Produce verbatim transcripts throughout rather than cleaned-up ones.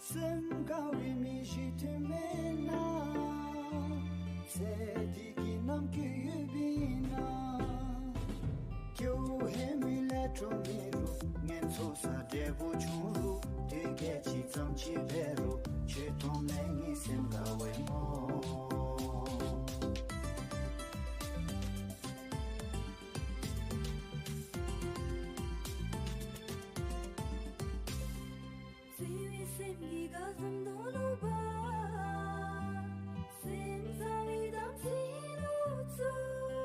སེམས་དགའ་བའི་མི་ཞིག་ཐོན་མེད་ན། ཚེ་འདི་གི་ནམ་རྒྱུན་ཡོད་པས་ན། སྐྱེ་བོ་ཧེ་མའི་ལས་འཕྲོ་མེད་རུང་། ངན་སོང་ས་འབྲས་བུ་བྱུང་རུང་། དུས་སྐད་ཅིག་ཙམ་ཅིག་འབད་རུང་། ཆོས་མཐོང་མེད་ངེས་སེམས་དགའ་བས་སྨོ། བརྩེ་བའི་སེམས་ཀྱིས་དགའ་སྣང་སྟོང་ལུ་སྦ། སེམས་གསལ་བའི་དམ་ཚིག་ལུ་བཙུགས།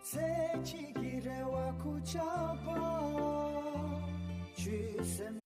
ཚེ་གཅིག་གི་རེ་བ་ཁུར་ཆག་པ། ཆོས་སེམས།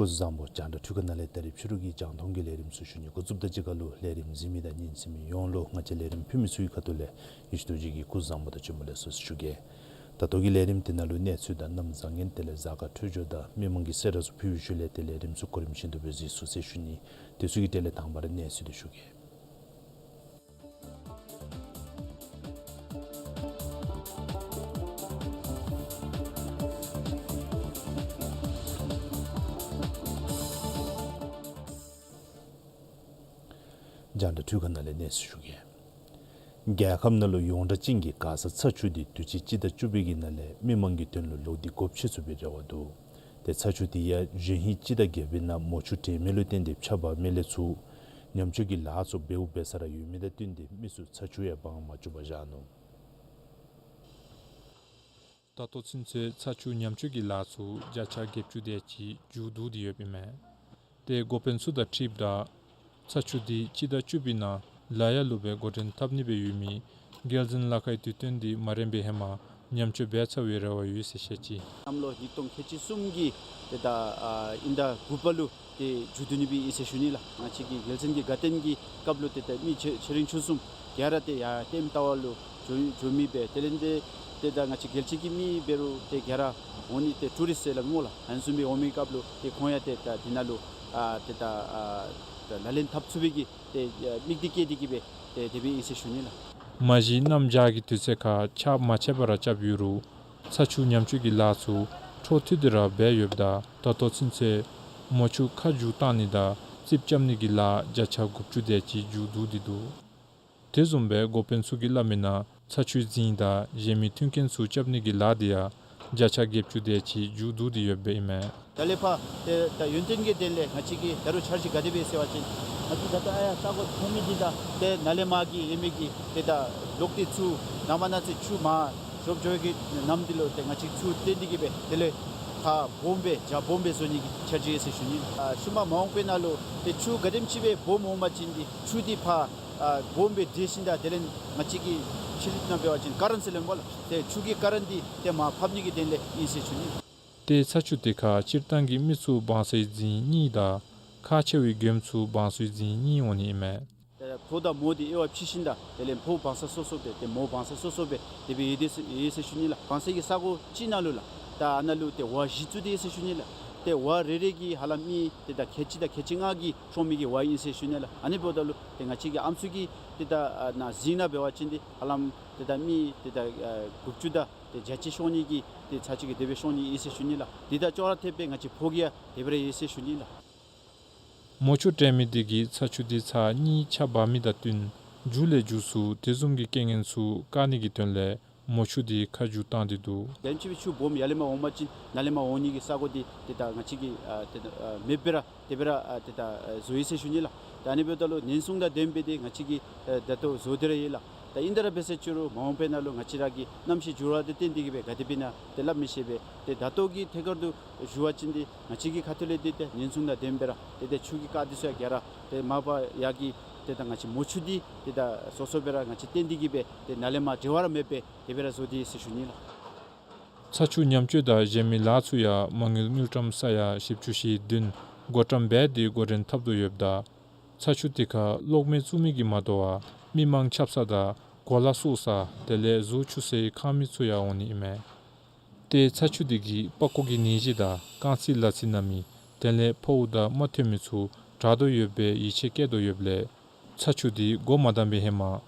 སྐུ་གཟུགས་བཟང་པོ། རྒྱང་བསྒྲགས་འཕྲུལ་ཁང་ནང་ལས་ད་རིས་ཕྱི་རུ་གི་རྒྱང་མཐོང་གི་ལས་རིམ་ཚུ་ཞུ་ནི་འགོ་བཙུགསཔ་ད་གཅིག་ཁར་ལུ་ལས་རིམ་གཟིགས་མི་དང་ཉན་གཟིགས་མི་ཡོངས་ལུ་ང་བཅས་ལས་རིམ་ཕུལ་མི་ཚུ་གི་ཁ་ཐུག་ལས་ཡེ་ཤེས་རྡོ་རྗེ་གིས་སྐུ་གཟུགས་བཟང་པོ་དང་བྱོན་པ་ལེགས་སོ་ཞུ་གེ། ད་ལྟོ་གི་ལས་རིམ་འདི་ནང་ལུ་གནས་ཚུལ་དང་གནམ་བཟང་ངན་དེ་ལས་གཟའ་སྐར་འཕྲོད་སྦྱོར་དང་མི་མང་གི་གསལ་བསྒྲགས་ཚུ་ཕུལ་བའི་ཤུལ་ལས་ཏེ་ལས་རིམ་ཚུ་གོ་རིམ་བཞིན་དུ་སྦེ་གཟིགས་ཚུགས་ཟེར་ཞུ་ནི། དེ་ཚུ་གི་གྲས་ལས་དང་པ་ར་གནས་ཚུལ་འདི་ཞུ་གེ། རྒྱང་བསྒྲགས་འཕྲུལ་ཁང་ནང་ལས་གནས་ཚུལ་ཞུ་གེ། རྒྱལ་ཁབ་ནང་ལུ་ཡོངས་གྲགས་ཅན་གྱི་མགར་ས་ཚ་ཆུ་འདི་དུས་ཅི་སྤྱི་ཟླ་བཅུ་པའི་གི་ནང་ལས་མི་མང་གི་དོན་ལུ་ལོག་སྟེ་སྒོ་ཕྱེ་ཚུགས་པའི་རེ་བ་འདུག། ཏེ་ཚ་ཆུ་འདི་ཡང་གཞེས་ཧིང་སྤྱི་ཟླ་བརྒྱད་པའི་ནང་མོ་ཆུ་དྲན་མེད་ལུ་བརྟེན་ཏེ་ཆརཔ་འབབ་མི་ལས་ཚུར་ཉམས་བཅོས་ཀྱི་ལཱ་ཚུ་འབདཝ་འབད་ས་ར་ཡོད་མི་དང་བསྟུན་ཏེ་མི་ཚུ་ཚ་ཆུ་ཡང་སྦང་མ་བཅུག་པར་བཞག་ནུག། ད་ལྟོ་ཚུན་ཚོད་ཚ་ཆུ་ཉམས་བཅོས་ཀྱི་ལཱ་ཚུ་བརྒྱ་ཆ་བརྒྱད་ཅུ་དེ་ཅིག་མཇུག་བསྡུ་སྟེ་ཡོདཔ་ཨིན་མས། ཏེ་འགོ་དཔོན་ཚུ་དང་འཁྲིལཝ་ད་ཚ་ཆུ་འདི་སྤྱི་ཟླ་བཅུ་པའི་ནང་ལ་ཡ་ལུ་སྦེ་འགོ་འདྲེན་འཐབ་ནི་སྦེ་ཡོད་མི་རྒྱལ་འཛིན་ལ་ཁའི་དུས་སྟོན་འདི་མ་རནམ་པའི་ཧེ་མ་ཉམས་བཅོས་འབད་ཚར་བའི་རེ་བ་ཡོད་ཟེར་བཤད་ཅི། གནམ་ལོ་ཉིས་སྟོང་ཁལ་གཅིག་གསུམ་གྱི་ཏེ་ད་ཨ་དབྱིན་ཟླ་དགུ་པ་ལུ་ཏེ་མཇུག་བསྡུ་ནི་སྦེ་ཨིན་ཟེར་ཞུ་ནི་ལགས། ང་བཅས་ཀྱི་རྒྱལ་བཙུན་གྱི་དགའ་སྟོན་གྱི་སྐབས་ལུ་ཏེ་ད་མི་ཆེ་ཆེ་འབྲིང་ཆུང་གསུམ་ག་ར་ཏེ་ཡར་ལྟདམོ་ལྟ་བར་ལུ་འགྱོ་འགྱོ་མི་སྦེ་དེ་ལས་ཏེ་ཏེ་ད་ང་བཅས་རྒྱལ་སྤྱི་གི་མི་འབད་རུང་ཏེ་ག་ར་འོང་ནི་ཏེ་ཊུ་རིསཊ་ཟེར་སླབ་སྨོ་ལགས། ཨ་ནི་བཟུམ་སྦེ་འོང་མི་སྐབས་ལུ་ཏེ་ཁོང་ཡང་ཏེ་ད་འདི་ནང་ལུ་ཨ་ཏེ་ད་ཨ་ད་ལག་ལེན་འཐབ་ཚུགས་པའི་གི་ཏེ་ཨ་དམིགས་གཏད་བསྐྱེད་དེ་གི་སྦེ་ཏེ་དེ་སྦེ་ཨིན་ཟེར་ཞུ་ནི་ལགས། མ་གཞི་གནམ་བྱཱར་གྱི་དུས་ཚོད་ཁར་ཆརཔ་མ་ཆད་པར་ར་རྐྱབ་ཡོད་རུང་ཚ་ཆུ་ཉམས་བཅོས་ཀྱི་ལཱ་ཚུ་འཕྲོ་མཐུད་དེ་ར་འབད་ཡོདཔ་ད་ད་ལྟོ་ཚུན་ཚོད་མོ་ཆུ་ཁ་བསྒྱུར་བཏང་ནི་དང་རྩིགཔ་རྐྱབ་ནི་གི་ལཱ་བརྒྱ་ཆ་དགུ་བཅུ་དེ་ཅིག་མཇུག་བསྡུ་སྟེ་འདུག། དེ་བཟུམ་སྦེ་འགོ་དཔོན་ཚུ་གིས་སླབ་མི་ནང་ཚ་ཆུའི་རྫིང་དང་གཞན་མི་མཐུན་རྐྱེན་ཚུ་རྐྱབ་ནི་གི་ལཱ་དེ་ཡང་བརྒྱ་ཆ་བརྒྱད་ཅུ་དེ་ཅིག་མཇུག་བསྡུ་སྟེ་ཡོདཔ་ཨིན་མས། ད་ལས་ཕར་ཏེ་ད་ཡོན་ཏན་གྱི་དོན་ལས་ང་བཅས་ཀྱི་ད་རུང་འཆར་གཞི་ག་དེ་སྦེ་ཟེར་བ་ཅིན་ང་བཅས་ད་ལྟོ་ཨ་ཡར་ས་གོ་མཐོང་མི་འདི་དང་ཏེ་ནཱ་ལས་མར་གྱི་ཡོད་མི་གི་ཏེ་ད་ལོག་སྟེ་ཚུར་ནང་མ་ནང་ཚུད་ཆུ་མར་ཞོབ་འགྱོ་བའི་གི་ནམ་འདི་ལུ་ཏེ་ང་བཅས་ཚུར་བཏོན་ཏེ་གི་སྦེ་དེ་ལས་ཁ་སྦོམ་སྦེ་རྒྱ་སྦོམ་སྦེ་བཟོ་ནི་གི་འཆར་གཞི་ཡོད་ཟེར་ཞུ་ནི། ཨ་ཤུལ་མ་མ་འོངས་པའི་ནང་ལུ་ཏེ་ཆུ་ག་དེམ་ཅིག་སྦེ་སྦོམ་འོང་པ་ཅིན་འདི་ཆུ་འདི་ཕར་ཨ་སྦོམ་སྦེ་འདྲེས་ཞིནམ་ད་དེ་ལས་ང་བཅས་ཀྱི་ཕྱི་རོལ་ནང་འབད་བ་ཅིན་ཀ་རན་ཟེར་སླབ་ཨིན་པས་ལགས། ཏེ་ཆུ་གི་ཀ་རན་འདི་ཏེ་མར་ཕབ་ནི་གི་དོན་ལས་ཨིན་ཟེར་ཞུ་ནི། ཏེ་ཚ་ཆུ་དེ་ཁར་སྤྱིར་བཏང་གི་མི་ཚུ་བང་སའི་རྫིང་གཉིས་དང་ཁག་ཆེ་བའི་མགྱོནམ་ཚུ་བང་སའི་རྫིང་གཉིས་འོང་ནི་ཨིན་མས། ཏེ་ཕོ་དང་མོ་འདི་དབྱེ་བ་ཕྱེ་ཞིནམ་ད་དེ་ལས་ཕོ་བང་ས་སོ་སོ་སྦེ་ཏེ་མོ་བང་ས་སོ་སོ་སྦེ་དེ་སྦེ་ཡོད་དེ་ཟེར་ཡོད་ཟེར་ཞུ་ནི་ལགས། བང་སའི་གི་ས་གོ་གཅིག་ནང་ལུ་ལགས། ད་ཨ་ནཱ་ལུ་ཏེ་ཝར་བཞི་བཙུགས་ཏེ་ཡོད་ཟེར་ཞུ་ནི་ལགས། ཏེ་ཝར་རེ་རེ་གི་ཧ་ལམ་མི་ཏེ་ད་ཁལ་གཅིག་དང་ཁལ་གཅིག་ལྔ་གི་ཤོང་མི་གི་ཝར་ཨིན་ཟེར་ཞུ་ནི་ལགས། ཨ་ནི་འབདཝ་ད་ལུ་ཏེ་ང་བཅས་ཀྱི་ཨམ་སྲུ་གི་ཏེ་ད་ཨ་ནཱ་རྫིང་ནང་འབད་བ་ཅིན་འདི་ཧ་ལམ་ཏེ་ད་མི་ཏེ་ད་ཨ་དགུ་བཅུ་དང་ཏེ་བརྒྱད་ཅུ་ཤོང་ནི་གི་ཏེ་ཚ་ཆུ་གི་དེ་སྦེ་ཤོང་ནི་ཨིན་ཟེར་ཞུ་ནི་ལགས། དེ་དང་ཅོག་ར་འཐདཔ་སྦེ་ང་བཅས་ཕོ་གི་ཡང་དེ་སྦེ་ར་ཡོད་ཟེར་ཞུ་ནི་ལགས། མོ་ཆུ་དྲན་མི་དེ་གིས་ཚ་ཆུ་དེ་ཚར་གཉིས་ཆརཔ་འབག་མི་དང་བསྟུན་མཇུག་ལས་མཇུག་སུ་དེ་བཟུམ་གྱི་རྐྱེན་ངན་ཚུ་བཀག་ནི་གི་དོན་ལས་མོ་ཆུ་དེ་ཁ་བསྒྱུར་བཏང་སྟེ་འདུག། དེམ་ཅིག་སྦེ་ཆུ་སྦོམ་ཡར་ལས་མར་འོང་པ་ཅིན་ནཱ་ལས་མར་འོང་ནི་གི་ས་གོ་དེ་ཏེ་ད་ང་བཅས་ཀྱིས་ཨ་ཏེ་ད་ཨ་མེདཔ་སྦེ་ར་དེ་སྦེ་ར་ཨ་ཏེ་ད་ཨ་བཟོ་ཡི་ཟེར་ཞུ་ནི་ལགས། ད་ཨ་ནི་འབདཝ་ད་ལུ་ཉེན་སྲུང་དང་ལྡནམ་སྦེ་ཏེ་ང་བཅས་ཀྱིས་ཨ་ད་ལྟོ་བཟོ་སྟེ་ར་ཡོད་ལགས། ད་ཨིན་ཏེ་ར་འབད་ཟེར་ཅི་རུང་མ་འོངས་པའི་ནང་ལུ་ང་བཅས་ར་གི་གནམ་གཤིས་འགྱུར་བ་དང་བསྟུན་ཏེ་གི་སྦེ་ག་དེ་སྦེ་ཨིན་ན་ཏེ་སླབ་མི་ཤེས་པས། ཏེ་ད་ལྟོ་གི་ཐད་ཁར་དུ་ཞུ་བ་ཅིན་ཏེ་ང་བཅས་ཀྱི་ཁ་ཐུག་ལས་ཏེ་ཏེ་ཉེན་སྲུང་དང་ལྡནམ་སྦེ་ར་ཏེ་ཏེ་ཆུ་གི་རྐ་འདི་ཚུ་ཡང་ག་ར་ཏེ་མ་པ་ཡར་གྱི་ཏེ་ད་ང་བཅས་མོ་ཆུ་འདི་ཏེ་ད་སོ་སོ་སྦེ་ར་ང་བཅས་བཏོན་ཏེ་གི་སྦེ་ཏེ་ནཱ་ལས་མར་འབྲེལ་བ་ར་མེད་པར་དེ་སྦེ་ར་བཟོ་སྟེ་ཡོད་ཟེར་ཞུ་ནི་ལགས། ཚ་ཆུ་ཉམས་བཅོས་དང་གཞན་མི་ལཱ་ཚུ་ཡང་མ་དངུལ་དངུལ་ཀྲམ་ས་ཡ་བཞི་བཅུ་ཞེ་བདུན་བགོ་བཀྲམ་འབད་དེ་འགོ་འདྲེན་འཐབ་དོ་ཡོདཔ་ད་ཚ་ཆུ་དེ་ཁར་གློག་མེ་བཙུགས་མི་གིས་མ་དོ་བར་མི་མང་ཆགས་ས་དང་གོ་ལ་བསུ་ས་དེ་ལས་གཟུགས་འཁྱུ་སའི་ཁང་མིག་ཚུ་ཡང་འོང་ནི་ཨིན་མས། ཏེ་ཚ་ཆུ་དེ་གིས་པགས་ཀོ་གི་ནད་གཞི་དང་རྐང་ཚིགས་ལག་ཚིགས་ན་མི་དེ་ལས་ཕོཝ་དང་རྨ་ཐོན་མི་ཚུ་དྲག་དོ་ཡོདཔ་སྦེ་ཡིད་ཆེས་བསྐྱེད་དོ་ཡོདཔ་ལས་ཚ་ཆུ་དེ་འགོ་མ་དང་པའི་ཧེ་མ་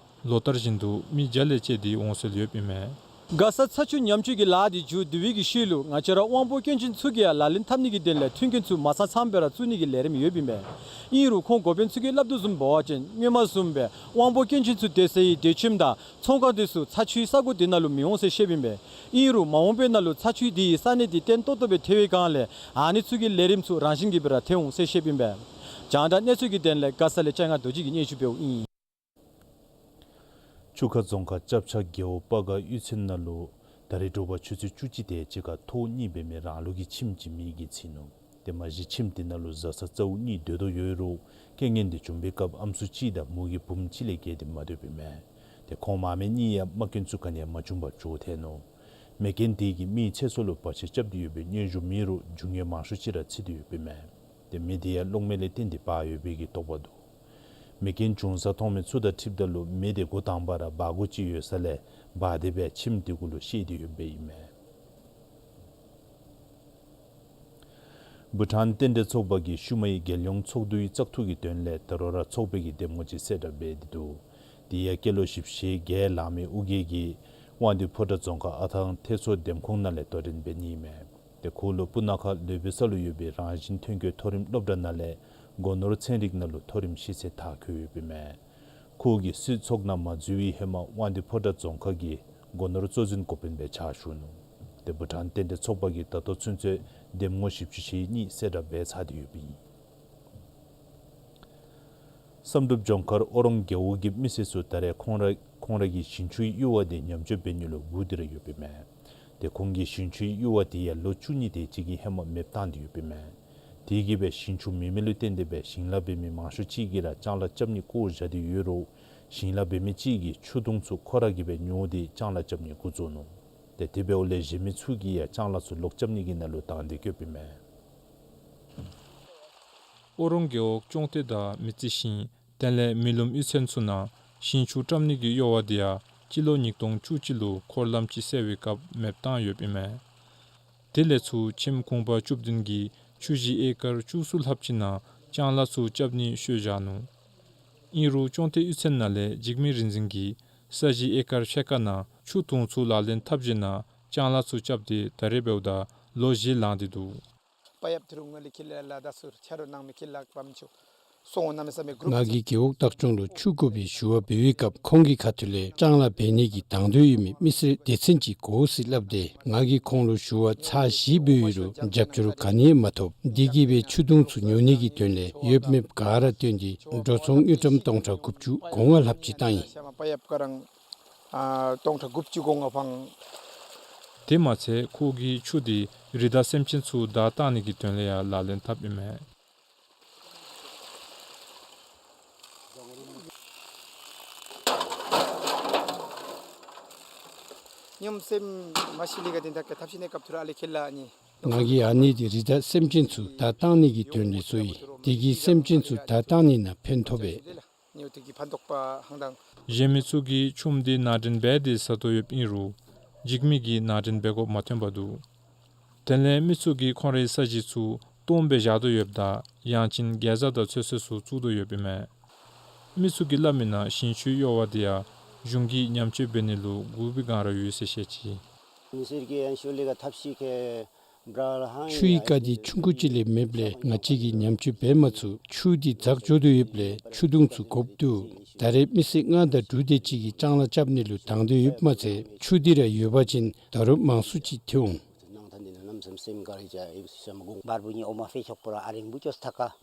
ལོ་ལྟར་བཞིན་དུ་མི་བརྒྱ་ལས་བཅད་དེ་འོང་སྲོལ་ཡོདཔ་ཨིན་མས། མགར་ས་ཚ་ཆུ་ཉམས་བཅོས་ཀྱི་ལཱ་དེ་མཇུག་བསྡུ་བའི་གི་ཤུལ་ལུ་ང་བཅས་ར་དབང་པོ་སྐྱོན་ཅན་ཚུ་གིས་ཡང་ལག་ལེན་འཐབ་ནི་གི་དོན་ལས་མཐུན་རྐྱེན་ཚུ་མ་ཚང་ཚངམ་སྦེ་ར་བཙུགས་ནི་གི་ལས་རིམ་ཡོདཔ་ཨིན་པས། ཨིན་རུང་ཁོང་འགོ་དཔོན་ཚུ་གིས་སླབ་དོ་བཟུམ་འབད་བ་ཅིན་སྔོན་མ་བཟུམ་སྦེ་དབང་པོ་སྐྱོན་ཅན་ཚུ་སྡོད་སའི་སྡོད་ཁྱིམ་དང་ཚོང་ཁང་དེ་ཚུ་ཚ་ཆུའི་ས་གོ་དེ་ནང་ལུ་མི་འོང་ཟེར་བཤདཔ་ཨིན་པས། ཨིན་རུང་མ་འོངས་པའི་ནང་ལུ་ཚ་ཆུ་དེ་ཡི་ས་གནས་དེ་བརྟན་ཏོག་ཏོ་སྦེ་ཐལ་བའི་སྒང་ལས་ཨ་ནི་ཚུ་གི་ལས་རིམ་ཚུ་རང་བཞིན་གྱིས་སྦེ་ར་ཐལ་འོང་ཟེར་བཤདཔ་ཨིན་པས། རྒྱང་བསྒྲགས་གནས་ཚུལ་གྱི་དོན་ལས་མགར་ས་ལས་ལྕང་ང་རྡོ་རྗེ་གིས་སྙན་ཞུ་འབདཝ་ཨིན། ཆུ་ཁ་རྫོང་ཁག་ལྕགས་བྱ་རྒེད་འོག་སྤ་སྒར་གཡུས་ཚན་ནང་ལུ་ད་རེས་དྲོ་པ་ཆུ་ཚོད་བཅུ་གཅིག་དེ་ཅིག་ཁར་ཐོག་གཉིས་འབད་མི་རང་ལུགས་ཀྱི་ཁྱིམ་ཅིག་མེ་གིས་ཚིག་ནུག། ཏེ་མ་གཞི་ཁྱིམ་དེ་ནང་ལུ་བཟའ་ཚང་གཙོ་བོ་གཉིས་སྡོད་དོ་ཡོད་རུང་རྐྱེན་ངན་དེ་བྱུང་པའི་སྐབས་ཨམ་སྲུ་གཅིག་དང་མོ་གི་བུམོ་གཅིག་ལས་བརྒལ་ཏེ་མ་སྡོདཔ་ཨིན་མས། ཏེ་ཁོང་མ་སྨད་གཉིས་ཡང་རྨ་སྐྱོན་ཚུ་ག་ནི་ཡང་མ་བྱུང་བར་བྱོག་ཐལ་ནུག། མེ་རྐྱེན་དེ་གིས་མིའི་ཚེ་སྲོག་ལུ་བར་ཆད་རྐྱབ་སྟེ་ཡོད་པའི་སྙན་ཞུ་མེད་རུང་རྒྱུ་དངོས་མང་ཤོས་ཅིག་ར་ཚིག་སྟེ་ཡོདཔ་ཨིན་མས། ཏེ་མེ་དེ་ཡང་གློག་མེ་ལས་བརྟེན་ཏེ་འབར་ཡོད་པའི་གི་དོགས་པ་འདུག། མེ་རྐྱེན་བྱུང་ས་མཐོང་མི་ཚུ་དང་འཁྲིལཝ་ད་ལུ་མེ་དེ་འགོ་དང་པ་ར་འབར་འགོ་ཅིག་ཡོད་ས་ལས་འབར་ཏེ་སྦེ་ཁྱིམ་དེ་གུ་ལུ་བཤལ་ཏེ་ཡོདཔ་ཨིན་མས། བྷུ་ཊཱན་རྟེན་འབྲེལ་ཚོགས་པ་གིས་ཤུལ་མའི་རྒྱལ་ཡོངས་ཚོགས་འདུའི་བཙག་འཐུ་གི་དོན་ལས་ད་རུང་ར་ཚོགས་པའི་གི་འདེམས་ངོ་ཅིག་གསལ་བསྒྲགས་འབད་དེ་འདུག། དེ་ཡང་སྐྱེས་ལོ་བཞི་བཅུ་ཞེ་བརྒྱད་ལང་མི་ཨོ་རྒྱན་གྱིས་དབང་འདུས་ཕོ་བྲང་རྫོང་ཁག་ཨ་ཐང་ཐེད་མཚོ་འདེམས་ཁོངས་ནང་ལས་དོ་འགྲན་འབད་ནི་ཨིན་མས། ཏེ་ཁོ་ལུ་སྤུ་ན་ཁ་ལུས་པའི་ས་ལུ་ཡོད་པའི་རང་བཞིན་ཐོན་སྐྱེད་མཐོ་རིམ་སློབ་གྲྭ་ནང་ལས་སྒོ་ནོར་ཚན་རིག་ནང་ལུ་མཐོ་རིམ་ཤེས་ཚད་མཐར་འཁྱོལ་ཡོདཔ་ཨིན་མས། ཁོ་གིས་སྲིད་ཚོགས་ནང་མ་འཛུལ་བའི་ཧེ་མ་དབང་འདུས་ཕོ་བྲང་རྫོང་ཁག་གི་སྒོ་ནོར་གཙོ་འཛིན་འགོ་དཔོན་སྦེ་ཕྱག་ཞུ་ནུག། ཏེ་བྷུ་ཊཱན་རྟེན་འབྲེལ་ཚོགས་པ་གིས་ད་ལྟོ་ཚུན་ཚོད་འདེམས་ངོ་བཞི་བཅུ་ཞེ་གཉིས་གསལ་བསྒྲགས་འབད་ཚར་ཏེ་ཡོདཔ་ཨིན། བསམ་གྲུབ་ལྗོངས་མཁར་ཨོ་རོང་རྒེད་འོག་གི་མི་སེར་ཚུ་ད་རེས་ཁོང་ར་ཁོང་ར་གི་ཞིང་ཆུའི་གཡུར་བ་དེ་ཉམས་བཅོས་འབད་ནི་ལུ་སྒུག་སྟེ་ར་ཡོདཔ་ཨིན་མས། ཏེ་ཁོང་གི་ཞིང་ཆུའི་གཡུར་བ་དེ་ཡང་ལོ་བཅུ་གཉིས་དེ་ཅིག་གི་ཧེ་མ་མེདཔ་བཏང་སྟེ་ཡོདཔ་ཨིན་མས། དེ་གིས་སྦེ་ཞིང་ཆུ་མེད་མི་ལུ་བརྟེན་ཏེ་སྦེ་ཞིང་ལཱ་འབད་མི་མང་ཤོས་ཅིག་གིས་ར་ལྕང་ལཱ་རྐྱབ་ནི་བཀོ་བཞག་སྟེ་ཡོད་རུང་ཞིང་ལཱ་འབད་མི་ཅིག་གིས་ཆུ་དུང་ཚུ་ཁོ་ར་གིས་སྦེ་ཉོ་སྟེ་ལྕང་ལཱ་རྐྱབ་ནི་འགོ་བཙུགས་ནུག། ཏེ་དེ་འབདཝ་ལས་གཞན་མི་ཚུ་གིས་ཡང་ལྕང་ལཱ་ཚུ་ལོག་རྐྱབ་ནི་གི་ནང་ལུ་དང་འདོད་བསྐྱེདཔ་ཨིན་མས། ཨོ་རོང་རྒེད་འོག་ཅོང་ཏེ་དང་མི་རྩེ་ཞིང་དེ་ལས་མི་ལུམ་གཡུས་ཚན་ཚུ་ནང་ཞིང་ཆུ་བཀྲམ་ནི་གི་གཡོ་བ་དེ་ཡང་སྤྱི་ལོ་ཉིས་སྟོང་བཅུ་གཅིག་ལུ་འཁོར་ལམ་ཅིག་བསལ་བའི་སྐབས་མེདཔ་བཏང་ཡོདཔ་ཨིན་མས། དེ་ལས་ཚུར་ཁྱིམ་གུང་པ་བཅུ་བདུན་གྱིས་ཆུ་གཞི་ཨེ་ཀར་བཅུ་གསུམ་ལྷགཔ་ཅིག་ནང་ལྕང་ལཱ་ཚུ་རྐྱབ་ནི་བཤོལ་བཞག་ནུག། ཨིན་རུང་ཅོང་ཏེ་གཡུས་ཚན་ནང་ལས་འཇིགས་མེད་རིག་འཛིན་གྱིས་ ས་གཞི་ཨེ་ཀར་ཕྱེད་ཀ་ནང་ཆུ་བཏུང་ཚུགས་ལག་ལེན་འཐབ་བཞིན་ནང་ལྕང་ལཱ་ཚུ་རྐྱབ་སྟེ་ད་རེས་འབདཝ་ད་ལོ་བཞི་ལང་སྟེ་འདུག། ང་གིས་རྒེད་འོག་བདག་སྐྱོང་ལུ་ཆུ་དགོ་པའི་ཞུ་བ་འབད་བའི་སྐབས་ཁོང་གི་ཁ་ཐུག་ལས་ལྕང་ལཱ་འབད་ནི་གི་དང་འདོད་ཡོད་མི་མི་སེར་སྡེ་ཚན་ཅིག་དགོ་ཟེར་སླབ་སྟེ་ང་གིས་ཁོང་ལུ་ཞུ་བ་ཚར་བཞི་འབད་ཡོད་རུང་རྒྱབ་སྐྱོར་ག་ནི་ཡང་མ་ཐོབ། དེ་གིས་སྦེ་ཆུ་བཏུང་ཚུ་ཉོ་ནི་གི་དོན་ལས་ཡོདཔ་མེདཔ་ག་ར་བཏོན་ཏེ་འགྲོ་སོང་དངུལ་ཀྲམ་སྟོང་ཕྲག་དགུ་བཅུ་གོ་ལྔ་ལྷགཔ་ཅིག་བཏང་ཡི། ཨ་སྟོང་ཕྲག་དགུ་བཅུ་གོ་ལྔ་འཕངས། དེ་མ་ཚད་ཁོ་གིས་ཆུ་དེ་རི་དྭགས་སེམས་ཅན་ཚུ་བདའ་བཏང་ནི་གི་དོན་ལས་ཡང་ལག་ལེན་འཐབ་ཨིན་མས། ང་གིས་ཨ་ནི་དེ་རི་དྭགས་སེམས་ཅན་ཚུ་བདའ་བཏང་ནི་གི་དོན་ལས་བཟོ་ཡི། དེ་གིས་སེམས་ཅན་ཚུ་བདའ་བཏང་ནི་ནང་ཕན་ཐོགས་པས། གཞན་མི་ཚུ་གིས་ཆུམ་དེ་ནང་འདྲེན་འབད་དེ་ཟ་དོ་ཡོདཔ་ཨིན་རུང་འཇིགས་མེད་ཀྱིས་ནང་འདྲེན་འབད་དགོཔ་མ་ཐོན་པར་འདུག། དེ་ལས་མི་ཚུ་གིས་ཁོང་རའི་ས་གཞི་ཚུ་སྟོངམ་སྦེ་བཞག་དོ་ཡོདཔ་དང་ཡང་ཅིན་གེ་ཛ་དང་ཚོད་བསྲེ་ཚུ་བཙུགས་དོ་ཡོདཔ་ཨིན་མས། མི་ཚུ་གིས་སླབ་མིའི་ནང་ཞིང་ཆུའི་གཡོ་བ་དེ་ཡང་གཞུང་གིས་ཉམས་བཅོས་འབད་ནི་ལུ་བསྒུག་པའི་སྒང་ར་ཡོད་ཟེར་བཤད་ཅི། ཆུའི་རྐ་དེ་ཆུང་ཀུ་ཅིག་ལས་མེདཔ་ལས་ང་བཅས་ཀྱིས་ཉམས་བཅོས་འབད་མ་ཚུགས། ཆུ་དེ་འཛག་འགྱོ་དོ་ཡོདཔ་ལས་ཆུ་བཏུང་ཚུ་དགོཔ་འདུག། ད་རེས་མི་སེར་ལྔ་དང་དྲུག་དེ་ཅིག་གིས་ལྕང་ལཱ་རྐྱབ་ནི་ལུ་དང་འདོད་ཡོདཔ་མ་ཚད་ཆུ་དེ་ར་ཡོད་པ་ཅིན་ད་རུང་མང་སུ་ཅིག་ཐོན་འོང་།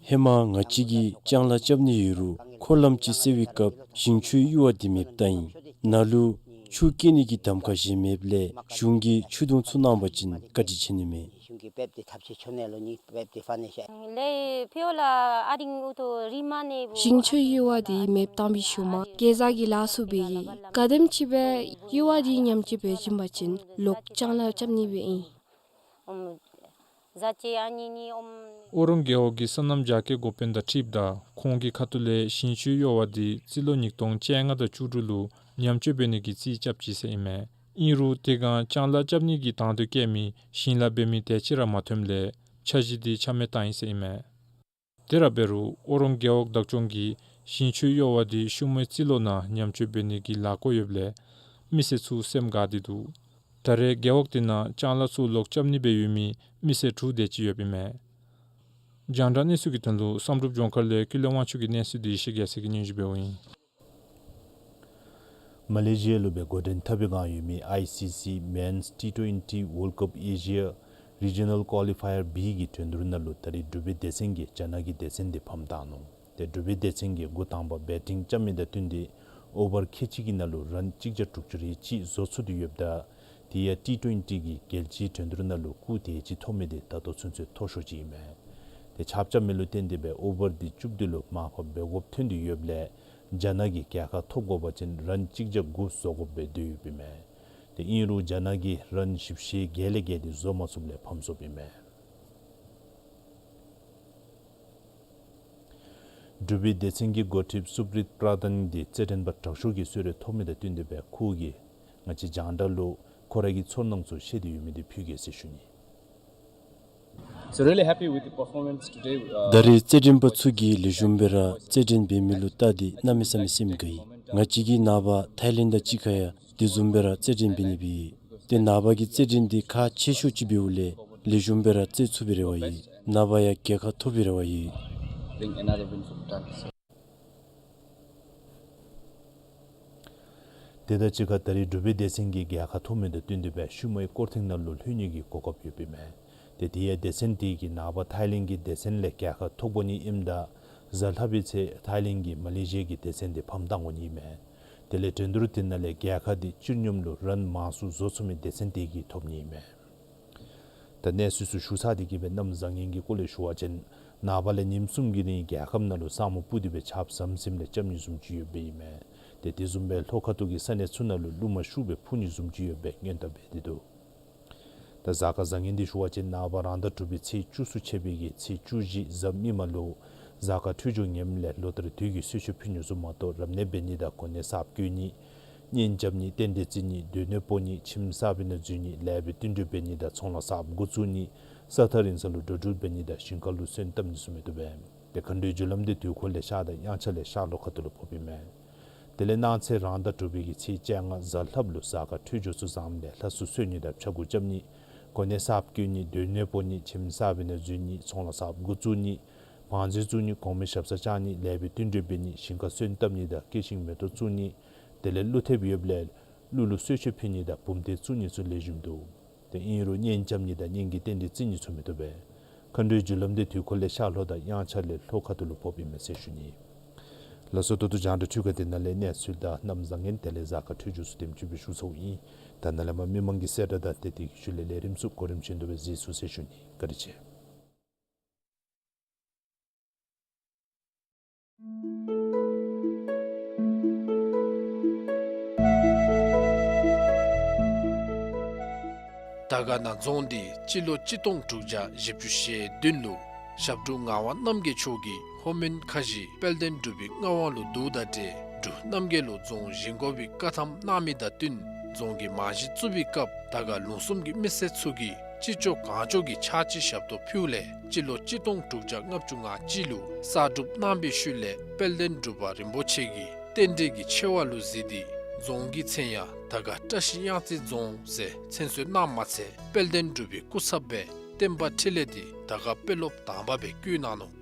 ཧེ་མ་ང་བཅས་ཀྱིས་ལྕང་ལཱ་རྐྱབ་ནི་ཡོད་རུང་འཁོར་ལམ་ཅིག་བསལ་བའི་སྐབས་ཞིང་ཆུའི་གཡོ་བ་དེ་མེདཔ་བཏང་ཡི། ནཱ་ལུ་ཆུ་སྐྱེལ་ནི་གི་གདམ་ཁ་གཞན་མེདཔ་ལས་གཞུང་གིས་ཆུ་བཏུང་ཚུ་གནང་པ་ཅིན་བཀའ་དྲིན་ཆེ་ནི་མས། ཞིང་ཆུའི་གཡོ་བ་དེ་མེདཔ་བཏང་པའི་ཤུལ་མ་གེ་ཛ་གི་ལཱ་ཚུ་འབད་ཡི། ག་དེམ་ཅིག་སྦེ་གཡོ་བ་དེ་ཉམས་བཅོས་འབད་བྱིན་པ་ཅིན་ལོག་ལྕང་ལཱ་རྐྱབ་ནི་སྦེ་ཨིན། ཨོ་རོང་རྒེད་འོག་གི་སོ་ནམ་རྒྱ་སྐྱེད་འགོ་དཔོན་དང་འཁྲིལཝ་ད་ཁོང་གི་ཁ་ཐུག་ལས་ཞིང་ཆུའི་གཡོ་བ་དེ་རྩིས་ལོ་ཉིས་སྟོང་བཅོ་ལྔ་དང་བཅུ་དྲུག་ལུ་ཉམས་བཅོས་འབད་ནི་གི་རྩིས་རྐྱབ་ཅི་ཟེར་ཨིན་མས། ཨིན་རུང་དེ་སྒང་ལྕང་ལཱ་རྐྱབ་ནི་གི་དང་འདོད་བསྐྱེད་མི་ཞིང་ལཱ་འབད་མི་དེ་ཅིག་ར་མ་ཐོནམ་ལས་འཆར་གཞི་དེ་ཆ་མེད་བཏང་ཡི་ཟེར་ཨིན་མས། དེ་ར་འབད་རུང་ཨོ་རོང་རྒེད་འོག་བདག་སྐྱོང་གིས་ཞིང་ཆུའི་གཡོ་བ་དེ་ཤུལ་མའི་རྩིས་ལོ་ནང་ཉམས་བཅོས་འབད་ནི་གི་ལཱ་བཀོད་ཡོདཔ་ལས་མི་སེར་ཚུ་སེམས་དགའ་སྟེ་འདུག། ད་རེས་རྒེད་འོག་དེ་ནང་ལྕང་ལཱ་ཚུ་ལོག་རྐྱབ་ནི་སྦེ་ཡོད་མི་མི་སེར་དྲུག་དེ་ཅིག་ཡོདཔ་ཨིན་མས། རྒྱང་བསྒྲགས་གནས་ཚུལ་གྱི་དོན་ལུ་བསམ་གྲུབ་ལྗོངས་མཁར་ལས་ཀུན་ལེགས་དབང་ཕྱུག་གི་གནས་ཚུལ་དེ་ཡེ་ཤེས་རྒྱལ་མཚན་གྱིས་སྙན་ཞུ་འབདཝ་ཨིན། མ་ལེ་ཤི་ཡ་ལུ་སྦེ་འགོ་འདྲེན་འཐབ་པའི་བསྒང་ཡོད་མི་ཨའི་སི་སི་Men's T twenty World Cup Asia Regional Qualifier B གི་འགྲན་བསྡུར་ནང་ལུ་ད་རེས་འབྲུག་པའི་སྡེ་ཚན་གྱིས་རྒྱ་ནག་གི་སྡེ་ཚན་དེ་ཕམ་བཏང་ནུག། ཏེ་འབྲུག་པའི་སྡེ་ཚན་གྱིས་འགོ་དང་པ་བེ་ཊིང་རྐྱབ་མི་དང་བསྟུན་ཏེ་ཨོ་བར་ཁལ་གཅིག་གི་ནང་ལུ་རཱན་གཅིག་བརྒྱ་དྲུག་ཅུ་རེ་གཅིག་བཟོ་ཚུགས་ཏེ་ཡོདཔ་ད་དེ་ཡང་ཊི་ཊུ་ཝེན་ཊི་གི་རྒྱལ་སྤྱིའི་འགྲན་བསྡུར་ནང་ལུ་སྐུགས་དེ་ཅིག་ཐོབ་མི་དེ་ད་ལྟོ་ཚུན་ཚོད་མཐོ་ཤོས་ཅིག་ཨིན་མས། ཏེ་ཆརཔ་རྐྱབ་མི་ལུ་བརྟེན་ཏེ་སྦེ་ཨོ་བར་དེ་བཅུ་བདུན་ལུ་མར་ཕབ་འབད་དགོཔ་ཐོན་ཏེ་ཡོདཔ་ལས་རྒྱ་ནག་གིས་རྒྱལ་ཁ་ཐོབ་དགོ་པ་ཅིན་རཱན་གཅིག་བརྒྱ་དགུ་བཟོ་དགོཔ་སྦེ་འདུག་ཡོདཔ་ཨིན་མས། ཏེ་ཨིན་རུང་རྒྱ་ནག་གིས་རཱན་བཞི་བཅུ་ཞེ་བརྒྱད་ལས་བརྒལ་ཏེ་བཟོ་མ་ཚུགསཔ་ལས་ཕམ་སོཔ་ཨིན་མས། འབྲུག་པའི་སྡེ་ཚན་གྱི་འགོ་ཁྲིདཔ་སུབ་རིད་པྲ་དྷཱན་འདི་རྩེད་འགྲན་པ་དྲག་ཤོས་ཀྱི་གསོལ་རས་ཐོབ་མི་དང་བསྟུན་ཏེ་སྦེ་ཁོ་གིས་ང་བཅས་རྒྱང་བསྒྲགས་ལུ་ཁོ་རའི་ཚོར་སྣང་ཚུ་བཤད་དེ་ཡོད་མི་དེ་ཕུལ་གེ་ཟེར་ཞུ་ནི། So really happy with the performance today. ད་རེས་རྩེད་འགྲན་པ་ཚུ་གིས་ལེགས་ཤོམ་སྦེ་ར་རྩེད་འགྲན་འབད་མི་ལུ་བལྟ་སྟེ་གནམ་མེད་ས་མེད་སེམས་དགའ་ཡི། ང་བཅས་ཀྱིས་ནངས་པ་ཐའི་ལེནཌ་དང་གཅིག་ཁར་ཡང་དེ་བཟུམ་སྦེ་ར་རྩེད་འགྲན་འབད་ནི་སྦེ་ཡོད། ཏེ་ནངས་པ་གི་རྩེད་འགྲན་འདི་ཁག་ཆེ་ཤོས་ཅིག་འབདཝ་ལས་ལེགས་ཤོམ་སྦེ་ར་རྩེད་ཚུགས་པའི་རེ་བ་ཡོད། ནངས་པ་ཡང་རྒྱལ་ཁ་ཐོབ་པའི་རེ་བ་ཡོད། Bring another win for Bhutan. དེ་དང་གཅིག་ཁར་ད་རེས་འབྲུག་པའི་སྡེ་ཚན་གྱིས་རྒྱལ་ཁ་ཐོབ་མི་དང་བསྟུན་ཏེ་སྦེ་ཤུལ་མའི་སྐོར་ཐེངས་ནང་ལུ་ལྷོད་ནི་གི་གོ་སྐབས་ཡོདཔ་ཨིན་མས། ཏེ་དེ་ཡང་སྡེ་ཚན་དེ་གིས་ནངས་པ་ཐའི་ལེནཌ་གི་སྡེ་ཚན་ལས་རྒྱལ་ཁ་ཐོབ་དགོ་ནི་ཨིནམ་ད་གཟའ་ལྷག་པའི་ཚེ་ཐའི་ལེནཌ་གིས་མ་ལེ་ཤི་ཡ་གི་སྡེ་ཚན་དེ་ཕམ་བཏང་དགོ་ནི་ཨིན་མས། དེ་ལས་འགྲན་བསྡུར་དེ་ནང་ལས་རྒྱལ་ཁ་དེ་སྤྱིར་སྙོམས་ལུ་རཱན་མང་སུ་བཟོ་ཚུགས་མི་སྡེ་ཚན་དེ་གིས་ཐོབ་ནི་ཨིན་མས། ད་གནས་ཚུལ་ཚུ་ཞུ་ཚར་ཏེ་གི་སྦེ་གནམ་བཟང་ངན་གྱི་སྐོར་ལས་ཞུ་བ་ཅིན་ནངས་པ་ལས་ཉིནམ་གསུམ་གྱི་རིང་རྒྱལ་ཁབ་ནང་ལུ་ས་སྨུག་སྤུབས་ཏེ་སྦེ་ཆརཔ་ཟམ་ཟིམ་ལས་རྐྱབ་ནི་བཟུམ་ཅིག་ཡོདཔ་ཨིན་མས། ཏེ་དེ་བཟུམ་སྦེ་ལྷོ་ཁ་ཐུག་གི་ས་གནས་ཚུ་ནང་ལུ་རླུང་མ་ཤུགས་སྦེ་འཕུ་ནི་བཟུམ་ཅིག་ཡོདཔ་སྦེ་སྔོན་བརྡ་འབད་དེ་འདུག། ད་གཟའ་སྐར་བཟང་ངན་འདི་ཞུ་བ་ཅིན་ནངས་པ་རང་ཟླ་དྲུག་པའི་ཚེས་བཅུ་གསུམ་ཆད་པའི་གི་ཚེས་བཅུ་བཞི་གཟའ་མིག་དམར་ལུ་གཟའ་སྐར་འཕྲོད་སྦྱོར་ངནམ་ལས་ལོ་ལྟར་དུས་ཀྱི་གསོལ་མཆོད་ཕུལ་ནི་བཟུམ་མ་གཏོགས་རབ་གནས་འབད་ནི་དང་གོ་གནས་གསརཔ་བསྐོ་ནི་གཉེན་རྐྱབ་ནི་རྟེན་འབྲེལ་བརྩི་ནི་སྡོད་གནས་སྤོ་ནི་ཁྱིམ་གསར་པའི་ནང་འཛུལ་ནི་ལེགས་པའི་བསྟུན་གྲོས་འབད་ནི་དང་ཚོང་ལཱ་གསརཔ་འགོ་བཙུགས་ནི་ས་ཐག་རིང་ས་ལུ་འགྲོ་འགྲུལ་འབད་ནི་དང་ཞིང་ཁ་ལུ་སོན་བཏབ་ནི་བཟུམ་ཨིན་འདུག་པས། ཏེ་མཁའ་འགྲོའི་རྒྱུ་ལམ་འདི་དུས་འཁོར་ལས་ཤར་དང་དབྱངས་འཆར་ལས་ཤར་ལྷོ་ཁ་ཐུག་ལུ་ཕོགཔ་ཨིན་མས། དེ་ལས་གནངས་ཚེ་རང་ཟླ་དྲུག་པའི་གི་ཚེས་བཅོ་ལྔ་གཟའ་ལྷགཔ་ལུ་གཟའ་སྐར་འཕྲོད་སྦྱོར་ཚུ་བཟངམ་ལས་ལྷ་སྲུ་གསོལ་ནི་དང་ཕྱྭ་འགུགས་རྐྱབ་ནི། གོ་གནས་གསརཔ་བསྐོ་ནི། སྡོད་གནས་སྤོ་ནི། ཁྱིམ་གསར་པའི་ནང་འཛུལ་ནི། ཚོང་ལཱ་གསརཔ་འགོ་བཙུགས་ནི། བང་མཛོད་བཙུགས་ནི། གོང་མའི་ཞབས་སར་བཅར་ནི། ལེགས་པའི་བསྟུན་གྲོས་འབད་ནི། ཞིང་ཁ་སོན་བཏབ་ནི་དང་སྐྱེད་ཤིང་མེ་ཏོག་བཙུགས་ནི། དེ་ལས་ཀླུ་ཐེབས་ཡོདཔ་ལས་ཀླུ་ལུ་གསོལ་མཆོད་ཕུལ་ནི་དང་བུམ་ཐེལ་བཙུགས་ནི་ཚུ་ལེགས་ཤོམ་འདུག། ཏེ་ཨིན་རུང་གཉེན་རྐྱབ་ནི་དང་གཉེན་གྱི་རྟེན་འབྲེལ་བརྩི་ནི་ཚུ་མི་བཏུབ་པས། མཁའ་འགྲོའི་རྒྱུ་ལམ་འདི་དུས་འཁོར་ལས་ཤར་ལྷོ་དང་དབྱངས་འཆར་ལས་ལྷོ་ཁ་ཐུག་ལུ་ཕོགཔ་ཨིན་མས་ཟེར་ཞུ་ནི། ལགས་སོ། ད་ལྟོ་རྒྱང་བསྒྲགས་འཕྲུལ་ཁང་འདི་ནང་ལས་གནས་ཚུལ་དང་གནམ་བཟང་ངན་དེ་ལས་གཟའ་སྐར་འཕྲོད་སྦྱོར་ཚུ་དེམ་ཅིག་སྦེ་ཞུ་ཚརཝ་ཨིན། ད་ནཱ་ལས་མར་མི་མང་གི་གསལ་བསྒྲགས་དང་དེ་དེ་གི་ཤུལ་ལས་ལས་རིམ་ཚུ་གོ་རིམ་བཞིན་དུ་སྦེ་གཟིགས་ཚུགས་ཟེར་ཞུ་ནི། བཀའ་དྲིན་ཆེ། དར་དཀར་ན་རྫོང་འདི་སྤྱི་ལོ་གཅིག་སྟོང་དྲུག་བརྒྱ་བཞི་བཅུ་ཞེ་བདུན་ལུ་ཞབས་དྲུང་ངག་དབང་རྣམ་རྒྱལ་མཆོག་གིས་ལྷོ་མོན་ཁ་བཞི་དཔལ་ལྡན་འབྲུག་པའི་མངའ་དབང་ལུ་བསྡུཝ་ད་ཏེ་འབྲུག་རྣམ་རྒྱལ་ལུ་རྫོང་བཞེངས་དགོ་པའི་བཀའ་ཐམ་གནང་མི་དང་བསྟུན་རྫོང་གི་རྨང་གཞི་བཙུགས་པའི་སྐབས་དར་དཀར་ལུང་གསུམ་གྱི་མི་སེར་ཚུ་གིས་ཅི་ལྕོགས་གང་ལྕོགས་ཀྱིས་ཕྱག་ཕྱི་ཞབས་ཏོག་ཕུལཝ་ལས་སྤྱི་ལོ་གཅིག་སྟོང་དྲུག་བརྒྱ་ལྔ་བཅུ་ང་གཅིག་ལུ་གསར་སྒྲུབ་གནང་པའི་ཤུལ་ལས་དཔལ་ལྡན་འབྲུག་པ་རིན་པོ་ཆེ་གིས་རྟེན་འབྲེལ་གྱི་ཆེ་བ་ལུ་གཟིགས་ཏེ་རྫོང་གི་མཚན་ཡང་དར་དཀར་བཀྲ་ཤིས་གཡང་རྩེ་རྫོང་ཟེར་མཚན་གསོལ་གནངམ་མ་ཚད་དཔལ་ལྡན་འབྲུག་པའི་སྐུ་ཚབ་སྦེ་བསྟན་པ་འཕྲིན་ལས་འདི་དར་དཀར་དཔོན་སློབ་དང་པ་སྦེ་བསྐོ་གནང་ནུག།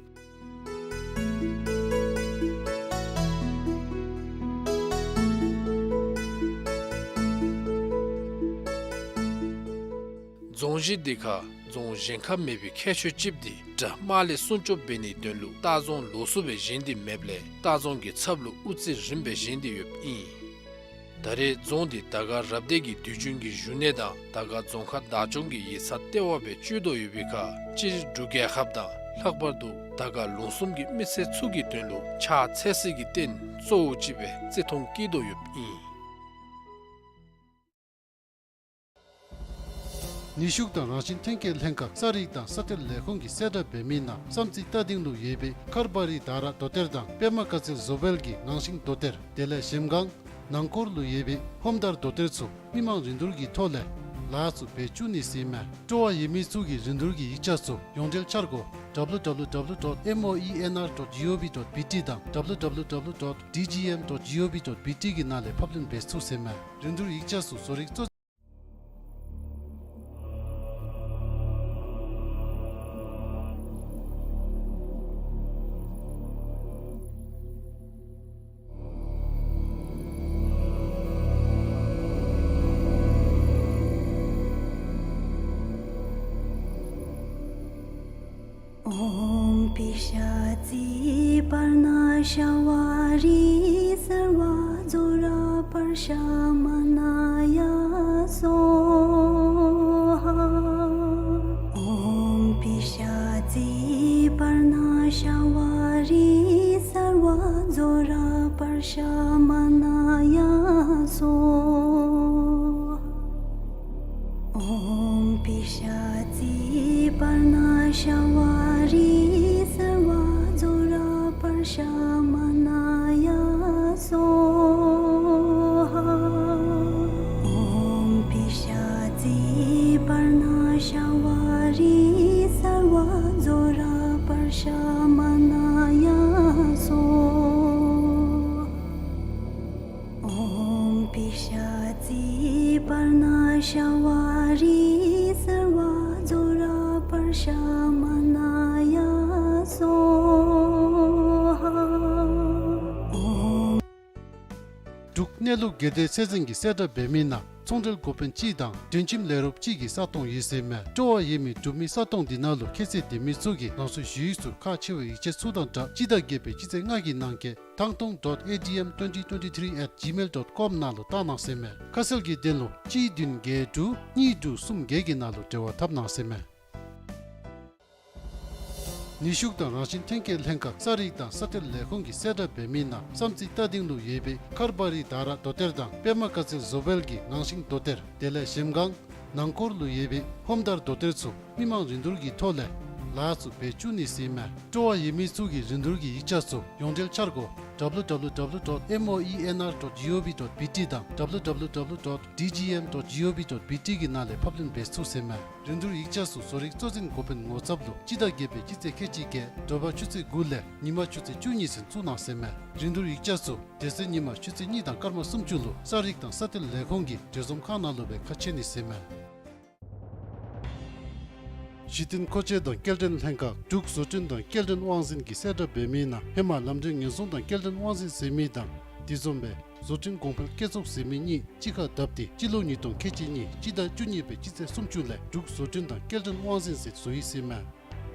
རྫོང་གཞི་འདི་ཁར་རྫོང་གཞན་ཁར་མེད་པའི་ཁྱད་ཆོས་ཅིག་འདི་དགྲ་དམག་ལས་སྲུང་སྐྱོབ་འབད་ནིའི་དོན་ལུ་ལྟ་རྫོང་ལོགས་སུ་སྦེ་བཞེངས་ཏེ་མེདཔ་ལས་ལྟ་རྫོང་གི་ཚབ་ལུ་དབུ་རྩེ་རིངམ་སྦེ་བཞེངས་ཏེ་ཡོདཔ་ཨིན། ད་རེས་རྫོང་འདི་དར་དཀར་རབ་སྡེ་གི་དུས་རྒྱུན་གྱི་བཞུགས་གནས་དང་དར་དཀར་རྫོང་ཁག་བདག་སྐྱོང་གི་ཡིག་ཚང་ལྟེ་བ་སྦེ་སྤྱོད་དོ་ཡོད་པའི་ཁར་སྤྱིར་འབྲུག་རྒྱལ་ཁབ་དང་ལྷག་པར་དུ་དར་དཀར་ལུང་གསུམ་གྱི་མི་སེར་ཚུ་གི་དོན་ལུ་ཕྱག་འཚལ་སའི་གི་རྟེན་གཙོ་བོ་ཅིག་སྦེ་བརྩི་མཐོང་བསྐྱེད་དོ་ཡོདཔ་ཨིན། ནུས་ཤུགས་དང་རང་བཞིན་ཐོན་སྐྱེད་ལྷན་ཁག་ས་རིག་དང་ས་གཏེར་ལས་ཁུངས་ཀྱིས་གསལ་བསྒྲགས་འབད་མི་ནང་བསམ་རྩེ་རྟ་སྡིང་ལུ་ཡོད་པའི་མཁར་བ་རི་དར་རྡོ་གཏེར་དང་པདྨ་དཀར་རྩེ་བཟོ་བལ་གྱི་ནང་ཤིང་རྡོ་གཏེར་དེ་ལས་གཞལམ་སྒང་ནང་སྐོར་ལུ་ཡོད་པའི་ཧོམ་དར་རྡོ་གཏེར་ཚུ་མི་མང་རིན་བསྡུར་གྱི་ཐོག་ལས་ལཱ་ཚུ་འབད་བཅུག་ནི་ཟེར་ཨིན་མས། སྤྲོ་བ་ཡོད་མི་ཚུ་གིས་རིན་བསྡུར་གྱི་ཡིག་ཆ་ཚུ་ཡོངས་འབྲེལ་འཆར་སྒོ་W W W dot moenr dot gov dot B T དང་W W W dot D G M dot gov dot B T གི་ནང་ལས་ཕབ་ལེན་འབད་ཚུགས་ཟེར་ཨིན་མས། རིན་བསྡུར་ཡིག་ཆ་ཚུ་བཟོ་རིག་གཙོ། ཨོཾ་པི་ཤ་ཙི་པར་ཎ་ཤ་བ་རི་སརྦ་ཛྭ་ར་པརྻ་ཤ་མ་ན་ཡ་སྭཱ་ཧཱ། ཨོཾ་པི་ཤ་ཙི་པར་ཎ་ཤ་བ་རི་སརྦ་ཛྭ་ར་པརྻ་ཤ་མ་ན་ཡ་སྭཱ་ཧཱ། ཨོཾ་པི་ཤ་ཙི་པར་ཎ་ཤ་བ་རི་སརྦ་ཛྭ་ར་པརྻ་ཤ་མ་ན་ཡ་སྭཱ་ཧཱ། ཨོཾ་པི་ཤ་ཙི་པར་ཎ་ཤ་བ་རི་སརྦ་ཛྭ་ར་པརྻ་ཤ་མ་ན་ཡ་སྭཱ་ཧཱ། ཨོཾ་པི་ཤ་ཙི་པར་ཎ་ཤ་བ་རི་སརྦ་ཛྭ་ར་པརྻ་ཤ་མ་ན་ཡ་སྭཱ་ཧཱ། ཨོཾ། འབྲུག་གནས་ལུགས་དགེ་ལྡན་ཚད་འཛིན་གྱིས་གསལ་བསྒྲགས་འབད་མི་ནང་ཚོང་འབྲེལ་འགོ་དཔོན་གཅིག་དང་སྒྲོན་ཁྱིམ་ལས་རོགསཔ་གཅིག་གི་ས་སྟོང་ཡོད་ཟེར་ཨིན་མས། སྤྲོ་བ་ཡོད་མི་འབྲུག་མི་ས་སྟོང་འདི་ནང་ལུ་ཁྱད་ཚད་ལྡན་མི་ཚུ་གིས་རང་སོའི་ཞུ་ཡིག་ཚུ་ཁག་ཆེ་བའི་ཡིག་ཆ་ཚུ་དང་སྦྲགས་སྤྱི་ཟླ་བརྒྱད་པའི་སྤྱི་ཚེས་ལྔ་གི་ནང་འཁོད་ཐང་སྟོང་dot A D M twenty twenty-three at gmail dot com ནང་ལུ་བཏང་གནང་ཟེར་ཨིན་མས། ཁ་གསལ་གྱི་དོན་ལུ་གཅིག་བདུན་བརྒྱད་དྲུག་གཉིས་དྲུག་གསུམ་བརྒྱད་ཀྱི་ནང་ལུ་འབྲེལ་བ་འཐབ་གནང་ཟེར་ཨིན་མས། ནུས་ཤུགས་དང་རང་བཞིན་ཐོན་སྐྱེད་ལྷན་ཁག་ས་རིག་དང་ས་གཏེར་ལས་ཁུངས་ཀྱིས་གསལ་བསྒྲགས་འབད་མི་ནང་བསམ་རྩེ་རྟ་སྡིང་ལུ་ཡོད་པའི་མཁར་བ་རི་དར་རྡོ་གཏེར་དང་པདྨ་དཀར་རྩེ་བཟོ་བལ་གྱི་ནང་ཤིང་རྡོ་གཏེར་དེ་ལས་གཞལམ་སྒང་ནང་སྐོར་ལུ་ཡོད་པའི་ཧོམ་དར་རྡོ་གཏེར་ཚུ་མི་མང་རིན་བསྡུར་གྱི་ཐོག་ལས་ ལཱ་ཚུ་འབད་བཅུག་ནི་ཟེར་མས། སྤྲོ་བ་ཡོད་མི་ཚུ་གིས་རིན་བསྡུར་གྱི་ཡིག་ཆ་ཚུ་ཡོངས་འབྲེལ་འཆར་སྒོ་W W W dot M O E N R dot G O V dot B T དང་W W W dot D G M dot G O V dot B T གི་ནང་ལས་ཕབ་ལེན་འབད་ཚུགས་ཟེར་མས། རིན་བསྡུར་ཡིག་ཆ་ཚུ་བཟོ་རིག་གཙོ་འཛིན་འགོ་དཔོན་ངོ་ཚབ་ལུ་སྤྱི་ཟླ་བརྒྱད་པའི་སྤྱི་ཚེས་ཁལ་གཅིག་བརྒྱད་དྲོ་པ་ཆུ་ཚོད་དགུ་ལས་ཉིན་མ་ཆུ་ཚོད་བཅུ་གཉིས་ཚུན་བཙུགས་གནང་ཟེར་མས། རིན་བསྡུར་ཡིག་ཆ་ཚུ་དེ་ཚེ་ཉིན་མ་ཆུ་ཚོད་གཉིས་དང་སྐར་མ་སུམ་ཅུ་ལུ་གསར་ཡིག་དང་གསར་གཏོད་ལས་ཁུངས་ཀྱི་འབྲེལ་འཛོམས་ཁང་ནང་ལུ་སྦེ་ཁ་ཕྱེ་ནི་ཟེར་མས། གཞི་རྟེན་མཁོ་ཆས་དང་སྐྱེལ་འདྲེན་ལྷན་ཁག་འབྲུག་བཟོ་སྐྲུན་དང་སྐྱེལ་འདྲེན་དབང་འཛིན་གྱིས་གསལ་བསྒྲགས་འབད་མི་ནང་ཧེ་མ་ལམ་འགྲུལ་ཉེན་སྲུང་དང་སྐྱེལ་འདྲེན་དབང་འཛིན་ཟེར་མི་དང་དེ་བཟུམ་སྦེ་བཟོ་སྐྲུན་གོང་འཕེལ་སྐྱེད་ཚོགས་ཟེར་མི་གཉིས་གཅིག་ཁར་བསྡབས་ཏེ་སྤྱི་ལོ་ཉིས་སྟོང་ཁལ་གཅིག་གཉིས་སྤྱི་ཟླ་བཅུ་གཉིས་པའི་སྤྱི་ཚེས་སུམ་ཅུ་ལས་འབྲུག་བཟོ་སྐྲུན་དང་སྐྱེལ་འདྲེན་དབང་འཛིན་ཟེར་བཟོ་ཡི་ཟེར་མས།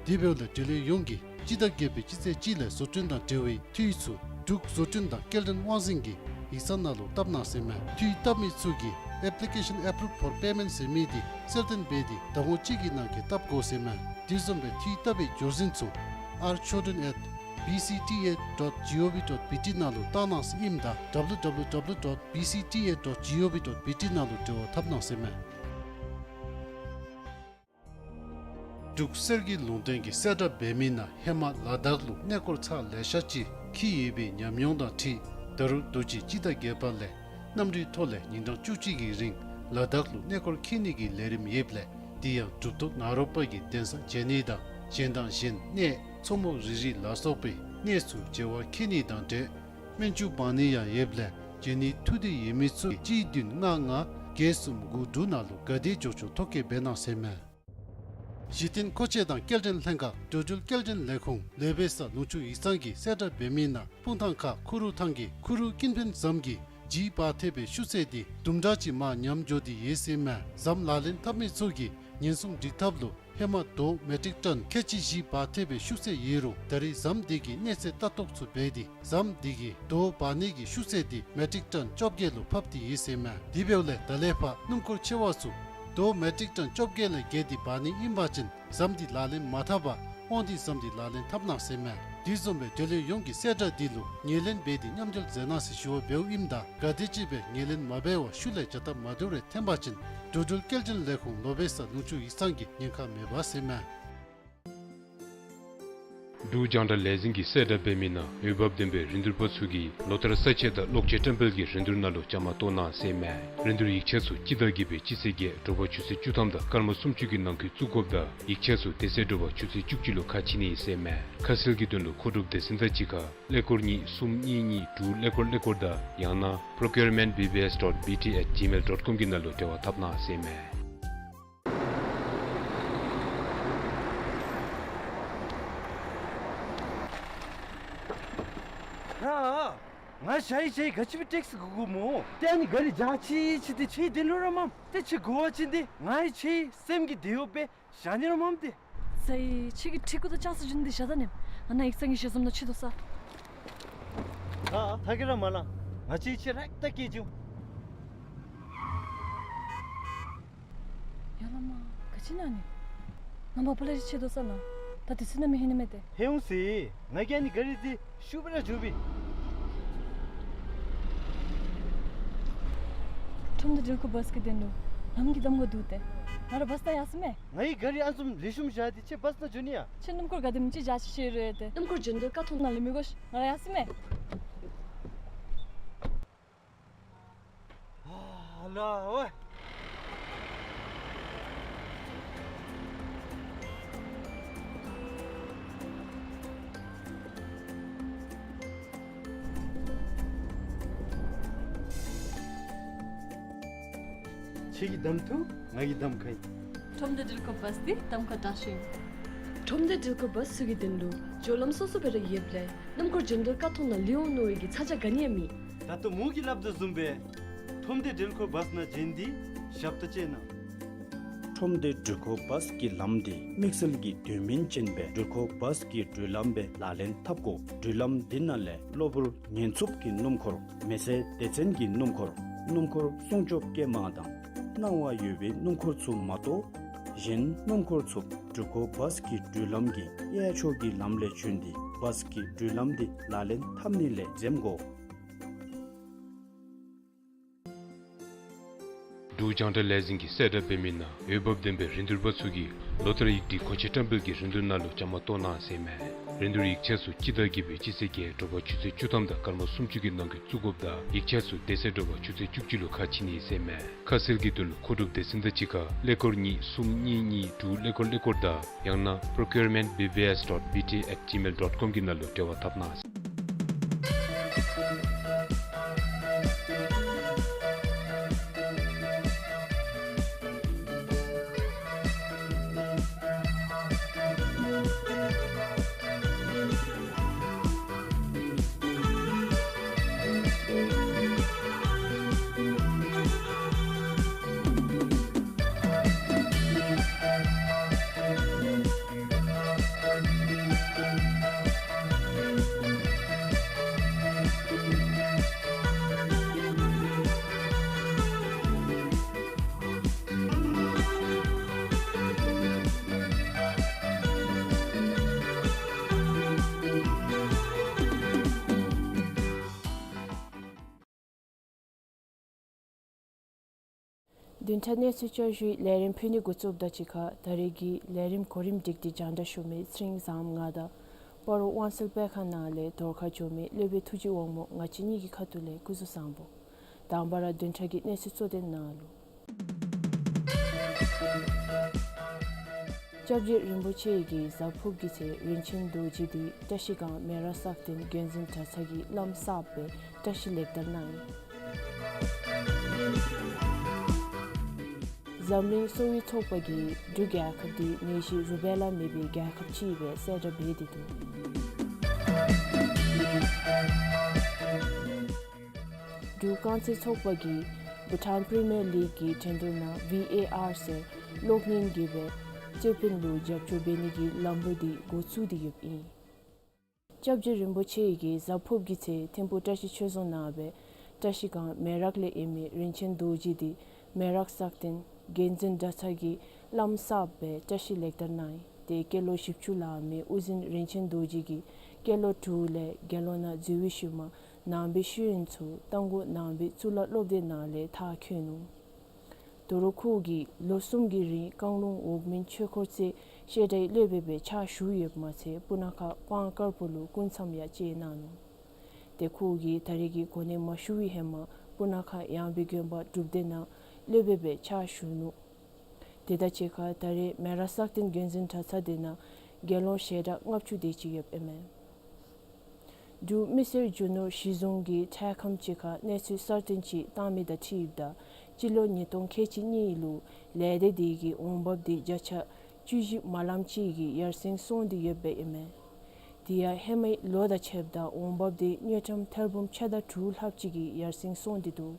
དེ་འབདཝ་ལས་འབྲེལ་ཡོད་ཡོངས་ཀྱིས་སྤྱི་ཟླ་བརྒྱད་པའི་སྤྱི་ཚེས་གཅིག་ལས་བཟོ་སྐྲུན་དང་འབྲེལ་བའི་འཐུས་ཚུ་འབྲུག་བཟོ་སྐྲུན་དང་སྐྱེལ་འདྲེན་དབང་འཛིན་གྱི་ཡིག་ཚང་ནང་ལུ་བཏབ་གནང་ཟེར་མས། འཐུས་བཏབ་མི་ཚུ་གིས་Application Approved for Payment ཟེར་མི་འདི་གསལ་སྟོན་འབད་དེ་ཟླ་ངོ་གཅིག་གི་ནང་འཁོད་བཏབ་དགོ་ཟེར་མས། དེ་བཟུམ་སྦེ་འཐུས་བཏབ་པའི་འབྱོར་འཛིན་ཚུ R Chaudhuri at B C T A dot G O V dot B T ནང་ལུ་བཏང་གནང་ཟེར་ཨིནམ་ད་W W W dot B C T A dot G O V dot B T ནང་ལུ་འབྲེལ་བ་འཐབ་གནང་ཟེར་མས། འབྲུག་གསེར་གྱི་ལུང་བསྟན་གྱིས་གསལ་བསྒྲགས་འབད་མི་ནང་ཧེ་མ་ལ་དྭགས་ལུ་གནས་སྐོར་ཚར་ལེ་ཤ་ཅིག་འཁྱིད་ཡོད་པའི་ཉམས་མྱོང་དང་འཁྲིལ་ད་རུང་དུས་ཅི་སྤྱི་ཟླ་བརྒྱད་པ་ལས་གནམ་གྲུའི་ཐོག་ལས་ཉིན་གྲངས་བཅུ་གཅིག་གི་རིང་ལ་དྭགས་ལུ་གནས་སྐོར་འཁྱིད་ནི་གི་ལས་རིམ་ཡོདཔ་ལས་དེ་ཡང་གྲུབ་ཐོབ་ནཱ་རོ་པ་གི་གདན་ས་མཇལ་ནི་དང་གཞན་དང་གཞན་གནས་མཚོ་མོ་རི་རི་ལ་སོགས་པའི་གནས་ཚུ་མཇལ་བར་འཁྱིད་ནི་དང་འབྲེལ་སྨན་ཆུ་འབག་ནི་ཡང་ཡོདཔ་ལས་མཇལ་ནི་ཐུགས་འདོད་ཡོད་མི་ཚུ་གཅིག་བདུན་ལྔ་ལྔ་བརྒྱད་གསུམ་དགུ་དྲུག་ནང་ལུ་ག་དེ་འགྱོ་འགྱོ་ཐོ་བཀོད་འབད་གནང་ཟེར་མས། གཞི་རྟེན་མཁོ་ཆས་དང་སྐྱེལ་འདྲེན་ལྷན་ཁག་འགྲོ་འགྲུལ་སྐྱེལ་འདྲེན་ལས་ཁུངས་ལེ་བེ་ས་ལུང་ཕྱོགས་ཡིག་ཚང་གིས་གསལ་བསྒྲགས་འབད་མི་ནང་སྤུངས་ཐང་ཁ་ཁུ་རུ་ཐང་གི་ཁུ་རུ་ཀུན་ཕན་ཟམ་གྱི་ལྗིད་འབག་ཐེབས་པའི་ཤུགས་ཚད་འདི་དུམ་གྲ་ཅིག་མར་ཉམས་འགྱོ་སྟེ་ཡོད་ཟེར་མས། ཟམ་ལག་ལེན་འཐབ་མི་ཚུ་གིས་ཉེན་སྲུང་སྒྲིག་ཐབས་ལུ་ཧེ་མ་རྡོ་མེ་ཊིག་ཊོན་ཁལ་གཅིག་བཞི་འབག་ཐེབས་པའི་ཤུགས་ཚད་ཡོད་རུང་ད་རེས་ཟམ་འདི་གི་གནས་ཚད་ལྟ་རྟོག་ཚུ་འབད་དེ་ཟམ་འདི་གི་རྡོ་འབག་ནི་གི་ཤུགས་ཚད་འདི་མེ་ཊིག་ཊོན་བཅོ་བརྒྱད་ལུ་ཕབ་སྟེ་ཡོད་ཟེར་མས། དེ་འབདཝ་ལས་ད་ལས་ཕར་སྣུམ་འཁོར་ཆེ་བ་ཚུ་རྡོ་མེ་ཊིག་ཊོན་བཅོ་བརྒྱད་ལས་བརྒལ་ཏེ་འབག་ནི་ཨིན་པ་ཅིན་ཟམ་འདི་ལག་ལེན་མ་འཐབ་པར་དབང་འདུས་ཟམ་འདི་ལག་ལེན་འཐབ་གནང་ཟེར་མས། དེ་བཟུམ་སྦེ་འབྲེལ་ཡོད་ཡོངས་ཀྱིས་གསལ་བསྒྲགས་འདི་ལུ་ངོས་ལེན་འབད་དེ་མཉམ་འབྲེལ་མཛད་གནང་ཟེར་ཞུ་བ་འབདཝ་ཨིནམ་ད་ག་དེམ་ཅིག་སྦེ་ངོས་ལེན་མ་འབད་བར་ཤུལ་ལས་བྱ་སྟབས་མ་བདེཝ་རེ་འཐོན་པ་ཅིན་འགྲོ་འགྲུལ་སྐྱེལ་འདྲེན་ལས་ཁུངས་ལོ་བེ་ས་ལུང་ཕྱོགས་ཡིག་ཚང་གིས་ཉེན་ཁ་མེད་པ་ཟེར་མས། འབྲུག་རྒྱང་བསྒྲགས་ལས་འཛིན་གྱིས་གསལ་བསྒྲགས་འབད་མི་ནང་འོས་འབབ་ལྡན་པའི་རིན་བསྡུར་པ་ཚུ་གིས་ལོ་ལྟར་ས་དཔྱད་དང་གློག་ཆས་བཀྲམ་སྤེལ་གྱི་རིན་བསྡུར་ནང་ལུ་བཅའ་མར་གཏོགས་གནང་ཟེར་མས། རིན་བསྡུར་ཡིག་ཆ་ཚུ་སྤྱི་ཟླ་བརྒྱད་པའི་སྤྱི་ཚེས་བརྒྱད་དྲོ་པ་ཆུ་ཚོད་བཅུ་ཐམ་དང་སྐར་མ་སུམ་ཅུ་གི་ནང་འཁོད་བཙུགས་དགོཔ་དང་ཡིག་ཆ་ཚུ་དེ་ཚེ་དྲོ་པ་ཆུ་ཚོད་བཅུ་གཅིག་ལུ་ཁ་ཕྱེ་ནི་ཟེར་མས། ཁ་གསལ་གྱི་དོན་ལུ་མཁོ་སྒྲུབ་སྡེ་ཚན་དང་གཅིག་ཁར་ཀླད་ཀོར་གཉིས་གསུམ་གཉིས་གཉིས་དྲུག་ཀླད་ཀོར་ཀླད་ཀོར་དང་ཡང་ན་procurement B B S dot B T at gmail dot com གི་ནང་ལུ་འབྲེལ་བ་འཐབ་གནང་ཟེར་མས། ར། ང་ཞ་ཡི་ཞ་ཡི་ག་ཅི་སྦེ་ཊེག་སི་དགོ་དགོཔ་སྨོ། ཏེ་ཨ་ནི་ག་རི་འཇག་ཅི་ཅི་ཏེ་ཁྱོད་དེ་ལུ་ར་མམ། ཏེ་ཁྱོད་དགོ་བ་ཅིན་ཏེ་ང་ཡི་ཁྱོད་སེམས་ཀྱི་དེ་ཡོད་པས་བཞག་ནི་ར་མམ་ཏེ། ས་ཡི་ཁྱོད་ཀྱི་ཁྲི་གུ་དང་ལྕགས་སི་ཇུན་དེ་བཞག་ད་ནི། ང་ནཱ་ཡིག་ཚང་གི་ཞལ་འཛོམས་ནང་ཕྱད་དོ་ས། ཨ་ཐ་གི་ར་མ་ལ། ང་ཅི་ཁྱོད་རེག་ཏ་སྐྱེ་འགྱོ། ཡ་ལ་མ། ག་ཅི་ཨིན་ན་ནི། ང་མ་པ་ལ་ཅིག་ཕྱད་དོ་ས་ལགས། ད་དུས་ཚོད་ནམ་ཡང་ཧིང་ནི་མས་ཏེ། ཧེ་འོང་ཟེར། ང་གིས་ཨ་ནི་ག་རི་འདི་ཤུགས་སྦེ་ར་འཇུ་བི། ཁྲོམ་སྡེ་འགྲུལ་འཁོར་བཱས་ཀྱི་དོན་ལུ་ལམ་གྱི་གདམ་ཁ་འདུག་སྟེ། ང་ར་བཱས་ནང་ཡར་སོང་མས། ང་གིས་ག་རི་ཨ་ནི་བཟུམ་ལེགས་ཤོམ་བཞག་སྟེ་ཁྱོད་བཱས་ནང་འགྱོ་ནི་ཡ། ཁྱོད་སྣུམ་འཁོར་ག་དེམ་ཅིག་འཇག་ཅི་ཤེས་རུང་ཡང་ཏེ། སྣུམ་འཁོར་འགྱོ་དོ་ཁ་ཐུག་ནང་ལུ་མི་དགོ་ཤིག། ང་ར་ཡར་སོང་མས། ཨ་ལ་ཝེ། ཁྱོད་ཀྱིས་གདམ་ཐུབ། ང་གིས་གདམ་ཁ་ཨིན། ཁྲོམ་སྡེ་འགྲུལ་འཁོར་བཱས་འདི་གདམ་ཁ་དྲག་ཤོས་ཨིན། ཁྲོམ་སྡེ་འགྲུལ་འཁོར་བཱས་ཚུ་གི་དོན་ལུ་སྦྱོར་ལམ་སོ་སོ་སྦེ་ར་ཡོདཔ་ལས་སྣུམ་འཁོར་འགྱོ་དོ་ཁ་ཐུག་ནང་ལུས་འོང་མནོ་བའི་གི་ཚ་གྱང་ག་ནི་ཡང་མེད། ད་ལྟོ་མོ་གིས་སླབ་དོ་བཟུམ་སྦེ་ཁྲོམ་སྡེ་འགྲུལ་འཁོར་བཱས་ནང་འབྱོན་ཏེ་ཞབས་ཏོག་སྤྱོད་གནང་། ཁྲོམ་སྡེ་འགྲུལ་འཁོར་བཱས་ཀྱི་ལམ་འདི་དམིགས་བསལ་གྱི་དོན་སྨིན་ཅན་སྦེ་འགྲུལ་འཁོར་བཱས་ཀྱི་འགྲུལ་ལམ་སྦེ་ལག་ལེན་འཐབ་དགོ། འགྲུལ་ལམ་འདི་ནང་ལས་གློ་བུར་ཉེན་འཚུབ་ཀྱི་སྣུམ་འཁོར། མེ་བསད་སྡེ་ཚན་གྱི་སྣུམ་འཁོར། སྣུམ་འཁོར་སྲུང་སྐྱོབ་སྐྱེལ་མ་དང་སྣང་བ་ཡོད་པའི་སྣུམ་འཁོར་ཚུ་མ་གཏོགས་གཞན་སྣུམ་འཁོར་ཚུ་འགྲུལ་འཁོར་བཱས་ཀྱི་འགྲུལ་ལམ་གྱི་གཡས་ཕྱོགས་ཀྱི་ལམ་ལས་བྱོན་ཏེ་བཱས་ཀྱི་འགྲུལ་ལམ་འདི་ལག་ལེན་འཐབ་ནི་ལས་འཛེམ་དགོ། འབྲུག་རྒྱང་བསྒྲགས་ལས་འཛིན་གྱིས་གསལ་བསྒྲགས་འབད་མི་ནང་འོས་འབབ་ལྡན་པའི་རིན་བསྡུར་པ་ཚུ་གིས་ལོ་ལྟར་ཡིག་སྒྲིག་གོང་ཆེ་བཀྲམ་སྤེལ་གྱི་རིན་བསྡུར་ནང་ལུ་བཅའ་མར་གཏོགས་གནང་ཟེར་ཨིན་མས། རིན་བསྡུར་ཡིག་ཆ་ཚུ་སྤྱི་ཟླ་བརྒྱད་པའི་སྤྱི་ཚེས་བརྒྱད་དྲོ་པ་ཆུ་ཚོད་བཅུ་ཐམ་དང་སྐར་མ་སུམ་ཅུ་གི་ནང་འཁོད་བཙུགས་དགོཔ་དང་ཡིག་ཆ་ཚུ་དེ་ཚེ་དྲོ་པ་ཆུ་ཚོད་བཅུ་གཅིག་ལུ་ཁ་ཕྱེ་ནི་ཟེར་ཨིན་མས། ཁ་གསལ་གྱི་དོན་ལུ་མཁོ་སྒྲུབ་སྡེ་ཚན་དང་གཅིག་ཁར་ཀླད་ཀོར་གཉིས་གསུམ་གཉིས་གཉིས་དྲུག་ཀླད་ཀོར་ཀླད་ཀོར་དང་ཡང་ན་procurement B B S dot B T at gmail dot com གི་ནང་ལུ་འབྲེལ་བ་འཐབ་གནང་། བདུན་ཕྲག་གནས་ཚུལ་བསྐྱར་ཞུའི་ལས་རིམ་ཕུལ་ནི་འགོ་བཙུགསཔ་དང་གཅིག་ཁར་ད་རེས་ཀྱི་ལས་རིམ་གོ་རིམ་སྒྲིག་སྟེ་རྒྱང་བསྒྲགས་ཞུ་མི་ཚེ་རིང་བཟངམོ་ང་དང་སྤ་རོ་དབང་གསལ་དཔེ་ཁང་ནང་ལས་རྫོང་ཁ་འགྱོ་མི་སློབ་དཔོན་ཐུགས་རྗེ་དབང་མོ་ང་བཅས་གཉིས་ཀྱི་ཁ་ཐུག་ལས་སྐུ་གཟུགས་བཟང་པོ། དང་པ་ར་བདུན་ཕྲག་གི་གནས་ཚུལ་གཙོ་དོན་ནང་ལུ། སྐྱབས་རྗེ་རིན་པོ་ཆེ་གིས་གཟའ་ཕུརཔ་གི་ཚེ་རིན་ཆེན་རྡོ་རྗེ་འདི་བཀྲ་ཤིས་སྒང་མེ་རག་སག་སྟེང་དགོན་འཛིན་གྲྭ་ཚང་གི་བླམ་གསརཔ་སྦེ་བཀྲ་ཤིས་ལེགས་དར་གནང་ཡི། འཛམ་གླིང་གསོ་བའི་ཚོགས་པ་གིས་འབྲུག་རྒྱལ་ཁབ་འདི་ནད་གཞི་རུ་བེ་ལ་མེད་པའི་རྒྱལ་ཁབ་ཅིག་སྦེ་གསལ་བསྒྲགས་འབད་དེ་འདུག། འབྲུག་རྐང་རྩེད་ཚོགས་པ་གིས་བྷུ་ཊཱན་པི་རི་མི་ཡར་ལིག་གི་འགྲན་བསྡུར་ནང་བི་ཨེ་ཨར་ཟེར་གློག་བརྙན་གྱི་སྦེ་རྩོད་དཔོན་ལུ་རྒྱབ་སྐྱོར་འབད་ནི་གི་ལམ་ལུགས་འདི་འགོ་བཙུགས་ཏེ་ཡོདཔ་ཨིན། སྐྱབས་རྗེ་རིན་པོ་ཆེ་གིས་གཟའ་ཕུརཔ་གི་ཚེ་ཐིམ་ཕུ་བཀྲ་ཤིས་ཆོས་རྫོང་ནང་སྦེ་བཀྲ་ཤིས་སྒང་མེ་རག་ལས་ཨིན་མི་རིན་ཆེན་རྡོ་རྗེ་འདི་མེ་རག་སག་སྟེང་དགོན་འཛིན་གྲྭ་ཚང་གི་བླམ་གསརཔ་སྦེ་བཀྲ་ཤིས་ལེགས་དར་གནང་ཡི། ཏེ་སྐྱེས་ལོ་བཞི་བཅུ་ལང་མི་དབུ་འཛིན་རིན་ཆེན་རྡོ་རྗེ་གིས་སྐྱེས་ལོ་དྲུག་ལས་དགེ་སློང་ནང་འཛུལ་བའི་ཤུལ་མ་ནང་པའི་ཤེས་ཡོན་ཚུ་རྟ་མགོ་ནང་པའི་གཙུག་ལག་སློབ་སྡེ་ནང་ལས་མཐར་འཁྱོལ་ནུག། དོ་རུང་ཁོ་གིས་ལོ་གསུམ་གྱི་རིང་བཀང་ལུང་འོག་མིན་ཆོས་འཁོར་རྩེ་བཤད་གྲྭའི་སློབ་དཔོན་སྦེ་ཕྱག་ཞུ་ཡོདཔ་མ་ཚད་སྤུ་ན་ཁ་སྤང་དཀར་པོ་ལུ་སྐུ་མཚམས་ཡང་བཅད་གནང་ནུག། ཏེ་ཁོ་གིས་ད་རེས་ཀྱི་གོ་གནས་མ་ཞུ་བའི་ཧེ་མ་སྤུ་ན་ཁ་ཡངས་པའི་དགོན་པ་སྒྲུབ་སྡེ་ནང་སློབ་དཔོན་སྦེ་ཕྱག་ཞུ་ནུག། དེ་དང་གཅིག་ཁར་ད་རེས་མེ་རག་སག་སྟེང་དགོན་འཛིན་གྲྭ་ཚང་དེ་ནང་དགེ་སློང་ཞལ་གྲངས་ལྔ་བཅུ་དེ་ཅིག་ཡོདཔ་ཨིན་མས། འབྲུག་མི་སེར་རྒྱུ་ནོར་གཞི་བཟུང་གིས་འཕྲལ་ཁམས་ཅིག་ཁར་གནས་ཚུལ་གསར་བཏོན་ཅིག་བཏང་མི་དང་འཁྲིལཝ་ད་སྤྱི་ལོ་ཉིས་སྟོང་ཁལ་གཅིག་གཉིས་ལུ་ལས་སྡེ་དེ་གི་འོང་འབབ་དེ་བརྒྱ་ཆ་བཅུ་བཞི་མ་ལམ་ཅིག་གིས་ཡར་སེང་སོང་སྟེ་ཡོདཔ་ཨིན་མས། དེ་ཡང་ཧེ་མའི་ལོ་དང་ཕྱདཔ་ད་འོང་འབབ་དེ་དངུལ་ཀྲམ་ཐེར་འབུམ་ཕྱེད་དང་དྲུག་ལྷགཔ་ཅིག་གིས་ཡར་སེང་སོང་སྟེ་འདུག།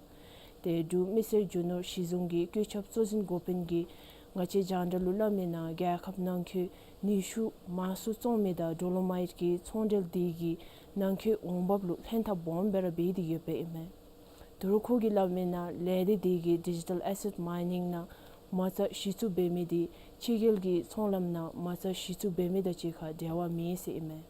ཏེ་འབྲུག་མི་སེར་རྒྱུ་ནོར་གཞི་བཟུང་གི་བཀོད་ཁྱབ་གཙོ་འཛིན་འགོ་དཔོན་གྱིས་ང་བཅས་རྒྱང་བསྒྲགས་ལུ་སླབ་མི་ནང་རྒྱལ་ཁབ་ནང་འཁོད་ནུས་ཤུགས་མང་སུ་བཙོང་མི་དང་ཌོ་ལོ་མའིཊ་གི་ཚོང་འབྲེལ་དེ་གིས་ནང་འཁོད་འོང་འབབ་ལུ་ལྷན་ཐབས་སྦོམ་སྦེ་ར་འབད་དེ་ཡོདཔ་ཨིན་མས། དོ་རུང་ཁོ་གིས་སླབ་མི་ནང་ལས་སྡེ་དེ་གིས་ཌི་ཇི་ཊལ་ཨེ་སེཊ་མའི་ནིང་ནང་མ་རྩ་གཞི་བཙུགས་འབད་མི་དེ་ཕྱི་རྒྱལ་གྱི་ཚོང་ལམ་ནང་མ་རྩ་གཞི་བཙུགས་འབད་མི་དང་གཅིག་ཁར་འབྲེལ་བ་མེད་ཟེར་ཨིན་མས།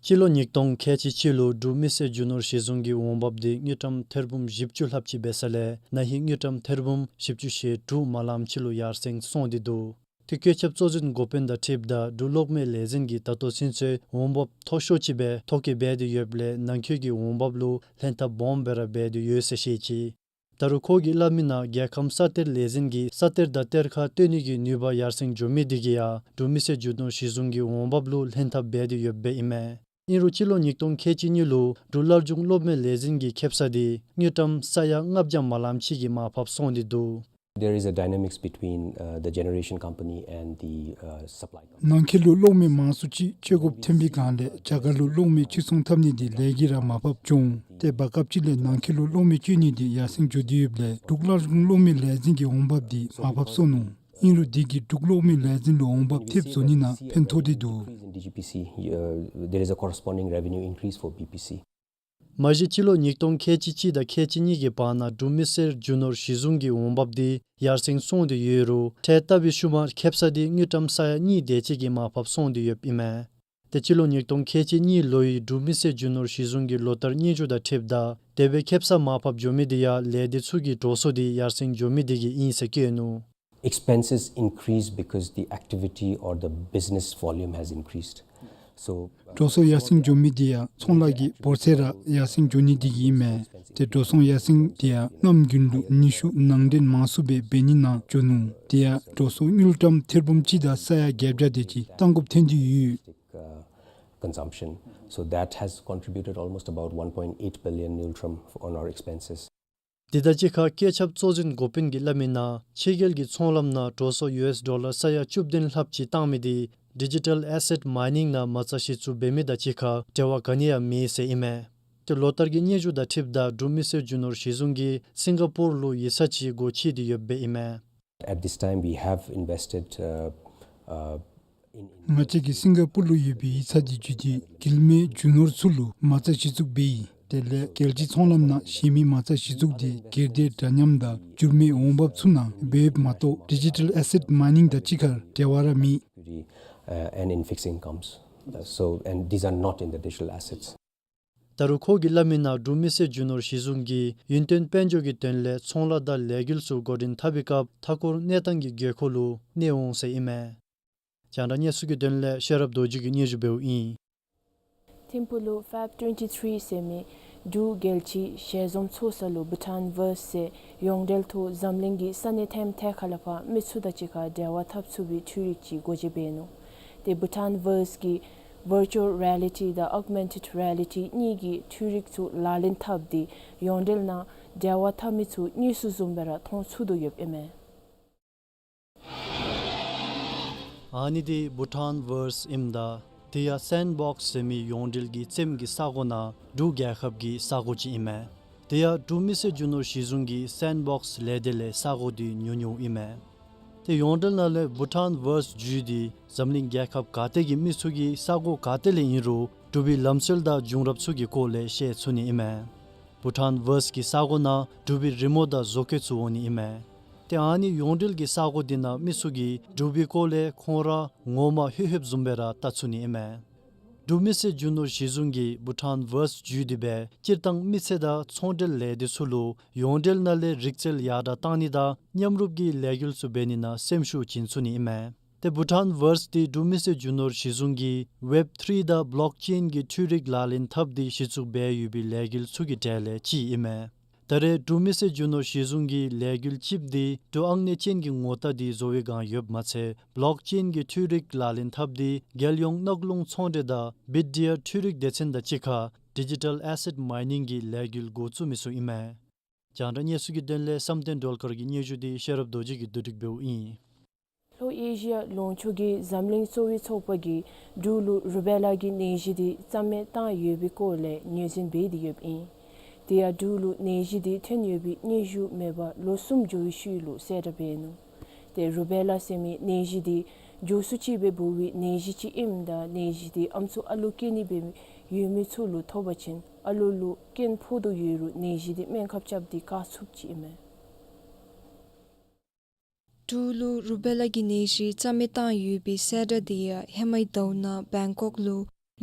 སྤྱི་ལོ་ཉིས་སྟོང་ཁལ་གཅིག་གཅིག་ལུ་འབྲུག་མི་སེར་རྒྱུ་ནོར་གཞི་བཟུང་གི་འོང་འབབ་དེ་དངུལ་ཀྲམ་ཐེར་འབུམ་བཞི་བཅུ་ལྷགཔ་ཅིག་འབད་ས་ལས་ན་ཧིང་དངུལ་ཀྲམ་ཐེར་འབུམ་བཞི་བཅུ་ཞེ་དྲུག་མ་ལམ་ཅིག་ལུ་ཡར་སེང་སོང་སྟེ་འདུག། ཏེ་བཀོད་ཁྱབ་གཙོ་འཛིན་འགོ་དཔོན་དང་འཁྲིལཝ་ད་འབྲུག་གློག་མེ་ལས་འཛིན་གྱིས་ད་ལྟོ་ཚུན་ཚོད་འོང་འབབ་མཐོ་ཤོས་ཅིག་སྦེ་ཐོ་བཀོད་འབད་དེ་ཡོདཔ་ལས་ནང་འཁོད་ཀྱི་འོང་འབབ་ལུ་ལྷན་ཐབས་སྦོམ་སྦེ་ར་འབད་དེ་ཡོད་ཟེར་བཤད་ཅི། ད་རུང་ཁོ་གིས་སླབ་མི་ནང་རྒྱལ་ཁམས་ས་གཏེར་ལས་འཛིན་གྱིས་ས་གཏེར་དང་གཏེར་ཁ་བཏོན་ནི་གི་ནུས་པ་ཡར་སེང་འགྱོ་མི་དེ་གིས་ཡང་འབྲུག་མི་སེར་རྒྱུ་ནོར་གཞི་བཟུང་གི་འོང་འབབ་ལུ་ལྷན་ཐབས་འབད་དེ་ཡོདཔ་ཨིན་མས། ཨིན་རུང་སྤྱི་ལོ་ཉིས་སྟོང་ཁལ་གཅིག་གཉིས་ལུ་འབྲུག་སླར་འབྱུང་གློག་མེ་ལས་འཛིན་གྱི་ཁེབ་ས་དེ་དངུལ་ཀྲམ་ས་ཡ་ལྔ་བརྒྱ་མ་ལམ་ཅིག་གིས་མར་ཕབ་སོང་སྟེ་འདུག། There is a dynamics between, uh, the generation company and the, uh, supply company. ནང་འཁོད་ལུ་གློག་མེ་མང་སུ་ཅིག་སྤྱོད་དགོཔ་ཐོན་པའི་སྒང་ལས་རྒྱ་གར་ལུ་གློག་མེ་ཕྱིར་ཚོང་འཐབ་ནི་དེ་ལས་ཀྱིས་ར་མར་ཕབ་བྱུང་། ཏེ་བར་སྐབས་ཅིག་ལས་ནང་འཁོད་ལུ་གློག་མེ་སྤྱོད་ནི་དེ་ཡར་སེང་འགྱོ་སྟེ་ཡོདཔ་ལས་འབྲུག་སླར་འབྱུང་གློག་མེ་ལས་འཛིན་གྱི་འོང་འབབ་དེ་མར་ཕབ་སོང་ནུག། ཨིན་རུང་དེ་གིས་འབྲུག་གློག་མེ་ལས་འཛིན་ལུ་འོང་འབབ་ཐེབས་བཟོ་ནི་ནང་ཕན་ཐོགས་ཏེ་འདུག། Increase in D G P C, uh, there is a corresponding revenue increase for B P C. མ་གཞི་སྤྱི་ལོ་ཉིས་སྟོང་ཁལ་གཅིག་གཅིག་དང་ཁལ་གཅིག་གཉིས་ཀྱི་བར་ན་འབྲུག་མི་སེར་རྒྱུ་ནོར་གཞི་བཟུང་གི་འོང་འབབ་དེ་ཡར་སེང་སོང་སྟེ་ཡོད་རུང་འཕྲལ་བཏབ་པའི་ཤུལ་མ་ཁེབ་ས་དེ་དངུལ་ཀྲམ་ས་ཡ་གཉིས་དེ་ཅིག་གིས་མར་ཕབ་སོང་སྟེ་ཡོདཔ་ཨིན་མས། ཏེ་སྤྱི་ལོ་ཉིས་སྟོང་ཁལ་གཅིག་གཉིས་ལོའི་འབྲུག་མི་སེར་རྒྱུ་ནོར་གཞི་བཟུང་གི་ལོ་བསྟར་སྙན་ཞུ་དང་འཁྲིལཝ་ད་དེ་སྦེ་ཁེབ་ས་མར་ཕབ་འགྱོ་མི་དེ་ཡང་ལས་སྡེ་ཚུ་གི་འགྲོ་སོང་དེ་ཡར་སེང་འགྱོ་མི་དེ་གིས་ཨིན་ཟེར་བཀོད་ནུག། Expenses increase because the activity or the business volume has increased. So, འགྲོ་སོང་ཡར་སེང་འགྱོ་མི་དེ་ཡང་ཚོང་ལཱ་གི་འབོར་ཚད་ར་ཡར་སེང་འགྱོ་ནི་དེ་གིས་ཨིན་མས། ཏེ་འགྲོ་སོང་ཡར་སེང་དེ་ཡང་གནམ་དགུན་ལུ་ནུས་ཤུགས་ནང་འདྲེན་མང་སུ་སྦེ་འབད་ནི་ནང་འགྱོ་ནུག། དེ་ཡང་འགྲོ་སོང་དངུལ་ཀྲམ་ཐེར་འབུམ་གཅིག་དང་ས་ཡ་བརྒྱད་བརྒྱ་དེ་ཅིག་བཏང་དགོཔ་ཐོན་ཏེ་ཡོད། Uh, consumption. So that has contributed almost about one point eight billion ngultrum on our expenses. དེ་དང་གཅིག་ཁར་བཀོད་ཁྱབ་གཙོ་འཛིན་འགོ་དཔོན་གྱིས་སླབ་མི་ནང་ཕྱི་རྒྱལ་གྱི་ཚོང་ལམ་ནང་འགྲོ་སོང་ཡུ་ཨེསི་ཌོ་ལར་ས་ཡ་བཅུ་བདུན་ལྷགཔ་ཅིག་བཏང་མི་དེ་ཌི་ཇི་ཊལ་ཨེ་སེཊ་མའི་ནིང་ནང་མ་རྩ་གཞི་བཙུགས་འབད་མི་དང་གཅིག་ཁར་འབྲེལ་བ་ག་ནི་ཡང་མེད་ཟེར་ཨིན་མས། ཏེ་ལོ་བསྟར་གྱི་སྙན་ཞུ་དང་འཁྲིལཝ་ད་འབྲུག་མི་སེར་རྒྱུ་ནོར་གཞི་བཟུང་གིས་སིང་ག་པུར་ལུ་ཡིག་ཚང་ཅིག་སྒོ་ཕྱེ་སྟེ་ཡོདཔ་སྦེ་ཨིན་མས། At this time, we have invested, uh, uh, in, in ང་བཅས་ཀྱིས་སིང་ག་པུར་ལུ་ཡོད་པའི་ཡིག་ཚང་དེ་བརྒྱུད་དེ་འགྱུར་མེད་རྒྱུ་ནོར་ཚུ་ལུ་མ་རྩ་གཞི་བཙུགས་འབད་ཡི། དེ་ལས་རྒྱལ་སྤྱིའི་ཚོང་ལམ་ནང་གཞན་མི་མ་རྩ་གཞི་བཙུགས་དེ་སྒེར་སྡེ་འདྲ་མཉམ་དང་འགྱུར་མེད་འོང་འབབ་ཚུ་ནང་འབད་ཡོདཔ་མ་གཏོགས་ཌི་ཇི་ཊལ་ཨེ་སེཊ་མའི་ནིང་དང་གཅིག་ཁར་འབྲེལ་བ་ར་མེད། Uh, and in fixed incomes. Uh, so, and these are not in the digital assets. ད་རུང་ཁོ་གིས་སླབ་མི་ནང་འབྲུག་མི་སེར་རྒྱུ་ནོར་གཞི་བཟུང་གིས་ཡུན་བརྟན་དཔལ་འབྱོར་གྱི་དོན་ལས་ཚོང་ལཱ་དང་ལས་འགུལ་ཚུ་འགོ་འདྲེན་འཐབ་པའི་སྐབས་མཐའ་འཁོར་གནས་སྟངས་ཀྱི་དགོས་མཁོ་ལུ་གནས་འོང་ཟེར་ཨིན་མས། རྒྱང་བསྒྲགས་གནས་ཚུལ་གྱི་དོན་ལས་ཤེས་རབ་རྡོ་རྗེ་གིས་སྙན་ཞུ་འབདཝ་ཨིན། ཐིམ་ཕུག་ལུ་ཕེབ་ཊུ་ཝེན་ཊི་ཐིརི་ཟེར་མི་འབྲུག་རྒྱལ་སྤྱིའི་ཞལ་འཛོམས་ཚོགས་ས་ལུ་བྷུ་ཊཱན་ཝརསི་ཟེར་ཡོངས་འབྲེལ་ཐོག་འཛམ་གླིང་གི་ས་གནས་ཐེམ་ཐེ་ཁ་ལས་ཕར་མི་ཚུ་དང་གཅིག་ཁར་འབྲེལ་བ་འཐབ་ཚུགས་པའི་འཕྲུལ་རིག་ཅིག་སྒོ་འབྱེད་འབད་ནུག། ཏེ་བྷུ་ཊཱན་ཝརསི་གིས་ཝར་ཅུ་ཝལ་རི་ཡ་ལི་ཊི་དང་ཨོག་མེན་ཊེཌ་རི་ཡ་ལི་ཊི་གཉིས་ཀྱི་འཕྲུལ་རིག་ཚུ་ལག་ལེན་འཐབ་སྟེ་ཡོངས་འབྲེལ་ནང་འབྲེལ་བ་འཐབ་མི་ཚུ་དངོས་སུ་བཟུམ་སྦེ་ར་མཐོང་ཚུགས་དོ་ཡོདཔ་ཨིན་མས། ཨ་ནི་དེ་བྷུ་ཊཱན་ཝརསི་ཨིནམ་ད་དེ་ཡང་སེན་བོགསི་ཟེར་མི་ཡོངས་འབྲེལ་གྱི་རྩེདམོ་གི་ས་སྒོ་ནང་འབྲུག་རྒྱལ་ཁབ་ཀྱི་ས་སྒོ་ཅིག་ཨིན་མས། དེ་ཡང་འབྲུག་མི་སེར་རྒྱུ་ནོར་གཞི་བཟུང་གིས་སེན་བོགསི་ལས་སྡེ་ལས་ས་སྒོ་དེ་ཉོ་ཉོཝ་ཨིན་མས། ཏེ་ཡོངས་འབྲེལ་ནང་ལས་བྷུ་ཊཱན་ཝརསི་བརྒྱུད་དེ་འཛམ་གླིང་རྒྱལ་ཁབ་ག་ཏེ་གི་མི་ཚུ་གིས་ས་སྒོ་ག་ཏེ་ལས་ཨིན་རུང་འབྲུག་པའི་ལམ་སྲོལ་དང་བྱུང་རབས་ཚུ་གི་སྐོར་ལས་ཤེས་ཚུགས་ནི་ཨིན་མས། བྷུ་ཊཱན་ཝརསི་གི་ས་སྒོ་ནང་འབྲུག་པའི་རི་མོ་དང་བཟོ་བཀོད་ཚུ་འོང་ནི་ཨིན་མས། ཏེ་ཨ་ནི་ཡོངས་འབྲེལ་གྱི་ས་སྒོ་དེ་ནང་མི་ཚུ་གིས་འབྲུག་པའི་སྐོར་ལས་ཁོང་ར་ངོ་མ་ལྷོད་ལྷོདཔ་བཟུམ་སྦེ་ར་བལྟ་ཚུགས་ནི་ཨིན་མས། འབྲུག་མི་སེར་རྒྱུ་ནོར་གཞི་བཟུང་གིས་བྷུ་ཊཱན་ཝརསི་བརྒྱུད་དེ་སྦེ་སྤྱིར་བཏང་མི་ཚེ་དང་ཚོང་འབྲེལ་ལས་སྡེ་ཚུ་ལུ་ཡོངས་འབྲེལ་ནང་ལས་རིག་རྩལ་ཡར་དྲག་བཏང་ནི་དང་མཉམ་རུབ་ཀྱི་ལས་འགུལ་ཚུ་འབད་ནི་ནང་སེམས་ཤུགས་བྱིན་ཚུགས་ནི་ཨིན་མས། ཏེ་བྷུ་ཊཱན་ཝརསི་དེ་འབྲུག་མི་སེར་རྒྱུ་ནོར་གཞི་བཟུང་གིས་ཝེབ་ཐིརི་དང་བློག་ཅེན་གྱི་འཕྲུལ་རིག་ལག་ལེན་འཐབ་སྟེ་གཞི་བཙུགས་འབད་ཡོད་པའི་ལས་འགུལ་ཚུ་གི་གྲས་ལས་གཅིག་ཨིན་མས། ད་རེས་འབྲུག་མི་སེར་རྒྱུ་ནོར་གཞི་བཟུང་གི་ལས་འགུལ་ཅིག་དེ་འབྲུག་ཨང་གནས་ཅན་གྱི་ངོ་རྟགས་དེ་བཟོ་བའི་བསྒང་ཡོདཔ་མ་ཚད་བློག་ཅེན་གྱི་འཕྲུལ་རིག་ལག་ལེན་འཐབ་སྟེ་རྒྱལ་ཡོངས་གནག་རླུང་ཚོང་འབྲེལ་དང་བིཊ་ཌི་ཨར་འཕྲུལ་རིག་སྡེ་ཚན་དང་གཅིག་ཁར་ཌི་ཇི་ཊལ་ཨེ་སེཊ་མའི་ནིང་གི་ལས་འགུལ་འགོ་བཙུགས་མི་ཚུ་ཨིན་མས། རྒྱང་བསྒྲགས་གནས་ཚུལ་གྱི་དོན་ལས་བསམ་གཏན་སྒྲོལ་དཀར་གྱི་སྙན་ཞུ་དེ་ཤེས་རབ་རྡོ་རྗེ་གིས་བསྡུ་སྒྲིག་འབདཝ་ཨིན། ལྷོ་ཨེ་ཤི་ཡ་ལུང་ཕྱོགས་ཀྱི་འཛམ་གླིང་གསོ་བའི་ཚོགས་པ་གིས་འབྲུག་ལུ་རུ་བེ་ལ་གི་ནད་གཞི་དེ་རྩ་མེད་བཏང་ཡོད་པའི་སྐོར་ལས་ངོས་འཛིན་འབད་དེ་ཡོདཔ་ཨིན། དེ་ཡང་འབྲུག་ལུ་ནད་གཞི་དེ་ཐོན་ཡོད་པའི་སྙན་ཞུ་མེད་པར་ལོ་གསུམ་འགྱོ་བའི་ཤུལ་ལུ་གསལ་བསྒྲགས་འབད་ནུག། ཏེ་རུ་བེ་ལ་ཟེར་མི་ནད་གཞི་དེ་མགྱོགས་སུ་ཅིག་སྦེ་འབུ་བའི་ནད་གཞི་ཅིག་ཨིནམ་ད་ནད་གཞི་དེ་ཨམ་སྲུ་ཨ་ལོ་སྐྱེ་ནི་སྦེ་ཡོད་མི་ཚུ་ལུ་ཐོབ་པ་ཅིན་ཨ་ལོ་ལུ་རྐྱེན་ཕོག་དོ་ཡོད་རུང་ནད་གཞི་དེ་སྨན་ཁབ་རྐྱབ་སྟེ་བཀག་ཚུགསཔ་ཅིག་ཨིན་མས། འབྲུག་ལུ་རུ་བེ་ལ་གི་ནད་གཞི་རྩ་མེད་བཏང་ཡོད་པའི་གསལ་བསྒྲགས་དེ་ཡང་ཧེ་མའི་ཟླཝ་ནང་བེང་ཀོག་ལུ་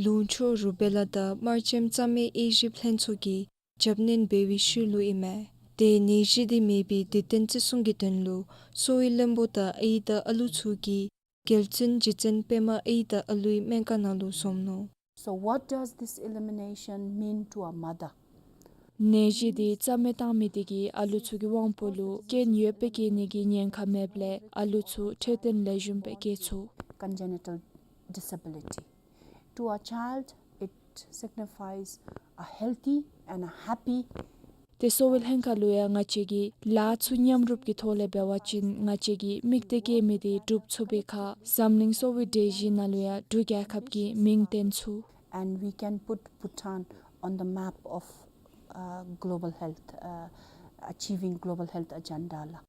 ལུང་ཕྱོགས་རུ་བེ་ལ་དང་དམར་ཆེམས་རྩ་མེད་དབྱེ་ཞིབ་ལྷན་ཚོགས་ཀྱིས་རྒྱབ་སྣོན་འབད་བའི་ཤུལ་ལུ་ཨིན་མས། ཏེ་ནད་གཞི་དེ་མེད་པའི་དུས་སྟོན་བརྩི་སྲུང་གི་དོན་ལུ་གསོ་བའི་བློན་པོ་དང་ཨའི་དང་ཨ་ལུ་ཚུ་གིས་རྒྱལ་བཙུན་རྗེ་བཙུན་པདྨ་ཨའི་དང་ཨ་ལུའི་སྨན་ཁང་ནང་ལུ་འཛོམས་ནུག། So what does this elimination mean to a mother? ནད་གཞི་དེ་རྩ་མེད་བཏང་མི་དེ་གིས་ཨ་ལུ་ཚུ་གི་དབང་པོ་ལུ་རྐྱེན་ཡོདཔ་སྦེ་སྐྱེ་ནི་གི་ཉེན་ཁ་མེདཔ་ལས་ཨ་ལུ་ཚུ་འཕྲོད་བསྟེན་ལེགས་ཤོམ་སྦེ་སྐྱེ་ཚུགས། Congenital disability. To a child, it signifies a healthy and a happy. ཏེ་གསོ་བའི་ལྷན་ཁག་ལུ་ཡང་ང་བཅས་ཀྱིས་ལཱ་ཚུ་མཉམ་རུབ་ཀྱི་ཐོག་ལས་འབད་བ་ཅིན་ང་བཅས་ཀྱི་དམིགས་གཏད་བསྐྱེད་མི་དེ་འགྲུབ་ཚུགས་པའི་ཁར་འཛམ་གླིང་གསོ་བའི་གྲོས་གཞི་ནང་ལུ་ཡང་འབྲུག་རྒྱལ་ཁབ་ཀྱི་མིང་བཏོན་ཚུགས། And we can put Bhutan on the map of, uh, global health, uh, achieving global health agenda ལགས།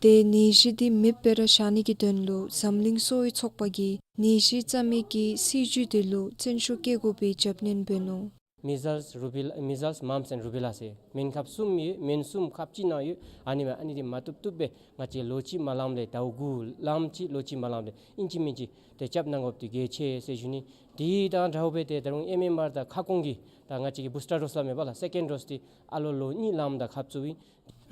ཏེ་ནད་གཞི་དེ་མེདཔ་སྦེ་ར་བཞག་ནི་གི་དོན་ལུ་འཛམ་གླིང་གསོ་བའི་ཚོགས་པ་གིས་ནད་གཞི་རྩ་མེད་ཀྱི་སྲིད་བྱུས་དེ་ལུ་བརྩོན་ཤུགས་བསྐྱེད་དགོ་པའི་རྒྱབ་སྣོན་འབད་ནུག། མི་ཟལསི་རུ་བི་ལ་མི་ཟལསི་མམ་སི་ཨེནཌ་རུ་བི་ལ་ཟེར་སྨན་ཁབ་གསུམ་ཡོད། སྨན་གསུམ་ཁབ་གཅིག་ནང་ཡོད། ཨ་ནི་མས། ཨ་ནི་འདི་མ་བཏུབ་བཏུབ་སྦེ་ང་བཅས་ལོ་གཅིག་མ་ལངམ་ལས་ཟླཝ་དགུ་ལངམ་ཅིག་ལོ་གཅིག་མ་ལངམ་ལས་ཨིན་ཅི་མིན་ཅི་ཏེ་རྐྱབ་གནང་དགོཔ་འདི་གལ་ཆེ་ཟེར་ཞུ་ནི། དེ་དང་འདྲཝ་སྦེ་ཏེ་ད་རུང་ཨེམ་ཨེམ་ཨར་དང་ཁ་སྐོང་གི་ད་ང་བཅས་ཀྱི་བུསི་ཊར་ཌོསི་སླབ་མས་པ་ལགས། སེ་ཀེནཌ་ཌོསི་འདི་ཨ་ལོ་ལོ་གཉིས་ལངམ་ད་ཁབ་བཙུགསཔ་ཨིན།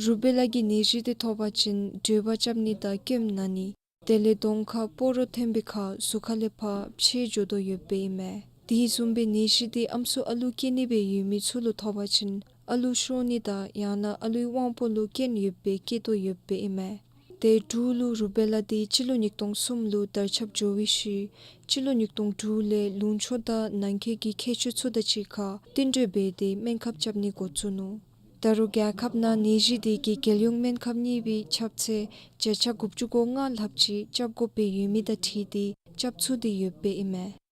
རུ་བེ་ལ་གི་ནད་གཞི་འདི་ཐོབ་པ་ཅིན་དྲོད་འབར་རྐྱབ་ནི་དང་སྐྱོམ་ན་ནི། དེ་ལས་གདོང་ཁར་སྤོ་རོ་ཐོན་པའི་ཁར་གཟུགས་ཁ་ལས་ཕར་འཕྱད་འགྱོ་དོ་ཡོདཔ་ཨིན་མས། དེ་བཟུམ་སྦེ་ནད་གཞི་འདི་ཨམ་སྲུ་ཨ་ལུ་སྐྱེ་ནི་སྦེ་ཡོད་མི་ཚུ་ལུ་ཐོབ་པ་ཅིན་ཨ་ལུ་ཤོར་ནི་དང་ཡང་ན་ཨ་ལུའི་དབང་པོ་ལུ་སྐྱོན་ཡོདཔ་སྦེ་སྐྱེ་དོ་ཡོདཔ་ཨིན་མས། ཏེ་འབྲུག་ལུ་རུ་བེ་ལ་འདི་སྤྱི་ལོ་ཉིས་སྟོང་གསུམ་ལུ་དར་ཁྱབ་འགྱོ་བའི་ཤུལ་སྤྱི་ལོ་ཉིས་སྟོང་དྲུག་ལས་ལུང་ཕྱོགས་དང་ནང་འཁོད་ཀྱི་མཁས་མཆོག་ཚུ་དང་གཅིག་ཁར་བསྟུན་གྲོས་འབད་དེ་སྨན་ཁབ་རྐྱབ་ནི་འགོ་བཙུགས་ནུག། ད་རུང་རྒྱལ་ཁབ་ནང་ནད་གཞི་འདི་གི་རྒྱལ་ཡོངས་སྨན་ཁབ་རྙིང་པའི་ཁྱབ་ཚད་བརྒྱ་ཆ་དགུ་བཅུ་གོ་ལྔ་ལྷགཔ་ཅིག་རྐྱབ་དགོཔ་སྦེ་ཡོད་མི་དང་འཁྲིལ་ཏེ་རྐྱབ་ཚུགས་ཏེ་ཡོདཔ་ཨིན་མས།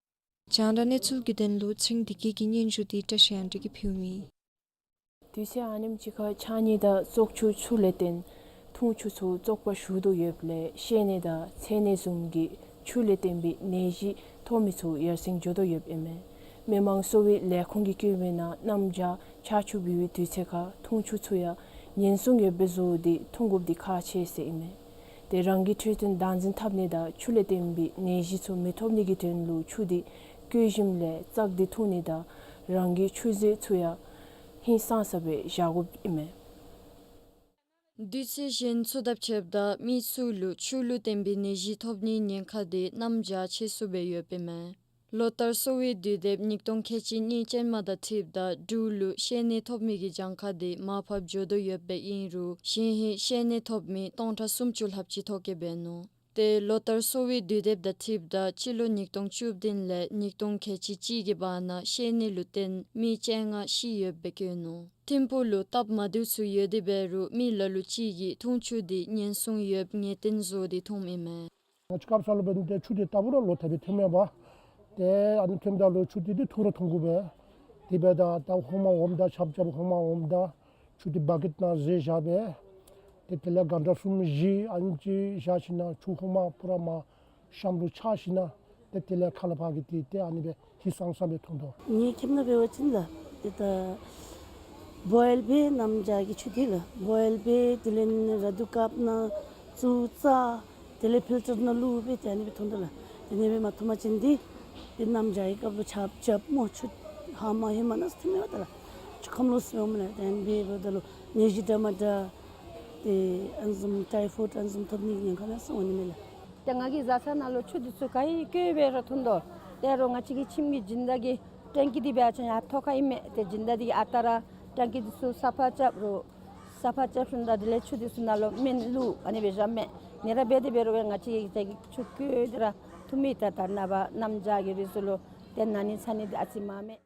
རྒྱང་བསྒྲགས་གནས་ཚུལ་གྱི་དོན་ལུ་ཚེ་རིང་བདེ་སྐྱིད་ཀྱིས་སྙན་ཞུ་འདི་བཀྲ་ཤིས་དབང་འདུས་ཀྱིས་ཕུལཝ་ཨིན། དུས་ཚོད་ཨ་ནེམ་ཅིག་ཁར་ཕྱགས་སྙིགས་དང་བཙོག་ཆུ་ཆུ་ལས་བརྟེན་འཐུང་ཆུ་ཚུ་བཙོག་པ་ཞུགས་དོ་ཡོདཔ་ལས་བཤལ་ནི་དང་ཚལ་ནི་བཟུམ་གྱི་ཆུ་ལས་བརྟེན་པའི་ནད་གཞི་ཐོབ་མི་ཚུ་ཡར་སེང་འགྱོ་དོ་ཡོདཔ་ཨིན་མས། མི་དམངས་གསོ་བའི་ལས་ཁུངས་ཀྱིས་བཀོད་མི་ནང་གནམ་བྱཱར་ཆར་ཆུ་འབུ་བའི་དུས་ཚོད་ཁར་འཐུང་ཆུ་ཚུ་ཡང་ཉེན་སྲུང་ཡོདཔ་སྦེ་བཟོ་སྟེ་འཐུང་དགོཔ་འདི་ཁག་ཆེ་ཟེར་ཨིན་མས། ཏེ་རང་གི་འཕྲོད་བསྟེན་བདག་འཛིན་འཐབ་ནི་དང་ཆུ་ལས་བརྟེན་པའི་ནད་གཞི་ཚུ་མི་ཐོབ་ནི་གི་དོན་ལུ་ཆུ་འདི་སྐྱོ་ཞིནམ་ལས་བཙགས་ཏེ་འཐུང་ནི་དང་རང་གི་ཆུ་མཛོད་ཚུ་ཡང་ཧིང་སངས་ས་སྦེ་བཞག་དགོཔ་ཨིན་མས། དུས་ཚོད་གཞན་ཚུ་དང་ཕྱདཔ་ད་མི་ཚུ་ལུ་ཆུ་ལུ་བརྟེན་པའི་ནད་གཞི་ཐོབ་ནིའི་ཉེན་ཁ་འདི་གནམ་བྱཱར་ཆེ་སུ་སྦེ་ཡོདཔ་ཨིན་མས། ལོ་ལྟར་གསོ་བའི་དུས་དེབ་ཉིས་སྟོང་ཁལ་གཅིག་གཉིས་ཅན་མ་དང་འཁྲིལཝ་ད་འབྲུག་ལུ་བཤལ་ནད་ཐོབ་མི་གི་གྱངས་ཁ་འདི་མར་ཕབ་འགྱོ་དོ་ཡོདཔ་ཨིན་རུང་གཞེས་ཧེང་བཤལ་ནད་ཐོབ་མི་སྟོང་ཕྲག་སུམ་ཅུ་ལྷགཔ་ཅིག་ཐོབ་སྐྱེས་འབད་ནུག། ཏེ་ལོ་ལྟར་གསོ་བའི་དུས་དེབ་དང་འཁྲིལཝ་ད་སྤྱི་ལོ་ཉིས་སྟོང་བཅུ་བདུན་ལས་ཉིས་སྟོང་ཁལ་གཅིག་གཅིག་གི་བར་ན་བཤལ་ནད་ལུ་བརྟེན་མི་བཅོ་ལྔ་ཤི་ཡོདཔ་སྦེ་བཀོད་ནུག། ཐིམ་ཕུག་ལུ་སྟབས་མ་བདེཝ་ཚུ་ཡོད་དེ་འབད་རུང་མི་ལ་ལུ་ཅིག་གིས་འཐུང་ཆུ་འདི་ཉེན་སྲུང་ཡོདཔ་ངེས་གཏན་བཟོ་སྟེ་འཐུངམ་ཨིན་མས། ང་བཅས་སྐབས་སུ་ལུ་འབདན་ཏེ་ཆུ་འདི་ལྟ་བུ་ར་ལོ་ཐ་བའི་ཐོན་མས་པ། ཏེ་ཨ་ནི་ཐོནམ་ད་ལུ་ཆུ་འདི་ཏེ་འཐུང་ར་འཐུང་དགོ་པས། དེ་འབདཝ་ད་ད་ཧོང་མ་འོངམ་ད་ཆབ་ཆབ་ཧོང་མ་འོངམ་ད་ཆུ་འདི་བ་ཀེཊ་ནང་བཟོ་བཞག་པས། ཏེ་དེ་ལས་གང་འདྲ་གསུམ་བཞི་ཨ་ནི་ཅིག་བཞག་ཞིནམ་ལས་ཆུ་ཧོང་མ་པུ་ར་མར་ཤམ་རུ་ཆགས་ཞིནམ་ལས་ཏེ་དེ་ལས་ཁ་ལས་ཕར་གྱི་ཏེ་ཏེ་ཨ་ནི་སྦེ་ཧིང་སངས་ས་སྦེ་འཐུང་དོ། ངེའི་ཁྱིམ་ནང་འབད་བ་ཅིན་ལགས་ཏེ་ད་བོའིལ་འབད་གནམ་བྱཱར་གྱི་ཆུ་འདི་ལགས་བོའིལ་འབད་དེ་ལས་ར་དུ་ཀབ་ནང་བཙུགས་བཙགས་དེ་ལས་ཕིལ་ཊར་ནང་བླུགས་སྦེ་ཏེ་ཨ་ནི་སྦེ་འཐུང་དོ་ལགས། དེ་ནི་སྦེ་མ་འཐུང་པ་ཅིན་འདི་ཏེ་གནམ་བྱཱར་གྱི་སྐབས་ལུ་ཆབ་ཆབ་སྨོ་ཆུ་ཧ་མ་ཧེ་མ་ནང་ཐོན་མས་པ་ད་ལགས། ཆུ་ཁམས་ལོག་སོངམ་ལས་ཏེ་ཨ་ནི་སྦེ་འབདཝ་ད་ལུ་ནད་གཞི་འདྲ་མ་འདྲ་ཏེ་ཨ་ནི་བཟུམ་ཊའི་ཕོའིཌ་ཨ་ནི་བཟུམ་ཐོབ་ནིའི་ཉེན་ཁ་ཡང་སོང་ནི་མས་ལགས། ཏེ་ང་གི་བཟའ་ཚང་ནང་ལུ་ཆུ་འདི་ཚུ་ག་ཡི་བཀོལ་སྦེ་ར་འཐུང་དོ། ཏེ་རོགས་ང་བཅས་ཀྱི་ཁྱིམ་གྱི་སྦྱིན་བདག་གི་ཊེང་ཀི་འདི་འབད་བ་ཅིན་ཡར་ཐོག་ཁར་ཨིན་མས། ཏེ་སྦྱིན་བདག་འདི་གིས་ཨ་རྟག་ར་ཊེང་ཀི་འདི་ཚུ་སབ་ཕར་རྐྱབ་རུང་སབ་ཕར་རྐྱབ་ཞིནམ་ད་དེ་ལས་ཆུ་འདི་ཚུ་ནང་ལུ་སྨན་བླུགས་ཨ་ནི་སྦེ་བཞགཔ་མས། ཨ་ནི་ར་འབད་དེ་འབད་རུང་སྦེ་ང་བཅས་ཀྱིས་ཏེ་ཆུ་བཀོལ་ཏེ་ར་འཐུང་མི་ད་ད་ནངས་པ་གནམ་བྱཱར་གྱི་རིགས་ཚུ་ལུ་ཏེ་ན་ནི་ཚ་ནི་འདི་ཨ་ཙི་མང་མས།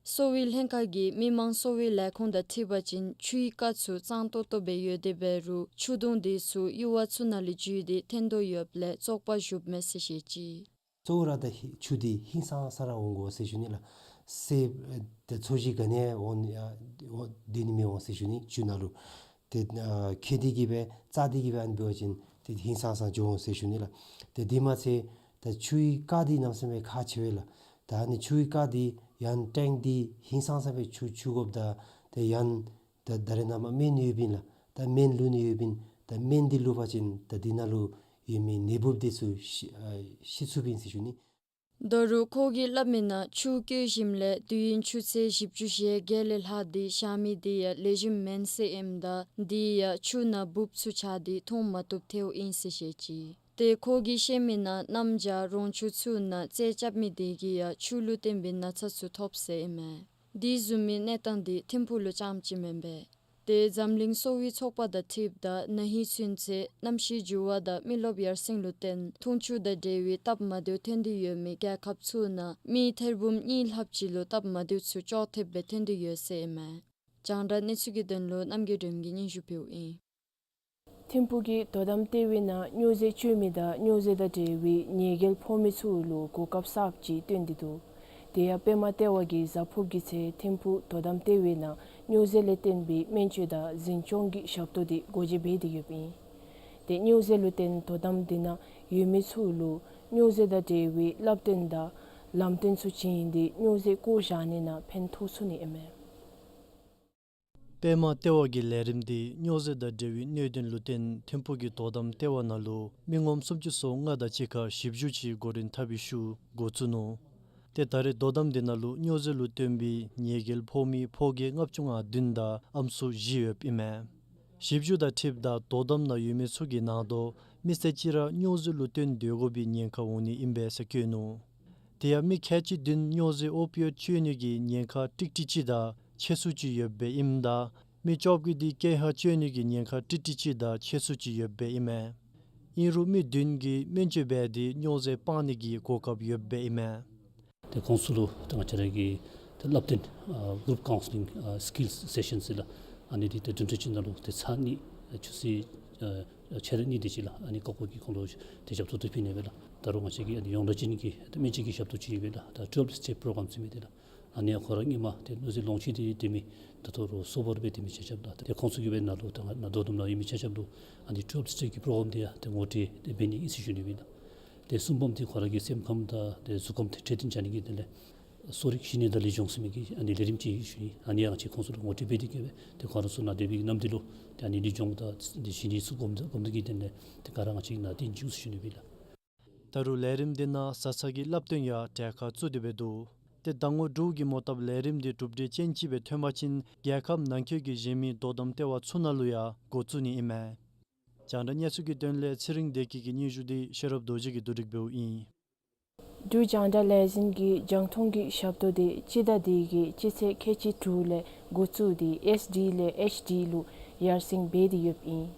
གསོ་བའི་ལྷན་ཁག་གིས་མི་དམངས་གསོ་བའི་ལས་ཁུངས་དང་འཁྲིལ་བ་ཅིན་ཆུའི་རྐ་ཚུ་གཙང་ཏོག་ཏོ་སྦེ་ཡོད་དེ་འབད་རུང་ཆུ་དུང་འདི་ཚུ་ཡུར་བ་ཚུ་ནང་ལས་འཇུས་ཏེ་འཐོན་དོ་ཡོདཔ་ལས་བཙོག་པ་ཞུགསཔ་མས་ཟེར་བཤད་ཅི། གཙོ་བོ་ར་ད་ཧི་ཆུ་འདི་ཧིང་སངས་ས་ར་འོང་དགོ་ཟེར་ཞུ་ནི་ལགས། སེརཔོ་ད་ཚོས་གཞི་ག་ནི་འོང་ནི་ཨ་འོང་སྡོད་ནི་མི་འོང་ཟེར་ཞུ་ནི་ཆུ་ནང་ལུ། ཏེ་ཨ་ཁྱེར་ཏེ་གི་སྦེ་བཙགས་ཏེ་གི་སྦེ་ཨ་ནི་འབད་བ་ཅིན་ཏེ་ཧིང་སངས་ས་འགྱོ་འོང་ཟེར་ཞུ་ནི་ལགས། ཏེ་དེ་མ་ཚད་ད་ཆུའི་རྐ་འདི་གནམ་མེད་ས་མེད་ཁག་ཆེ་བས་ལགས། ད་ཨ་ནི་ཆུའི་རྐ་འདི་ཡང་ཊེང་ཀི་འདི་ཧིང་སངས་ས་སྦེ་ཆུ་བཅུག་དགོཔ་ད་ཏེ་ཡང་ད་ད་རེས་ནངས་པ་སྨན་ཡོདཔ་ཨིན་ལགས། ད་སྨན་བླུག་ནི་ཡོདཔ་ཨིན། ད་སྨན་འདི་བླུག་པ་ཅིན་ད་འདི་ནང་ལུ་ཡོད་མི་ནད་འབུཔ་འདི་ཚུ་ཤི་ཨ་ཤི་ཚུགསཔ་ཨིན་ཟེར་ཞུ་ནི། ད་རུང་ཁོ་གིས་སླབ་མི་ནང་ཆུ་སྐྱོ་ཞིནམ་ལས་དུས་ཡུན་ཆུ་ཚོད་བཞི་བཅུ་ཞེ་བརྒྱད་ལས་ལྷག་སྟེ་བཞག་མི་འདི་ཡང་ལེགས་ཤོམ་མེན་ཟེར་ཨིནམ་ད་འདི་ཡང་ཆུ་ནང་འབུཔ་ཚུ་ཆགས་ཏེ་འཐུང་མ་བཏུབ་ཐལཝ་ཨིན་ཟེར་བཤད་ཅི། ཏེ་ཁོ་གིས་བཤད་མི་ནང་གནམ་བྱཱར་རོང་ཆུ་ཚུ་ནང་རྩལ་རྐྱབ་མི་དེ་གིས་ཡང་ཆུ་ལུ་བརྟེན་པའི་ན་ཚ་ཚུ་ཐོབ་ཟེར་ཨིན་མས། དེ་བཟུམ་མའི་གནས་སྟངས་འདི་ཐིམ་ཕུག་ལུ་རྐྱངམ་ཅིག་མེན་པས། ཏེ་འཛམ་གླིང་གསོ་བའི་ཚོགས་པ་དང་འཁྲིལཝ་ད་ན་ཧིང་ཚུན་ཚོད་གནམ་གཤིས་འགྱུར་བ་དང་མི་རློབས་ཡར་སེང་ལུ་བརྟེན་འཐུང་ཆུ་དང་འབྲེལ་བའི་སྟབས་མ་བདེཝ་ཐོན་ཏེ་ཡོད་མི་རྒྱལ་ཁབ་ཚུ་ནང་མི་ཐེར་འབུམ་གཉིས་ལྷགཔ་ཅིག་ལུ་སྟབས་མ་བདེཝ་ཚུ་ཅོག་འཐདཔ་སྦེ་ཐོན་ཏེ་ཡོད་ཟེར་ཨིན་མས། རྒྱང་བསྒྲགས་གནས་ཚུལ་གྱི་དོན་ལུ་རྣམ་རྒྱལ་སྒྲོལམ་གིས་སྙན་ཞུ་ཕུལཝ་ཨིན། ཐིམ་ཕུག་གི་དོ་དམ་ལྟེ་བའི་ནང་སྨྱོ་རྫས་སྤྱོད་མི་དང་སྨྱོ་རྫས་དང་འབྲེལ་བའི་ཉེས་འགེལ་ཕོག་མི་ཚུ་ལུ་གོ་སྐབས་གསརཔ་ཅིག་སྟོན་ཏེ་འདུག། དེ་ཡང་པདྨ་ལྟེ་བ་གིས་གཟའ་ཕུརཔ་གི་ཚེ་ཐིམ་ཕུག་དོ་དམ་ལྟེ་བའི་ནང་སྨྱོ་རྫས་ལས་བརྟེན་པའི་སྨན་བཅོས་དང་འཛིན་སྐྱོང་གི་ཞབས་ཏོག་དེ་སྒོ་འབྱེད་འབད་དེ་ཡོདཔ་ཨིན། ཏེ་སྨྱོ་རྫས་ལུ་བརྟེན་དོ་དམ་དེ་ནང་ཡོད་མི་ཚུ་ལུ་སྨྱོ་རྫས་དང་འབྲེལ་བའི་བསླབ་སྟོན་དང་ ལམ་སྟོན་ཚུ་བྱིན་ཏེ་སྨྱོ་རྫས་བཀོ་བཞག་ནི་ནང་ཕན་ཐོགས་ཚུགས་ནི་ཨིན་མས། པདྨ་ལྟེ་བ་གི་ལས་རིམ་འདི་སྨྱོ་རྫས་དང་འབྲེལ་བའི་གནད་དོན་ལུ་བརྟེན་ཐིམ་ཕུག་གི་དོ་དམ་ལྟེ་བ་ནང་ལུ་མི་ངོམ་སུམ་ཅུ་སོ་ལྔ་དང་གཅིག་ཁར་ཞིབ་འཇུག་ཅིག་འགོ་འདྲེན་འཐབ་པའི་ཤུལ་འགོ་བཙུགས་ནུག། ཏེ་ད་རེས་དོ་དམ་འདི་ནང་ལུ་སྨྱོ་རྫས་ལུ་བརྟེན་པའི་ཉེས་འགེལ་ཕོག་མི་ཕོ་སྐྱེས་ལྔ་བཅུ་ང་བདུན་དང་ཨམ་སྲུ་བཞི་ཡོདཔ་ཨིན་མས། ཞིབ་འཇུག་དང་འཁྲིལཝ་ད་དོ་དམ་ནང་ཡོད་མི་ཚུ་གིས་ནང་དོག་མི་སེར་གཅིག་ར་སྨྱོ་རྫས་ལུ་བརྟེན་སྡོད་དགོ་པའི་ཉེན་ཁ་འོང་ནི་ཨིན་པས་ཟེར་བཀོད་ནུག། དེ་ཡང་མི་ཁལ་གཅིག་བདུན་སྨྱོ་རྫས་ཨོ་པི་ཡོཌ་སྤྱོད་ནི་གི་ཉེན་ཁ་ཀྲིག་ཀྲི་གཅིག་དང་ཕྱེད་སུ་ཅིག་ཡོདཔ་ཨིནམ་ད་མི་བཅོ་བརྒྱད་འདི་ཀེ་ཧ་སྤྱོད་ནི་གི་ཉེན་ཁ་ཀྲིག་ཀྲི་གཅིག་དང་ཕྱེད་སུ་ཅིག་ཡོདཔ་ཨིན་མས། ཨིན་རུང་མི་བདུན་གྱིས་སྨན་བཅོས་འབད་དེ་སྨྱོ་རྫས་སྤང་ནི་གི་གོ་སྐབས་ཡོདཔ་ཨིན་མས། ཏེ་ཁོང་ཚུ་ལུ་ཏེ་ང་བཅས་ར་གིས་ཏེ་བསླབ་སྟོན་ཨ་གུ་རུབ་ཀའུན་སི་ལིང་ཨ་སི་ཀིལ་སེ་ཤཱན་ཟེར་ལགས། ཨ་ནི་འདི་ཏེ་བདུན་ཕྲག་གཅིག་ནང་ལུ་ཏེ་ཚར་གཉིས་ཨ་ཆུ་ཚོད་ཨ་ཕྱེད་དང་གཉིས་དེ་ཅིག་ལགས། ཨ་ནི་བཀག་འགོག་གི་ཁོང་ལུ་ཏེ་ཞབས་ཏོག་འདི་ཕུལ་ནི་ཨིན་པས་ལགས། ད་རུང་ང་བཅས་ཀྱི་ཨ་ནི་ཡོངས་གྲགས་ཅན་གྱི་ཏེ་སྨན་བཅོས་ཀྱི་ཞབས་ཏོག་ཅིག་ཨིན་པས་ལགས། ད་ཊུ་ཝེལབ་སི་ཊེབ་པོ་རོ་གྲམ་ཟེར་མི་འདི་ལགས། ཨ་ནི་ཡང་ཁོ་ར་སྔོན་མ་ཏེ་གནོད་འཚེ་ལོངས་སྤྱོད་དེ་སྡོད་མི་ད་ལྟོ་ར་སོ་བར་སྦེ་སྡོད་མི་ཆ་ཁྱབ་ལགས། ཏེ་ཁོང་ཚུ་གི་སྦེ་ནང་ལུ་ད་ང་ནཱ་དོ་དམ་ནང་ཡོད་མི་ཆ་ཁྱབ་ལུ་ཨ་ནི་ཊུ་ཝེལབ་སི་ཊེབ་ཀྱི་པོ་རོ་གྲམ་འདི་ཡང་ཏེ་ངོ་སྤྲོད་འདི་འབད་ནི་ཨིན་ཟེར་ཞུ་ནི་ཨིན་ལགས། ཏེ་གསུམ་པམ་འདི་ཁོ་ར་གི་སེམས་ཁམས་དང་ཏེ་གཟུགས་ཁམས་ཏེ་འཕྲོད་བསྟེན་བྱ་ནི་གི་དོན་ལས་གསོ་རིག་གཞི་གནས་དང་ལེགས་ཤོམ་ཟེར་མི་གི་ཨ་ནི་ལས་རིམ་ཅིག་ཞུ་ནི། ཨ་ནི་ཡང་ང་བཅས་ཁོང་ཚུ་ལུ་ངོ་སྤྲོད་འབད་དེ་གིས་སྦེ་ཏེ་ཁོང་ར་ཚུ་ནཱ་སྡོད་པའི་གི་གནམ་དུས་ལུ་ཏེ་ཨ་ནི་ལེགས་ཤོམ་དང་ཏེ་གཞི་གནས་ཚུ་སྒོམ་སྒོམ་དགོ་གི་དོན་ལས་ཏེ་ག་ར་ང་བཅས་ནཱ་ཏེ་འཇུག་ཟེར་ཞུ་ནི་ཨིན་ལགས། ད་རུང་ལས་རིམ་འདི་ནང་ས་ཆ་གི་བསླབ་སྟོན་ཡང་གྲལ་ཁར་བཙུགས་ཏེ་སྦེ་འདུག། ཏེ་ཟླ་ངོ་དྲུག་གི་མོ་བཏབ་ལས་རིམ་འདི་གྲུབ་འབྲས་ཅན་ཅིག་སྦེ་ཐོན་པ་ཅིན་རྒྱལ་ཁབ་ནང་འཁོད་ཀྱི་གཞན་མི་དོ་དམ་ལྟེ་བ་ཚུ་ནང་ལུ་ཡང་འགོ་བཙུགས་ནི་ཨིན་མས། རྒྱང་བསྒྲགས་གནས་ཚུལ་གྱི་དོན་ལས་ཚེ་རིང་བདེ་སྐྱིད་ཀྱི་སྙན་ཞུ་འདི་ཤེས་རབ་རྡོ་རྗེ་གིས་བསྡུ་སྒྲིག་འབདཝ་ཨིན། འབྲུག་རྒྱང་བསྒྲགས་ལས་འཛིན་གྱིས་རྒྱང་མཐོང་གི་ཞབས་ཏོག་འདི་སྤྱི་ཟླ་འདི་གི་སྤྱི་ཚེས་ཁལ་གཅིག་དྲུག་ལས་འགོ་བཙུགས་ཏེ་ཨེཆ་ཌི་ལས་ཨེཆ་ཌི་ལུ་ཡར་སེང་འབད་དེ་ཡོདཔ་ཨིན།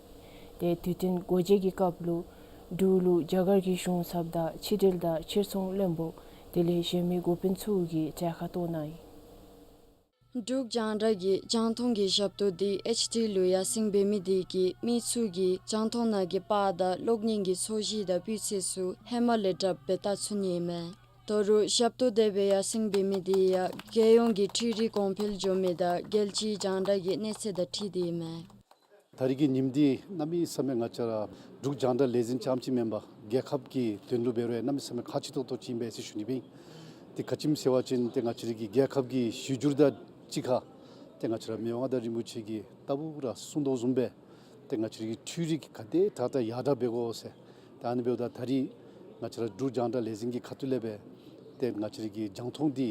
ཏེ་དུས་སྟོན་སྒོ་འབྱེད་ཀྱི་སྐབས་ལུ་འབྲུག་ལུ་རྒྱ་གར་གྱི་གཞུང་ཚབ་དང་ཕྱི་འབྲེལ་དང་ཕྱིར་ཚོང་བློན་པོ་དེ་ལས་གཞན་མི་འགོ་དཔོན་ཚུ་གིས་གྲལ་ཁར་གཏོགས་གནང་ཡི། འབྲུག་རྒྱང་བསྒྲགས་ཀྱི་རྒྱང་མཐོང་གི་ཞབས་ཏོག་འདི་ཨེཆ་ཌི་ལུ་ཡར་སེང་འབད་མི་དེ་གིས་མི་ཚུ་གིས་རྒྱང་མཐོང་ནང་གི་པར་དང་གློག་བརྙན་གྱི་ཚོས་གཞི་དང་སྤུས་ཚད་ཚུ་ཧེ་མ་ལས་དྲགཔ་སྦེ་བལྟ་ཚུགས་ནི་ཨིན་མས། ད་རུང་ཞབས་ཏོག་དེ་སྦེ་ཡར་སེང་འབད་མི་དེ་ཡང་རྒྱལ་ཡོངས་ཀྱི་འཕྲུལ་རིག་གོང་འཕེལ་འགྱོ་མི་དང་རྒྱལ་སྤྱིའི་རྒྱང་བསྒྲགས་ཀྱི་གནས་ཚད་དང་འཁྲིལ་ཏེ་ཨིན་མས། ད་རེས་ཀྱི་ཉིནམ་འདི་གནམ་མེད་ས་མེད་ང་བཅས་ར་འབྲུག་རྒྱང་བསྒྲགས་ལས་འཛིན་རྐྱངམ་ཅིག་མེན་པར་རྒྱལ་ཁབ་ཀྱི་དོན་ལུ་འབད་རུང་གནམ་མེད་ས་མེད་ཁག་ཆེ་ཏོག་ཏོ་ཅིག་ཨིན་པས་ཟེར་ཞུ་ནི་སྦེ་ཨིན། ཏེ་ག་ཅི་སྨོ་ཟེར་བ་ཅིན་ཏེ་ང་བཅས་ར་གི་རྒྱལ་ཁབ་ཀྱི་གཞི་འགྱུར་དང་གཅིག་ཁར་ཏེ་ང་བཅས་ར་མི་དབང་མངའ་བདག་རིན་པོ་ཆེ་གིས་ལྟ་བུ་ར་གསུང་དོ་བཟུམ་སྦེ་ཏེ་ང་བཅས་ར་གི་འཕྲུལ་རིག་ག་དེ་དྲག་དྲག་ཡར་དྲག་འབད་དགོ་ཟེར། ཏེ་ཨ་ནི་འབདཝ་ད་ད་རེས་ང་བཅས་ར་འབྲུག་རྒྱང་བསྒྲགས་ལས་འཛིན་གྱི་ཁ་ཐུག་ལས་སྦེ་ཏེ་ང་བཅས་ར་གི་རྒྱང་མཐོང་འདི་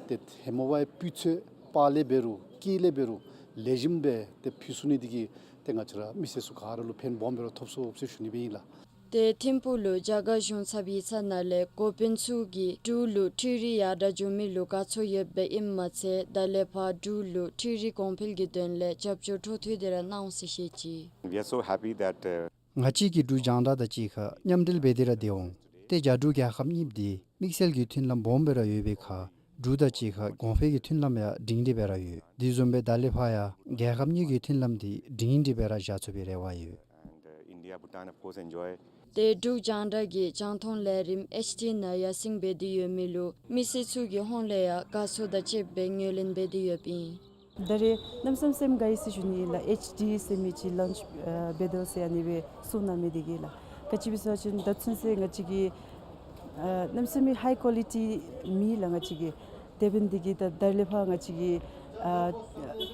ཏེ་ཧེ་མ་བའི་སྤུས་ཚད་པར་ལས་འབད་རུང་སྐད་ལས་འབད་རུང་ལེགས་ཤོམ་སྦེ་ཏེ་ཕུལ་ཚུགས་ནི་དེ་གིས་ཏེ་ང་བཅས་ར་མི་སེར་ཚུ་ག་ར་ལུ་ཕན་སྦོམ་སྦེ་ར་ཐོབ་ཚུགས་ཟེར་ཞུ་ནི་སྦེ་ཨིན་ལགས། ཏེ་ཐིམ་ཕུག་ལུ་རྒྱ་གར་གཞུང་ཚབ་ཡིག་ཚང་ནང་ལས་འགོ་དཔོན་ཚུ་གིས་འབྲུག་ལུ་འཕྲུལ་རིག་ཡར་དྲག་འགྱོ་མི་ལུ་དགའ་ཚོར་ཡོདཔ་ཨིནམ་མ་ཚད་ད་ལས་ཕར་འབྲུག་ལུ་འཕྲུལ་རིག་གོང་འཕེལ་གྱི་དོན་ལས་རྒྱབ་སྐྱོར་འཕྲོ་མཐུད་དེ་ར་གནང་ཟེར་བཤད་ཅི། We are so happy that, uh, ང་བཅས་ཀྱིས་འབྲུག་རྒྱང་བསྒྲགས་དང་གཅིག་ཁར་མཉམ་འབྲེལ་འབད་དེ་ར་སྡོད་འོང་། ཏེ་རྒྱ་འབྲུག་རྒྱལ་ཁབ་གཉིས་འདི་དམིགས་བསལ་གྱི་མཐུན་ལམ་སྦོམ་སྦེ་ར་ཡོད་པའི་ཁར་འབྲུག་དང་གཅིག་ཁར་གོང་འཕེལ་གྱི་མཐུན་ལམ་ཡང་སྒྲིང་སྒྲི་སྦེ་ར་ཡོད། དེ་བཟུམ་སྦེ་ད་ལས་ཕར་ཡང་རྒྱལ་ཁབ་གཉིས་ཀྱི་མཐུན་ལམ་འདི་སྒྲིང་སྒྲི་སྦེ་ར་བཞག་ཚུགས་པའི་རེ་བ་ཡོད། And, uh, India, Bhutan, of course, enjoy. ཏེ་འབྲུག་རྒྱང་བསྒྲགས་ཀྱི་རྒྱང་མཐོང་ལས་རིམ་ཨེཆ་ཌི་ནང་ཡར་སེང་འབད་དེ་ཡོད་མི་ལུ་མི་སེར་ཚུ་གི་ཧོངས་ལས་ཡང་དགའ་ཚོར་དང་བཅསཔ་སྦེ་ངོས་ལེན་འབད་དེ་ཡོདཔ་ཨིན། ད་རེས་གནམ་མེད་ས་མེད་སེམས་དགའ་ཡི་ཟེར་ཞུ་ནི་ཨིན་ལགས། ཨེཆ་ཌི་ཟེར་མི་ཅིག་ལོན་ཆི་ཨ་འབད་དོ་ཟེར་ཨ་ནི་སྦེ་གསུང་གནང་མི་དེ་གིས་ལགས། ག་ཅི་སྦེ་ཟེར་བ་ཅིན་ད་ཚུན་ཚོད་ང་བཅས་ཀྱིས་ཨ་གནམ་མེད་ས་མེད་ཧའི་ཀོ་ལི་ཊི་མེད་ལགས་ང་བཅས་ཀྱིས། དེ་འབདཝ་ད་གིས་ད་ད་ལས་ཕར་ང་བཅས་ཀྱིས་ཨ་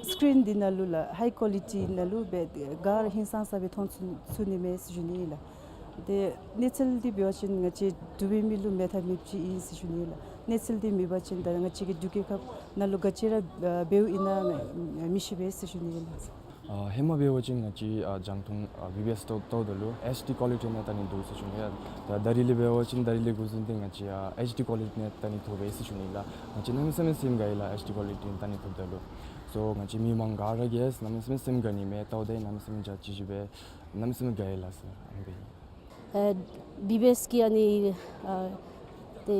སི་ཀི་རིན་འདི་ནང་ལུ་ལགས་ཧའི་ཀོ་ལི་ཊི་ནང་ལུ་སྦེ་ག་ར་ཧིང་སངས་ས་སྦེ་མཐོང་ཚུགས་ཚུགས་ནི་མས་ཟེར་ཞུ་ནི་ཨིན་ལགས། ཏེ་གནས་ཚུལ་འདི་འབད་བ་ཅིན་ང་བཅས་འབྲུག་པའི་མི་ལུ་མེད་ཐབས་མེདཔ་ཅིག་ཨིན་ཟེར་ཞུ་ནི་ལགས། གནས་ཚུལ་འདི་མེད་པ་ཅིན་ད་ང་བཅས་ཀྱི་འབྲུག་རྒྱལ་ཁབ་ནང་ལུ་ག་ཅི་ར་ཨ་འབདཝ་ཨིན་ན་མི་ཤེས་པས་ཟེར་ཞུ་ནི་ལགས། ཨ་ཧེ་མ་འབད་བ་ཅིན་ང་བཅས་ཨ་རྒྱང་མཐོང་ཨ་བི་བི་ཨེསི་ལྟཝ་ལྟཝ་ད་ལུ་ཨེཆ་ཌི་ཀོ་ལི་ཊི་ནང་བལྟ་ནི་འདུག་ཟེར་ཞུ་ནི་ལགས། ད་ད་རིས་ལས་འབད་བ་ཅིན་ད་རིས་ལས་འགོ་བཟུང་སྟེ་ང་བཅས་ཨ་ཨེཆ་ཌི་ཀོ་ལི་ཊི་ནང་བལྟ་ནི་ཐོབ་པས་ཟེར་ཞུ་ནི་ལགས། ང་བཅས་གནམ་མེད་ས་མེད་སེམས་དགའ་ཡི་ལགས་ཨེཆ་ཌི་ཀོ་ལི་ཊི་ནང་བལྟ་ནི་ཐོབ་ད་ལུ། སོ་ང་བཅས་མི་མང་ག་ར་གིས་གནམ་མེད་ས་མེད་སེམས་དགའ་ནི་མས། ལྟཝ་ད་གནམ་མེད་ས་མེད་འཇའ་ཆི་ཆི་སྦེ་གནམ་མེད་ས་མེད་དགའ་ཡི་ལགས་ཟེར་ཨ་ནི་སྦེ་ཨིན། ཨ་བི་བི་ཨེསི་གི་ཨ་ནི་ཨ་ཏེ་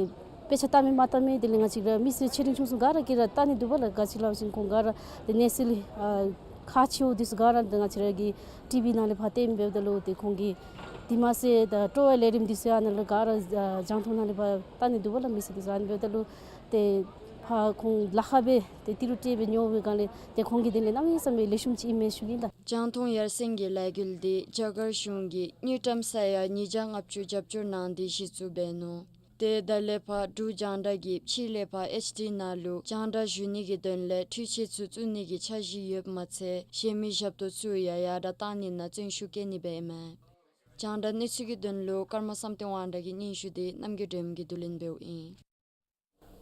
དཔེ་ཆ་བལྟ་མི་མ་བལྟ་མི་དེ་ལས་ང་བཅས་ར་མི་སེར་ཆེ་འབྲིང་ཆུང་གསུམ་ག་ར་གིས་ར་བལྟ་ནི་འདུག་པ་ལགས། ག་ཅི་སླབ་ཅིན་ཁོང་ག་ར་ཏེ་གནས་ཚུལ་ཨ་ཁག་ཆེཝ་འདི་ཚུ་ག་ར་ཏེ་ང་བཅས་ར་གི་ཊི་བི་ནང་ལས་ཕར་སྟོནམ་འབདཝ་ད་ལུ་ཏེ་ཁོང་གིས་དེ་མ་ཚད་ད་སྤྲོ་བའི་ལས་རིམ་འདི་ཚུ་ཡང་ནཱ་ལུ་ག་ར་ཨ་རྒྱང་མཐོང་ནང་ལས་ཕར་བལྟ་ནི་འདུག་པ་ལགས། མི་སེར་འདི་ཚུ་ཨ་ནི་འབདཝ་ད་ལུ་ཏེ་ཕར་ཁོང་ལཱ་ཁག་སྦེ་ཏེ་ཏི་རུ་སྤྲོད་སྦེ་ཉོ་བའི་སྒང་ལས་ཏེ་ཁོང་གི་དེ་ལས་གནམ་མེད་ས་མེད་ལེགས་ཤོམ་ཅིག་ཨིན་མས་ཞུ་ནི་ལགས། རྒྱང་མཐོང་ཡར་སེང་གི་ལས་འགུལ་འདི་རྒྱ་གར་གཞུང་གིས་དངུལ་ཀྲམ་ས་ཡ་ཉིས་བརྒྱ་ལྔ་བཅུ་རྒྱབ་སྐྱོར་གནང་སྟེ་གཞི་བཙུགས་འབད་ནུག། ཏེ་ད་ལས་ཕར་འབྲུག་རྒྱང་བསྒྲགས་ཀྱིས་ཕྱི་ལས་ཕར་ཨེཆ་ཌི་ནང་ལུ་རྒྱང་བསྒྲགས་ཞུ་ནི་གི་དོན་ལས་འཕྲུལ་ཆས་ཚུ་བཙུགས་ནི་གི་འཆར་གཞི་ཡོདཔ་མ་ཚད་གཞན་མི་ཞབས་ཏོག་ཚུ་ཡང་ཡར་དྲག་གཏང་ནི་ནང་བརྩོན་ཤུགས་བསྐྱེད་ནི་སྦེ་ཨིན་མས། རྒྱང་བསྒྲགས་གནས་ཚུལ་གྱི་དོན་ལུ་ཀརྨ་བསམ་གཏན་དབང་གྲགས་ཀྱི་སྙན་ཞུ་དེ་རྣམ་རྒྱལ་སྒྲོལ་མ་གིས་བསྡུ་ལེན་འབདཝ་ཨིན།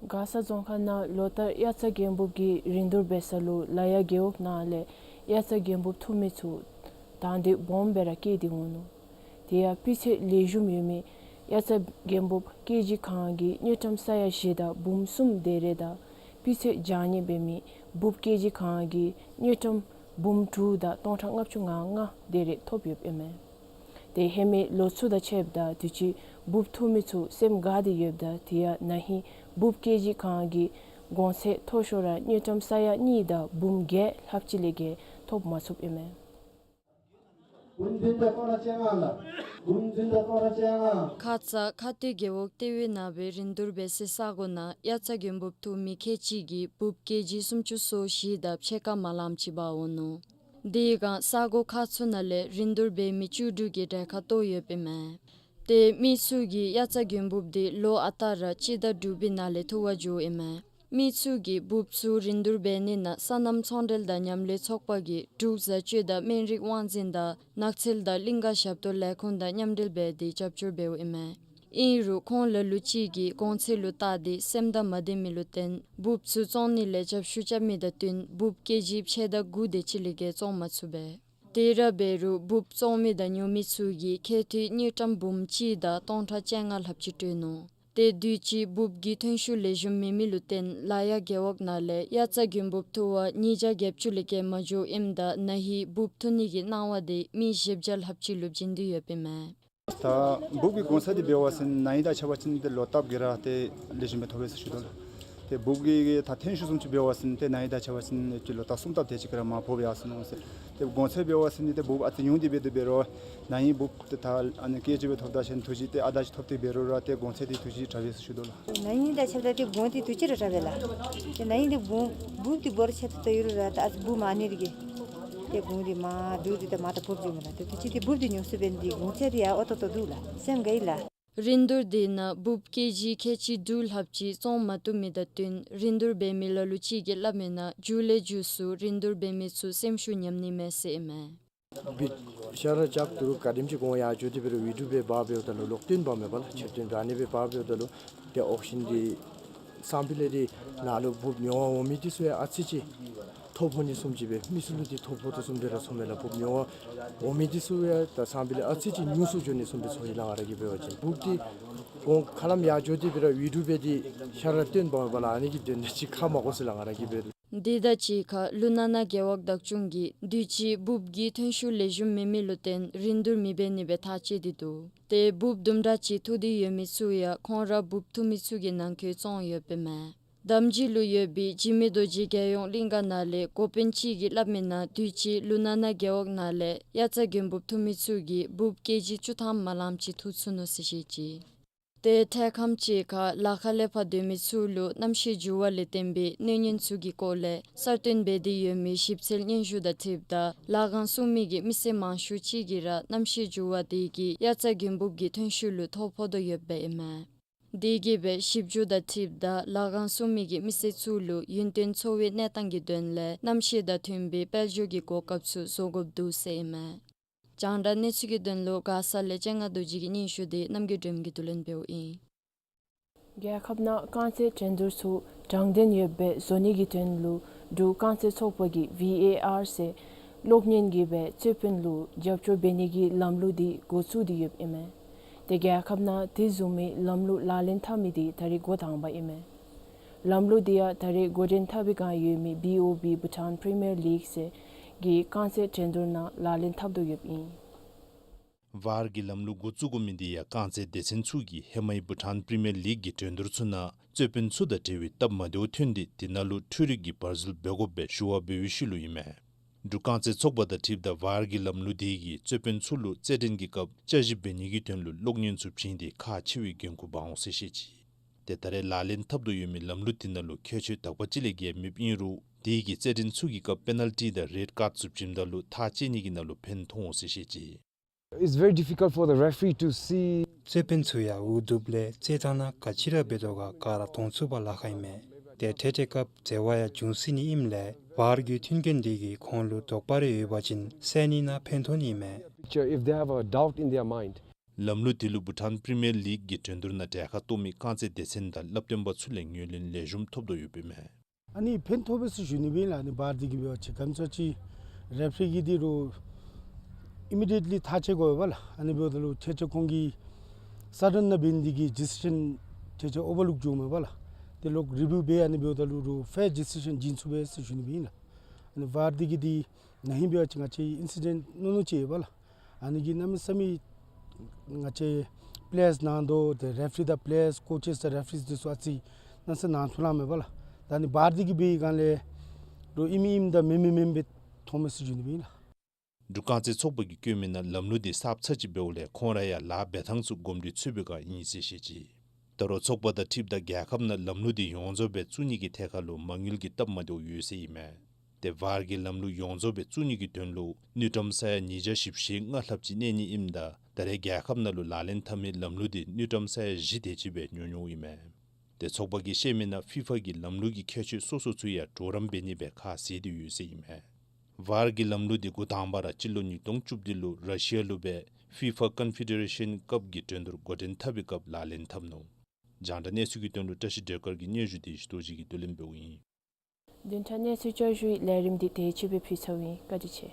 མགར་ས་རྫོང་ཁག་ནང་ལོ་ལྟར་དབྱར་རྩྭ་དགུན་འབུབ་ཀྱི་རིན་བསྡུར་འབད་ས་ལུ་ལ་ཡ་རྒེད་འོག་ནང་ལས་དབྱར་རྩྭ་དགུན་འབུབ་ཐོབ་མི་ཚུ་དང་དེ་སྦོམ་སྦེ་ར་བསྐྱེད་དེ་འོང་ནུག། དེ་ཡང་སྤུས་ཚད་ལེགས་ཤོམ་ཡོད་མི་དབྱར་རྩྭ་དགུན་འབུབ་ཀེ་ཇི་གང་གི་དངུལ་ཀྲམ་ས་ཡ་བཞི་དང་འབུམ་གསུམ་དེ་རེ་དང་སྤུས་ཚད་འཇམ་ནི་འབད་མི་འབུབ་ཀེ་ཇི་གང་གི་དངུལ་ཀྲམ་འབུམ་དྲུག་དང་སྟོང་ཕྲག་ལྔ་བཅུ་ང་ལྔ་དེ་རེ་ཐོབ་ཡོདཔ་ཨིན་མས། ཏེ་ཧེ་མའི་ལོ་ཚུ་དང་ཕྱདཔ་ད་དུས་ཅི་འབུབ་ཐོབ་མི་ཚུ་སེམས་དགའ་སྟེ་ཡོདཔ་ད་དེ་ཡང་ན་ཧིང་འབུབ་ཀེ་ཇི་གང་གི་གོང་ཚད་མཐོ་ཤོས་ར་དངུལ་ཀྲམ་ས་ཡ་གཉིས་དང་འབུམ་བརྒྱད་ལྷགཔ་ཅིག་ལས་བརྒལ་ཐོབ་མ་ཚུགསཔ་ཨིན་མས། འབུམ་བདུན་དང་སྟོང་ཕྲག་བཅོ་ལྔ་ལགས། འབུམ་བདུན་དང་སྟོང་ཕྲག་བཅོ་ལྔ། ཁ་ཙ་ཁ་སྟོད་རྒེད་འོག་ལྟེ་བའི་ནང་སྦེ་རིན་བསྡུར་འབད་སའི་ས་གོ་ནང་དབྱར་རྩྭ་དགུན་འབུབ་ཐོབ་མི་ཁལ་གཅིག་གིས་འབུབ་ཀེ་ཇི་སུམ་ཅུ་སོ་བཞི་དང་ཕྱེད་ཀ་མ་ལངམ་ཅིག་འབག་འོང་ནུག། དེ་སྒང་ས་གོ་ཁག་ཚུ་ནང་ལས་རིན་བསྡུར་འབད་མི་བཅུ་དྲུག་གིས་གྲལ་ཁར་གཏོགས་ཡོདཔ་ཨིན་མས། ཏེ་མི་ཚུ་གིས་དབྱར་རྩྭ་དགུན་འབུབ་དེ་ལོ་ཨ་རྟག་ར་སྤྱི་ཟླ་དྲུག་པའི་ནང་ལས་འཐུ་བར་འགྱོཝ་ཨིན་མས། མི་ཚུ་གིས་འབུབ་ཚུ་རིན་བསྡུར་འབད་ནི་ནང་སོ་ནམ་ཚོང་འབྲེལ་དང་མཉམ་ལས་ཚོགས་པ་གིས་འབྲུག་བཟའ་སྤྱོད་དང་སྨན་རིགས་དབང་འཛིན་དང་ནགས་ཚལ་དང་གླིང་ཀ་ཞབས་ཏོག་ལས་ཁུངས་དང་མཉམ་འབྲེལ་འབད་དེ་རྒྱབ་སྐྱོར་འབདཝ་ཨིན་མས། ཨིན་རུང་ཁོང་ལ་ལུ་ཅིག་གིས་གོང་ཚད་ལུ་བལྟ་སྟེ་སེམས་དང་མ་བདེ་མི་ལུ་བརྟེན་འབུབ་ཚུ་བཙོང་ནི་ལས་རྒྱབ་ཤུགས་རྐྱབ་མི་དང་བསྟུན་འབུབ་ཀེ་ཇི་ཕྱེད་དང་དགུ་དེ་ཅིག་ལས་བརྒལ་བཙོང་མ་ཚུགས་པས། དེ་ར་འབད་རུང་འབུབ་བཙོང་མི་དང་ཉོ་མི་ཚུ་གིས་ཁལ་ཐིག་དངུལ་ཀྲམ་འབུམ་གཅིག་དང་སྟོང་ཕྲག་བཅོ་ལྔ་ལྷགཔ་ཅིག་སྤྲོད་ནུག། ཏེ་དུས་ཅི་འབུབ་ཀྱི་ཐོན་ཤུགས་ལེགས་ཤོམ་མེད་མི་ལུ་བརྟེན་ལ་ཡ་རྒེད་འོག་ནང་ལས་དབྱར་རྩྭ་དགུན་འབུབ་འཐུ་བར་ཉིས་བརྒྱ་བརྒྱད་ཅུ་ལས་བརྒལ་མ་འགྱོཝ་ཨིནམ་ད་ན་ཧིང་འབུབ་འཐུ་ནི་གི་གནང་བ་དེ་མི་བཞི་བརྒྱ་ལྷགཔ་ཅིག་ལུ་བྱིན་ཏེ་ཡོདཔ་ཨིན་མས། ད་འབུབ་ཀྱི་གོང་ཚད་འདི་འབད་བ་ཅིན་ན་ཧིང་དང་ཕྱད་པ་ཅིན་ཏེ་ལོ་བསྟརཔ་གིས་ར་ཏེ་ལེགས་ཤོམ་སྦེ་ཐོབ་པས་ཟེར་ཞུ་དོ་ལགས། ཏེ་འབུབ་ཀྱི་ད་ཐོན་ཤུགས་བཟུམ་ཅིག་འབད་བ་ཅིན་ཏེ་ན་ཧིང་དང་ཕྱད་པ་ཅིན་ཏེ་ལོ་བསྟར་གསུམ་བསྟར་དེ་ཅིག་གིས་ར་མར་ཕབ་ཡར་སོ་ནུག་ཟེར། ཏེ་གོང་ཚད་འབད་བ་ཅིན་ཏེ་འབུབ་ཨ་ཙི་ཉུང་སྟེ་འབད་དེ་འབད་རུང་ན་ཧིང་འབུབ་ཏེ་ད་ཨ་ནི་ཀེ་ཇི་སྦེ་ཐོབ་ད་ཅིན་ཐུགས་རྗེ་ཏེ་ཨ་དར་ཅིག་ཐོབ་སྟེ་འབད་རུང་ར་ཏེ་གོང་ཚད་འདི་ཐུགས་རྗེ་དྲག་པས་ཟེར་ཞུ་དོ་ལགས། ན་ཧིང་དང་ཕྱདཔ་ད་ཏེ་གོང་འདི་ཐུགས་རྗེ་ར་དྲག་པས་ལགས། ཏེ་ན་ཧིང་འདི་འབུབ་འབུབ་འདི་འབོར་ཆེ་ཏོག་ཏོ་ཡོད་རུང་ར་ད་ཨ་ཙི་འབུབ་མང་ནི་ར་གིས་ཏེ་གོང་འདི་མར་བསྡུ་སྟེ་ད་མར་ད་ཕབ་འགྱོཝ་མས་ལགས། ཏེ་དུས་ཅི་འདི་འབུབ་འདི་ཉུང་སུ་འབད་ནི་འདི་གོང་ཚད་འདི་ཡང་ཨོ་ཏོག་ཏོ་འདུག་ལགས། སེམས་དགའ་ཡི་ལགས། རིན་བསྡུར་འདི་ནང་འབུབ་ཀེ་ཇི་ཁལ་གཅིག་དྲུག་ལྷགཔ་ཅིག་བཙོང་མ་བཏུབ་མི་དང་བསྟུན་རིན་བསྡུར་འབད་མི་ལ་ལུ་ཅིག་གིས་སླབ་མིའི་ནང་མཇུག་ལས་མཇུག་སུ་རིན་བསྡུར་འབད་མི་ཚུ་སེམས་ཤུགས་ཉམས་ནི་མས་ཟེར་ཨིན་མས། བི་ཤ་ར་རྐྱབ་དོ་རུང་ག་དེམ་ཅིག་གོང་ཡར་འགྱོ་སྟེ་འབད་རུང་ཝི་ཌྲོ་འབད་འབག་འབདཝ་ད་ལུ་ལོག་བཏོན་འབག་མི་འབག་ལགས། ཕྱིར་བཏོན་འབག་ནི་འབད་འབག་འབདཝ་ད་ལུ་ཏེ་ཨོག་ཤན་འདི་སང་ཕོད་ལས་འདི་ནང་ལུ་འབུབ་ཉོ་བར་འོང་མི་འདི་ཚུ་ཡང་ཨ་ཙི་ཅིག་ཐོ་ཕོག་ནི་བཟུམ་ཅིག་སྦེ་མི་ཚུ་ལུ་འདི་ཐོ་ཕོག་དོ་བཟུམ་སྦེ་ར་ཚོརཝ་མས་ལགས། འབུབ་ཉོ་བར་འོང་མི་འདི་ཚུ་ཡང་ད་སང་ཕོད་ལས་ཨ་ཙི་ཅིག་ཉུང་སུ་འགྱོ་ནི་བཟུམ་སྦེ་ཚོར་ཡི་ལགས། ང་ར་གིས་འབད་བ་ཅིན་འབུབ་འདི་གོང་ཁ་ལམ་ཡར་འགྱོ་སྟེ་འབད་རུང་ཝི་ཌྲོ་འབད་དེ་ཤ་ར་བཏོན་འབག་མི་འབག་ལགས། ཨ་ནི་གི་དོན་དག་ཅིག་ཁ་མ་གོ་ཟེར་ལགས། ང་ར་གིས་འབད་རུང་། འདི་དང་གཅིག་ཁར་ཀླུ་ན་ན་རྒེད་འོག་བདག་སྐྱོང་གིས་དུས་ཅི་འབུབ་ཀྱི་ཐོན་ཤུགས་ལེགས་ཤོམ་མེད་མི་ལུ་བརྟེན་རིན་བསྡུར་མི་འབད་ནི་སྦེ་ཐག་བཅད་དེ་འདུག། ཏེ་འབུབ་དུམ་གྲ་ཅིག་འཐུ་སྟེ་ཡོད་མི་ཚུ་ཡང་ཁོང་ར་འབུབ་འཐུ་མི་ཚུ་གི་ནང་འཁོད་བཙོང་ཡོདཔ་ཨིན་མས། འདམ་སྦྱིས་ལུ་ཡོད་པའི་འཇིགས་མེད་རྡོ་རྗེ་རྒྱལ་ཡོངས་གླིང་ག་ནང་ལས་འགོ་དཔོན་ཅིག་གིས་སླབ་མིའི་ནང་དུས་ཅི་ཀླུ་ན་ན་རྒེད་འོག་ནང་ལས་དབྱར་རྩྭ་དགུན་འབུབ་འཐུ་མི་ཚུ་གིས་འབུབ་ཀེ་ཇི་བཅུ་ཐམ་མ་ལངམ་ཅིག་འཐུ་ཚུགས་ནུག་ཟེར་བཤད་ཅི། ཏེ་འཕྲལ་ཁམས་ཅིག་ཁར་ལ་ཁ་ལས་ཕར་སྡོད་མི་ཚུ་ལུ་གནམ་གཤིས་འགྱུར་བ་ལས་བརྟེན་པའི་གནོད་ཉེན་ཚུ་གི་སྐོར་ལས་གསར་བཏོན་འབད་དེ་ཡོད་མི་ཞིབ་འཚོལ་སྙན་ཞུ་དང་འཁྲིལཝ་ད་ལ་ཁང་བཙུགས་མི་གི་མི་སེར་མང་ཤོས་ཅིག་གིས་ར་གནམ་གཤིས་འགྱུར་བ་དེ་གིས་དབྱར་རྩྭ་དགུན་འབུབ་ཀྱི་ཐོན་ཤུགས་ལུ་ཐོ་ཕོག་དོ་ཡོདཔ་ཨིན་མས། དེ་གིས་སྦེ་ཞིབ་འཚོལ་དང་འཁྲིལཝ་ད་ལ་ཁང་བཙུགས་མི་གི་མི་སེར་ཚུ་ལུ་ཡུན་བརྟན་འཚོ་བའི་གནས་སྟངས་ཀྱི་དོན་ལས་གནམ་གཤིས་དང་མཐུན་པའི་དཔལ་འབྱོར་གྱི་གོ་སྐབས་ཚུ་བཟོ་དགོཔ་འདུག་ཟེར་ཨིན་མས། རྒྱང་བསྒྲགས་གནས་ཚུལ་གྱི་དོན་ལུ་མགར་ས་ལས་སྤྱན་སྔ་རྡོ་རྗེ་གི་སྙན་ཞུ་དེ་རྣམ་རྒྱལ་སྒྲོལ་མ་གིས་བསྡུ་ལེན་འབདཝ་ཨིན། རྒྱལ་ཁབ་ནང་རྐང་རྩེད་འགྲན་བསྡུར་ཚུ་དྲང་བདེན་ཡོདཔ་སྦེ་བཟོ་ནི་གི་དོན་ལུ་འབྲུག་རྐང་རྩེད་ཚོགས་པ་གིས་ཝི་ཨེ་ཨར་ཟེར་གློག་བརྙན་གྱི་སྦེ་རྩོད་དཔོན་ལུ་རྒྱབ་སྐྱོར་འབད་ནི་གི་ལམ་ལུགས་འདི་འགོ་བཙུགས་ཏེ་ཡོདཔ་ཨིན་མས། ཏེ་རྒྱལ་ཁབ་ནང་དེ་བཟུམ་མའི་ལམ་ལུགས་ལག་ལེན་འཐབ་མི་འདི་ད་རེས་འགོ་དང་པ་ཨིན་མས། ལམ་ལུགས་འདི་ཡང་ད་རེས་འགོ་འདྲེན་འཐབ་པའི་བསྒང་ཡོད་མི་བི་ཨོ་བི་བྷུ་ཊཱན་པི་རི་མི་ཡར་ལིག་ཟེར་གྱི་རྐང་རྩེད་འགྲན་བསྡུར་ནང་ལག་ལེན་འཐབ་དོ་ཡོདཔ་ཨིན། ཝར་གྱི་ལམ་ལུགས་འགོ་བཙུགས་དགོ་མི་འདི་ཡང་རྐང་རྩེད་སྡེ་ཚན་ཚུ་གིས་ཧེ་མའི་བྷུ་ཊཱན་པི་རི་མི་ཡར་ལིག་གི་འགྲན་བསྡུར་ཚུ་ནང་རྩོད་དཔོན་ཚུ་དང་འབྲེལ་བའི་སྟབས་མ་བདེཝ་ཐོན་ཏེ་དེ་ནང་ལུ་འཕྲུལ་རིག་གི་བར་འཛུལ་འབད་དགོཔ་སྦེ་ཞུ་བ་འབད་བའི་ཤུལ་ལུ་ཨིན་མས། འབྲུག་རྐང་རྩེད་ཚོགས་པ་དང་འཁྲིལཝ་ད་ཝར་གྱི་ལམ་ལུགས་དེ་གིས་རྩོད་དཔོན་ཚུ་ལུ་རྩེད་འགྲན་གྱི་སྐབས་དཔྱད་ཞིབ་འབད་ནི་གི་དོན་ལུ་གློག་བརྙན་ཚུ་བྱིན་ཏེ་ཁག་ཆེ་བའི་འགན་ཁུར་འབག་འོང་ཟེར་བཤད་ཅི། ཏེ་ད་རེས་ལག་ལེན་འཐབ་དོ་ཡོད་མི་ལམ་ལུགས་དེ་ནང་ལུ་ཁྱད་ཆོས་དག་པ་ཅིག་ལས་བརྒལ་མེདཔ་ཨིན་རུང་དེ་གིས་རྩེད་འགྲན་ཚུ་གི་སྐབས་པེ་ནཱལ་ཊི་དང་རེཌ་ཀཱཌ་ཚུ་བྱིནམ་ད་ལུ་ཐག་བཅད་ནི་གི་ནང་ལུ་ཕན་ཐོགས་འོང་ཟེར་བཤད་ཅི། It's very difficult for the referee to see. རྩེད་དཔོན་ཚུ་ཡང་འུ་སྡུག་ལས་རྩེད་ཐངས་ནང་ག་ཅི་ར་འབད་དོ་ག་ག་ར་མཐོང་ཚུགས་པར་ལཱ་ཁག་ཨིན་མས། ཏེ་འཕྲལ་འཕྲལ་སྐབས་འཛོལ་བ་ཡང་འབྱུང་སྲིད་ནི་ཨིནམ་ལས་བར་གྱི་མཐུན་རྐྱེན་འདི་གིས་ཁོང་ལུ་དོགས་པ་རེ་ཡོད་པ་ཅིན་སེལ་ནི་ནང་ཕན་ཐོགས་ནི་ཨིན་མས། If they have a doubt in their mind. ལམ་ལུགས་དེ་ལུ་བྷུ་ཊཱན་པི་རི་མི་ཡར་ལིག་གི་འགྲན་བསྡུར་ནང་གྲལ་ཁར་གཏོགས་མི་རྐང་རྩེད་སྡེ་ཚན་དང་བསླབ་སྟོན་པ་ཚུ་ལས་ངོས་ལེན་ལེགས་ཤོམ་ཐོབ་དོ་ཡོདཔ་ཨིན་མས། ཨ་ནི་ཕན་ཐོགས་པས་ཟེར་ཞུ་ནི་སྦེ་ཨིན་ལགས། ཨ་ནི་བར་འདི་གིས་འབད་བ་ཅིན་ག་ཅི་ཅིག་རེ་ཕི་རི་གིས་འདི་རུ་ཨི་མི་ཌི་ཡེཊ་ལི་ཐག་བཅད་དགོ་པས་ལགས། ཨ་ནི་འབདཝ་ད་ལུ་ཁྱེད་ཅག་ཁོང་གིས་སཱ་ཌེན་ནང་འབད་ནི་འདི་གིས་ཌི་སི་ཤཱན་ཁྱེད་ཅག་ཨོ་བར་ལུག་འགྱོཝ་མས་པ་ལགས། དེ་ལོག་རི་བིའུ་འབད་ཨ་ནི་འབདཝ་ད་ལུ་རུ་ཕེར་ཌི་སི་ཤཱན་བྱིན་ཚུགས་པས་ཟེར་ཞུ་ནི་སྦེ་ཨིན་ལགས། ཨ་ནི་བར་འདི་གིས་འདི་ན་ཧིང་འབད་བ་ཅིན་ང་བཅས་ཨིན་སི་ཌེནཊ་ནུ་ནུ་ཅིག་ཡོད་པ་ལགས། ཨ་ནི་གིས་གནམ་མེད་ས་མེད་ང་བཅས་པེ་ལེ་ཡརསི་ནང་དོ་ཏེ་རེ་ཕི་རི་དང་པེ་ལེ་ཡརསི་ཀོ་ཅེསི་དང་རེ་ཕི་རིསི་འདི་ཚུ་ཨ་ཙི་གནམ་མེད་ས་མེད་ནང་འཁྲུག་ལང་མས་པ་ལགས། ད་ཨ་ནི་བར་འདི་གིས་འབད་བའི་སྒང་ལས་རུ་ཨིནམ་ཨིནམ་དང་མེནམ་མེནམ་སྦེ་མཐོངམ་མས་ཟེར་ཞུ་ནི་སྦེ་ཨིན་ལགས། འབྲུག་རྐང་རྩེད་ཚོགས་པ་གིས་བཀོད་མི་ནང་ལམ་ལུགས་འདི་གསརཔ་ཚར་ཅིག་འབདཝ་ལས་ཁོང་ར་ཡང་ལཱ་འབད་ཐངས་ཚུ་གོམས་འདྲིས་ཚུད་པའི་སྒང་ཨིན་ཟེར་བཤད་ཅི། ད་རུང་ཚོགས་པ་དང་འཁྲིལཝ་ད་རྒྱལ་ཁབ་ནང་ལམ་ལུགས་འདི་ཡོངས་རྫོགས་སྦེ་བཙུགས་ནི་གི་ཐད་ཁར་ལུ་མ་དངུལ་གྱི་སྟབས་མ་བདེཝ་ཡོད་ཟེར་ཨིན་མས། ཏེ་བར་གྱི་ལམ་ལུགས་ཡོངས་རྫོགས་སྦེ་བཙུགས་ནི་གི་དོན་ལུ་དངུལ་ཀྲམ་ས་ཡ་ཉིས་བརྒྱ་བཞི་བཅུ་ཞེ་ལྔ་ལྷགཔ་ཅིག་གནས་ནི་ཨིནམ་ད་ད་རེས་རྒྱལ་ཁབ་ནང་ལུ་ལག་ལེན་འཐབ་མི་ལམ་ལུགས་འདི་དངུལ་ཀྲམ་ས་ཡ་བཞི་དེ་ཅིག་སྦེ་ཉོ་ཉོཝ་ཨིན་མས། ཏེ་ཚོགས་པ་གིས་བཤད་མི་ནང་ཕི་ཕ་གིས་ལམ་ལུགས་ཀྱི་ཁྱད་ཆོས་སོ་སོ་ཚུ་ཡང་གྲོགས་རམ་འབད་ནི་སྦེ་ཁ་བཟེད་དེ་ཡོད་ཟེར་ཨིན་མས། བར་གྱི་ལམ་ལུགས་འདི་འགོ་དང་པ་ར་སྤྱི་ལོ་ཉིས་སྟོང་བཅུ་བདུན་ལུ་ར་ཤི་ཡ་ལུ་སྦེ་ཕི་ཕ་ཀོན་ཕི་ཌེ་རེ་ཤཱན་ཀབ་ཀྱི་འགྲན་བསྡུར་འགོ་འདྲེན་འཐབ་པའི་སྐབས་ལག་ལེན་འཐབ་ནུག། རྒྱང་བསྒྲགས་གནས་ཚུལ་གྱི་དོན་ལུ་བཀྲ་ཤིས་སྒྲོལ་དཀར་གྱི་སྙན་ཞུ་དེ་ཞུ་དོ་ཅིག་གིས་བསྡུ་ལེན་འབདཝ་ཨིན། བདུན་ཕྲག་གནས་ཚུལ་བསྐྱར་ཞུའི་ལས་རིམ་འདི་དེ་ཅིག་སྦེ་ཕུལ་ཚརཝ་ཨིན། བཀའ་དྲིན་ཆེ།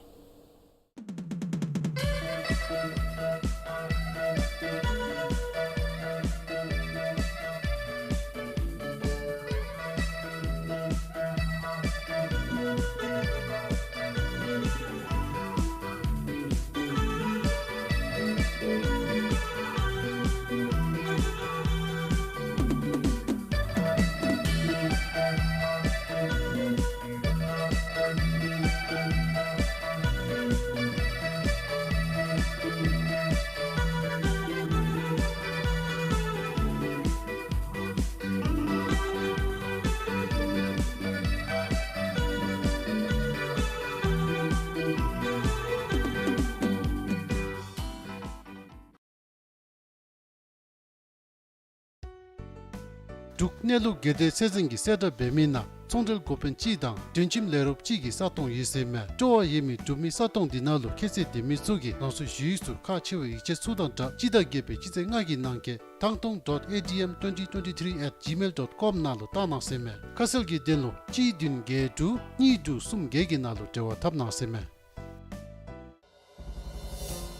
འབྲུག་གནས་ལུགས་དགེ་ལྡན་ཚད་འཛིན་གྱིས་གསལ་བསྒྲགས་འབད་མི་ནང་ཚོང་འབྲེལ་འགོ་དཔོན་ཅིག་དང་སྒྲིང་ཁྱིམ་ལས་རོགསཔ་ཅིག་གི་ས་སྟོང་ཡོད་ཟེར་མས། སྤྲོ་བ་ཡོད་མི་འབྲུག་མི་ས་སྟོང་འདི་ནང་ལུ་ཁྱད་ཚད་ལྡན་མི་ཚུ་གིས་རང་སོའི་ཞུ་ཡིག་ཚུ་ཁག་ཆེ་བའི་ཡིག་ཆ་ཚུ་དང་སྦྲགས་སྤྱི་ཟླ་བརྒྱད་པའི་སྤྱི་ཚེས་ལྔ་གི་ནང་འཁོད་ཐང་སྟོང་ཌོཊ་ཨེ་ཌི་ཨེམ་ཊུ་ཝེན་ཊི་ཊུ་ཝེན་ཊི་ཐི་རི་ཨེཊ་ཇི་མེལ་ཌོཊ་ཀོམ་ནང་ལུ་བཏང་གནང་ཟེར་མས། ཁ་གསལ་གྱི་དོན་ལུ་གཅིག་བདུན་བརྒྱད་དྲུག་གཉིས་དྲུག་གསུམ་བརྒྱད་ཀྱི་ནང་ལུ་འབྲེལ་བ་འཐབ་གནང་ཟེར་མས།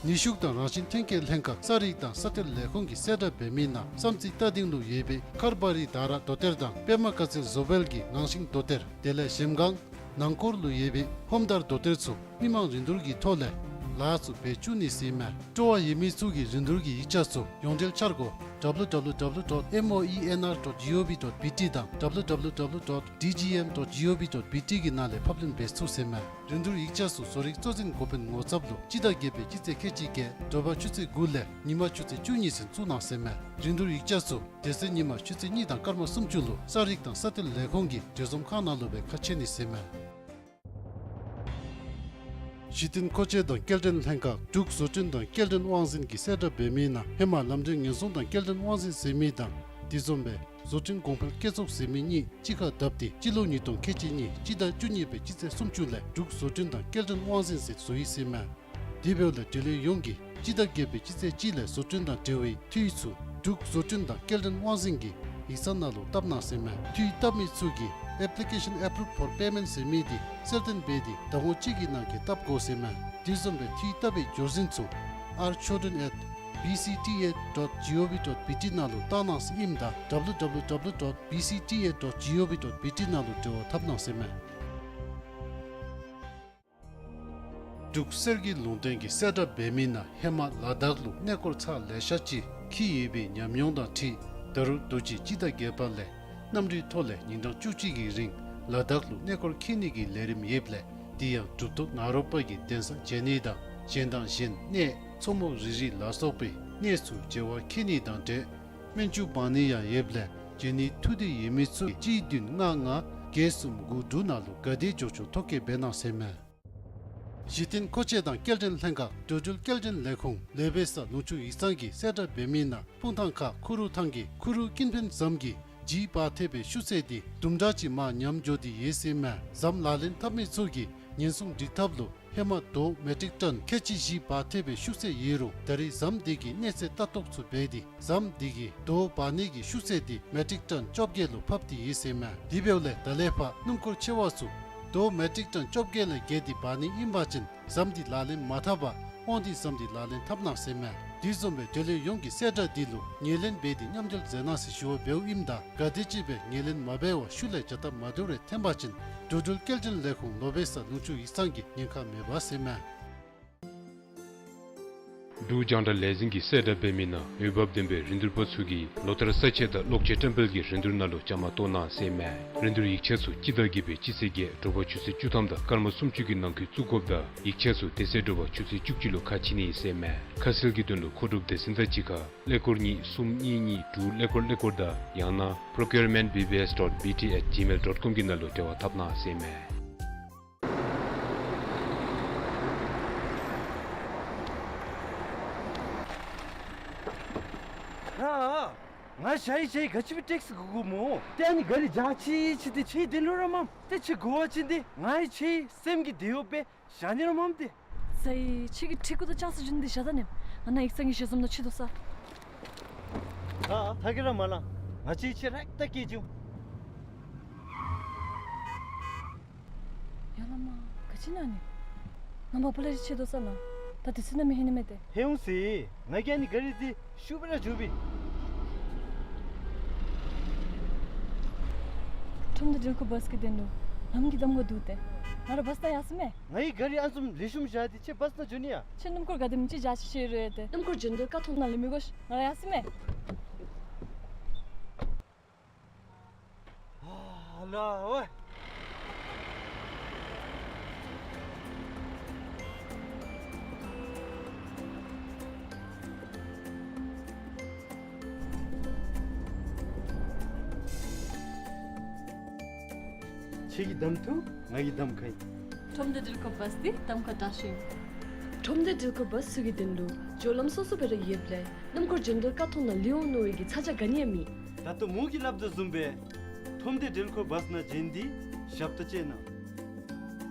ནུས་ཤུགས་དང་རང་བཞིན་ཐོན་སྐྱེད་ལྷན་ཁག་ས་རིག་དང་ས་གཏེར་ལས་ཁུངས་ཀྱིས་གསལ་བསྒྲགས་འབད་མི་ནང་བསམ་རྩེ་རྟ་སྡིང་ལུ་ཡོད་པའི་ཁར་བ་རི་དྷ་ར་རྡོ་གཏེར་དང་པདྨ་དཀར་རྩེ་བཟོ་བལ་གྱི་ངང་ཤིང་རྡོ་གཏེར་དེ་ལས་གཞལམ་སྒང་ནང་སྐོར་ལུ་ཡོད་པའི་ཧོམ་དར་རྡོ་གཏེར་ཚུ་མི་མང་རིན་བསྡུར་གྱི་ཐོག་ལས་ལཱ་ཚུ་འབད་བཅུག་ནི་ཟེར་མས། སྤྲོ་བ་ཡོད་མི་ཚུ་གིས་རིན་བསྡུར་གྱི་ཡིག་ཆ་ཚུ་ཡོངས་འབྲེལ་འཆར་སྒོ་ཌབ་ལུ་ཌབ་ལུ་ཌབ་ལུ་ཌོཊ་མོ་ཨི་ཨེན་ཨར་ཌོཊ་ཇི་ཨོ་ཝི་ཌོཊ་བི་ཊི་དང་ཌབ་ལུ་ཌབ་ལུ་ཌབ་ལུ་ཌོཊ་ཌི་ཇི་ཨེམ་ཌོཊ་ཇི་ཨོ་ཝི་ཌོཊ་བི་ཊི་གི་ནང་ལས་ཕབ་ལེན་འབད་ཚུགས་ཟེར་མས། རིན་བསྡུར་ཡིག་ཆ་ཚུ་བཟོ་རིག་གཙོ་འཛིན་འགོ་དཔོན་ངོ་ཚབ་ལུ་སྤྱི་ཟླ་བརྒྱད་པའི་སྤྱི་ཚེས་ཁལ་གཅིག་བརྒྱད་དྲོ་པ་ཆུ་ཚོད་དགུ་ལས་ཉིན་མ་ཆུ་ཚོད་བཅུ་གཉིས་ཚུན་བཙུགས་གནང་ཟེར་མས། རིན་བསྡུར་ཡིག་ཆ་ཚུ་དེ་ཚེ་ཉིན་མ་ཆུ་ཚོད་གཉིས་དང་སྐར་མ་སུམ་ཅུ་ལུ་ས་རིག་དང་ས་གཏེར་ལས་ཁུངས་ཀྱི་འབྲེལ་འཛོམས་ཁང་ནང་ལུ་སྦེ་ཁ་ཕྱེ་ནི་ཟེར་མས། གཞི་རྟེན་མཁོ་ཆས་དང་སྐྱེལ་འདྲེན་ལྷན་ཁག་འབྲུག་བཟོ་སྐྲུན་དང་སྐྱེལ་འདྲེན་དབང་འཛིན་གྱིས་གསལ་བསྒྲགས་འབད་མི་ནང་ཧེ་མ་ལམ་འགྲུལ་ཉེན་སྲུང་དང་སྐྱེལ་འདྲེན་དབང་འཛིན་ཟེར་མི་དང་དེ་བཟུམ་སྦེ་བཟོ་སྐྲུན་གོང་འཕེལ་བསྐྱེད་རྫོགས་ཟེར་མི་གཉིས་གཅིག་ཁར་བསྡབས་ཏེ་སྤྱི་ལོ་ཉིས་སྟོང་ཁལ་གཅིག་གཉིས་སྤྱི་ཟླ་བཅུ་གཉིས་པའི་སྤྱི་ཚེས་སུམ་ཅུ་ལས་འབྲུག་བཟོ་སྐྲུན་དང་སྐྱེལ་འདྲེན་དབང་འཛིན་ཟེར་བཟོ་ཡི་ཟེར་མས། དེ་འབདཝ་ལས་འབྲེལ་ཡོད་ཡོངས་ཀྱིས་སྤྱི་ཟླ་བརྒྱད་པའི་སྤྱི་ཚེས་གཅིག་ལས་བཟོ་སྐྲུན་དང་འབྲེལ་བའི་འཐུས་ཚུ་འབྲུག་བཟོ་སྐྲུན་དང་སྐྱེལ་འདྲེན་དབང་འཛིན་གྱི་ཡིག་ཚང་ནང་ལུ་བཏབ་གནང་ཟེར་མས། འཐུས་བཏབ་མི་ཚུ་གིས་Application Approved for Payment ཟེར་མི་འདི་གསལ་སྟོན་འབད་དེ་ཟླ་ངོ་གཅིག་གི་ནང་འཁོད་བཏབ་དགོ་ཟེར་མས། དེ་བཟུམ་སྦེ་འཐུས་བཏབ་པའི་འབྱོར་འཛིན་ཚུ་R Chodron at B C T A dot G O V dot B T ནང་ལུ་བཏང་གནང་ཟེར་ཨིནམ་ད་W W W dot B C T A dot G O V dot B T ནང་ལུ་འབྲེལ་བ་འཐབ་གནང་ཟེར་མས། འབྲུག་གསེར་གྱི་ལུང་བསྟན་གྱིས་གསལ་བསྒྲགས་འབད་མི་ནང་ཧེ་མ་ལ་དྭགས་ལུ་གནས་སྐོར་ཚར་ལེ་ཤ་ཅིག་འཁྱིད་ཡོད་པའི་ཉམས་མྱོང་དང་འཁྲིལ་ད་རུང་དུས་ཅི་སྤྱི་ཟླ་བརྒྱད་པ་ལས་གནམ་གྲུའི་ཐོག་ལས་ཉིན་གྲངས་བཅུ་གཅིག་གི་རིང་ལ་དྭགས་ལུ་གནས་སྐོར་འཁྱིད་ནི་གི་ལས་རིམ་ཡོདཔ་ལས་དེ་ཡང་གྲུབ་ཐོབ་ནཱ་རོ་པ་གི་གདན་ས་མཇལ་ནི་དང་གཞན་དང་གཞན་གནས་མཚོ་མོ་རི་རི་ལ་སོགས་པའི་གནས་ཚུ་མཇལ་བར་འཁྱིད་ནི་དང་འབྲེལ་སྨན་ཆུ་འབག་ནི་ཡང་ཡོདཔ་ལས་མཇལ་ནི་ཐུགས་འདོད་ཡོད་མི་ཚུ་གཅིག་བདུན་ལྔ་ལྔ་བརྒྱད་གསུམ་དགུ་དྲུག་ནང་ལུ་ག་དེ་མགྱོགས་མགྱོགས་ཐོ་བཀོད་འབད་གནང་ཟེར་མས། གཞི་རྟེན་མཁོ་ཆས་དང་སྐྱེལ་འདྲེན་ལྷན་ཁག་འགྲོ་འགྲུལ་སྐྱེལ་འདྲེན་ལས་ཁུངས་ལེ་བེ་ས་ལུང་ཕྱོགས་ཡིག་ཚང་གིས་གསལ་བསྒྲགས་འབད་མི་ནང་སྤུངས་ཐང་ཁ་ཁུ་རུ་ཐང་གི་ཁུ་རུ་ཀིན་ཕན་ཟམ་གྱི་ལྗིད་འབག་ཐེབས་པའི་ཤུགས་ཚད་འདི་དུམ་གྲ་ཅིག་མར་ཉམས་འགྱོ་སྟེ་ཡོད་ཟེར་མས། ཟམ་ལག་ལེན་འཐབ་མི་ཚུ་གིས་ཉེན་སྲུང་སྒྲིག་ཐབས་ལུ་ཧེ་མ་རྡོ་མེ་ཊིག་ཊོན་ཁལ་གཅིག་བཞི་འབག་ཐེབས་པའི་ཤུགས་ཚད་ཡོད་རུང་ད་རེས་ཟམ་འདི་གིས་གནས་ཚད་ལྟ་རྟོག་ཚུ་འབད་དེ་ཟམ་འདི་གི་རྡོ་འབག་ནི་གི་ཤུགས་ཚད་འདི་མེ་ཊིག་ཊོན་བཅོ་བརྒྱད་ལུ་ཕབ་སྟེ་ཡོད་ཟེར་མས། དེ་འབདཝ་ལས་ད་ལས་ཕར་སྣུམ་འཁོར་ཆེ་བ་ཚུ་རྡོ་མེ་ཊིག་ཊོན་བཅོ་བརྒྱད་ལས་བརྒལ་ཏེ་འབག་ནི་ཨིན་པ་ཅིན་ཟམ་འདི་ལག་ལེན་མ་འཐབ་པར་དབང་འདུས་ཟམ་འདི་ལག་ལེན་འཐབ་གནང་ཟེར་མས། དེ་བཟུམ་སྦེ་བགྲོ་གླེང་ཡོངས་ཀྱི་གསལ་བསྒྲགས་འདི་ལུ་ངོས་ལེན་འབད་དེ་མཉམ་འབྲེལ་མཛད་གནང་ཟེར་ཞུ་བ་འབདཝ་ཨིནམ་ད་ག་དེམ་ཅིག་སྦེ་ངོས་ལེན་མ་འབད་བར་ཤུལ་ལས་བྱ་སྟབས་མ་བདེཝ་རེ་འཐོན་པ་ཅིན་འགྲོ་འགྲུལ་སྐྱེལ་འདྲེན་ལས་ཁུངས་ལོ་བེ་ས་ལུང་ཕྱོགས་ཡིག་ཚང་གིས་ཉེན་ཁ་མེད་པ་ཟེར་མས། འབྲུག་རྒྱང་བསྒྲགས་ལས་འཛིན་གྱིས་གསལ་བསྒྲགས་འབད་མི་ནང་འོས་འབབ་ལྡན་པའི་རིན་བསྡུར་པ་ཚུ་གིས་ལོ་ལྟར་ས་དཔྱད་དང་གློག་ཆས་བཀྲམ་སྤེལ་གྱི་རིན་བསྡུར་ནང་ལུ་བཅའ་མར་གཏོགས་གནང་ཟེར་མས། རིན་བསྡུར་ཡིག་ཆ་ཚུ་སྤྱི་ཟླ་བརྒྱད་པའི་སྤྱི་ཚེས་བརྒྱད་དྲོ་པ་ཆུ་ཚོད་བཅུ་ཐམ་དང་སྐར་མ་སུམ་ཅུ་གི་ནང་འཁོད་བཙུགས་དགོཔ་དང་ཡིག་ཆ་ཚུ་དེ་ཚེ་དྲོ་པ་ཆུ་ཚོད་བཅུ་གཅིག་ལུ་ཁ་ཕྱེ་ནི་ཟེར་མས། ཁ་གསལ་གྱི་དོན་ལུ་མཁོ་སྒྲུབ་སྡེ་ཚན་དང་གཅིག་ཁར་ཀླད་ཀོར་གཉིས་གསུམ་གཉིས་གཉིས་དྲུག་ཀླད་ཀོར་ཀླད་ཀོར་དང་ཡང་ན་procurement B B S dot B T at gmail dot com གི་ནང་ལུ་འབྲེལ་བ་འཐབ་གནང་ཟེར་མས། ཨ་ཨ། ང་ཞ་ཡི་ཞ་ཡི་ག་ཅི་སྦེ་ཊེག་སི་དགོ་དགོཔ་སྨོ། ཏེ་ཨ་ནི་ག་རི་རྒྱག་ཅི་ཅི་ཏེ་ཁྱོད་དེ་ལུ་ར་མམ། ཏེ་ཁྱོད་དགོ་པ་ཅིན་ཏེ་ང་ཡི་ཁྱོད་སེམས་ཀྱི་དེ་ཡོད་པས། ཞག་ནི་ར་མམ་ཏེ། ས་ཡི་ཁྱོད་ཀྱི་ཁྲི་གུ་དང་ལྕགས་སི་ཇུན་དེ་ཞག་ད་ནེམ། ང་ནཱ་ཡིག་ཚང་གི་ཞལ་འཛོམས་ནང་ཕྱད་དོ་ས། ཨ་ཨ་ཐ་གི་ར་མ་ལང་། ང་ཅིག་ཁྱོད་རེག་ཏ་སྐྱེལ་བྱུང་། ཡ་ལ་མ་ག་ཅི་ན་ནི། ང་མ་པ་ལ་ཅིག་ཕྱད་དོ་ས་ལ། ད་དེ་ཚུ་ན་མི་ཧེ་ནི་མེད་དེ། ཧེ་འོང་སི། ང་གིས་ཨ་ནི་ག་རི་འདི་ཤུགས་སྦེ་ར་རྒྱུག་པས། ཁྲོམ་སྡེ་འགྲུལ་འཁོར་བཱས་ཀྱི་དོན་ལུ་ལམ་གྱི་གདམ་ཁ་འདུག་སྟེ། ང་ར་བཱས་ད་ཡར་སོང་མས། ང་གིས་ག་རི་ཨ་ནི་བཟུམ་ལེགས་ཤོམ་བཞག་སྟེ་ཁྱོད་བཱས་ནང་འགྱོ་ནི་ཡ། ཁྱོད་སྣུམ་འཁོར་ག་དེམ་ཅིག་བཞག་ཤེས་ཤེས་རུང་ཡོད་དེ། སྣུམ་འཁོར་འགྱོ་འདོད་ཀ་ཐོག་ནང་ལས་མི་དགོ་ཤིག། ང་ར་ཡར་སོང་མས། ཨ་ལ་ཝེ། ཁྱོད་ཀྱིས་གདམ་ཐུབ། ང་གིས་གདམ་ཁ་ཨིན། ཁྲོམ་སྡེ་འགྲུལ་འཁོར་བཱས་འདི་གདམ་ཁ་དྲག་ཤོས་ཨིན། ཁྲོམ་སྡེ་འགྲུལ་འཁོར་བཱས་ཚུ་གི་དོན་ལུ་སྦྱོར་ལམ་སོ་སོ་སྦེ་ར་ཡོདཔ་ལས་སྣུམ་འཁོར་འགྱོ་འདོད་ཀ་ཐོག་ནང་ལུས་འོང་མནོ་བའི་གི་ཚ་གྱང་ག་ནི་ཡང་མེད། ད་ལྟོ་མོ་གིས་སླབ་དོ་བཟུམ་སྦེ་ཁྲོམ་སྡེ་འགྲུལ་འཁོར་བཱས་ནང་འགྱོ་ནི་འདི་ཞབས་ཏོག་ཅིག་ཨིན།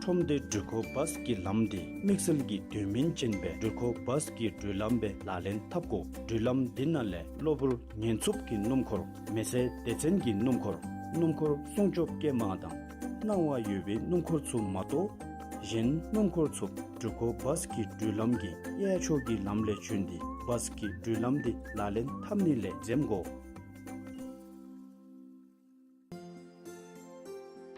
ཁྲོམ་སྡེ་འགྲུལ་འཁོར་བཱས་ཀྱི་ལམ་འདི་དམིགས་བསལ་གྱི་དོན་སྨིན་ཅན་སྦེ་འགྲུལ་འཁོར་བཱས་ཀྱི་འགྲུལ་ལམ་སྦེ་ལག་ལེན་འཐབ་དགོ། འགྲུལ་ལམ་འདི་ནང་ལས་གློ་བུར་ཉེན་འཚུབ་ཀྱི་སྣུམ་འཁོར་མེ་སེར་སྡེ་ཚན་གྱི་སྣུམ་འཁོར་སྣུམ་འཁོར་སྲུང་སྐྱོབ་སྐྱེལ་མ་དང་སྣང་བ་ཡོད་པའི་སྣུམ་འཁོར་ཚུ་མ་གཏོགས་གཞན་སྣུམ་འཁོར་ཚུ་འགྲུལ་འཁོར་བཱས་ཀྱི་འགྲུལ་ལམ་གྱི་གཡས་ཕྱོགས་ཀྱི་ལམ་ལས་བྱོན་ཏེ་བཱས་ཀྱི་འགྲུལ་ལམ་འདི་ལག་ལེན་འཐབ་ནི་ལས་འཛེམ་དགོ།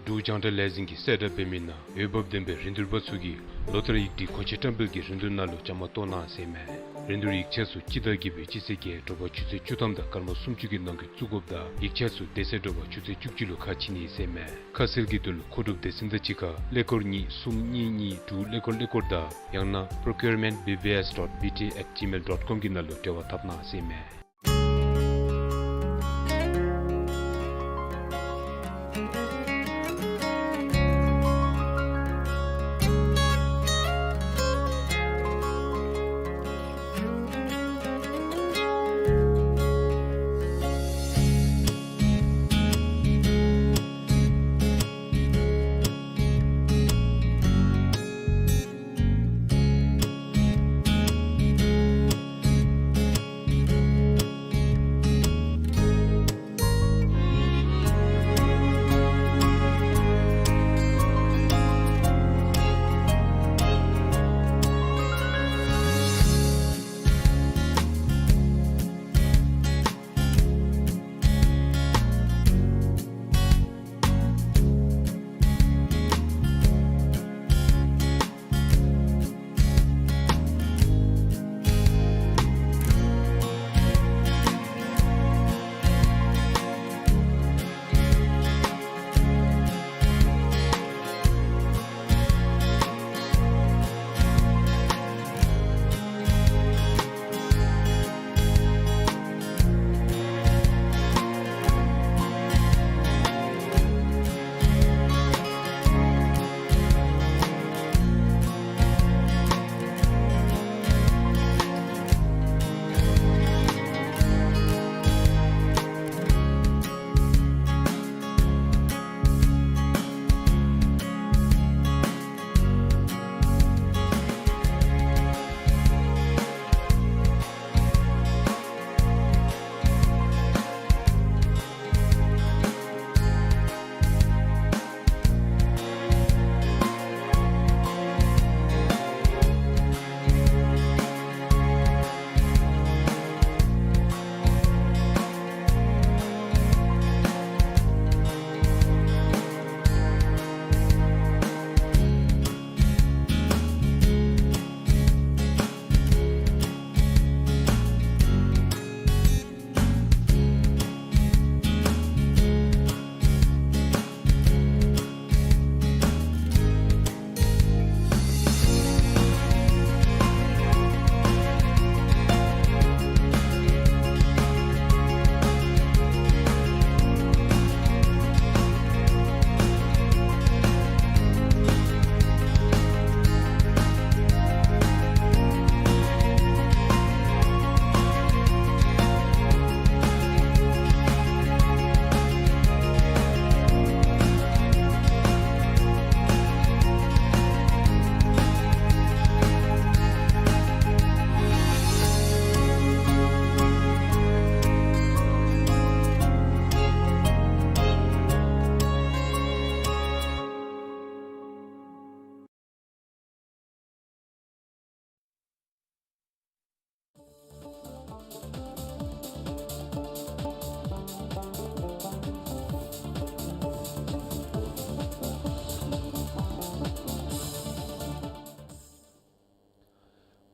འབྲུག་རྒྱང་བསྒྲགས་ལས་འཛིན་གྱིས་གསལ་བསྒྲགས་འབད་མི་ནང་འོས་འབབ་ལྡན་པའི་རིན་བསྡུར་པ་ཚུ་གིས་ལོ་ལྟར་ཡིག་སྒྲིག་གོང་ཆེ་བཀྲམ་སྤེལ་གྱི་རིན་བསྡུར་ནང་ལུ་བཅའ་མར་གཏོགས་གནང་ཟེར་མས། རིན་བསྡུར་ཡིག་ཆ་ཚུ་སྤྱི་ཟླ་བརྒྱད་པའི་སྤྱི་ཚེས་བརྒྱད་དྲོ་པ་ཆུ་ཚོད་བཅུ་ཐམ་དང་སྐར་མ་སུམ་ཅུ་གི་ནང་འཁོད་བཙུགས་དགོཔ་དང་ཡིག་ཆ་ཚུ་དེ་ཚེ་དྲོ་པ་ཆུ་ཚོད་བཅུ་གཅིག་ལུ་ཁ་ཕྱེ་ནི་ཟེར་མས། ཁ་གསལ་གྱི་དོན་ལུ་མཁོ་སྒྲུབ་སྡེ་ཚན་དང་གཅིག་ཁར་ཀླད་ཀོར་གཉིས་གསུམ་གཉིས་གཉིས་དྲུག་ཀླད་ཀོར་ཀླད་ཀོར་དང་ཡང་ན་procurement B B S dot B T at gmail dot com གི་ནང་ལུ་འབྲེལ་བ་འཐབ་གནང་ཟེར་མས།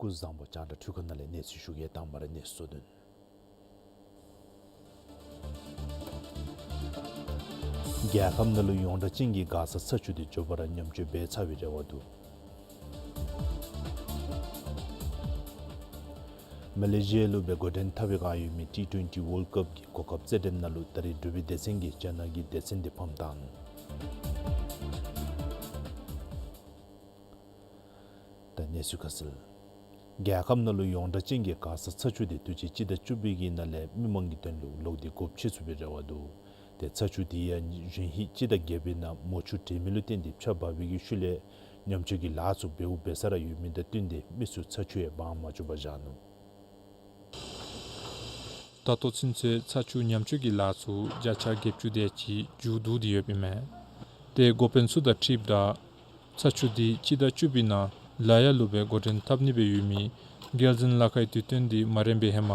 སྐུ་གཟུགས་བཟང་པོ། རྒྱང་བསྒྲགས་འཕྲུལ་ཁང་ནང་ལས་གནས་ཚུལ་ཞུ་གེ། དང་པ་ར་གནས་ཚུལ་བསྡུ་ནི། རྒྱལ་ཁབ་ནང་ལུ་ཡོངས་གྲགས་ཅན་གྱི་མགར་ས་ཚ་ཆུ་དེ་མགྱོགས་པ་ར་ཉམས་བཅོས་འབད་ཚར་བའི་རེ་བ་འདུག། མ་ལེ་ཤི་ཡ་ལུ་སྦེ་འགོ་འདྲེན་འཐབ་པའི་བསྒང་ཡོད་མི་ཊི་ཊུ་ཝེན་ཊི་ཝཱལཌ་ཀབ་ཀྱི་གོ་སྐབས་རྩེད་འགྲན་ནང་ལུ་ད་རེས་འབྲུག་པའི་སྡེ་ཚན་གྱིས་རྒྱ་ནག་གི་སྡེ་ཚན་དེ་ཕམ་བཏང་ནུག། ད་གནས་ཚུལ་ཁ་གསལ། རྒྱལ་ཁབ་ནང་ལུ་ཡོངས་གྲགས་ཅན་གྱི་མགར་ས་ཚ་ཆུ་དེ་དུས་ཅི་སྤྱི་ཟླ་བཅུ་པའི་གི་ནང་ལས་མི་མང་གི་དོན་ལུ་ལོག་སྟེ་སྒོ་ཕྱེ་ཚུགས་པའི་རེ་བ་འདུག། ཏེ་ཚ་ཆུ་དེ་ཡང་གཞེས་ཧིང་སྤྱི་ཟླ་བརྒྱད་པའི་ནང་མོ་ཆུ་དྲན་མེད་ལུ་བརྟེན་ཏེ་ཆརཔ་འབབ་པའི་གི་ཤུལ་ལས་ཉམས་བཅོས་ཀྱི་ལཱ་ཚུ་འབདཝ་འབད་ས་ར་ཡོད་མི་དང་བསྟུན་ཏེ་མི་ཚུ་ཚ་ཆུ་ཡང་སྦང་མ་བཅུག་པར་བཞག་ནུག། ད་ལྟོ་ཚུན་ཚོད་ཚ་ཆུ་ཉམས་བཅོས་ཀྱི་ལཱ་ཚུ་བརྒྱ་ཆ་བརྒྱད་ཅུ་དེ་ཅིག་མཇུག་བསྡུ་སྟེ་ཡོདཔ་ཨིན་མས། ཏེ་འགོ་དཔོན་ཚུ་དང་འཁྲིལཝ་ད་ཚ་ཆུ་དེ་སྤྱི་ཟླ་བཅུ་པའི་ནང་ལ་ཡ་ལུ་སྦེ་འགོ་འདྲེན་འཐབ་ནི་སྦེ་ཡོད་མི་རྒྱལ་འཛིན་ལ་ཁའི་དུས་སྟོན་དེ་མ་རནམ་སྦེ་ཧེ་མ་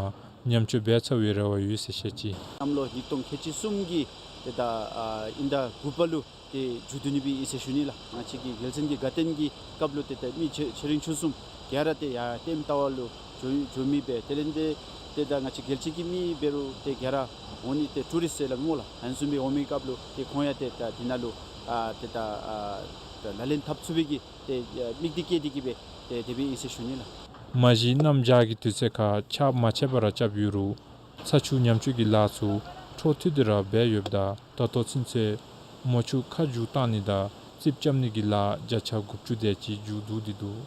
ཉམས་བཅོས་འབད་ཚར་བའི་རེ་བ་ཡོད་ཟེར་བཤད་ཅི། གནམ་ལོ་ཉིས་སྟོང་ཁལ་གཅིག་གསུམ་གྱི་ཏེ་ད་ཨ་དབྱིན་ཟླ་དགུ་པ་ལུ་ཏེ་མཇུག་བསྡུ་ནི་སྦེ་ཨིན་ཟེར་ཞུ་ནི་ལགས། ང་བཅས་ཀྱི་རྒྱལ་མཚན་གྱི་དགའ་སྟོན་གྱི་སྐབས་ལུ་ཏེ་ད་མི་ཆེ་ཆེ་འབྲིང་ཆུང་གསུམ་ག་ར་ཏེ་ཡར་ལྟདམོ་ལྟ་བར་ལུ་འགྱོ་འགྱོ་མི་སྦེ་དེ་ལས་ཏེ་ཏེ་ད་ང་བཅས་རྒྱལ་སྤྱི་གི་མི་འབད་རུང་ཏེ་ག་ར་འོང་ནི་ཏེ་ཊུ་རིསཊ་ཟེར་སླབ་སྨོ་ལགས། ཨ་ནི་བཟུམ་སྦེ་འོང་མི་སྐབས་ལུ་ཏེ་ཁོང་ཡང་ཏེ་ད་དེ་ནང་ལུ་ཨ་ཏེ་ད་ཨ་ད་ལག་ལེན་འཐབ་ཚུགས་པའི་གི་ཏེ་ཨ་དམིགས་གཏད་བསྐྱེད་དེ་གི་སྦེ་ཏེ་དེ་སྦེ་ཨིན་ཟེར་ཞུ་ནི་ལགས། མ་གཞི་གནམ་བྱཱར་གྱི་དུས་ཚོད་ཁར་ཆརཔ་མ་ཆད་པར་རྐྱབ་ཡོད་རུང་ཚ་ཆུ་ཉམས་བཅོས་ཀྱི་ལཱ་ཚུ་འཕྲོ་མཐུད་དེ་ར་འབད་ཡོདཔ་ད་ད་ལྟོ་ཚུན་ཚོད་མོ་ཆུ་ཁ་མཇུག་བཏང་ནི་དང་རྩིགཔ་རྐྱབ་ནི་གི་ལཱ་བརྒྱ་ཆ་དགུ་བཅུ་དེ་ཅིག་མཇུག་བསྡུ་སྟེ་འདུག།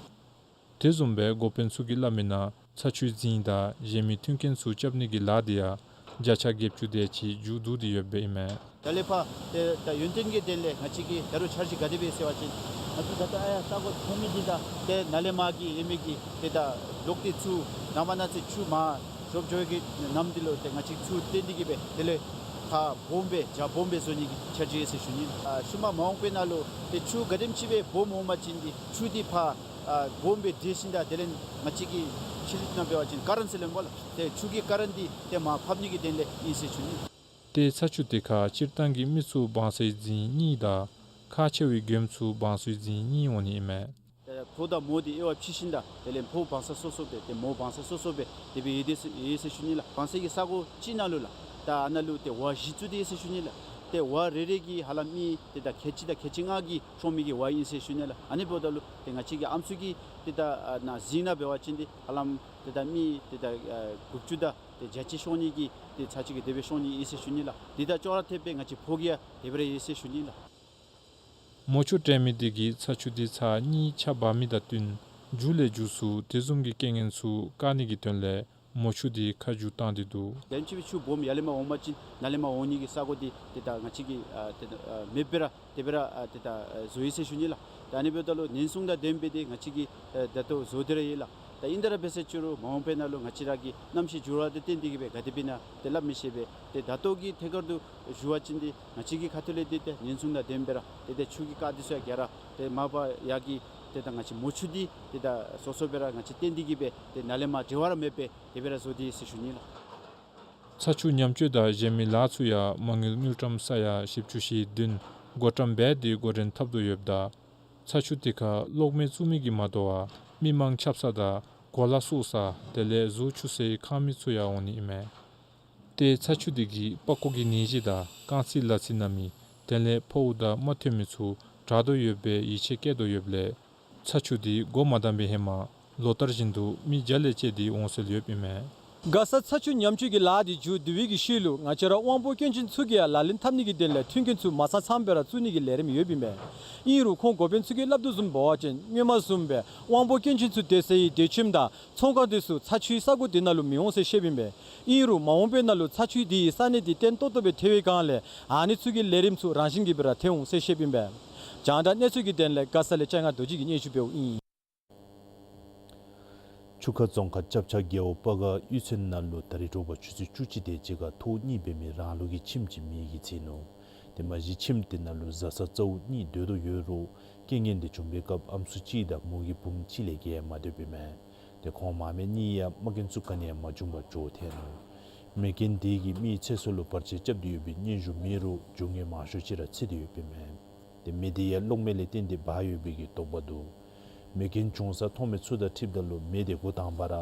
དེ་བཟུམ་སྦེ་འགོ་དཔོན་ཚུ་གིས་སླབ་མིའི་ནང་ཚ་ཆུའི་རྫིང་དང་གཞན་མི་མཐུན་རྐྱེན་ཚུ་རྐྱབ་ནི་གི་ལཱ་དེ་ཡང་བརྒྱ་ཆ་བརྒྱད་ཅུ་དེ་ཅིག་མཇུག་བསྡུ་སྟེ་ཡོདཔ་ཨིན་མས། ད་ལས་ཕར་ཏེ་ད་ཡོན་ཏན་གྱི་དོན་ལས་ང་བཅས་ཀྱི་ད་རུང་འཆར་གཞི་ག་དེ་སྦེ་ཟེར་བ་ཅིན་ང་བཅས་ད་ལྟོ་ཨ་ཡར་ས་གོ་མཐོ་མི་འདི་དང་ཏེ་ནཱ་ལས་མར་གྱི་ཨིན་མི་གི་ཏེ་ད་ལོག་སྟེ་ཚུར་ནཱ་མར་ནཱ་ཚུར་ཆུ་མར་ཞོབ་འགྱོ་གི་ནམ་འདི་ལུ་ཏེ་ང་བཅས་ཚུར་བཏོན་ཏེ་གི་སྦེ་དེ་ལས་ཁ་སྦོམ་སྦེ་རྒྱ་སྦོམ་སྦེ་བཟོ་ནི་གི་འཆར་གཞི་ཡོད་ཟེར་ཞུ་ནི། ཨ་ཤུལ་མ་མ་འོངས་པའི་ནང་ལུ་ཏེ་ཆུ་ག་དེམ་ཅིག་སྦེ་སྦོམ་འོང་པ་ཅིན་འདི་ཆུ་འདི་ཕར་ཨ་སྦོམ་སྦེ་འདྲེས་ཞིནམ་ད་དེ་ལས་ང་བཅས་ཀྱི་ཕྱི་རོལ་ནང་འབད་བ་ཅིན་ཀ་རན་ཟེར་སླབ་སྨོ་ལགས། ཏེ་ཆུ་གི་ཀ་རན་འདི་ཏེ་མར་ཕབ་ནི་གི་དོན་ལས་ཨིན་ཟེར་ཞུ་ནི། ཏེ་ཚ་ཆུ་དེ་ཁར་སྤྱིར་བཏང་གི་མི་ཚུ་སྦང་སའི་རྫིང་གཉིས་དང་ཁག་ཆེ་བའི་མགྱོནམ་ཚུ་སྦང་སའི་རྫིང་གཉིས་འོང་ནི་ཨིན་མས། ཏེ་ཕོ་དང་མོ་འདི་དབྱེ་བ་ཕྱེ་ཞིནམ་ད་དེ་ལས་ཕོ་སྦང་ས་སོ་སོ་སྦེ་ཏེ་མོ་སྦང་ས་སོ་སོ་སྦེ་དེ་སྦེ་ཡོད་དེ་ཟེར་ཡོད་ཟེར་ཞུ་ནི་ལགས། སྦང་ས་གི་ས་གོ་གཅིག་ནང་ལུ་ལགས། ད་ཨ་ནཱ་ལུ་ཏེ་ཝར་བཞི་བཙུགས་ཏེ་ཡོད་ཟེར་ཞུ་ནི་ལགས། ཏེ་ཝར་རེ་རེ་གིས་ཧ་ལམ་མི་ཏེ་ད་ཁལ་གཅིག་དང་ཁལ་གཅིག་ལྔ་གིས་ཤོང་མི་གི་ཝར་ཨིན་ཟེར་ཞུ་ནི་ལགས། ཨ་ནི་འབདཝ་ད་ལུ་ཏེ་ང་བཅས་ཀྱི་ཨམ་སྲུ་གི་ཏེ་ད་ཨ་ནཱ་རྫིང་ནང་འབད་བ་ཅིན་འདི་ཧ་ལམ་ཏེ་ད་མི་ཏེ་ད་ཨ་དགུ་བཅུ་དང་ཏེ་བརྒྱ་ཅིག་ཤོང་ནི་གི་ཏེ་ཚར་གཅིག་གི་དེ་སྦེ་ཤོང་ནི་ཨིན་ཟེར་ཞུ་ནི་ལགས། དེ་དང་ཅོག་ར་འཐདཔ་སྦེ་ང་བཅས་ཕོ་གི་ཡང་དེ་སྦེ་ར་ཡོད་ཟེར་ཞུ་ནི་ལགས། མོ་ཆུ་དྲན་མེད་དེ་གིས་ཚ་ཆུ་དེ་ཚར་གཉིས་ཆརཔ་འབབ་མི་དང་བསྟུན་མཇུག་ལས་མཇུག་སུ་དེ་བཟུམ་གྱི་རྐྱེན་ངན་ཚུ་བཀག་ནི་གི་དོན་ལས་མོ་ཆུ་དེ་ཁ་མཇུག་བཏང་སྟེ་འདུག། དེམ་ཅིག་སྦེ་ཆུ་སྦོམ་ཡར་ལས་མར་འོང་པ་ཅིན་ནཱ་ལས་མར་འོང་ནི་གི་ས་གོ་འདི་ཏེ་ད་ང་བཅས་ཀྱིས་ཨ་ཏེ་ཨ་མེདཔ་སྦེ་ར་དེ་སྦེ་ར་ཨ་ཏེ་ད་ཨ་བཟོ་ཡི་ཟེར་ཞུ་ནི་ལགས། ད་ཨ་ནི་འབདཝ་ད་ལུ་ཉེན་སྲུང་དང་ལྡནམ་སྦེ་ཏེ་ང་བཅས་ཀྱིས་ཨ་ད་ལྟོ་བཟོ་སྟེ་ར་ཡོད་ལགས། ད་ཨིན་ཏེ་ར་འབད་ཟེར་ཅི་རུང་མ་འོངས་པའི་ནང་ལུ་ང་བཅས་ར་གི་གནམ་གཤིས་འགྱུར་བ་དང་བསྟུན་ཏེ་གི་སྦེ་ག་དེ་སྦེ་ཨིན་ན་ཏེ་སླབ་མི་ཤེས་པས། ཏེ་ད་ལྟོ་གི་ཐད་ཀར་དུ་ཞུ་བ་ཅིན་ཏེ་ང་བཅས་ཀྱི་ཁ་ཐུག་ལས་ཏེ་ཏེ་ཉེན་སྲུང་དང་ལྡནམ་སྦེ་ར་ཏེ་ཏེ་ཆུ་གི་རྐ་འདི་ཚུ་ཡང་ག་ར་ཏེ་མར་ཕབ་ཡར་གྱི་ཏེ་ད་ང་བཅས་མོ་ཆུ་འདི་ཏེ་ད་སོ་སོ་སྦེ་ར་ང་བཅས་བཏོན་ཏེ་གི་སྦེ་ཏེ་ནཱ་ལས་མར་འབྲེལ་བ་ར་མེདཔ་སྦེ་དེ་སྦེ་ར་བཟོ་སྟེ་ཡོད་ཟེར་ཞུ་ནི་ལགས། ཚ་ཆུ་ཉམས་བཅོས་དང་གཞན་མི་ལཱ་ཚུ་ཡང་མ་དངུལ་དངུལ་ཀྲམ་ས་ཡ་བཞི་བཅུ་ཞེ་བདུན་བགོ་བཀྲམ་འབད་དེ་འགོ་འདྲེན་འཐབ་དོ་ཡོདཔ་ད་ཚ་ཆུ་དེ་ཁར་གློག་མེ་བཙུགས་མི་གིས་མ་དོ་བར་མི་མང་ཆགས་ས་དང་གོ་ལ་བསུབ་ས་དེ་ལས་གཟུགས་འཁྱུ་སའི་ཁང་མིག་ཚུ་ཡང་འོང་ནི་ཨིན་མས། ཏེ་ཚ་ཆུ་དེ་གིས་པགས་ཀོ་གི་ནད་གཞི་དང་རྐང་ཚིགས་ལག་ཚིགས་ན་མི་དེ་ལས་ཕོཝ་དང་རྨ་ཐོན་མི་ཚུ་དྲག་དོ་ཡོདཔ་སྦེ་ཡིད་ཆེས་བསྐྱེད་དོ་ཡོདཔ་ལས་ཚ་ཆུ་དེ་འགོ་མ་དང་པའི་ཧེ་མ་ལོ་ལྟར་བཞིན་དུ་མི་བརྒྱ་ལས་བཅད་དེ་འོང་སྲོལ་ཡོདཔ་ཨིན་མས། མགར་ས་ཚ་ཆུ་ཉམས་བཅོས་ཀྱི་ལཱ་དེ་མཇུག་བསྡུ་བའི་གི་ཤུལ་ལུ་ང་བཅས་ར་དབང་པོ་སྐྱོན་ཅན་ཚུ་གིས་ཡང་ལག་ལེན་འཐབ་ནི་གི་དོན་ལས་མཐུན་རྐྱེན་ཚུ་མ་ཚང་ཚངམ་སྦེ་ར་བཙུགས་ནི་གི་ལས་རིམ་ཡོདཔ་ཨིན་མས། ཨིན་རུང་ཁོང་འགོ་དཔོན་ཚུ་གིས་སླབ་དོ་བཟུམ་འབད་བ་ཅིན་སྔོན་མ་བཟུམ་སྦེ་དབང་པོ་སྐྱོན་ཅན་ཚུ་སྡོད་སའི་སྡོད་ཁྱིམ་དང་ཚོང་ཁང་དེ་ཚུ་ཚ་ཆུའི་ས་གོ་དེ་ནང་ལུ་མི་འོང་ཟེར་བཤདཔ་ཨིན་པས། ཨིན་རུང་མ་འོངས་པའི་ནང་ལུ་ཚ་ཆུ་དེ་གིས་ས་གནས་དེ་བརྟན་ཏོག་ཏོ་སྦེ་ཐལ་བའི་སྒང་ལས་ཨ་ནི་ཚུ་གི་ལས་རིམ་ཚུ་རང་བཞིན་གྱིས་སྦེ་ར་ཐལ་འོང་ཟེར་བཤདཔ་ཨིན་པས། རྒྱང་བསྒྲགས་གནས་ཚུལ་གྱི་དོན་ལས་མགར་ས་ལས་ལྕང་ང་རྡོ་རྗེ་གིས་སྙན་ཞུ་འབདཝ་ཨིན། ཆུ་ཁ་རྫོང་ཁག་ལྕགས་བྱ་རྒེད་འོག་སྤ་སྒར་གཡུས་ཚན་ནང་ལུ་ད་རིས་དྲོ་པ་ཆུ་ཚོད་བཅུ་གཅིག་དེ་ཅིག་ཁར་ཐོག་གཉིས་འབད་མི་རང་ལུགས་ཀྱི་ཁྱིམ་ཅིག་མེ་གིས་འཚིག་ནུག། ཏེ་མ་གཞི་ཁྱིམ་དེ་ནང་ལུ་བཟའ་ཚང་གཙོ་བོ་གཉིས་སྡོད་དོ་ཡོད་རུང་རྐྱེན་ངན་དེ་བྱུང་པའི་སྐབས་ཨམ་སྲུ་གཅིག་དང་མོ་གི་བུམོ་གཅིག་ལས་བརྒལ་མ་སྡོདཔ་ཨིན་མས། ཏེ་ཁོང་མ་སྨད་གཉིས་ཡང་རྨ་སྐྱོན་ཚུ་ག་ནི་ཡང་མ་བྱུང་བར་འགྱོ་ཐལ་ནུག། མེ་རྐྱེན་དེ་གིས་མིའི་ཚེ་སྲོག་ལུ་བར་ཆད་རྐྱབ་སྟེ་ཡོད་པའི་སྙན་ཞུ་མེད་རུང་རྒྱུ་དངོས་མང་ཤོས་ཅིག་ར་འཚིག་སྟེ་ཡོདཔ་ཨིན་མས། ཏེ་མེ་དེ་ཡང་གློག་མེ་ལས་བརྟེན་ཏེ་འབར་ཡོད་པའི་གི་དོགས་པ་འདུག། མེ་རྐྱེན་བྱུང་ས་མཐོང་མི་ཚུ་དང་འཁྲིལཝ་ད་ལུ་མེ་དེ་འགོ་དང་པ་ར་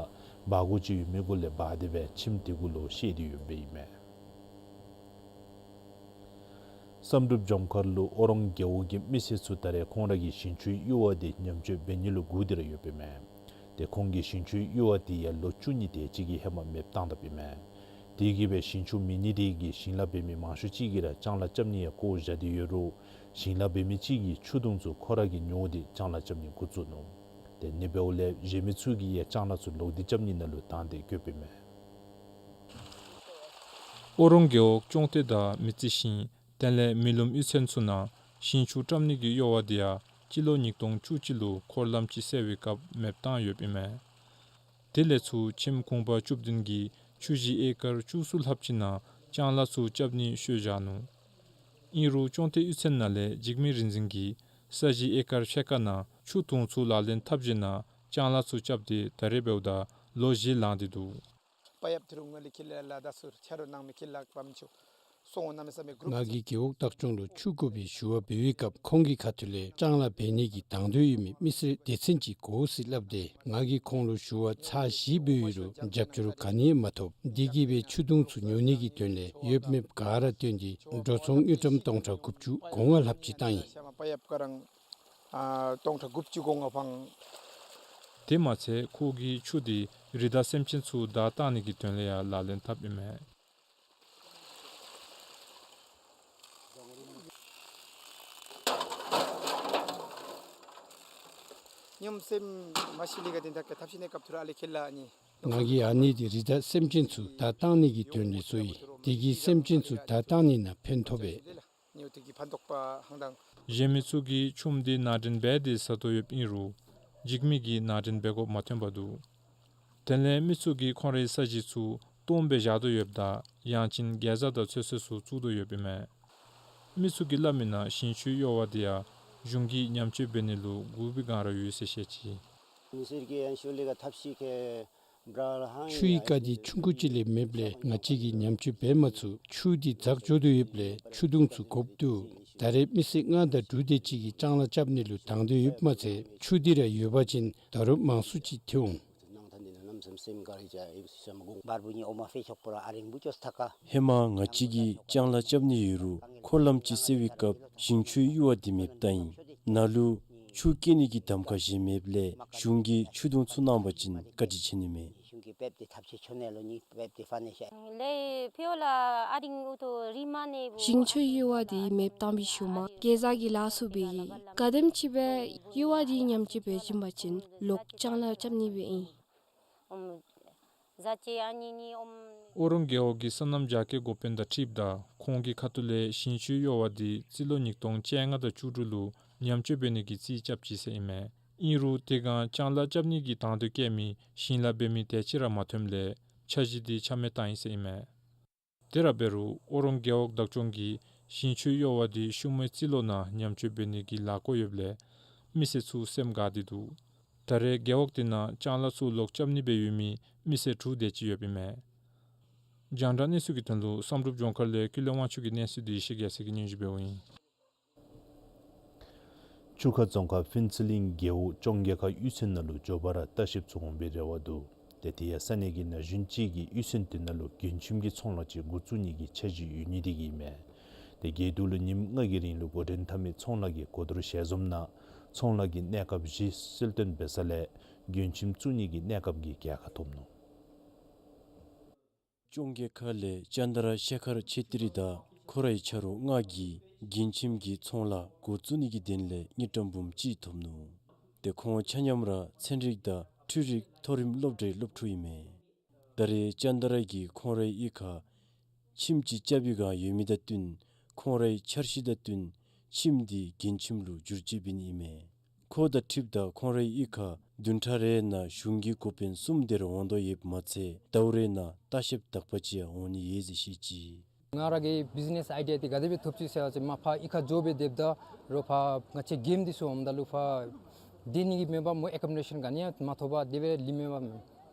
སྦ་གུ་ཅིག་ཡོད་མི་གུ་ལས་སྦ་སྟེ་སྦེ་ཁྱིམ་དེ་གུ་ལུ་བཤལ་ཏེ་ཡོདཔ་ཨིན་མས། བསམ་གྲུབ་ལྗོངས་མཁར་ལུ་ཨོ་རོང་རྒེད་འོག་གི་མི་སེར་ཚུ་ད་རེས་ཁོང་ར་གི་ཞིང་ཆུའི་གཡུར་བ་དེ་ཉམས་བཅོས་འབད་ནི་ལུ་སྒུག་སྟེ་ར་ཡོདཔ་ཨིན་མས། ཏེ་ཁོང་གི་ཞིང་ཆུའི་གཡུར་བ་དེ་ཡང་ལོ་བཅུ་གཉིས་དེ་ཅིག་གི་ཧེ་མ་མེདཔ་བཏང་དཔ་ཨིན་མས། དེ་གིས་སྦེ་ཞིང་ཆུ་མེད་ནི་དེ་གིས་ཞིང་ལཱ་འབད་མི་མང་ཤོས་ཅིག་གིས་ར་ལྕང་ལཱ་རྐྱབ་ནི་ཡང་བཀོ་བཞག་སྟེ་ཡོད་རུང་ཞིང་ལཱ་འབད་མི་ཅིག་གིས་ཆུ་དུང་ཚུ་ཁོ་ར་གིས་ཉོ་སྟེ་ལྕང་ལཱ་རྐྱབ་ནི་འགོ་བཙུགས་ནུག། ཏེ་ཨ་ནི་འབདཝ་ལས་གཞན་མི་ཚུ་གིས་ཡང་ལྕང་ལཱ་ཚུ་ལོག་སྟེ་རྐྱབ་ནི་ནང་ལུ་དང་འདོད་བསྐྱེདཔ་ཨིན་མས། ཨོ་རོང་རྒེད་འོག་ཅོང་ཏེ་དང་མི་རྩེ་ཞིང་དེ་ལས་མི་ལུམ་གཡུས་ཚན་ཚུ་ནང་ཞིང་ཆུ་བཀྲམ་ནི་གི་གཡུར་བ་དེ་ཡང་སྤྱི་ལོ་ཉིས་སྟོང་བཅུ་གཅིག་ལུ་འཁོར་ལམ་ཅིག་བསལ་བའི་སྐབས་མེདཔ་བཏང་ཡོདཔ་ཨིན་མས། དེ་ལས་ཚུར་ཁྱིམ་གུང་པ་བཅུ་བདུན་གྱིས་ཆུ་གཞི་ཨེ་ཀར་བཅུ་གསུམ་ལྷགཔ་ཅིག་ནང་ལྕང་ལཱ་ཚུ་རྐྱབ་ནི་བཤོལ་བཞག་ནུག། ཨིན་རུང་ཅོང་ཏེ་གཡུས་ཚན་ནང་ལས་འཇིགས་མེད་རིག་འཛིན་གྱིས་ས་གཞི་ཨེ་ཀར་ཕྱེད་ཀ་ནང་ཆུ་དུང་ཚུ་ལག་ལེན་འཐབ་ཞིནམ་ལས་ལྕང་ལཱ་ཚུ་རྐྱབ་སྟེ་ད་རེས་འབདཝ་ད་ལོ་བཞི་ལང་སྟེ་འདུག། ང་གིས་རྒེད་འོག་བདག་སྐྱོང་ལུ་ཆུ་དགོ་པའི་ཞུ་བ་འབད་བའི་སྐབས་ཁོང་གི་ཁ་ཐུག་ལས་ལྕང་ལཱ་འབད་ནི་གི་དང་འདོད་ཡོད་མི་མི་སེར་སྡེ་ཚན་ཅིག་དགོ་ཟེར་སླབ་སྟེ་ང་གིས་ཁོང་ལུ་ཞུ་བ་ཚར་བཞི་འབད་ཡོད་རུང་རྒྱབ་སྐྱོར་ག་ནི་ཡང་མ་ཐོབ། དེ་གིས་སྦེ་ཆུ་དུང་ཚུ་ཉོ་ནི་གི་དོན་ལས་ཡོདཔ་མེདཔ་ག་ར་བཏོན་ཏེ་འགྲོ་སོང་དངུལ་ཀྲམ་སྟོང་ཕྲག་དགུ་བཅུ་གོ་ལྔ་ལྷགཔ་ཅིག་བཏང་ཡི། ཨ་སྟོང་ཕྲག་དགུ་བཅུ་གོ་ལྔ་འཕངས། དེ་མ་ཚད་ཁོ་གིས་ཆུ་དེ་རི་དྭགས་སེམས་ཅན་ཚུ་བདའ་བཏང་ནི་གི་དོན་ལས་ཡང་ལག་ལེན་འཐབ་ཨིན་མས། ང་གིས་ཨ་ནི་དེ་རི་དྭགས་སེམས་ཅན་ཚུ་བདའ་བཏང་ནི་གི་དོན་ལས་བཟོ་ཡི། དེ་གིས་སེམས་ཅན་ཚུ་བདའ་བཏང་ནི་ནང་ཕན་ཐོགས་པས། གཞན་མི་ཚུ་གིས་ཆུམ་དེ་ནང་འདྲེན་འབད་དེ་ཟ་དོ་ཡོདཔ་ཨིན་རུང་འཇིགས་མེད་ཀྱིས་ནང་འདྲེན་འབད་དགོཔ་མ་ཐོན་པར་འདུག། དེ་ལས་མི་ཚུ་གིས་ཁོང་རའི་ས་གཞི་ཚུ་སྟོངམ་སྦེ་བཞག་དོ་ཡོདཔ་དང་ཡང་ཅིན་གེ་ཛ་དང་ཚོད་བསྲེ་ཚུ་བཙུགས་དོ་ཡོདཔ་ཨིན་མས། མི་ཚུ་གིས་སླབ་མིའི་ནང་ཞིང་ཆུའི་གཡུར་བ་དེ་ཡང་གཞུང་གིས་ཉམས་བཅོས་འབད་ནི་ལུ་སྒུག་པའི་བསྒང་ར་ཡོད་ཟེར་བཤད་ཅི། ཆུའི་རྐ་དེ་ཆུང་ཀུ་ཅིག་ལས་མེདཔ་ལས་ང་བཅས་ཀྱིས་ཉམས་བཅོས་འབད་མ་ཚུགས། ཆུ་དེ་འཛག་འགྱོ་དོ་ཡོདཔ་ལས་ཆུ་དུང་ཚུ་དགོཔ་འདུག། ད་རེས་མི་སེར་ལྔ་དང་དྲུག་དེ་ཅིག་གིས་ལྕང་ལཱ་རྐྱབ་ནི་ལུ་དང་འདོད་ཡོདཔ་མ་ཚད་ཆུ་དེ་ར་ཡོད་པ་ཅིན་ད་རུང་མང་སུ་ཅིག་ཐོན་འོང་། ཧེ་མ་ང་བཅས་ཀྱིས་ལྕང་ལཱ་རྐྱབ་ནི་ཡོད་རུང་འཁོར་ལམ་ཅིག་བསལ་བའི་སྐབས་ཞིང་ཆུའི་གཡུར་བ་དེ་མེདཔ་བཏང་ཡི། ནཱ་ལུ་ཆུ་སྐྱེལ་ནི་གི་གདམ་ཁ་གཞན་མེདཔ་ལས་གཞུང་གིས་ཆུ་དུང་ཚུ་གནང་པ་ཅིན་བཀའ་དྲིན་ཆེ་ནི་མས། ཞིང་ཆུའི་གཡུར་བ་དེ་མེདཔ་བཏང་བའི་ཤུལ་མ་གེ་ཛ་གིས་ལཱ་ཚུ་འབད་ཡི། ག་དེམ་ཅིག་སྦེ་གཡུར་བ་དེ་ཉམས་བཅོས་འབད་བྱིན་པ་ཅིན་ལོག་ལྕང་ལཱ་རྐྱབ་ནི་སྦེ་ཨིན། ཨོ་རོང་རྒེད་འོག་གི་སོ་ནམ་རྒྱ་སྐྱེད་འགོ་དཔོན་དང་འཁྲིལཝ་ད་ཁོང་གི་ཁ་ཐུག་ལས་ཞིང་ཆུའི་གཡུར་བ་དེ་རྩིས་ལོ་ཉིས་སྟོང་བཅོ་ལྔ་དང་བཅུ་དྲུག་ལུ་ཉམས་བཅོས་འབད་ནི་གི་རྩིས་རྐྱབ་ཅི་ཟེར་ཨིན་མས། ཨིན་རུང་དེ་སྒང་ལྕང་ལཱ་རྐྱབ་ནི་གི་དང་འདོད་བསྐྱེད་མི་ཞིང་ལཱ་འབད་མི་དེ་ཅིག་ར་མ་ཐོནམ་ལས་འཆར་གཞི་དེ་ཆ་མེད་བཏང་ཡི་ཟེར་ཨིན་མས། དེ་ར་འབད་རུང་ཨོ་རོང་རྒེད་འོག་བདག་སྐྱོང་གིས་ཞིང་ཆུའི་གཡུར་བ་དེ་ཤུལ་མའི་རྩིས་ལོ་ནང་ཉམས་བཅོས་འབད་ནི་གི་ལཱ་བཀོད་ཡོདཔ་ལས་མི་སེར་ཚུ་སེམས་དགའ་སྟེ་འདུག། ད་རེས་རྒེད་འོག་དེ་ནང་ལྕང་ལཱ་ཚུ་ལོག་རྐྱབ་ནི་སྦེ་ཡོད་མི་མི་སེར་དྲུག་དེ་ཅིག་ཡོདཔ་ཨིན་མས། རྒྱང་བསྒྲགས་གནས་ཚུལ་གྱི་དོན་ལུ་བསམ་གྲུབ་ལྗོངས་མཁར་ལས་ཀུན་ལེགས་དབང་ཕྱུག་གི་གནས་ཚུལ་དེ་ཡེ་ཤེས་རྒྱལ་མཚན་གྱིས་སྙན་ཞུ་འབདཝ་ཨིན། ཆུ་ཁ་རྫོང་ཁག་ཕུན་ཚོགས་གླིང་རྒེད་འོག་ཅོང་རྒྱལ་ཁ་གཡུས་ཚན་ནང་ལུ་མགྱོགས་པ་ར་ལྟ་བཤལཔ་ཚུ་འོང་པའི་རེ་བ་འདུག། ཏེ་དེ་ཡང་ས་གནས་ཀྱི་ན་གཞོན་ཅིག་གིས་གཡུས་ཚན་དེ་ནང་ལུ་མགྱོན་ཁྱིམ་གྱི་ཚོང་ལཱ་ཅིག་འགོ་བཙུགས་ནི་གི་འཆར་གཞི་ཡོད་ནི་དེ་གིས་ཨིན་མས། ཏེ་རྒེད་འོག་ལུ་ཉིནམ་ལྔ་གི་རིང་ལུ་འགོ་འདྲེན་འཐབ་མི་ཚོང་ལཱ་གི་གོ་བསྡུར་ཞལ་འཛོམས་ནང་ཚོང་ལཱ་གི་གནས་སྐབས་བཞི་གསལ་སྟོན་འབད་ས་ལས་མགྱོན་ཁྱིམ་བཙུགས་ནི་གི་གནས་སྐབས་ཀྱི་རྒྱལ་ཁ་ཐོབ་ནུག། ཅོང་རྒྱལ་ཁ་ལས་ཅན་དྲ་ཤེ་ཁར་ཆེ་ཏི་རི་དང་ཁོ་རའི་ཆ་རོགས་ལྔ་གིས་མགྱོན་ཁྱིམ་གྱི་ཚོང་ལཱ་འགོ་བཙུགས་ནི་གི་དོན་ལས་དངུལ་ཀྲམ་འབུམ་གཅིག་ཐོབ་ནུག། ཏེ་ཁོང་ཆ་མཉམ་ར་ཚན་རིག་དང་འཕྲུལ་རིག་མཐོ་རིམ་སློབ་གྲྭའི་སློབ་ཕྲུག་ཨིན་མས། ད་རེས་ཅན་དྲ་གིས་ཁོང་རའི་གཡུས་ཁར་ཁྱིམ་ཅིག་རྐྱབ་པའི་བསྒང་ཡོད་མི་དང་བསྟུན་ཁོང་རའི་འཆར་གཞི་དང་བསྟུན་ཁྱིམ་དེ་མགྱོན་ཁྱིམ་ལུ་བསྒྱུར་བཅོས་འབད་ནི་ཨིན་མས། ཁོ་དང་འཁྲིལཝ་ད་ཁོང་རའི་གཡུས་ཁར་བདུན་ཕྲག་རེ་ནང་གཞུང་གི་འགོ་དཔོན་གསུམ་དེ་ར་འོང་དོ་ཡོདཔ་མ་ཚད་ཟླཝ་རེ་ནང་ལྟ་བཤལཔ་དག་པ་ཅིག་ཡང་འོང་ནི་ཡོད་ཟེར་བཤད་ཅི། ང་ར་གི་བིཛ་ནེས་ཨའི་ཌི་ཡ་དེ་ག་དེ་སྦེ་ཐོབ་ཅི་ཟེར་བ་ཅིན་མ་ཕར་གཡུས་ཁར་འགྱོ་སྦེ་སྡོདཔ་ད་རོགས་ཕར་ང་བཅས་མགྱོནམ་འདི་ཚུ་འོངམ་ད་ལུ་ཕར་སྡོད་ནི་གི་མེད་པར་སྨོ་ཨེ་ཀོ་མོ་ཌེ་ཤཱན་ག་ནི་ཡང་མ་ཐོབ་པར་དེ་སྦེ་ལུས་མེད་པར་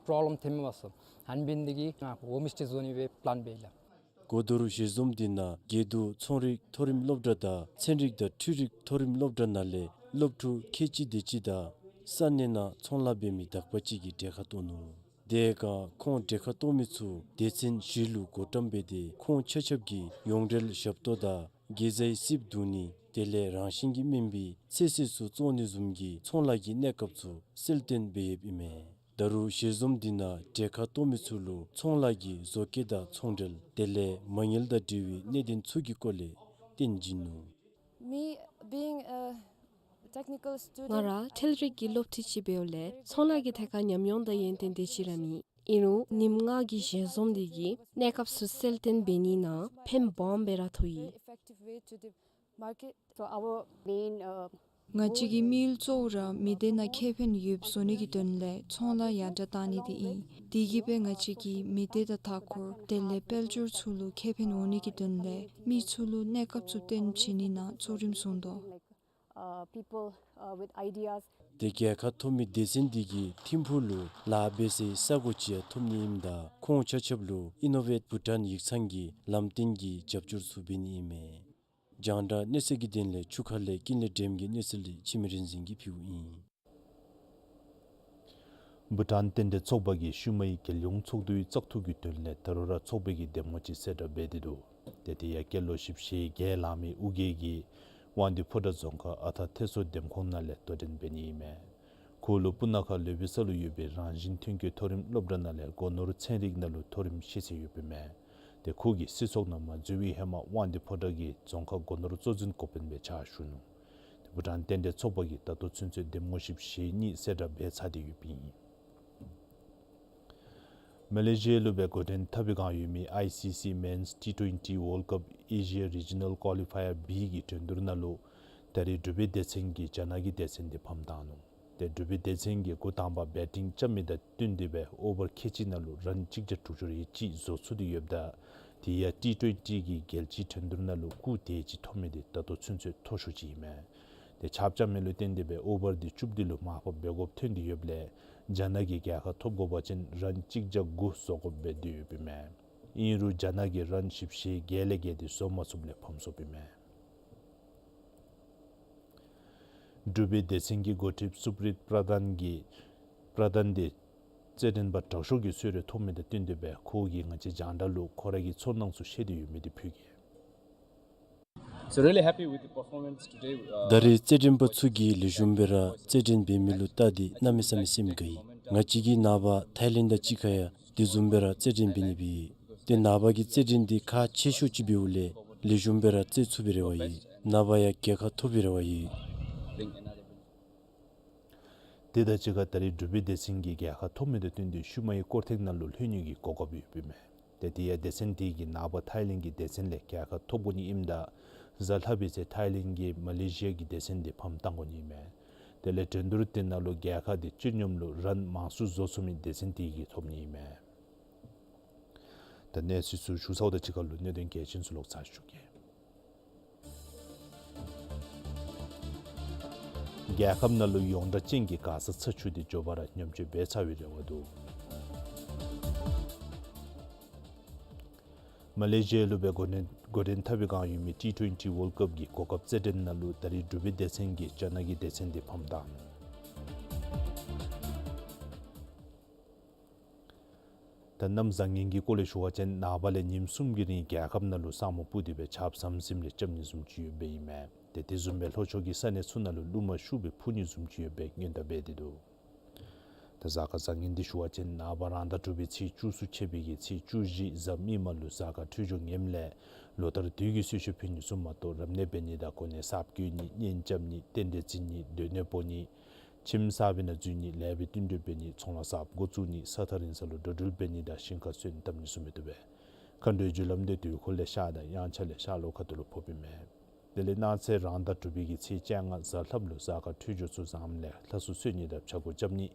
པྲོབ་ལེམ་ཐོནམ་མས་པ་སྨོ། ཨ་ནི་འབད་ནི་དེ་གིས་ང་ཧོམ་སི་ཊེ་བཟོ་ནི་སྦེ་པི་ལཱན་འབད་ཡི་ལགས། གོ་བསྡུར་ཞལ་འཛོམས་དེ་ནང་རྒེད་འོག་ཚོང་རིག་མཐོ་རིམ་སློབ་གྲྭ་དང་ཚན་རིག་དང་འཕྲུལ་རིག་མཐོ་རིམ་སློབ་གྲྭ་ནང་ལས་སློབ་ཕྲུག་ཁལ་གཅིག་དེ་ཅིག་དང་ ས་གནས་ནང་ཚོང་ལཱ་འབད་མི་དག་པ་ཅིག་གིས་གྲལ་ཁར་གཏོགས་ནུག། དེ་སྒང་ཁོང་གྲལ་ཁར་གཏོགས་མི་ཚུ་སྡེ་ཚན་བཞི་ལུ་བགོ་བཀྲམ་འབད་དེ་ཁོང་ཆ་ཁྱབ་ཀྱིས་ཡོངས་འབྲེལ་ཞབས་ཏོག་དང་དགེ་རྩའི་རྩིགཔ་བརྡུང་ནི་དེ་ལས་རང་བཞིན་གྱིས་སྨིན་པའི་ཚོད་བསྲེ་ཚུ་བཙོང་ནི་བཟུམ་གྱི་ཚོང་ལཱ་གི་གནས་སྐབས་ཚུ་གསལ་སྟོན་འབད་ཡོདཔ་ཨིན་མས། ད་རུང་ཞལ་འཛོམས་འདི་ནང་གྲལ་ཁར་གཏོགས་མི་ཚུ་ལུ་ཚོང་ལཱ་གི་བཟོ་བཀོད་དང་ཚོང་འབྲེལ་དེ་ལས་མ་དངུལ་དང་འབྲེལ་བའི་གནད་དོན་ཚུ་གི་སྐོར་ལས་བསྟན་བྱིན་ནུག། Me being a technical student, ང་ར་འཕྲུལ་རིག་གི་སློབ་ཁྲིད་ཅིག་འབདཝ་ལས་ཚོང་ལཱ་གི་ཐད་ཁར་ཉམས་མྱོང་དང་ཡོན་ཏན་དེ་ཅིག་ར་མེད། ཨིན་རུང་ཉིནམ་ལྔ་གི་ཞལ་འཛོམས་འདི་གིས་གནས་སྐབས་ཚུ་གསལ་སྟོན་འབད་ནི་ནང་ཕནམ་སྦོམ་སྦེ་ར་ཐོབ་ཡི། Effective way to the market. So our main, uh, ང་བཅས་ཀྱི་དམིགས་ཡུལ་གཙོ་བོ་ར་མི་སྡེ་ནང་ཁེ་ཕན་ཡོདཔ་བཟོ་ནི་གི་དོན་ལས་ཚོང་ལཱ་ཡར་དྲག་བཏང་ནི་དེ་ཨིན། དེ་གིས་སྦེ་ང་བཅས་ཀྱིས་མི་སྡེ་དང་མཐའ་འཁོར་དེ་ལས་དཔལ་འབྱོར་ཚུ་ལུ་ཁེ་ཕན་འོང་ནི་གི་དོན་ལས་མི་ཚུ་ལུ་གནས་སྐབས་ཚུ་སྟོན་བྱིན་ནི་ནང་གཙོ་རིམ་བཟུང་དོ། Uh, people, uh, with ideas. དེ་རྒྱལ་ཁ་ཐོབ་མི་སྡེ་ཚན་འདི་གིས་ཐིམ་ཕུག་ལུ་ལཱ་འབད་སའི་ས་གོ་ཅིག་ཡང་ཐོབ་ནི་ཨིནམ་ད་ཁོང་ཆ་ཁྱབ་ལུ་Innovate Bhutan ཡིག་ཚང་གིས་ལམ་སྟོན་གྱི་རྒྱབ་སྐྱོར་ཚུ་འབད་ནི་ཨིན་མས། རྒྱང་བསྒྲགས་གནས་ཚུལ་གྱི་དོན་ལས་ཆུ་ཁ་ལས་ཀུན་ལེགས་སྒྲོལམ་གྱི་གནས་ཚུལ་འདི་འཆི་མེད་རིག་འཛིན་གྱིས་ཕུལཝ་ཨིན། བྷུ་ཊཱན་རྟེན་འབྲེལ་ཚོགས་པ་གིས་ཤུལ་མའི་རྒྱལ་ཡོངས་ཚོགས་འདུའི་བཙག་འཐུ་གི་དོན་ལས་ད་རུང་ར་ཚོགས་པའི་གི་འདེམས་ངོ་ཅིག་གསལ་བསྒྲགས་འབད་དེ་འདུག། ཏེ་དེ་ཡང་སྐྱེས་ལོ་བཞི་བཅུ་ཞེ་བརྒྱད་ལང་མི་ཨོ་རྒྱན་གྱིས་དབང་འདུས་ཕོ་བྲང་རྫོང་ཁག་ཨ་ཐ་ཐེ་སོ་འདེམས་ཁོངས་ནང་ལས་དོ་འགྲན་འབད་ནི་ཨིན་མས། ཁོ་ལུ་སྤུ་ན་ཁ་ལུ་བི་ས་ལུ་ཡོད་པའི་རང་བཞིན་ཐོན་སྐྱེད་མཐོ་རིམ་སློབ་གྲྭ་ནང་ལས་སྒོ་ནོར་ཚན་རིག་ནང་ལུ་མཐོ་རིམ་ཤེས་ཚད་ཡོདཔ་ཨིན་མས། ཏེ་ཁོ་གིས་སྲིད་ཚོགས་ནང་མ་འཛུལ་བའི་ཧེ་མ་དབང་འདུས་ཕོ་བྲང་གི་རྫོང་ཁག་སྒོ་ནོར་གཙོ་འཛིན་འགོ་དཔོན་སྦེ་ཕྱག་ཞུ་ནུག། ཏེ་བྷུ་ཊཱན་རྟེན་འབྲེལ་ཚོགས་པ་གིས་ད་ལྟོ་ཚུན་ཚོད་འདེམས་ངོ་བཞི་བཅུ་ཞེ་གཉིས་གསལ་བསྒྲགས་འབད་ཚར་ཏེ་ཡོདཔ་ཨིན། མ་ལེ་ཤི་ཡ་ལུ་སྦེ་འགོ་འདྲེན་འཐབ་པའི་སྒང་ཡོད་མི་ཨའི་སི་སི་Men's T twenty World Cup Asia Regional Qualifier B གི་འགྲན་བསྡུར་ནང་ལུ་ད་རེས་འབྲུག་པའི་སྡེ་ཚན་གྱིས་རྒྱ་ནག་གི་སྡེ་ཚན་འདི་ཕམ་བཏང་ནུག། ཏེ་འབྲུག་པའི་སྡེ་ཚན་གྱིས་འགོ་དང་པ་བེ་ཊིང་རྐྱབ་མི་དང་བསྟུན་ཏེ་སྦེ་ཨོ་བར་ཁལ་གཅིག་ནང་ལུ་རན་གཅིག་བརྒྱ་དྲུག་ཅུ་རེ་གཅིག་བཟོ་ཚུགས་ཏེ་ཡོདཔ་ད་དེ་ཡང་ཊི་ཊུ་ཨེན་ཊི་གི་རྒྱལ་སྤྱིའི་འགྲན་བསྡུར་ནང་ལུ་སྐུགས་དེ་ཅིག་ཐོབ་མི་འདི་ད་ལྟོ་ཚུན་ཚོད་མཐོ་ཤོས་ཅིག་ཨིན་མས། ཏེ་ཆརཔ་རྐྱབ་མི་ལུ་བརྟེན་ཏེ་སྦེ་ཨོ་བར་འདི་བཅུ་བདུན་ལུ་མར་ཕབ་འབད་དགོཔ་ཐོན་ཏེ་ཡོདཔ་ལས་རྒྱ་ནག་གི་རྒྱལ་ཁ་ཐོབ་དགོ་པ་ཅིན་རན་གཅིག་བརྒྱ་དགུ་བཟོ་དགོཔ་སྦེ་འདི་ཡོདཔ་ཨིན་མས། ཨིན་རུང་རྒྱ་ནག་གིས་རན་བཞི་བཅུ་ཞེ་བརྒྱད་ལས་བརྒལ་ཏེ་བཟོ་མ་ཚུགསཔ་ལས་ཕམ་སོཔ་ཨིན་མས། འབྲུག་པའི་སྡེ་ཚན་གྱི་འགོ་ཁྲིདཔ་སུབ་རིད་པྲ་དཱན་གྱིས་པྲ་དཱན་འདི་རྩེད་འགྲན་པ་དྲག་ཤོས་ཀྱི་གསོལ་རས་ཐོབ་མི་དང་བསྟུན་ཏེ་སྦེ་ཁོ་གིས་ང་བཅས་རྒྱང་བསྒྲགས་ལུ་ཁོ་ར་གི་ཚོར་སྣང་ཚུ་བཤད་དེ་ཡོད་མི་འདི་ཕུལ་གེ། So really happy with the performance today. Uh, ད་རེས་རྩེད་འགྲན་པ་ཚུ་གིས་ལེགས་ཤོམ་སྦེ་ར་རྩེད་འགྲན་འབད་མི་ལུ་བལྟ་སྟེ་གནམ་མེད་ས་མེད་སེམས་དགའ་ཡི། ང་བཅས་ཀྱིས་ནངས་པ་ཐའི་ལེནཌ་དང་གཅིག་ཁར་ཡང་དེ་བཟུམ་སྦེ་ར་རྩེད་འགྲན་འབད་ནི་སྦེ་ཡོད། ཏེ་ནངས་པ་གི་རྩེད་འགྲན་འདི་ཁག་ཆེ་ཤོས་ཅིག་འབདཝ་ལས་ལེགས་ཤོམ་སྦེ་ར་རྩེད་ཚུགས་པའི་རེ་བ་ཡོད། ནངས་པ་ཡང་རྒྱལ་ཁ་ཐོབ་པའི་རེ་བ་ཡོད། དེ་དང་གཅིག་ཁར་ད་རེས་འབྲུག་པའི་སྡེ་ཚན་གྱིས་རྒྱལ་ཁ་ཐོབ་མི་དང་བསྟུན་ཏེ་ཤུལ་མའི་སྐོར་ཐེངས་ནང་ལུ་ལྷོད་ནི་གི་གོ་སྐབས་ཡོདཔ་ཨིན་མས། ཏེ་དེ་ཡང་སྡེ་ཚན་དེ་གིས་ནངས་པ་ཐའི་ལེནཌ་གི་སྡེ་ཚན་ལས་རྒྱལ་ཁ་ཐོབ་དགོ་ནི་ཨིནམ་ད་གཟའ་ལྷག་པའི་ཚེ་ཐའི་ལེནཌ་གིས་མ་ལེ་ཤི་ཡ་གི་སྡེ་ཚན་དེ་ཕམ་བཏང་དགོ་ནི་ཨིན་མས། དེ་ལས་འགྲན་བསྡུར་དེ་ནང་ལུ་རྒྱལ་ཁ་དེ་སྤྱིར་སྙོམས་ལུ་རན་མང་སུ་བཟོ་ཚུགས་མི་སྡེ་ཚན་དེ་གིས་ཐོབ་ནི་ཨིན་མས། ད་གནས་ཚུལ་ཚུ་ཞུ་ཚརཝ་དང་གཅིག་ཁར་ལུ་གནད་དོན་གལ་ཆེན་ཚུ་ལོག་ཚར་ཞུ་གེ། རྒྱལ་ཁབ་ནང་ལུ་ཡོངས་གྲགས་ཅན་གྱི་མགར་ས་ཚ་ཆུ་དེ་མགྱོགས་པ་ར་ཉམས་བཅོས་འབད་ཚར་བའི་རེ་བ་འདུག། མ་ལེ་ཤི་ཡ་ལུ་སྦེ་འགོ་འདྲེན་འགོ་འདྲེན་འཐབ་པའི་སྒང་ཡོད་མི་ཊི་ཊུ་ཨེན་ཊི་ཝཱརལཌ་ཀཔ་གི་གོ་སྐབས་རྩེད་འགྲན་ནང་ལུ་ད་རེས་འབྲུག་པའི་སྡེ་ཚན་གྱིས་རྒྱ་ནག་གི་སྡེ་ཚན་དེ་ཕམ་བཏང་ནུག། ད་གནམ་བཟང་ངན་གྱི་སྐོར་ལས་ཞུ་བ་ཅིན་ནངས་པ་ལས་ཉིནམ་གསུམ་གྱི་རིང་རྒྱལ་ཁབ་ནང་ལུ་ས་སྨུག་སྤུབས་ཏེ་སྦེ་ཆརཔ་ཟམ་ཟིམ་རེ་རྐྱབ་ནི་བཟུམ་ཅིག་ཡོདཔ་ཨིན་མས། ཏེ་དེ་བཟུམ་སྦེ་ལྷོ་ཕྱོགས་ཀྱི་ས་གནས་ཚུ་ནང་ལུ་རླུང་མ་ཤུགས་སྦེ་འཕུ་ནི་བཟུམ་ཅིག་ཡོདཔ་སྔོན་བརྡ་འབད་དེ་འདུག། ད་གཟའ་སྐར་བཟང་ངན་འདི་ཞུ་བ་ཅིན་ནངས་པ་རང་ཟླ་དྲུག་པའི་ཚེས་བཅུ་གསུམ་ཆད་པའི་གི་ཚེས་བཅུ་བཞི་གཟའ་མིག་དམར་ལུ་གཟའ་སྐར་འཕྲོད་སྦྱོར་ངནམ་ལས་ལོ་ལྟར་དུས་ཀྱི་གསོལ་མཆོད་ཕུལ་ནི་ཚུ་མ་གཏོགས་རབ་གནས་འབད་ནི་དང་གོ་གནས་གསརཔ་བསྐོ་ནི་གཉེན་རྐྱབ་ནི་རྟེན་འབྲེལ་བརྩི་ནི་སྡོད་གནས་སྤོ་ནི་ཁྱིམ་གསར་པའི་ནང་འཛུལ་ནི་ལེགས་པའི་བསྟུན་གྲོས་འབད་ནི་ཚོང་ལཱ་གསརཔ་འགོ་བཙུགས་ནི་ས་ཐག་རིང་ས་ལུ་འགྲོ་འགྲུལ་འབད་ནི་དང་ཞིང་ཁར་སོན་བཏབ་ནི་ཚུ་མི་བཏུབ་པས། མཁའ་འགྲོའི་རྒྱུ་ལམ་དེ་དུས་འཁོར་ལས་ཤར་དང་དབྱངས་འཆར་ལས་ཤར་ལྷོ་ཁ་ཐུག་ལུ་ཕོགཔ་ཨིན་མས། དེ་ལས་གནངས་ཚེ་རང་ཟླ་དྲུག་པའི་གི་ཚེས་བཅོ་ལྔ་གཟའ་ལྷགཔ་ལུ་གཟའ་སྐར་འཕྲོད་སྦྱོར་ཚུ་བཟངམ་ལས་ལྷ་སྲུང་གསོལ་ནི་དང་ཕྱག་སྐོར་རྐྱབ་ནི་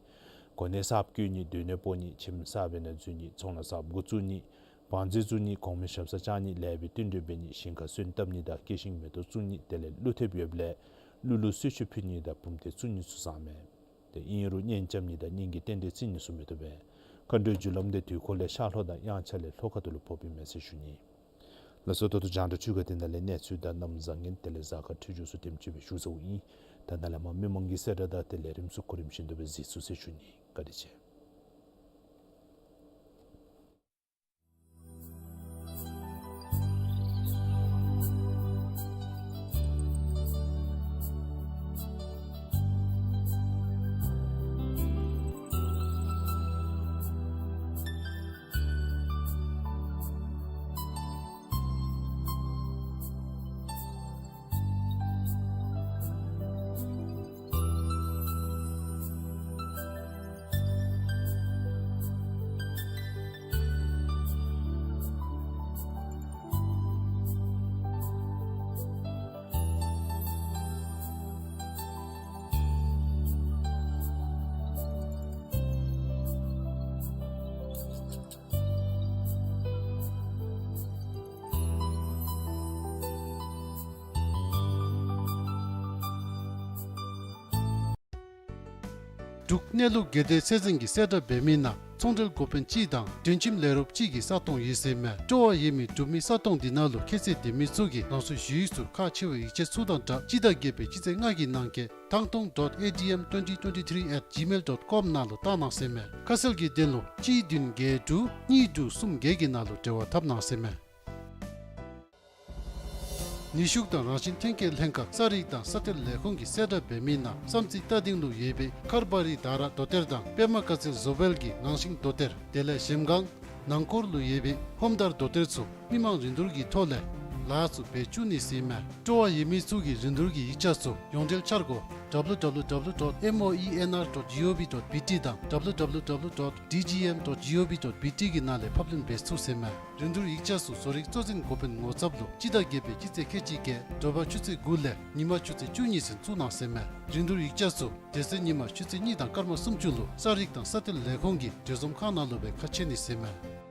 གོ་གནས་གསརཔ་བསྐོ་ནི་སྡོད་གནས་སྤོ་ནི་ཁྱིམ་གསར་པའི་ནང་འཛུལ་ནི་ཚོང་ལཱ་གསརཔ་འགོ་བཙུགས་ནི་བང་མཛོད་བཙུགས་ནི་གོང་མའི་ཞབས་སར་བཅར་ནི་ལེགས་པའི་བསྟུན་གྲོས་འབད་ནི་ཞིང་ཁར་སོན་བཏབ་ནི་དང་སྐྱེས་ཤིང་མེ་ཏོག་བཙུགས་ནི་དེ་ལས་ཀླུ་ཐེབས་ཡོདཔ་ལས་ཀླུ་ལུ་གསོལ་མཆོད་ཕུལ་ནི་དང་བུམ་ཐེབས་བཙུགས་ནི་ཚུ་བཟང་མས། ཏེ་ཨིན་རུང་གཉེན་རྐྱབ་ནི་དང་གཉེན་གྱི་རྟེན་འབྲེལ་བརྩི་ནི་ཚུ་མི་བཏུབ་པས། མཁའ་འགྲོའི་རྒྱུ་ལམ་དེ་དུས་འཁོར་ལས་ཤར་ལྷོ་དང་དབྱངས་འཆར་ལས་ལྷོ་ཁ་ཐུག་ལུ་ཕོགཔ་ཨིན་མས་ཟེར་ཞུ་ནི། ལགས་སོ། ད་ལྟོ་རྒྱང་བསྒྲགས་ཚུ་ག་དེ་ནང་ལས་གནས་ཚུལ་དང་གནམ་བཟང་ངན་དེ་ལས་གཟའ་སྐར་འཕྲོད་སྦྱོར་ཚུ་དེམ་ཅིག་སྦེ་ཞུ་ཚརཝ་ཨིན། ད་ནཱ་ལས་མར་མི་མང་གི་གསལ་བསྒྲགས་དང་དེ་ལས་རིམ་ཚུ་གོ་རིམ་བཞིན་དུ་སྦེ་གཟིགས་ཚུགས་ཟེར་ཞུ་ནི། བཀའ་དྲིན་ཆེ། འབྲུག་གནས་ལུགས་དགེ་ལྡན་ཚད་འཛིན་གྱི་གསལ་བསྒྲགས་འབད་མི་ནང་ཚོང་འབྲེལ་འགོ་དཔོན་གཅིག་དང་སྒྲོན་ཁྱིམ་ལས་རོགསཔ་གཅིག་གི་ས་སྟོང་ཡོད་ཟེར་མས། སྤྲོ་བ་ཡོད་མི་འབྲུག་མི་ས་སྟོང་འདི་ནང་ལུ་ཁྱད་ཚད་ལྡན་མི་ཚུ་གིས་རང་སོའི་ཞུ་ཡིག་ཚུ་ཁག་ཆེ་བའི་ཡིག་ཆ་ཚུ་དང་སྦྲགས་སྤྱི་ཟླ་བརྒྱད་པའི་སྤྱི་ཚེས་ལྔ་གི་ནང་འཁོད་ཐང་སྟོང་dot A D M twenty twenty-three at gmail dot com ནང་ལུ་བཏང་གནང་ཟེར་མས། ཁ་གསལ་གྱི་དོན་ལུ་གཅིག་བདུན་བརྒྱད་དྲུག་གཉིས་དྲུག་གསུམ་བརྒྱད་ཀྱི་ནང་ལུ་འབྲེལ་བ་འཐབ་གནང་ཟེར་མས། ནུས་ཤུགས་དང་རང་བཞིན་ཐོན་སྐྱེད་ལྷན་ཁག་ས་རིག་དང་ས་གཏེར་ལས་ཁུངས་ཀྱི་གསལ་བསྒྲགས་འབད་མི་ནང་བསམ་རྩེ་རྟ་སྡིང་ལུ་ཡོད་པའི་མཁར་བ་རི་དྷ་ར་རྡོ་གཏེར་དང་པདྨ་དཀར་རྩེ་བཟོ་བལ་གྱི་ངང་ཤིང་རྡོ་གཏེར་དེ་ལས་གཞལམ་སྒང་ནང་སྐོར་ལུ་ཡོད་པའི་ཧོམ་དར་རྡོ་གཏེར་ཚུ་མི་མང་རིན་བསྡུར་གྱི་ཐོག་ལས་ལཱ་ཚུ་འབད་བཅུག་ནི་ཟེར་མས། སྤྲོ་བ་ཡོད་མི་ཚུ་གིས་རིན་བསྡུར་གྱི་ཡིག་ཆ་ཚུ་ཡོངས་འབྲེལ་འཆར་སྒོ་W W W dot moenr dot gov dot B T དང་W W W dot D G M dot gov dot B T གི་ནང་ལས་ཕབ་ལེན་འབད་ཚུགས་ཟེར་མས། རིན་བསྡུར་ཡིག་ཆ་ཚུ་བཟོ་རིག་གཙོ་འཛིན་འགོ་དཔོན་ངོ་ཚབ་ལུ་སྤྱི་ཟླ་བརྒྱད་པའི་སྤྱི་ཚེས་ཁལ་གཅིག་བརྒྱད་དྲོ་པ་ཆུ་ཚོད་དགུ་ལས་ཉིན་མ་ཆུ་ཚོད་བཅུ་གཉིས་ཚུན་བཙུགས་གནང་ཟེར་མས། རིན་བསྡུར་ཡིག་ཆ་ཚུ་དེ་ཚེ་ཉིན་མ་ཆུ་ཚོད་གཉིས་དང་སྐར་མ་སུམ་ཅུ་ལུ་ས་རིག་དང་ས་གཏེར་ལས་ཁུངས་ཀྱི་འབྲེལ་འཛོམས་ཁང་ནང་ལུ་སྦེ་ཁ་ཕྱེ་ནི་ཟེར་མས།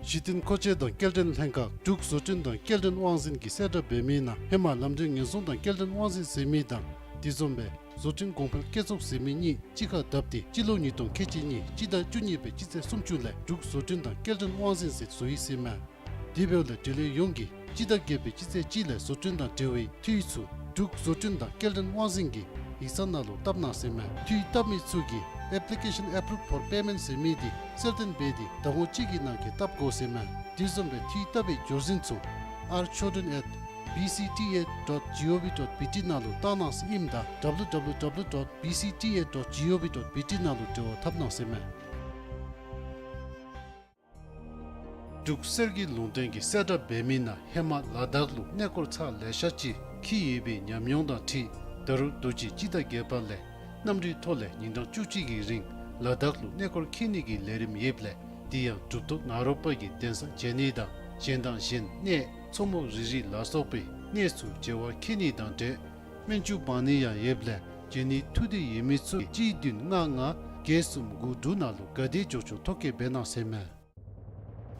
གཞི་རྟེན་མཁོ་ཆས་དང་སྐྱེལ་འདྲེན་ལྷན་ཁག་འབྲུག་བཟོ་སྐྲུན་དང་སྐྱེལ་འདྲེན་དབང་འཛིན་གྱི་གསལ་བསྒྲགས་འབད་མི་ནང་ཧེ་མ་ལམ་འགྲུལ་ཉེན་སྲུང་དང་སྐྱེལ་འདྲེན་དབང་འཛིན་ཟེར་མི་དང་དེ་བཟུམ་སྦེ་བཟོ་སྐྲུན་གོང་འཕེལ་བསྐྱེད་ཚོགས་ཟེར་མི་གཉིས་གཅིག་ཁར་བསྡབས་ཏེ་སྤྱི་ལོ་ཉིས་སྟོང་ཁལ་གཅིག་གཉིས་སྤྱི་ཟླ་བཅུ་གཉིས་པའི་སྤྱི་ཚེས་སུམ་ཅུ་ལས་འབྲུག་བཟོ་སྐྲུན་དང་སྐྱེལ་འདྲེན་དབང་འཛིན་ཟེར་བཟོ་ཡི་ཟེར་མས། དེ་འབདཝ་ལས་འབྲེལ་ཡོད་ཡོངས་ཀྱིས་སྤྱི་ཟླ་བརྒྱད་པའི་སྤྱི་ཚེས་གཅིག་ལས་བཟོ་སྐྲུན་དང་འབྲེལ་བའི་འཐུས་ཚུ་འབྲུག་བཟོ་སྐྲུན་དང་སྐྱེལ་འདྲེན་དབང་འཛིན་གྱི་ཡིག་ཚང་ནང་ལུ་བཏབ་གནང་ཟེར་མས། འཐུས་བཏབ་མི་ཚུ་གིས་Application Approved for Payment ཟེར་མི་འདི་གསལ་སྟོན་འབད་དེ་ཟླ་ངོ་གཅིག་གི་ནང་འཁོད་བཏབ་དགོ་ཟེར་མས། དེ་བཟུམ་སྦེ་འཐུས་བཏབ་པའི་བརྗོད་གཟིགས་ཚུ་R Chodron at B C T A dot gov dot B T ནང་ལུ་བཏང་གནང་ཟེར་ཨིནམ་ད་W W W dot B C T A dot gov dot B T ནང་ལུ་འབྲེལ་བ་འཐབ་གནང་ཟེར་མས། འབྲུག་གསེར་གྱི་ལུང་བསྟན་གྱི་གསལ་བསྒྲགས་འབད་མི་ནང་ཧེ་མ་ལ་དྭགས་ལུ་གནས་སྐོར་ཚར་ལེ་ཤ་ཅིག་འཁྱིད་ཡོད་པའི་ཉམས་མྱོང་དང་འཁྲིལ་ད་རུང་དུས་ཅི་སྤྱི་ཟླ་བརྒྱད་པ་ལས་གནམ་གྲུའི་ཐོག་ལས་ཉིན་གྲངས་བཅུ་གཅིག་གི་རིང་ལ་དྭགས་ལུ་གནས་སྐོར་འཁྱིད་ནི་གི་ལས་རིམ་ཡོདཔ་ལས་དེ་ཡང་གྲུབ་ཐོབ་ནཱ་རོ་པ་གི་གདན་ས་མཇལ་ནི་དང་གཞན་དང་གཞན་གནས་མཚོ་མོ་རི་རི་ལ་སོགས་པའི་གནས་ཚུ་མཇལ་བར་འཁྱིད་ནི་དང་འབྲེལ་སྨན་བཅོས་འབག་ནི་ཡང་ཡོདཔ་ལས་མཇལ་ནི་ཐུགས་འདོད་ཡོད་མི་ཚུ་གཅིག་བདུན་ལྔ་ལྔ་བརྒྱད་གསུམ་དགུ་དྲུག་ནང་ལུ་ག་དེ་འབྱོར་བྱུང་ཐོ་བཀོད་འབད་གནང་ཟེར་མས།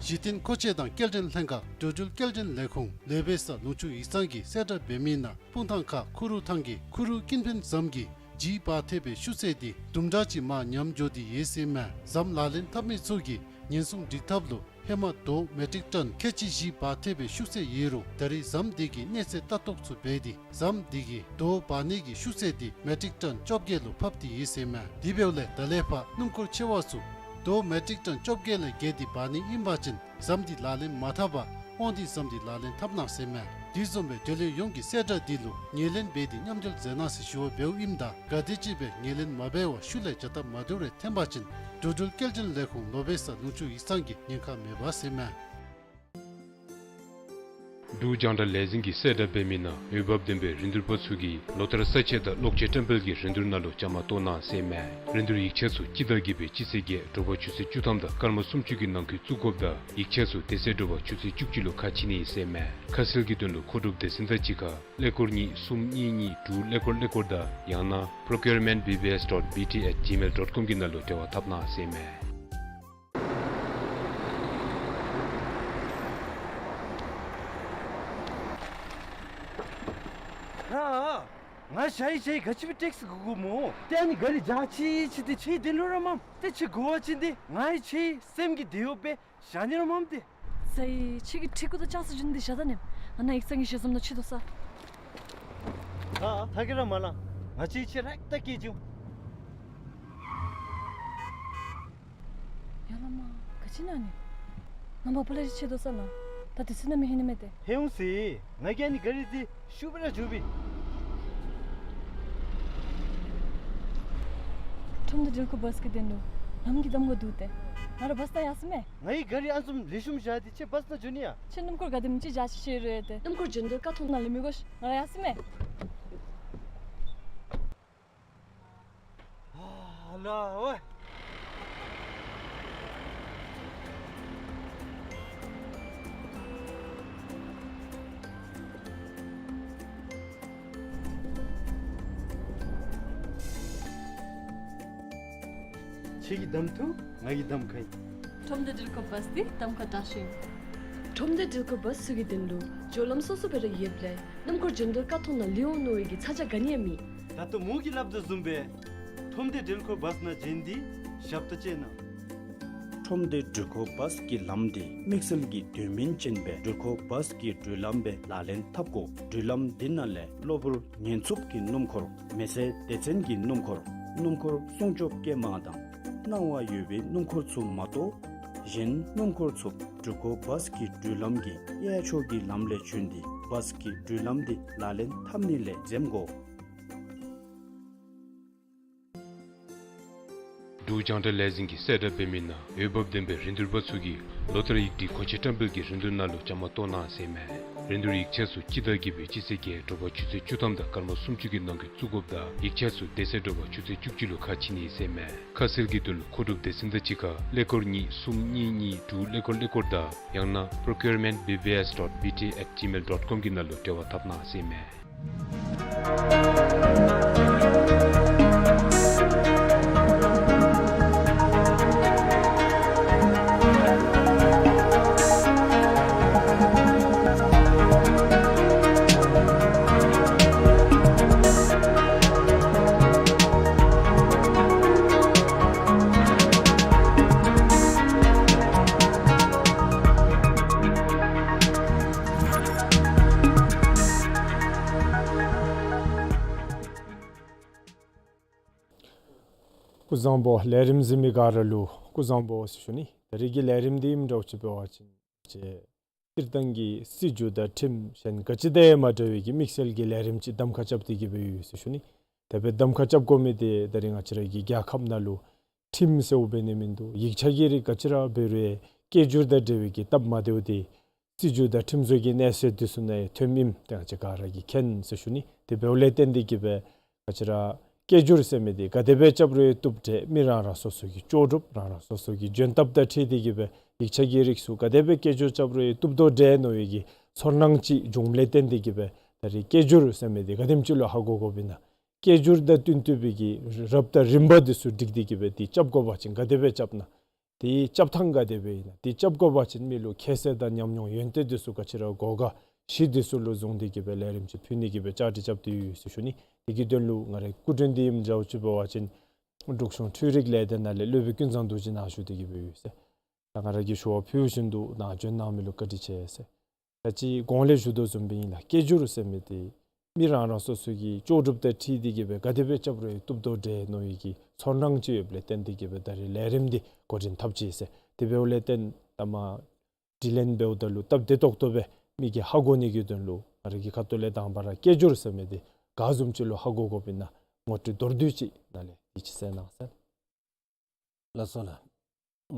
གཞི་རྟེན་མཁོ་ཆས་དང་སྐྱེལ་འདྲེན་ལྷན་ཁག་འགྲོ་འགྲུལ་སྐྱེལ་འདྲེན་ལས་ཁུངས་ལོ་པེ་ས་ལུང་ཕྱོགས་ཡིག་ཚང་གི་གསལ་བསྒྲགས་འབད་མི་ནང་སྤུངས་ཐང་ཁ་ཁུ་རུ་ཐང་གི་ཁུ་རུ་ཀུན་ཕན་ཟམ་གྱི་ལྗིད་འབག་ཐེབས་པའི་ཤུགས་ཚད་འདི་དུམ་གྲ་ཅིག་མར་ཉམས་འགྱོ་སྟེ་ཡོད་ཟེར་མས། ཟམ་ལག་ལེན་འཐབ་མི་ཚུ་གིས་ཉེན་སྲུང་སྒྲིག་ཐབས་ལུ་ཧེ་མ་རྡོ་མེ་ཊིག་ཊོན་ཁལ་གཅིག་བཞི་འབག་ཐེབས་པའི་ཤུགས་ཚད་ཡོད་རུང་ད་རེས་ཟམ་འདི་གི་གནས་ཚད་ལྟ་རྟོག་ཚུ་འབད་དེ་ཟམ་འདི་གི་རྡོ་འབག་ནི་གི་ཤུགས་ཚད་འདི་མེ་ཊིག་ཊོན་བཅོ་བརྒྱད་ལུ་ཕབ་སྟེ་ཡོད་ཟེར་མས། དེ་འབདཝ་ལས་ད་ལས་ཕར་སྣུམ་འཁོར་ཆེ་བ་ཚུ་རྡོ་མེ་ཊིག་ཊོན་བཅོ་བརྒྱད་ལས་བརྒལ་ཏེ་འབག་ནི་ཨིན་པ་ཅིན་ཟམ་འདི་ལག་ལེན་མ་འཐབ་པར་དབང་འདུས་ཟམ་འདི་ལག་ལེན་འཐབ་གནང་ཟེར་མས། དེ་བཟུམ་སྦེ་འབྲེལ་ཡོད་ཡོངས་ཀྱིས་གསལ་བསྒྲགས་འདི་ལུ་ངོས་ལེན་འབད་དེ་མཉམ་འབྲེལ་མཛད་གནང་ཟེར་ཞུ་བ་འབདཝ་ཨིནམ་ད་ག་དེམ་ཅིག་སྦེ་ངོས་ལེན་མ་འབད་བར་ཤུལ་ལས་བྱ་ཐབས་མ་འདུལ་བར་འཐོན་པ་ཅིན་འགྲོ་འགྲུལ་སྐྱེལ་འདྲེན་ལས་ཁུངས་ལོ་པེ་ས་ལུང་ཕྱོགས་ཡིག་ཚང་གིས་ཉེན་ཁ་མེད་པ་ཟེར་མས། འབྲུག་རྒྱང་བསྒྲགས་ལས་འཛིན་གྱི་གསལ་བསྒྲགས་འབད་མི་ནང་འོས་འབབ་ལྡན་པའི་རིན་བསྡུར་པ་ཚུ་གིས་ལོ་ལྟར་ས་དཔྱད་དང་གློག་ཆས་བཀྲམ་སྤེལ་གྱི་རིན་བསྡུར་ནང་ལུ་བཅའ་མར་གཏོགས་གནང་ཟེར་མས། རིན་བསྡུར་ཡིག་ཆ་ཚུ་སྤྱི་ཟླ་བརྒྱད་པའི་སྤྱི་ཚེས་བརྒྱད་དྲོ་པ་ཆུ་ཚོད་བཅུ་ཐམ་དང་སྐར་མ་སུམ་ཅུ་གི་ནང་འཁོད་བཙུགས་དགོཔ་དང་ཡིག་ཆ་ཚུ་དེ་ཚེ་དྲོ་པ་ཆུ་ཚོད་བཅུ་གཅིག་ལུ་ཁ་ཕྱེ་ནི་ཨིན་ཟེར་མས། ཁ་གསལ་གྱི་དོན་ལུ་མཁོ་སྒྲུབ་སྡེ་ཚན་དང་གཅིག་ཁར་ཀླད་ཀོར་གཉིས་གསུམ་གཉིས་གཉིས་དྲུག་ཀླད་ཀོར་ཀླད་ཀོར་དང་ཡང་ན་procurement B B S dot B T at gmail dot com གི་ནང་ལུ་འབྲེལ་བ་འཐབ་གནང་ཟེར་མས། ར། ང་ཞ་ཡི་ཞ་ཡི་ག་ཅི་སྦེ་ཊེག་སི་དགོ་དགོ་སྨོ། ཏེ་ཨ་ནི་ག་རི་འཇག་ཅི་ཅི་ཏེ་ཁྱེད་དེ་ལུ་ར་མམ། ཏེ་ཁྱེད་དགོ་བ་ཅིན་ཏེ་ང་ཡི་ཁྱེད་སེམས་ཀྱི་དེ་ཡོད་པས་ཞག་ནི་ར་མམ་ཏེ། ས་ཡི་ཁྱེད་ཀྱི་ཁྲིག་ཀུ་དང་ཅང་ས་བྱིན་ཏེ་ཞག་ད་ནེམ། ང་ནཱ་ཡིག་ཚང་གི་ཞལ་འཛོམས་ནང་ཅིག་སྡོད་ས། ཨ་ཨ་ཐག་གི་ར་མ་ལང་། ང་བཅས་ཁྱེད་ར་ལྟ་སྐྱེལ་བྱུང་། ཡ་ལ་མ། ག་ཅི་ཨིན་ན་ནི། ང་མ་པ་ལས་ཆེ་དོ་ས་ལ། ད་དེ་ཚུ་ནང་མི་ཧེ་ནི་མེད་དེ། ཧེ་འོང་ཟེར། ང་གིས་ཨ་ནི་ག་རི་འདི་ཤུགས་སྦེ་ར་རྒྱུག་པས། ཁྲོམ་སྡེ་འགྲུལ་འཁོར་བཱས་ཀྱི་དོན་ལུ་ལམ་གྱི་གདམ་ཁ་འདུག་སྟེ། ང་ར་བཱས་ནང་ཡར་སོང་མས། ངའི་ག་རི་ཨ་ནི་བཟུམ་ལེགས་ཤོམ་བཞག་སྟེ་ཁྱེད་བཱས་ནང་འགྱོ་ནི་ཡ། ཁྱེད་སྣུམ་འཁོར་ག་དེམ་ཅིག་བཞག་ཤེས་རུང་ཡང་ཏེ། སྣུམ་འཁོར་འགྱོ་དོ་ཁ་ཐུག་ནང་ལས་མི་དགོ་ཤིག། ང་ར་ཡར་སོང་མས། ཨ་ལ་ཝེ། ཁྱེད་ཀྱིས་གདམ་འཐུ། ང་གིས་གདམ་ཁ་ཨིན། ཁྲོམ་སྡེ་འགྲུལ་འཁོར་བཱས་འདི་གདམ་ཁ་དྲག་ཤོས་ཨིན། ཁྲོམ་སྡེ་འགྲུལ་འཁོར་བཱས་ཚུ་གི་དོན་ལུ་སྦྱོར་ལམ་སོ་སོ་སྦེ་ར་ཡོདཔ་ལས་སྣུམ་འཁོར་འགྱོ་དོ་ཁ་ཐུག་ནང་ལུས་འོང་མནོ་བའི་གི་ཚ་གྱང་ག་ནི་ཡང་མེད། ད་ལྟོ་མོ་གིས་སླབ་དོ་བཟུམ་སྦེ་ཁྲོམ་སྡེ་འགྲུལ་འཁོར་བཱས་ནང་འབྱོན་ཏེ་ཞབས་ཏོག་སྤྱོད་གནང་། ཁྲོམ་སྡེ་འགྲུལ་འཁོར་བཱས་ཀྱི་ལམ་འདི་དམིགས་བསལ་གྱི་དོན་སྨིན་ཅན་སྦེ་འགྲུལ་འཁོར་བཱས་ཀྱི་འགྲུལ་ལམ་སྦེ་ལག་ལེན་འཐབ་དགོ། འགྲུལ་ལམ་འདི་ནང་ལས་གློ་བུར་ཉེན་འཚུབ་ཀྱི་སྣུམ་འཁོར། མེ་བསད་སྡེ་ཚན་གྱི་སྣུམ་འཁོར། སྣུམ་འཁོར་སྲུང་སྐྱོབ་སྐྱེལ་མ་དང་སྣང་བ་ཡོད་པའི་སྣུམ་འཁོར་ཚུ་མ་གཏོགས་གཞན་སྣུམ་འཁོར་ཚུ་འགྲུལ་འཁོར་བཱས་ཀྱི་འགྲུལ་ལམ་གྱི་གཡས་ཕྱོགས་ཀྱི་ལམ་ལས་བྱོན་ཏེ་བཱས་ཀྱི་འགྲུལ་ལམ་འདི་ལག་ལེན་འཐབ་ནི་ལས་འཛེམ་དགོ། འབྲུག་རྒྱང་བསྒྲགས་ལས་འཛིན་གྱིས་གསལ་བསྒྲགས་འབད་མི་ནང་འོས་འབབ་ལྡན་པའི་རིན་བསྡུར་པ་ཚུ་གིས་ལོ་ལྟར་ཡིག་སྒྲིག་གོང་ཆེན་བཀྲམ་སྤེལ་གྱི་རིན་བསྡུར་ནང་ལུ་བཅའ་མར་གཏོགས་གནང་ཟེར་མས། རིན་བསྡུར་ཡིག་ཆ་ཚུ་སྤྱི་ཟླ་བརྒྱད་པའི་སྤྱི་ཚེས་བརྒྱད་དྲོ་པ་ཆུ་ཚོད་བཅུ་ཐམ་དང་སྐར་མ་སུམ་ཅུ་གི་ནང་འཁོད་བཙུགས་དགོཔ་དང་ཡིག་ཆ་ཚུ་དེ་ཚེ་དྲོ་པ་ཆུ་ཚོད་བཅུ་གཅིག་ལུ་ཁ་ཕྱེ་ནི་ཟེར་མས། ཁ་གསལ་གྱི་དོན་ལུ་མཁོ་སྒྲུབ་སྡེ་ཚན་དང་གཅིག་ཁར་ཀླད་ཀོར་གཉིས་གསུམ་གཉིས་གཉིས་དྲུག་ཀླད་ཀོར་ཀླད་ཀོར་དང་ཡང་ན་procurement B B S dot B T at gmail dot com གི་ནང་ལུ་འབྲེལ་བ་འཐབ་གནང་ཟེར་མས། སྐུ་གཟུགས་བཟང་པོ། ལས་རིམ་གཟིགས་མི་ག་ར་ལུ་སྐུ་གཟུགས་བཟང་པོ་ཟེར་ཞུ་ནི། ད་རིས་ཀྱི་ལས་རིམ་འདི་ཨིནམ་འདྲཝ་ཅིག་འབད་བ་ཅིན་ཅིག་སྤྱིར་བཏང་གི་སྲིད་བྱུས་དང་ཁྲིམས་གཞན་ག་ཅི་དང་ཡང་མ་འདྲ་བའི་གི་དམིགས་བསལ་གྱི་ལས་རིམ་ཅིག་གདམ་ཁ་རྐྱབ་སྟེ་གི་སྦེ་ཡོད་ཟེར་ཞུ་ནི། དེ་སྦེ་གདམ་ཁ་རྐྱབ་དགོ་མི་འདི་ད་རིས་ང་བཅས་ར་གི་རྒྱལ་ཁབ་ནང་ལུ་ཁྲིམས་ཟེརཝ་འབད་ནི་མིན་འདུག། ཡིག་ཆ་གི་རིགས་ག་ཅི་ར་འབད་རུང་ཡང་སྐད་སྒྱུར་དང་འབྲེལ་བའི་གི་སྟབས་མ་བདེཝ་འདི་སྲིད་བྱུས་དང་ཁྲིམས་བཟོ་གི་གནས་ཚད་འདི་ཚུ་ནང་ཡང་ཐོནམ་ཨིནམ་ཏེ་ང་བཅས་ག་ར་གིས་མཁྱེན་ཟེར་ཞུ་ནི། དེ་འབདཝ་ལས་བརྟེན་ཏེ་གི་སྦེ་ང་བཅས་ར་སྐད་སྒྱུར་ཟེར་མི་འདི་ག་དེ་སྦེ་རྐྱབ་རུང་ཡང་བཏུབ་དེ་མི་རང་རང་སོ་སོ་གི་ལྕོགས་གྲུབ་རང་རང་སོ་སོ་གི་འཇོན་ཐབས་དང་འཁྲིལ་ཏེ་གི་སྦེ་ཡིག་ཆ་གི་རིགས་ཚུ་ག་དེ་སྦེ་སྐད་སྒྱུར་རྐྱབ་རུང་ཡང་བཏུབ་དོ་འདྲས་མནོ་བའི་གི་ཚོར་སྣང་ཅིག་འབྱུངམ་ལས་བརྟེན་ཏེ་གི་སྦེ་ད་རིས་སྐད་སྒྱུར་ཟེར་མི་འདི་ག་དེམ་ཅིག་ལུ་ཧ་གོ་དགོཔ་ཨིན་ན། སྐད་སྒྱུར་དང་བསྟུན་བསྟུན་པའི་གི་རབ་དང་རིམ་པ་འདི་ཚུ་སྒྲིག་སྟེ་གི་སྦེ་འདི་རྐྱབ་དགོ་པ་ཅིན་ག་དེ་སྦེ་རྐྱབ་ན། དེའི་རྐྱབ་ཐངས་ག་དེ་སྦེ་ཨིན་ན། དེ་རྐྱབ་དགོ་པ་ཅིན་མི་ལུ་ཁྱད་བསད་དང་ཉམས་མྱོང་ཡོན་ཏན་འདི་ཚུ་ག་ཅི་ར་དགོ་ག་གཞི་འདི་ཚུ་ལུ་བཟུང་སྟེ་གི་སྦེ་ལས་རིམ་ཅིག་ཕུལ་ནི་གི་སྦེ་བཅའ་སྒྲིག་རྐྱབ་སྟེ་ཡོད་ཟེར་ཞུ་ནི། དེ་གི་དོན་ལུ་ང་རའི་སྐུ་མགྲོན་འདི་ཨིནམ་འདྲཝ་ཅིག་འབད་བ་ཅིན་འབྲུག་གཞུང་འཕྲུལ་རིག་ལས་སྡེ་ནང་ལས་སློབ་དཔོན་ཀུན་བཟང་རྡོ་རྗེ་ནཱ་བཞུགས་ཏེ་གི་སྦེ་ཡོད་ཟེར། ད་ང་ར་གིས་ཞུ་བ་ཕུལ་བཞིན་དུ་ནཱ་བྱོན་གནང་མི་ལུ་བཀའ་དྲིན་ཆེ་ཟེར། ད་ཅི་གོང་ལས་ཞུ་དོ་བཟུམ་སྦེ་ཨིན་ལགས། སྐད་སྒྱུར་ཟེར་མི་འདི་མི་རང་རང་སོ་སོ་གི་ལྕོགས་གྲུབ་དང་འཁྲིལ་ཏེ་གི་སྦེ་ག་དེ་སྦེ་རྐྱབ་རུང་ཡང་བཏུབ་དོ་འདྲས་མནོ་བའི་གི་ཚོར་སྣང་ཅིག་ཡོདཔ་ལས་བརྟེན་ཏེ་གི་སྦེ་ད་རིས་ལས་རིམ་འདི་འགོ་འདྲེན་འཐབ་ཅི་ཟེར། དེ་འབདཝ་ལས་བརྟེན་ད་མ་དྲི་ལན་འབདཝ་ད་ལུ་སྟབས་བདེ་ཏོག་ཏོ་སྦེ་མི་གིས་ཧ་གོ་ནི་གི་དོན་ལུ་ང་ར་གི་ཁ་ཐུག་ལས་དང་པ་ར་སྐད་སྒྱུར་ཟེར་མི་འདི་ག་བཟུམ་ཅིག་ལུ་ཧ་གོ་དགོཔ་ཨིན་ན་ངོ་སྤྲོད་མདོར་བསྡུས་ཅིག་ནཱ་ལས་ཡིད་ཆེས་གནང་ཟེར། ལགས་སོ་ལགས།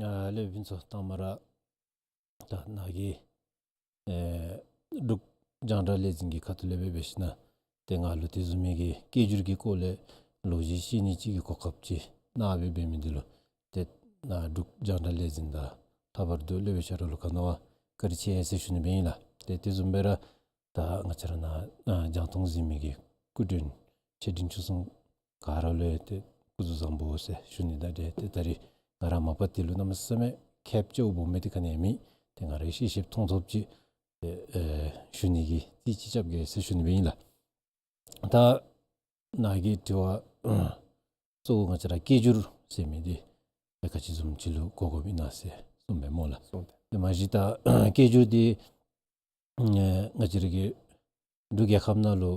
ཨ་སློབ་དཔོན་ཚུ་དང་པ་ར་ད་ནཱ་གི་ཨེ་འབྲུག་རྒྱང་བསྒྲགས་ལས་འཛིན་གྱི་ཁ་ཐུག་ལས་སྦེ་འབད་ཞིན་ན་ཏེ་ང་ལུ་དེ་བཟུམ་མའི་གི་སྐད་སྒྱུར་གྱི་སྐོར་ལས་ལོ་རྒྱུས་བཤད་ནི་ཅིག་གི་གོ་སྐབས་ཅིག་གནང་སྦེ་འབད་མི་འདི་ལུ་ཏེ་ནཱ་འབྲུག་རྒྱང་བསྒྲགས་ལས་འཛིན་དང་ལྷག་པར་དུ་སློབ་དཔོན་ཆ་རོགས་ལུ་ག་ནི་བ་བཀའ་དྲིན་ཆེ་ཟེར་ཞུ་ནི་སྦེ་ཨིན་ལགས། ཏེ་དེ་བཟུམ་སྦེ་ར་ད་ང་བཅས་ར་ནཱ་ཨ་རྒྱང་མཐོང་གཟིགས་མི་གི་སྐུ་མགྲོན་ཆེ་འབྲིང་ཆུང་གསུམ་ག་ར་ལུ་ཡང་ཏེ་སྐུ་གཟུགས་བཟང་པོ་ཟེར་ཞུ་ནི་དང་འབྲེལ་ཏེ་ད་རིས་ང་ར་མ་པ་འདི་ལུ་གནམ་མེད་ས་མེད་ཁེབ་ཅིག་འབོ་མི་འདི་ག་ནི་ཡང་མེད། ཏེ་ང་ར་ཤེས་ཤེསཔ་མཐོང་ཐོབ་ཅིག་ཏེ་ཨེ་ཞུ་ནི་གི་རྩིས་ཅིག་རྐྱབ་གེ་ཟེར་ཞུ་ནི་སྦེ་ཨིན་ལགས། ད་ནཱ་གི་དྲི་བ་གཙོ་བོ་ང་བཅས་ར་སྐད་སྒྱུར་ཟེར་མི་འདི་ཨེ་ག་ཅི་བཟུམ་ཅིག་ལུ་གོ་དགོཔ་ཨིན་ན་ཟེར་གསུངས་པས་སྨོ་ལགས། གསུངས་ཏེ། ཏེ་མ་གཞི་ད་སྐད་སྒྱུར་འདི་ཨེ་ང་བཅས་ར་གི་འབྲུག་རྒྱལ་ཁབ་ནང་ལུ་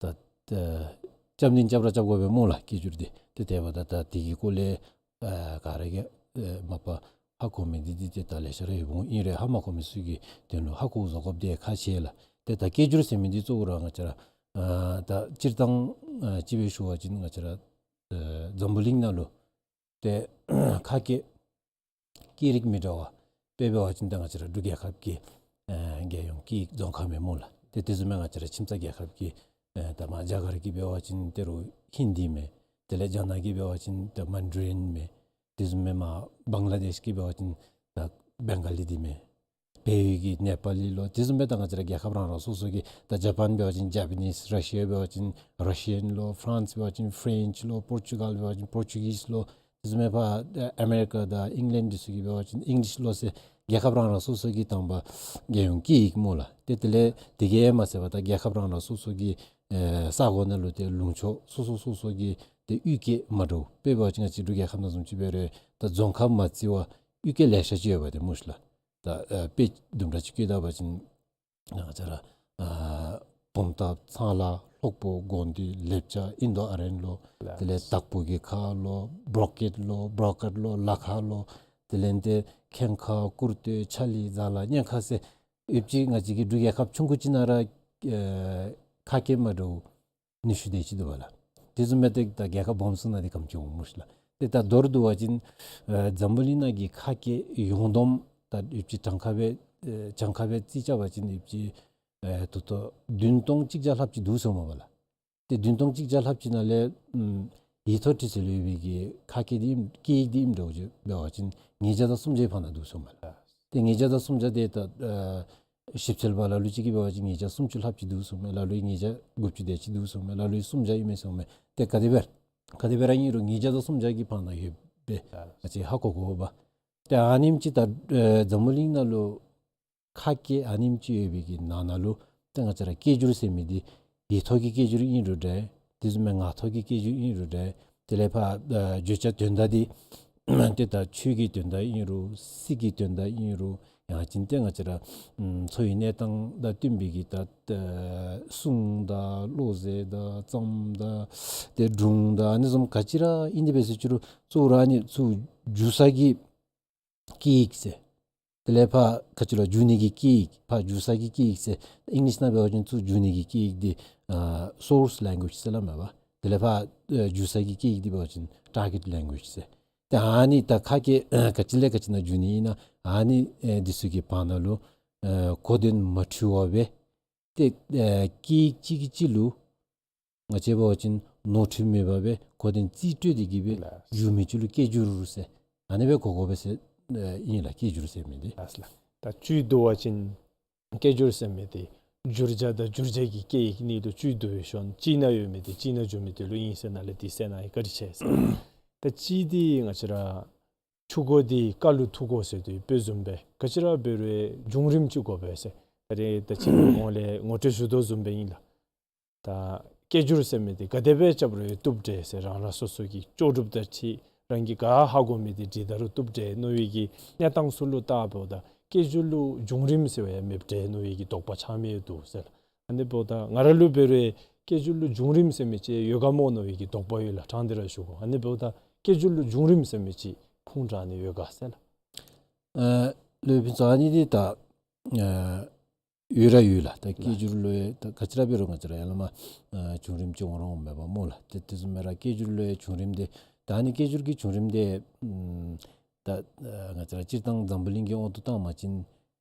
ད་ ད་རྐྱབ་ནི་རྐྱབ་ར་རྐྱབ་དགོ་པས་སྨོ་ལགས། སྐད་སྒྱུར་འདི་ཏེ་དེ་འབདཝ་ད་ད་དེ་གི་སྐོར་ལས་ཨ་ག་ར་གིས་ཨ་མ་པ་ཧ་གོ་མི་འདི་འདི་ཏེ་ད་ལེ་ཤ་ར་ཡོདཔ་འོང་། ཨིན་རུང་ཧ་མ་གོ་མི་ཚུ་གིས་དོན་ལུ་ཧ་གོ་བཟོ་དགོཔ་འདི་ཁག་ཆེ་ལགས། ཏེ་ད་སྐད་སྒྱུར་ཟེར་མི་འདི་གཙོ་བོ་ར་ང་བཅས་ར་ཨ་ད་སྤྱིར་བཏང་ཨ་ཅིག་སྦེ་ཞུ་བ་ཅིན་ང་བཅས་ར་ཨ་འཛམ་བུ་གླིང་ནང་ལུ་ཏེ་ཁ་སྐད་སྐད་རིགས་མི་འདྲ་བ་དཔེ་འབད་བ་ཅིན་ད་ང་བཅས་ར་འབྲུག་རྒྱལ་ཁབ་ཀྱི་ཨ་རྒྱལ་ཡོངས་སྐད་ཡིག་རྫོང་ཁ་མས་སྨོ་ལགས། ཏེ་དེ་བཟུམ་མའི་ང་བཅས་ར་ཁྱིམ་ཚང་རྒྱལ་ཁབ་ཀྱི་ཨ་ད་མར་རྒྱ་གར་གྱི་འབད་བ་ཅིན་ཏེ་རུང་ཧིན་དི་མས། དེ་ལས་རྒྱ་ནག་གི་འབད་བ་ཅིན་ད་མན་ཌ་རིན་མས། དེ་བཟུམ་མའི་མར་བང་ལ་དེཤ་གི་འབད་བ་ཅིན་ད་བེང་ག་ལི་འདི་མས། བལ་ཡུལ་གྱི་ནེ་པ་ལི་ལོ། དེ་བཟུམ་སྦེ་ད་ང་བཅས་ར་རྒྱལ་ཁབ་རང་རང་སོ་སོ་གི་ད་ཇ་པཱན་འབད་བ་ཅིན་ཇ་པ་ནིས། ར་ཤི་ཡ་འབད་བ་ཅིན་ར་ཤི་ཡཱན་ལོ། ཕ་རན་སི་འབད་བ་ཅིན་ཕ་རེནཆ་ལོ། པོར་ཅུ་གཱལ་འབད་བ་ཅིན་པོར་ཅུ་གིས་ལོ། དེ་བཟུམ་སྦེ་ཕར་ཨ་ཨ་མེ་རི་ཀ་དང་ཨིང་ལེནཌ་འདི་ཚུ་གི་འབད་བ་ཅིན་ཨིང་ལིཤ་ལོ་ཟེར་རྒྱལ་ཁབ་རང་རང་སོ་སོ་གི་དང་པ་རྒྱལ་ཡོངས་སྐད་ཡིག་སྨོ་ལགས། ཏེ་དེ་ལས་དེ་གིས་མ་ཚད་པར་ད་རྒྱལ་ཁབ་རང་རང་སོ་སོ་གི་ཨེ་ས་གོ་ནང་ལུ་ཏེ་ལུང་ཕྱོགས་སོ་སོ་སོ་སོ་གི་ཏེ་གཡུས་སྐད་མ་འདྲཝ། དཔེ་འབད་བ་ཅིན་ང་བཅས་འབྲུག་རྒྱལ་ཁབ་ནང་བཟུམ་ཅིག་འབད་རུང་ད་རྫོང་ཁག་མ་བརྩི་བར་གཡུས་སྐད་ལེ་ཤ་ཅིག་ཡོད་པ་ཏེ་སྨོ་ཤི་ལགས། ད་ཨ་དཔེ་དུམ་གྲ་ཅིག་བཀོད་ད་པ་ཅིན་ང་བཅས་ར་ཨ་བུམ་ཐང་ཚང་ལ་ལྷོག་པོ་དགོན་སྡེ་ལེབ་ཅ་ཨིན་དོ་ཨ་རེན་ལོ། དེ་ལས་དྭགས་པོ་གི་ཁ་ལོ། བྲོ་ཀེཊ་ལོ། བྲོ་ཀེཊ་ལོ། ལ་ཁ་ལོ། དེ་ལས་ཏེ་ཁེངས་ཁ། ཀུར་སྟོད། ཆ་ལི། ཛ་ལ། གཉན་ཁ་ཟེར་ཡོདཔ་ཅིག་ང་བཅས་ཀྱི་འབྲུག་རྒྱལ་ཁབ་ཆུང་ཀུ་ཅིག་ནང་ར་ཨ་ཁ་སྐད་མ་འདྲཝ་ཉི་ཤུ་དེ་ཅིག་འདུག་པ་ལགས། དེ་བཟུམ་སྦེ་ཏེ་ད་རྒྱལ་ཁབ་སྦོམ་སོང་ན་དེ་ཙམ་ཅིག་འོང་སྨོ་ཤི་ལགས། ཏེ་ད་མདོར་བསྡུ་བ་ཅིན་ཨ་འཛམ་བུ་གླིང་ནང་གི་ཁ་སྐད་ཡོངས་བསྡོམས་ད་ཡོདཔ་ཅིག་གྱངས་ཁ་སྦེ་ཨ་གྱངས་ཁ་སྦེ་རྩིས་རྐྱབ་པ་ཅིན་ཡོདཔ་ཅིག་ཨ་ད་ལྟོ་བདུན་སྟོང་གཅིག་བརྒྱ་ལྷགཔ་ཅིག་འདུག་ཟེར་མས་པ་ལགས། ཏེ་བདུན་སྟོང་གཅིག་བརྒྱ་ལྷགཔ་ཅིག་ནང་ལས་ཨམ་ཡིག་ཐོག་བྲིས་ཚད་ལུ་ཡོད་པའི་གི་ཁ་སྐད་འདི་ཨིནམ་སྐད་ཡིག་འདི་ཨིནམ་འདྲཝ་ཅིག་འབད་བ་ཅིན་ཉིས་བརྒྱ་དང་སུམ་བརྒྱའི་བར་ན་འདུག་ཟེར་མས་ལགས། ཏེ་ཉིས་བརྒྱ་དང་སུམ་བརྒྱ་དེ་ད་ཨ་ཞིབ་འཚོལ་པ་ལ་ལུ་ཅིག་གིས་འབད་བ་ཅིན་ཉིས་བརྒྱ་སུམ་ཅུ་ལྷགཔ་ཅིག་འདུག་ཟེར་མས། ལ་ལུ་ཉིས་བརྒྱ་དགུ་བཅུ་དེ་ཅིག་འདུག་ཟེར་མས། ལ་ལུ་སུམ་བརྒྱ་ཨིན་མས་ཟེར་མས། ཏེ་ག་དེ་སྦེ་ག་དེ་སྦེ་ར་ཨིན་རུང་ཉིས་བརྒྱ་དང་སུམ་བརྒྱ་གི་བར་ན་ཡོདཔ་སྦེ་ང་བཅས་ཧ་གོ་དགོ་པས། ཏེ་ཨ་ནེམ་ཅིག་ད་ཨ་འཛམ་བུ་གླིང་ནང་ལུ་ཁ་སྐད་ཨ་ནེམ་ཅིག་ཡོད་པའི་གི་ནང་ན་ལུ་ཏེ་ང་བཅས་ར་སྐད་སྒྱུར་ཟེར་མི་འདི་ཡིག་ཐོག་གི་སྐད་སྒྱུར་ཨིན་རུང་འདྲ། དེ་བཟུམ་མའི་ངག་ཐོག་གི་སྐད་སྒྱུར་ཨིན་རུང་འདྲ། དེ་ལས་ཕར་ཨ་བརྗོད་བྱ་དོན་དག་འདི་ཏེ་ད་ཆོས་ཀྱི་དོན་དག་ཨིན་རུང་སྲིད་ཀྱི་དོན་དག་ཨིན་རུང་ཡང་ཅིན་ཏེ་ང་བཅས་ར་ཨམ་འཚོ་བའི་གནས་སྟངས་དང་བསྟུན་པའི་གི་ད་ཨ་སྲུང་དང་བློ་ཟེར་དང་རྩོམ་དང་ཏེ་སྒྲུང་དང་ཨ་ནི་བཟུམ་ག་ཅི་ར་ཨིན་དེ་འབད་ཟེར་ཅི་རུང་གཙོ་བོ་ར་ཨ་ནི་ཚུར་བསྒྱུར་ས་གི་སྐད་ཡིག་ཟེར། དེ་ལས་ཕར་ག་ཅི་ལོ་བསྒྱུར་ནི་གི་སྐད་ཡིག། ཕར་བསྒྱུར་ས་གི་སྐད་ཡིག་ཟེར། ཨིང་ལིཤ་ནང་འབད་བ་ཅིན་ཚུར་བསྒྱུར་ནི་གི་སྐད་ཡིག་འདི་ཨ་སོརསི་ལེང་གུ་ཨེཇ་ཟེར་སླབ་མས་པ། དེ་ལས་ཕར་ཨ་བསྒྱུར་ས་གི་སྐད་ཡིག་འདི་འབད་བ་ཅིན་ཊར་གེཊ་ལེང་གུ་ཨེཇ་ཟེར། ཏེ་ཨ་ནི་ད་ཁ་སྐད་ཨ་ག་ཅི་ལས་ག་ཅི་ནང་བསྒྱུར་ནི་ཨིན་ན་ཨ་ནི་ཨེ་འདི་ཚུ་གི་བར་ན་ལུ་ཨ་གོ་དོན་མ་འཁྲུལ་བ་སྦེ་ཏེ་ཨ་སྐད་ཡིག་གཅིག་གིས་གཅིག་ལུ་ང་བཅས་འབད་བ་ཅིན་ནོར་འཁྲུལ་མེད་པ་སྦེ་གོ་དོན་རྩིས་སྤྲོད་དེ་གི་སྦེ་ལགས། བསྒྱུར་མི་ཅིག་ལུ་སྐད་སྒྱུར་ཟེར། ཨ་ནི་སྦེ་གོ་དགོ་པས་ཟེར་ཨིན་ལགས། སྐད་སྒྱུར་ཟེར་མི་འདི། ལགས་ལགས། ད་བཅུད་བསྡུ་བ་ཅིན་སྐད་སྒྱུར་ཟེར་མི་འདི་བསྒྱུར་བྱ་དང་བསྒྱུར་བྱེད་ཀྱི་སྐད་ཡིག་གཉིས་ལུ་བཅུད་བསྡུ་བའི་ཤུལ་གཅིག་ནང་ཡོད་མི་འདི་གཅིག་ནང་བསྒྱུར་མི་འདི་ལུ་ཨིན་ཟེར་ནཱ་ལས་འདི་གསན་གནང་ཡི། བཀའ་དྲིན་ཆེ་ཟེར། ད་གཅིག་འདི་ང་བཅས་ར་ཆུ་མགོ་འདི་རྐ་ལུ་ཐུག་དགོ་ཟེར་དུས་དཔེ་བཟུམ་སྦེ་ག་ཅི་ར་འབད་རུང་བྱུང་རིམ་ཅིག་དགོ་པས་ཟེར། ད་རེས་ད་ཅི་ངོ་ལས་ངོ་སྤྲོད་ཞུ་དོ་བཟུམ་སྦེ་ཨིན་ལགས། ད་སྐད་སྒྱུར་ཟེར་མི་འདི་ག་དེ་སྦེ་རྐྱབ་རུང་བཏུབ་འདྲས་ཟེར། རང་རང་སོ་སོ་གི་ལྕོགས་གྲུབ་དང་འཁྲིལ་རང་གིས་ག་ཧ་གོ་མི་འདི་འབྲི་ད་རུང་བཏུབ་འདྲས་མནོ་བའི་གི་གནས་སྟངས་ཚུ་ལུ་བལྟཝ་ད་སྐད་སྒྱུར་ལུ་བྱུང་རིམ་ཟེར་བ་ཡང་མེདཔ་འདྲས་མནོ་བའི་གི་དོགས་པ་ཆགས་མི་ཡང་འདུག་ཟེར་ལགས། ཨ་ནི་འབདཝ་ད་ང་ར་ལུ་འབད་རུང་སྐད་སྒྱུར་ལུ་བྱུང་རིམ་ཟེར་མི་ཅིག་ཡོད་ག་སྨོ་མནོ་བའི་གི་དོགས་པ་ཡོད་ལགས། དྲང་སྟེ་ར་ཞུ་དགོ། ཨ་ནི་འབདཝ་ད་སྐད་སྒྱུར་ལུ་བྱུང་རིམ་ཟེར་མི་ཅིག་ཁུངས་དྲངས་ནི་ཡོད་ག་ཟེར་ལགས། ཨ་ལུ་ཕུན་ཚོགས་ཨ་ནི་འདི་ད་ཨ་ཡོད་ར་ཡོད་ལགས། ད་སྐད་སྒྱུར་ལུ་ཡང་ད་ག་ཅི་ར་འབད་རུང་ང་བཅས་ར་ཡར་ལས་མར་ཨ་བྱུང་རིམ་ཅིག་འོང་རུང་འོངམ་མས་པ་སྨོ་ལགས། ཏེ་དེ་བཟུམ་སྦེ་ར་སྐད་སྒྱུར་ལུ་ཡང་བྱུང་རིམ་འདི་ད་ཨ་ནི་སྐད་སྒྱུར་གྱི་བྱུང་རིམ་འདི་ཨམ་ད་ཨ་ང་བཅས་ར་སྤྱིར་བཏང་འཛམ་བུ་གླིང་གི་དབང་དུ་བཏང་བ་ཅིན་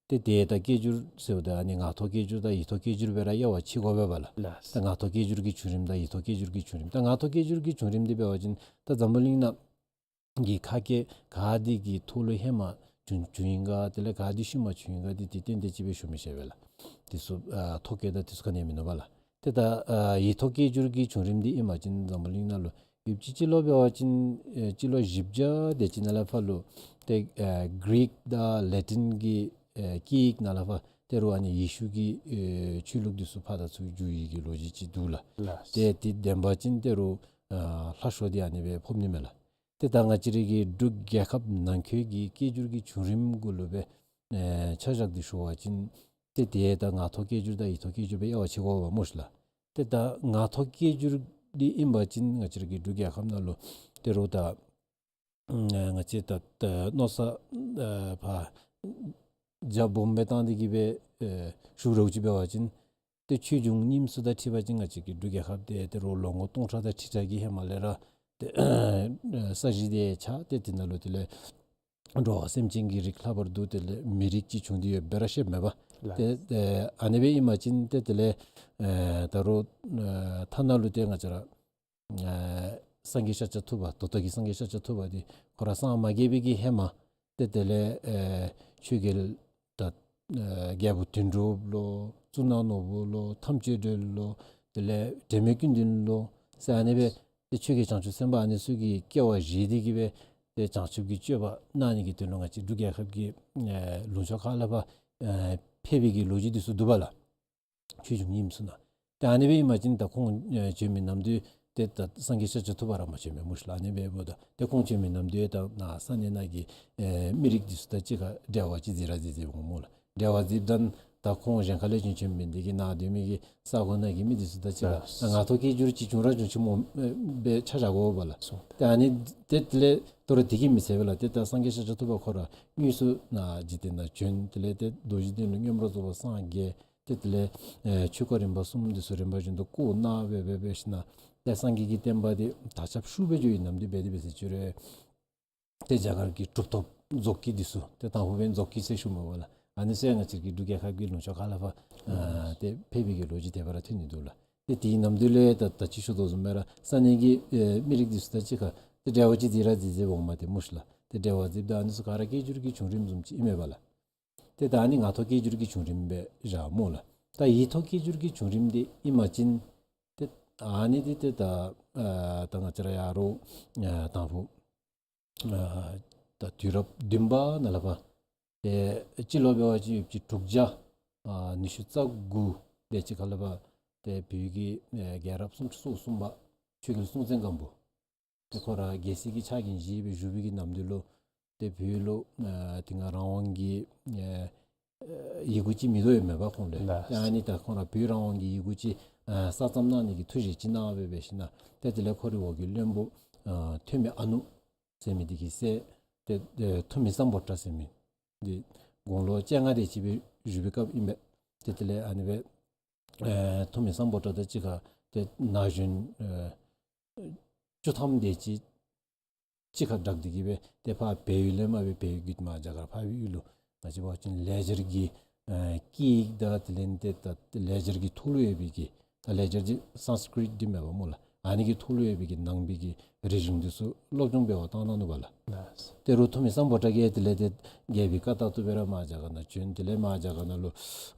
ཏེ་ཏེ་ད་སྐད་སྒྱུར་ཟེརཝ་ད་ཨ་ནི་ངག་ཐོག་སྐད་སྒྱུར་དང་ཡིག་ཐོག་སྐད་སྒྱུར་སྦེ་ར་དབྱེ་བ་ཕྱེ་དགོ་པས་པ་ལགས། ལགས། ད་ངག་ཐོག་སྐད་སྒྱུར་གྱི་བྱུང་རིམ་དང་ཡིག་ཐོག་སྐད་སྒྱུར་གྱི་བྱུང་རིམ། ད་ངག་ཐོག་སྐད་སྒྱུར་གྱི་བྱུང་རིམ་འདི་འབད་བ་ཅིན་ད་འཛམ་བུ་གླིང་ནང་གི་ཁ་སྐད་ག་འདི་གི་ཐོག་ལུ་ཧེ་མ་བྱུང་བྱུང་ཡི་ག་དེ་ལས་ག་འདི་ཤུལ་མ་བྱུང་ཡི་ག་འདི་ཏེ་ཏན་ཏན་ཅིག་སྦེ་ཞུ་མི་ཤེས་པས་ལགས། དེ་ཚུ་ཨ་ཐོ་བཀོད་དང་དེ་ཚུ་ག་ནི་ཡང་མིན་ནུག་པ་ལགས། ཏེ་ད་ཨ་ཡིག་ཐོག་སྐད་སྒྱུར་གྱི་བྱུང་རིམ་འདི་ཨིན་པ་ཅིན་འཛམ་བུ་གླིང་ནང་ལུ་ཡོདཔ་ཅིག་སྤྱི་ལོ་འབད་བ་ཅིན་ཨེ་སྤྱི་ལོ་བཞི་བརྒྱ་དེ་ཅིག་ནང་ལས་ཕར་ལུ་ཏེ་ཨེ་གི་རིག་དང་ལེ་ཊིན་གྱི་ཨེ་སྐད་ཡིག་ནང་ལས་ཕར་ད་རུང་ཨ་ནི་ཡེ་ཤུ་གི་ཨེ་ཆོས་ལུགས་འདི་ཚུ་ཕར་དང་ཚུར་བསྒྱུར་ཡི་གི་ལོ་རྒྱུས་ཅིག་འདུག་ལགས། ལགས། ཏེ་དེ་བདེན་པ་ཅིན་ད་རུང་ཨ་ལྷག་ཤོས་འདི་ཨ་ནི་སྦེ་ཕོག་ནི་མས་ལགས། ཏེ་ད་ང་བཅས་རའི་གི་འབྲུག་རྒྱལ་ཁབ་ནང་འཁོད་ཀྱི་སྐད་སྒྱུར་གྱི་བྱུང་རིམ་གུ་ལུ་སྦེ་ཨེ་ཆ་བཞག་སྟེ་ཞུ་བ་ཅིན་ཏེ་དེ་ད་ངག་ཐོག་སྐད་སྒྱུར་དང་ཡིག་ཐོག་སྐད་སྒྱུར་སྦེ་དབྱེ་བ་ཕྱེ་དགོ་པས་སྨོ་ཤི་ལགས། ཏེ་ད་ངག་ཐོག་སྐད་སྒྱུར་འདི་ཨིན་པ་ཅིན་ང་བཅས་ར་གི་འབྲུག་རྒྱལ་ཁབ་ནང་ལུ་ཏེ་རོགས་ད་ཨ་ང་བཅས་ད་ད་མནོ་བསམ་ཨ་ཕར་རྒྱ་སྦོམ་སྦེ་བཏང་སྟེ་གི་སྦེ་ཨེ་ཞུ་རོགས་ཅིག་འབད་བ་ཅིན་ཏེ་ཆོས་འབྱུང་རྙིངམ་ཚུ་དང་འཁྲིལ་བ་ཅིན་ང་བཅས་ཀྱི་འབྲུག་རྒྱལ་ཁབ་འདི་ཏེ་རོགས་ལོ་ངོ་སྟོང་ཕྲག་དང་ཁྲི་ཕྲག་གི་ཧེ་མ་ལས་ར་ཏེ་ས་གཞི་འདི་ཆགས། ཏེ་དེ་ནང་ལུ་དེ་ལས་འགྲོ་བ་སེམས་ཅན་གྱི་རིགས་ལྷག་པར་དུ་དེ་ལས་མི་རིགས་ཅིག་བྱུང་སྟེ་ཡོདཔ་སྦེ་ར་ཤེས་མས་པ། ལགས། ཏེ་ཨ་ནི་སྦེ་ཨིན་པ་ཅིན་ཏེ་དེ་ལས་ཨེ་ད་རོགས་ཨེ་ཐ་ན་ལུ་ཏེ་ང་བཅས་ར་ཨེ་སངས་རྒྱས་ཤཱཀྱ་ཐུབ་པ་ད་ལྟོ་གི་སངས་རྒྱས་ཤཱཀྱ་ཐུབ་པ་འདི་ཁོ་ར་སངས་མ་རྒྱས་པའི་གི་ཧེ་མ་ཏེ་དེ་ལས་ཨེ་ཆོས་རྒྱལ་ད་ཨེ་རྒྱལ་པོ་དོན་གྲུབ་ལོ་གཙུག་ན་ནོར་བུ་ལོ་ཐམས་ཅད་སྒྲོལ་ལོ་དེ་ལས་དྲན་མེད་ཀུན་ལྡན་ལོ་ཟེར་ཨ་ནི་སྦེ་ཏེ་ཆོས་རྒྱལ་བྱང་ཆུབ་སེམས་དཔའ་ཨ་ནི་ཚུ་གི་སྐྱེ་བ་བཞེས་ཏེ་གི་སྦེ་ཏེ་བྱང་ཆུབ་ཀྱི་སྤྱོད་པ་གནང་ནི་གི་དོན་ལུ་ང་བཅས་འབྲུག་རྒྱལ་ཁབ་ཀྱི་ཨེ་ལུང་ཕྱོགས་ཁག་ལས་ཕར་ཨེ་ཕེབས་པའི་གི་ལོ་རྒྱུས་འདི་ཚུ་འདུག་པ་ལགས། ཆོས་འབྱུང་རྙིངམ་ཚུ་ནང་། ཏེ་ཨ་ནི་སྦེ་ཨིན་པ་ཅིན་ད་ཁོང་ཨེ་བྱོན་མི་ནམ་དུས་ཏེ་ད་སངས་རྒྱས་ཤཱཀྱ་ཐུབ་པ་ར་མ་བྱོན་པས་སྨོ་ཤ་ལགས། ཨ་ནི་སྦེ་འབདཝ་ད་ཏེ་ཁོང་བྱོན་མི་ནམ་དུས་ད་ནཱ་ས་གནས་ནང་གི་ཨེ་མི་རིགས་འདི་ཚུ་དང་གཅིག་ཁར་འབྲེལ་བ་ཅིག་མཛད་ར་མཛད་མཛདཔ་འོང་སྨོ་ལགས། འབྲེལ་བ་མཛདཔ་ད་ད་ཁོང་གཞན་ཁ་ལས་བྱོན་བྱོནམ་མེན། དེ་གིས་ནཱ་སྡོད་མི་གི་ས་གོ་ནང་གི་མི་འདི་ཚུ་དང་གཅིག་ཁར་ལགས། ད་ངག་ཐོག་སྐད་སྒྱུར་ཅིག་བྱུང་ར་བྱུང་ཅི་སྨོ་ཨེ་སྦེ་ཆ་བཞག་དགོ་པས་ལགས། སོ། ཏེ་ཨ་ནི་ཏེ་དེ་ལས་དོ་རུང་དེ་གིས་མི་ཚད་པས་ལགས། ཏེ་ད་སངས་རྒྱས་ཤཱཀྱ་ཐུབ་པ་ཁོ་ར་དངོས་སུ་ནཱ་འཇིག་རྟེན་ནང་བྱོན། དེ་ལས་ཏེ་མདོ་རྒྱུད་སྡེ་ལུ་མངོན་པར་རྫོགས་པར་སངས་རྒྱས། ཏེ་དེ་ལས་ཨེ་ཆོས་སྐོར་རིམ་པ་གསུམ་འདི་ཚུ་རིམ་པ་བཞིན་དུ་བསྐོར་གནང་སྦེ་སྦེ་སྦེ་ཞིནམ་ལས་ཏེ་སངས་རྒྱས་ཀྱི་བསྟན་པ་འདི་དར་ཁྱབ་ཤུགས་སྦེ་འགྱོ་བའི་ནམ་དུས་འབད་དེ་འབད་ཟེར་ཅི་རུང་ཏེ་རྒྱ་གར་གྱི་གྲུབ་ཐོབ་རྫོགས་སྐྱེས་འདི་ཚུ་ཏེ་དང་ཕུ་འབདན་རྫོགས་སྐྱེས་ཟེར་ཞུཝ་མས་པ་ལགས། ཨ་ནི་ཚུ་ཡང་ང་བཅས་ཀྱི་འབྲུག་རྒྱལ་ཁབ་ཀྱི་ལུང་ཕྱོགས་ཁ་ལས་ཕར་ཨ་ཏེ་ཕེབས་པའི་གི་ལོ་རྒྱུས་དེ་སྦེ་ར་ཐོན་ནི་འདུག་ལགས། ཏེ་དེའི་ནམ་དུས་ལས་ད་ད་ཅི་ཞུ་དོ་བཟུམ་སྦེ་ར་ས་གནས་ཀྱི་ཨེ་མི་རིགས་འདི་ཚུ་དང་གཅིག་ཁར་ཏེ་འབྲེལ་བ་ཅིག་མཛད་ར་མཛད་མཛདཔ་འོང་མས་ཏེ་སྨོ་ཤ་ལགས། ཏེ་འབྲེལ་བ་མཛདཔ་ད་ཨ་ནི་ཚུ་ག་ར་སྐད་སྒྱུར་གྱི་བྱུང་རིམ་བཟུམ་ཅིག་ཨིན་མས་པ་ལགས། ཏེ་ད་ཨ་ནི་ངག་ཐོག་སྐད་སྒྱུར་གྱི་བྱུང་རིམ་སྦེ་བཞག་སྨོ་ལགས། ད་ཡིག་ཐོག་སྐད་སྒྱུར་གྱི་བྱུང་རིམ་འདི་ཨིན་པ་ཅིན་ཏེ་ཨ་ནི་འདི་ཏེ་ད་ཨ་ད་ང་བཅས་ར་ཡར་རོགས་ཨ་དང་ཕུ་ཨ་ད་དུས་རབས་བདུན་པ་ནང་ལས་ཕར་ཏེ་སྤྱི་ལོ་འབད་བ་ཅིན་ཡོད་ཅི་དྲུག་བརྒྱ་ཨ་ཉི་ཤུ་རྩ་དགུ་དེ་ཅིག་ཁ་ལས་ཕར་ཏེ་བོད་ཀྱི་ཨེ་རྒྱལ་རབས་སུམ་ཅུ་སོ་གསུམ་པ་ཆོས་རྒྱལ་སྲོང་བཙན་སྒམ་པོ་ཏེ་ཁོ་ར་རྒྱལ་སྲིད་ཀྱི་ཕྱག་འགན་བཞེས་སྦེ་བཞུགས་པའི་གི་ནམ་དུས་ལུ་ཏེ་བོད་ལུ་ཨ་དེ་སྔ་རང་དབང་གི་ཨ་ཡི་གུ་ཅིག་མེད་དོ་ཡོདཔ་མས་པ་ཁོང་ལུ། ལགས། ཏེ་ཨ་ནི་ད་ཁོང་ར་བོད་རང་དབང་གི་ཡི་གུ་ཅིག་ཨ་གསར་རྩོམ་གནང་ནི་གི་ཐུགས་བཞེད་ཅིག་གནང་སྦེ་སྦེ་ཞིནམ་ལས་ཏེ་དེ་ལས་ཁོ་རའི་འོག་གི་བློན་པོ་ཨ་ཐོན་མི་ཨ་ནུ་ཟེར་མི་འདི་གི་སྲས་ཏེ་ཨེ་ཐུ་མི་སམ་བྷོ་ཊ་ཟེར་མི་འདི་དགུང་ལོ་བཅོ་ལྔ་དེ་ཅིག་སྦེ་བཞུགས་པའི་སྐབས་ཨིན་པས། ཏེ་དེ་ལས་ཨ་ནི་སྦེ་ཨེ་ཐུ་མི་སམ་བྷོ་ཊ་དང་གཅིག་ཁར་ཏེ་ན་གཞོན་ཨེ་བཅུ་ཐམ་དེ་ཅིག་གཅིག་ཁར་སྦྲགས་ཏེ་གི་སྦེ་ཏེ་ཕར་བལ་ཡུལ་ལས་མར་སྦེ་བལ་ཡུལ་བརྒྱུད་མར་རྒྱ་གར་འཕགས་པའི་ཡུལ་ལུ་ང་བཅས་འབད་བ་ཅིན་ལེགས་སྦྱར་གྱི་ཨེ་སྐད་ཡིག་དང་དེ་ལས་ཏེ་ད་ལེགས་སྦྱར་གྱི་ཐོག་ལུ་ཡོད་པའི་གི་ད་ལེགས་སྦྱར་གྱི་སཾ་སྐྲྀཏ་འདི་མས་པ་སྨོ་ལགས། ཨ་ནི་གི་ཐོག་ལུ་ཡོད་པའི་གི་ནང་པའི་གི་རིག་གཞུང་འདི་ཚུ་སློབ་སྦྱོང་འབད་བར་བཏང་གནང་ནུག་པ་ལགས། ལགས། ཏེ་རོགས་ཐུ་མི་སམ་བྷོ་ཊ་གིས་དེ་ལས་ཏེ་རྒྱལ་པོའི་བཀའ་ལྟར་དུ་སྦེ་ར་མར་རྒྱ་གར་ནང་བྱོན། དེ་ལས་མར་རྒྱ་གར་ནང་ལུ་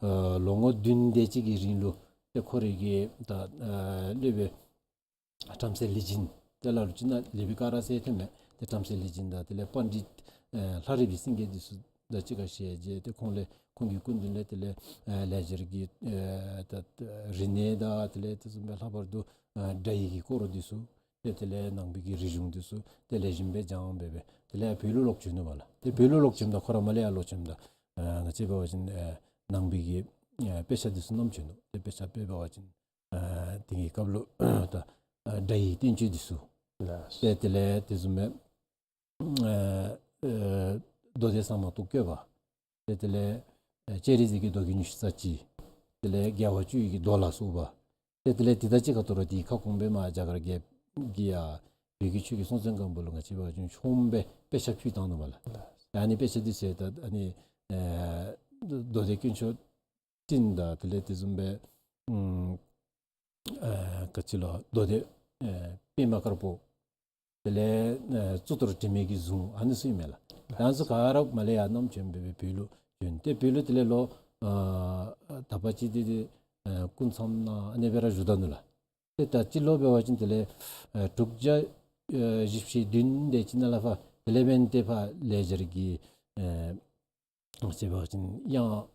ཨ་ལོ་ངོ་བདུན་དེ་ཅིག་གི་རིང་ལུ་ཏེ་ཁོ་རའི་གི་ད་ཨ་སློབ་དཔོན་བྲམ་ཟེ་ལི་སྦྱིན་ཏེ་ལ་ལུ་ཅིག་ནང་ལེགས་པའི་སྐ་རགས་ཟེར་ཐོན་མས། ཏེ་བྲམ་ཟེ་ལི་སྦྱིན་དང་དེ་ལས་པཎྜི་ཏ་ཨེ་ལྷ་རི་པའི་སེང་གེ་འདི་ཚུ་དང་གཅིག་ཁར་ཞལ་མཇལ། ཏེ་ཁོང་ལས་ཁོང་གི་སྐུ་མདུན་ལས་དེ་ལས་ཨེ་ལེགས་སྦྱར་གྱི་ཨེ་ད་རིག་གནས་དང་དེ་ལས་དེ་བཟུམ་སྦེ་ལྷག་པར་དུ་ཨེ་སྒྲ་ཡི་གི་སྐོར་འདི་ཚུ་ཏེ་དེ་ལས་ནང་པའི་གི་རིག་གཞུང་འདི་ཚུ་ཏེ་ལེགས་ཤོམ་སྦེ་སྦྱངས་སྦེ་སྦེ་དེ་ལས་བོད་ལུ་ལོག་བྱོན་ནུག་པ་ལགས། ཏེ་བོད་ལུ་ལོག་བྱོནམ་ད་ཁོ་ར་མར་ལས་ཡར་ལོག་བྱོནམ་ད་ཨེ་ང་བཅས་འབད་བ་ཅིན་ཨེ་ནང་པའི་གི་ཨེ་དཔེ་ཆ་འདི་ཚུ་བསྣམས་བྱོན་ནུག། ཏེ་དཔེ་ཆ་དཔེ་འབད་བ་ཅིན་ཨ་དེ་གི་སྐབས་ལུ་ད་ཨ་སྒྲ་ཡི་བསྟན་བཅོས་འདི་ཚུ། ལགས། ཏེ་དེ་ལས་དེ་བཟུམ་སྦེ་ཨ་ཨ་མདོ་སྡེ་ཟ་མ་ཏོག་བཀོད་པ། ཏེ་དེ་ལས་ཨ་སྤྱན་རས་གཟིགས་ཀྱི་མདོ་རྒྱུད་ཉི་ཤུ་རྩ་གཅིག། དེ་ལས་རྒྱལ་བ་སྤྱི་བོ་ཡི་གི་མདོ་ལ་སོགས་པ། ཏེ་དེ་ལས་དེ་དང་གཅིག་ཁར་དོ་རུང་དེའི་ཁ་སྐོང་སྦེ་མར་རྒྱ་གར་རྒྱལཔོ་གིས་ཡར་བོད་ཀྱི་ཆོས་རྒྱལ་སྲོང་བཙན་སྒམ་པོ་ལུ་ང་བཅས་འབད་བ་ཅིན་ཆོག་སྦེ་དཔེ་ཆ་ཕུལ་བཏང་ནུག་པ་ལགས། ཨ་ནི་དཔེ་ཆ་འདི་ཚུ་ད་ཨ་ནི་ཨ་མདོ་སྡེ་དཀོན་མཆོག་སྤྲིན་དང་དེ་ལས་དེ་བཟུམ་སྦེ་ཨམ་ཨ་ག་ཅི་ལོ་མདོ་སྡེ་ཨ་པདྨ་དཀར་པོ། དེ་ལས་ཨ་གཙུག་ཏོར་དྲི་མེད་ཀྱི་གཟུངས་ཨ་ནི་ཚུ་ཨིན་མས་ལགས། ཨ་ནི་ཚུ་ག་ར་མར་ལས་ཡར་བསྣམས་བྱོན་སྦེ་སྦེ་བོད་ལུ་བྱོན། ཏེ་བོད་ལུ་དེ་ལས་ལོ་ཨ་དག་པ་ཅིག་འདི་འདི་ཨ་སྐུ་མཚམས་ནང་ཨ་ནི་སྦེ་ར་བཞུགས་ད་ནུག་ལགས། ཏེ་ད་སྤྱི་ལོ་འབད་བ་ཅིན་དེ་ལས་ཨ་དྲུག་བརྒྱ་ཨ་བཞི་བཅུ་ཞེ་བདུན་དེ་ཅིག་ནང་ལས་ཕར་དེ་ལས་འབདན་ཏེ་ཕར་ལེགས་སྦྱར་གྱི་ཨ་ང་བཅས་འབད་བ་ཅིན་དབྱངས་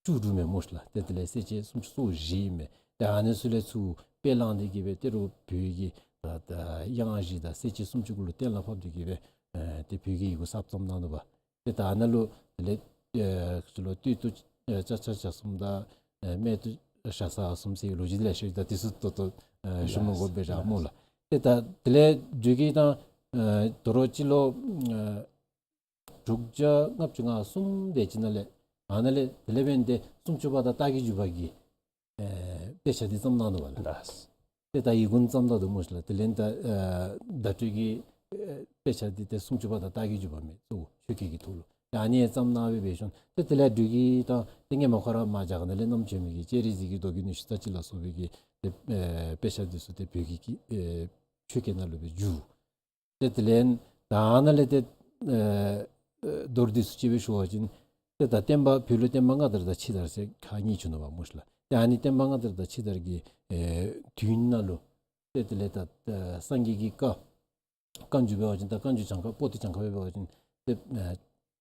བཅུ་དྲུག་མས་སྨོ་ཤ་ལགས། ཏེ་དེ་ལས་གསལ་བྱེད་སུམ་ཅུ་སོ་བཞི་མས། ཏེ་ཨ་ནི་ཚུ་ལས་ཚུར་དཔེ་བླངས་ཏེ་གི་སྦེ་ཏེ་རོགས་བོད་ཀྱི་ད་ད་དབྱངས་བཞི་དང་གསལ་བྱེད་སུམ་ཅུ་གུ་ལུ་གཏན་ལ་ཕབ་སྟེ་གི་སྦེ་ཨེ་ཏེ་བོད་ཀྱི་ཡི་གུ་གསར་རྩོམ་གནང་ནུག་པ། ཏེ་ད་ཨ་ནཱ་ལུ་དེ་ལས་ཨེ་ཁྱོད་ལུ་སྟོད་དུ་ཨེ་ཅ་ཆ་ཇ་གསུམ་དང་ཨེ་སྨད་དུ་ ཤ་ཟ་བཟུམ་ཟེར་ལོ་རྒྱུས་དེ་ལས་ཤེས། ད་དེ་ཚུ་ཏོག་ཏོ་ཨ་ཞུ་མི་དགོ་པས་ར་སྨོ་ལགས། ཏེ་ད་དེ་ལས་འབྲུག་གི་ད་ཨ་དོ་རུང་སྤྱི་ལོ་ཨ་དྲུག་བརྒྱ་ལྔ་བཅུ་ང་གསུམ་དེ་ཅིག་ནང་ལས་ཨ་ནཱ་ལས་དེ་ལས་འབད་དེ་སུམ་ཅུ་པ་དང་རྟགས་ཀྱི་འཇུག་པ་གི་ཨེ་དཔེ་ཆ་འདི་བརྩམས་གནང་ནུག་པ་ལགས། ལགས། ཏེ་ད་ཡི་གུ་བརྩམས་ད་འདུག་སྨོ་ཤིག་ལགས། དེ་ལས་ད་ཨ་བརྡ་སྤྲོད་ཀྱི་ཨེ་དཔེ་ཆ་འདི་ཏེ་སུམ་ཅུ་པ་དང་རྟགས་ཀྱི་འཇུག་པ་མས། གཙོ་བོ་ཆོས་སྐད་ཀྱི་ཐོག་ལུ་ཨ་ནི་བརྩམས་གནང་སྦེ་འབད་ཞིནམ་ཏེ་དེ་ལས་འབྲུག་གི་ད་ཏེ་ཧེ་མ་ཁོ་ར་མར་རྒྱ་གར་ནང་ལས་བསྣམས་བྱོན་མི་གི་སྤྱན་རས་གཟིགས་ཀྱི་མདོ་རྒྱུད་ཉི་ཤུ་རྩ་གཅིག་ལ་སོགས་པའི་གི་ཏེ་ཨེ་དཔེ་ཆ་འདི་ཚུ་ཏེ་བོད་ཀྱི་ཨེ་ཆོས་སྐད་ནང་ལུ་སྦེ་བསྒྱུར། ཏེ་དེ་ལས་ད་ཨ་ནཱ་ལས་ཏེ་ཨེ་ཨེ་མདོར་བསྡུས་སུ་ཅིག་སྦེ་ཞུ་བ་ཅིན་ཏེ་ད་བསྟན་པ་བོད་ལུ་བསྟན་པ་སྔ་དར་དང་ཕྱི་དར་ཟེར་ཁག་གཉིས་བྱུང་ནུག་པ་སྨོ་ཤིག་ལགས། ཏེ་ཨ་ནི་བསྟན་པ་སྔ་དར་དང་ཕྱི་དར་གྱི་ཨེ་དུས་ནང་ལུ་ཏེ་དེ་ལས་ད་ཨེ་སངས་རྒྱས་ཀྱི་བཀའ་བཀའ་འགྱུར་འབད་བ་ཅིན་ད་བཀའ་འགྱུར་གྱངས་ཁ་པོ་ཏི་གྱངས་ཁ་སྦེ་འབད་བ་ཅིན་ཏེ་ཨེ་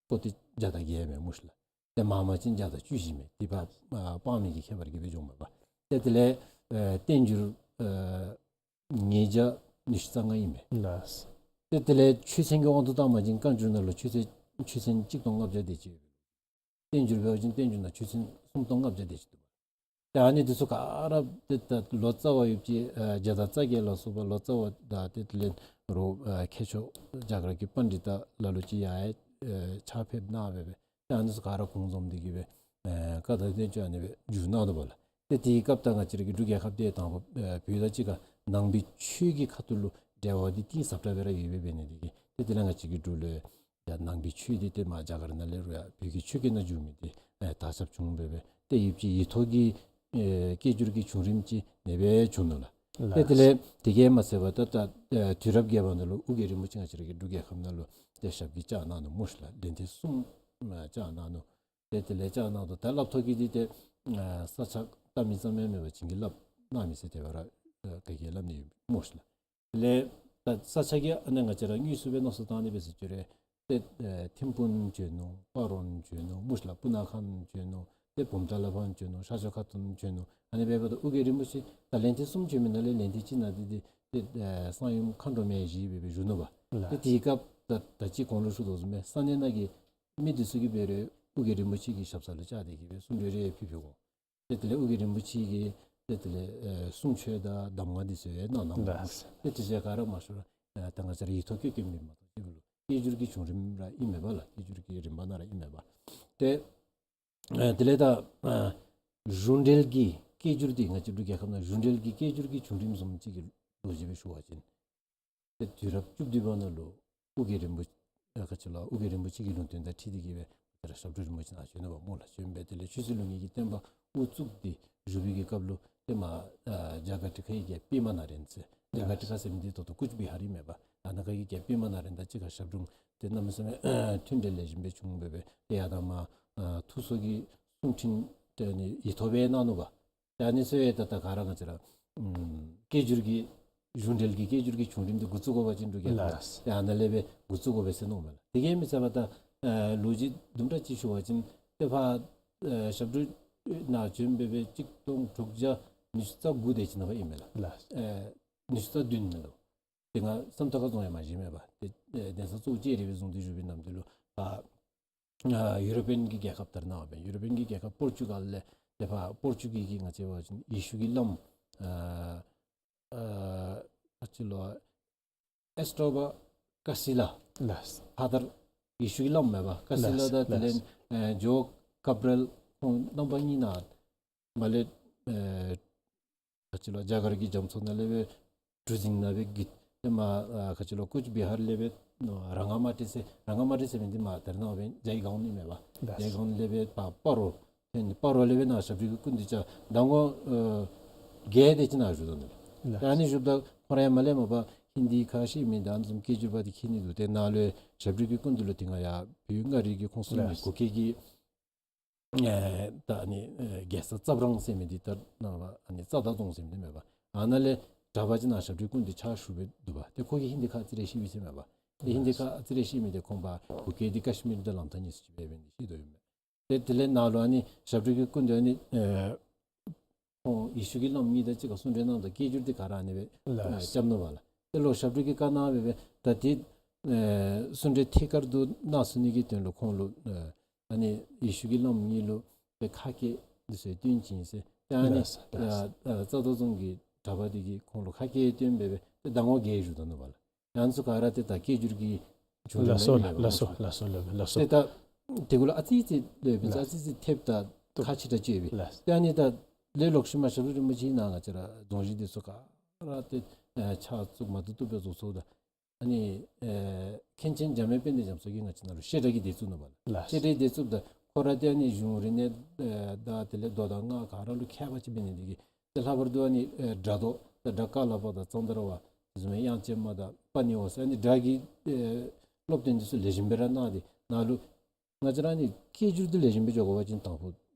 པོ་ཏི་བརྒྱ་དང་བརྒྱད་མས་སྨོ་ཤིག་ལགས། ཏེ་མང་མང་ཅིན་བརྒྱ་དང་བཅུ་བཞི་མས། ཏེ་ཕར་ཨ་དཔག་མེད་ཀྱི་ཁྱད་པར་གྱིས་སྦེ་འགྱོཝ་མས་པ། ཏེ་དེ་ལས་ཨེ་བསྟན་འགྱུར་ཨེ་ཉིས་བརྒྱ་ཉི་ཤུ་རྩ་ལྔ་ཨིན་མས། ལགས། ཏེ་དེ་ལས་ཆོས་ཚན་གྱི་དབང་དུ་བཏང་བ་ཅིན་བཀའ་འགྱུར་ནང་ལུ་ཆོས་ཚན་ཆོས་ཚན་གཅིག་སྟོང་ལྔ་བརྒྱ་དེ་ཅིག་ཡོད། བསྟན་འགྱུར་འབད་བ་ཅིན་བསྟན་འགྱུར་ནང་ཆོས་ཚན་སུམ་སྟོང་ལྔ་བརྒྱ་དེ་ཅིག་འདུག་པ། ཏེ་ཨ་ནི་འདི་ཚུ་ག་ར་ཏེ་ད་ལོ་ཙཱ་བ་ཡོད་ཅི་ཨ་བརྒྱ་དང་རྩ་བརྒྱད་ལ་སོགས་པ་ལོ་ཙཱ་བ་དང་ཏེ་དེ་ལས་རོགས་ཨ་མཁས་མཆོག་རྒྱ་གར་གྱི་པཎྜི་ཏ་ལ་ལུ་ཅིག་ཡང་ཨེ་ཕྱག་ཕེབས་གནང་སྦེ་སྦེ་ཏེ་ཨ་ནི་ཚུ་ག་ར་གུང་འཛོམས་འདི་གིས་སྦེ་ཨེ་བཀའ་དང་བསྟན་བཅོས་ཨ་ནི་སྦེ་བསྒྱུར་གནང་ནུག་པ་ལགས། ཏེ་དེའི་སྐབས་ད་ང་བཅས་ར་གི་འབྲུག་རྒྱལ་ཁབ་འདི་དང་པ་ཨེ་བོད་དང་གཅིག་ཁར་ནང་པའི་ཆོས་ཀྱི་ཁ་ཐུག་ལུ་འབྲེལ་བ་འདི་གཏིང་ཟབ་དྲགས་སྦེ་ར་ཡོད་པའི་འབད་ནི་འདི་གིས་ཏེ་དེ་ལས་ང་བཅས་ཀྱི་འབྲུག་ལུ་ཡང་ནང་པའི་ཆོས་འདི་ཏེ་མར་རྒྱ་གར་ནང་ལས་རུང་ཡང་བོད་ཀྱི་ཆོས་སྐད་ནང་བསྒྱུར་མི་འདི་ཨེ་དར་ཁྱབ་བྱུང་སྦེ་སྦེ་ཏེ་ཡུདཔ་ཅིག་ཡིག་ཐོག་གི་ཨེ་སྐད་སྒྱུར་གྱི་བྱུང་རིམ་ཅིག་ཨ་ནེ་སྦེ་བྱུང་ནུག་ལགས། ཏེ་དེ་ལས་དེ་གིས་མ་ཚད་པར་ད་ད་ཨེ་དུས་རབས་བརྒྱད་པ་ནང་ལུ་ཨོ་རྒྱན་རིན་པོ་ཆེ་ང་བཅས་ར་གི་འབྲུག་རྒྱལ་ཁབ་ནང་ལུ་ཏེ་ཞབས་ཀྱིས་བཅགས་གནང་ནུག་སྨོ་ཤིག་ལགས། ལན་ཐེངས་གསུམ་ཨ་བཅགས་གནང་ནུག། ཏེ་དེ་ལས་བཅགས་གནང་དོ་ད་སླབ་ཐོག་གི་འདི་ཏེ་ཨ་ས་ཆ་ད་མི་ཙམ་ཡང་མེད་པར་བྱིན་གྱིས་བརླབས་གནང་མི་ཟེར་དེ་སྦེ་ར་ཨེ་ག་གིས་སླབ་ནི་ཡོད་སྨོ་ཤིག་ལགས། དེ་ལས་ད་ས་ཆ་གི་ཨ་ནཱ་ང་བཅས་ར་དངོས་སུ་སྦེ་མནོ་བསམ་བཏང་ནི་འབད་ཟེར་བཅུག་རུང་ཏེ་ཨེ་ཐིམ་ཕུག་བྱོན་ནུག། སྤ་རོ་བྱོན་ནུག་སྨོ་ཤིག་ལགས། སྤུ་ན་ཁ་བྱོན་ནུག། ཏེ་བུམ་ཐང་ལས་ཕར་བྱོན་ནུག། ཤར་ཕྱོགས་ཁ་ཐུག་བྱོན་ནུག། ཨ་ནི་འབདཝ་ད་ཨོ་རྒྱན་རིན་པོ་ཆེ་ད་ལན་ཐེངས་གསུམ་བྱོན་མི་ནང་ལས་ལན་ཐེངས་གཅིག་ནང་འདི་འདི་ཏེ་ཨེ་གསང་ཡུམ་མཁའ་འགྲོ་མའི་ཞལ་སྦེ་སྦེ་བཞུགས་ནུག་པ། ལགས། ཏེ་དེའི་སྐབས་ད་ད་ཅི་གོང་ལུ་ཞུ་དོ་བཟུམ་སྦེ་ས་གནས་ནང་གི་མི་འདི་ཚུ་གིས་འབད་རུང་ཨོ་རྒྱན་རིན་པོ་ཆེ་གི་ཞབས་ས་ལུ་བཅར་ཏེ་གིས་སྦེ་གསུང་གྲོས་རེ་ཕུལ་ཕུལ་དགོ། ཏེ་དེ་ལས་ཨོ་རྒྱན་རིན་པོ་ཆེ་གིས་ཏེ་དེ་ལས་ཨེ་གསུང་ཆོས་དང་གདམས་ངག་འདི་ཚུ་ཡང་གནང་གནངམ་ཨིན། ལགས། ཏེ་དེ་ཚུ་ག་ར་མ་ཤོར་ཨེ་ད་ང་བཅས་ར་ཡིག་ཐོག་བཀོད་བཀོདཔ་མས་མ་གཏོགས་ཅིག་ལུ་སྐད་སྒྱུར་གྱི་བྱུང་རིམ་ར་ཨིན་མས་པ་ལགས། སྐད་སྒྱུར་གྱི་རིམ་པ་ནང་ར་ཨིན་མས་པ། ཏེ་ཨེ་དེ་ལས་ད་ཨེ་གཞུང་འབྲེལ་གྱི་སྐད་སྒྱུར་འདི་ང་བཅས་འབྲུག་རྒྱལ་ཁབ་ནང་གཞུང་འབྲེལ་གྱི་སྐད་སྒྱུར་གྱི་བྱུང་རིམ་བཟུམ་ཅིག་གི་ལོ་རྒྱུས་སྦེ་ཞུ་བ་ཅིན་ཏེ་དུས་རབས་བཅུ་བདུན་པ་ནང་ལུ་ཨོ་རྒྱན་རིན་པོ་ཆེ་ཨ་ག་ཅི་ལོ་ཨོ་རྒྱན་རིན་པོ་ཆེ་གི་ལུང་བསྟན་དང་འཁྲིལ་ཏེ་གིས་སྦེ་ཏེ་ར་ཞབས་དྲུང་རིན་པོ་ཆེ་ནཱ་བྱོན་ནུག་པ་སྨོ་ལགས། བྱོན་སྦེ་དེ་ལས་ཆོས་སྲིད་ལུགས་གཉིས་ཀྱི་བསྟན་པ་དབུ་བཙུགས་ཏེ་བཞུགས་པའི་གི་སྐབས་ལུ་ཏེ་མར་ཨ་རྒྱ་གར་ཁྲི་ཁའི་རྒྱལཔོ་པདྨ་ནཱ་རོན་ཟེར། རྒྱ་གར་ཁྲི་ཁ་ཟེར་མི་འདི་ད་ལྟོ་ཀུཆ་བི་ཧར་ཨིན་མས་པ། ཨ་ནཱ་ཁ་གི་རྒྱལཔོ་པདྨ་ནཱ་རོན་དང་གཅིག་ཁར་ཞབས་དྲུང་ཏེ་གནམ་མེད་ས་མེད་མཐུན་འབྲེལ་ལེགས་ཤོམ་སྦེ་བྱུང་སྦེ་སྦེ་ཏེ་ཡར་དང་མར་ཨ་ཐུགས་གསོ་གི་གསུང་འཕྲིན་ཏེ་ཨ་ནི་ཡིག་ཐོག་སྦེ་གནང་ནུག་པ། ད་ཨ་ནི་ཚུ་ཡང་ད་ད་ག་ར་ང་བཅས་ར་ཨམ་སྐད་སྒྱུར་གྱི་གཞུང་འབྲེལ་གྱི་སྐད་སྒྱུར་གྱི་བྱུང་རིམ་འདི་འགོ་བཙུགས་དགོ་པ་ཅིན་འབྲུག་རྒྱལ་ཁབ་ལགས། ཏེ་ཨ་ནཱ་ལས་སྦེ་འགོ་བཙུགས་དགོ་པས་ཟེར་མནོཝ་མས་ལགས། དེ་གིས་མ་ཚད་པར་ད་ཨེ་ལོ་རྒྱུས་དུམ་གྲ་ཅིག་ཞུ་བ་ཅིན་ཏེ་ཕར་ཨེ་ཞབས་དྲུང་ནཱ་བྱོན་སྦེ་སྦེ་གཅིག་སྟོང་དྲུག་བརྒྱ་ཉི་ཤུ་རྩ་དགུ་དེ་ཅིག་ནང་ཨིན་མས་ལགས། ལགས། ཨེ་ཉི་ཤུ་རྩ་བདུན་ནང་ལུ། ཏེ་ང་བསམ་ཐག་ཁ་རྫོང་ཡང་མ་བཞེངས་མས་པ། ཏེ་ཨེ་གདན་ས་གཙོ་བོ་ལྕགས་རི་སྦེ་བཟུང་སྟེ་བཞུགས་པའི་ནམ་དུས་ལུ་ཕར་ཨ་ཡུ་རོ་པིའན་གྱི་རྒྱལ་ཁབ་དར་གནང་བ་སྦེ། ཡུ་རོ་པིའན་གྱི་རྒྱལ་ཁབ་པོར་ཅུ་གཱལ་ལས་ཏེ་ཕར་པོར་ཅུ་གཱལ་གྱི་ང་བཅས་འབད་བ་ཅིན་ཡེ་ཤུ་གི་བླམ་ཨ་ཨ་ག་ཅི་ལོ་ཨེས་ཏོ་བ་ཀ་སི་ལ། ལགས། ཕ་དར་ཡེ་ཤུ་གི་བླམ་མས་པ། ཀ་སི་ལ། ལགས། དང་དེ་ལས་ལགས། ཨེ་ཇོ་ཀབ་རལ་ཁོང་རྣམ་པ་གཉིས་ནཱ་མར་ལས་ཨེ་ག་ཅི་ལོ་རྒྱ་གར་གྱི་རྒྱ་མཚོ་ནང་ལས་སྦེ་གྲུ་གཟིངས་ནང་སྦེ་བརྒྱུད་དེ་མར་ཨ་ག་ཅི་ལོ་ཀུཆ་བི་ཧར་ལས་སྦེ་ར་ངཱ་མ་ཏི་ཟེར། ར་ངཱ་མ་ཏི་ཟེར་མི་འདི་མར་དར་གནང་བ་སྦེ་ཇའི་གཱོན་ཨིན་མས་པ། ལགས། ཇའི་གཱོན་ལས་སྦེ་ཕར་སྤ་རོ། ཨེ་ནི་སྤ་རོ་ལས་སྦེ་ནཱ་ཞབས་དྲུང་གི་སྐུ་མདུན་བཅར། ད་ཁོང་ཨེ་བརྒྱད་དེ་ཅིག་ནཱ་བཞུགས་དོ་ནི། ལགས། ད་ཨ་ནི་བཞུགསཔ་ད་ཁོང་ར་ཡང་མར་ལས་མར་ཕར་ཧིན་དི་ཁ་ཤེས་མི་དང་ཨ་ནི་བཟུམ་སྐད་སྒྱུར་པ་འདི་མཁྱེན་ནི་འདུག། ཏེ་ནཱ་ལུ་ཞབས་དྲུང་གི་སྐུ་མདུན་ལུ་ཏེ་ང་ཡར་བོད་མངའ་རིས་ཀྱི་ཁོངས་སུ་ཨིན་མི། ལགས། གུ་གེ་གི་ཨེ་ད་ཨ་ནི་ཨེ་རྒྱལ་ས་རྩ་བྲང་ཟེར་མི་འདི་ད་ནཱ་ལུ་ཨ་ནི་རྩ་བརྡ་རྫོང་ཟེར་མི་འདི་མས་པ། ཨ་ནཱ་ལས་གྲྭ་པ་ཅིག་ནཱ་ཞབས་དྲུང་སྐུ་མདུན་ཕྱག་ཞུ་སྦེ་འདུག་པ། ཏེ་ཁོ་གིས་ཧིན་དི་ཁ་ཨ་ཙི་རེ་ཤེས་མི་ཅིག་མས་པ། ཏེ་ཧིན་དི་ཁ་ཨ་ཙི་རེ་ཤེས་མི་འདི་ཁོང་ཕར་གུ་གེ་འདི་ཀ་ཤི་མིར་དང་ལམ་ཐག་གཉིས་སུ་ཅིག་འབད་འབད་ནི་ཤེས་དོ་ཡོད་མས། ཏེ་དེ་ལས་ནཱ་ལུ་ཨ་ནི་ཞབས་དྲུང་གི་སྐུ་མདུན་ཨ་ནི་ཨེ་ཁོང་ཡེ་ཤུ་གི་བླམ་གཉིས་དང་གཅིག་ཁར་གསུང་གྲོས་གནངམ་ད་སྐད་སྒྱུར་འདི་ག་ར་ཨ་ནི་སྦེ་ལགས། ཨེ་བརྩམས་ནུག་པ་ལགས། ཏེ་ལོག་ཞབས་དྲུང་གིས་བཀའ་གནང་སྦེ་སྦེ་ད་འདི་ཨེ་གསུང་གྲོས་ཐད་ཀར་དུ་གནང་ཚུགས་ནི་གི་དོན་ལུ་ཁོང་ལུ་ཨེ་ཨ་ནི་ཡེ་ཤུ་གི་བླམ་གཉིས་ལུ་ཏེ་ཁ་སྐད་འདི་ཚུ་སྟོན་བྱིན་ཟེར། ཏེ་ཨ་ནི་ལགས་སོ། ལགས་སོ། ཨ་ཨ་རྩ་མདོ་རྫོང་གི་གྲྭ་པ་འདི་གིས་ཁོང་ལུ་ཁ་སྐད་སྟོན་སྦེ་སྦེ་ཏེ་ཟླ་ངོ་བརྒྱད་བཞུགས་ད་ནུག་པ་ལགས། ཨ་ནི་ཚུ་ག་ར་ཏེ་ད་སྐད་སྒྱུར་གྱི་བྱུང་རིམ་ལགས་སོ་ལགས། ལགས་སོ་ལགས་སོ་ལགས་སོ་ལགས། ཏེ་ད་དེ་གུ་ལུ་ཨ་ཙི་ཙི་ལས་སྦེ་ལགས། ཨ་ཙི་ཙི་ཐེབས་ད་ཁ་ཕྱི་ད་ཅིག་སྦེ། ལགས། ཏེ་ཨ་ནི་ད་ལས་ལོག་ཤུལ་མ་ཞབས་དྲུང་རིན་པོ་ཆེ་ནཱ་ང་བཅས་ར་རྫོང་གཞི་འདི་ཚུ་ག་ར་ཏེ་ཨ་ཕྱག་བཙུགས་མ་བཏུབ་བཏུབ་སྦེ་བཙུགས་སོ་ད། ཨ་ནི་ཨེ་མཁན་ཆེན་འཇམ་དབྱངས་དཔལ་ལྡན་རྒྱ་མཚོ་གིས་ང་བཅས་ནང་ལུ་བཤད་གྲྭ་གི་སྡེ་བཙུགས་ནུག་པ་ལགས། ལགས། བཤད་གྲྭའི་སྡེ་བཙུགསཔ་ད་ཁོ་ར་ཏེ་ཨ་ནི་གཞུང་རིག་གནས་ཨེ་དང་དེ་ལས་མདོ་དང་སྔགས་ག་ར་ལུ་མཁས་པ་ཅིག་འབད་ནི་འདི་གིས་ཏེ་ལྷག་པར་དུ་ཨ་ནི་ཨེ་སྒྲ་མདོ་ད་སྒྲ་ཀ་ལ་པ་དང་ཙནྡྲ་བ་དེ་བཟུམ་མའི་དབྱངས་ཅན་མ་དང་པ་ཎི་བ་ཟེར་ཨ་ནི་སྒྲ་གི་ཨེ་སློབ་སྟོན་འདི་ཚུ་ལེགས་ཤོམ་སྦེ་ར་གནང་སྟེ་ནཱ་ལུ་ང་བཅས་ར་ཨ་ནི་སྐད་སྒྱུར་འདི་ལེགས་ཤོམ་སྦེ་འགྱོ་དགོ་པ་ཅིན་དང་ཕུ་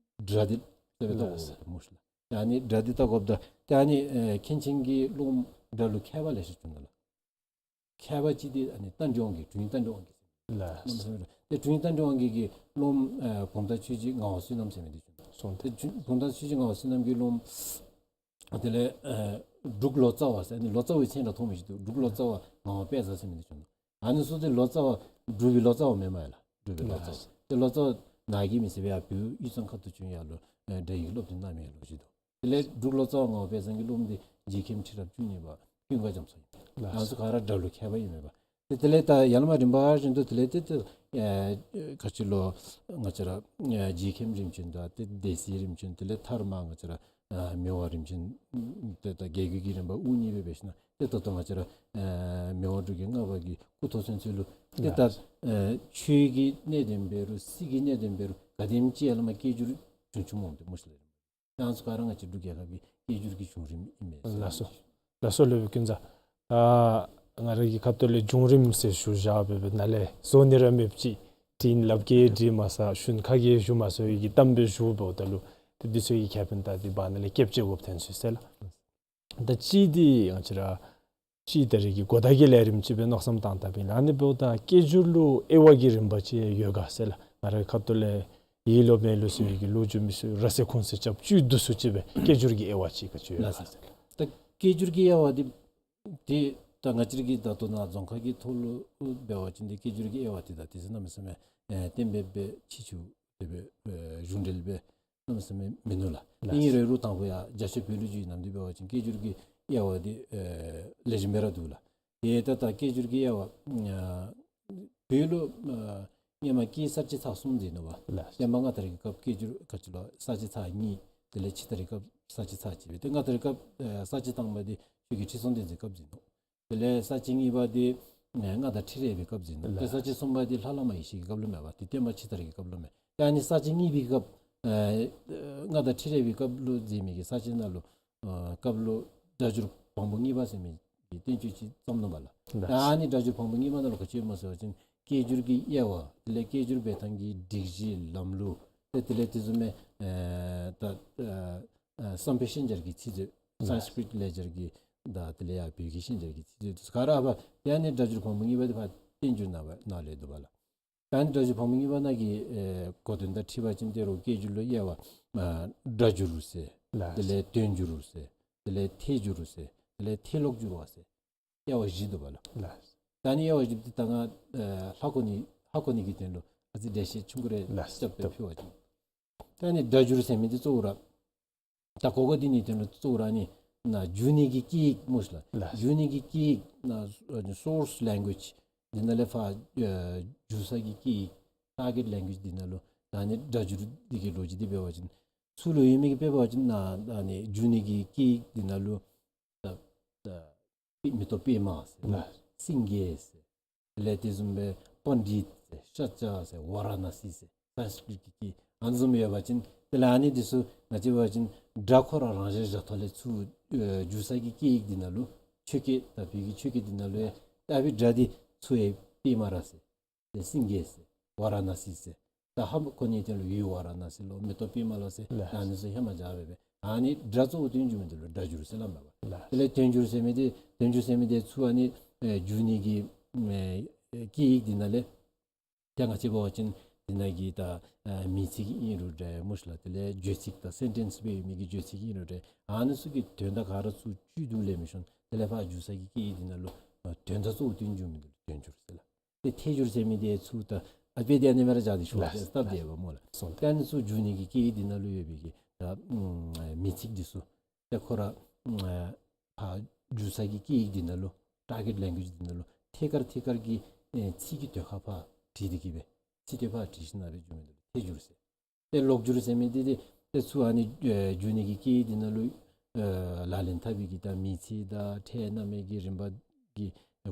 སྒྲ་འདི་དེ་སྦེ་བལྟ་དགོ་པས་སྨོ་ཤ་ལགས། ཨ་ནི་སྒྲ་འདི་བལྟ་དགོཔ་ད་ཏེ་ཨ་ནི་ཨེ་མཁན་ཆེན་གྱི་སློབ་མ་སྒྲ་ལུ་མཁས་པ་ལེ་ཤ་བྱུང་ནུག་ལགས། མཁས་པ་ཅིག་འདི་ཨ་ནི་རྟ་མགྲིན་དབང་རྒྱལ་དྲུང་ཡིག་རྟ་མགྲིན་དབང་རྒྱལ་ཟེར་མི་ལགས། ཏེ་དྲུང་ཡིག་རྟ་མགྲིན་དབང་རྒྱལ་གྱི་སློབ་མ་ཨེ་བུམ་ཐང་ཆོས་རྗེ་ངག་དབང་བསོད་ནམས་ཟེར་མི་འདི་བྱུང་ནུག། སོང་། ཏེ་བུམ་ཐང་ཆོས་རྗེ་ངག་དབང་བསོད་ནམས་ཀྱི་སློབ་མ་དེ་ལས་ཨེ་འབྲུག་ལོ་ཙཱ་བ་ཟེར་ཨ་ནི་ལོ་ཙཱ་བའི་མཚན་ར་མཐོང་མི་ཅིག་འདུག། འབྲུག་ལོ་ཙཱ་བ་ངག་དབང་དཔལ་བཟང་ཟེར་མི་འདི་བྱུང་ནུག། ཨ་ནི་ཚུ་ཏེ་ལོ་ཙཱ་བ་འབྲུག་པའི་ལོ་ཙཱ་བ་མེན་མས་ལགས། འབྲུག་པའི་ལོ་ཙཱ་བ། ལགས། ཏེ་ལོ་ཙཱ་བ་ནཱ་གི་མི་ཟེར་བའི་ཡར་བོད་དབུས་གཙང་ཁ་ཐུག་བྱོན་ཡར་ལུ་ཨེ་སྒྲ་ཡིག་སློབ་སྟོན་གནང་མི་ལོ་ཅིག་འདུག། དེ་ལས་འབྲུག་ལོ་ཙཱ་བ་ངག་དབང་དཔལ་བཟང་གི་སློབ་མ་འདི་རྗེ་མཁན་ཁྲི་རབས་བཅུ་གཉིས་པ་ཀུན་དགའ་རྒྱ་མཚོ་ཨིན། ལགས། ཨ་ནི་ཚུ་ག་ར་སྒྲ་ལུ་མཁས་པ་ཨིན་མས་པ། ཏེ་དེ་ལས་ད་ཡར་ལས་མར་རིམ་པ་བཞིན་དུ་དེ་ལས་ཏེ་ཏེ་ཨེ་ག་ཅི་ལོ་ང་བཅས་ར་ཨེ་རྗེ་མཁན་རིམ་བྱོན་དང་ཏེ་སྡེ་སྲིད་རིམ་བྱོན་དེ་ལས་མཐར་མ་ང་བཅས་ར་ཨེ་མི་དབང་རིམ་བྱོན་ཏེ་ད་རྒྱལ་བརྒྱུད་ཀྱི་རིམ་པ་དབུ་བརྙེས་སྦེ་འབད་ཞིནམ་ཏེ་ད་ལྟོ་ང་བཅས་ར་ཨེ་མི་དབང་འབྲུག་རྒྱལ་ལྔ་པ་གི་སྐུ་ཐོག་ཚུན་ཚོད་ལུ་ཏེ་ད་ལགས། ཨེ་ཆོས་ཀྱི་གནད་དོན་འབད་རུང་སྲིད་ཀྱི་གནད་དོན་འབད་རུང་ག་དེམ་ཅིག་ཡར་ལས་མར་སྐད་སྒྱུར་བྱུང་བྱུངམ་འོང་སྟེ་སྨོ་ཤ་ལགས། ཨ་ནི་ཚུ་ག་ར་ང་བཅས་འབྲུག་རྒྱལ་ཁབ་ཀྱི་སྐད་སྒྱུར་གྱི་བྱུང་རིམ་ཨིན་མས། ལགས་སོ། ལགས་སོ་ལགས་སྦེ་ཀུན་བཟང་། ད་ང་ར་གི་ཁ་ཐུག་ལས་བྱུང་རིམ་ཟེར་ཞུ་བཞག་སྦེ་སྦེ་ནཱ་ལས་བཟོ་ནི་ར་མེདཔ་ཅིག། དྲིན་ལབ་ཀྱི་འདྲི་མ་ས་ཤུན་ཁ་གི་ཞུ་མ་ས་ཡི་གི་གཏམ་སྦེ་ཞུཝ་འབདཝ་ད་ལུ་ཏེ་འདི་ཚུ་གི་ཁེ་ཕན་ད་འདི་བར་ན་ལས་སྐྱབས་བཅོལ་དགོཔ་ཐོན་སོ་ཡི་ཟེར་ལགས། ད་གཅིག་འདི་ང་བཅས་ར་གཅིག་ད་རེས་ཀྱི་གོ་བརྡ་གི་ལས་རིམ་ཅིག་སྦེ་མནོ་བསམ་བཏང་བཏངམ་ཨིན་ལགས། ཨ་ནི་འབདཝ་ད་སྐད་སྒྱུར་ལུ་དབྱེ་བ་གི་རིམ་པ་ཅིག་ཡོད་ག་ཟེར་ལགས། ང་རའི་ཁ་ཐུག་ལས་ཡིད་ལུ་མེད་ལུ་ཟེར་བའི་གི་ལོ་རྒྱུས་མི་ཚུ་ར་སེ་ཁུང་སེ་རྐྱབ་བཅུད་བསྡུ་སུ་ཅིག་སྦེ་སྐད་སྒྱུར་གྱི་དབྱེ་བ་ཅིག་ག་ཅི་ཡོད་ག་ཟེར་ལགས། ད་སྐད་སྒྱུར་གྱི་དབྱེ་བ་འདི་ཏེ་ད་ང་བཅས་ར་གི་ད་ལྟོ་ནཱ་རྫོང་ཁ་གི་ཐོག་ལུ་འབད་བ་ཅིན་ཏེ་སྐད་སྒྱུར་གྱི་དབྱེ་བ་འདི་ད་ཏེ་ཟེར་གནམ་མེད་ས་མེད་ཨེ་གཏན་འབེབས་སྦེ་ཕྱི་ཕྱོགས་དེ་སྦེ་ཨེ་གཞུང་འབྲེལ་སྦེ་གནམ་མེད་ས་མེད་མིན་ནུག་ལགས། ལགས། ཨིན་རུང་དང་ཕུ་ཡང་རྒྱ་ཆེ་བོད་ལུ་བརྒྱུད་ནམ་འདི་འབད་བ་ཅིན་སྐད་སྒྱུར་གྱི་དབྱེ་བ་འདི་ཨེ་ལེགས་ཤོམ་སྦེ་ར་འདུག་ལགས། ཏེ་ད་ད་སྐད་སྒྱུར་གྱི་དབྱེ་བ་ཨ་བོད་ལུ་ཨ་སྔོན་མ་སྐད་གསར་བརྗེ་ཚར་གསུམ་ཟེར་ནུག་པ། ལགས། སྔོན་མ་མངའ་བདག་རིག་པའི་སྐབས་སྐད་སྒྱུར་ག་ཅི་ལོ་གསར་བརྗེ་ཚར་གཉིས། དེ་ལས་ཕྱི་དར་རིག་པའི་སྐབས་གསར་བརྗེ་ཚར་གཅིག་སྦེ་ཏེ་མངའ་བདག་རིག་པའི་ཨེ་གསར་བརྗེ་དང་པ་འདི་ཆོས་རྒྱལ་ཁྲི་སྲོང་ལྡེ་བཙན་སྐབས་ཟེར་ནུག། དེ་ལས་གསར་བརྗེ་གཉིས་པ་འདི་ཨེ་མངའ་བདག་ཁྲི་རལ་པའི་སྐབས་ཟེར་ནུག། ཏེ་ལགས། གསར་བརྗེ་གསུམ་པ་འདི་ལྷ་བླ་མ་ཡེ་ཤེས་ཀྱི་སྐབས་ལུ་མས་པ། ཏེ་སྟོན་པ་ཕྱི་དར་རིག་པའི་སྐབས་ལུ་མས། ཏེ་ཨ་ནི་གསར་བརྗེ་གཉིས་པའི་སྐབས་ཨེ་མངའ་བདག་ཁྲི་རལ་པའི་སྐབས་ལུ་མཛད་མི་གི་གསར་བརྗེ་ནང་ལུ་ཨ་སྐབས་ལུ་སྒྲ་སྒྱུར་བམ་པོ་གཉིས་པ་ཟེར་མི་གི་བསྟན་བཅོས་ཅིག་བརྩམས་ནུག་པ་ལགས། ལགས། ཨ་ནི་སྒྲ་སྒྱུར་བམ་པོ་གཉིས་པ་ནང་ལུ་ག་ཅི་ཡོདཔ་སྨོ་ཟེར་བ་ཅིན་སྐད་སྒྱུར་གྱི་དབྱེ་བ་དེ་ལས་སྐད་སྒྱུར་འབད་ཐངས་ཀྱི་སྒྲིག་གཞི་ལམ་ལུགས་ཏེ་དེ་ལས་དེ་བཟུམ་མའི་ཨེ་ད་ཨ་ཨ་བསམ་འཕེལ་ཤན་སྦྱར་གྱི་ཚིག་མཛོད། ལགས། སཾ་སྐྲྀཏ་ལེགས་སྦྱར་གྱི་དང་དེ་ལས་ཡར་བོད་ཀྱི་ཤན་སྦྱར་གྱི་ཚིག་མཛོད་དེ་ཚུ་ག་ར་ཕར་ཏེ་ཨ་ནི་སྒྲ་སྒྱུར་བམ་པོ་གཉིས་པ་འདི་ཕར་བསྟན་འགྱུར་ནང་ཕར་ནང་ལས་འདུག་པ་ལགས། ད་ཨ་ནི་སྒྲ་སྒྱུར་བམ་པོ་གཉིས་པ་ནང་གི་ཨེ་གོ་དོན་དང་འཁྲིལ་བ་ཅིན་ཏེ་རོགས་སྐད་སྒྱུར་ལུ་དབྱེ་བ་ཨ་སྒྲ་སྒྱུར་ཟེར། ལགས། དེ་ལས་དོན་སྒྱུར་ཟེར། དེ་ལས་ཐད་སྒྱུར་ཟེར། དེ་ལས་ཐད་ཀློག་སྒྱུར་བ་ཟེར། དབྱེ་བ་བཞི་འདུག་པ་ལགས། ལགས། ད་ཨ་ནི་དབྱེ་བ་བཞི་འདི་ད་ང་ཨེ་ཧ་གོ་ནི་ཧ་གོ་ནི་གི་དོན་ལུ་ཨ་ཙི་འགྲེལ་བཤད་ཆུང་ཀུ་རེ་ལགས། རྐྱབ་སྟེ་ཕུལ་བ་ཅིན། ད་ཨ་ནི་སྒྲ་སྒྱུར་ཟེར་མི་འདི་གཙོ་བོ་ར་ད་གོ་གོ་འདི་ནི་དོན་ལུ་གཙོ་བོ་ར་ཨ་ནི་ནཱ་བསྒྱུར་ནི་གི་སྐད་ཡིག་སྨོ་ཤ་ལགས། ལགས། བསྒྱུར་ནི་གི་སྐད་ཡིག་ནཱ་ཨ་ནི་སོརསི་ལེང་གུ་ཨེཇ་འདི་ནང་ལས་ཕར་ཨེ་བསྒྱུར་ས་གི་སྐད་ཡིག་ཊར་གེཊ་ལེང་གུ་ཨེཇ་འདི་ནང་ལུ་ད་ཨ་ནི་སྒྲ་སྒྱུར་འདི་གི་ལོ་རྒྱུས་འདི་འབད་བ་ཅིན་ཚུ་ལུ་ཡོད་མི་གི་དཔེ་འབད་བ་ཅིན་ནཱ་ཨ་ནི་བསྒྱུར་ནི་གི་སྐད་ཡིག་འདི་ནང་ལུ་ད་ད་མེ་ཏོག་པདྨ་ཟེར། ལགས། སེང་གེ་ཟེར། དེ་ལས་དེ་བཟུམ་སྦེ་པཎྜི་ཏ་ཟེར། ཤཱཀྱ་ཟེར། ཝཱ་ར་ཎཱ་སི་ཟེར། སཾ་སྐྲྀཏ་གི་སྐད་ཨ་ནི་བཟུམ་ཡོད་པ་ཅིན་དེ་ལས་ཨ་ནི་འདི་ཚུ་ང་བཅས་འབད་བ་ཅིན་སྒྲ་ཁོ་ར་རང་བཞིན་བཞག་ཐོག་ལས་ཚུར་ཨེ་བསྒྱུར་ས་གི་སྐད་ཡིག་འདི་ནང་ལུ་ཆོས་སྐད་ད་བོད་ཀྱི་ཆོས་སྐད་འདི་ནང་ལུ་ཡང་ད་ཨ་ཕི་སྒྲ་འདི་ཚུར་ཡང་པདྨ་ར་ཟེར། ཏེ་སེང་གེ་ཟེར། ཝཱ་ར་ཎཱ་སི་ཟེར། ད་ཧ་མ་གོ་ནི་དོན་ལུ་ཡུལ་ཝཱ་ར་ཎཱ་སི་ལོ་མེ་ཏོག་པདྨ་ལོ་ཟེར། ལགས། ད་ཨ་ནི་ཚུ་ཧེ་མ་བཞག་སྦེ་སྦེ་ཨ་ནི་སྒྲ་གཙོ་བོ་སྟོན་འགྱོ་མི་འདི་ལུ་སྒྲ་སྒྱུར་ཟེར་སླབ་མས་པ། ལགས། དེ་ལས་དོན་སྒྱུར་ཟེར་མི་འདི་དོན་སྒྱུར་ཟེར་མི་འདི་ཚུ་ཨ་ནི་ཨེ་བསྒྱུར་ནི་གི་ཨེ་སྐད་ཡིག་འདི་ནང་ལས་ད་ང་བཅས་འབད་བ་ཅིན་འདི་ནང་གི་ད་ཨེ་མིང་ཚིག་ཨིན་རུང་འདྲ་སྨོ་ཤ་ལགས། དེ་ལས་བརྗོད་ཚིག་དང་སེན་ཊེནསི་སྦེ་ཡོད་མི་གི་བརྗོད་ཚིག་ཨིན་རུང་འདྲ་ཨ་ནི་ཚུ་གི་དོན་དག་ག་ར་ཚུར་བཅུད་བསྡུ་ལས་མི་ཤོང་། དེ་ལས་ཕར་བསྒྱུར་ས་གི་སྐད་ཡིག་འདི་ནང་ལུ་ཨེ་དོན་དག་གཙོ་བོ་སྟོན་འགྱོ་མི་འདི་ལུ་དོན་སྒྱུར་ཟེར་ལགས། ཏེ་ཐད་སྒྱུར་ཟེར་མི་འདི་ཚུ་ད་ཨ་དཔེ་འདི་ཨ་ནི་སྦེ་ར་བཞག་སྟེ་ཞུ་བ་ལགས། ཏེ་སྟབས་བདེ་བས་སྨོ་ལགས། སོང་། ཏེ་ཨ་ནི་ཚུ་བསྒྱུར་ནི་གི་སྐད་ཡིག་འདི་ནང་ལུ་ཡོད་པའི་གི་ ད་ཨམ་མིང་ཚིག་འདི་ཚུ་ཏེ་ཁོ་ར་ཨམ་ཕར་འགྱུར་ས་གི་སྐད་ཡིག་འདི་ནང་ལུ་ཊར་གེཊ་ལེང་གུ་ཡེཇ་འདི་ནང་ལུ་ཐད་ཀར་ཐད་ཀར་གྱི་ཨེ་ཚིག་གི་དོན་ཁ་ཕར་བྲིས་ཏེ་གི་སྦེ་ཚིག་དོན་ཕར་བྲིས་ཞིནམ་ལས་འགྱུར་མི་འདི་ལུ་ཐད་སྒྱུར་ཟེར། ཏེ་ལོག་སྒྱུར་ཟེར་མི་འདི་ཏེ་ཏེ་ཚུར་ཨ་ནི་ཨེ་འགྱུར་ནི་གི་སྐད་ཡིག་འདི་ནང་ལུ་ཨེ་ལག་ལེན་འཐབ་པའི་གི་ད་མིང་ཚིག་དང་ཕྲད་རྣམ་དབྱེ་གི་རིམ་པ་གི་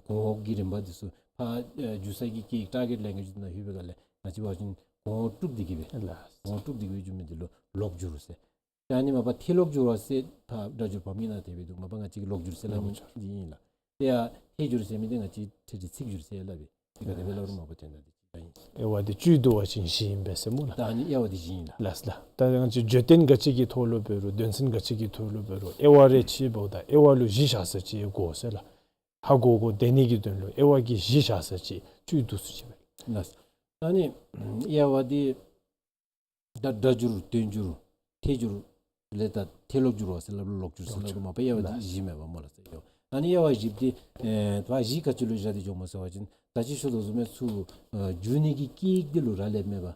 གོང་འོག་གི་རིམ་པ་འདི་ཚུ་ཕར་ཨེ་འགྱུར་ས་གི་སྐད་ཡིག་ཊར་གེཊ་ལེང་གུ་ཡེཇ་འདི་ནང་ལྷོད་པའི་སྒང་ལས་ང་བཅས་འབད་བ་ཅིན་གོང་འོག་དཀྲུགས་ཏེ་གི་སྦེ་ལགས། གོང་འོག་དཀྲུགས་ཏེ་གི་སྦེ་འགྱུར་མི་འདི་ལུ་ལོག་སྒྱུར་ཟེར། ད་ཨ་ནི་མ་པ་ཐད་ལོག་སྒྱུར་བ་ཟེར་ཕར་སྒྲ་སྒྱུར་བམ་གྱི་ནང་དེ་སྦེ་འདུག། མ་པ་ང་བཅས་ཀྱིས་ལོག་སྒྱུར་ཟེར་སླབ་མི་འདི་ཨིན་ལགས། ཏེ་ཡང་ཐད་སྒྱུར་ཟེར་མི་འདི་ང་བཅས་ཐད་ཏེ་ཚིག་སྒྱུར་ཟེར་སླབ་པས། ཏེ་ག་དེ་སྦེ་སླབ་རུང་མ་པ་དོན་དག་འདི་གཅིག་ཨིན། དབྱེ་བ་འདི་བཅུད་བསྡུ་བ་ཅིན་གཞི་ཡིན་པས་ཟེར་སྨོ་ལགས། ད་ཨ་ནི་དབྱེ་བ་འདི་གཞི་ཨིན་ལགས། ལགས་ལགས། ད་ང་བཅས་བརྗོད་དོན་ག་ཅི་གི་ཐོག་ལུ་འབད་རུང་དོན་ཚན་ག་ཅི་གི་ཐོག་ལུ་འབད་རུང་དབྱེ་བ་རེ་ཕྱེཝ་ད་དབྱེ་བ་ལུ་གཞི་བཞག་ས་ཅིག་དགོ་ཟེར་ལགས། ཧ་གོ་གོ་བདེ་ནི་གི་དོན་ལུ་དབྱེ་བ་གི་གཞི་བཞག་ས་ཅིག་བཅུད་བསྡུ་ས་ཅིག་སྦེ། ལགས། ད་ཨ་ནི་དབྱེ་བ་འདི་ད་སྒྲ་སྒྱུར་དོན་སྒྱུར་ཐད་སྒྱུར་ལས་ད་ཐད་ལོག་སྒྱུར་བ་ཟེར་སླབ་རུང་ལོག་སྒྱུར་ཟེར་སླབ་རུང་མ་པ་དབྱེ་བ་འདི་བཞི་མེན་པ་སྨོ་ལགས་ཟེར་ཡོད། ཨ་ནི་དབྱེ་བ་བཞི་འདི་ཨེ་ད་གཞི་ག་ཅི་ལུ་བཞག་སྟེ་འགྱོཝ་སྨོ་ཟེར་བ་ཅིན་ད་ཅི་ཞུ་དོ་བཟུམ་སྦེ་ཚུར་ཨེ་འགྱུར་ནི་གི་སྐད་ཡིག་འདི་ལུ་རག་ལསཔ་མས་པ།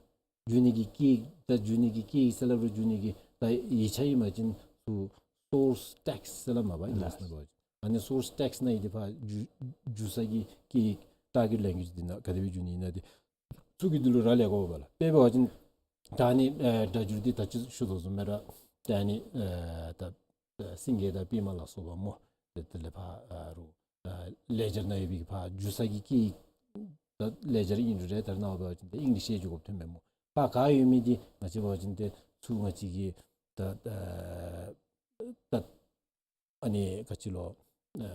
འགྱུར་ནི་གི་སྐད་ཡིག་ད་འགྱུར་ནི་གི་སྐད་ཡིག་ཟེར་སླབ་རུང་འགྱུར་ནི་གི་ད་ཡིག་ཆ་ཨིན་པ་ཅིན་ཚུར་སོརསི་ཊེགསིཊ་ཟེར་སླབ་མས་པ་ཨིང་ལིཤ་ནང་འབད་བ་ཅིན། ཨ་ནི་སོརསི་ཊེགསིཊ་ནང་ཡོད་དེ་ཕར་འགྱུར་འགྱུར་ས་གི་སྐད་ཡིག་ཊར་གེཊ་ལེང་གུ་ཡེཇ་འདི་ནང་ག་དེ་སྦེ་འགྱུར་ནི་ཨིན་ན་འདི་ཚུ་གི་འདི་ལུ་རག་ལས་དགོ་པས་ལགས། དཔེ་འབད་བ་ཅིན་ད་ཨ་ནི་ཨེ་སྒྲ་སྒྱུར་འདི་ད་ཅི་ཞུ་དོ་བཟུམ་སྦེ་ར་ད་ཨ་ནི་ཨེ་ད་ཨེ་སེང་གེ་དང་པདྨ་ལ་སོགས་པ་སྨོ། དེ་དེ་ལས་ཕར་ཨ་རུང་ཨེ་ལེ་ཇར་ནང་ཡོད་པའི་ཕར་འགྱུར་ས་གི་སྐད་ཡིག་ད་ལེ་ཇར་ཨིན་རུང་ར་ད་ནཱ་འབད་བ་ཅིན་ཏེ་ཨིང་ལིཤ་ཡང་འགྱོ་དགོཔ་ཐོནམ་མས་སྨོ། ཕར་ག་ཡོད་མི་འདི་ང་བཅས་འབད་བ་ཅིན་ཏེ་ཚུར་ང་བཅས་ཀྱིས་ད་ཨེ་ད་ཨ་ནི་ག་ཅི་ལོ་ཨེ་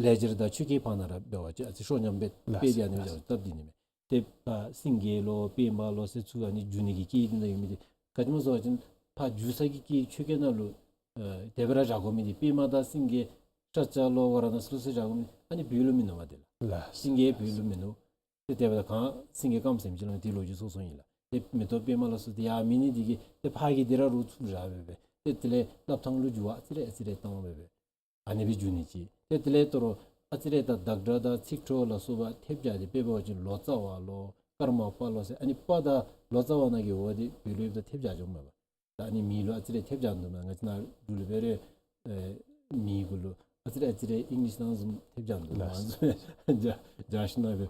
ལེ་ཇར་དང་ཆོས་སྐད་བར་ན་ར་འབད་བ་ཅིན་ཨ་ཙི་ཤོ་ཉམས་སྦེ་ལགས་དཔེ་འདི་ཨ་ནི་སྦེ་ལགས། སྟབས་འདི་ཨིན་མས། ཏེ་ཕར་སེང་གེ་ལོ་པདྨ་ལོ་ཟེར་ཚུར་ཨ་ནི་འགྱུར་ནི་གི་སྐད་ཡིག་འདི་ནང་ཡོད་མི་འདི་ག་ཅི་སྨོ་ཟེར་བ་ཅིན་ཕར་འགྱུར་ས་གི་སྐད་ཡིག་ཆོས་སྐད་ནང་ལུ་ཨེ་དེ་སྦེ་ར་བཞག་དགོ་མི་འདི་པདྨ་དང་སེང་གེ་ཤཱཀྱ་ལོ་ཝ་ར་ཎ་སི་ལོ་ཟེར་བཞག་དགོ་མི་ཨ་ནི་བོད་ལུ་མིན་ནུག་པ་དེ་ལགས། ལགས། སེང་གེ་བོད་ལུ་མིན་ནུག། ཏེ་དེ་འབདཝ་ད་ག་སེང་གེ་དཀརམོ་ཟེར་མི་ཅིག་ལུ་དེ་ལོ་རྒྱུས་སོ་སོ་ཨིན་ལགས། ཏེ་མེ་ཏོག་པདྨ་ལ་སོགས་ཏེ་ཡང་མེད་ནི་འདི་གིས་ཏེ་ཕར་གྱི་འདི་ར་རོགས་ཚུར་བཞག་སྦེ་སྦེ་ཏེ་དེ་ལས་སླབ་ཐངས་ལུ་འགྱུར་བ་ཨ་ཙི་རེ་ཨ་ཙི་རེ་བཏང་སྦེ་སྦེ་ཨ་ནི་སྦེ་འགྱུར་ནི་ཅིག། ཏེ་དེ་ལས་དོ་རུང་ཨ་ཙི་རེ་ད་བདག་སྒྲ་དང་ཚིག་འཕྲོ་ལ་སོགས་པ་ཐེབས་རྒྱག་སྟེ་དཔེ་འབད་བ་ཅིན་ལོ་ཙཱ་བ་ལོ་ཀརྨ་པ་ལོ་ཟེར་ཨ་ནི་པ་དང་ལོ་ཙཱ་བ་ནང་གི་འོ་འདི་བོད་ལུ་ཡོདཔ་ད་ཐེབས་རྒྱག་འགྱོཝ་མས་པ། ད་ཨ་ནི་མིང་ལུ་ཨ་ཙི་རེ་ཐེབས་རྒྱག་འདུག་མས། ང་བཅས་ནཱ་འབྲུག་ལུ་འབད་རུང་ཨེ་མིང་གུ་ལུ་ཨ་ཙི་རེ་ཨ་ཙི་རེ་ཨིང་ལིཤ་ནང་བཟུམ་ཐེབས་རྒྱག་འདུག་མས། ལགས། ཨ་ནི་བཟུམ་རྒྱག་རྒྱག་ཞིནམ་ལས་སྦེ་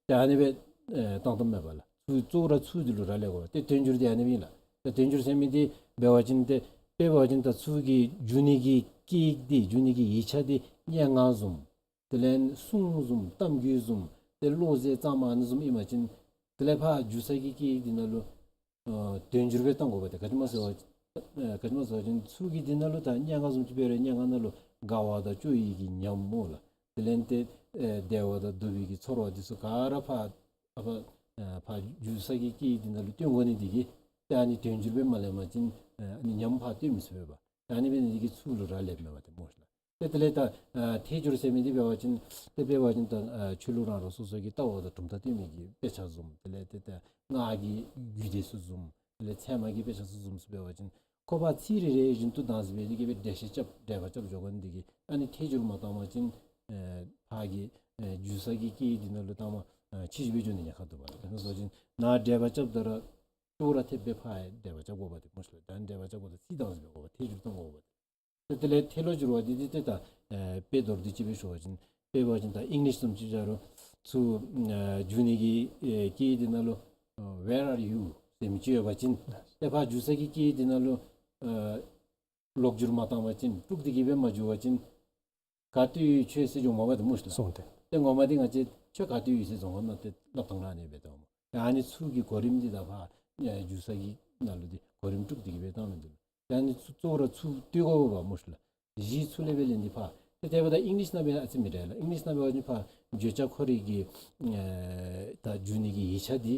ཏེ་ཨ་ནི་སྦེ་ཨེ་བཏང་བཏངམ་མས་པ་ལགས། ཚུར་གཙོ་བོ་ར་ཚུར་འདི་ལུ་རག་ལས་དགོ་པས། ཏེ་དོན་སྒྱུར་འདི་ཨ་ནི་སྦེ་ཨིན་ལགས། ཏེ་དོན་སྒྱུར་ཟེར་མི་འདི་འབད་བ་ཅིན་ཏེ་དཔེ་འབད་བ་ཅིན་ད་ཚུར་གྱི་འགྱུར་ནི་གི་སྐད་ཡིག་འདི་འགྱུར་ནི་གི་ཡིག་ཆ་འདི་སྙན་ངག་བཟུམ་དེ་ལས་གསུང་བཟུམ་གཏམ་རྒྱུད་བཟུམ་ཏེ་བློ་གསལ་གཙང་མ་ཨ་ནི་བཟུམ་ཨིན་པ་ཅིན་དེ་ལས་ཕར་འགྱུར་ས་གི་སྐད་ཡིག་འདི་ནང་ལུ་ཨ་དོན་སྒྱུར་སྦེ་བཏང་དགོ་པས། ཏེ་ག་ཅི་སྨོ་ཟེར་བ་ཨ་ག་ཅི་སྨོ་ཟེར་བ་ཅིན་ཚུར་གྱི་འདི་ནང་ལུ་ད་སྙན་ངག་བཟུམ་ཅིག་འབད་རུང་སྙན་ངག་ནང་ལུ་དགའ་བ་དང་སྐྱོ་བའི་གི་ཉམས་སྨོ་ལགས། དེ་ལས་ཏེ་ཨེ་བདེ་བ་དང་སྡུག་པའི་གི་ཚོར་བ་འདི་ཚུ་ག་ར་ཕར་ཨ་ཕར་ཨ་ཕར་འགྱུར་ས་གི་སྐད་ཡིག་འདི་ནང་ལུ་སྟོན་དགོ་ནི་འདི་གིས་ཏེ་ཨ་ནི་དོན་སྒྱུར་སྦེ་མ་ལེན་པ་ཅིན་ཨ་ནི་ཉམས་ཕར་སྟོན་མི་ཚུགས་པས་པ། ཨ་ནི་འབད་ནི་འདི་གིས་ཚུར་ལུ་རག་ལསཔ་མས་པ་ཏེ་སྨོ་ལགས། ཏེ་དེ་ལས་ད་ཨ་ཐད་སྒྱུར་ཟེར་མི་འདི་འབད་བ་ཅིན་ཏེ་འབད་བ་ཅིན་ད་ཨ་ཆོས་ལུགས་རང་རང་སོ་སོ་གི་ལྟ་བ་དང་གྲུབ་མཐའ་སྟོན་མི་གི་དཔེ་ཆ་བཟུམ་དེ་ལས་ཏེ་ད་སྔགས་ཀྱི་རྒྱུད་སྡེ་ཚུ་བཟུམ་དེ་ལས་ཚད་མ་གི་དཔེ་ཆ་ཚུ་བཟུམ་ཚུ་འབད་བ་ཅིན་ཁོ་པ་ཚིག་རེ་རེ་བཞིན་དུ་བདག་འཛིན་འབད་དེ་གི་སྦེ་འགྲེལ་བཤད་རྐྱབ་འགྲེལ་པ་རྐྱབ་འགྱོ་དགོ་ནི་འདི་གིས་ཨ་ནི་ཐད་སྒྱུར་མ་བཏང་པ་ཅིན་ཨེ་ཕར་གྱི་ཨེ་འགྱུར་ས་གི་སྐད་ཡིག་འདི་ནང་ལུ་བཏང་པ་ཨེ་ཕྱི་འགྱུར་སྦེ་འགྱོ་ནི་ཉེན་ཁ་འདུག་པ་ལགས། དེ་ནང་བཟུམ་ཅིག་ནཱ་འགྲེལ་པ་རྐྱབ་ད་ར་ཅོག་ར་འཐདཔ་སྦེ་ཕར་ཡང་འགྲེལ་པ་རྐྱབ་དགོ་པ་ཏེ་སྨོ་ལགས། ད་འགྲེལ་པ་རྐྱབ་དགོཔ་ད་ཚིག་བདག་འཛིན་འབད་དགོ་པ་ཐད་སྒྱུར་བཏང་དགོ་པ་ཏེ། ཏེ་དེ་ལས་ཐད་ལོག་སྒྱུར་བ་འདི་འདི་ཏེ་ད་ཨེ་དཔེ་མདོར་བསྡུས་ཅིག་སྦེ་ཞུ་བ་ཅིན་དཔེ་འབད་བ་ཅིན་ད་ཨིང་ལིཤ་བཟུམ་ཅིག་བཞག་རུང་ཚུར་ཨེ་འགྱུར་ནི་གི་ཨེ་སྐད་ཡིག་འདི་ནང་ལུ་ཨེ་Where are you ཟེར་མི་ཅིག་ཡོད་པ་ཅིན་ཏེ་ཕར་འགྱུར་ས་གི་སྐད་ཡིག་འདི་ནང་ལུ་ཨེ་ལོག་སྒྱུར་མ་བཏང་པ་ཅིན་དཀྲུགས་ཏེ་གི་སྦེ་མ་འགྱུར་བ་ཅིན་ག་ཏེ་ཡོད་ཁྱོད་ཟེར་འགྱོཝ་མས་པ་ཏེ་སྨོ་ལགས། སོང་སྟེ། ཏེ་ངོ་མ་འདི་ང་བཅས་ཁྱོད་ག་ཏེ་ཡོད་ཟེར་རྫོང་ཁ་ནང་ཏེ་སླབ་ཐངས་ར་ཨ་ནི་སྦེ་འདུག་སྨོ། ཏེ་ཨ་ནི་ཚུར་གྱི་གོ་རིམ་འདི་ད་ཕར་ཨེ་འགྱུར་ས་གི་ནང་ལུ་འདི་གོ་རིམ་དཀྲུགས་ཏེ་གི་སྦེ་བཏང་མི་འདུག། ཏེ་ཨ་ནི་ཚུ་གཙོ་བོ་ར་ཚུར་བཏུལ་དགོ་པས་སྨོ་ལགས། གཞི་ཚུར་ལས་སྦེ་ལེན་ཏེ་ཕར་ཏེ་དེ་འབདཝ་ད་ཨིང་ལིཤ་ནང་འབད་ན་ཨ་ཙི་མི་འདྲ་ལགས། ཨིང་ལིཤ་ནང་འབད་བ་ཅིན་ཕར་བརྗོད་བྱ་ཁོ་རའི་གི་ཨེ་ད་འགྱུར་ནི་གི་ཡིག་ཆ་འདི་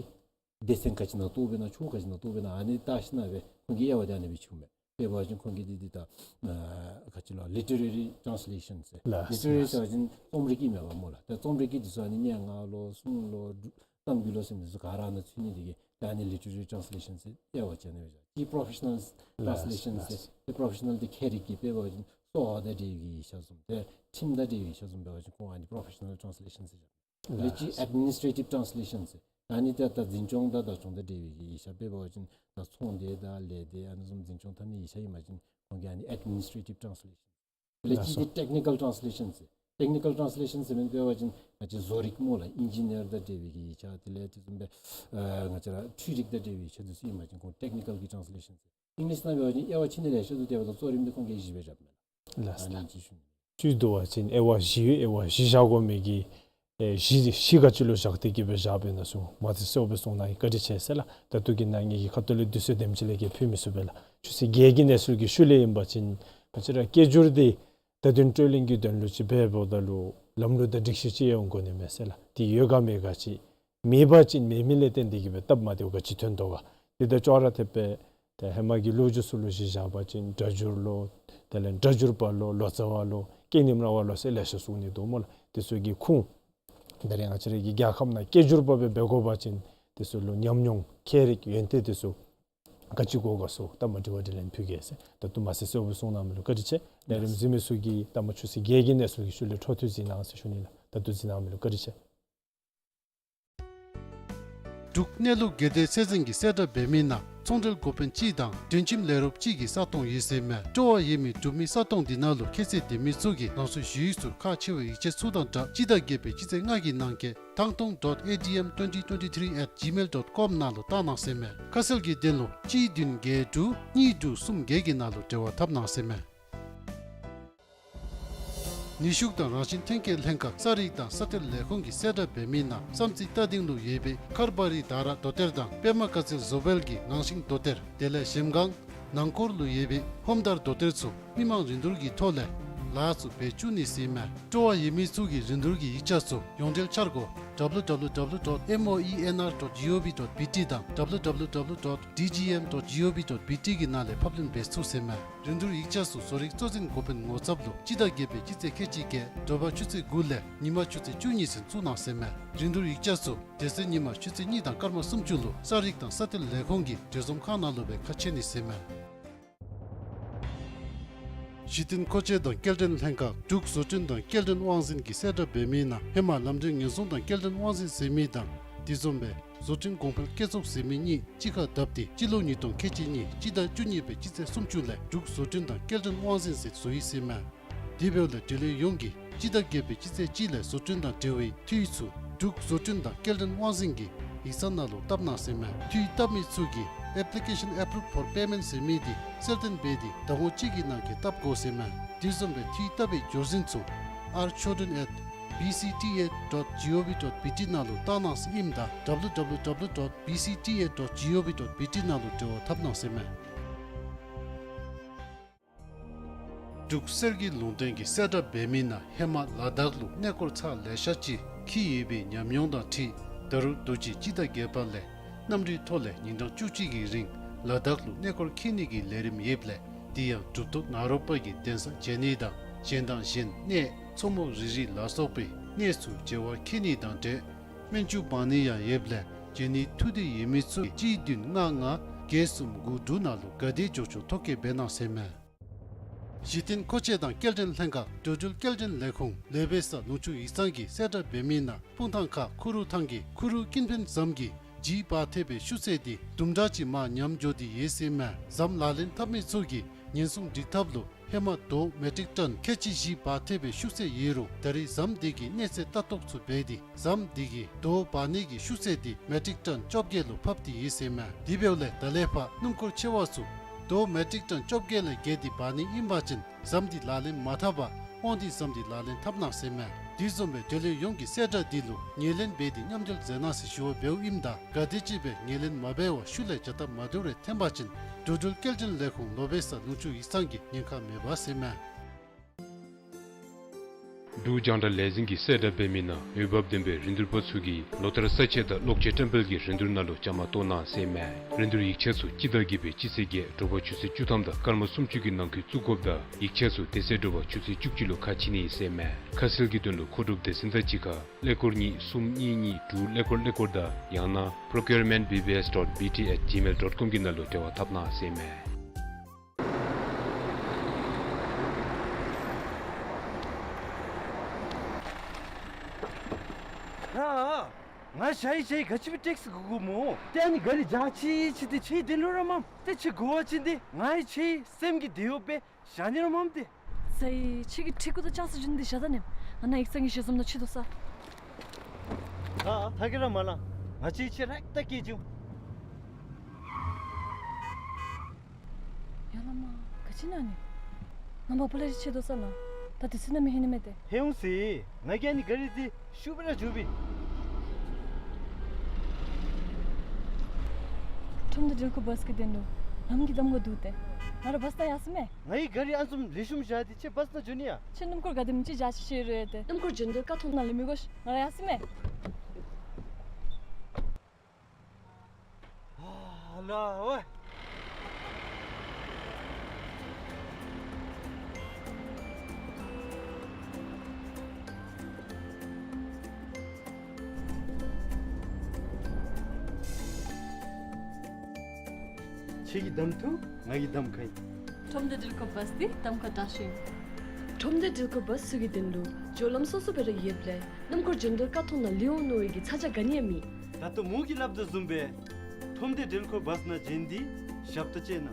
སྡེ་ཚན་ག་ཅི་ནང་གཏོགས་པས་ན་ཕྱོགས་ག་ཅི་ནང་གཏོགས་པས་ན་ཨ་ནི་བལྟ་ཞིནམ་ལས་ཁོང་གིས་དབྱེ་བ་འདི་ཨ་ནི་སྦེ་ཕྱེཝ་མས། དཔེ་འབད་བ་ཅིན་ཁོང་གིས་འདི་འདི་ད་ཨ་ག་ཅི་ལོ་ལི་ཊེ་རེ་རི་ཊཱནསི་ལེ་ཤཱན་ཟེར། ལགས། ལི་ཊེ་རེ་རི་ཟེར་བ་ཅིན་རྩོམ་རིག་ཨིན་མས་པ་སྨོ་ལགས། ད་རྩོམ་རིག་གི་འདི་ཚུ་ཨ་ནི་སྙན་ངག་ལོ་གསུང་ལོ་གཏམ་རྒྱུད་ལོ་ཟེར་མི་འདི་ཚུ་ག་ར་ནང་ཚུད་ནི་འདི་གིས་ད་ཨ་ནི་ལི་ཊེ་རེ་རི་ཊཱནསི་ལེ་ཤཱན་ཟེར་དབྱེ་བ་ཕྱེ་ནི་སྦེ་བཞག། གཅིག་པོ་རོ་ཕེ་ཤ་ནཱལ་ཊཱནསི་ལེ་ཤཱན་ཟེར། ལགས། ཏེ་པོ་རོ་ཕེ་ཤ་ནཱལ་འདི་ཁྱད་རིག་གི་དཔེ་འབད་བ་ཅིན་གསོ་བ་དང་འབྲེལ་བའི་ཡིག་ཆ་བཟུམ་ཏེ་ཁྲིམས་དང་འབྲེལ་བའི་ཡིག་ཆ་བཟུམ་འབད་བ་ཅིན་ཁོང་ཨ་ནི་པོ་རོ་ཕེ་ཤ་ནཱལ་ཊཱནསི་ལེ་ཤཱན་ཟེར་བཞག། ལགས། ལེགས་ཀྱི་ཨེཌ་མི་ནིས་ཊེ་རེ་ཊིབ་ཊཱནསི་ལེ་ཤཱན་ཟེར། ཨ་ནི་ད་ད་འཛིན་སྐྱོང་དང་བདག་སྐྱོང་དང་འབྲེལ་བའི་གི་ཡིག་ཆ་འབད་བ་ཅིན་ད་ཚོང་སྡེ་དང་ལས་སྡེ་ཨ་ནི་བཟུམ་འཛིན་སྐྱོང་འཐབ་ནིའི་ཡིག་ཆ་ཨིན་པ་ཅིན་ཁོང་གིས་ཨ་ནི་administrative translation། ལགས་སོ། ལས་ཀྱི་འདི་technical translation ཟེར། Technical translation ཟེར་མི་འབད་བ་ཅིན་ང་བཅས་བཟོ་རིག་སྨོ་ལགས། ཨིན་ཇི་ནེར་དང་འབྲེལ་བའི་གི་ཡིག་ཆ་དེ་ལས་དེ་བཟུམ་སྦེ་ཨ་ང་བཅས་ར་འཕྲུལ་རིག་དང་འབྲེལ་བའི་ཡིག་ཆ་དེ་ཚུ་ཨིན་པ་ཅིན་ཁོང་technical གི་translation ཟེར། ཨིང་ལིཤ་ནང་འབད་བ་ཅིན་དབྱེ་བ་ཕྱེ་ནི་ལེ་ཤ་འདུག། དེ་འབདཝ་ད་གཙོ་རིམ་འདི་ཁོང་གིས་བཞི་སྦེ་བཞགཔ་མས་ལགས། ལགས་སོ། ཨ་ནི་ཅིག་ཞུ་ནི། ཅིག་འདུག་པ་ཅིན་དབྱེ་བ་བཞི་ཡོད། དབྱེ་བ་བཞི་བཞག་དགོ་མི་གི་ཨེ་གཞི་གཞི་ག་ཅི་ལུ་བཞག་སྟེ་གི་སྦེ་བཞགཔ་ཨིན་ན་ཟེར་མ་ཚད་གསལ་སྦེ་གསུང་གནང་ཡི། བཀའ་དྲིན་ཆེ་ཟེར་ལགས། ད་ལྟོ་གི་ནང་ངེ་གི་ཁ་ཐུག་ལས་དུས་ཚོད་དེམ་ཅིག་ལས་བརྒལ་ཕུལ་མི་ཚུགས་པས་ལགས། ཆུ་ཚོད་བརྒྱད་ཀྱི་གནས་ཚུལ་གྱི་ཤུལ་ལས་ཨིན་པ་ཅིན་ང་བཅས་ར་སྐད་སྒྱུར་འདི་བརྡ་དོན་སྤྲོད་ལེན་གྱི་དོན་ལུ་ཅིག་འབདཝ་ད་ལུ་ལམ་ལུགས་དང་སྒྲིག་གཞི་ཅིག་ཡོད་དགོ་ནི་མས་ཟེར་ལགས། དེ་ཡོད་ག་མེད་ག་ཅིག་མེད་པ་ཅིན་མེད་མི་ལས་བརྟེན་ཏེ་གི་སྦེ་སྟབས་མ་བདེཝ་ག་ཅི་ཐོན་དོ་ག། དེ་དང་ཅོག་ར་འཐདཔ་སྦེ་ཏེ་ཧེ་མ་གི་ལོ་རྒྱུས་ཚུ་ལུ་གཞི་བཞག་པ་ཅིན་སྒྲ་སྒྱུར་ལོ། དེ་ལས་སྒྲ་སྒྱུར་པ་ལོ། ལོ་ཙཱ་བ་ལོ། སྐད་རྙིང་ར་བ་ལོ་ཟེར་ལེ་ཤ་གསུང་ནི་འདུག་སྨོ་ལགས། དེ་ཚུ་གི་ཁུངས་ད་རེས་ང་བཅས་ར་གི་རྒྱལ་ཁབ་ནང་སྐད་སྒྱུར་པ་སྦེ་འབད་དགོ་པ་ཅིན་དེ་ཚུ་ལུ་ཉམས་མྱོང་ཁྱད་རིག་ཡོན་ཏན་དེ་ཚུ་ག་ཅི་དགོ་ག་ཚུ་ད་མ་དྲི་བ་དྲིས་ལན་ཕུལ་གེ་ཟེར། ད་ལྟོ་མ་ཚད་གསལ་སྦེ་གསུང་གནང་མི་ལུ་བཀའ་དྲིན་ཆེ། ལས་རིམ་གཟིགས་མི་ཚུ་གིས་ད་མ་ཆུ་ཚོད་བརྒྱད་ཀྱི་གནས་ཚུལ་གྱི་ཤུལ་ལས་འཕྲོ་མཐུད་གཟིགས་གནང་ཟེར་ཞུ་ནི་ལགས། ད་ལྟོ་གཟིགས་གནང་མི་ལུ་བཀའ་དྲིན་ཆེ། འབྲུག་གནས་ལུགས་དགེ་ལྡན་ཚད་འཛིན་གྱིས་གསལ་བསྒྲགས་འབད་མི་ནང་ཚོང་འབྲེལ་འགོ་དཔོན་ཅིག་དང་སྒྲོན་ཁྱིམ་ལས་རོགསཔ་ཅིག་གི་ས་སྟོང་ཡོད་ཟེར་མས། སྤྲོ་བ་ཡོད་མི་འབྲུག་མི་ས་སྟོང་འདི་ནང་ལུ་ཁྱད་ཚད་ལྡན་མི་ཚུ་གིས་རང་སོའི་ཞུ་ཡིག་ཚུ་ཁག་ཆེ་བའི་ཡིག་ཆ་ཚུ་དང་སྦྲགས་སྤྱི་ཟླ་བརྒྱད་པའི་སྤྱི་ཚེས་ལྔ་གི་ནང་འཁོད་ཐང་སྟོང་dot A D M twenty twenty-three at gmail dot com ནང་ལུ་བཏང་གནང་ཟེར་མས། ཁ་གསལ་གྱི་དོན་ལུ་གཅིག་བདུན་བརྒྱད་དྲུག་གཉིས་དྲུག་གསུམ་བརྒྱད་ཀྱི་ནང་ལུ་འབྲེལ་བ་འཐབ་གནང་ཟེར་མས། ནུས་ཤུགས་དང་རང་བཞིན་ཐོན་སྐྱེད་ལྷན་ཁག་ས་རིག་དང་ས་གཏེར་ལས་ཁུངས་ཀྱིས་གསལ་བསྒྲགས་འབད་མི་ནང་བསམ་རྩེ་རྟ་སྡིང་ལུ་ཡོད་པའི་མཁར་བ་རི་དྷ་ར་རྡོ་གཏེར་དང་པདྨ་དཀར་རྩེ་བཟོ་བལ་གྱི་ངང་ཤིང་རྡོ་གཏེར་དེ་ལས་གཞལམ་སྒང་ནང་སྐོར་ལུ་ཡོད་པའི་ཧོམ་དར་རྡོ་གཏེར་ཚུ་མི་མང་རིན་བསྡུར་གྱི་ཐོག་ལས་ལཱ་ཚུ་འབད་བཅུག་ནི་ཟེར་མས། སྤྲོ་བ་ཡོད་མི་ཚུ་གིས་རིན་བསྡུར་གྱི་ཡིག་ཆ་ཚུ་ཡོངས་འབྲེལ་འཆར་སྒོ་W W W dot M O E N R dot G O V dot B T དང་W W W dot D G M dot G O V dot B T གི་ནང་ལས་ཕབ་ལེན་འབད་ཚུགས་ཟེར་མས། རིན་བསྡུར་ཡིག་ཆ་ཚུ་བཟོ་རིག་གཙོ་འཛིན་འགོ་དཔོན་ངོ་ཚབ་ལུ་སྤྱི་ཟླ་བརྒྱད་པའི་སྤྱི་ཚེས་ཁལ་གཅིག་བརྒྱད་དྲོ་པ་ཆུ་ཚོད་དགུ་ལས་ཉིན་མ་ཆུ་ཚོད་བཅུ་གཉིས་ཚུན་བཙུགས་གནང་ཟེར་མས། རིན་བསྡུར་ཡིག་ཆ་ཚུ་དེ་ཚེ་ཉིན་མ་ཆུ་ཚོད་གཉིས་དང་སྐར་མ་སུམ་ཅུ་ལུ་ས་རིག་དང་ས་གཏེར་ལས་ཁུངས་ཀྱི་འབྲེལ་འཛོམས་ཁང་ནང་ལུ་སྦེ་ཁ་ཕྱེ་ནི་ཟེར་མས། གཞི་རྟེན་མཁོ་ཆས་དང་སྐྱེལ་འདྲེན་ལྷན་ཁག་འབྲུག་བཟོ་སྐྲུན་དང་སྐྱེལ་འདྲེན་དབང་འཛིན་གྱིས་གསལ་བསྒྲགས་འབད་མི་ནང་ཧེ་མ་ལམ་འགྲུལ་ཉེན་སྲུང་དང་སྐྱེལ་འདྲེན་དབང་འཛིན་ཟེར་མི་དང་དེ་བཟུམ་སྦེ་བཟོ་སྐྲུན་གོང་འཕེལ་སྐྱེད་ཚོགས་ཟེར་མི་གཉིས་གཅིག་ཁར་བསྡབས་ཏེ་སྤྱི་ལོ་ཉིས་སྟོང་ཁལ་གཅིག་གཉིས་སྤྱི་ཟླ་བཅུ་གཉིས་པའི་སྤྱི་ཚེས་སུམ་ཅུ་ལས་འབྲུག་བཟོ་སྐྲུན་དང་སྐྱེལ་འདྲེན་དབང་འཛིན་ཟེར་བཟོ་ཡི་ཟེར་མས། དེ་འབདཝ་ལས་འབྲེལ་ཡོད་ཡོངས་ཀྱིས་སྤྱི་ཟླ་བརྒྱད་པའི་སྤྱི་ཚེས་གཅིག་ལས་བཟོ་སྐྲུན་དང་འབྲེལ་བའི་འཐུས་ཚུ་འབྲུག་བཟོ་སྐྲུན་དང་སྐྱེལ་འདྲེན་དབང་འཛིན་གྱི་ཡིག་ཚང་ནང་ལུ་བཏབ་གནང་ཟེར་མས། འཐུས་བཏབ་མི་ཚུ་གིས་Application Approved for Payment ཟེར་མི་འདི་གསལ་སྟོན་འབད་དེ་ཟླ་ངོ་གཅིག་གི་ནང་འཁོད་བཏབ་དགོ་ཟེར་མས། དེ་བཟུམ་སྦེ་འཐུས་བཏབ་པའི་བརྗོད་གཟིགས་ཚུ་R Chodron at B C T A dot G O V dot B T ནང་ལུ་བཏང་གནང་ཟེར་ཨིནམ་ད་W W W dot B C T A dot G O V dot B T ནང་ལུ་འབྲེལ་བ་འཐབ་གནང་ཟེར་མས། འབྲུག་གསེར་གྱི་ལུང་བསྟན་གྱིས་གསལ་བསྒྲགས་འབད་མི་ནང་ཧེ་མ་ལ་དྭགས་ལུ་གནས་སྐོར་ཚར་ལེ་ཤ་ཅིག་འཁྱིད་ཡོད་པའི་ཉམས་མྱོང་དང་འཁྲིལ་ད་རུང་དུས་ཅི་སྤྱི་ཟླ་བརྒྱད་པ་ལས་གནམ་གྲུའི་ཐོག་ལས་ཉིན་གྲངས་བཅུ་གཅིག་གི་རིང་ལ་དྭགས་ལུ་གནས་སྐོར་འཁྱིད་ནི་གི་ལས་རིམ་ཡོདཔ་ལས་དེ་ཡང་གྲུབ་ཐོབ་ནཱ་རོ་པ་གི་གདན་ས་མཇལ་ནི་དང་གཞན་དང་གཞན་གནས་མཚོ་མོ་རི་རི་ལ་སོགས་པའི་གནས་ཚུ་མཇལ་བར་འཁྱིད་ནི་དང་འབྲེལ་སྨན་ཆུ་འབག་ནི་ཡང་ཡོདཔ་ལས་མཇལ་ནི་ཐུགས་འདོད་ཡོད་མི་ཚུ་གཅིག་བདུན་ལྔ་ལྔ་བརྒྱད་གསུམ་དགུ་དྲུག་ནང་ལུ་ག་དེ་མགྱོགས་མགྱོགས་ཐོ་བཀོད་འབད་གནང་ཟེར་མས། གཞི་རྟེན་མཁོ་ཆས་དང་སྐྱེལ་འདྲེན་ལྷན་ཁག་འགྲོ་འགྲུལ་སྐྱེལ་འདྲེན་ལས་ཁུངས་ལོ་པེ་ས་ལུང་ཕྱོགས་ཡིག་ཚང་གིས་གསལ་བསྒྲགས་འབད་མི་ནང་སྤུངས་ཐང་ཁ་ཁུ་རུ་ཐང་གི་ཁུ་རུ་ཀུན་ཕན་ཟམ་གྱི་ལྗིད་འབག་ཐེབས་པའི་ཤུགས་ཚད་འདི་དུམ་གྲ་ཅིག་མར་ཉམས་འགྱོ་སྟེ་ཡོད་ཟེར་མས། ཟམ་ལག་ལེན་འཐབ་མི་ཚུ་གིས་ཉེན་སྲུང་སྒྲིག་ཐབས་ལུ་ཧེ་མ་རྡོ་མེ་ཊིག་ཊོན་ཁལ་གཅིག་བཞི་འབག་ཐེབས་པའི་ཤུགས་ཚད་ཡོད་རུང་ད་རེས་ཟམ་འདི་གི་གནས་ཚད་ལྟ་རྟོག་ཚུ་འབད་དེ་ཟམ་འདི་གི་རྡོ་འབག་ནི་གི་ཤུགས་ཚད་འདི་མེ་ཊིག་ཊོན་བཅོ་བརྒྱད་ལུ་ཕབ་སྟེ་ཡོད་ཟེར་མས། དེ་འབདཝ་ལས་ད་ལས་ཕར་སྣུམ་འཁོར་ཆེ་བ་ཚུ་རྡོ་མེ་ཊིག་ཊོན་བཅོ་བརྒྱད་ལས་བརྒལ་ཏེ་འབག་ནི་ཨིན་པ་ཅིན་ཟམ་འདི་ལག་ལེན་མ་འཐབ་པར་དབང་འདུས་ཟམ་འདི་ལག་ལེན་འཐབ་གནང་ཟེར་མས། དེ་བཟུམ་སྦེ་འབྲེལ་ཡོད་ཡོངས་ཀྱིས་གསལ་བསྒྲགས་འདི་ལུ་ངོས་ལེན་འབད་དེ་མཉམ་འབྲེལ་མཛད་གནང་ཟེར་ཞུ་བ་འབདཝ་ཨིནམ་ད་ག་དེམ་ཅིག་སྦེ་ངོས་ལེན་མ་འབད་བར་ཤུལ་ལས་བྱ་སྟབས་མ་བདེཝ་རེ་ཐོན་པ་ཅིན་འགྲོ་འགྲུལ་སྐྱེལ་འདྲེན་ལས་ཁུངས་ལོ་པེ་ས་ལུང་ཕྱོགས་ཡིག་ཚང་གིས་ཉེན་ཁ་མེད་པ་ཟེར་མས། འབྲུག་རྒྱང་བསྒྲགས་ལས་འཛིན་གྱིས་གསལ་བསྒྲགས་འབད་མི་ནང་འོས་འབབ་ལྡན་པའི་རིན་བསྡུར་པ་ཚུ་གིས་ལོ་ལྟར་ས་དཔྱད་དང་གློག་ཆས་བཀྲམ་སྤེལ་གྱི་རིན་བསྡུར་ནང་ལུ་བཅའ་མར་གཏོགས་གནང་ཟེར་མས། རིན་བསྡུར་ཡིག་ཆ་ཚུ་སྤྱི་ཟླ་བརྒྱད་པའི་སྤྱི་ཚེས་བརྒྱད་དྲོ་པ་ཆུ་ཚོད་བཅུ་ཐམ་དང་སྐར་མ་སུམ་ཅུ་གི་ནང་འཁོད་བཙུགས་དགོཔ་དང་ཡིག་ཆ་ཚུ་དེ་ཚེ་དྲོ་པ་ཆུ་ཚོད་བཅུ་གཅིག་ལུ་ཁ་ཕྱེ་ནི་ཨིན་ཟེར་མས། ཁ་གསལ་གྱི་དོན་ལུ་མཁོ་སྒྲུབ་སྡེ་ཚན་དང་གཅིག་ཁར་ཀླད་ཀོར་གཉིས་གསུམ་གཉིས་གཉིས་དྲུག་ཀླད་ཀོར་ཀླད་ཀོར་དང་ཡང་ན་procurement B B S dot B T at gmail dot com གི་ནང་ལུ་འབྲེལ་བ་འཐབ་གནང་ཟེར་མས། ར། ང་ཞ་ཡི་ཞ་ཡི་ག་ཅི་སྦེ་ཊེག་སི་གོ་དགོཔ་སྨོ། ཏེ་ཨ་ནི་ག་རི་འཇག་ཅི་ཅི་ཏེ་ཁྱོད་ཀྱིས་དྲན་རུང་ར་མམ། ཏེ་ཁྱོད་གོ་བ་ཅིན་ཏེ་ང་ཡང་ཁྱོད་སེམས་ཀྱི་དེ་ཡོདཔ་སྦེ་བཞག་ནི་ར་མམ་ཏེ། ཟ་ཡི་ཁྱོད་ཀྱིས་ཁྲི་གུ་དང་ཅང་སི་བྱིན་ཏེ་བཞག་ད་ནི། ང་ནཱ་ཡིག་ཚང་གི་ཞལ་འཛོམས་ནང་ཁྱོད་དོ་ས། ད་ད་ག་ར་མ་ལང་། ང་ཁྱོད་ཁྱོད་ར་ད་སྐད་ཅིག། ཡ་ལ་མ། ག་ཅི་ཨ་ནི། ང་མ་པ་ལ་རི་ཆེ་དོ་ས་ན། ད་དེ་ཚུ་ནང་མི་ཧེ་ནི་མེད་དེ། ཧེ་འོང་སི། ང་གིས་ཨ་ནི་ག་རི་འདི་ཤུགས་སྦེ་ར་རྒྱུག་པས། ཁྲོམ་སྡེ་འགྲུལ་འཁོར་བཱས་ཀྱི་དོན་ལུ་ལམ་གྱི་གདམ་ཁ་འདུག་སྟེ། ང་ར་བཱས་ནང་ཡར་སོང་མས། ང་གིས་ག་རི་ཨ་ནི་བཟུམ་ལེགས་ཤོམ་བཞག་སྟེ་ཁྱོད་བཱས་ནང་འགྱོ་ནི་ཡ། ཁྱོད་སྣུམ་འཁོར་ག་དེམ་ཅིག་འཇག་ཅི་ཤེས་རུང་ཡོད་དེ། སྣུམ་འཁོར་འགྱོ་དོ་ཀ་ཐོག་ནང་ལས་མི་དགོ་ཤིག། ང་ར་ཡར་སོང་མས། ཨ་ལ་ཝེ། ཁྱོད་ཀྱིས་གདམ་འཐུ། ང་གིས་གདམ་ཁ་ཨིན། ཁྲོམ་སྡེ་འགྲུལ་འཁོར་བཱས་འདི་གདམ་ཁ་དྲག་ཤོས་ཨིན། ཁྲོམ་སྡེ་འགྲུལ་འཁོར་བཱས་ཚུ་གི་དོན་ལུ་འགྱོ་ལམ་སོ་སོ་སྦེ་ར་ཡོདཔ་ལས་སྣུམ་འཁོར་འགྱོ་དོ་ཀ་ཐོག་ནང་ལུས་འོང་མནོ་བའི་གི་ཚ་གྱང་ག་ནི་ཡང་མེད། ད་ལྟོ་མོ་གིས་སླབ་དོ་བཟུམ་སྦེ་ཁྲོམ་སྡེ་འགྲུལ་འཁོར་བཱས་ནང་འགྱོ་ནི་འདི་ཞབས་ཏོག་ཅིག་ཨིན།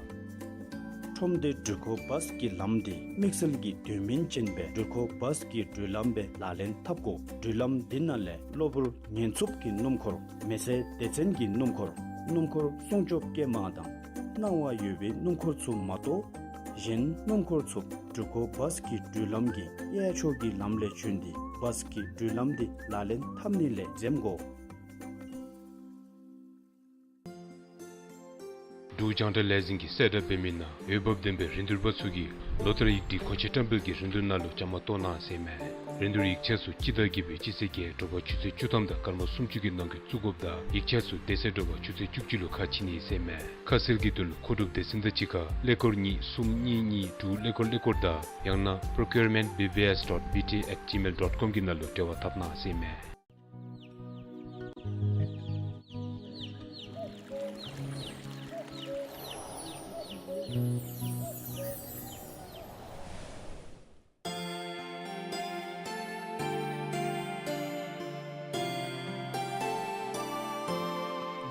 ཁྲོམ་སྡེ་འགྲུལ་འཁོར་བཱས་ཀྱི་ལམ་འདི་དམིགས་བསལ་གྱི་དོན་སྨིན་ཅན་སྦེ་འགྲུལ་འཁོར་བཱས་ཀྱི་འགྲུལ་ལམ་སྦེ་ལག་ལེན་འཐབ་དགོ། འགྲུལ་ལམ་འདི་ནང་ལས་གློ་བུར་ཉེན་ཚབས་ཀྱི་སྣུམ་འཁོར། མེ་སྲེག་སྡེ་ཚན་གྱི་སྣུམ་འཁོར། སྣུམ་འཁོར་སྲུང་སྐྱོབ་སྐྱེལ་མ་དང་སྣང་བ་ཡོད་པའི་སྣུམ་འཁོར་ཚུ་མ་གཏོགས་གཞན་སྣུམ་འཁོར་ཚུ་འགྲུལ་འཁོར་བཱས་ཀྱི་འགྲུལ་ལམ་གྱི་གཡས་ཕྱོགས་ཀྱི་ལམ་ལས་བྱོན་ཏེ་བཱས་ཀྱི་འགྲུལ་ལམ་འདི་ལག་ལེན་འཐབ་ནི་ལས་འཛེམ་དགོ། འབྲུག་རྒྱང་བསྒྲགས་ལས་འཛིན་གྱིས་གསལ་བསྒྲགས་འབད་མི་ནང་འོས་འབབ་ལྡན་པའི་རིན་བསྡུར་པ་ཚུ་གིས་ལོ་ལྟར་ཡིག་སྒྲིག་གོང་ཆེ་བཀྲམ་སྤེལ་གྱི་རིན་བསྡུར་ནང་ལུ་བཅའ་མར་གཏོགས་གནང་ཟེར་མས། རིན་བསྡུར་ཡིག་ཆ་ཚུ་སྤྱི་ཟླ་བརྒྱད་པའི་སྤྱི་ཚེས་བརྒྱད་དྲོ་པ་ཆུ་ཚོད་བཅུ་ཐམ་དང་སྐར་མ་སུམ་ཅུ་གི་ནང་འཁོད་བཙུགས་དགོཔ་དང་ཡིག་ཆ་ཚུ་དེ་ཚེ་དྲོ་པ་ཆུ་ཚོད་བཅུ་གཅིག་ལུ་ཁ་ཕྱེ་ནི་ཟེར་མས། ཁ་གསལ་གྱི་དོན་ལུ་མཁོ་སྒྲུབ་སྡེ་ཚན་དང་གཅིག་ཁར་ཀླད་ཀོར་གཉིས་གསུམ་གཉིས་གཉིས་དྲུག་ཀླད་ཀོར་ཀླད་ཀོར་དང་ཡང་ན་procurement B B S dot B T at gmail dot com གི་ནང་ལུ་འབྲེལ་བ་འཐབ་གནང་ཟེར་མས།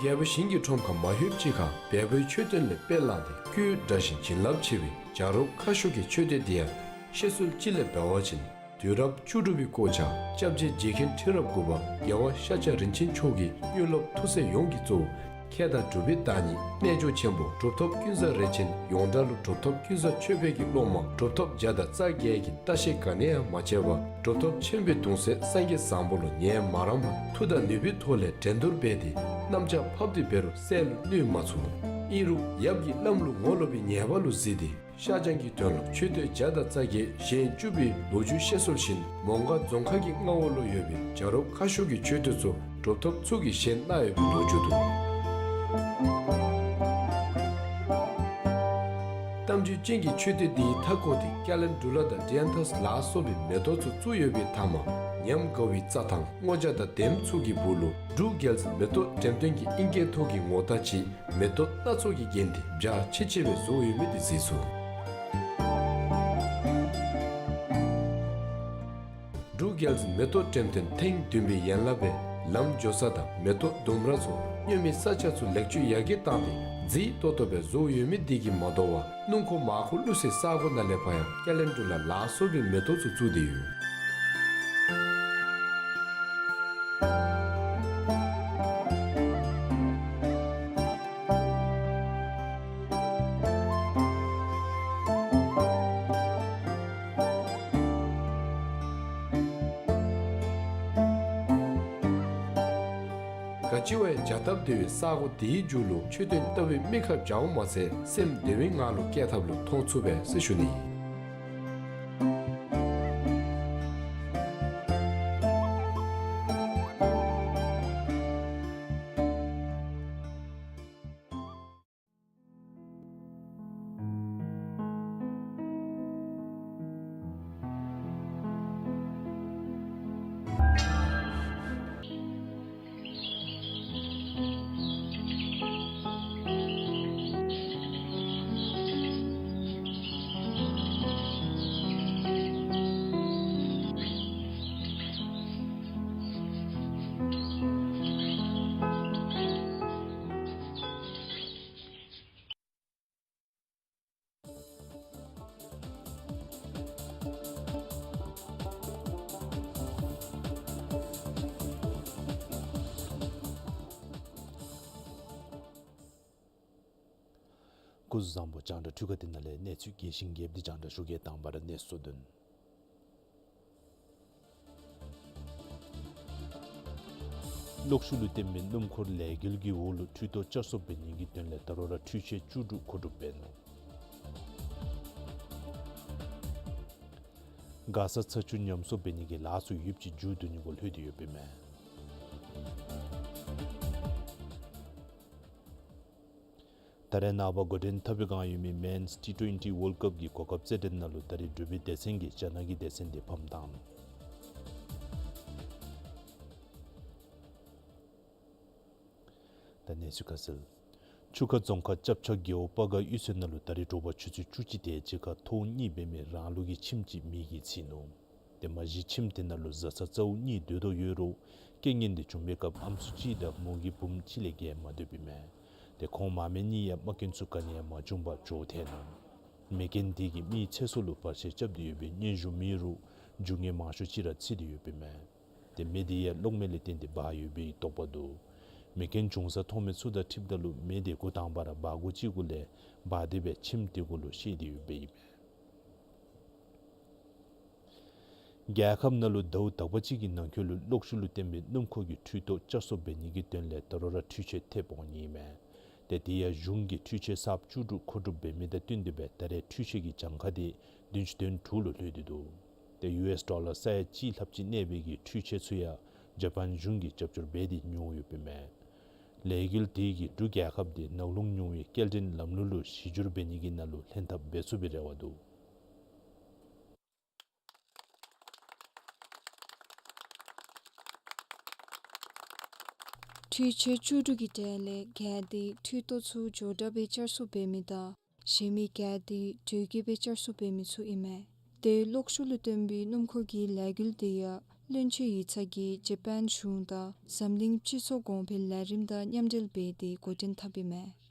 རྒྱལ་པོ་ཞིང་གི་ཁྲོམ་ཁ་མ་ལྷོདཔ་ཅིག་ཁར་བལ་པོའི་མཆོད་རྟེན་ལས་དཔེ་བླངས་ཏེ་སྐུའི་འདྲ་བཞིན་བྱིན་རླབས་ཆེ་བའི་བྱ་རོག་ཁ་ཤོར་གྱི་མཆོད་རྟེན་འདི་ཡང་བཤད་སྲོལ་ཅིག་ལས་འབད་བ་ཅིན་དུས་རབས་བཅུ་དྲུག་པའི་སྐོར་ཆ་སྐྱབས་རྗེ་རྗེ་མཁན་ཁྲི་རབས་དགུ་པ་རྒྱལ་བ་ཤཱཀྱ་རིན་ཆེན་མཆོག་གིས་དངོས་སློབ་ཐུགས་སྲས་ཡོངས་ཀྱི་གཙོ་བོ་མཁས་དང་གྲུབ་པའི་བདག་ཉིད་རྣལ་འབྱོར་ཆེན་པོ་གྲུབ་ཐོབ་ཀུན་བཟང་རས་ཆེན་ཡོངས་གྲགས་ལུ་གྲུབ་ཐོབ་ཀུན་བཟང་ཆོས་འཕེལ་གྱི་སློབ་མ་གྲུབ་ཐོབ་བརྒྱ་དང་རྩ་བརྒྱད་ཀྱིས་ལྟ་བཤལ་ག་ནི་ཡང་མ་བྱས་པར་གྲུབ་ཐོབ་ཆེན་པོའི་གདུང་སྲས་སངས་རྒྱས་བཟང་པོ་ལུ་ཉན་མ་རངས་པར་མཐུ་དང་ནུས་པའི་ཐོག་ལས་འགྲན་བསྡུར་འབད་དེ་གནམ་ལྕགས་ཕབ་སྟེ་འབད་རུང་བསལ་ལུ་ནུས་མ་ཚུགས། ཨིན་རུང་ཡབ་ཀྱི་བླམ་ལུ་ངོ་ལོག་པའི་ཉེས་པ་ལུ་གཟིགས་ཏེ་ཤ་རྐྱང་གི་དོན་ལུ་མཆོད་རྟེན་བརྒྱ་དང་རྩ་བརྒྱད་བཞེངས་བཅུག་པའི་ལོ་རྒྱུས་བཤད་སྲོལ་བཞིན་མོང་སྒར་རྫོང་ཁག་གི་མངའ་འོག་ལུ་ཡོད་པའི་བྱ་རོག་ཁ་ཤོར་གྱི་མཆོད་རྟེན་ཚུ་གྲུབ་ཐོབ་ཚུ་གིས་བཞེངས་གནང་ཡོད་པའི་ལོ་རྒྱུས་འདུག། གཏམ་རྒྱུད་ཅན་གྱི་མཆོད་རྟེན་འདིའི་མཐའ་སྐོར་དེ་ཀེ་ལེན་ཌུ་ལ་དང་ཌི་ཡཱན་ཐཱས་ལ་སོགས་པའི་མེ་ཏོག་ཚུ་བཙུགས་ཡོད་པའི་མཐའ་མར་ཉམས་དགའ་བའི་རྩྭ་ཐང་སྔོ་ཇ་དང་དེམ་ཚུ་གི་སྦུག་ལུ་འབྲུག་རྒྱལ་འཛིན་མེ་ཏོག་འགྲེམས་སྟོན་གྱི་ཨིང་སྐད་ཐོག་གི་ངོ་རྟགས་ཅིག་མེ་ཏོག་སྣ་ཚོགས་ཀྱིས་བརྒྱན་ཏེ་འཇའ་ཆི་ཆི་སྦེ་བཟོ་ཡོད་མི་དེ་གཟིགས་ཚུགས། འབྲུག་རྒྱལ་འཛིན་མེ་ཏོག་འགྲེམས་སྟོན་ཐེངས་བདུན་པའི་ཡན་ལག་སྦེ་ལམ་འགྱོ་ས་དང་མེ་ཏོག་ལྡུམ་ར་ཚུ་སྙོན་མི་ས་ཆ་ཚུ་ལེགས་བཅོས་ཡར་རྒྱས་བཏང་སྟེ་མཛེས་ཏོག་ཏོ་སྦེ་བཟོ་ཡོད་མི་དེ་གིས་མ་དོ་བར་སྣུམ་འཁོར་མར་ཁུ་བླུག་སའི་ས་སྒོ་ནང་ལས་ཕར་ཡང་ཀེ་ལེན་ཌུ་ལ་ལ་སོགས་པའི་མེ་ཏོག་ཚུ་བཙུགས་ཏེ་ཡོད། ག་ཅི་བ་ཡང་བྱ་སྟབས་བདེ་བའི་ས་སྒོ་དེའི་མཇུག་ལུ་མཆོད་རྟེན་ལྟ་བུའི་མིག་ཁར་འཇའ་འོང་མ་ཚད་སེམས་བདེ་བའི་ངང་ལུ་བསྐྱལ་ཐབས་ལུ་མཐོང་ཚུགས་པས་ཟེར་ཞུ་ནི། སྐུ་གཟུགས་བཟང་པོ། རྒྱང་བསྒྲགས་འཕྲུལ་ཁང་འདི་ནང་ལས་གནས་ཚུལ་རྒྱས་ཤིང་རྒྱསཔ་འདི་རྒྱང་བསྒྲགས་ཞུ་གེ། དང་པ་ར་གནས་ཚུལ་དོན། གློག་ཤུགས་ལུ་བརྟེན་པའི་སྣུམ་འཁོར་ལས་འགུལ་གྱི་འོག་ལུ་འཕྲུལ་ཐོག་བསྐྱར་གསོ་འབད་ནི་གི་དོན་ལས་ད་རུང་ར་འཕྲུལ་ཆས་བཅུ་དྲུག་མཁོ་སྒྲུབ་འབད་ནུག། མགར་ས་ཚ་ཆུ་ཉམས་གསོ་འབད་ནི་གི་ལཱ་ཚུ་ཡུདཔ་ཅིག་མཇུག་བསྡུ་ནི་གུ་ལྷོད་དེ་ཡོདཔ་ཨིན་མས། ད་རེས་ནངས་པ་འགོ་འདྲེན་འཐབ་པའི་བསྒང་ཡོད་མི་Men's T twenty World Cup གི་གོ་སྐབས་རྩེད་འགྲན་ནང་ལུ་ད་རེས་འབྲུག་པའི་སྡེ་ཚན་གྱིས་རྒྱ་ནག་གི་སྡེ་ཚན་འདི་ཕམ་བཏང་ནུག། ད་གནས་ཚུལ་ཁ་གསལ། ཆུ་ཁ་རྫོང་ཁག་ལྕབ་ཆ་རྒེད་འོག་སྤ་སྒར་གཡུས་ཚན་ནང་ལུ་ད་རེས་དྲོ་པ་ཆུ་ཚོད་བཅུ་གཅིག་དེ་ཅིག་ཁར་ཐོག་གཉིས་འབད་མི་རང་ལུགས་ཀྱི་ཁྱིམ་ཅིག་མེ་གིས་འཚིག་ནུག། ཏེ་མ་གཞི་ཁྱིམ་དེ་ནང་ལུ་བཟའ་ཚང་གཙོ་བོ་གཉིས་སྡོད་དོ་ཡོད་རུང་རྐྱེན་ངན་འདི་བྱུང་པའི་སྐབས་ཨམ་སྲུ་གཅིག་དང་མོ་གི་བུམོ་གཅིག་ལས་བརྒལ་མ་སྡོདཔ་ཨིན་མས། ཏེ་ཁོང་མ་སྨད་གཉིས་ཡང་རྨ་སྐྱོན་ཚུ་ག་ནི་ཡང་མ་བྱུང་པར་འགྱོ་ཐལ་ནུག། མེ་རྐྱེན་དེ་གིས་མིའི་ཚེ་སྲོག་ལུ་བར་ཆད་རྐྱབ་སྟེ་ཡོད་པའི་སྙན་ཞུ་མེད་རུང་རྒྱུ་དངོས་མང་ཤོས་ཅིག་ར་འཚིག་སྟེ་ཡོདཔ་ཨིན་མས། ཏེ་མེ་དེ་ཡང་གློག་མེ་ལས་བརྟེན་ཏེ་འབར་ཡོད་པའི་དོགས་པ་འདུག། མེ་རྐྱེན་བྱུང་ས་མཐོང་མི་ཚུ་དང་འཁྲིལཝ་ད་ལུ་མེ་དེ་འགོ་དང་པ་ར་སྦ་སྒོ་ཅིག་གུ་ལས་འབར་ཏེ་སྦེ་ཁྱིམ་དེ་གུ་ལུ་ཤར་ཏེ་ཡོདཔ་ཨིན་མས། རྒྱལ་ཁབ་ནང་ལུ་ཟླཝ་དག་པ་ཅིག་གི་ནང་འཁོད་ལུ་གློག་ཤུགས་ལུ་བརྟེན་པའི་སྣུམ་འཁོར་གྱི་འཕྲུལ་ཐོག་བསྐྱར་གསོ་འབད་ནི་གི་དོན་ལས་ད་རུང་ར་འཕྲུལ་ཆས་ཐེབས་འོང་ནི་ཨིན་མས། ཏེ་དེ་ཡང་གཞུང་གིས་འཕྲུལ་ཆས་གསརཔ་བཅུ་དྲུག་མཁོ་སྒྲུབ་འབད་མི་དང་བསྟུན་ཏེ་སྦེ་ད་རེས་འཕྲུལ་ཆས་ཀྱི་གྱངས་ཁ་དེ་བདུན་ཅུ་དོན་དྲུག་ལུ་ལྷོད་དེ་འདུག། ཏེ་ཡུ་ཨེསི་ཌོ་ལར་ས་ཡ་གཅིག་ལྷགཔ་ཅིག་གནས་པའི་གི་འཕྲུལ་ཆས་ཚུ་ཡང་ཇ་པཱན་གཞུང་གིས་རྒྱབ་སྐྱོར་འབད་དེ་ཉོ་ཡོདཔ་ཨིན་མས། ལས་འགུལ་དེ་གིས་འབྲུག་རྒྱལ་ཁབ་དེ་ནག་རླུང་ཉུང་བའི་སྐྱེལ་འདྲེན་ལམ་ལུགས་ལུ་གཞི་བསྒྱུར་འབད་ནི་གི་ནང་ལུ་ལྷན་ཐབས་འབད་ཚུགས་པའི་རེ་བ་འདུག། འཕྲུལ་ཆས་བཅུ་དྲུག་གི་གྲས་ལས་བརྒྱད་དེ་འཕྲུལ་ཐོག་ཚུ་མགྱོགས་དྲགས་སྦེ་བསྐྱར་གསོ་འབད་མི་དང་གཞན་མི་བརྒྱད་དེ་དྲོད་སྐྱེལ་སྦེ་བསྐྱར་གསོ་འབད་མི་ཚུ་ཨིན་མས། ཏེ་གློག་ཤུགས་ལུ་བརྟེན་པའི་སྣུམ་འཁོར་གྱི་ལས་འགུལ་དེ་ཡང་བློན་ཆེན་ཡིག་ཚང་གིས་ཇ་པཱན་གཞུང་དང་འཛམ་གླིང་སྤྱི་ཚོགས་གོང་འཕེལ་ལས་རིམ་དང་མཉམ་འབྲེལ་འབད་དེ་འགོ་འདྲེན་འཐབ་ཨིན་མས།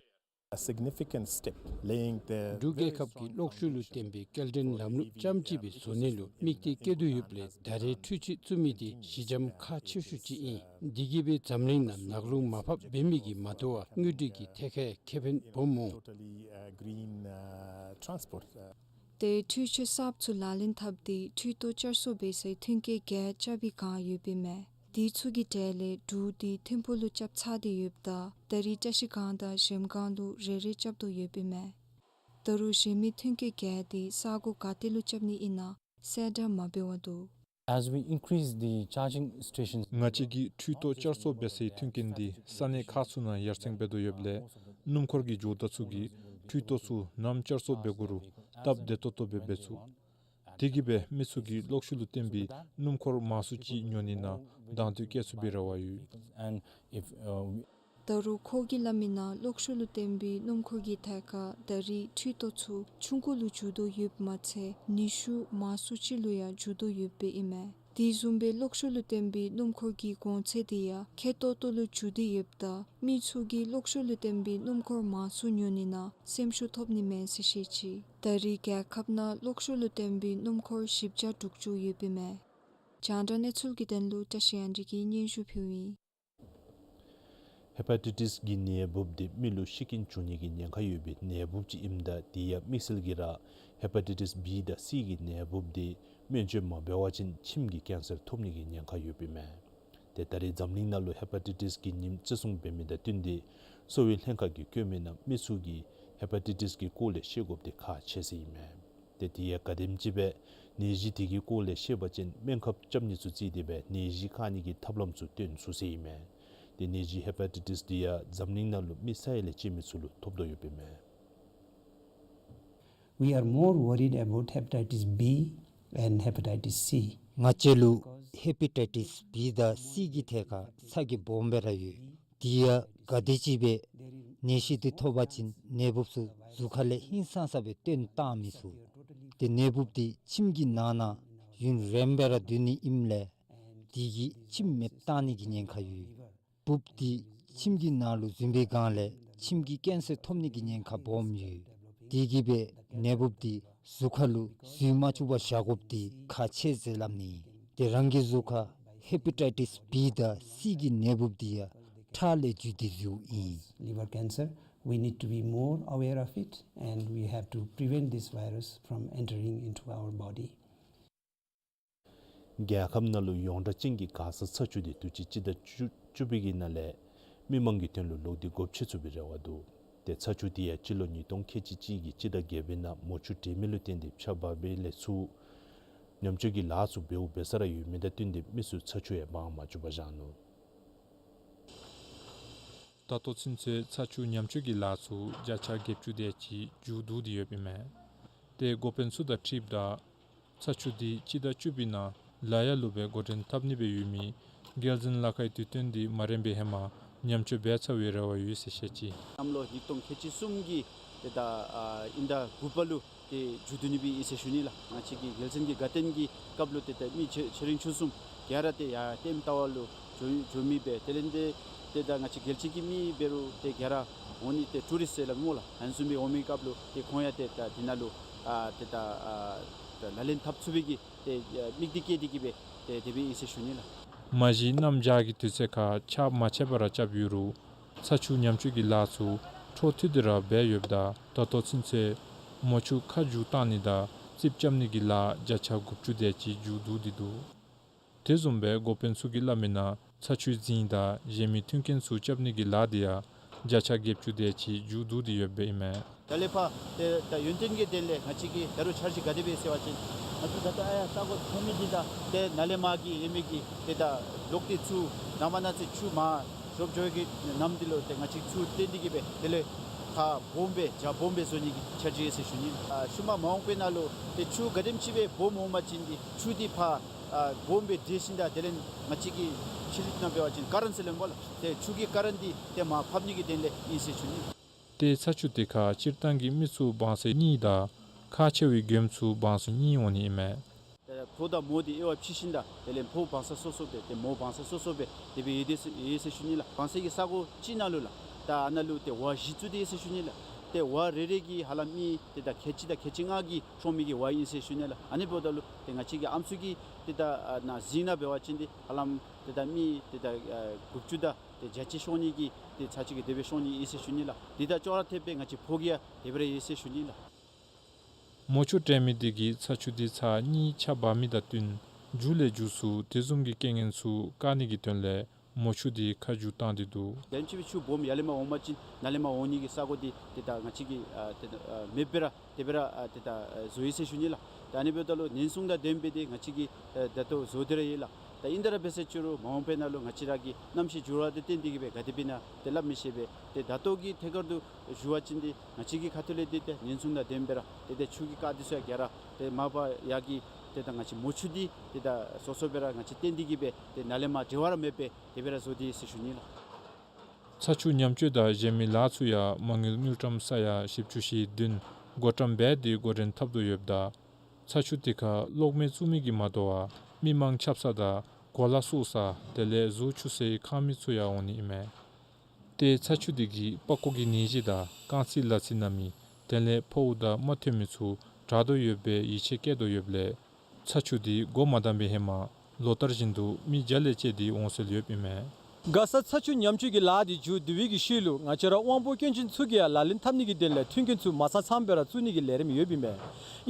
A significant step, laying the འབྲུག་རྒྱལ་ཁབ་ཀྱིས་གློག་ཤུགས་ལུ་བརྟེན་པའི་སྐྱེལ་འདྲེན་ལམ་ལུགས་རྐྱངམ་གཅིག་སྦེ་བཟོ་ནི་ལུ་དམིགས་གཏད་བསྐྱེད་དོ་ཡོདཔ་ལས་ད་རེས་འཕྲུལ་ཆས་བཙུགས་མི་དེ་གཞི་འགྱམ་ཁག་ཆེ་ཤོས་ཅིག་ཨིན། དེ་གིས་སྦེ་འཛམ་གླིང་ནང་ནག་རླུང་མར་ཕབ་འབད་མི་གིས་མ་དོ་བར་དངུལ་འབྲེལ་གྱི་ཐད་ཁར་ཁེ་ཕན་སྦོམ་འོང་། Totally, uh, green, uh, transport. ཏེ་འཕྲུལ་ཆས་གསརཔ་ཚུ་ལག་ལེན་འཐབ་སྟེ་འཕྲུལ་ཐོག་བསྐྱར་གསོ་འབད་སའི་ཐོན་སྐྱེད་བརྒྱད་རྐྱབ་པའི་བསྒང་ཡོདཔ་ཨིན་མས། དེ་ཚུ་གི་གྲས་ལས་དྲུག་དེ་ཐིམ་ཕུག་ལུ་རྐྱབ་ཚར་ཏེ་ཡོདཔ་ད་ད་རེས་བཀྲ་ཤིས་སྒང་དང་གཞལམ་སྒང་ལུ་རེ་རེ་རྐྱབ་དོ་ཡོདཔ་ཨིན་མས། ད་རུང་གཞན་མི་ཐོན་སྐྱེད་བརྒྱད་དེ་ས་གོ་ག་ཏེ་ལུ་རྐྱབ་ནི་ཨིན་ན་གསལ་བསྒྲགས་མ་འབད་བར་འདུག། As we increase the charging stations, ང་བཅས་ཀྱིས་འཕྲུལ་ཐོག་བསྐྱར་གསོ་འབད་སའི་མཐུན་རྐྱེན་འདི་ས་གནས་ཁག་ཚུ་ནང་ཡར་སེང་འབད་དོ་ཡོདཔ་ལས་སྣུམ་འཁོར་གྱི་ཇོ་བདག་ཚུ་གིས་འཕྲུལ་ཐོག་ཚུ་ནམ་བསྐྱར་གསོ་འབད་དགོ་རུང་སྟབས་བདེ་ཏོག་ཏོ་སྦེ་འབད་ཚུགས། དེ་གིས་སྦེ་མི་ཚུ་གིས་གློག་ཤུགས་ལུ་བརྟེན་པའི་སྣུམ་འཁོར་མང་སུ་ཅིག་ཉོ་ནི་ནང་དང་དོད་བསྐྱེད་ཚུགས་པའི་རེ་བ་ཡོད། And if, uh, we ད་རུང་ཁོ་གིས་སླབ་མི་ནང་གློག་ཤུགས་ལུ་བརྟེན་པའི་སྣུམ་འཁོར་གྱི་ཐད་ཁར་ད་རེས་འཕྲུལ་ཐོག་ཚུ་ཆུང་ཀུ་ལུ་འགྱུར་དོ་ཡོདཔ་མ་ཚད་ནུས་ཤུགས་མང་སུ་ཅིག་ལུ་ཡང་འགྱུར་དོ་ཡོདཔ་ཨིན་མས། དེ་བཟུམ་སྦེ་གློག་ཤུགས་ལུ་བརྟེན་པའི་སྣུམ་འཁོར་གྱི་གོང་ཚད་དེ་ཡང་ཁེ་ཏོག་ཏོ་ལུ་འགྱུར་ཏེ་ཡོདཔ་ད་མི་ཚུ་གིས་གློག་ཤུགས་ལུ་བརྟེན་པའི་སྣུམ་འཁོར་མང་སུ་ཉོ་ནི་ནང་སེམས་ཤུགས་ཐོབ་ནི་མེད་ཟེར་བཤད་ཅི། ད་རེས་རྒྱལ་ཁབ་ནང་གློག་ཤུགས་ལུ་བརྟེན་པའི་སྣུམ་འཁོར་བཞི་བརྒྱ་དྲུག་ཅུ་ཡོདཔ་ཨིན་མས། རྒྱང་བསྒྲགས་གནས་ཚུལ་གྱི་དོན་ལུ་བཀྲ་ཤིས་དབྱངས་སྒྲོན་གྱིས་སྙན་ཞུ་ཕུལཝ་ཨིན། ཧེ་པ་ཊའི་ཊིས་གི་ནད་འབུཔ་དེ་མི་ལུ་ཤི་རྐྱེན་བྱུང་ནི་གི་ཉེན་ཁ་ཡོད་པའི་ནད་འབུཔ་ཅིག་ཨིནམ་ད་དེ་ཡང་དམིགས་བསལ་གྱིས་ར་ཧེ་པ་ཊའི་ཊིས་བི་དང་སི་གི་ནད་འབུཔ་དེ་སྨན་བཅོས་མ་འབད་བ་ཅིན་ཁྱིམ་གྱི་ཀེན་སར་ཐོབ་ནི་གི་ཉེན་ཁ་ཡོདཔ་ཨིན་མས། ཏེ་ད་རེས་འཛམ་གླིང་ནང་ལུ་ཧེ་པ་ཊའི་ཊིས་གི་ཉིནམ་བརྩི་སྲུང་འབད་མི་དང་བསྟུན་ཏེ་གསོ་བའི་ལྷན་ཁག་གིས་བཀོད་མི་ནང་མི་ཚུ་གིས་ཧེ་པ་ཊའི་ཊིས་གི་སྐོར་ལས་ཤེས་དགོཔ་དེ་ཁག་ཆེ་ཟེར་ཨིན་མས། ཏེ་དེ་ཡང་ག་དེམ་ཅིག་སྦེ་ནད་གཞི་དེ་གི་སྐོར་ལས་ཤེས་པ་ཅིན་སྨན་ཁབ་རྐྱབ་ནི་ཚུ་བརྩིས་ཏེ་སྦེ་ནད་གཞི་བཀག་ནི་གི་ཐབས་ལམ་ཚུ་སྟོན་ཚུགས་ཟེར་ཨིན་མས། ཏེ་ནད་གཞི་ཧེ་པ་ཊའི་ཊིས་དེ་ཡང་འཛམ་གླིང་ནང་ལུ་མི་ས་ཡ་ལས་བཅད་མི་ཚུ་ལུ་ཐོབ་དོ་ཡོདཔ་ཨིན་མས། We are more worried about hepatitis B and hepatitis C. ང་བཅས་ལུ་ཧེ་པ་ཊའི་ཊིས་བི་དང་སི་གི་ཐད་ཁར་ཚ་གྱང་སྦོམ་སྦེ་ར་ཡོད། དེ་ཡང་ག་དེམ་ཅིག་སྦེ་ནད་གཞི་དེ་ཐོབ་པ་ཅིན་ནད་འབུཔ་ཚུ་གཟུགས་ཁ་ལས་ཧིང་སངས་ས་སྦེ་བཏོན་བཏང་མི་ཚུགས། ཏེ་ནད་འབུཔ་དེ་ཁྱིམ་གྱི་ནང་ན་ཡུན་རིངམོ་སྦེ་ར་སྡོད་ནི་ཨིནམ་ལས་དེ་གིས་ཁྱིམ་མེདཔ་བཏང་ནི་གི་ཉེན་ཁ་ཡོད། འབུཔ་དེ་ཁྱིམ་གྱི་ནང་ལུ་འཛུལ་བའི་སྒང་ལས་ཁྱིམ་གྱི་ཀེན་སར་ཐོབ་ནི་གི་ཉེན་ཁ་སྦོམ་ཡོད། དེ་གིས་སྦེ་ནད་འབུཔ་དེ་གཟུགས་ཁ་ལུ་འཛུལ་མ་བཅུག་པར་བཞག་དགོཔ་དེ་ཁག་ཆེ་ཟེར་སླབ་ནི། ཏེ་རང་གི་གཟུགས་ཁར་ཧེ་པ་ཊའི་ཊིས་བི་དང་སི་གི་ནད་འབུཔ་དེ་ཡང་ཁྲག་ལས་བརྒྱུད་དེ་འཛུལཝ་ཨིན། Liver cancer We need to be more aware of it, and we have to prevent this virus from entering into our body. རྒྱལ་ཁབ་ནང་ལུ་ཡོངས་གྲགས་ཅན་གྱི་མགར་ས་ཚ་ཆུ་དེ་དུས་ཅི་སྤྱི་ཟླ་བཅུ་བཅུ་པའི་གི་ནང་ལས་མི་མང་གི་དོན་ལུ་ལོག་སྟེ་སྒོ་ཕྱེ་ཚུགས་པའི་རེ་བ་འདུག། ཏེ་ཚ་ཆུ་དེ་ཡང་སྤྱི་ལོ་ཉིས་སྟོང་ཁལ་གཅིག་གཅིག་གི་སྤྱི་ཟླ་བརྒྱད་པའི་ནང་མོ་ཆུ་དྲན་མེད་ལུ་བརྟེན་ཏེ་ཆརཔ་འབབ་པའི་ལས་ཚུར་ཉམས་བཅོས་ཀྱི་ལཱ་ཚུ་འབདཝ་འབད་ས་ར་ཡོད་མི་དང་བསྟུན་ཏེ་མི་ཚུ་ཚ་ཆུ་ཡང་སྦང་མ་བཅུག་པར་བཞག་ནུག། ད་ལྟོ་ཚུན་ཚོད་ཚ་ཆུ་ཉམས་བཅོས་ཀྱི་ལཱ་ཚུ་བརྒྱ་ཆ་བརྒྱད་ཅུ་དེ་ཅིག་མཇུག་བསྡུ་སྟེ་ཡོདཔ་ཨིན་མས། ཏེ་འགོ་དཔོན་ཚུ་དང་འཁྲིལཝ་ད་ཚ་ཆུ་དེ་སྤྱི་ཟླ་བཅུ་པའི་ནང་ལ་ཡ་ལུ་སྦེ་འགོ་འདྲེན་འཐབ་ནི་སྦེ་ཡོད་མི་རྒྱལ་འཛིན་ལ་ཁའི་དུས་སྟོན་དེ་མ་རན་པའི་ཧེ་མ་ཉམས་བཅོས་འབད་ཚར་བའི་རེ་བ་ཡོད་ཟེར་བཤད་ཅི། གནམ་ལོ་ཉིས་སྟོང་ཁལ་གཅིག་གསུམ་གྱི་ཏེ་ད་ཨ་དབྱིན་ཟླ་དགུ་པ་ལུ་ཏེ་མཇུག་བསྡུ་ནི་སྦེ་ཨིན་ཟེར་ཞུ་ནི་ལགས། ང་བཅས་ཀྱི་རྒྱལ་མཚན་གྱི་དགའ་སྟོན་གྱི་སྐབས་ལུ་ཏེ་ད་མི་ཆེ་ཆེ་འབྲིང་ཆུང་གསུམ་ག་ར་ཏེ་ཡར་ལྟདམོ་ལྟ་བར་ལུ་འགྱོ་འགྱོ་མི་སྦེ་དེ་ལས་ཏེ་ཏེ་ད་ང་བཅས་རྒྱལ་སྤྱི་གི་མི་འབད་རུང་ཏེ་ག་ར་འོང་ནི་ཏེ་ཊུ་རིསཊ་ཟེར་སླབ་སྨོ་ལགས། ཨ་ནི་བཟུམ་སྦེ་འོང་མི་སྐབས་ལུ་ཏེ་ཁོང་ཡང་ཏེ་ད་འདི་ནང་ལུ་ཨ་ཏེ་ད་ཨ་ད་ལག་ལེན་འཐབ་ཚུགས་པའི་གི་ཏེ་ཨ་དམིགས་གཏད་བསྐྱེད་དེ་གི་སྦེ་ཏེ་དེ་སྦེ་ཨིན་ཟེར་ཞུ་ནི་ལགས། མ་གཞི་གནམ་བྱཱར་གྱི་དུས་ཚོད་ཁར་ཆརཔ་མ་ཆད་པར་རྐྱབ་ཡོད་རུང་ཚ་ཆུ་ཉམས་བཅོས་ཀྱི་ལཱ་ཚུ་འཕྲོ་མཐུད་དེ་ར་འབད་ཡོདཔ་ད་ད་ལྟོ་ཚུན་ཚོད་མོ་ཆུ་ཁ་མཇུག་བཏང་ནི་དང་རྩིགཔ་རྐྱབ་ནི་གི་ལཱ་བརྒྱ་ཆ་དགུ་བཅུ་དེ་ཅིག་མཇུག་བསྡུ་སྟེ་འདུག། དེ་བཟུམ་སྦེ་འགོ་དཔོན་ཚུ་གིས་སླབ་མིའི་ནང་ཚ་ཆུའི་རྫིང་དང་གཞན་མི་མཐུན་རྐྱེན་ཚུ་རྐྱབ་ནི་གི་ལཱ་དེ་ཡང་བརྒྱ་ཆ་བརྒྱད་ཅུ་དེ་ཅིག་མཇུག་བསྡུ་སྟེ་ཡོདཔ་ཨིན་མས། ད་ལས་ཕར་ཏེ་ད་ཡོན་ཏན་གྱི་དོན་ལས་ང་བཅས་ཀྱི་ད་རུང་འཆར་གཞི་ག་དེ་སྦེ་ཟེར་བ་ཅིན་ང་བཅས་ད་ལྟོ་ཨ་ཡར་ས་གོ་མཐོ་མི་འདི་དང་ཏེ་ནཱ་ལས་མར་གྱི་ཡོད་མི་གི་ཏེ་ད་ལོག་སྟེ་ཚུར་ནཱ་མར་ནཱ་ཚུར་ཆུ་མར་ཞོབ་འགྱོ་གི་གནམ་འདི་ལུ་ཏེ་ང་བཅས་ཚུར་བཏོན་ཏེ་གི་སྦེ་དེ་ལས་ཁ་སྦོམ་སྦེ་རྒྱ་སྦོམ་སྦེ་བཟོ་ནི་གི་འཆར་གཞི་ཡོད་ཟེར་ཞུ་ནི། ཨ་ཤུལ་མ་མ་འོངས་པའི་ནང་ལུ་ཏེ་ཆུ་ག་དེམ་ཅིག་སྦེ་སྦོམ་འོང་པ་ཅིན་ཏེ་ཆུ་འདི་ཕར་ཨ་སྦོམ་སྦེ་འདྲེས་ཞིནམ་ད་དེ་ལས་ང་བཅས་ཀྱི་ཕྱི་རོལ་ནང་འབད་བ་ཅིན་ཀ་རེནཊ་ཟེར་སླབ་སྨོ་ལགས། ཏེ་ཆུ་གི་ཀ་རེནཊ་འདི་ཏེ་མར་ཕབ་ནི་གི་དོན་ལས་ཨིན་ཟེར་ཞུ་ནི། ཏེ་ཚ་ཆུ་དེ་ཁར་སྤྱིར་བཏང་གི་མི་ཚུ་སྦང་ས་གཉིས་དང་ཁག་ཆེ་བའི་མགྱོནམ་ཚུ་སྦང་ས་གཉིས་འོང་ནི་ཨིན་མས། ཏེ་ཕོ་དང་མོ་འདི་དབྱེ་བ་ཕྱེ་ཞིནམ་ད་དེ་ལས་ཕོ་སྦང་ས་སོ་སོ་སྦེ་ཏེ་མོ་སྦང་ས་སོ་སོ་སྦེ་དེ་སྦེ་ཡོད་དེ་ཡོད་ཟེར་ཞུ་ནི་ལགས། སྦང་ས་གི་ས་གོ་གཅིག་ནང་ལུ་ལགས་ད་ཨ་ནཱ་ལུ་ཏེ་ཝར་བཞི་བཙུགས་ཏེ་ཡོད་ཟེར་ཞུ་ནི་ལགས། ཏེ་ཝར་རེ་རེ་གིས་ཧ་ལམ་མི་ཏེ་ད་ཁལ་གཅིག་དང་ཁལ་གཅིག་ལྔ་གིས་སྲོང་མི་གི་ཝར་ཨིན་ཟེར་ཞུ་ནི་ལགས། ཨ་ནི་འབདཝ་ད་ལུ་ཏེ་ང་བཅས་ཀྱི་ཨམ་སྲུ་གི་ཏེ་ད་ཨ་ནཱ་རྫིང་ནང་འབད་བ་ཅིན་ཏེ་ཧ་ལམ་ཏེ་ད་མི་ཏེ་ད་ཨ་དགུ་བཅུ་དང་ཏེ་བརྒྱད་ཅུ་སྲོང་ནི་གི་ཏེ་ཚ་ཆུ་གིས་དེ་སྦེ་སྲོང་ནི་ཨིན་ཟེར་ཞུ་ནི་ལགས། དེ་དང་ཅོག་ར་འཐདཔ་སྦེ་ང་བཅས་ཕོ་གི་ཡང་དེ་སྦེ་ར་ཡོད་ཟེར་ཞུ་ནི་ལགས། མོ་ཆུ་དྲན་མེད་དེ་གིས་ཚ་ཆུ་དེ་ཚར་གཉིས་ཆརཔ་འབབ་མི་དང་བསྟུན་མཇུག་ལས་མཇུག་སུ་དེ་བཟུམ་གྱི་རྐྱེན་ངན་ཚུ་བཀག་ནི་གི་དོན་ལས་མོ་ཆུ་དེ་ཁ་མཇུག་བཏང་སྟེ་འདུག། དེམ་ཅིག་སྦེ་ཆུ་སྦོམ་ཡར་ལས་མར་འོང་པ་ཅིན་ནཱ་ལས་མར་འོང་ནི་གི་ས་གོ་འདི་ཏེ་ད་ང་བཅས་ཀྱིས་ཨ་ཏེ་ད་ཨ་མེདཔ་སྦེ་ར་དེ་སྦེ་ར་ཨ་ཏེ་ད་ཨ་བཟོ་ཡི་ཟེར་ཞུ་ནི་ལགས། ད་ཨ་ནི་འབདཝ་ད་ལུ་ཉེན་སྲུང་དང་ལྡནམ་སྦེ་ཏེ་ང་བཅས་ཀྱིས་ཨ་ད་ལྟོ་བཟོ་སྟེ་ར་ཡོད་ལགས། ད་ཨིན་ཏེ་ར་འབད་ཟེར་ཅི་རུང་མ་འོངས་པའི་ནང་ལུ་ང་བཅས་ར་གི་གནམ་གཤིས་འགྱུར་བ་དང་བསྟུན་ཏེ་གི་སྦེ་ག་དེ་སྦེ་ཨིན་ན་ཏེ་སླབ་མི་ཤེས་པས། ཏེ་ད་ལྟོ་གི་ཐད་ཁར་དུ་ཞུ་བ་ཅིན་ཏེ་ང་བཅས་ཀྱི་ཁ་ཐུག་ལས་འདི་ཏེ་ཉེན་སྲུང་དང་ལྡནམ་སྦེ་ར་ཏེ་ཏེ་ཆུ་གི་རྐ་འདི་ཚུ་ཡང་ག་ར་ཏེ་མ་པ་ཡར་གྱི་ཏེ་ད་ང་བཅས་མོ་ཆུ་འདི་ཏེ་ད་སོ་སོ་སྦེ་ར་ང་བཅས་བཏོན་ཏེ་གི་སྦེ་ཏེ་ནཱ་ལས་མར་འགྲིལ་བ་ར་མེད་པར་དེ་སྦེ་ར་བཟོ་སྟེ་ཡོད་ཟེར་ཞུ་ནི་ལགས། ཚ་ཆུ་ཉམས་བཅོས་དང་གཞན་མི་ལཱ་ཚུ་ཡང་མ་དངུལ་དངུལ་ཀྲམ་ས་ཡ་བཞི་བཅུ་ཞེ་བདུན་བགོ་བཀྲམ་འབད་དེ་འགོ་འདྲེན་འཐབ་དོ་ཡོདཔ་ད་ཚ་ཆུ་དེ་ཁར་གློག་མེ་བཙུགས་མི་གིས་མ་དོ་བར་མི་མང་ཆགས་ས་དང་གོ་ལ་བསུབ་ས་དེ་ལས་གཟུགས་འཁྱུ་སའི་ཁང་མིག་ཚུ་ཡང་འོང་ནི་ཨིན་མས། ཏེ་ཚ་ཆུ་དེ་གིས་པགས་ཀོ་གི་ནད་གཞི་དང་རྐང་ཚིགས་ལག་ཚིགས་ན་མི་དེ་ལས་ཕོཝ་དང་རྨ་ཐོན་མི་ཚུ་དྲག་དོ་ཡོདཔ་སྦེ་ཡིད་ཆེས་བསྐྱེད་དོ་ཡོདཔ་ལས་ཚ་ཆུ་དེ་འགོ་མ་དང་པའི་ཧེ་མ་ལོ་ལྟར་བཞིན་དུ་མི་བརྒྱ་ལས་བཅད་དེ་འོང་སྲོལ་ཡོདཔ་ཨིན་མས། མགར་ས་ཚ་ཆུ་ཉམས་བཅོས་ཀྱི་ལཱ་དེ་མཇུག་བསྡུ་བའི་གི་ཤུལ་ལུ་ང་བཅས་ར་དབང་པོ་སྐྱོན་ཅན་ཚུ་གིས་ཡང་ལག་ལེན་འཐབ་ནི་གི་དོན་ལས་མཐུན་རྐྱེན་ཚུ་མ་ཚང་ཚངམ་སྦེ་ར་བཙུགས་ནི་གི་ལས་རིམ་ཡོདཔ་ཨིན་མས།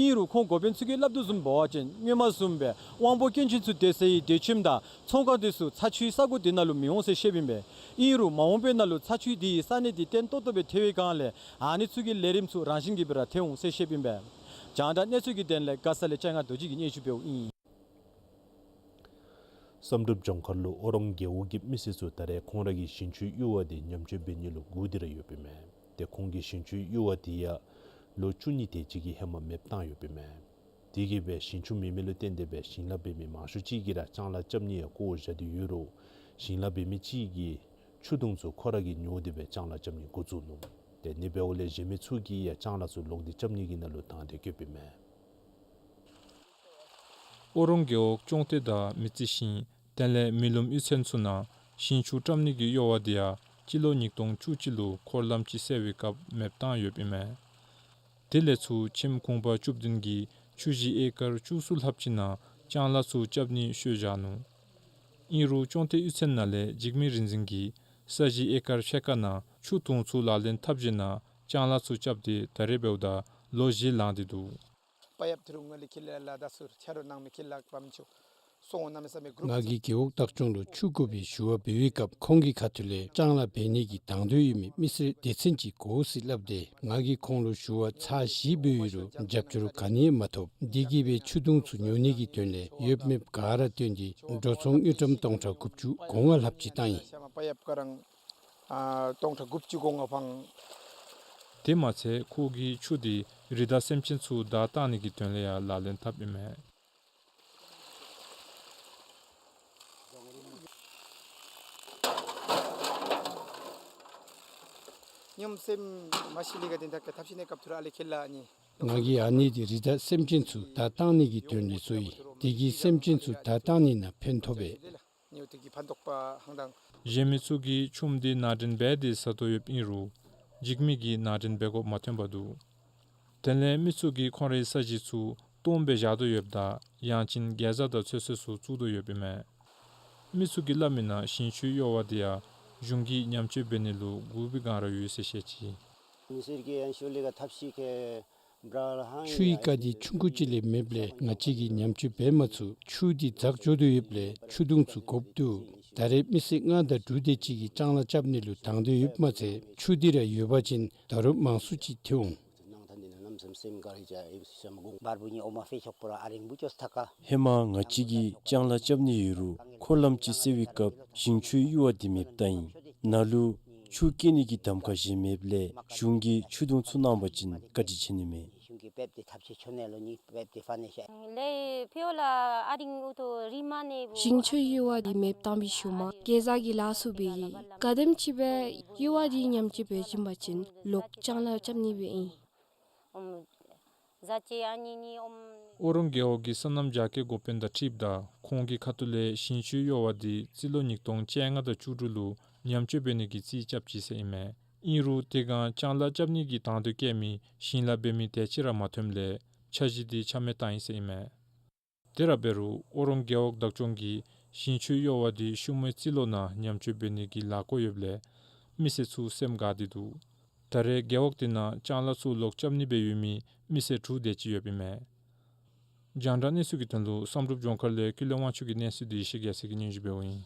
ཨིན་རུང་ཁོང་འགོ་དཔོན་ཚུ་གིས་སླབ་དོ་བཟུམ་འབད་བ་ཅིན་སྔོན་མ་བཟུམ་སྦེ་དབང་པོ་སྐྱོན་ཅན་ཚུ་སྡོད་སའི་སྡོད་ཁྱིམ་དང་ཚོང་ཁང་དེ་ཚུ་ཚ་ཆུའི་ས་གོ་དེ་ནང་ལུ་མི་འོང་ཟེར་བཤདཔ་ཨིན་པས། ཨིན་རུང་མ་འོངས་པའི་ནང་ལུ་ཚ་ཆུ་དེ་ཡི་ས་གནས་དེ་བརྟན་ཏོག་ཏོ་སྦེ་ཐལ་བའི་སྒང་ལས་ཨ་ནི་ཚུ་གི་ལས་རིམ་ཚུ་རང་བཞིན་གྱིས་སྦེ་ར་ཐལ་འོང་ཟེར་བཤདཔ་ཨིན་པས། རྒྱང་བསྒྲགས་གནས་ཚུལ་གྱི་དོན་ལས་མགར་ས་ལས་ལྕང་ང་རྡོ་རྗེ་གིས་སྙན་ཞུ་འབདཝ་ཨིན། བསམ་གྲུབ་ལྗོངས་མཁར་ལུ་ཨོ་རོང་རྒེད་འོག་གི་མི་སེར་ཚུ་ད་རེས་ཁོང་ར་གི་ཞིང་ཆུའི་གཡུར་བ་དེ་ཉམས་བཅོས་འབད་ནི་ལུ་སྒུག་སྟེ་ར་ཡོདཔ་ཨིན་མས། ཏེ་ཁོང་གི་ཞིང་ཆུའི་གཡུར་བ་དེ་ཡང་ལོ་བཅུ་གཉིས་དེ་ཅིག་གི་ཧེ་མ་མེདཔ་བཏང་ཡོདཔ་ཨིན་མས། དེ་གིས་སྦེ་ཞིང་ཆུ་མེད་མི་ལུ་བརྟེན་ཏེ་སྦེ་ཞིང་ལཱ་འབད་མི་མང་ཤོས་ཅིག་གིས་ར་ལྕང་ལཱ་རྐྱབ་ནི་ཡང་བཀོ་བཞག་སྟེ་ཡོད་རུང་ཞིང་ལཱ་འབད་མི་ཅིག་གིས་ཆུ་དུང་ཚུ་ཁོ་ར་གིས་ཉོ་སྟེ་སྦེ་ལྕང་ལཱ་རྐྱབ་ནི་འགོ་བཙུགས་ནུག། ཏེ་ཨ་ནི་འབདཝ་ལས་གཞན་མི་ཚུ་གིས་ཡང་ལྕང་ལཱ་ཚུ་ལོག་སྟེ་རྐྱབ་ནི་གི་ནང་ལུ་དང་འདོད་བསྐྱེདཔ་ཨིན་མས། ཨོ་རོང་རྒེད་འོག་ཅོང་ཏེ་དང་མི་རྩི་ཤིང་དེ་ལས་མི་ལུམ་གཡུས་ཚན་ཚུ་ནང་ཞིང་ཆུ་བཀྲམ་ནི་གི་གཡུར་བ་དེ་ཡང་སྤྱི་ལོ་ཉིས་སྟོང་བཅུ་གཅིག་ལུ་འཁོར་ལམ་ཅིག་བསལ་བའི་སྐབས་མེདཔ་བཏང་ཡོདཔ་ཨིན་མས། དེ་ལས་ཚུར་ཁྱིམ་གུང་པ་བཅུ་བདུན་གྱིས་ཆུ་གཞི་ཨེ་ཀར་བཅུ་གསུམ་ལྷགཔ་ཅིག་ནང་ལྕང་ལཱ་ཚུ་རྐྱབ་ནི་བཤོལ་བཞག་ནུག། ཨིན་རུང་ཅོང་ཏེ་གཡུས་ཚན་ནང་ལས་འཇིགས་མེད་རིག་འཛིན་གྱིས་ ས་གཞི་ཨེ་ཀར་ཕྱེད་ཀ་ནང་ཆུ་དུང་ཚུ་ལག་ལེན་འཐབ་ཞིནམ་ལས་ལྕང་ལཱ་ཚུ་རྐྱབ་སྟེ་ད་རེས་འབདཝ་ད་ལོ་བཞི་ལང་སྟེ་འདུག། ང་གིས་རྒེད་འོག་བདག་སྐྱོང་ལུ་ཆུ་དགོ་པའི་ཞུ་བ་འབད་བའི་སྐབས་ཁོང་གི་ཁ་ཐུག་ལས་ལྕང་ལཱ་འབད་ནི་གི་དང་འདོད་ཡོད་མི་མི་སེར་སྡེ་ཚན་ཅིག་དགོ་ཟེར་སླབ་སྟེ་ང་གིས་ཁོང་ལུ་ཞུ་བ་ཚར་བཞི་འབད་ཡོད་རུང་རྒྱབ་སྐྱོར་ག་ནི་ཡང་མ་ཐོབ། དེ་གིས་སྦེ་ཆུ་དུང་ཚུ་ཉོ་ནི་གི་དོན་ལས་ཡོདཔ་མེདཔ་ག་ར་བཏོན་ཏེ་འགྲོ་སོང་དངུལ་ཀྲམ་སྟོང་ཕྲག་དགུ་བཅུ་གོ་ལྔ་ལྷགཔ་ཅིག་བཏང་ཡི། ཨ་སྟོང་ཕྲག་དགུ་བཅུ་གོ་ལྔ་འཕངས། དེ་མ་ཚད་ཁོ་གིས་ཆུ་དེ་རི་དྭགས་སེམས་ཅན་ཚུ་བདའ་བཏང་ནི་གི་དོན་ལས་ཡང་ལག་ལེན་འཐབ་ཨིན་མས། སྙོམས་སེམས་མ་ཤི་ལི་ག་དེ་དག་གི་ཐབས་ཤེས་གནས་སྐབས་ཐུར་ཨ་ལེ་ཁེ་ལ་ནི། ང་གིས་ཨ་ནི་དེ་རི་དྭགས་སེམས་ཅན་ཚུ་བདའ་བཏང་ནི་གི་དོན་ལས་བཟོ་ཡི། དེ་གིས་སེམས་ཅན་ཚུ་བདའ་བཏང་ནི་ནང་ཕན་ཐོགས་པས། གཞན་མི་ཚུ་གིས་ཆུམ་དེ་ནང་འདྲེན་འབད་དེ་ཟ་དོ་ཡོདཔ་ཨིན་རུང་འཇིགས་མེད་ཀྱིས་ནང་འདྲེན་འབད་དགོཔ་མ་ཐོན་པར་འདུག། དེ་ལས་མི་ཚུ་གིས་ཁོང་རའི་ས་གཞི་ཚུ་སྟོངམ་སྦེ་བཞག་དོ་ཡོདཔ་དང་ཡང་ཅིན་གེ་ཛ་དང་ཚོད་བསྲེ་ཚུ་བཙུགས་དོ་ཡོདཔ་ཨིན་མས། མི་ཚུ་གིས་སླབ་མིའི་ནང་ཞིང་ཆུའི་གཡོ་བ་དེ་ཡང་གཞུང་གིས་ཉམས་བཅོས་འབད་ནི་ལུ་བསྒུག་པའི་སྒང་ར་ཡོད་ཟེར་བཤད་ཅི། ཆུའི་རྐ་དེ་ཆུང་ཀུ་ཅིག་ལས་མེདཔ་ལས་ང་བཅས་ཀྱིས་ཉམས་བཅོས་འབད་མ་ཚུགས། ཆུ་དེ་འཛག་འགྱོ་དོ་ཡོདཔ་ལས་ཆུ་དུང་ཚུ་དགོཔ་འདུག། ད་རེས་མི་སེར་ལྔ་དང་དྲུག་དེ་ཅིག་གིས་ལྕང་ལཱ་རྐྱབ་ནི་ལུ་དང་འདོད་ཡོདཔ་མ་ཚད་ཆུ་དེ་ར་ཡོད་པ་ཅིན་ད་རུང་མང་སུ་ཅིག་ཐོན་འོང་། ཧེ་མ་ང་བཅས་ཀྱིས་ལྕང་ལཱ་རྐྱབ་ནི་ཡོད་རུང་འཁོར་ལམ་ཅིག་བསལ་བའི་སྐབས་ཞིང་ཆུའི་གཡུར་བ་དེ་མེདཔ་བཏང་ཡི། ནཱ་ལུ་ཆུ་སྐྱེལ་ནི་གི་གདམ་ཁ་གཞན་མེདཔ་ལས་གཞུང་གིས་ཆུ་དུང་ཚུ་གནང་བ་ཅིན་བཀའ་དྲིན་ཆེ་ནི་མས། ཞིང་ཆུའི་གཡུར་བ་དེ་མེདཔ་བཏང་བའི་ཤུལ་མ་གེ་ཛ་གི་ལཱ་ཚུ་འབད་ཡི། ག་དེམ་ཅིག་སྦེ་གཡུར་བ་དེ་ཉམས་བཅོས་འབད་བྱིན་པ་ཅིན་ལོག་ལྕང་ལཱ་རྐྱབ་ནི་སྦེ་ཨིན། ཨོ་རོང་རྒེད་འོག་གི་སོ་ནམ་རྒྱ་སྐྱེད་འགོ་དཔོན་དང་འཁྲིལཝ་ད་ཁོང་གི་ཁ་ཐུག་ལས་ཞིང་ཆུའི་གཡུར་བ་དེ་རྩིས་ལོ་ཉིས་སྟོང་བཅོ་ལྔ་དང་བཅུ་དྲུག་ལུ་ཉམས་བཅོས་འབད་ནི་གི་རྩིས་རྐྱབ་ཅི་ཟེར་ཨིན་མས། ཨིན་རུང་དེ་སྒང་ལྕང་ལཱ་རྐྱབ་ནི་གི་དང་འདོད་བསྐྱེད་མི་ཞིང་ལཱ་འབད་མི་དེ་ཅིག་ར་མ་ཐོནམ་ལས་འཆར་གཞི་དེ་ཆ་མེད་བཏང་ཡི་ཟེར་ཨིན་མས། དེ་ར་འབད་རུང་ཨོ་རོང་རྒེད་འོག་བདག་སྐྱོང་གིས་ཞིང་ཆུའི་གཡུར་བ་དེ་ཤུལ་མའི་རྩིས་ལོ་ནང་ཉམས་བཅོས་འབད་ནི་གི་ལཱ་བཀོད་ཡོདཔ་ལས་མི་སེར་ཚུ་སེམས་དགའ་སྟེ་འདུག། ད་རེས་རྒེད་འོག་དེ་ནང་ལྕང་ལཱ་ཚུ་ལོག་རྐྱབ་ནི་སྦེ་ཡོད་མི་མི་སེར་དྲུག་དེ་ཅིག་ཡོདཔ་ཨིན་མས། རྒྱང་བསྒྲགས་གནས་ཚུལ་གྱི་དོན་ལུ་བསམ་གྲུབ་ལྗོངས་མཁར་ལས་ཀུན་ལེགས་དབང་ཕྱུག་གི་གནས་ཚུལ་དེ་ཡེ་ཤེས་རྒྱལ་མཚན་གྱིས་སྙན་ཞུ་འབདཝ་ཨིན།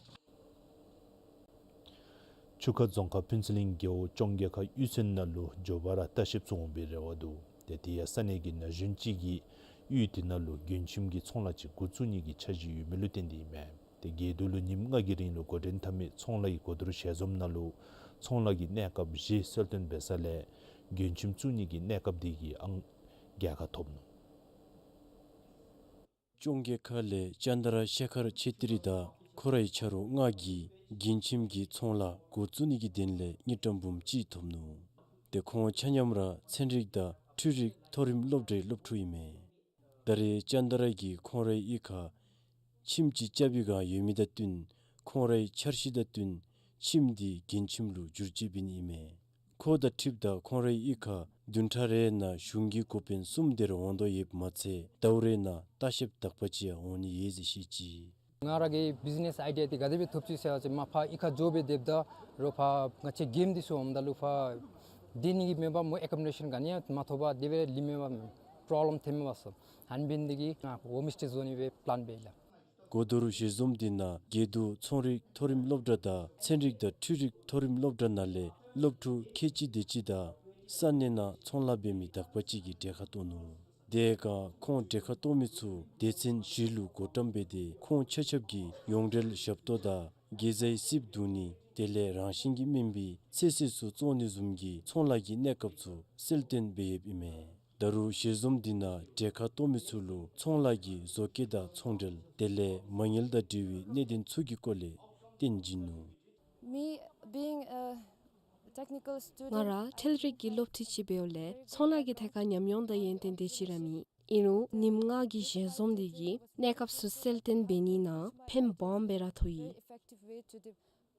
ཆུ་ཁ་རྫོང་ཁག་ཕུན་ཚོགས་གླིང་རྒེད་འོག་ཅོང་རྒྱལ་ཁ་གཡུས་ཚན་ནང་ལུ་མགྱོགས་པ་ར་ལྟ་བཤལཔ་ཚུ་འོང་པའི་རེ་བ་འདུག། ཏེ་དེ་ཡང་ས་གནས་ཀྱི་ན་གཞོན་ཅིག་གིས་གཡུས་དེ་ནང་ལུ་མགྱོན་ཁྱིམ་གྱི་ཚོང་ལཱ་ཅིག་འགོ་བཙུགས་ནི་གི་འཆར་གཞི་ཡོད་མི་ལུ་བརྟེན་ཏེ་ཨིན་མས། ཏེ་རྒེད་འོག་ལུ་ཉིནམ་ལྔ་གི་རིང་ལུ་འགོ་འདྲེན་འཐབ་མི་ཚོང་ལཱ་གི་གོ་བསྡུར་ཞལ་འཛོམས་ནང་ལུ་ཚོང་ལཱ་གི་གནས་སྐབས་བཞི་གསལ་སྟོན་འབད་ས་ལས་མགྱོན་ཁྱིམ་བཙུགས་ནི་གི་གནས་སྐབས་དེ་གི་ཨང་བརྒྱ་ཁ་ཐོབ་ནུག། ཅོང་རྒྱལ་ཁ་ལས་ཅན་ད་ར་ཤེ་ཁར་ཆེ་ཏི་རི་དང་ཁོ་རའི་ཆ་རོགས་ལྔ་གིས་མགྱོན་ཁྱིམ་གྱི་ཚོང་ལཱ་འགོ་བཙུགས་ནི་གི་དོན་ལས་དངུལ་ཀྲམ་འབུམ་གཅིག་ཐོབ་ནུག། ཏེ་ཁོང་ཆ་མཉམ་ར་ཚན་རིག་དང་འཕྲུལ་རིག་མཐོ་རིམ་སློབ་གྲྭའི་སློབ་ཕྲུག་ཨིན་མས། ད་རེས་ཅན་ད་ར་གིས་ཁོང་རའི་གཡུས་ཁར་ཁྱིམ་ཅིག་རྐྱབ་པའི་བསྒང་ཡོད་མི་དང་བསྟུན་ཁོང་རའི་འཆར་གཞི་དང་བསྟུན་ཁྱིམ་དེ་མགྱོན་ཁྱིམ་ལུ་བསྒྱུར་བཅོས་འབད་ནི་ཨིན་མས། ཁོ་དང་འཁྲིལཝ་ད་ཁོང་རའི་གཡུས་ཁར་བདུན་ཕྲག་རེ་ནང་གཞུང་གི་འགོ་དཔོན་གསུམ་དེ་ར་འོང་དོ་ཡོདཔ་མ་ཚད་ཟླཝ་རེ་ནང་ལྟ་བཤལཔ་དག་པ་ཅིག་ཡང་འོང་ནི་ཡོད་ཟེར་བཤད་ཅི། ང་ར་གི་བིཛ་ནེས་ཨའི་ཌི་ཡ་དེ་ག་དེ་སྦེ་ཐོབ་ཅི་ཟེར་བ་ཅིན་མ་ཕར་གཡུས་ཁར་འགྱོ་སྦེ་སྡོདཔ་ད་རོགས་ཕར་ང་བཅས་གེམ་དེ་ཚུ་འོངམ་ད་ལུ་ཕར་སྡོད་ནི་གི་མེད་པར་མོ་ཨེ་ཀོ་མོ་ཌེ་ཤཱན་ག་ནི་ཡང་མ་ཐོབ་པར་དེ་སྦེ་ལུས་མེད་པར་པྲོབ་ལེམ་ཐོན་མས་པ་སོ། ཨ་ནི་འབད་ནི་དེ་གིས་ང་ཧོམ་སི་ཊེ་བཟོ་ནི་སྦེ་པི་ལཱན་འབད་ཡི་ལགས། གོ་བསྡུར་ཞལ་འཛོམས་དེ་ནང་རྒེད་འོག་ཚོང་རིག་མཐོ་རིམ་སློབ་གྲྭ་དང་ཚན་རིག་དང་འཕྲུལ་རིག་མཐོ་རིམ་སློབ་གྲྭ་ནང་ལས་སློབ་ཕྲུག་ཁལ་གཅིག་དེ་ཅིག་དང་ས་གནས་ནང་ཚོང་ལཱ་འབད་མི་དག་པ་ཅིག་གིས་གྲལ་ཁར་གཏོགས་ནུག། དེ་སྒང་ཁོང་གྲལ་ཁར་གཏོགས་མི་ཚུ་སྡེ་ཚན་བཞི་ལུ་བགོ་བཀྲམ་འབད་དེ་ཁོང་ཆ་ཁྱབ་ཀྱིས་ཡོངས་འབྲེལ་ཞབས་ཏོག་དང་གེ་ཛའི་རྩིགཔ་བརྡུང་ནི་དེ་ལས་རང་བཞིན་གྱིས་སྨིན་པའི་ཚོད་བསྲེ་ཚུ་བཙོང་ནི་བཟུམ་གྱི་ཚོང་ལཱ་གི་གནས་སྐབས་ཚུ་གསལ་སྟོན་འབད་ཡོདཔ་ཨིན་མས། ད་རུང་ཞལ་འཛོམས་དེ་ནང་གྲལ་ཁར་གཏོགས་མི་ཚུ་ལུ་ཚོང་ལཱ་གི་བཟོ་བཀོད་དང་ཚོང་འབྲེལ་དེ་ལས་མ་དངུལ་དང་འབྲེལ་བའི་གནད་དོན་ཚུ་གི་སྐོར་ལས་བསྟན་བྱིན་ནུག། Me being a technical student, ང་ར་འཕྲུལ་རིག་གི་སློབ་ཕྲུག་ཅིག་འབདཝ་ལས་ཚོང་ལཱ་གི་ཐད་ཁར་ཉམས་མྱོང་དང་ཡོན་ཏན་དེ་ཅིག་ར་མེད། ཨིན་རུང་ཉིནམ་ལྔ་གི་ཞལ་འཛོམས་དེ་གིས་གནས་སྐབས་ཚུ་གསལ་སྟོན་འབད་ནི་ནང་ཕན་སྦོམ་སྦེ་ར་ཐོགས་ཡི། Very effective way to the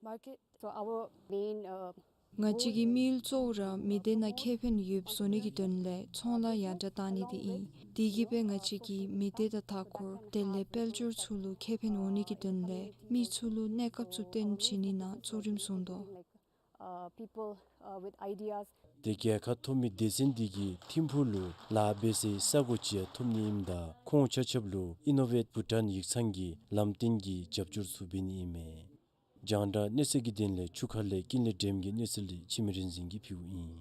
market. So our main, uh, ང་བཅས་ཀྱི་དམིགས་ཡུལ་གཙོ་བོ་ར་མི་སྡེ་ནང་ཁེ་ཕན་ཡོདཔ་བཟོ་ནི་གི་དོན་ལས་ཚོང་ལཱ་ཡར་དྲག་གཏང་ནི་དེ་ཨིན། དེ་གིས་སྦེ་ང་བཅས་ཀྱིས་མི་སྡེ་དང་མཐའ་འཁོར་དེ་ལས་དཔལ་འབྱོར་ཚུ་ལུ་ཁེ་ཕན་འོང་ནི་གི་དོན་ལས་མི་ཚུ་ལུ་གནས་སྐབས་ཚུ་སྟོན་བྱིན་ནི་ནང་གཙོ་རིམ་བཟུང་དོ། uh, people, uh, with ideas. ཏེ་རྒྱལ་ཁ་ཐོབ་མི་སྡེ་ཚན་འདི་གིས་ཐིམ་ཕུག་ལུ་ལཱ་འབད་སའི་ས་གོ་ཅིག་ཡང་ཐོབ་ནི་ཨིནམ་ད་ཁོང་ཆ་ཁྱབ་ལུ་Innovate Bhutan ཡིག་ཚང་གི་ལམ་སྟོན་གྱི་རྒྱབ་སྐྱོར་ཚུ་འབད་ནི་ཨིན་མས། རྒྱང་བསྒྲགས་གནས་ཚུལ་གྱི་དོན་ལས་ཆུ་ཁ་ལས་ཀུན་ལེགས་སྒྲོལམ་གྱི་གནས་ཚུལ་འདི་འཆི་མེད་རིག་འཛིན་གྱིས་ཕུལཝ་ཨིན།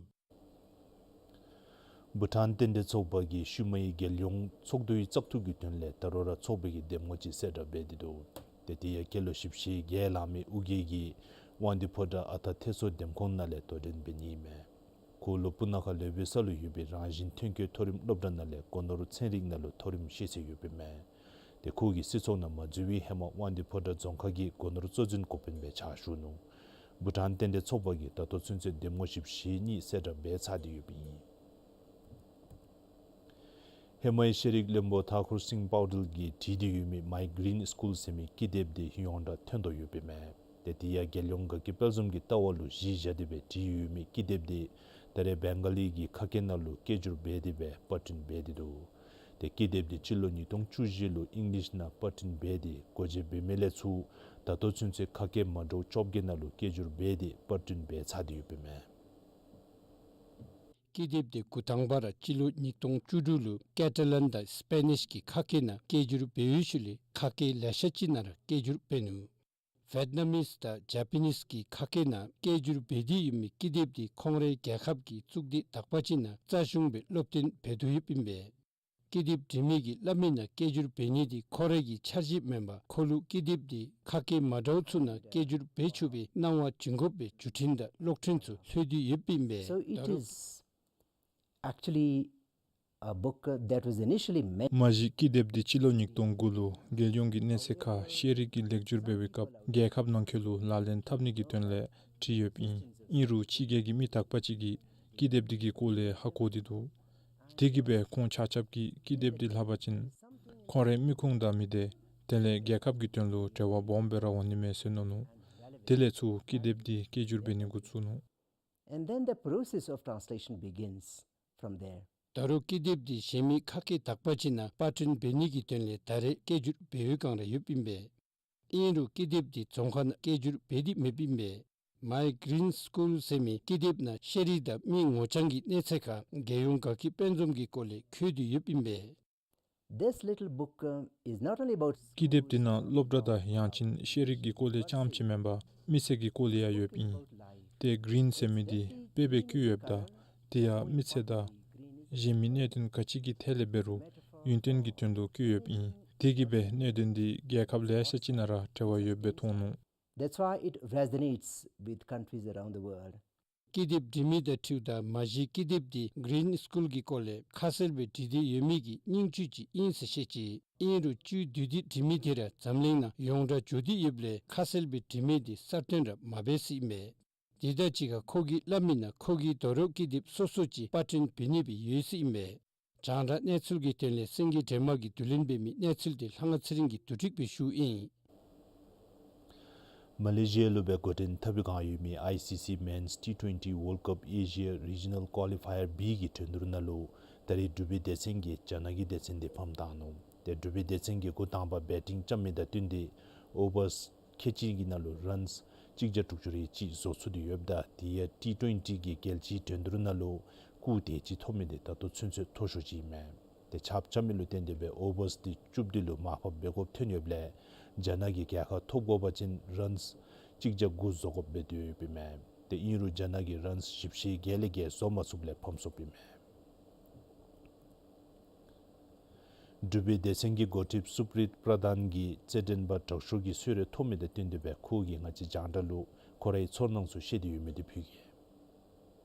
བྷུ་ཊཱན་རྟེན་འབྲེལ་ཚོགས་པ་གིས་ཤུལ་མའི་རྒྱལ་ཡོངས་ཚོགས་འདུའི་བཙག་འཐུ་གི་དོན་ལས་ད་རུང་ར་ཚོགས་པའི་གི་འདེམས་ངོ་ཅིག་གསལ་བསྒྲགས་འབད་དེ་འདུག། ཏེ་དེ་ཡང་སྐྱེས་ལོ་བཞི་བཅུ་ཞེ་བརྒྱད་ལང་མི་ཨོ་རྒྱན་གྱིས་དབང་འདུས་ཕོ་བྲང་ཨ་རྟག་ཐེ་ཚོམ་འདེམས་ཁོངས་ནང་ལས་དོ་འགྲན་འབད་ནི་ཨིན་མས། ཁོ་ལུ་སྤུ་ན་ཁ་ལུ་ཡོད་པའི་ས་ལུ་ཡོད་པའི་རང་བཞིན་ཐོན་སྐྱེད་མཐོ་རིམ་སློབ་གྲྭ་ནང་ལས་སྒོ་ནོར་ཚན་རིག་ནང་ལུ་མཐོ་རིམ་ཤེས་ཚད་ཡོད་པའི་མས། ཏེ་ཁོ་གིས་སྲིད་ཚོགས་ནང་མ་འཛུལ་བའི་ཧེ་མ་དབང་འདུས་ཕོ་བྲང་རྫོང་ཁག་གི་སྒོ་ནོར་གཙོ་འཛིན་འགོ་དཔོན་སྦེ་ཕྱག་ཞུ་ནུག། བྷུ་ཊཱན་རྟེན་འབྲེལ་ཚོགས་པ་གིས་ད་ལྟོ་ཚུན་ཚོད་འདེམས་ངོ་བཞི་བཅུ་ཞེ་གཉིས་གསལ་བསྒྲགས་འབད་ཚར་ཏེ་ཡོདཔ་ཨིན། ཧེ་མའི་ཤེས་རིག་བློན་པོ་ཐཱ་ཁུར་སིང་པཱའུ་ཌལ་གྱིས་བྲིས་ཏེ་ཡོད་མི་My Green School ཟེར་མི་ཀི་དེབ་འདི་ཡོངས་གྲགས་ཐོན་དོ་ཡོདཔ་ཨིན་མས། ཏེ་དེ་ཡང་རྒྱལ་ཡོངས་དགའ་སྐྱིད་དཔལ་འཛོམས་ཀྱི་ལྟ་བ་ལུ་གཞི་བཞག་སྟེ་སྦེ་བྲིས་ཡོད་མི་ཀི་དེབ་འདི་ད་རེས་བེང་ག་ལི་གི་ཁ་སྐད་ནང་ལུ་སྐད་སྒྱུར་འབད་དེ་སྦེ་པར་སྐྲུན་འབད་དེ་འདུག། ཏེ་ཀི་དེབ་འདི་སྤྱི་ལོ་ཉིས་སྟོང་བཅུ་བཞི་ལུ་ཨིང་ལིཤ་ནང་པར་སྐྲུན་འབད་དེ་སྒོ་འབྱེད་འབད་མི་ལས་ཚུར་ད་ལྟོ་ཚུན་ཚོད་ཁ་སྐད་མ་འདྲཝ་བཅོ་བརྒྱད་ནང་ལུ་སྐད་སྒྱུར་འབད་དེ་པར་སྐྲུན་འབད་ཚར་ཏེ་ཡོདཔ་ཨིན་མས། ཀི་དེབ་འདི་འགོ་དང་པ་ར་སྤྱི་ལོ་ཉིས་སྟོང་བཅུ་དྲུག་ལུ་ཀེ་ཊ་ལཱན་དང་སྤེ་ནིཤ་གི་ཁ་སྐད་ནང་སྐད་སྒྱུར་འབད་བའི་ཤུལ་ལས་ཁ་སྐད་ལེ་ཤ་ཅིག་ནང་ར་སྐད་སྒྱུར་འབད་ནུག། ཝེཊ་ནམ་མིསི་དང་ཇ་པ་ནིསི་གི་ཁ་སྐད་ནང་སྐད་སྒྱུར་འབད་དེ་ཡོད་མི་ཀི་དེབ་འདི་ཁོང་རའི་རྒྱལ་ཁབ་ཀྱི་གཙུག་སྡེ་དག་པ་ཅིག་ནང་རྩ་གཞུང་སྦེ་སློབ་སྟོན་འབད་དོ་ཡོདཔ་ཨིན་པས། ཀི་དེབ་འབྲི་མི་གིས་སླབ་མིའི་ནང་སྐད་སྒྱུར་འབད་ནི་འདི་ཁོ་རའི་གི་འཆར་གཞི་མེན་པར་ཁོ་ལུ་ཀི་དེབ་འདི་ཁ་སྐད་མ་འདྲཝ་ཚུ་ནང་སྐད་སྒྱུར་འབད་ཆོག་པའི་གནང་བ་བྱིན་དགོ་པའི་བརྒྱུད་འཕྲིན་དང་གློག་འཕྲིན་ཚུ་ལྷོད་དེ་ཡོདཔ་ཨིན་པས། So it is actually a book, uh, that was initially meant མ་གཞི་ཀི་དེབ་འདི་སྤྱི་ལོ་ཉིས་སྟོང་དགུ་ལུ་རྒྱལ་ཡོངས་ཀྱི་གནས་ཚད་ཁར་ཤེས་རིག་གི་ལེགས་སྒྱུར་འབད་བའི་སྐབས་རྒྱལ་ཁབ་ནང་འཁོད་ལུ་ལག་ལེན་འཐབ་ནི་གི་དོན་ལས་བྲིས་ཡོདཔ་ཨིན། ཨིན་རུང་ཕྱི་རྒྱལ་གྱི་མི་དག་པ་ཅིག་གིས་ཀི་དེབ་འདི་གི་སྐོར་ལས་ཧ་གོ་སྟེ་འདུག། དེ་གིས་སྦེ་ཁོང་ཆ་ཁྱབ་ཀྱིས་ཀི་དེབ་འདི་ལྷག་པ་ཅིན་ཁོང་རའི་མི་ཁུངས་དང་མི་སྡེ་དེ་ལས་རྒྱལ་ཁབ་ཀྱི་དོན་ལུ་འབྲེལ་བ་སྦོམ་སྦེ་ར་འོང་ནི་མས་ཟེར་མནོ་ནུག། དེ་ལས་ཚུར་ཀི་དེབ་འདི་སྐད་སྒྱུར་འབད་ནི་འགོ་བཙུགས་ནུག། And then the process of translation begins from there. ད་རུང་ཀི་དེབ་འདི་གཞན་མི་ཁ་སྐད་དག་པ་ཅིག་ནང་པར་སྐྲུན་འབད་ནི་གི་དོན་ལས་ད་རེས་སྐད་སྒྱུར་འབད་བའི་བསྒང་ར་ཡོདཔ་ཨིན་པས། ཨིན་རུང་ཀི་དེབ་འདི་རྫོང་ཁ་ནང་སྐད་སྒྱུར་འབད་དེ་མེདཔ་ཨིན་པས། My Green School ཟེར་མི་ཀི་དེབ་ནང་ཤེས་རིག་དང་མི་ངོ་རྐྱང་གི་གནས་ཚད་ཁར་རྒྱལ་ཡོངས་དགའ་སྐྱིད་དཔལ་འཛོམས་ཀྱི་སྐོར་ལས་འཁོད་དེ་ཡོདཔ་ཨིན་པས། This little book, uh, is not only about ཀི་དེབ་འདི་ནང་སློབ་གྲྭ་དང་ཡང་ཅིན་ཤེས་རིག་གི་སྐོར་ལས་རྐྱངམ་ཅིག་མེན་པར་མི་ཚེ་གི་སྐོར་ལས་ཡང་ཡོདཔ་ཨིན། ཏེ་གི་རིན་ཟེར་མི་འདི་དཔེ་སྦེ་བཀོད་ཡོདཔ་ད་དེ་ཡང་མི་ཚེ་དང་གཞན་མི་གནད་དོན་ག་ཅི་གི་ཐད་ལས་འབད་རུང་ཡུན་བརྟན་གྱི་དོན་ལུ་བཀོད་ཡོདཔ་ཨིན། དེ་གིས་སྦེ་གནད་དོན་འདི་རྒྱལ་ཁབ་ལེ་ཤ་ཅིག་ནང་ར་འབྲེལ་བ་ཡོདཔ་སྦེ་མཐོང་ནུག། That's why it resonates with countries around the world. ཀི་དེབ་འབྲི་མི་དང་འཁྲིལཝ་ད་མ་གཞི་ཀི་དེབ་འདི་གི་རིན་སི་ཀུལ་གྱི་སྐོར་ལས་ཁ་གསལ་སྦེ་བྲིས་ཏེ་ཡོད་མི་གི་སྙིང་བཅུད་ཅིག་ཨིན་ཟེར་བཤད་ཅི། ཨིན་རུང་བཅུད་བསྡུས་ཏེ་འབྲི་མི་དེ་ར་འཛམ་གླིང་ནང་ཡོངས་གྲགས་འགྱོ་སྟེ་ཡོདཔ་ལས་ཁ་གསལ་སྦེ་འབྲི་མི་འདི་གསར་ཐོན་ར་མ་འབད་ཟེར་ཨིན་པས། དེ་དང་གཅིག་ཁར་ཁོ་གིས་སླབ་མིའི་ནང་ཁོ་གིས་དོ་རུང་ཀི་དེབ་སོ་སོ་ཅིག་པར་སྐྲུན་འབད་ནི་སྦེ་ཡོད་ཟེར་ཨིན་པས། རྒྱང་བསྒྲགས་གནས་ཚུལ་གྱི་དོན་ལས་སེང་གེ་སྒྲོལ་མ་གིས་བསྡུ་ལེན་འབད་མི་གནས་ཚུལ་འདི་ལྷ་དབང་ཚེ་རིང་གིས་བསྡུ་སྒྲིག་འབད་ཞུཝ་ཨིན། མ་ལེ་ཤི་ཡ་ལུ་སྦེ་འགོ་འདྲེན་འཐབ་པའི་བསྒང་ཡོད་མི་ཨའི་སི་སི་Men's T twenty World Cup Asia Regional Qualifier B གི་འགྲན་བསྡུར་ནང་ལུ་ད་རེས་འབྲུག་པའི་སྡེ་ཚན་གྱིས་རྒྱ་ནག་གི་སྡེ་ཚན་འདི་ཕམ་བཏང་ནུག། ཏེ་འབྲུག་པའི་སྡེ་ཚན་གྱིས་འགོ་དང་པ་བེ་ཊིང་རྐྱབ་མི་དང་བསྟུན་ཏེ་ཨོ་བརསི་ཁལ་གཅིག་གི་ནང་ལུ་རཱནསི་གཅིག་བརྒྱ་དྲུག་ཅུ་རེ་གཅིག་བཟོ་ཚུགས་ཏེ་ཡོདཔ་ད་དེ་ཡང་ཊི་ཊུ་ཨེན་ཊི་གི་རྒྱལ་སྤྱིའི་འགྲན་བསྡུར་ནང་ལུ་སྐུགས་དེ་ཅིག་ཐོབ་མི་འདི་ད་ལྟོ་ཚུན་ཚོད་མཐོ་ཤོས་ཅིག་ཨིན་མས། ཏེ་ཆརཔ་རྐྱབ་མི་ལུ་བརྟེན་ཏེ་སྦེ་ཨོ་བརསི་འདི་བཅུ་བདུན་ལུ་མར་ཕབ་འབད་དགོཔ་ཐོན་ཡོདཔ་ལས་རྒྱ་ནག་གི་རྒྱལ་ཁ་ཐོབ་དགོ་པ་ཅིན་རཱནསི་གཅིག་བརྒྱ་དགུ་བཟོ་དགོཔ་སྦེ་སྡོད་ཡོདཔ་ཨིན་མས། ཏེ་ཨིན་རུང་རྒྱ་ནག་གིས་རཱནསི་བཞི་བཅུ་ཞེ་བརྒྱད་ལས་བརྒལ་བཟོ་མ་ཚུགསཔ་ལས་ཕམ་སོཔ་ཨིན་མས། འབྲུག་པའི་སྡེ་ཚན་གྱི་འགོ་ཁྲིདཔ་སུ་པྲིཏ་པྲ་དཱན་གྱིས་རྩེད་འགྲན་པ་དྲག་ཤོས་ཀྱི་གསོལ་རས་ཐོབ་མི་དང་བསྟུན་ཏེ་སྦེ་ཁོ་གིས་ང་བཅས་རྒྱང་བསྒྲགས་ལུ་ཁོ་རའི་ཚོར་སྣང་ཚུ་བཤད་དེ་ཡོད་མི་འདི་ཕུལ་གེ།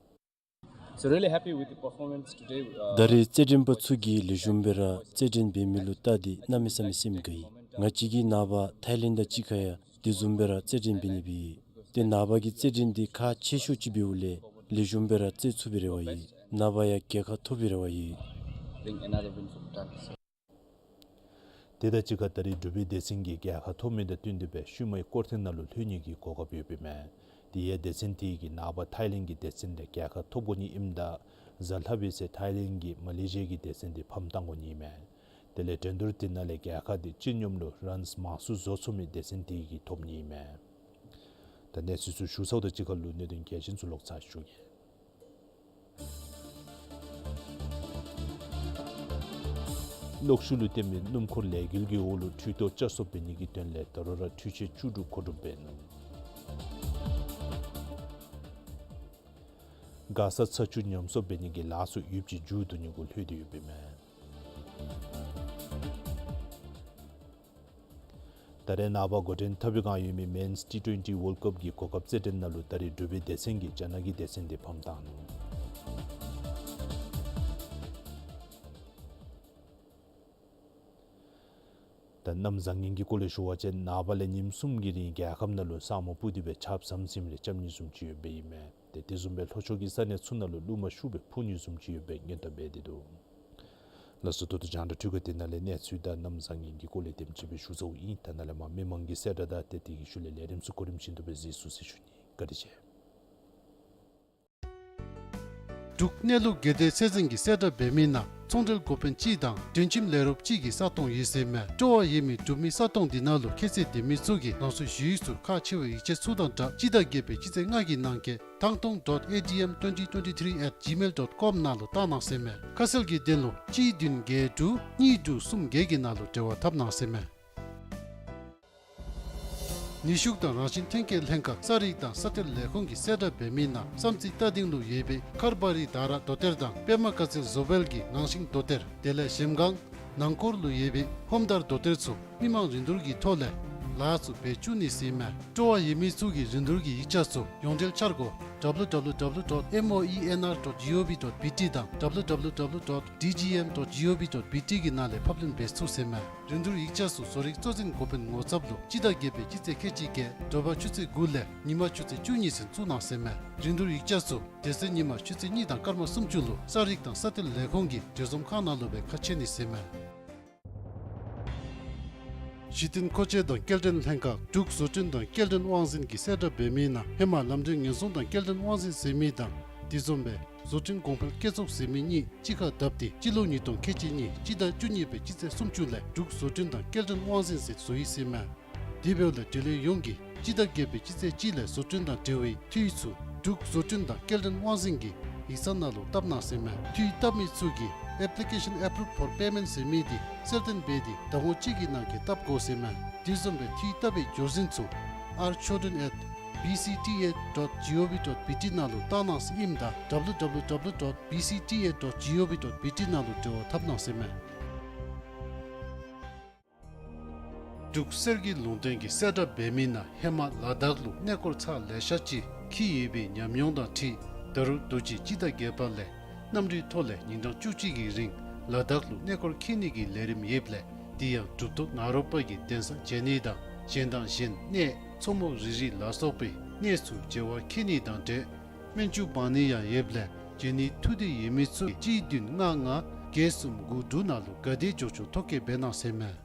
So really happy with the performance today. Uh, ད་རེས་རྩེད་འགྲན་པ་ཚུ་གིས་ལེགས་ཤོམ་སྦེ་ར་རྩེད་འགྲན་འབད་མི་ལུ་བལྟ་སྟེ་གནམ་མེད་ས་མེད་སེམས་དགའ་ཡི། ང་བཅས་ཀྱི་ནངས་པ་ཐའི་ལེནཌ་དང་གཅིག་ཁར་ཡང་དེ་བཟུམ་སྦེ་ར་རྩེད་འགྲན་འབད་ནི་སྦེ་ཡོད། ཏེ་ནངས་པ་གི་རྩེད་འགྲན་འདི་ཁག་ཆེ་ཤོས་ཅིག་འབདཝ་ལས་ལེགས་ཤོམ་སྦེ་ར་རྩེད་ཚུགས་པའི་རེ་བ་ཡོད། ནངས་པ་ཡང་རྒྱལ་ཁ་ཐོབ་པའི་རེ་བ་ཡོད། Bring another win for Bhutan. དེ་དང་གཅིག་ཁར་ད་རེས་འབྲུག་པའི་སྡེ་ཚན་གྱིས་རྒྱལ་ཁ་ཐོབ་མི་དང་བསྟུན་ཏེ་སྦེ་ཤུལ་མའི་སྐོར་ཐེངས་ནང་ལུ་ལྷོད་ནི་གི་གོ་སྐབས་ཡོདཔ་ཨིན་མས། དེ་ཡང་སྡེ་ཚན་དེ་གིས་ནངས་པ་ཐའི་ལེནཌ་གི་སྡེ་ཚན་ལས་རྒྱལ་ཁ་ཐོབ་དགོ་ནི་ཨིནམ་ད་གཟའ་ལྷག་པའི་ཚེ་ཐའི་ལེནཌ་གིས་མ་ལེ་ཤི་ཡ་གི་སྡེ་ཚན་འདི་ཕམ་བཏང་དགོ་ནི་ཨིན་མས། དེ་ལས་འགྲན་བསྡུར་དེ་ནང་ལས་རྒྱལ་ཁ་འདི་སྤྱི་སྙོམས་ལུ་རཱནསི་མང་སུ་བཟོ་ཚུགས་མི་སྡེ་ཚན་དེ་གིས་ཐོབ་ནི་ཨིན་མས། ད་གནས་ཚུལ་ཚུ་ཞུ་ཚརཝ་དང་གཅིག་ཁར་ལུ་གནད་དོན་གལ་ཆེན་ཚུ་ལོག་ཚར་ཞུ་གེ། གློག་ཤུགས་ལུ་བརྟེན་པའི་སྣུམ་འཁོར་ལས་འགུལ་གྱི་འོག་ལུ་འཕྲུལ་གཏོར་བསྐྱར་གསོ་འབད་ནི་གི་དོན་ལས་ད་རུང་ར་འཕྲུལ་ཆས་བཅུ་དྲུག་མཁོ་སྒྲུབ་འབད་ནུག། མགར་ས་ཚ་ཆུ་ཉམས་གསོ་འབད་ནི་གི་ལཱ་ཚུ་ཡུདཔ་ཅིག་མཇུག་བསྡུ་ནི་གུ་ལྷོད་དེ་ཡོདཔ་ཨིན་མས། ད་རེས་ནངས་པ་འགོ་འདྲེན་འཐབ་པའི་བསྒང་ཡོད་མི་Men's T twenty World Cup གི་གོ་སྐབས་རྩེད་འགྲན་ནང་ལུ་ད་རེས་འབྲུག་པའི་སྡེ་ཚན་གྱིས་རྒྱ་ནག་གི་སྡེ་ཚན་དེ་ཕམ་བཏང་ནུག། ད་གནམ་བཟང་ངན་གྱི་སྐོར་ལས་ཞུ་བ་ཅིན་ནངས་པ་ལས་ཉིནམ་གསུམ་གྱི་རིང་རྒྱལ་ཁབ་ནང་ལུ་ས་སྨུག་སྤུབས་ཏེ་སྦེ་ཆརཔ་ཟམ་ཟིམ་རེ་རྐྱབ་ནི་བཟུམ་ཅིག་ཡོདཔ་ཨིན་མས། ཏེ་དེ་བཟུམ་སྦེ་ལྷོ་ཕྱོགས་ཀྱི་ས་གནས་ཚུ་ནང་ལུ་རླུང་མ་ཤུགས་སྦེ་འཕུ་ནི་བཟུམ་ཅིག་ཡོདཔ་སྦེ་སྔོན་བརྡ་འབད་དེ་འདུག། ལགས་སོ། ད་ལྟོ་རྒྱང་བསྒྲགས་འཕྲུལ་ཁང་དེ་ནང་ལས་གནས་ཚུལ་དང་གནམ་བཟང་ངན་གྱི་སྐོར་ལས་དེམ་ཅིག་སྦེ་ཞུ་ཚརཝ་ཨིན། ད་ནཱ་ལས་མར་མི་མང་གི་གསལ་བསྒྲགས་དང་ཏེ་དེ་གི་ཤུལ་ལས་ལས་རིམ་ཚུ་གོ་རིམ་བཞིན་དུ་སྦེ་གཟིགས་ཚུགས་ཟེར་ཞུ་ནི། བཀའ་དྲིན་ཆེ། འབྲུག་གནས་ལུགས་དགེ་ལྡན་ཚད་འཛིན་གྱིས་གསལ་བསྒྲགས་འབད་མི་ནང་ཚོང་འབྲེལ་འགོ་དཔོན་གཅིག་དང་སྒྲོན་ཁྱིམ་ལས་རོགསཔ་གཅིག་གི་ས་སྟོང་ཡོད་ཟེར་མས། སྤྲོ་བ་ཡོད་མི་འབྲུག་མི་ས་སྟོང་འདི་ནང་ལུ་ཁྱད་ཚད་ལྡན་མི་ཚུ་གིས་རང་སོའི་ཞུ་ཡིག་ཚུ་ཁག་ཆེ་བའི་ཡིག་ཆ་ཚུ་དང་སྦྲགས་སྤྱི་ཟླ་བརྒྱད་པའི་སྤྱི་ཚེས་ལྔ་གི་ནང་འཁོད་ཐང་སྟོང་dot A D M twenty twenty-three at gmail dot com ནང་ལུ་བཏང་གནང་ཟེར་མས། ཁ་གསལ་གྱི་དོན་ལུ་གཅིག་བདུན་བརྒྱད་དྲུག་གཉིས་དྲུག་གསུམ་བརྒྱད་ཀྱི་ནང་ལུ་འབྲེལ་བ་འཐབ་གནང་ཟེར་མས། ནུས་ཤུགས་དང་རང་བཞིན་ཐོན་སྐྱེད་ལྷན་ཁག་ས་རིགས་དང་ས་གཏེར་ལས་ཁུངས་ཀྱིས་གསལ་བསྒྲགས་འབད་མི་ནང་བསམ་རྩེ་རྟ་སྡིང་ལུ་ཡོད་པའི་ཁར་བ་རི་དྷ་ར་རྡོ་གཏེར་དང་པདྨ་དཀར་རྩེ་བཟོ་བལ་གྱི་ནང་ཤིང་རྡོ་གཏེར་དེ་ལས་གཞལམ་སྒང་ནང་འཁོར་ལུ་ཡོད་པའི་ཧོམ་དར་རྡོ་གཏེར་ཚུ་མི་མང་རིན་བསྡུར་གྱི་ཐོག་ལས་ལཱ་ཚུ་འབད་བཅུག་ནི་ཟེར་མས། སྤྲོ་བ་ཡོད་མི་ཚུ་གིས་རིན་བསྡུར་གྱི་ཡིག་ཆ་ཚུ་ཡོངས་འབྲེལ་འཆར་སྒོ་W W W dot moenr dot gov dot B T དང་W W W dot D G M dot gov dot B T གི་ནང་ལས་ཕབ་ལེན་འབད་ཚུགས་ཟེར་མས། རིན་བསྡུར་ཡིག་ཆ་ཚུ་བཟོ་རིག་གཙོ་འཛིན་འགོ་དཔོན་ངོ་ཚབ་ལུ་སྤྱི་ཟླ་བརྒྱད་པའི་སྤྱི་ཚེས་ཁལ་གཅིག་བརྒྱད་དྲོ་པ་ཆུ་ཚོད་དགུ་ལས་ཉིན་མ་ཆུ་ཚོད་བཅུ་གཉིས་ཚུན་བཙུགས་གནང་ཟེར་མས། རིན་བསྡུར་ཡིག་ཆ་ཚུ་དེ་ཚེ་ཉིན་མ་ཆུ་ཚོད་གཉིས་དང་སྐར་མ་སུམ་ཅུ་ལུ་ས་རིགས་དང་ས་གཏེར་ལས་ཁུངས་ཀྱི་འབྲེལ་འཛོམས་ཁང་ནང་ལུ་སྦེ་ཁ་ཕྱེ་ནི་ཟེར་མས། གཞི་རྟེན་མཁོ་ཆས་དང་སྐྱེལ་འདྲེན་ལྷན་ཁག་འབྲུག་བཟོ་སྐྲུན་དང་སྐྱེལ་འདྲེན་དབང་འཛིན་གྱིས་གསལ་བསྒྲགས་འབད་མི་ནང་ཧེ་མ་ལམ་འགྲུལ་ཉེན་སྲུང་དང་སྐྱེལ་འདྲེན་དབང་འཛིན་ཟེར་མི་དང་དེ་བཟུམ་སྦེ་བཟོ་སྐྲུན་གོང་འཕེལ་བསྐྱེད་རྫོགས་ཟེར་མི་གཉིས་གཅིག་ཁར་བསྡབས་ཏེ་སྤྱི་ལོ་ཉིས་སྟོང་ཁལ་གཅིག་གཉིས་སྤྱི་ཟླ་བཅུ་གཉིས་པའི་སྤྱི་ཚེས་སུམ་ཅུ་ལས་འབྲུག་བཟོ་སྐྲུན་དང་སྐྱེལ་འདྲེན་དབང་འཛིན་ཟེར་བཟོ་ཡི་ཟེར་མས། དེ་འབདཝ་ལས་འབྲེལ་ཡོད་ཡོངས་ཀྱིས་སྤྱི་ཟླ་བརྒྱད་པའི་སྤྱི་ཚེས་གཅིག་ལས་བཟོ་སྐྲུན་དང་འབྲེལ་བའི་འཐུས་ཚུ་འབྲུག་བཟོ་སྐྲུན་དང་སྐྱེལ་འདྲེན་དབང་འཛིན་གྱི་ཡིག་ཚང་ནང་ལུ་བཏབ་གནང་ཟེར་མས། འཐུས་བཏབ་མི་ཚུ་གིས་Application Approved for Payment ཟེར་མི་འདི་གསལ་སྟོན་འབད་དེ་ཟླ་ངོ་གཅིག་གི་ནང་འཁོད་བཏབ་དགོ་ཟེར་མས། དེ་བཟུམ་སྦེ་འཐུས་བཏབ་པའི་བརྗོད་ཟིན་ཚུ་R Chodron at B C T A dot gov dot B T ནང་ལུ་བཏང་གནང་ཟེར་ཨིནམ་ད་W W W dot B C T A dot gov dot B T ནང་ལུ་འབྲེལ་བ་འཐབ་གནང་ཟེར་མས། འབྲུག་གསེར་གྱི་ལུང་བསྟན་གྱིས་གསལ་བསྒྲགས་འབད་མི་ནང་ཧེ་མ་ལ་དྭགས་ལུ་གནས་སྐོར་ཚར་ལེ་ཤ་ཅིག་འཁྱིད་ཡོད་པའི་ཉམས་མྱོང་དང་འཁྲིལ་ད་རུང་དུས་ཅི་སྤྱི་ཟླ་བརྒྱད་པ་ལས་གནམ་གྲུའི་ཐོག་ལས་ཉིན་གྲངས་བཅུ་གཅིག་གི་རིང་ལ་དྭགས་ལུ་གནས་སྐོར་འཁྱིད་ནི་གི་ལས་རིམ་ཡོདཔ་ལས་དེ་ཡང་གྲུབ་ཐོབ་ནཱ་རོ་པ་གི་གདན་ས་མཇལ་ནི་དང་གཞན་དང་གཞན་གནས་མཚོ་མོ་རི་རི་ལ་སོགས་པའི་གནས་ཚུ་མཇལ་བར་འཁྱིད་ནི་དང་འབྲེལ་སྨན་ཆུ་འབག་ནི་ཡང་ཡོདཔ་ལས་མཇལ་ནི་ཐུགས་འདོད་ཡོད་མི་ཚུ་གཅིག་བདུན་ལྔ་ལྔ་བརྒྱད་གསུམ་དགུ་དྲུག་ནང་ལུ་ག་དེ་མགྱོགས་མགྱོགས་ཐོ་བཀོད་འབད་གནང་ཟེར་མས།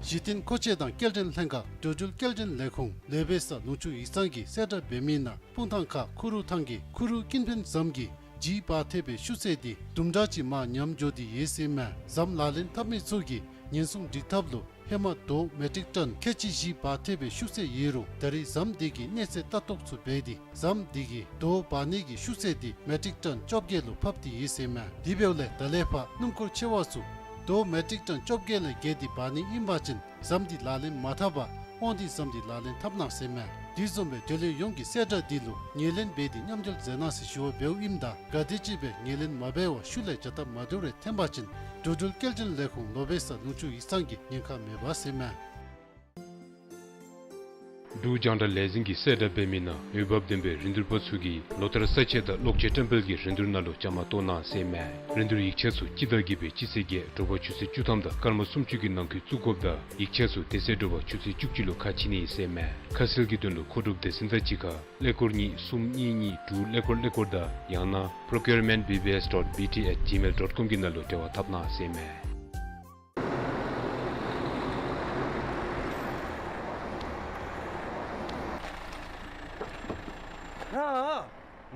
གཞི་རྟེན་མཁོ་ཆས་དང་སྐྱེལ་འདྲེན་ལྷན་ཁག་འགྲོ་འགྲུལ་སྐྱེལ་འདྲེན་ལས་ཁུངས་ལོ་པེ་ས་ལུང་ཕྱོགས་ཡིག་ཚང་གིས་གསལ་བསྒྲགས་འབད་མི་ནང་སྤུངས་ཐང་ཁ་ཁུ་རུ་ཐང་གི་ཁུ་རུ་ཀུན་ཕན་ཟམ་གྱི་ལྗིད་འབག་ཐེབས་པའི་ཤུགས་ཚད་འདི་དུམ་གྲ་ཅིག་མར་ཉམས་འགྱོ་སྟེ་ཡོད་ཟེར་མས། ཟམ་ལག་ལེན་འཐབ་མི་ཚུ་གིས་ཉེན་སྲུང་སྒྲིག་ཐབས་ལུ་ཧེ་མ་རྡོ་མེ་ཊིག་ཊོན་ཁལ་གཅིག་བཞི་འབག་ཐེབས་པའི་ཤུགས་ཚད་ཡོད་རུང་ད་རེས་ཟམ་འདི་གི་གནས་ཚད་ལྟ་རྟོག་ཚུ་འབད་དེ་ཟམ་འདི་གི་རྡོ་འབག་ནི་གི་ཤུགས་ཚད་འདི་མེ་ཊིག་ཊོན་བཅོ་བརྒྱད་ལུ་ཕབ་སྟེ་ཡོད་ཟེར་མས། དེ་འབདཝ་ལས་ད་ལས་ཕར་སྣུམ་འཁོར་ཆེ་བ་ཚུ་རྡོ་མེ་ཊིག་ཊོན་བཅོ་བརྒྱད་ལས་བརྒལ་ཏེ་འབག་ནི་ཨིན་པ་ཅིན་ཟམ་འདི་ལག་ལེན་མ་འཐབ་པར་དབང་འདུས་ཟམ་འདི་ལག་ལེན་འཐབ་གནང་ཟེར་མས། དེ་བཟུམ་སྦེ་འབྲེལ་ཡོད་ཡོངས་ཀྱིས་གསལ་བསྒྲགས་འདི་ལུ་ངོས་ལེན་འབད་དེ་མཉམ་འབྲེལ་མཛད་གནང་ཟེར་ཞུ་བ་འབདཝ་ཨིནམ་ད་ག་དེམ་ཅིག་སྦེ་ངོས་ལེན་མ་འབད་བར་ཤུལ་ལས་བྱ་ཐབས་མ་འདྲཝ་རེ་འཐོན་པ་ཅིན་འགྲོ་འགྲུལ་སྐྱེལ་འདྲེན་ལས་ཁུངས་ལོ་པེ་ས་ལུང་ཕྱོགས་ཡིག་ཚང་གིས་ཉེན་ཁ་མེད་པ་ཟེར་མས། འབྲུག་རྒྱང་བསྒྲགས་ལས་འཛིན་གྱིས་གསལ་བསྒྲགས་འབད་མི་ནང་འོས་འབབ་ལྡན་པའི་རིན་བསྡུར་པ་ཚུ་གིས་ལོ་ལྟར་ས་ཆས་དང་གློག་ཆས་བཀྲམ་སྤེལ་གྱི་རིན་བསྡུར་ནང་ལུ་བཅའ་མར་གཏོགས་གནང་ཟེར་མས། རིན་བསྡུར་ཡིག་ཆ་ཚུ་སྤྱི་ཟླ་བརྒྱད་པའི་སྤྱི་ཚེས་བརྒྱད་དྲོ་པ་ཆུ་ཚོད་བཅུ་ཐམ་དང་སྐར་མ་སུམ་ཅུ་གི་ནང་འཁོད་བཙུགས་དགོཔ་དང་ཡིག་ཆ་ཚུ་དེ་ཚེ་དྲོ་པ་ཆུ་ཚོད་བཅུ་གཅིག་ལུ་ཁ་ཕྱེ་ནི་ཨིན་ཟེར་མས། ཁ་གསལ་གྱི་དོན་ལུ་མཁོ་སྒྲུབ་སྡེ་ཚན་དང་གཅིག་ཁར་ཀླད་ཀོར་གཉིས་གསུམ་གཉིས་གཉིས་དྲུག་ཀླད་ཀོར་ཀླད་ཀོར་དང་ཡང་ན་procurement B B S dot B T at gmail dot com གི་ནང་ལུ་འབྲེལ་བ་འཐབ་གནང་ཟེར་མས། ར།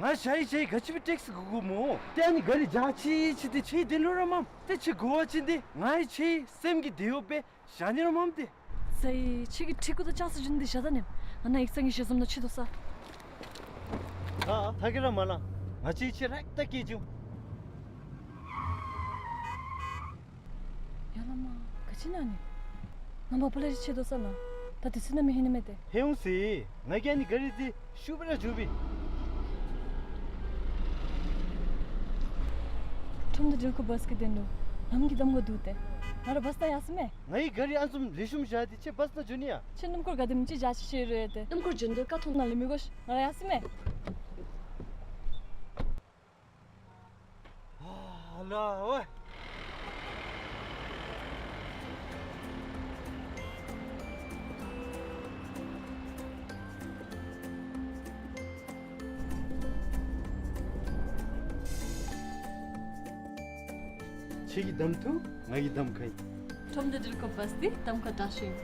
ང་ཞ་ཡི་ཞ་ཡི་ག་ཅི་སྦེ་ཊེག་སི་དགོ་དགོ་སྨོ། ཏེ་ཨ་ནི་ག་རི་རྒྱ་ཆེ་ཆེ་ཏེ་ཁྱེད་དེ་ལུ་ར་མམ། ཏེ་ཁྱེད་དགོ་བ་ཅིན་ཏེ་ང་ཡི་ཁྱེད་སེམས་ཀྱི་དེ་ཡོད་པས་བཞག་ནི་ར་མམ་ཏེ། ས་ཡི་ཁྱེད་ཀྱི་ཁྲི་གུ་དང་ལྕགས་སི་རྒྱུན་འདི་བཞག་ད་ནི། ཨ་ནཱ་ཡིག་ཚང་གི་ཞལ་འཛོམས་ནང་ཅིག་སྡོད་ས། ཨ་ཨ་ཐ་གི་ར་མ་ལང་། ང་བཅས་ཁྱོད་ར་ད་སྐད་ཅིག། ཡ་ལ་མ། ག་ཅི་ཨིན་ན་ཨ་ནི། ང་མ་པ་ལས་རི་ཆེ་དོ་ས་ལ། ད་དེ་ཚུ་ནང་མི་ཧིང་ནི་མེད་དེ། ཧེ་འོང་སི། ང་གིས་ཨ་ནི་ག་རི་འདི་ཤུབ་ར་འཇུ་བི། ཁྲོམ་སྡེ་འགྲུལ་འཁོར་བཱས་ཀྱི་དོན་ལུ་ལམ་གྱི་གདམ་ཁ་འདུག་སྟེ། ང་ར་བཱས་ནང་ཡར་སོང་མས། ང་གིས་ག་རི་ཨ་ནི་བཟུམ་ལེགས་ཤོམ་བཞག་སྟེ་ཁྱོད་བཱས་ནང་འགྱོ་ནི་ཡ། ཁྱོད་སྣུམ་འཁོར་ག་དེམ་ཅིག་བཞག་ཤེས་རུང་ཡོད་དེ། སྣུམ་འཁོར་འགྱོ་དོ་ཁ་ཐུག་ནང་ལས་མི་དགོ་ཤིག། ང་ར་ཡར་སོང་མས། ཨ་ལ་ཝེ། ཁྱོད་ཀྱིས་གདམ་འཐུ། ང་གིས་གདམ་ཁ་ཨིན། ཁྲོམ་སྡེ་འགྲུལ་འཁོར་བཱས་འདི་གདམ་ཁ་དྲག་ཤོས་ཨིན།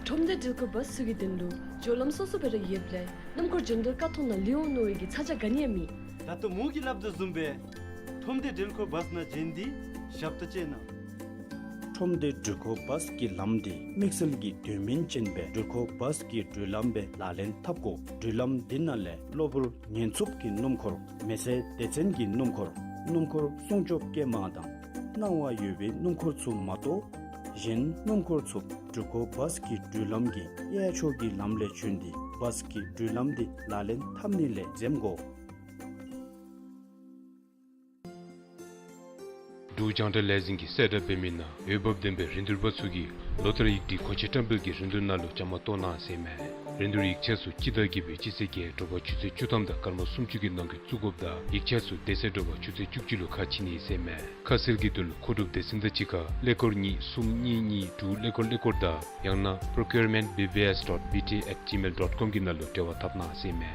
ཁྲོམ་སྡེ་འགྲུལ་འཁོར་བཱས་ཚུ་གི་དོན་ལུ་འགྱོ་ལམ་སོ་སོ་སྦེ་ར་ཡོདཔ་ལས་སྣུམ་འཁོར་འགྱོ་དོ་ཁ་ཐུག་ནང་ལུས་འོང་མནོ་བའི་གི་ཚ་གྱང་ག་ནི་ཡང་མེད། ད་ལྟོ་མོ་གིས་སླབ་དོ་བཟུམ་སྦེ་ཁྲོམ་སྡེ་འགྲུལ་འཁོར་བཱས་ནང་འགྱོ་ནི་འདི་ཞབས་ཏོག་ཅིག་ཨིན་ན། ཁྲོམ་སྡེ་འགྲུལ་འཁོར་བཱས་ཀྱི་ལམ་འདི་དམིགས་བསལ་གྱི་དོན་སྨིན་ཅན་སྦེ་འགྲུལ་འཁོར་བཱས་ཀྱི་འགྲུལ་ལམ་སྦེ་ལག་ལེན་འཐབ་དགོ། འགྲུལ་ལམ་འདི་ནང་ལས་གློ་བུར་ཉེན་འཚུབ་ཀྱི་སྣུམ་འཁོར་མེ་བསད་སྡེ་ཚན་གྱི་སྣུམ་འཁོར་སྣུམ་འཁོར་སྲུང་སྐྱོབ་སྐྱེལ་མ་དང་སྣང་བ་ཡོད་པའི་སྣུམ་འཁོར་ཚུ་མ་གཏོགས་གཞན་སྣུམ་འཁོར་ཚུ་འགྲུལ་འཁོར་བཱས་ཀྱི་འགྲུལ་ལམ་གྱི་གཡས་ཕྱོགས་ཀྱི་ལམ་ལས་བྱོན་ཏེ་བཱས་ཀྱི་འགྲུལ་ལམ་འདི་ལག་ལེན་འཐབ་ནི་ལས་འཛེམ་དགོ། འབྲུག་རྒྱང་བསྒྲགས་ལས་འཛིན་གྱིས་གསལ་བསྒྲགས་འབད་མི་ནང་འོས་འབབ་ལྡན་པའི་རིན་བསྡུར་པ་ཚུ་གིས་ལོ་ལྟར་ཡིག་སྒྲིག་གོ་ཆ་བཀྲམ་སྤེལ་གྱི་རིན་བསྡུར་ནང་ལུ་བཅའ་མར་གཏོགས་གནང་ཟེར་མས། རིན་བསྡུར་ཡིག་ཆ་ཚུ་སྤྱི་ཟླ་བརྒྱད་པའི་སྤྱི་ཚེས་བརྒྱད་དྲོ་པ་ཆུ་ཚོད་བཅུ་ཐམ་དང་སྐར་མ་སུམ་ཅུ་གི་ནང་འཁོད་བཙུགས་དགོཔ་དང་ཡིག་ཆ་ཚུ་དེ་ཚེ་དྲོ་པ་ཆུ་ཚོད་བཅུ་གཅིག་ལུ་ཁ་ཕྱེ་ནི་ཟེར་མས། ཁ་གསལ་གྱི་དོན་ལུ་མཁོ་སྒྲུབ་སྡེ་ཚན་དང་གཅིག་ཁར་ཀླད་ཀོར་གཉིས་གསུམ་གཉིས་གཉིས་དྲུག་ཀླད་ཀོར་ཀླད་ཀོར་དང་ཡང་ན་procurement B B S dot B T at gmail dot com གི་ནང་ལུ་འབྲེལ་བ་འཐབ་གནང་ཟེར་མས།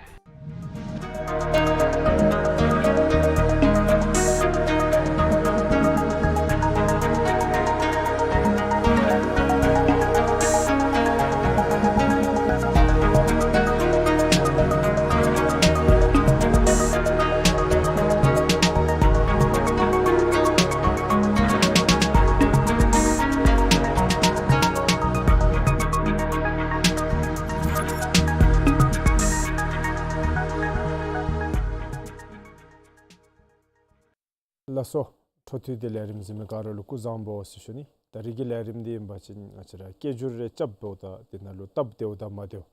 ལགས་སོ། འཕྲོ་མཐུད་དེ་ལས་རིམ་གཟིགས་མི་ག་ར་ལུ་སྐུ་གཟུགས་བཟང་པོ་ཟེར་ཞུ་ནི། ད་རིས་ཀྱི་ལས་རིམ་འདི་ཨིན་པ་ཅིན་ང་བཅས་ར་སྐད་སྒྱུར་རེ་རྐྱབ་འབདཝ་ད་དེ་ནང་ལུ་སྟབས་བདེཝ་དང་མ་བདེཝ།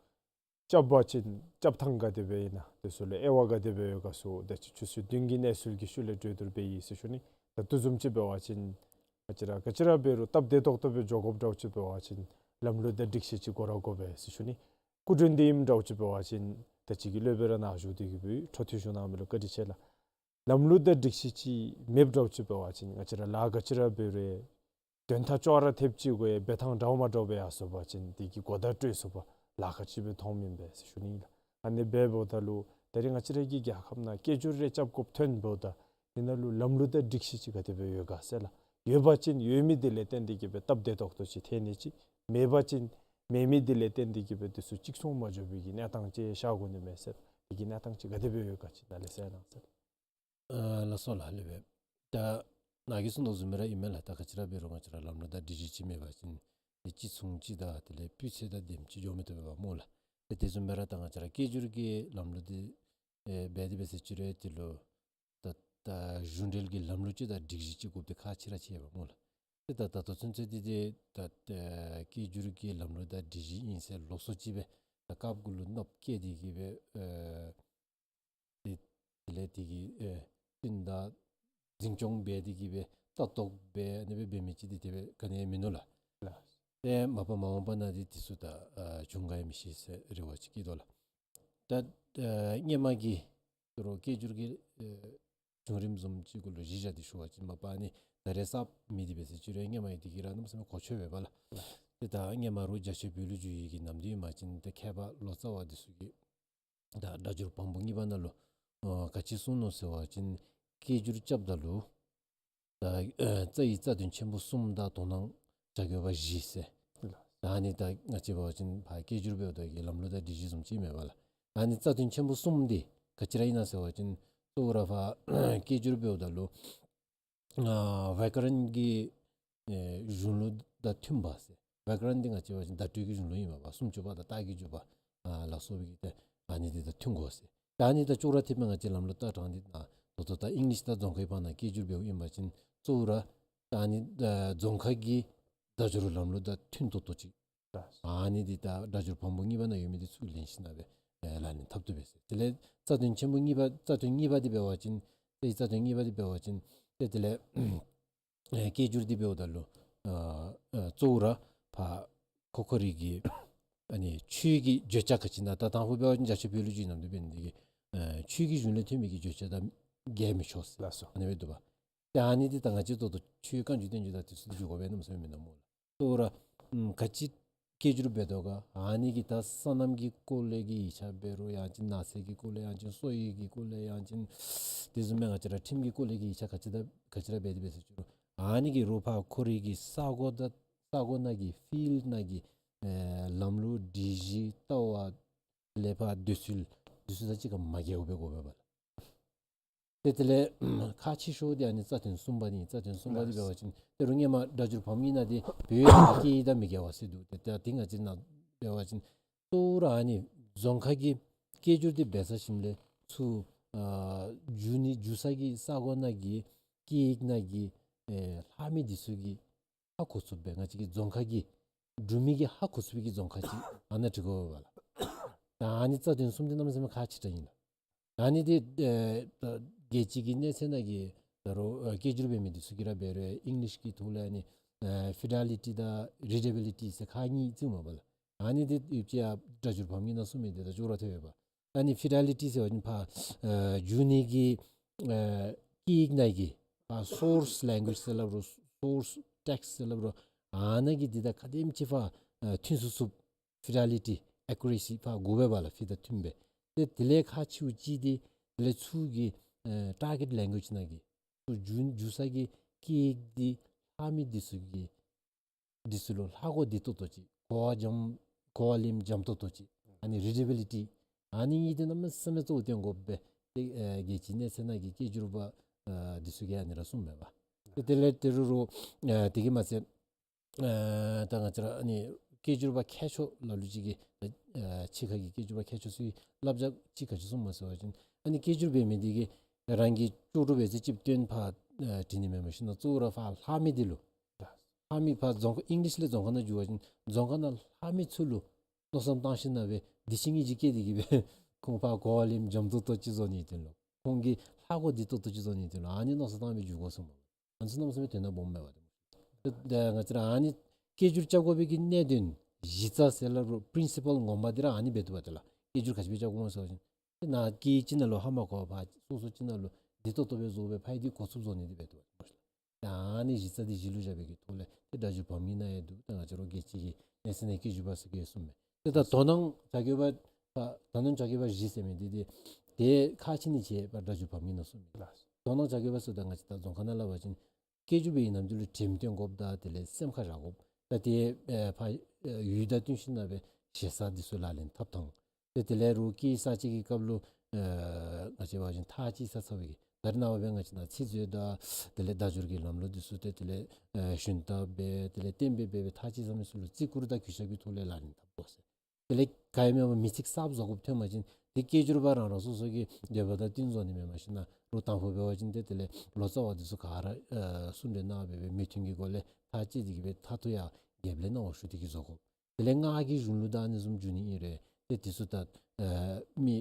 རྐྱབ་པ་ཅིན་རྐྱབ་ཐངས་ག་དེ་སྦེ་ཨིན་ན། དེ་ཚུ་ལུ་དབྱེ་བ་ག་དེ་སྦེ་ཡོད་ག་ཟེར་ད་ཅི་ཆུ་ཚོད་བདུན་གྱི་གནས་ཚུལ་གྱི་ཤུལ་ལས་གྲོས་བསྡུར་འབད་ཡི་ཟེར་ཞུ་ནི། ད་དེ་བཟུམ་ཅིག་འབད་བ་ཅིན་ང་བཅས་ར་ག་ཅི་ར་འབད་རུང་སྟབས་བདེ་ཏོག་ཏོ་སྦེ་འགྱོ་དགོཔ་འདྲཝ་ཅིག་འབད་བ་ཅིན་ལམ་ལུགས་དང་སྒྲིག་གཞི་ཅིག་དགོ་ར་དགོ་པས་ཟེར་ཞུ་ནི། སྐུ་མགྲོན་འདི་ཨིནམ་འདྲཝ་ཅིག་འབད་བ་ཅིན་ད་ཅི་གི་སློབ་དཔོན་ར་ནཱ་བཞུགས་ཏེ་གི་སྦེ་འཕྲོ་མཐུད་ཞུ་གནང་མི་ལུ་བཀའ་དྲིན་ཆེ་ལགས། ལམ་ལུགས་དང་སྒྲིག་གཞི་ཅིག་མེདཔ་འདྲཝ་ཅིག་འབད་བ་ཅིན་ང་བཅས་ར་ལཱ་ག་ཅི་ར་འབད་རུང་དོན་དག་ཅོག་ར་འཐདཔ་ཅིག་དགོ་ཡ། འབད་ཐངས་འདྲཝ་མ་འདྲཝ་སྦེ་ཡར་སོང་པ་ཅིན་དེ་གི་གོ་བརྡ་སྤྲོད་སོང་པ་ལཱ་ཁག་ཅིག་སྦེ་མཐོངམ་ཨིན་པས་ཟེར་ཞུ་ནི་ལགས། ཨ་ནི་འབདཝ་ད་ལུ་ད་རིས་ང་བཅས་ར་གི་རྒྱལ་ཁབ་ནང་སྐད་སྒྱུར་རེ་རྐྱབ་དགོཔ་ཐོན་འབདཝ་ད་དེ་ནང་ལུ་ལམ་ལུགས་དང་སྒྲིག་གཞི་ཅིག་ག་དེ་སྦེ་ཡོད་ག་ཟེར་ལགས། ཡོད་པ་ཅིན་ཡོད་མི་དེ་ལས་བརྟེན་ཏེ་གི་སྦེ་སྟབས་བདེ་ཏོག་ཏོ་ཅིག་ཐོན་ནི་ཅིག། མེད་པ་ཅིན་མེད་མི་དེ་ལས་བརྟེན་ཏེ་གི་སྦེ་དེ་ཚུ་གཅིག་མཚུངས་མ་འགྱོ་བའི་གི་གནས་སྟངས་ཅིག་ཤར་དགོ་ནི་མས་ཟེར། དེ་གི་གནས་སྟངས་ཅིག་ག་དེ་སྦེ་ཡོད་ག་ཅིག་ནཱ་ལས་གསལ་གནང་ཟེར། ཨ་ལགས་སོ་ལགས། ལེགས་པས། ད་ནཱ་གིས་གསུངས་དོ་བཟུམ་སྦེ་ར་ཨིན་མས་ལགས། ད་ག་ཅི་ར་འབད་རུང་ང་བཅས་ར་ལམ་ལུགས་དང་སྒྲིག་གཞི་ཅིག་མེད་པ་ཅིན་དེ་གཅིག་མཚུངས་ཅིག་དང་དེ་ལས་སྤུས་ཚད་དང་དེམ་ཅིག་འགྱོ་མི་བཏུབ་པས་པ་སྨོ་ལགས། དེ་དེ་བཟུམ་སྦེ་ར་ད་ང་བཅས་ར་སྐད་སྒྱུར་གྱི་ལམ་ལུགས་འདི་ཨེ་འབད་དེ་འབད་ཟེར་ཅི་རུང་དེ་ལུ་ད་ད་གཞུང་འབྲེལ་གྱི་ལམ་ལུགས་ཅིག་དང་སྒྲིག་གཞི་ཅིག་དགོཔ་འདི་ཁག་ཆེ་ར་ཆེ་བས་པ་སྨོ་ལགས། ཏེ་ད་ད་ལྟོ་ཚུན་ཚོད་འདི་ཏེ་ད་ཨེ་སྐད་སྒྱུར་གྱི་ལམ་ལུགས་དང་སྒྲིག་གཞི་ཨིན་ཟེར་ལོགས་སུ་ཅིག་སྦེ་ད་སྐབས་གུ་ལུ་གནོདཔ་བཀལ་ཏེ་གི་སྦེ་ཨེ་དེ་དེ་ལས་དེ་གི་ཨེ་སྤུན་ཟླ་འཛིན་སྐྱོང་འབད་དེ་གི་སྦེ་ལྟ་རྟོག་འབད་ཨ་ནི་སྦེ་འབད་མི་ཅིག་འདི་དེ་སྦེ་ག་ནི་ཡང་མིན་ནུག་ལགས། ལགས། ཏེ་མ་པ་མ་འོངས་པ་ནང་འདི་དེ་ཚུ་ད་ཨ་བྱུང་ག་ཡང་མི་ཤེས་ཟེར་རེ་བ་ཅིག་བསྐྱེད་དོ་ལགས། ད་ཨ་སྔོན་མ་གི་དོ་རུང་སྐད་སྒྱུར་གྱི་ཨེ་བྱུང་རིམ་བཟུམ་ཅིག་གུ་ལུ་གཞི་བཞག་སྟེ་ཞུ་བ་ཅིན་མ་པ་ཨ་ནི་ད་རེས་གསརཔ་མེད་དེ་འབད་ཟེར་ཅི་རུང་སྔོན་མ་ཡང་དེ་གི་ར་གནམ་མེད་ས་མེད་གོ་ཆོད་པས་པ་ལགས། ཏེ་ད་སྔོན་མ་རུང་རྒྱ་ཆེ་བོད་ལུ་བསྒྱུར་ཡི་གི་ནམ་དུས་ཨིན་པ་ཅིན་ཏེ་མཁས་པ་ལོ་ཙཱ་བ་འདི་ཚུ་གིས་ད་སྒྲ་སྒྱུར་བམ་པོ་གཉིས་པ་ནང་ལུ་ཨ་ག་ཅི་གསུངས་ནུག་ཟེར་བ་ཅིན་སྐད་སྒྱུར་རྐྱབ་ད་ལུ་ད་ཨ་རྩ་ཡི་རྩ་དོན་ཆེན་པོ་གསུམ་དང་དོ་སྣང་བྱ་དགོས་པ་བཞི་ཟེར། ད་ཨ་ནི་ད་ང་བཅས་འབད་བ་ཅིན་ཕར་སྐད་སྒྱུར་འབདཝ་ད་གི་ལམ་ལུགས་དང་སྒྲིག་གཞི་བཟུམ་ཅིག་མེན་པ་ལགས། ཨ་ནི་རྩ་དོན་ཆེན་པོ་གསུམ་འདི་ག་ཅི་ར་ཨིན་ན་ཟེར་བ་ཅིན་གཙོ་བོ་ར་ཕར་སྐད་སྒྱུར་འབདཝ་ད་ལུ་ཨ་བྱཱ་ཀ་རན་གྱི་ཨེ་གཞུང་ལུགས་དང་མཐུན་པ་ཟེར། བྱཱ་ཀ་རན་འདི་ང་བཅས་འབད་བ་ཅིན་བརྡ་སྤྲོད་ཀྱི་གཞུང་ལུགས་ཨིན་མས་པ། སུམ་ཅུ་པ་དང་རྟགས་ཀྱི་འཇུག་པ། ཨ་ལ་སོགས་པའི་གི་ཏེ་ཨ་ནི་འདི་དང་མཐུན་དགོ་ཟེར། ད་ཨ་ནི་དང་ཅོག་ར་འཐདཔ་སྦེ་ང་བཅས་ལམ་ལུགས་ལྟ་སྟངས་འདི་ནང་ད་ལྟོ་ད་ཨིང་ལིཤ་དང་རྫོང་ཁའི་བར་ན་སྐད་སྒྱུར་འབདཝ་ཨིན་པ་ཅིན་གཙོ་བོ་ར་ད་ཨ་ནི་ཨ་རྫོང་ཁ་གི་སྒྲ་སྒྱུར་ལམ་ལུགས་དང་མཐུན་ཏོག་ཏོ་ཅིག། ཨ་ནི་འདི་ད་སྒྲ་སྒྱུར་བམ་པོ་གཉིས་པ་ནང་ཡོད་མི་འདི་ཚུར་ལེན་ཞིནམ་སྦེ་ཨེ་ལག་ལེན་འཐབ་བཏུབ་པས་ཟེར། དེ་ལས་རྩ་དོན་ཆེན་པོ་གཉིས་པ་རྩ་དོན་གཉིས་པ་འདི་འབད་བ་ཅིན་ཏེ་རྩ་དོན་གཉིས་པ་འདི་འབད་བ་ཅིན་ཏེ་དེ་ལས་ཨེ་སྐད་སྒྱུར་འདི་འབདཝ་ད་ལུ་ཨ་ཨ་གཙོ་བོ་ར་ཕར་ཁོ་ཁོ་རའི་གི་ཨ་ནི་ཆོས་ཀྱི་བརྗོད་བྱ་ག་ཅི་ཨིན་ན་ད་དང་ཕུ་འབད་བ་ཅིན་རྒྱ་ཆེ་བོད་ལུགས་སྤྱོད་ཡིག་ནང་དུ་འབད་ནི་འདི་གིས་ཨ་ཆོས་ཀྱི་གཞུང་ལས་ཐོན་མི་གི་བརྗོད་བྱ་དང་འགལ་མི་ཆོག་ཟེར། ལགས་སོ། ཨ་ནི་སྦེ་འདུག་པ། ཏེ་ཨ་ནི་འདི་ད་ང་བཅས་ད་ལྟོ་ཆོས་བཀའ་འགྱུར་བསྟན་འགྱུར་དང་དེ་ཚུ་འདི་འགྱུར་དགོཔ་འབད་ནུག་ཟེར་མི་ནང་མོ་ལགས། གཙོ་བོ་ར་ཨམ་ག་ཅི་སྐད་སྒྱུར་འབད་དོ་ག་ཨ་ནི་གི་ད་སོ་ནམ་གྱི་སྐོར་ལས་ཀྱི་ཡིག་ཆ་འབད་རུང་ཡང་ཅིན་ནགས་ཚལ་གྱི་སྐོར་ལས་ཡང་ཅིན་སོ་ཡི་གི་སྐོར་ལས་ཡང་ཅིན་དེ་བཟུམ་མའི་ང་བཅས་ར་ཁྲིམས་ཀྱི་སྐོར་ལས་ཀྱི་ཡིག་ཆ་ག་ཅི་ད་ག་ཅི་ར་འབད་དེ་འབད་ཟེར་ཅི་རུང་ཨ་ནི་གི་རོགས་ཕར་ཁོ་རའི་གི་ས་གོ་ད་ས་གོ་ནང་གི་ཕིལཌ་ནང་གི་ཨེ་ལམ་ལུགས་སྒྲིག་གཞི་ལྟ་བ་ལས་ཕར་འདོད་ཚུལ་འདི་ཚུ་དང་གཅིག་ཁར་མ་འགལཝ་སྦེ་དགོ་པས་པ་ལགས། ཏེ་དེ་ལས་ཁག་ཆེ་ཤོས་འདི་ཨ་ནི་རྩ་དོན་གསུམ་པ་འདི་ཨིན། རྩ་དོན་གསུམ་པ་འདི་འབད་བ་ཅིན་ཏེ་རུང་སྔོན་མ་སྒྲ་སྒྱུར་བམ་ཨིན་ན་འདི་བོད་ཡིག་དང་སྐད་ཡིག་དང་མི་འགལ་བ་ཟེར་འདུག། ཏེ་ད་འདི་ང་བཅས་ནང་འབད་བ་ཅིན་གཙོ་བོ་ར་ཨ་ནི་རྫོང་ཁ་གི་སྐད་སྒྱུར་འདི་འབད་ཚར་ཞིནམ་ལས་ཚུར་ཨ་བསྒྱུར་ནི་བསྒྱུར་ས་གི་ས་གོ་ནང་གི་སྐད་ཡིག་ནང་གི་ཨེ་ལྷག་མི་འདི་ཚུ་གི་ཧ་གོ་ཚུགསཔ་སྦེ་ང་བཅས་ཀྱི་རྫོང་ཁ་གི་འབྲུག་མི་གིས་ཧ་གོ་ཚུགས་པའི་གི་རྫོང་ཁ་ཅིག་ཨ་ནཱ་འབྲི་དགོ་པས་ལགས། ད་ཨ་ནི་རྩ་དོན་གསུམ་འདི་གནམ་མེད་ས་མེད་ཁག་ཆེ་དྲགས་ཨིན་ལགས། ཨ་ནི་འདི་ཨེ་ད་རྒྱལ་སྤྱི་གི་གནས་ཚད་ནང་གི་ད་རུང་ཨེ་སྐད་སྒྱུར་འབད་མི་འདི་ཚུ་གིས་ར་འབད་རུང་ཨིང་ལིཤ་གི་ཐོག་ལས་ཨ་ནི་ཨེ་ཕི་ཌེ་ལི་ཊི་དང་རི་ཌེ་བི་ལི་ཊི་ཟེར་ཁག་གཉིས་བརྩིཝ་མས་པ་ལགས། ཨ་ནི་འདི་ཡོདཔ་ཅིག་ཡང་སྒྲ་སྒྱུར་བམ་གྱི་ནང་གསུངས་མི་འདི་དང་ཅོག་ར་འཐདཔ་ཡོད་པ། ཨ་ནི་ཕི་ཌེ་ལི་ཊི་ཟེར་བ་ཅིན་ཕར་ཨེ་བསྒྱུར་ནི་གི་ཨེ་སྐད་ཡིག་ནང་གི་ཕར་སོརསི་ལེང་གུ་ཨེཇ་ཟེར་སླབ་རུང་སོརསི་ཊེགསིཊ་ཟེར་སླབ་རུང་ཨ་ནཱ་གི་འདི་དང་ག་དེམ་ཅིག་ཕར་ཨེ་མཐུན་ཚུགས་ཚུགསཔ་ཕི་ཌེ་ལི་ཊི་ཨེ་ཀུ་རེ་སི་ཕར་དགོ་པས་པ་ལགས། ཕི་དང་མཐུནམ་སྦེ། ཏེ་དེ་ལས་ཁག་ཆེཝ་ཅིག་འདི་དེ་ལས་ཚུར་གྱི་ཨེ་ཊར་གེཊ་ལེང་གུ་ཨེཇ་ནང་གི་ཚུར་བསྒྱུར་བསྒྱུར་ས་གི་སྐད་ཡིག་འདི་ལྷག་མི་འདི་ཚུ་གི་འདི་ཚུ་ལུ་ཧ་གོ་བདེ་ཏོག་ཏོ་ཅིག་གོ་བ་འཇམ་གོ་བ་ལེན་འཇམ་ཏོག་ཏོ་ཅིག་ཨ་ནི་རི་ཌེ་བི་ལི་ཊི་ཨ་ནི་གཉིས་འདི་གནམ་མེད་ས་མེད་གཙོ་བོ་བཏོན་དགོཔ་སྦེ་ཏེ་ཨེ་རྒྱལ་སྤྱིའི་གནས་ཚད་ནང་གི་སྐད་སྒྱུར་པ་ཨེ་འདི་ཚུ་གིས་ཨ་ནི་ར་གསུངམ་མས་པ། ཏེ་དེ་ལས་ཏེ་རུང་རུང་ཨེ་དེ་གིས་མ་ཚད་ཨེ་ད་ང་བཅས་ར་ཨ་ནི་སྐད་སྒྱུར་པ་མཁས་མཆོག་ལ་ལུ་ཅིག་གིས་ཨེ་ཕྱི་ཁ་གི་སྐད་སྒྱུར་པ་མཁས་མཆོག་ཚུ་གིས་བསླབ་བྱ་ཅིག་ག་ཅི་གསུངམ་མས་ཟེར་བ་ཅིན་ཨ་ནི་སྐད་སྒྱུར་འབད་མི་འདི་གིས་རང་གི་ལྕོགས་གྲུབ་འབད་ཚེ་ཅིག་བཏོན་ཕར་ཨེ་བྲི་ནི་མེན་པར་ཞིན་ན་གཙོ་བོ་ར་ཕར་ལྷག་མི་འདི་ལུ་ལྷག་མི་ཕར་རྫོང་ཁ་ཨིང་ལིཤ་ལས་རྫོང་ཁ་ནང་བསྒྱུར་བ་ཅིན་རྫོང་ཁ་ནང་ལྷག་མི་ཚུ་ལུ་མནོ་བསམ་བཏང་ཞིན་ན་སྦེ་འདི་ཅིག་ཨིན་ཅིག་སྐྱེས་ཏེ་གིས་སྦེ་ཁོང་ཕར་གོ་བ་ལེན་འཇམ་ཏོག་ཏོ་ཅིག་བཟོ་ནི་དོན་ལུ་ཁོང་གིས་ཧ་གོ་བདེ་ཏོག་ཏོ་ཅིག་བཟོ་ནི་དོན་ལུ་ཨ་ནི་མནོ་བསམ་བཏང་སྦེ་བསྒྱུར་དགོ་གསུངམ་མས། ཨ་ནི་ཚུ་གནམ་མེད་ས་མེད་དོན་དག་སྦོམ་མས་པ། ཏེ་ད་ང་བཅས་ར་ཨ་ནི་སྐད་སྒྱུར་རྐྱབ་དགོ་པའི་གི་གནད་དོན་གཞི་རྩ་ཟེར་སླབ་རུང་པི་རིན་སི་པཱལ་ངོ་མ་འདི་ར་ཨ་ནི་འབད་དོ་བ་ཏེ་ལགས། སྐད་སྒྱུར་ག་ཅི་སྦེ་རྐྱབ་དགོཔ་སྨོ་ཟེར་བ་ཅིན་ཏེ་ནཱ་སྐད་ཅིག་ནང་ལུ་ཧ་མ་གོ་བར་སོ་སོ་ཅིག་ནང་ལུ་བདེ་ཏོག་ཏོ་སྦེ་བཟོ་སྦེ་ཕར་འདི་གོ་ཚུགསཔ་བཟོ་ནི་འདི་འབད་དོ་བ་ཏེ་ལགས། ད་ཨ་ནི་གཞི་རྩ་འདི་གཞི་ལུ་བཞག་པའི་གི་ཐོག་ལས་ཏེ་སྒྲ་སྒྱུར་བམ་གྱི་ནང་ཡང་འདུག། ད་ང་བཅས་ར་རྒྱལ་སྤྱི་གི་གནས་ཚད་ནང་སྐད་སྒྱུར་པ་ཟེར་གི་གསུངམ་མས། ཏེ་ད་དོ་སྣང་བྱ་དགོ་པ་ད་དོ་སྣང་བྱ་དགོ་པ་བཞི་ཟེར་མི་འདི་ཏེ་ཏེ་ཁག་ཆེ་ནི་ཅིག་ཕར་སྒྲ་སྒྱུར་བམ་གྱི་ནང་གསུངམ་མས། དོ་སྣང་བྱ་དགོ་པ་ཟེརཝ་ད་ང་བཅས་ད་རྫོང་ཁ་ནང་སླབ་པ་ཅིན་སྐད་སྒྱུར་འབད་བའི་ནམ་དུས་ལུ་དྲནམ་བཏོན་དགོཔ་དང་དེ་ལས་སེམས་ཁར་བཞག་དགོཔ་ད་ཏེ་ཨེ་ཕར་ཨེ་ཡུལ་དང་བསྟུན་ཞིན་ན་སྦེ་ཞེ་ས་འདི་ཚུ་ལག་ལེན་འཐབ་ཐངས། ཏེ་དེ་ལས་རོགས་སྐད་གསར་བཅད་ཀྱི་སྐབས་ལུ་ཨེ་ང་བཅས་འབད་བ་ཅིན་ཐག་བཅད་ས་ཚར་བའི་གི་ད་རེས་ནངས་པ་སྦེ་ང་བཅས་ནང་ཚིག་མཛོད་དང་དེ་ལས་སྒྲ་སྒྱུར་གྱི་ལམ་ལུགས་འདི་ཚུ་ཏེ་དེ་ལས་ཨེ་ཞུན་དག་སྦེ་དེ་ལས་གཏན་འབེབས་འབད་སྦེ་ཐག་བཅད་ས་མི་ཚུ་ལུ་བརྩི་བཀུར་དང་གུས་ཞབས་ཀྱི་ཐོག་ལས་ལག་ལེན་འཐབ་དགོ་ཟེར། དེ་ལས་ག་ཡང་མེད་པར་མི་ཚིག་གསརཔ་བཟོ་དགོཔ་ཐོན་པ་ཅིན་དེ་སྐད་སྒྱུར་པ་རང་རང་སོ་སོ་གི་འདོད་པ་དང་བསྟུན་བཟོ་ནི་མེན་པར་ཞིན་ན་རོགས་དང་ཕུ་འབད་བ་ཅིན་ཏེ་དེ་ལས་ལོ་ཙཱ་བ་འདི་ཚུ་ག་ར་ཨེ་གསུང་གྲོས་གནང་སྦེ་སྦེ་མོས་མཐུན་གྱི་སྒོ་ལས་ཐག་བཅད་དེ་གིས་སྦེ་མཐར་ཐུག་ཡང་རྒྱབ་ལས་གནང་བ་ཞུ་སྟེ་གིས་བཟོ་དགོ། དེ་ལས་སྔགས་ཀྱི་གཞུང་ལུགས་དང་ཨ་ནི་བཟུམ་འགྱུར་ནི་ཨིན་རུང་ཏེ་འདི་ཚུ་ད་ཨེ་མི་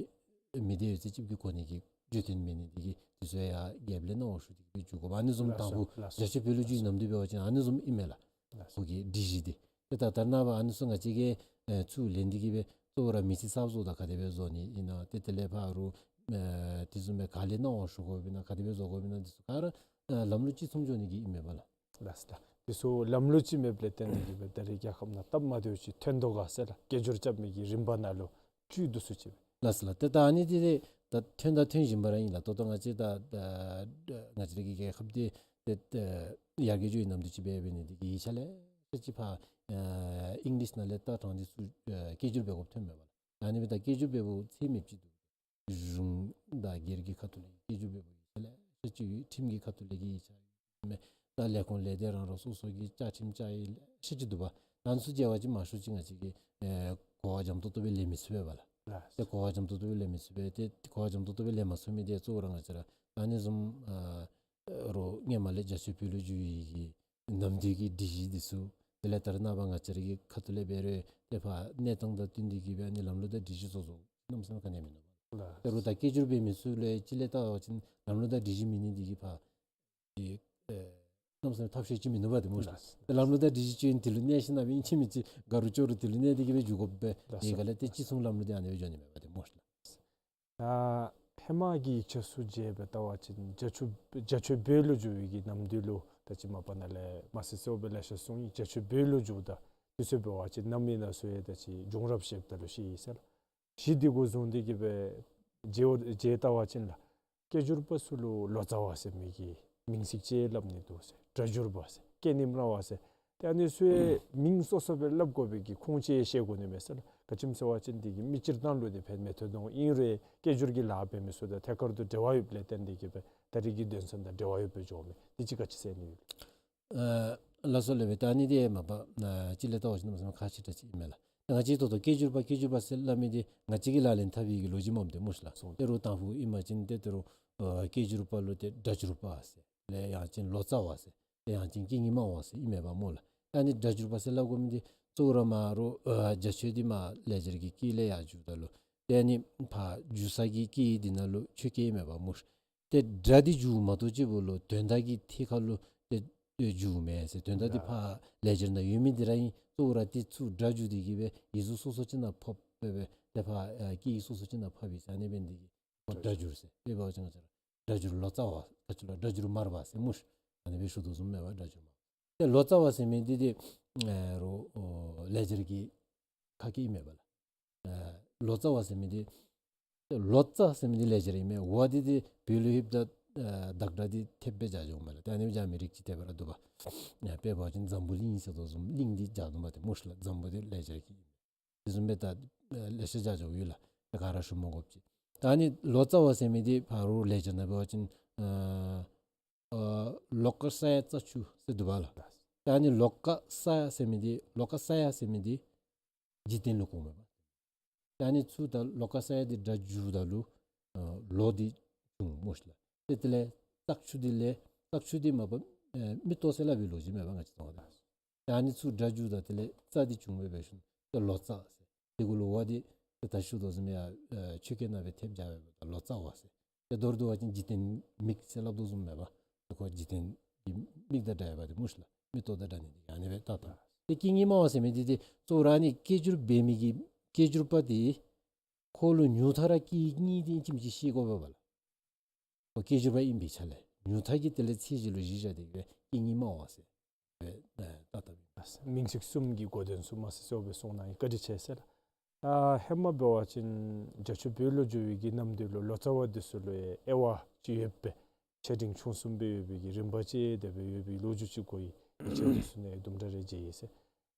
མི་སྡེ་ཡོད་ཚད་ཅིག་གིས་གོ་ནི་གི་བརྗོད་དོན་མེད་ནི་འདི་གིས་འདི་ཚུ་ཡང་རྒྱབ་ལས་གནང་བ་ཞུ་སྟེ་གིས་སྦེ་འགྱུར་དགོ། ཨ་ནི་བཟུམ་ལགས་སོ། དང་ཕུ་ལགས་སོ། རྒྱ་ཆེ་བོད་ལུགས་ཀྱི་ནམ་དུས་འབད་བ་ཅིན་ཨ་ནི་བཟུམ་ཨིན་མས་ལགས། ལགས་སོ། ཁོ་གི་སྒྲིག་གཞི་འདི། ཏེ་ད་ད་རེས་ནངས་པ་ཨ་ནི་ཚུ་ང་བཅས་ཀྱིས་ཨེ་ཚུར་ལེན་ཏེ་གིས་སྦེ་གཙོ་བོ་ར་མི་ཚིག་གསརཔ་བཟོཝ་ད་ག་དེ་སྦེ་བཟོ་ནི་ཨིན་ན། ཏེ་དེ་ལས་ཕར་རོགས་ཨེ་དེ་བཟུམ་སྦེ་ག་ལས་གནང་བ་ཞུ་དགོཔ་ཨིན་ན་ག་དེ་སྦེ་བཟོ་དགོཔ་ཨིན་ན་འདི་ཚུ་ག་ར་ཨེ་ལམ་ལུགས་གཅིག་མཚུངས་འགྱོ་ནི་གི་ཨིན་མས་པ་ལགས། ལགས་སོ་ལགས། འདི་ཚུ་ལམ་ལུགས་གཅིག་མེདཔ་ལས་བརྟེན་ཏེ་གིས་སྦེ་ད་རེས་རྒྱལ་ཁབ་ནང་སྟབས་མ་བདེཝ་ཅིག་ཐོན་དོ་ག་ཟེར་ལགས། སྐད་སྒྱུར་རྐྱབ་མི་གི་རིམ་པ་ནང་ལུ་བཅུད་དུ་སུ་ཅིག། ལགས་སོ་ལགས། ཏེ་ད་ཨ་ནི་འདི་ཏེ་ད་ཐོན་དང་ཐོན་བཞིན་པ་ར་ཨིན་ལགས། ད་ལྟོ་ང་བཅས་ད་ད་ང་བཅས་ར་གི་རྒྱལ་ཁབ་འདི་ཏེ་ཡར་རྒྱས་འགྱོ་བའི་ནམ་དུས་ཅིག་འབད་འབད་ནི་འདི་གིས་ཡིག་ཆ་ལེ་ཤ་ཅིག་ཕར་ཨིང་ལིཤ་ནང་ལས་ལྟ་དྲངས་ཏེ་ཚུར་སྐད་སྒྱུར་འབད་དགོཔ་ཐོན་མས་པ་ལགས། ཨ་ནི་སྦེ་ད་སྐད་སྒྱུར་འབདཝ་ཚད་མེདཔ་ཅིག་འདུག། གཞུང་དང་སྒེར་གྱི་ཁ་ཐུག་ལས་སྐད་སྒྱུར་འབདཝ་ཡིག་ཆ་ལེ་ཤ་ཅིག་ཡོད། ཁྲིམས་ཀྱི་ཁ་ཐུག་ལས་ཀྱི་ཡིག་ཆ་ཡོད་མས། ད་ལས་ཁུངས་ལས་སྡེ་རང་རང་སོ་སོ་གི་བཅའ་ཁྲིམས་བཅའ་ཡིག་ལེ་ཤ་ཅིག་འདུག་པ། ཨ་ནི་ཚུ་མཇལ་བ་ཅིན་མང་ཤོས་ཅིག་ང་བཅས་ཀྱི་ཨེ་ གོ་བ་འཇམ་ཏོག་ཏོ་སྦེ་ལེན་མི་ཚུགས་པས་པ་ལགས། ལགས། ཏེ་གོ་བ་འཇམ་ཏོག་ཏོ་སྦེ་ལེན་མི་ཚུགས་པས། ཏེ་གོ་བ་འཇམ་ཏོག་ཏོ་སྦེ་ལེན་མ་ཚུགས་མི་འདི་གཙོ་བོ་ར་ང་བཅས་ར་ཨ་ནི་བཟུམ་ཨ་རོགས་སྔོན་མ་ལས་རྒྱ་ཆོས་བོད་ལུ་བསྒྱུར་ཡི་གི་ནམ་དུས་ཀྱི་སྒྲིག་གཞི་འདི་ཚུ་དེ་ལས་ད་རེས་ནངས་པ་ང་བཅས་ར་གི་ཁ་ཐུག་ལས་འབད་རུང་ཏེ་ཕར་གནས་སྟངས་དང་བསྟུན་ཏེ་གི་སྦེ་ཨ་ནི་ལམ་ལུགས་དང་སྒྲིག་གཞི་བཟོ་བཟོཝ་གནམ་མེད་ས་མེད་ག་ནི་ཡང་མིན་ནུག་པ། ལགས། ད་རུང་ད་སྐད་སྒྱུར་འབད་མི་ཚུ་ལུ་ཅིག་ལས་བལྟ་བ་ཅིན་ལམ་ལུགས་དང་སྒྲིག་གཞི་མེད་ནི་འདི་གིས་ཕར་ཏེ་ཨེ་གནམ་མེད་ས་མེད་ཐབས་ཤེས་ཅིག་མིན་ནུག་པ་ཏེ་སྨོ་ཤ་ལགས། ལགས། ཏེ་ལམ་ལུགས་དང་སྒྲིག་གཞི་ཅིག་ཨིན་དེ་ལུ་གནས་ཞིན་ན་སྦེ་ཨིན་ཅི་མིན་ཅི་དགའ་རུང་སྐྱོ་རུང་དེ་ལུ་གནས་ཏེ་གི་སྦེ་འགྱོ་དགོ་པས། ལགས་སོ། དེ་ག་ལས་ཏེ་ཅིག་གསུང་ལམ་ལུགས་འདི་ཨ་ནི་སྦེ་འགྱོ་ནི་མས་པ་ཏེ་སྨོ་ཤ་ལགས། ཨ་ཧེ་མ་གི་ཡིག་ཆ་ཚུ་མཇལ་སྦེ་བལྟ་བ་ཅིན་རྒྱ་ཆོས་རྒྱ་ཆོས་བོད་ལུ་བསྒྱུར་བའི་གི་ནམ་དུས་ལུ་ད་ཅི་མ་པ་ནཱ་ལས་མ་སི་སོ་སྦེ་ལེ་ཤ་གསུངས་ཡི། རྒྱ་ཆོས་བོད་ལུ་བསྒྱུརཝ་ད་དུས་ཚོད་འབད་བ་ཅིན་གནམ་མེད་ས་མེད་ད་ཅི་བྱུང་རབས་བཤདཔ་ད་ལུ་ཤེས་ཡི་ཟེར་ལགས། གཞི་འདི་གུ་བཟུང་སྟེ་གི་སྦེ་མཇལ་མཇལ་བལྟ་བ་ཅིན་ལགས། སྐད་སྒྱུར་པ་ཚུ་ལུ་ལོ་ཙཱ་བ་ཟེར་མི་གི་མིང་ཚིག་ཅིག་སླབ་ནི་འདུག་ཟེར། སྒྲ་སྒྱུར་པ་ཟེར། སྐད་རྙིང་སྨྲ་བ་ཟེར། ཏེ་ཨ་ནི་ཚུ་ཡང་མིང་སོ་སོ་སྦེ་སླབ་དགོ་པའི་གི་ཁུངས་ཅིག་ཤེས་དགོ་ནི་མས་ཟེར་ལགས། ག་ཅི་སྨོ་ཟེར་བ་ཅིན་འདི་གིས་མི་སྤྱིར་བཏང་ལུ་འདི་ཕན་མི་ཐོགས་དོ། ཨིན་རུང་སྐད་སྒྱུར་གྱི་ལཱ་འབད་མི་ཚུ་དང་ཐད་ཀར་དུ་འབྲེལ་བ་ཡོདཔ་ལས་བརྟེན་ཏེ་གི་སྦེ་ད་རེས་ཀྱི་དོན་ཚན་དང་འབྲེལ་བ་ཡོདཔ་སྦེ་འགྱོཝ་མས། འདི་ཅིག་ག་ཅི་ཟེར་ནི་ཡོད། ཨ་ལགས་སོ་ལགས། ད་ཨ་ནི་འདི་མ་པ་ཨ་ཅིག་ལས་བལྟ་བ་ཅིན་གནམ་མེད་ས་མེད་ཁག་ཆེ་དྲགས་ཅིག་ཨིན་མས་ལགས། ང་བཅས་ད་ལྟོ་སྐད་སྒྱུར་པ་སྐད་སྒྱུར་པ་ཟེར་སླབ་མི་འདི་ང་བཅས་ཀྱིས་ལག་ལེན་འཐབ་པའི་གི་ལོ་རྒྱུས་མངམ་ཏེ་སྨོ་ཤ་ལགས། སོ། ཏེ་རུང་དང་ཕུ་ཨིན་པ་ཅིན་ཏེ་ད་རུང་ཨ་སྐད་སྒྱུར་པ་ལུ་ཏེ་སྒྲ་སྒྱུར་པ་ཟེར་ལས་ཡང་ཅིན་ལོ་ཙཱ་བ་ཟེར་ཏེ་ཡང་ཅིན་སྐད་རྙིང་སྨྲ་བ་ཟེར་ཨིན་མས་པ་སྨོ་ལགས། ཨ་ནི་སྒྲ་སྒྱུར་པ་ཟེར་སླབ་དགོ་མི་འདི་གཙོ་བོ་ར་མ་རོགས་ཨ་རྒྱ་ཆོས་འདི་མར་ལེགས་སྦྱར་གྱི་སྐད་ལས་ཡར་བསྒྱུརཝ་ད་ལུ་ཏེ་ཨ་ནི་ཕར་བསྒྱུར་ས་གི་སྐད་འདི་ནང་ལུ་ཆོས་སྐད་ཨིན་མས་པ་སྨོ་ཤ། ཏེ་སྒྲ་འདི་འགྱུརཝ་མ་གཏོགས་ཅིག་པོ་ལུ་དོན་དག་གི་ཐད་ཁར་ལུ་ཏེ་འགྱུརཝ་མེད་ཟེར། དོན་དག་འདི་ཕར་ལེགས་སྦྱར་ནང་ཡོད་མི་འདི་ར་ཨིན། གཙོ་བོ་ར་འདི་ཚུ་སྒྲ་བསྒྱུར་ཏེ་གི་སྦེ་ཡིག་གཟུགས་སོ་སོ་ཅིག་ནང་ཕབ་སྦེ་སྦེ་ཏེ་ཕར་ཨ་སྐད་ཡིག་སོ་སོ་ཅིག་ནང་ཕབ་ཡི་ཟེར། ཨ་ནི་འབད་ནི་འདི་གིས་སྒྲ་སྒྱུར་ཟེར། དཔེ་འབད་བ་ཅིན་ང་བཅས་ར་སྒྲ་སྒྱུར་ལོ་ཙཱ་བ་ག་ཅི་ལོ་སྒྲ་སྒྱུར་མར་པ་ཟེར་སྨོ་ཤ། ཨ་ནི་སྦེ་ཞུ་དོ་བཟུམ་མས་པ་སྒྲ་སྒྱུར་མར་པ། ཏེ་ལོ་ཙཱ་བ་ཟེར་མི་འདི་འདི་ཨ་རོགས་ཨོ་ལེགས་སྦྱར་གྱི་ཁ་སྐད་ཨིན་མས་པ་ལགས། ཨ་ལོ་ཙཱ་བ་ཟེར་མི་འདི་ལོ་ཙཱ་ཟེར་མི་འདི་ལེགས་སྦྱར་ཨིན་མས། ཝ་འདི་འདི་བོད་ལུ་ལྷོདཔ་ད་ཨ་བདག་སྒྲ་འདི་ཐེབས་སྦེ་སྦྱར་འགྱོཝ་མས་ལགས། ཏེ་ཨ་ནི་སྦྱར་མི་རིགས་ཅིག་དེ་སྦེ་ར་འདུག་པ། ཨ་དཔེ་འབད་བ་ཅིན་འཛམ་བུ་གླིང་ཟེར་དོ་བཟུམ་གླིང་འདི་སྦྱར་དོ་མས་ཏེ་སྨོ་ཤ་ལགས། འཛམ་བུ་འདི་ལེགས་སྦྱར་གྱི་ཨིན་མས། དེ་བཟུམ་སྦེ་ད་ཨ་ལེ་ཤ་སྦྱར་འགྱོཝ་ཡོད་ལགས། ཏེ་ག་ར་ཞུ་མ་དགོཔ་ཅིག། ད་ཨ་ནི་ལོ་ཙཱ་བ་ཟེར་མི་འདི་ཕར་རོགས་ལེགས་སྦྱར་ནང་འབད་བ་ཅིན་ཨ་ཨ་ལོ་ཀ་ས་ཡ་རྩ་བཅུ་ཟེར་འདུག་པ་ལགས། ད་ཨ་ནི་ལོ་ཀ་ས་ཡ་ཟེར་མི་འདི་ལོ་ཀ་ས་ཡ་ཟེར་མི་འདི་འཇིག་རྟེན་ལུ་གོཝ་མས་པ། ད་ཨ་ནི་ཚུ་ད་ལོ་ཀ་ས་ཡ་འདི་སྒྲ་བསྒྱུརཝ་ད་ལུ་ཨ་ལོ་འདི་བྱུངམ་སྨོ་ཤ་ལགས། ཏེ་དེ་ལས་རྩ་བཅུ་འདི་ལས་རྩ་བཅུ་འདི་མ་པ་ཨ་མིག་ཏོ་ཟེར་སླབ་པའི་ལོ་རྒྱུས་མས་པ་ང་བཅས་ཚུ་ད། ད་ཨ་ནི་ཚུ་སྒྲ་བསྒྱུརཝ་ད་དེ་ལས་རྩ་འདི་བྱུང་སྦེ་འབད་ཞིནམ་ཏེ་ལོ་ཙཱ་ཟེར། དེ་གུ་ལུ་ཝ་འདི་ཏེ་ད་ཞུ་དོ་བཟུམ་ཡར་ཨ་ཆོས་སྐད་ནང་སྦེ་ཐེབས་སྦྱར་སྦེ་ད་ལོ་ཙཱ་བ་ཟེར། ཏེ་མདོར་བསྡུ་བ་ཅིན་འཇིག་རྟེན་མིག་ཟེར་སླབ་དོ་བཟུམ་མས་པ། ཏེ་ཁོ་འཇིག་རྟེན་གྱི་མིག་དང་འདྲ་བ་འདི་སྨོ་ཤ་ལགས། མིག་ཏོ་དང་འདྲ་ནི་འདི་ཨ་ནི་སྦེ་ད་ད། ཏེ་སྐད་རྙིང་སྨྲ་བ་ཟེར་མི་འདི་ཏེ་གཙོ་བོ་ར་ཨ་ནི་སྐད་སྒྱུར་འབད་མི་གི་སྐད་སྒྱུར་པ་འདི་ཁོ་ལུ་ཉུང་མཐའ་ར་སྐད་རྙིང་འདི་ཨིན་ཅི་མིན་ཅི་ཤེས་དགོ་པས་པ་ལགས། ཁོ་སྐད་སྒྱུར་པ་ཨིན་པའི་ཆ་ལས་ཉུང་མཐའ་གི་དེ་ལས་ཚད་གཞི་ལུ་གཞི་བཞག་སྟེ་གི་སྦེ་སྐད་རྙིང་སྨྲ་བ་ཟེར་སྦེ་ད་ད་ད་མིང་ཚིག་གསུམ་གྱི་གོ་དོན་ཚུ་མ་སི་སོ་སྦེ་གསུངས་གནང་ཡི། བཀའ་དྲིན་ཆེ་ཟེར་ལགས། ཨ་ཧེ་མ་འབད་བ་ཅིན་རྒྱ་ཆོས་བོད་ལུ་བསྒྱུར་བའི་གི་ནམ་དུས་ལུ་ལོ་ཙཱ་བ་འདི་ཚུ་ལུ་ཡང་དབྱེ་བ་ཅིག་ཡོད་པས། ཆེ་འབྲིང་ཆུང་གསུམ་སྦེ་ཡོད་པའི་གི་རིམ་པ་ཅིག་དེ་སྦེ་ཡོད་པའི་ལོ་རྒྱུས་ཅིག་གོ་ཡི། ཡིག་ཆ་འདི་ཚུ་ནང་དུམ་གྲ་རེ་མཇལ་ཡི་ཟེར།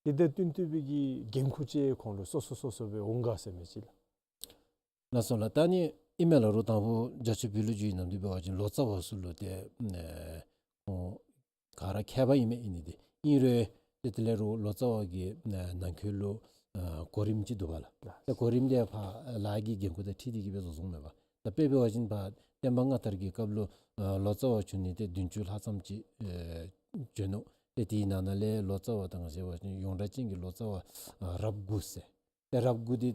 དེ་དང་བསྟུན་ཏེ་སྦེ་གི་འགན་ཁུར་ཅིག་ཁོང་ལུ་སོ་སོ་སོ་སོ་སྦེ་འོང་ག་ཟེར་མི་ཅིག་ལགས། ལགས་སོ་ལགས། ད་ཨ་ནི་ཨིན་མས་ལགས། རོགས་དང་ཕུ་རྒྱ་ཆོས་བོད་ལུ་བསྒྱུར་བའི་ནམ་དུས་འབད་བ་ཅིན་ལོ་ཙཱ་བ་ཚུ་ལུ་ཏེ་ཨ་ཁོང་ག་ར་མཁས་པ་ཨིན་མས། ཨིན་ནི་འདི་ཨིན་རུང་ཏེ་དེ་ལས་རོགས་ལོ་ཙཱ་བ་གི་ཨ་ནང་འཁོད་ལུ་ཨ་གོ་རིམ་ཅིག་འདུག་པ་ལགས། ཏེ་གོ་རིམ་འདི་ཕར་ལཱ་གི་འགན་ཁུར་དང་འཁྲིལ་ཏེ་གི་སྦེ་བཟོ་བཟོཝ་མས་པ། ད་དཔེ་འབད་བ་ཅིན་ཕར་བསྟན་པ་སྔ་དར་གྱི་སྐབས་ལུ་ཨ་ལོ་ཙཱ་བ་བྱོན་ནི་ཏེ་བདུན་ཅུ་ལྷག་ཙམ་ཅིག་ཨ་བྱོན་ནུག། ཏེ་དེའི་ནང་ན་ལས་ལོ་ཙཱ་བ་ད་ང་བཅས་འབད་བ་ཅིན་ཡོངས་གྲགས་ཅན་གྱི་ལོ་ཙཱ་བ་ཨ་རབས་དགུ་ཟེར། ཏེ་རབས་དགུ་འདི་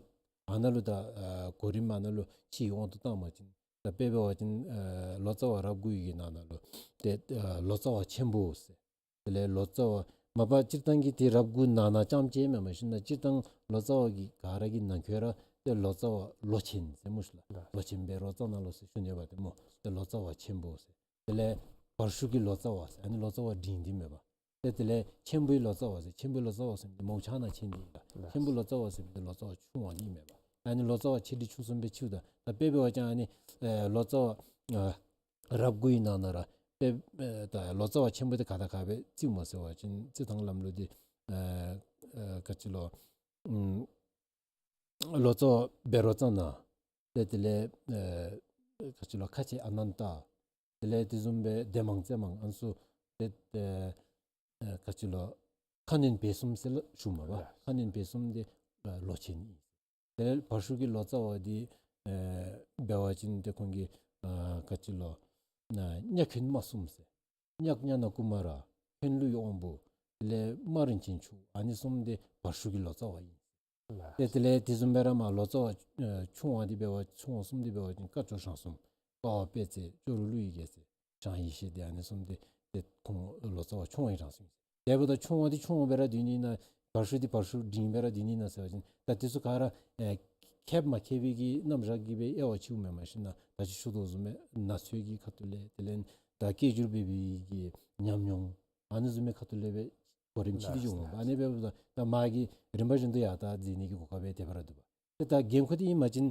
ཨ་ནཱ་ལུ་ད་ཨ་གོ་རིམ་ཨ་ནཱ་ལུ་ཕྱིའི་དབང་དུ་བཏང་བ་ཅིན་ད་དཔེ་འབད་བ་ཅིན་ཨ་ལོ་ཙཱ་བ་རབས་དགུ་ཡི་གི་ནང་ན་ལུ་ཏེ་ཨ་ལོ་ཙཱ་བ་ཆེན་པོ་ཟེར། དེ་ལས་ལོ་ཙཱ་བ་མ་པ་སྤྱིར་བཏང་གི་ཏེ་རབས་དགུ་ནང་ན་རྐྱངམ་ཅིག་མེན་མས་ཤིག་ན། སྤྱིར་བཏང་ལོ་ཙཱ་བ་གི་ག་ར་གི་ནང་འཁོད་ར་ཏེ་ལོ་ཙཱ་བ་ལོ་ཆེན་ཟེར་སྨོ་ཤིག་ལགས། ལོ་ཆེན་བཻ་རོ་ཙ་ན་ལོ་ཟེར་ཞུ་ནི་པ་ཏེ་སྨོ། ཏེ་ལོ་ཙཱ་བ་ཆེན་པོ་ཟེར། དེ་ལས་བར་ཤུགས་ཀྱི་ལོ་ཙཱ་བ་ཟེར། ཨ་ནི་ལོ་ཙཱ་བ་འབྲིང་འདི་མེན་པ། ཏེ་དེ་ལས་ཆེན་པོའི་ལོ་ཙཱ་བ་ཟེར། ཆེན་པོའི་ལོ་ཙཱ་བ་ཟེར་མི་འདི་མོ་ཆ་ན་ཆེན་འདི་ཨིན་ལགས། ཆེན་པོའི་ལོ་ཙཱ་བ་ཟེར་མི་འདི་ལོ་ཙཱ་བ་ཆུང་བ་འདི་མེན་པ། ཨ་ནི་ལོ་ཙཱ་བ་ཆེ་འབྲིང་ཆུང་གསུམ་སྦེ་ཕྱེཝ་ད་ད་དཔེ་འབད་བ་ཅིན་ཨ་ནི་ཨེ་ལོ་ཙཱ་བ་ཨ་རབས་དགུ་ཡི་ནང་ན་ར་དཔེ་ཨེ་ད་ལོ་ཙཱ་བ་ཆེན་པོ་འདི་ག་དང་ག་སྦེ་བརྩིཝ་སྨོ་ཟེར་བ་ཅིན་རྩི་ཐངས་ལམ་ལུགས་འདི་ཨེ་ཨེ་ག་ཅི་ལོ་ཨམ་ལོ་ཙཱ་བ་བཻ་རོ་ཙ་ན། ཏེ་དེ་ལས་ཨེ་ག་ཅི་ལོ་ཁ་ཆེ་ཨ་ནནྟ། དེ་ལས་དེ་བཟུམ་སྦེ་སྡེ་མང་རྩེ་མང་ཨ་ནི་ཚུ་ཏེ་ཨེ་ཨེ་ག་ཅི་ལོ་ཁ་གནོན་བཻ་གསུམ་ཟེར་ཞུཝ་མས་པ། ལགས། ཁ་གནོན་བཻ་གསུམ་འདི་ཨེ་ལོ་ཆེན་ཨིན། དེ་ལས་བར་ཤུགས་ཀྱི་ལོ་ཙཱ་བ་འདི་ཨེ་འབད་བ་ཅིན་ཏེ་ཁོང་གིས་ཨ་ག་ཅི་ལོ་ཨ་གཉའ་ཁྱོད་མ་གསུམ་ཟེར། གཉག་ཉ་ན་ཀུ་མ་ར། ཧེན་ལུའི་དབང་པོ། དེ་ལས་རྨ་རིན་ཆེན་མཆོག། ཨ་ནི་གསུམ་འདི་བར་ཤུགས་ཀྱི་ལོ་ཙཱ་བ་ཨིན། ལགས། ཏེ་དེ་ལས་དེ་བཟུམ་སྦེ་ར་མར་ལོ་ཙཱ་བ་ཨེ་ཆུང་བ་འདི་འབད་བ་ཆུང་བ་གསུམ་འདི་འབད་བ་ཅིན་ཀ་ཅོ་ཞང་གསུམ། ཀ་བ་དཔལ་བརྩེགས། ཅོ་རུ་ཀླུ་ཡི་རྒྱལ་མཚན། ཞང་ཡེ་ཤེས་འདི། ཨ་ནི་གསུམ་འདི་ཏེ་ཁོང་ལོ་ཙཱ་བ་ཆུང་བ་ཨིན་རང་གསུམ་ཨིན། དེ་འབདཝ་ད་ཆུང་བ་འདི་ཆུང་བ་སྦེ་ར་སྡོད་ནི་ན་བར་ཤུགས་འདི་བར་ཤུགས་འབྲིང་སྦེ་ར་སྡོད་ནི་ན་ཟེར་བ་ཅིན་ད་དེ་ཚུ་ག་ར་ཨེ་ཁེབ་མ་ཁེབ་པའི་གི་རྣམ་གཞག་གི་སྦེ་དབྱེ་བ་ཕྱེཝ་མེན། མ་གཞི་ན་ད་ཅི་ཞུ་དོ་བཟུམ་སྦེ་ན་ཚོད་ཀྱི་ཁ་ཐུག་ལས་དེ་ལས་ད་སྐད་སྒྱུར་འབད་བའི་གི་ཉམས་མྱོང་ཨ་ནི་བཟུམ་མའི་ཁ་ཐུག་ལས་སྦེ་གོ་རིམ་ཕྱེ་སྟེ་འགྱོཝ་མས། ཨ་ནི་འབདཝ་ད་ད་མ་གི་རིམ་པ་བཞིན་དུ་ཡར་ད་མཛད་ནི་གི་གོ་སྐབས་སྦེ་དེ་སྦེ་ར་འདུག་པ། ཏེ་ད་འགན་ཁུར་འདི་ཨིན་པ་ཅིན་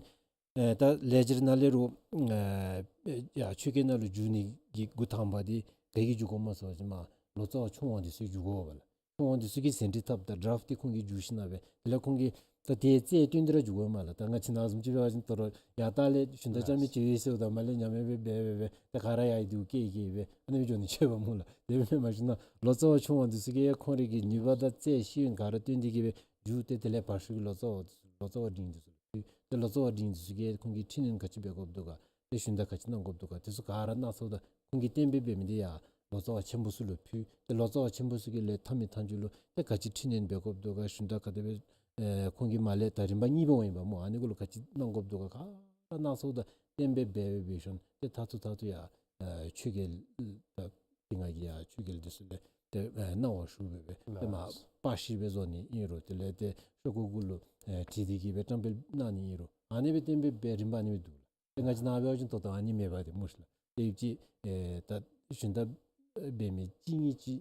ཨེ་ད་ལས་སྦྱོར་ནང་ལས་རུང་ཨེ་ཡར་ཆོས་སྐད་ནང་ལུ་བསྒྱུར་ནི་གི་འགོ་དང་པ་འདི་ག་གིས་བསྒྱུར་དགོཔ་སྨོ་ཟེར་བ་ཅིན་མར་ལོ་ཙཱ་བ་ཆུང་བ་འདི་ཚུ་གིས་བསྒྱུར་དགོ་པས་ལགས། ཆུང་བ་འདི་ཚུ་གིས་ཟིན་བྲིས་བཏབ་ད་ཌ་རཱཕཊ་འདི་ཁོང་གིས་བསྒྱུར་ཞིནམ་ལས་དེ་ལས་ཁོང་གིས་ད་དེ་རྩལ་བཏོན་ཏེ་ར་བསྒྱུར་དགོ་མས་ལགས། ད་ང་བཅས་ནཱ་བཟུམ་ཅིག་འབད་བ་ཅིན་ད་རུང་ཡར་ད་ལས་ཞུན་དག་རྐྱབ་མི་ཅིག་ཡོད་ཟེརཝ་ད་མར་ལས་ཉམས་ཉམས་སྦེ་འབད་འབད་འབད་ད་ག་ར་ཡར་ཡར་འདི་བཀལ་བཀལ་སྦེ་ཨ་ནི་སྦེ་འགྱོ་ནི་ཆོག་པས་སྨོ་ལགས། དེ་སྦེ་མེན། མ་གཞི་ན་ལོ་ཙཱ་བ་ཆུང་བ་འདི་ཚུ་གིས་ཁོང་རའི་གི་ནུས་པ་དང་རྩལ་ཤེས་ཡོན་ག་ར་བཏོན་ཏེ་གི་སྦེ་བསྒྱུར་ཏེ་དེ་ལས་བར་ཤུགས་ཀྱི་ལོ་ཙཱ་བ་ལོ་ཙཱ་བ་འབྲིང་འདི་ཚུ་ལུ་ཕུལ། ཏེ་ལོ་ཙཱ་བ་འབྲིང་འདི་ཚུ་གིས་ཁོང་གིས་འཕྲི་སྣོན་ག་ཅི་འབད་དགོཔ་འདུག་ག། ཏེ་ཞུན་དག་ག་ཅི་གནང་དགོཔ་འདུག་ག། དེ་ཚུ་ག་ར་སྣ་ཚོགས་དང་ཁོང་གིས་གཏན་འབེབས་འབད་མི་འདི་ཡར་ལོ་ཙཱ་བ་ཆེན་པོ་ཚུ་ལུ་ཕུལ། ཏེ་ལོ་ཙཱ་བ་ཆེན་པོ་ཚུ་གིས་ལས་མཐའ་མི་མཐའ་མཇུག་ལུ་ཏེ་ག་ཅི་འཕྲི་སྣོན་འབད་དགོཔ་འདུག་ག། ཞུན་དག་ག་དེ་སྦེ་ཨེ་ཁོང་གིས་མར་ལས་ད་རིམ་པ་གཉིས་པ་འོང་ཡི་པ་སྨོ། ཨ་ནི་གུ་ལུ་ག་ཅི་གནང་དགོཔ་འདུག་ག། ག་ར་སྣ་ཚོགས་དང་གཏན་འབེབས་འབད་འབད་འབད་ཞིནམ་ཏེ་མཐར་ཐུག་མཐར་ཐུག་ཡར་ཨེ་ཆོས་རྒྱལ་ད་དེ་སྔ་གི་ཡར་ཆོས་རྒྱལ་འདི་ཚུ་ལས་ཏེ་ཨེ་གནང་བ་ཞུ་འབད་འབད་ཏེ་མར་པར་ཤིང་སྦེ་བཟོ་ནི་ཨིན་རུང་དེ་ལས་ཏེ་ཤོག་ཀུ་གུ་ལུ་ཨེ་བྲིས་ཏེ་གི་སྦེ་བཀྲམ་སྤེལ་གནང་ནི་ཨིན་རུང་ཨ་ནི་སྦེ་གཏན་འབེབས་འབད་རིམ་པ་ཨ་ནི་སྦེ་འདུག་ལགས། ཏེ་ང་བཅས་ནཱ་འབད་བ་ཅིན་ད་ལྟོ་ཨ་ནི་མེད་པ་དེ་སྨོ་ཤིག་ལགས། ཏེ་ཡུདཔ་ཅིག་ཨེ་ད་ཞུན་དག་འབད་མི་གཅིག་གཉིས་ཅིག་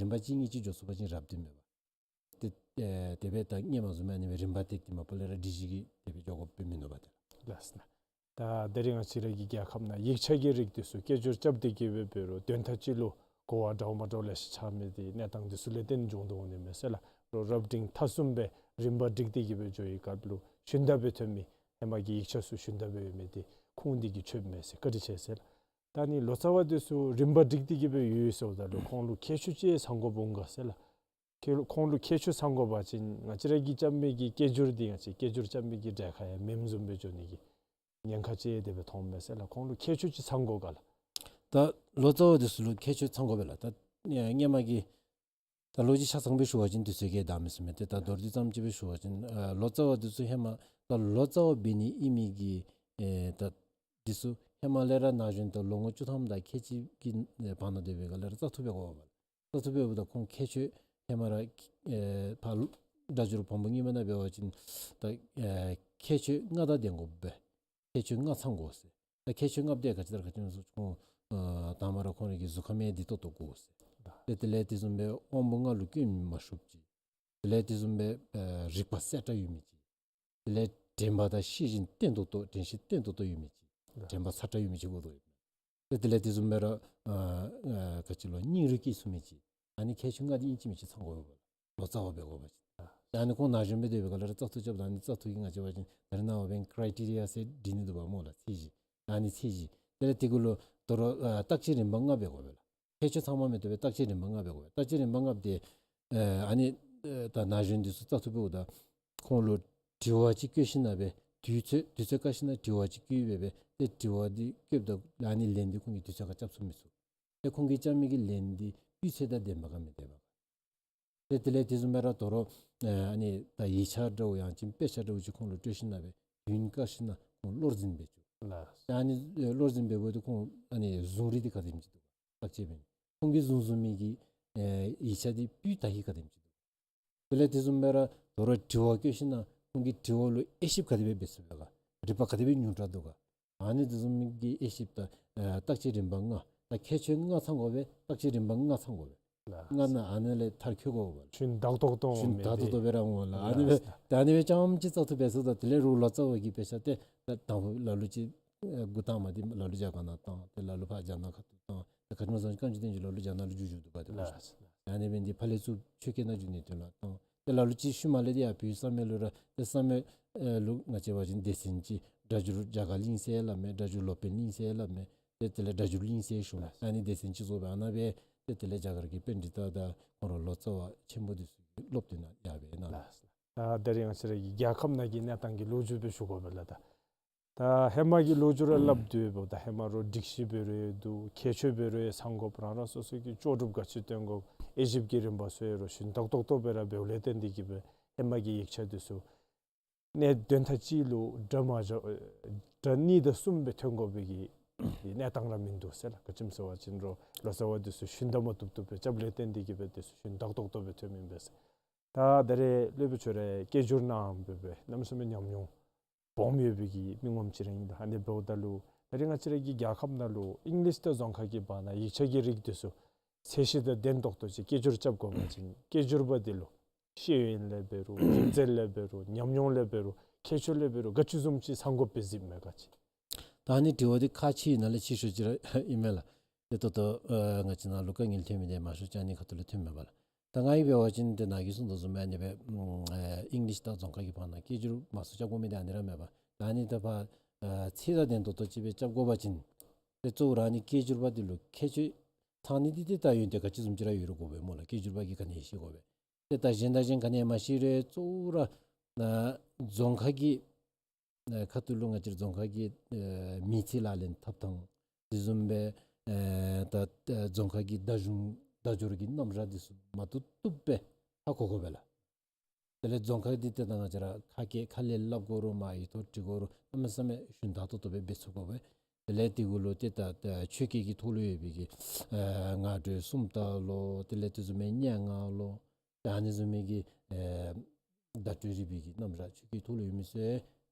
རིམ་པ་གཅིག་གཉིས་ཅིག་འགྱོ་ཚུགས་པ་ཅིན་རབ་ཏུ་མེད་པ། ཏེ་ཨེ་དེ་སྦེ་ད་སྔོན་མ་བཟུམ་ཨ་ནི་སྦེ་རིམ་པ་བཏེག་སྟེ་མ་པ་ལས་ར་སྒྲིག་གཞི་གིས་དེ་སྦེ་འགྱོ་དགོཔ་སྦེ་མིན་ནུག་པ་ཏེ་ལགས། ལགས་སོ། ད་དེ་རིང་ང་བཅས་ར་གི་རྒྱལ་ཁབ་ནང་ཡིག་ཆ་གི་རིགས་འདི་ཚུ་སྐད་སྒྱུར་རྐྱབ་སྟེ་གི་སྦེ་འབད་རུང་དོན་དག་ཅིག་ལུ་གོ་བ་འདྲཝ་མ་འདྲཝ་ལེ་ཤ་ཆགས་མི་འདི་གནས་སྟངས་འདི་ཚུ་ལས་བརྟེན་འབྱུང་དོ་འོང་ནི་མས་ཟེར་ལགས། རོགས་རབ་འབྲིང་ཐ་གསུམ་སྦེ་རིམ་པ་སྒྲིག་སྟེ་གི་སྦེ་འགྱོ་བའི་སྐབས་ལུ་ཞུན་དག་སྦེ་ཐོན་མི་ཧེ་མ་གི་ཡིག་ཆ་ཚུ་ཞུན་དག་སྦེ་ཡོད་མི་འདི་ཁུངས་འདི་གིས་ཆོད་མས་ཟེར་བཀའ་དྲིན་ཆེ་ཟེར་ལགས། ད་ནི་ལོ་ཙཱ་བ་འདི་ཚུ་རིམ་པ་སྒྲིག་སྟེ་གི་སྦེ་ཡོད་ཟེརཝ་ད་ལུ་ཁོང་ལུ་ཁྱད་ཆོས་ཅིག་ཚང་དགོཔ་འོང་ག་ཟེར་ལགས། ཁྱེད་ལུ་ཁོང་ལུ་ཁྱད་ཆོས་ཚང་དགོ་པ་ཅིན་ང་བཅས་ར་གིས་རྐྱབ་མི་གི་སྐད་སྒྱུར་འདི་ང་བཅས་སྐད་སྒྱུར་རྐྱབ་མི་གི་གྲལ་ཁར་ཡང་མེནམ་བཟུམ་སྦེ་འགྱོ་ནི་གི་ཉེན་ཁ་ཅིག་དེ་སྦེ་མཐོངམ་མས་ཟེར་ལགས། ཁོང་ལུ་ཁྱད་ཆོས་ཅིག་ཚང་དགོ་ག་ལགས། ད་ལོ་ཙཱ་བ་འདི་ཚུ་ལུ་ཁྱད་ཆོས་ཚང་དགོ་པས་ལགས། ད་ཨེ་སྔོན་མ་གི་ད་ལོ་རྒྱུས་ཆ་ཚང་སྦེ་ཞུ་བ་ཅིན་དུས་ཚོད་ཀྱིས་འདང་མི་ཚུགས་མས། ཏེ་ད་མདོར་བསྡུས་ཙམ་ཅིག་སྦེ་ཞུ་བ་ཅིན་ཨ་ལོ་ཙཱ་བ་འདི་ཚུ་ཧེ་མ་ད་ལོ་ཙཱ་བ་འབད་ནི་ཨིན་མི་གི་ཨེ་ད་འདི་ཚུ་ཧེ་མ་ལས་ར་ན་གཞོན་དང་ལོ་ངོ་བཅུ་ཐམ་དང་ཁལ་གཅིག་གི་ཨེ་བར་ན་སྡོད་པའི་སྒང་ལས་ར་བཙག་འཐུ་འབད་དགོ་པས། བཙག་འཐུ་འབདཝ་ད་ཁོང་ཁྱད་ཆོས་ཧེ་མ་ར་ཨེ་ཕར་སྒྲ་སྒྱུར་བམ་པོ་རྙིང་མ་ནང་འབད་བ་ཅིན་ད་ཨེ་ཁྱད་ཆོས་ལྔ་དང་ལྡན་དགོ་པས། ཁྱད་ཆོས་ལྔ་ཚང་དགོ་ཟེར། ད་ཁྱད་ཆོས་ལྔ་འདི་ག་ཅི་ལྟར་ག་ཅི་སྨོ་ཟེར་ཁོང་ཨ་དང་པ་ར་ཁོང་རའི་གི་གཟུགས་ཁམས་ཡང་བདེ་ཏོག་ཏོ་དགོ་ཟེར། ཏེ་དེ་ལས་དེ་བཟུམ་སྦེ་དབང་པོ་ལྔ་ལུ་སྐྱོན་མ་ཤོརཝ་ཅིག། དེ་ལས་དེ་བཟུམ་སྦེ་ཨ་རིག་པ་གསལ་དྲགས་ཡོད་མི་ཅིག། དེ་ལས་དྲན་པ་དང་ཤེས་བཞིན་བརྟན་ཏོག་ཏོ་དྲན་ཤེས་བརྟན་ཏོག་ཏོ་ཡོད་མི་ཅིག། དྲན་པ་ཚ་དྲགས་ཡོད་མི་ཅིག་དགོ་དོ་ཡོད། ཏེ་དེ་ལས་དེ་བཟུམ་སྦེ་ར་ཨ་ཨ་ག་ཅི་ལོ་སྙིང་རུས་སྐྱེ་ཚུགས་མི་ཅིག། ཨ་ནི་ཁྱད་ཆོས་ལྔ་འདི་ཨིན་ཅི་མིན་ཅི་ཚང་དགོ་པས། ལོ་ཙཱ་བ་འབད་དགོ་པ་ཅིན། ད་ཨ་ནི་ཁོང་ན་གཞོན་སྦེ་སྡོད་པའི་སྒང་ལས་ར་བཙག་འཐུ་རྐྱབ་ད་ཨ་ནི་བཙག་འཐུ་གི་ང་བཅས་འབད་བ་ཅིན་ད་རེས་ནངས་པ་འབདན་ཀྲའི་ཊི་རི་ཡ་ཟེར་སྒྲིག་ནི་འདུག་པ་སྨོ་ལགས། ཚད་གཞི། ཨ་ནི་ཚད་གཞི། དེ་ལས་དེ་གུ་ལུ་དོ་རུང་ཨ་བརྟག་དཔྱད་རིམ་པ་ལྔ་འབད་དགོ་པས་ལགས། ཁྱད་ཆོས་ཚང་མ་མི་བཏུབ་པས། བརྟག་དཔྱད་རིམ་པ་ལྔ་འབད་དགོ་པས། བརྟག་དཔྱད་རིམ་པ་ལྔ་འདི་ཨ་ཨ་ནི་ཨ་ད་ན་གཞོན་འདི་ཚུ་བཙག་འཐུ་འབདཝ་ད་ཁོང་ལུ་དྲི་བ་ཅིག་བཀོད་ཞིནམ་ལས་དུས་ཚོད་དུས་ཚོད་བཀག་ཞིནམ་ལས་དྲི་བ་ཅིག་བཀོད་སྦེ་སྦེ་ཏེ་དྲི་བ་འདི་བཀོདཔ་ད་ཨ་ནི་ལན་འདི་ཁོང་གིས་དུས་ཚོད་ཁར་རྐྱབ་ཚུགས་མི་ཚུགས། ཏེ་ཁོང་གིས་རྐྱབ་མི་གི་ལན་འདི་སྤུས་ཚད་དང་ལྡནམ་ག་མི་ལྡནམ་ག། ཏེ་དེ་ལས་དེ་བཟུམ་སྦེ་ར་དོ་རུང་ཨ་ཨ་ནི་ད་ཡིག་ཆ་འདྲཝ་ཡང་ཅིན་དཔེ་ཆ་འདྲཝ་ཅིག་ཁོང་ལུ་སྤྲོད་ཞིནམ་ལས་དུས་བཀག་ཞིནམ་ལས་ཁོང་བློར་འཛིན་འབད་བཅུག། ལགས། ཨ་ནི་ཨེ་བློར་འཛིན་འབད་བ་ཅིན་ཁོང་ཨ་ནི་བཟུང་རིགས་འདི་ག་དེམ་ཅིག་འདུག་ག། བརྟག་དཔྱད་འབད་ནི་ཁོང་གིས་བཟུང་བཟུང་མི་གི་ཨེ་ཡིག་ཆ་འདི་སྤུས་དག་ཧིང་ག་དེམ་ཅིག་འདུག། དེ་ལས་དེ་བཟུམ་སྦེ་ར་དོ་རུང་དྲི་བ་བཀོད་ཞིནམ་ལས་ཁོང་གི་དྲི་བ་ལུ་དབྱེ་ཞིབ་ག་དེ་སྦེ་འབད་ཚུགས་པས་ག། རིག་པ་ག་དེ་སྦེ་ཉུང་དྲགས་འདུག་ག། ཨ་ནི་དེ་བཟུམ་མའི་གི་དབྱེ་ཞིབ་དང་ཨ་བརྟག་དཔྱད་རིམ་པ་ལྔ། ད་ཁྱད་ཆོས་ལྔ་ཚང་དགོ་པས། བརྟག་དཔྱད་རིམ་པ་ལྔ་ཚང་དགོ་པས། ལགས། ལྔ་ནང་ཨ་ནི་ལས་མཐར་འཁྱོལ་དགོ་པས། ཞུན་དག་ཏོག་ཏོ་ཞུན་དག་ཏོག་ཏོ་སྦེ་ར་འོང་ལགས། ཨ་ནི་སྦེ་ལགས། ད་ཨ་ནི་སྦེ་རྐྱངམ་ཅིག་བཙག་འཐུ་འབད་ཚུགས་ད་དེ་ལས་རོགས་ལོ་ཙཱ་བ་གི་དཔེ་ཆ་ཏེ་ད་དང་པ་ལ་ལུ་ཅིག་ཨེ་འགོ་དང་པ་འདི་ལ་ལུ་རྒྱ་གར་ནང་བཏང་། ཏེ་ལ་ལུ་ཕར་རྒྱ་ནག་ཁ་ཐུག་བཏང་། ཏེ་ག་ཅི་སྨོ་ཟེར་བ་ཅིན་བཀའ་འགྱུར་བསྟན་འགྱུར་ལ་ལུ་རྒྱ་ནག་ལུ་བསྒྱུར་བསྒྱུར་འདུག་པ་ཏེ། ལགས། ཨ་ནི་སྦེ་འདི་ཕར་ལས་ཚུར་ཆོས་སྐད་ནང་བསྒྱུར་ནི་དོན་ལུ་བཏང་། ཏེ་ལ་ལུ་ཅིག་ཤུལ་མ་ལས་འདི་ཡར་བོད་ས་མེད་ལུ་ར་ཏེ་ས་མེད་ཨེ་ལུ་ང་བཅས་འབད་བ་ཅིན་སྡེ་ཚན་ཅིག་སྒྲ་སྒྱུར་རྒྱ་གར་གླིང་ཟེར་སླབ་མས། སྒྲ་སྒྱུར་སློབ་དཔོན་གླིང་ཟེར་སླབ་མས། ཏེ་དེ་ལས་སྒྲ་སྒྱུར་གླིང་ཟེར་ཞུཝ་མས། ཨ་ནི་སྡེ་ཚན་ཅིག་བཟོ་སྦེ་ཨ་ནཱ་སྦེ་ཏེ་དེ་ལས་རྒྱ་གར་གྱི་པཎྜི་ཏ་དང་ཁོང་ར་ལོ་ཙཱ་བ་ཆེན་པོ་འདི་ཚུ་གིས་སློབ་སྟོན་ཡར་སྦེ་གནང་། ལགས། ད་ད་རིས་ང་བཅས་ར་གི་རྒྱལ་ཁབ་ནང་གི་གནས་སྟངས་ཀྱི་ལོ་རྒྱུས་སྦེ་ཞུ་དགོ་པས་ལགས། ད་ད་ཧེ་མ་གི་ལོ་རྒྱུས་ར་སླབ་སྡོད་འབདཝ་ད་ཧེ་མ་རོགས་སྒྲིག་གཞི་འབད་རུང་འདུག། ཁྱད་ཆོས་འབད་རུང་ཚང་དགོཔ། རང་རང་སོ་སོ་གི་ལྕོགས་གྲུབ་ག་ཅི་སྟོན་དགོཔ། དབྱེ་ཞིབ་ཀྱི་རིམ་པ་ཚུ་ཡང་རོགས་ཞུན་དག་ཏོག་ཏོ་སྦེ་ར་འབདཝ་ལས་བརྟེན་ཏེ་གིས་སྦེ་ཧེ་མ་གི་ཡིག་ཆ་འདི་ཚུ་གནས་དོན་ཐད་ཅིག་ལུ་གྲངས་མ་བཞག་གྲངས་གཉིས་དང་གསུམ་སྦེ་ཐོན་དགོ་པའི་གི་གནས་སྟངས་ར་མིན་འདུག་ཟེར་ལགས། ག་ཅི་སྨོ་ཟེར་བ་ཅིན་རོགས་ལོ་ཙཱ་བ་འདི་ཚུ་ཞུན་དག་མ་བཏུབ་བཏུབ་སྦེ་རྐྱབ་ལས་བརྟེན་ཏེ་གིས་སྦེ་འདི་ཚུ་ཞུན་དག་ཏོག་ཏོ་སྦེ་ཐོནམ་ཨིན་པས་ཟེར། ད་ད་རེས་སློབ་དཔོན་ཁྱོད་ར་སྐད་སྒྱུར་གནངམ་སྦེ་སྦེ་གནམ་མེད་ས་མེད་ཉམས་མྱོང་སྦོམ་ཡོད་པའི་གི་མི་ངོམ་ཅིག་ར་ཨིན་ལགས། ཨ་ནི་འབདཝ་ད་ལུ་ད་རེས་ང་བཅས་ར་གི་རྒྱལ་ཁབ་ནང་ལུ་ཨིང་ལིཤ་དང་རྫོང་ཁ་གི་བར་ན་ཡིག་ཆ་གི་རིགས་འདི་ཚུ་ཚད་གཞི་དང་ལྡན་ཏོག་ཏོ་ཅིག་སྐད་སྒྱུར་རྐྱབ་དགོ་པ་ཅིན་སྐད་སྒྱུར་པ་འདི་ལུ་ཤེས་ཡོན་ལས་འབད་རུང་རིག་རྩལ་ལས་འབད་རུང་ཉམས་མྱོང་ལས་འབད་རུང་ཁྱད་ཆོས་ལས་འབད་རུང་ག་ཅི་བཟུམ་ཅིག་ཚང་དགོཔ་སྦེ་གཟིགསཔ་མས་ག་ཅི། ད་ཨ་ནི་དྲི་བ་འདི་ཁག་ཆེ་ནང་ལས་ཆེ་ཤོས་ཅིག་ར་ཨིན་མས་ལགས། ཏེ་ད་ལྟོ་ཨ་ང་བཅས་ནང་ལུ་དཀའ་ངལ་ཐོན་མི་འདི་མང་ཤོས་ཅིག་ཨ་ནི་ཁ་ཐུག་ལས་ཐོནམ་མས་པ་ལགས། ད་ང་གིས་འབད་བ་ཅིན་ཏེ་ནཱ་གིས་གསུངས་དོ་བཟུམ་སྦེ་ཨ་ནི་སྦེ་ཨ་ཨིང་ལིཤ་དང་རྫོང་ཁ་གི་བར་ན་སྐད་སྒྱུར་མང་སུ་རྐྱབ་དགོ་མི་འདི་ཨ་ནི་ར་མས་པ། ད་ཨ་ནི་ད་ཕར་ཨ་ཚད་དང་ལྡན་ཏོག་ཏོ་ཅིག་སྦེ་རྐྱབ་དགོ་པ་ཅིན་ཏེ་གཙོ་བོ་ར་ཨ་ནི་སྐད་སྒྱུར་པ་འདི་ལུ་ཁྱད་ཆོས་ཚང་ནི་འདི་ཏེ་ད་ཡོན་ཏན་ག་ཅི་བཟུམ་ཅིག་ར་ཡོད་རུང་དགོ་པས་སྨོ་ལགས། སྐད་སྒྱུར་པ་གིས་ག་ནི་ཤེས་དགོ་པས། ཏེ་ད་གཞན་དང་གཞན་ག་ནི་ཡང་མ་ཤེས་རུང་གཙོ་བོ་ར་ཨ་རྫོང་ཁ་གི་ཨ་ཁ་ཐུག་ལུ་ང་བཅས་རྫོང་ཁ་གི་ཨ་མི་ཚེ་ལག་ལེན་འཐབ་ཐངས་དེ་བཟུམ་སྦེ་ཨ་ད་ཨ་རྫོང་ཁ་གི་བརྡ་གཞུང་བརྡ་སྦྱོར་གྱི་རྣམ་གཞག་འདི་ཚུ་མ་བཏུབ་བཏུབ་སྦེ་ཧ་གོ་དགོ་པས་ལགས། དེ་ལས་རྫོང་ཁ་འདི་ཏེ་ད་ང་བཅས་ར་ཁ་སྐད་ཁ་ལས་སླབ་དགོ་རུང་མར་ཡིག་ཐོག་བྲི་དགོ་རུང་གནམ་མེད་ས་མེད་ཞུན་དག་ཏོག་ཏོ་སྦེ་འབད་ཚུགས་དགོ་པས། དེ་ལས་དེ་གུ་ལུ་ཏེ་ད་ད་ཆོས་སྐད་ཀྱི་ཐོག་ལུ་ཡོད་པའི་གི་ཨ་ངག་སྒྲོས་སུམ་རྟགས་ལོ། དེ་ལས་དེ་བཟུམ་མའི་སྙན་ངག་ལོ། ད་ཨ་ནི་བཟུམ་མའི་གི་ཨེ་བརྡ་སྤྲོད་རིག་པའི་གི་རྣམ་གཞག་ཆོས་སྐད་ཐོག་ལུ་ཡོད་མི་ཚུ་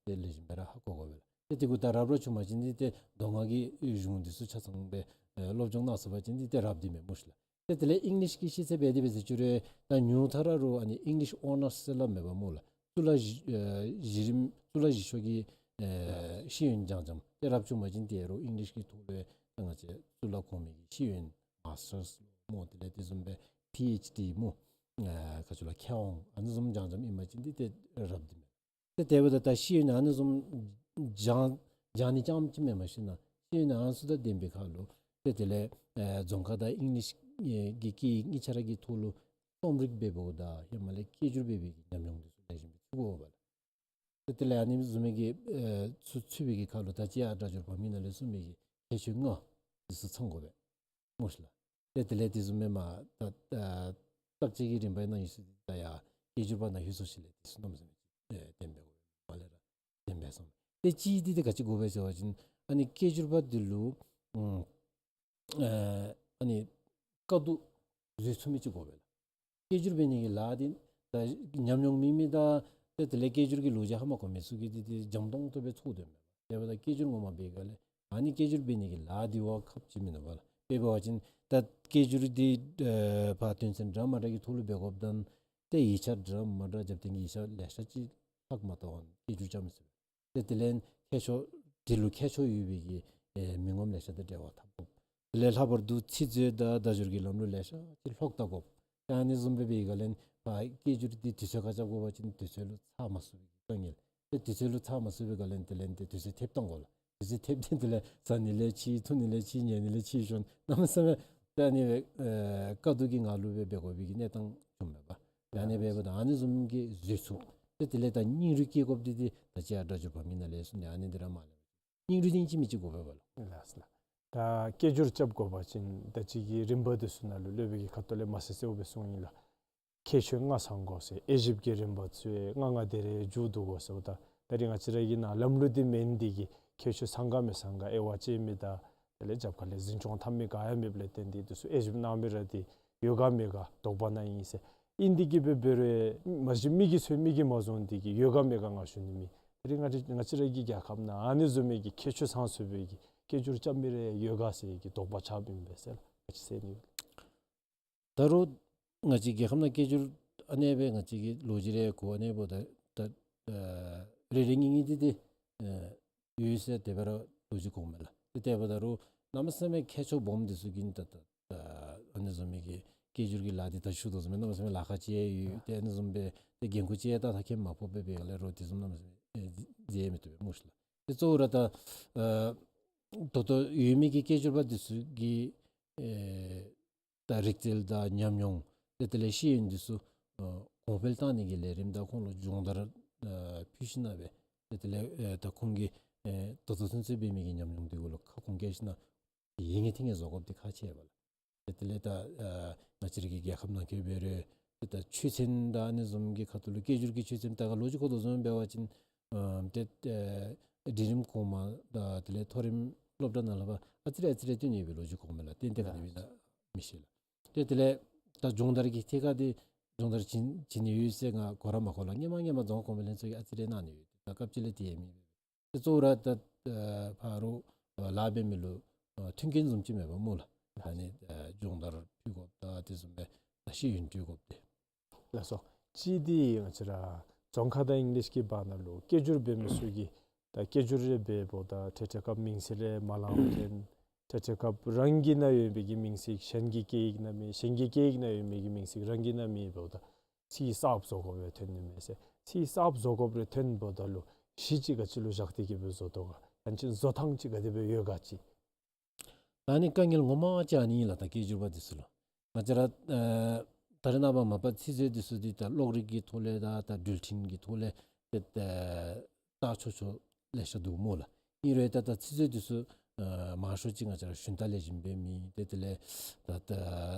ཏེ་ལེགས་ཤོམ་སྦེ་ར་ཧ་གོ་དགོ་པས་ལགས། ཏེ་དེ་གུ་ད་རབ་ར་བྱུང་པ་ཅིན་འདི་ཏེ་མདོ་སྔགས་ཀྱི་གཞུང་འདི་ཚུ་ཆ་ཚང་སྦེ་ཨེ་སློབ་སྦྱོང་གནང་ཚར་བ་ཅིན་འདི་ཏེ་རབ་འདི་མས་སྨོ་ཤི་ལགས། ཏེ་དེ་ལས་ཨིང་ལིཤ་གི་ཤེས་ཚད་འབད་དེ་འབད་ཟེར་ཅི་རུང་ད་ཉུང་མཐའ་ར་རོགས་ཨ་ནི་ཨིང་ལིཤ་ཨོ་ནརསི་ཟེར་སླབ་མེད་པ་སྨོ་ལགས། གཙུག་ལག་བཞི་ཨེ་བཞི་རིམ་གཙུག་ལག་བཞི་ཤོག་གི་ཨེ་ཤེས་ཡོན་སྦྱང་སྦྱངམ་ཏེ་རབ་བྱུང་པ་ཅིན་ཏེ་རོགས་ཨིང་ལིཤ་གི་ཐོག་ལུ་ད་ང་བཅས་གཙུག་ལག་གོང་མའི་གི་ཤེས་ཡོན་མཱས་ཊརསི་སྨོ། དེ་ལས་དེ་བཟུམ་སྦེ་པི་ཨེཆ་ཌི་སྨོ། ཨེ་ག་ཅི་ལོ་མཁས་དབང་ཨ་ནི་བཟུམ་སྦྱང་སྦྱངམ་ཨིན་པ་ཅིན་འདི་ཏེ་རབ་འདི་མས། ཏེ་དེ་འབདཝ་ད་ད་ཤེས་ཡོན་ཨ་ནི་བཟུམ་སྦྱང་སྦྱང་ནི་རྐྱངམ་ཅིག་མེན་པར་ཤེས་ན་ཤེས་ཡོན་ཨ་ནི་ཚུ་དང་ལྡན་པའི་ཁར་ལུ་ཏེ་དེ་ལས་ཨེ་རྫོང་ཁ་དང་ཨིང་ལིཤ་ཨེ་གི་སྐད་ཡིག་གཉིས་ཆ་ར་གི་ཐོག་ལུ་རྩོམ་རིག་འབད་འབདཝ་ད་ཧེ་མ་ལས་སྐད་སྒྱུར་འབད་བའི་གི་ཉམས་མྱོང་འདི་ཚུ་ལེགས་ཤོམ་སྦེ་ཚུད་དགོ་པས་ལགས། ཏེ་དེ་ལས་ཨ་ནི་བཟུམ་མའི་གི་ཨེ་ཚུ་ཚུད་པའི་གི་ཁར་ལུ་ད་ཅི་ཡར་སྒྲ་སྦྱོར་བམ་གྱི་ནང་ལས་གསུངས་མི་གི་ཁྱད་ཆོས་ལྔ་འདི་ཚུ་ཚང་དགོ་པས་སྨོ་ཤི་ལགས། ཏེ་དེ་ལས་དེ་བཟུམ་སྦེ་མར་ད་ཨ་བརྟག་དཔྱད་ཀྱི་རིམ་པ་ནང་ཡོད་ས་འདི་ད་ཡར་སྐད་སྒྱུར་པ་ནང་ལྷོད་སོང་ཞིནམ་ལས་དེ་ཚུ་གནམ་མེད་ས་མེད་ཨེ་ལྡན་པའི་གོ་བ་ལས་ར་ལྡན་པས་སོ། ཏེ་གཅིག་འདི་ཏེ་ག་ཅི་དགོ་པས་ཟེར་བ་ཅིན་ཨ་ནི་སྐད་སྒྱུར་པ་འདི་ལུ་ཨུམ་ཨེ་ཨ་ནི་དཀའ་སྡུག་བཟོད་ཚུགས་མི་ཅིག་དགོ་པས་ལགས། སྐད་སྒྱུར་འབད་ནི་གི་ལཱ་འདི་ད་ཉམས་མྱོང་མེད་མི་དང་ཏེ་དེ་ལས་སྐད་སྒྱུར་གྱི་ལོ་རྒྱུས་ཧ་མ་གོ་མི་ཚུ་གིས་འདི་འདི་འཇམ་ཏོང་ཏོ་སྦེ་ཚོར་དོ་མས། དེ་འབདཝ་ད་སྐད་སྒྱུར་ངོ་མ་འབད་ག་ལས་ཨ་ནི་སྐད་སྒྱུར་འབད་ནི་གི་ལཱ་འདི་བ་ཁག་ཆེ་མི་ནུག་པ་ལགས། དཔེ་འབད་བ་ཅིན་ད་སྐད་སྒྱུར་འདི་ཨེ་ཕར་དོན་ཚན་འདྲ་མ་འདྲ་གི་ཐོག་ལུ་འབད་དགོཔ་དང་ཏེ་ཡིག་ཆ་འདྲ་མ་འདྲ་རྒྱབ་རྟེན་གྱི་ཡིག་ཆ་ལེ་ཤ་ཅིག་ལྷག་མ་གཏོགས་སྐད་སྒྱུར་རྐྱབ་མི་ཚུགས་པས། ཏེ་དེ་ལས་ཁྱད་ཆོས་དེ་ལུ་ཁྱད་ཆོས་ཡོད་པའི་གི་ཨེ་མི་ངོམ་ལེ་ཤ་དང་འབྲེལ་བ་འཐབ་དགོ། དེ་ལས་ལྷག་པར་དུ་ཚིག་མཛོད་དང་བརྡ་སྦྱོར་གྱི་ལམ་ལུགས་ལེ་ཤ་ཅིག་ལྷོག་བལྟ་དགོ། ཏེ་ཨ་ནི་བཟུམ་སྦེ་འབད་ག་ལས་ཕར་སྐད་སྒྱུར་འདི་དུས་ཚོད་ཁར་རྐྱབ་དགོ་པ་ཅིན་དུས་ཚོད་ལུ་ཚར་མ་ཚུགས་པའི་གི་དཀའ་ངལ། ཏེ་དུས་ཚོད་ལུ་ཚར་མ་ཚུགས་པའི་ག་ལས་དེ་ལས་ཏེ་དུས་ཚོད་ཐེབས་བཏང་དགོ་ལགས། དུས་ཚོད་ཐེབས་ཏེ་དེ་ལས་ཟ་ནི་ལས་ཕྱི་འཐུང་ནི་ལས་ཕྱི་ཉལ་ནི་ལས་ཕྱི་ཤོར་གནམ་མེད་ས་མེད་ཏེ་ཨ་ནི་སྦེ་ཨེ་དཀའ་སྡུག་གི་ངང་ལུ་སྦེ་འབད་དགོ་པའི་གི་གནས་སྟངས་བྱུངམ་མས་པ། ཏེ་ཨ་ནི་སྦེ་འབདཝ་ད་ཨ་ནི་བཟུམ་གྱི་བཟོད་ཚུགས། ཏེ་དེ་ལས་ད་སྙིང་རུས་བསྐྱེད་དགོཔ་འདི་འདི་ད་ཅི་ཡར་སྒྲ་སྦྱོར་བམ་གྱི་ནང་ལས་གསུངས་ནི་ཨ་ནི་འདི་ར་མ་ལས་སྙིང་རུས་འདི་ཨིན་ཅི་མིན་ཅི་དགོ་པས་པ་ལགས། ལགས་སོ་ལགས། ད་སྐད་སྒྱུར་རྐྱབ་དགོ་པ་ཅིན་ད་ཅི་གི་རིམ་པ་འདི་ཚུ་ནང་ལུ་སློབ་དཔོན་གྱིས་ཁ་ཐུག་ལས་མ་གསལ་གསལཝ་སྦེ་གསུངས་ཡི་ལགས། ཁྱད་ཆོས་ལྔ་ཚང་དགོ་ཟེར། དབྱེ་ཞིབ་ཀྱི་རིམ་པ་ཚུ་ལྔ་ལྔ་དེ་རེ་མཇུག་བསྡུ་དགོ་ཟེརཝ་ད་ད་རིས་ང་བཅས་ར་གི་ནང་ལམ་ལུགས་འདི་མེན་འདི་གིས་ཁྱད་ཆོས་ཚང་ག་མི་ཚང་ག་དབྱེ་བ་དཔྱད་མི་དང་དེ་ལས་རྒྱབ་ཁ་ལས་འཛིན་སྐྱོང་འཐབ་མི་ག་ཡང་མེདཔ་ལས་བརྟེན་ཏེ་འདི་ཚུ་དབྱེ་ཞིབ་གནང་མི་ར་འདི་ཡོད་ག་མེད་ག་དོགས་པ་ནང་ཨིན་ཟེར། ཨིན་འདི་གིས་སྦེ་འབད་རུང་མ་གཞི་མི་གིས་ཚུ་མིག་གིས་མ་བཟུང་འདི་གིས་ཡོད་ག་མེད་ག་ང་ཞུ་ནི་མེད། ད་རིས་ང་བཅས་ང་བཅས་ར་གི་རྒྱལ་ཁབ་ནང་ཨ་ནི་བཟུམ་མའི་གི་ཁྱད་ཆོས་ཚང་ཚུགས་པའི་གི་སྐད་སྒྱུར་རྐྱབ་མི་རེ་ཡོད་ག་ཟེར་གྱི་དོགས་པ་ཆགསཔ་ཨིན་པས་ཟེར་ལགས། ང་བཅས་ཟེར་ནི་ད་རུང་ང་བཅས་རྒྱལ་ཁབ་ནང་སྐད་སྒྱུར་ཨ་ནེ་སྦེ་ང་བཅས་ཀྱི་ལོ་རྒྱུས་རེ་གོ་ཨ་ནེ་འབདཝ་ད་ད་ཨ་རེ་རེ་གཉིས་གཉིས་འདི་འདི་ཨ་ཡོད་ཟེར་དེ་སྦེ་ར་ལོ་རྒྱུས་གོཝ་མས་ལགས། ཏེ་དེ་འབདཝ་ད་རུང་གནམ་མེད་ས་མེད་ཁྱད་ཆོས་སྦོམ་འདི་ཚུ་གི་ད་ད་ད་ཨ་ནི་བཟུམ་མའི་གི་སྐད་སྒྱུར་གྱི་ལཱ་འདི་ད་ཞུ་དོ་བཟུམ་སྦེ་གནམ་མེད་ས་མེད་ལཱ་ཁག་ཅིག་ཡོད། ཏེ་ཨ་ནི་བཟུམ་སྦེ་ཏེ་འགན་ཁུར་ཅིག་ད་ད་ཁྱད་མ་ཕོགཔ་སྦེ་འབད་ག་ལས་རོགས་དེ་བཟུམ་གནམ་མེད་ས་མེད་ཨེ་མཛད་མི་བཏུབ་པས་སྨོ་ཤི་ལགས། ཏེ་གཙོ་བོ་ར་ད་ཨ་ད་ལྟོ་ཡོད་མི་གི་སྐད་སྒྱུར་པ་འདི་ཚུ་གི་ཨེ་ད་རིག་རྩལ་དང་ཉམས་མྱོང་ཏེ་དེ་ལས་ཤེས་ཡོན་འདི་ཚུ་ ཨ་གོང་འཕེལ་བཏང་ནི་གི་ལས་རིམ་དང་ཁོང་ལུ་སྦྱོང་བརྡར་ཨ་ཕུལ་ཞིནམ་ལས་སྦེ་ཏེ་དེ་ལས་ཨ་ད་ཁོང་གིས་ཨ་ད་ལྟོ་ཚུན་ཚོད་འབད་མི་གི་ཉམས་མྱོང་འདི་གུ་ལུ་ཁ་སྐོང་བཀལ་ཞིནམ་ལས་ཡིད་ངེས་མཐུན་ངེས་བཟོ་དགོཔ་འདི་ཁག་ཆེ་བས་ལགས། ཏེ་དེ་ལས་ད་ཨ་ང་བཅས་རའི་གི་རྒྱལ་ཁབ་ནང་འཁོད་འབད་རུང་ཏེ་ད་ཆོས་ཚན་དང་ཨ་ནི་བཟུམ་གྱི་ཁ་ཐུག་ལུ་སྐད་སྒྱུར་གྱི་ཆོས་ཚན་ད་ག་ལོ་རྒྱུས་ཁོ་དོ་བཟུམ་འབད་བ་ཅིན་ཨ་ཏེ་ཨ་འབྲིང་རིམ་གོང་མ་དང་དེ་ལས་མཐོ་རིམ་སློབ་གྲྭ་ནང་ལུ་ཕར་ཨ་ཙི་རེ་ཨ་ཙི་རེ་བཏོན་ནི་ཡོད་པའི་ལོ་རྒྱུས་གོང་མ་ལགས། ཏན་ཏན་ག་དེ་སྦེ་ཨིན་ན་མི་ཤེས་ལགས། ཏེ་དེ་ལས་ད་སྦྱོང་བརྡར་གྱི་ཐད་ཁར་འདི་སྦྱོང་བརྡར་བྱིན་བྱིན་ནི་ཡོད་ཟེར་ང་གོ་ར་མ་གོ་ལགས། སྔོན་མ་སྔོན་མ་རྫོང་ཁ་གོང་འཕེལ་ལྷན་ཚོགས་ཀྱིས་ཨ་ཙི་རེ་གནང་ནི་ཡོད། ད་སྐབས་ཅིག་ལས་དེ་ཡང་མེད་པས། ཏེ་གཙོ་བོ་ར་ད་ཨ་ཕར་ལཱ་འབད་མི་ལུ་ཨ་མཐུན་རྐྱེན་བཟུམ་ཅིག་མེད་པས་སྨོ་ལགས། ད་ནི་ཨ་སྦྱོང་བརྡར་ཕུལ་དགོཔ་དང་དེ་བཟུམ་སྦེ་ད་ཤེས་ཡོན་སྤྲོད་དགོཔ་འདི། ལགས་སོ། གཅིག་འདི་ང་བཅས་ར་རྫོང་ཁ་དང་ཨིང་ལིཤ་གི་བར་ན་ལུ་སྐད་སྒྱུར་འབད་མི་ཚུ་གིས་ད་སྐད་སྒྱུར་རེ་འབདཝ་ད་ཐེངས་ཐེངས་སྐབས་མིང་ཚིག་རེ་མ་ལང་སྟེ་ཐེངས་ཐེངས་སྐབས་རང་གི་ནང་ཡོད་པའི་གི་མིང་ཚིག་གཞན་གྱི་སྐད་ཡིག་ནང་མེད། གཞན་གྱི་སྐད་ཡིག་ནང་ཡོད་པའི་གི་མིང་ཚིག་རང་གི་ནང་མེད་འབདཝ་ད་ཚིག་གསརཔ་བཟོ་དགོཔ་རེ་ཐོན་ནི་མས་ཟེར། ཚིག་གསརཔ་བཟོ་དགོཔ་རེ་ཐོན་འབདཝ་ད་ལུ་གཞི་ཅིག་ག་ཅི་ལུ་བཞག་སྟེ་གི་སྦེ་བཟོ་དོ་ག། ཡང་ཅིན་བཟོ་ཐངས་ཅིག་ག་དེ་སྦེ་ཡོད་ག་ཅིག། ད་ནི་དཀའ་ངལ་ངོ་མ་ཅིག་ཨ་ནི་ཨིན་ལགས། ད་སྐད་སྒྱུར་པ་འདི་ཚུ་ལུ་ང་བཅས་ར་ཨ་ད་རེས་ནངས་པ་མ་པ་ཚིག་མཛོད་འདི་ཚུ་འདི་ད་གློག་རིག་གི་ཐོག་ལས་དང་ད་འགྲུལ་འཕྲིན་གྱི་ཐོག་ལས་ཏེ་ཨ་བལྟ་ཆོག་ཆོག་ལེ་ཤ་འདུག་སྨོ་ལགས། ཨིན་རུང་ད་ད་ཚིག་མཛོད་འདི་ཚུ་ཨ་མང་ཤོས་ཅིག་ང་བཅས་ར་ཞུན་དག་ལེགས་ཤོམ་སྦེ་མེད། ཏེ་དེ་ལས་ད་ད་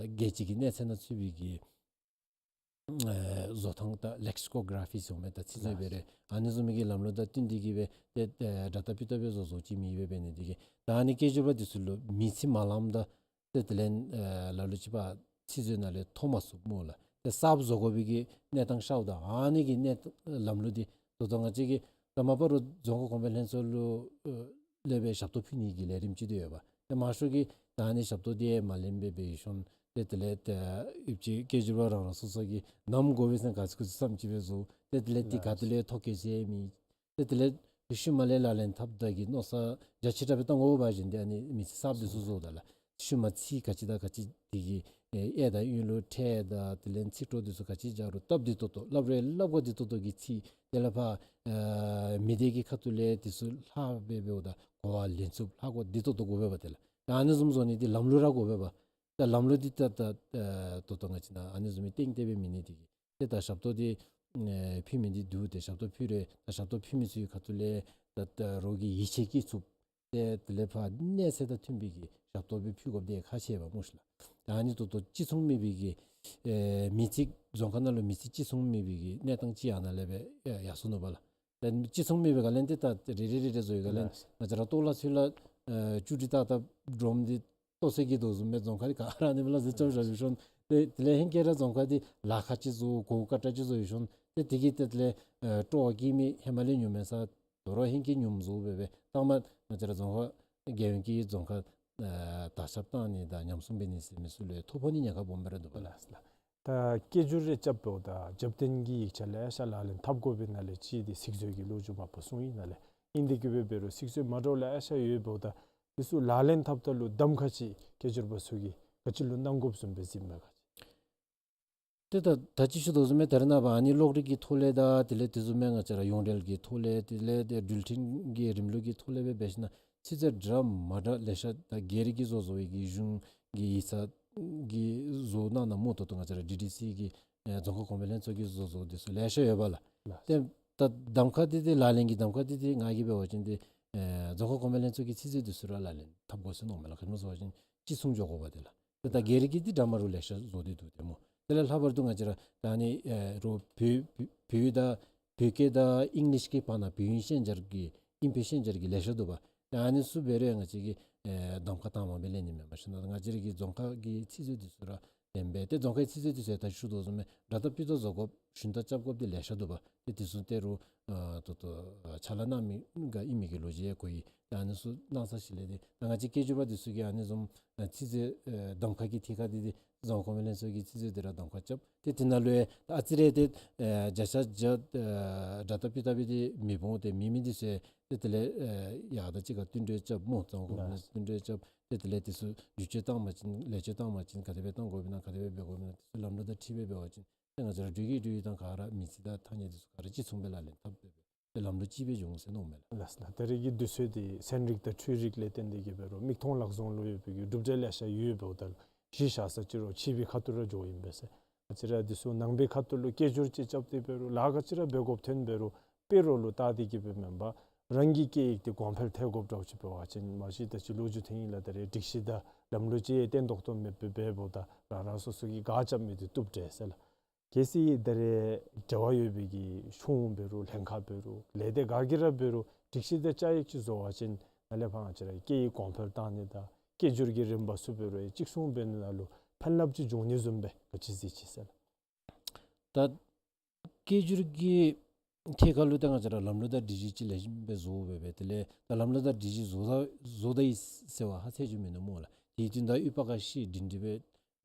རྒྱལ་སྤྱི་གི་གནས་ཚད་ནང་ཚུད་པའི་གི་ཨེ་བཟོ་ཐངས་དང་ལེག་སི་ཀོ་ག་ར་ཕི་ཟེར་མི་ད་ཚིག་མཛོད་སྦེ་རེ་ཨ་ནི་བཟུམ་མའི་གི་ལམ་ལུགས་དང་བསྟུན་ཏེ་གི་སྦེ་ཏེ་ཨེ་འདྲ་ལྟ་སྤུས་ལྟ་སྦེ་བཟོ་བཟོཝ་ཅིག་མེད་པས། འབད་ནི་འདི་གིས་ད་ཨ་ནི་སྐད་སྒྱུར་པ་འདི་ཚུ་ལུ་མིང་ཚིག་མ་ལངམ་ད་ཏེ་དེ་ལས་ཨེ་ལ་ལུ་ཅིག་ཕར་ཚིག་མཛོད་ནང་ལས་ཐོབ་མ་ཚུགས་སྨོ་ལགས། ཏེ་གསརཔ་བཟོ་དགོ་པའི་གི་གནས་སྟངས་ཤརཝ་ད་ཨ་ནི་གི་གནས་ལམ་ལུགས་འདི་ད་ལྟོ་ང་བཅས་ཀྱི་ད་མ་པ་རུང་རྫོང་ཁ་གོང་འཕེལ་ལྷན་ཚོགས་ལུ་ཨེ་ལས་སྦེ་ཞབས་ཏོག་ཕུལ་ནི་གི་ལས་རིམ་ཅིག་ཏེ་ཡོད་པ། ཏེ་མང་ཤོས་ཀྱིས་ད་ཨ་ནི་ཞབས་ཏོག་འདི་མ་ལེན་པར་སྦེ་ཡོད་ཞིནམ་ཏེ་དེ་ལས་ཏེ་ཡུདཔ་ཅིག་སྐད་སྒྱུར་པ་རང་རང་སོ་སོ་གིས་ནམ་དགོ་པས་ཟེར་ག་ཚོད་ག་ཚོད་བསམ་ཅིག་སྦེ་བཟོ། ཏེ་དེ་ལས་འདི་ག་ཏེ་ལས་ཐོ་བཀོད་ཟེར་མེད། ཏེ་དེ་ལས་ཤུལ་མ་ལས་ལག་ལེན་འཐབ་ད་གི་མནོ་བསམ་རྒྱ་ཆེ་དྲགས་སྦེ་བཏང་དགོ་པ་ཅིན་ཏེ་ཨ་ནི་མིང་ཚིག་གསརཔ་འདི་ཚུ་བཟོཝ་ད་ལགས། ཤུལ་མ་ཚིག་ག་ཅི་དང་ག་ཅི་འདི་གི་ཨེ་དང་ཡུལ་ལུ་ཕྲད་དང་དེ་ལས་ཚིག་གྲོགས་འདི་ཚུ་ག་ཅི་སྦྱར་རུང་སྟབས་བདེ་ཏོག་ཏོ་སླབ་རུང་སླབ་གོ་བདེ་ཏོག་ཏོ་གི་ཚིག། དེ་ལས་ཕར་ཨེ་མི་སྡེ་གི་ཁ་ཐུག་ལས་འདི་ཚུ་ལྷག་སྦེ་འབདཝ་ད་གོ་བ་ལེན་ཚུགསཔ་ལྷག་གོ་བདེ་ཏོག་ཏོ་དགོ་པས་པ། དེ་ལགས་ད་ཨ་ནི་བཟུམ་བཟོ་ནི་འདི་ལམ་ལུགས་ར་དགོ་པས་པ། ད་ལམ་ལུགས་འདི་ད་ད་ཨེ་ད་ལྟོ་ང་བཅས་ནང་ཨ་ནི་བཟུམ་མའི་སྟེང་སྟེ་སྦེ་མེད་ནི་འདི་གིས་ཏེ་ད་ཞབས་ཏོག་འདི་ཨེ་ཕུལ་མི་འདི་འདུག། ཏེ་ཞབས་ཏོག་ཕུལ་རུང་ད་ཞབས་ཏོག་ཕུལ་མི་ཚུ་གི་ཁ་ཐུག་ལས་ད་ད་རོགས་ཀྱིས་ཡིད་ཆེས་བསྐྱེད་ཚུགསཔ། ཏེ་དེ་ལས་ཕར་གནས་ཚད་དང་མཐུན་པའི་གི་ཞབས་ཏོག་སྦེ་ཕུལ་དགོཔ་འདི་ཁག་ཆེ་བས་སྨོ་ཤིག་ལགས། ད་ཨ་ནི་ད་ལྟོ་གཅིག་མཚུངས་མེད་པའི་གི་ཨེ་མིང་ཚིག་རྫོང་ཁ་ནང་ལུ་མིང་ཚིག་གཅིག་མཚུངས་མེད་པའི་གི་གནས་སྟངས་ཅིག་ཡང་ན་ལས་སྦེ་ཨེ་ཡར་སོ་ནུག་པ་ལགས། ད་གཅིག་མཚུངས་མེད་པའི་སྒང་ལས་ཏེ་ད་རེ་རེ་རེ་རེ་བཟོ་བའི་སྒང་ལས་ང་བཅས་ར་ལྟོ་ལ་ཚུ་ལ་ཨེ་ཅུ་ཏི་ཏག་ཏག་སྒྲོམ་འདི་ལྟོ་ཚད་ཀྱི་དོ་བཟུམ་སྦེ་རྫོང་ཁ་འདི་ག་ར་ཨ་ནི་སྦེ་ལ་ཟེར་རྐྱབ་བཞག་ཡོད་ཞིནམ་ཏེ་དེ་ལས་ཧེང་སྐལ་ར་རྫོང་ཁ་འདི་ལཱ་ཁག་ཅིག་བཟོ་གོ་སྐབས་བཀག་དྲགས་ཅིག་བཟོ་ཡོད་ཞིནམ་ཏེ་དེ་གིས་ཏེ་དེ་ལས་ཨེ་སྤྲོ་བ་སྐྱེ་མི་ཧེ་མ་ལས་ཉུང་མས་ས། དོ་རུང་ཧེང་སྐལ་ཉུངམ་བཟོ་སྦེ་སྦེ་ད་མ་ང་བཅས་ར་རྫོང་ཁ་རྒྱལ་ཡོངས་ཀྱི་རྫོང་ཁ་ཨེ་དར་ཁྱབ་བཏང་ནི་དང་ཉམས་སྲུང་འབད་ནི་ཟེར་མི་ཚུ་ལུ་ཐོ་ཕོག་ནི་ཉེན་ཁ་སྦོམ་སྦེ་ར་འདུག་པ་ལགས། ལགས་སོ་ལགས། ད་སྐད་སྒྱུར་རེ་རྐྱབ་འབདཝ་ད་རྒྱབ་རྟེན་གྱི་ཡིག་ཆ་ལེ་ཤ་ལག་ལེན་འཐབ་དགོ་པས་ན་ལས་གཅིག་འདི་ཚིག་མཛོད་ཀྱི་ལོ་རྒྱུས་མ་པ་གསུངས་ཡི་ན་ལས་ཨིན། དེ་གིས་འབད་འབད་རུང་ཚིག་མཛོད་མ་འདྲཝ་ལེ་ཤ་ཡོད་འབདཝ་ད་འདི་ཚུ་ལག་ལེན་འཐབ་ད་ལུ་གདམ་ཁ་ཅིག་སྐད་སྒྱུར་པ་ཚུ་གིས་ག་ཅི་ལུ་གནང་དགོཔ་བཟུམ་སྦེ་གཟིགས་མས་ག་ཅི། ཏེ་ད་ད་ཅི་ཞུ་དོ་བཟུམ་སྦེ་ད་རེས་ནངས་པ་ཨ་ནི་གློག་རིག་གི་ཐོག་ལས་དང་དེ་ལས་དེ་བཟུམ་སྦེ་ང་བཅས་ར་ཡོངས་འབྲེལ་གྱི་ཐོག་ལས་དེ་ལས་ཏེ་འགྲུལ་འཕྲིན་གྱི་རིམ་ལུགས་ཀྱི་ཐོག་ལས་སྦེ་འབད་ཞིན་ན་ཚིག་མཛོད་འདྲ་མ་འདྲ་ལེ་ཤ་ད་སྒེར་གྱིས་བཟོ་བཟོ་བའི་གི་གཞུང་གི་ཡིག་ཚང་གིས་བཟོ་གནང་གནངམ་ད་ལྟོ་ང་བཅས་ར་ཌི་ཌི་སི་གི་ཨེ་རྫོང་ཁ་གོང་འཕེལ་ལྷན་ཚོགས་ཀྱིས་བཟོ་བཟོཝ་འདི་ཚུ་ལེ་ཤ་ཡོད་པ་ལགས། ལགས། ཏེ་ད་གདམ་ཁ་འདི་ཏེ་ལག་ལེན་གྱི་གདམ་ཁ་འདི་ཏེ་ང་གིས་འབད་བ་ཅིན་ཏེ་ཨེ་རྫོང་ཁ་གོང་འཕེལ་ལྷན་ཚོགས་ཀྱི་ཚིག་མཛོད་འདི་ཚུ་ར་ལག་ལེན་འཐབ་དགོ་ཟེར་མནོཝ་མས་ལགས། ག་ཅི་སྨོ་ཟེར་བ་ཅིན་གཅིག་མཚུངས་འགྱོ་དགོ་པས་ཏེ་ལགས། ཏེ་ད་སྒེར་གྱི་འདི་འདྲ་མ་འདྲཝ་ལེ་ཤ་བཟོ་སྟེ་འདུག་ཏེ་སྨོ། དེ་ལས་ལྷག་པར་དུ་ང་བཅས་ར་ད་ཨ་ནི་ཨེ་རོགས་བོད་བོད་བོད་དང་བོད་སྐད་དང་ཨིང་ལིཤ་གི་བར་ན་བོད་ཨིན་ཤན་སྦྱར་གྱི་ཨིན་བོད་ཤན་སྦྱར་གྱི་ལེ་ཤ་འདུག་པ། ད་ཨ་ནི་ཚུ་འབད་རུང་ང་བཅས་ཀྱིས་ཨེ་གདམ་ཁ་དྭངས་མ་སྦེ་ལེན་ནི་མེན་པར་ཞིན་ན་ང་བཅས་ར་གི་རྫོང་ཁ་གི་ཚིག་མཛོད་འདི་ཚུ་ར་ལེན་སྦེ་ཏེ་རྫོང་ཁའི་ཚིག་མཛོད་འདི་ཚུ་ད་ཞུ་དོ་བཟུམ་སྦེ་འདྲ་ལྟ་སྤུས་ལྟ་བཟོ་དགོཔ་ཞུན་དག་རྐྱབ་དགོཔ་འདི་ལེ་ཤ་འདུག་པ། ཏེ་འདི་ཚུ་ཏེ་རུང་ཨ་ད་ལྟོ་ཨ་ཕྱག་ལཱ་གནང་མི་ག་ཨིན་མི་གི་ལོ་རྒྱུས་ཡང་གོ་ཡི། ཏེ་ཨ་ནི་ཚུ་གནང་ས་ཞིནམ་ལས་ཏེ་ད་ང་བཅས་སྐད་སྒྱུར་པ་འདི་ཚུ་གིས་ཨ་ནི་བཟུམ་ཨ་ཚིག་མཛོད་ཨ་གདམ་ཁ་གི་ཐད་ཁར་འདི་ཏེ་རྫོང་ཁ་གོང་འཕེལ་ལྷན་ཚོགས་ཀྱི་ཚིག་མཛོད་འདི་ར་གདམ་ཁ་རྐྱབ། ཏེ་དེ་ནང་ལུ་ཡང་ཨ་ཙི་རེ་ཏེ་ཨ་བརྒྱ་ཆ་བརྒྱ་ཨ་འདྲ་ལྟ་སྤུས་ལྟ་སྦེ་ཏེ་མི་འོང་། ཏེ་མེད་མི་འདི་ཚུ་ཏེ་དེ་ལས་ཨ་ཡར་དང་གཅིག་ཁར་བསྟུན་གྲོས་རྐྱབ་སྨོ། རྫོང་ཁ་གོང་འཕེལ་ལྷན་ཚོགས་བསྟུན་གྲོས་རྐྱབ། ཏེ་དེ་ལས་འདི་ཚུ་བསྒྱུར་བཅོས་བཏང་བ་ཅིན་ལེགས་བཅོས་བཏང་བ་ཅིན་ག་དེ་སྦེ་བཏང་དགོཔ་ཨིན་ན་ག་དེ་སྦེ་འབད་དགོཔ་ཨིན་ན་འདི་ཚུ་ལམ་ལུགས་དང་འཁྲིལ་སྦེ་འབད་བ་ཅིན་ཏེ་ང་བཅས་ར་འགྲུལ་སྐྱེལ་འགྲུལ་ཡོད་དང་ག་ར་མིང་ཚིག་དང་ཐ་སྙད་འདི་ཚུ་ག་ར་གཅིག་མཚུངས་སྦེ་ལག་ལེན་འཐབ་སྦེ་སྦེ་ཏེ་ལམ་ལུགས་གཅིག་སྦེ་འགྱོ་འོང་ཟེར་མནོཝ་མས་ལགས། ལགས་སོ་ལགས། ད་རེས་ཀྱི་དུས་ཚོད་འདི་ཚན་རིག་དང་འཕྲུལ་རིག་ལས་བརྟེན་ཏེ་གིས་འབད་རུང་མིག་མཐོང་ལག་བཟུང་ལུ་ཡོད་པའི་གི་གྲུབ་འབྲས་ལེ་ཤ་ཡོད་འབདཝ་ད་གཞི་བཞག་ས་ཅིག་རོགས་ཕྱི་པའི་ཁ་ཐུག་ར་འགྱོཝ་ཨིན་པས་ཟེར། ང་བཅས་ར་འདི་ཚུ་ནང་པའི་ཁ་ཐུག་ལུ་སྐད་སྒྱུར་ཅིག་རྐྱབ་སྟེ་འབད་རུང་ལཱ་ག་ཅི་ར་འབད་དགོཔ་ཐོན་འབད་རུང་དཔེ་རོགས་ལུ་བལྟ་སྟེ་གི་སྦེ་མེན་པར་རང་གི་སྐད་ཡིག་འདི་གོང་འཕེལ་ཐལ་དགོཔ་འདྲཝ་ཅིག་འབད་བ་ཅིན་མ་གཞི་ད་ཅི་ལོ་རྒྱུས་ཐོན་ཡི་ལགས། ད་རེས་སྒྲིག་གཞི་དང་ལམ་ལུགས་ཅིག་བརྟན་ཏོག་ཏོ་མེདཔ་སྦེ་འབདཝ་ད་རང་རང་སོ་སོ་གིས་ག་རྐྱབ་མི་འདི་བཏུབ་འདྲས་ཟེར་ལགས། གལ་སྲིད་ད་རེས་འབྲེལ་བ་ཡོད་པའི་གི་གཞུང་འབད་རུང་ལྷན་ཁག་འབད་རུང་ལས་སྡེ་ག་གིས་ར་འབད་རུང་སྒྲིག་གཞི་དང་བཅའ་ཡིག་ཅིག་བཟོ་བ་ཅིན་ནཱ་ལས་ཕར་ང་བཅས་ར་སྐད་ཡིག་གོང་འཕེལ་བཏང་ནི་དང་སྐད་སྒྱུར་གྱི་རིམ་པ་ཚུ་འབད་རུང་གཅིག་མཚུངས་འབད་ནི་ནང་ལུ་ཕན་རླབས་ཅིག་འབྱུང་ནི་བཟུམ་སྦེ་ག་ཅི་གཟིགས་ཅི་ཟེར་ལགས། ད་སྐད་སྒྱུར་གྱི་ཐད་ཁར་ལུ་ད་ང་བཅས་ར་ལམ་ལུགས་དང་སྒྲིག་གཞི་ཅིག་ལེགས་ཤོམ་སྦེ་བཟོ་སྦེ་སྦེ་དེ་ལས་ད་ལམ་ལུགས་དང་སྒྲིག་གཞི་བཟོ་ད་བཟོ་ད་ཡི་ཟེར་བ་ཧ་ཚད་ཅིག་མིན་ནུག་སྨོ་ལགས། དེ་དོན་དག་ཡོད་པ་ག་ཤེས་སྒྲིང་སྒྲི་སྦེ་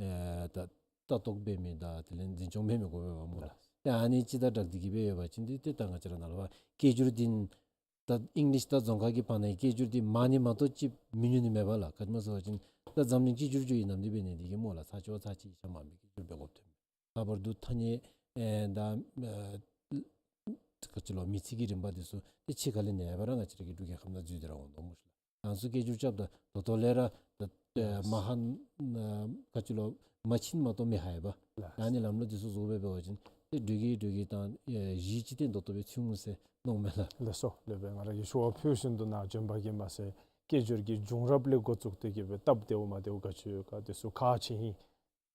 ཨེ་ད་ལྟ་རྟོག་འབད་མི་དང་དེ་ལས་འཛིན་སྐྱོང་འབད་མི་དགོ་པས་སྨོ་ལགས། ལགས། ཏེ་ཨ་ནི་ཅིག་དང་སྦྲགས་ཏེ་གི་སྦེ་ཡོད་པ་ཅིན་ཏེ་ཏེ་ད་ང་བཅས་ར་ནཱ་ལས་ཕར་སྐད་སྒྱུར་འདི་ད་ཨིང་ལིཤ་དང་རྫོང་ཁ་གི་བར་ན་སྐད་སྒྱུར་འདི་མང་ནི་མ་གཏོགས་ཅིག་མི་ཉུང་ནི་མེད་པས་ལགས། ག་ཅི་སྨོ་ཟེར་བ་ཅིན་ད་འཛམ་གླིང་གཅིག་གྱུར་ཅིག་ཨིན་ནམ་འདི་འབད་ནི་འདི་གིས་སྨོ་ལགས། ཚར་གཅིག་བ་ཚར་གཅིག་ཤ་མ་མི་སྐད་སྒྱུར་འབད་དགོཔ་ཐོན། ལྷག་པར་དུ་ཐ་སྙད་ཨེ་ད་ཨེ་ག་ཅི་ལོ་མིང་ཚིག་གི་རིམ་པ་འདི་ཚུ་ཏེ་ཕྱི་ཁ་ལས་ནཱ་ཡར་བ་ར་ང་བཅས་ར་གི་འབྲུག་རྒྱལ་ཁབ་ནང་འཛུལ་ཏེ་ར་འོང་དོ་སྨོ་ཤ་ལགས། ང་ཚུ་སྐད་སྒྱུར་རྐྱབ་ད་ད་ལྟོ་ལས་ར་ད་ཨེ་མ་ཧ་ན་ག་ཅི་ལོ་མ་ཕྱིན་མ་གཏོགས་མི་ཧ་ཡ་བ། ལགས། ཨ་ནི་ལམ་ལུགས་འདི་ཚུ་བཟོ་སྦེ་འབད་བ་ཅིན་ཏེ་འབྲུག་གི་འབྲུག་གི་དང་ཨེ་གཞིས་ཅིག་བརྟན་ཏོག་ཏོ་སྦེ་ཚུད་འོང་ཟེར་མནོཝ་མས་ལགས། ལགས་སོ། ལེགས་པས། ང་ར་གིས་ཞུ་བ་ཕུལ་བཞིན་དུ་ནཱ་བྱོན་པ་གིས་མ་ཚད་སྐད་སྒྱུར་གྱི་བྱུང་རབས་ལས་འགོ་བཙུགས་ཏེ་གི་སྦེ་སྟབས་བདེཝ་མ་བདེཝ་ག་ཅི་ཡོད་ག་འདི་ཚུ་ཁག་ཆེ་ཨིན།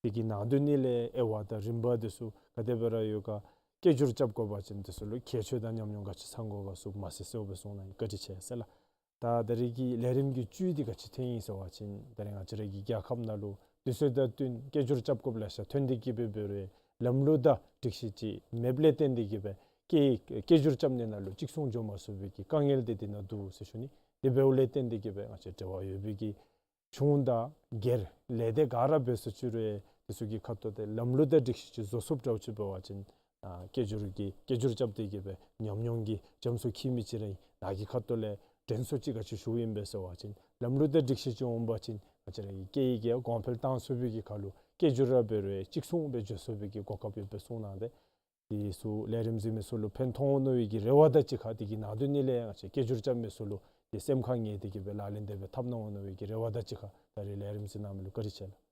དེ་གི་ནང་དོན་ནི་ལས་དབྱེ་བ་དང་རིམ་པ་འདི་ཚུ་ག་དེ་སྦེ་ར་ཡོད་ག། སྐད་སྒྱུར་རྐྱབ་དགོ་པ་ཅིན་འདི་ཚུ་ལུ་ཁྱད་ཆོས་དང་ཉམས་མྱོང་ག་ཅི་ཚང་དགོ་ག་ཚུ་མ་ཚད་གསལཝ་སྦེ་གསུངས་གནང་ཡི། བཀའ་དྲིན་ཆེ་ཟེར་ལགས། ད་ད་རེས་ཀྱི་ལས་རིམ་གྱི་བཅུད་འདི་ག་ཅི་ཐོན་ཡི་ཟེར་བ་ཅིན་ད་རེས་ང་བཅས་ར་གི་རྒྱལ་ཁབ་ནང་ལུ་དུས་ཚོད་དང་བསྟུན་སྐད་སྒྱུར་རྐྱབ་དགོཔ་ལེ་ཤ་ཐོན་ཏེ་གི་སྦེ་འབད་རུང་ལམ་ལུགས་དང་སྒྲིག་གཞི་ཅིག་མེདཔ་ལས་བརྟེན་ཏེ་གི་སྦེ་སྐད་སྐད་སྒྱུར་རྐྱབ་ནི་ནང་ལུ་གཅིག་མཚུངས་འགྱོ་མ་ཚུགས་པའི་གི་དཀའ་ངལ་འདི་འདི་ནང་འདུག་ཟེར་ཞུ་ནི། དེ་འབདཝ་ལས་བརྟེན་ཏེ་གི་སྦེ་ང་བཅས་འབྲེལ་བ་ཡོད་པའི་གི་གཞུང་དང་སྒེར་ལས་སྡེ་ག་ར་འབད་སོ་ཅི་རུང་དེ་ཚུ་གི་ཁ་ཐུག་ཏེ་ལམ་ལུགས་དང་སྒྲིག་གཞི་ཅིག་བཟོ་ཚུགསཔ་འདྲཝ་ཅིག་འབད་བ་ཅིན་ཨ་སྐད་སྒྱུར་གྱི་སྐད་སྒྱུར་རྐྱབ་སྟེ་གི་སྦེ་ཉམས་མྱོང་གི་རྒྱ་མཚོ་འཁྱིལ་མི་ཅིག་ར་ཨིན། ནཱ་གི་ཁ་ཐུག་ལས་དྲན་གསོ་ཅིག་ག་ཅི་ཞུཝ་ཨིན་པས་ཟེར་བ་ཅིན་ལམ་ལུགས་དང་སྒྲིག་གཞི་ཅིག་འོང་པ་ཅིན་ང་བཅས་ར་གི་སྐད་ཡིག་གི་གོང་འཕེལ་བཏང་ཚུགས་པའི་གི་ཁར་ལུ་སྐད་སྒྱུར་ར་འབད་རུང་གཅིག་མཚུངས་སྦེ་འགྱོ་ཚུགས་པའི་གི་གོ་སྐབས་ཡོདཔ་སྦེ་གསུངས་གནང་སྟེ། དེ་ཚུ་ལས་རིམ་གཟིགས་མི་ཚུ་ལུ་ཕན་ཐོགས་འོང་མནོ་བའི་གི་རེ་བ་དང་གཅིག་ཁར་དེ་གི་ནང་དོན་ནི་ལས་ང་བཅས་སྐད་སྒྱུར་རྐྱབ་མི་ཚུ་ལུ་དེ་སེམས་ཁར་ངེས་ཏེ་གི་སྦེ་ལག་ལེན་དེ་སྦེ་འཐབ་གནང་འོང་མནོ་བའི་གི་རེ་བ་དང་གཅིག་ཁར་ད་རེས་ལས་རིམ་གཟིགས་གནང་མི་ལུ་བཀའ་དྲིན་ཆེ་ལགས།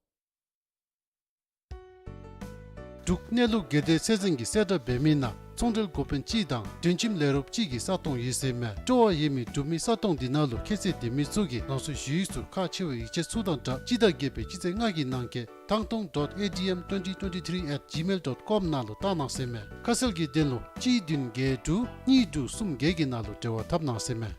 འབྲུག་གནས་ལུགས་སྒེར་སྡེ་ཚད་འཛིན་གྱིས་གསལ་བསྒྲགས་འབད་མི་ནང་ཚོང་འབྲེལ་འགོ་དཔོན་གཅིག་དང་སྒྲིང་ཁྱིམ་ལས་རོགསཔ་གཅིག་གི་ས་སྟོང་ཡོད་ཟེར་མས། སྤྲོ་བ་ཡོད་མི་འབྲུག་མི་ས་སྟོང་འདི་ནང་ལུ་ཁྱད་ཚད་ལྡན་མི་ཚུ་གིས་རང་སོའི་ཞུ་ཡིག་ཚུ་ཁག་ཆེ་བའི་ཡིག་ཆ་ཚུ་དང་སྦྲགས་སྤྱི་ཟླ་བརྒྱད་པའི་སྤྱི་ཚེས་ལྔ་གི་ནང་འཁོད་ཐང་སྟོང་dot A D M twenty twenty-three at gmail dot com ནང་ལུ་བཏང་གནང་ཟེར་མས། ཁ་གསལ་གྱི་དོན་ལུ་གཅིག་བདུན་བརྒྱད་དྲུག་གཉིས་དྲུག་གསུམ་བརྒྱད་ཀྱི་ནང་ལུ་འབྲེལ་བ་འཐབ་གནང་ཟེར་མས།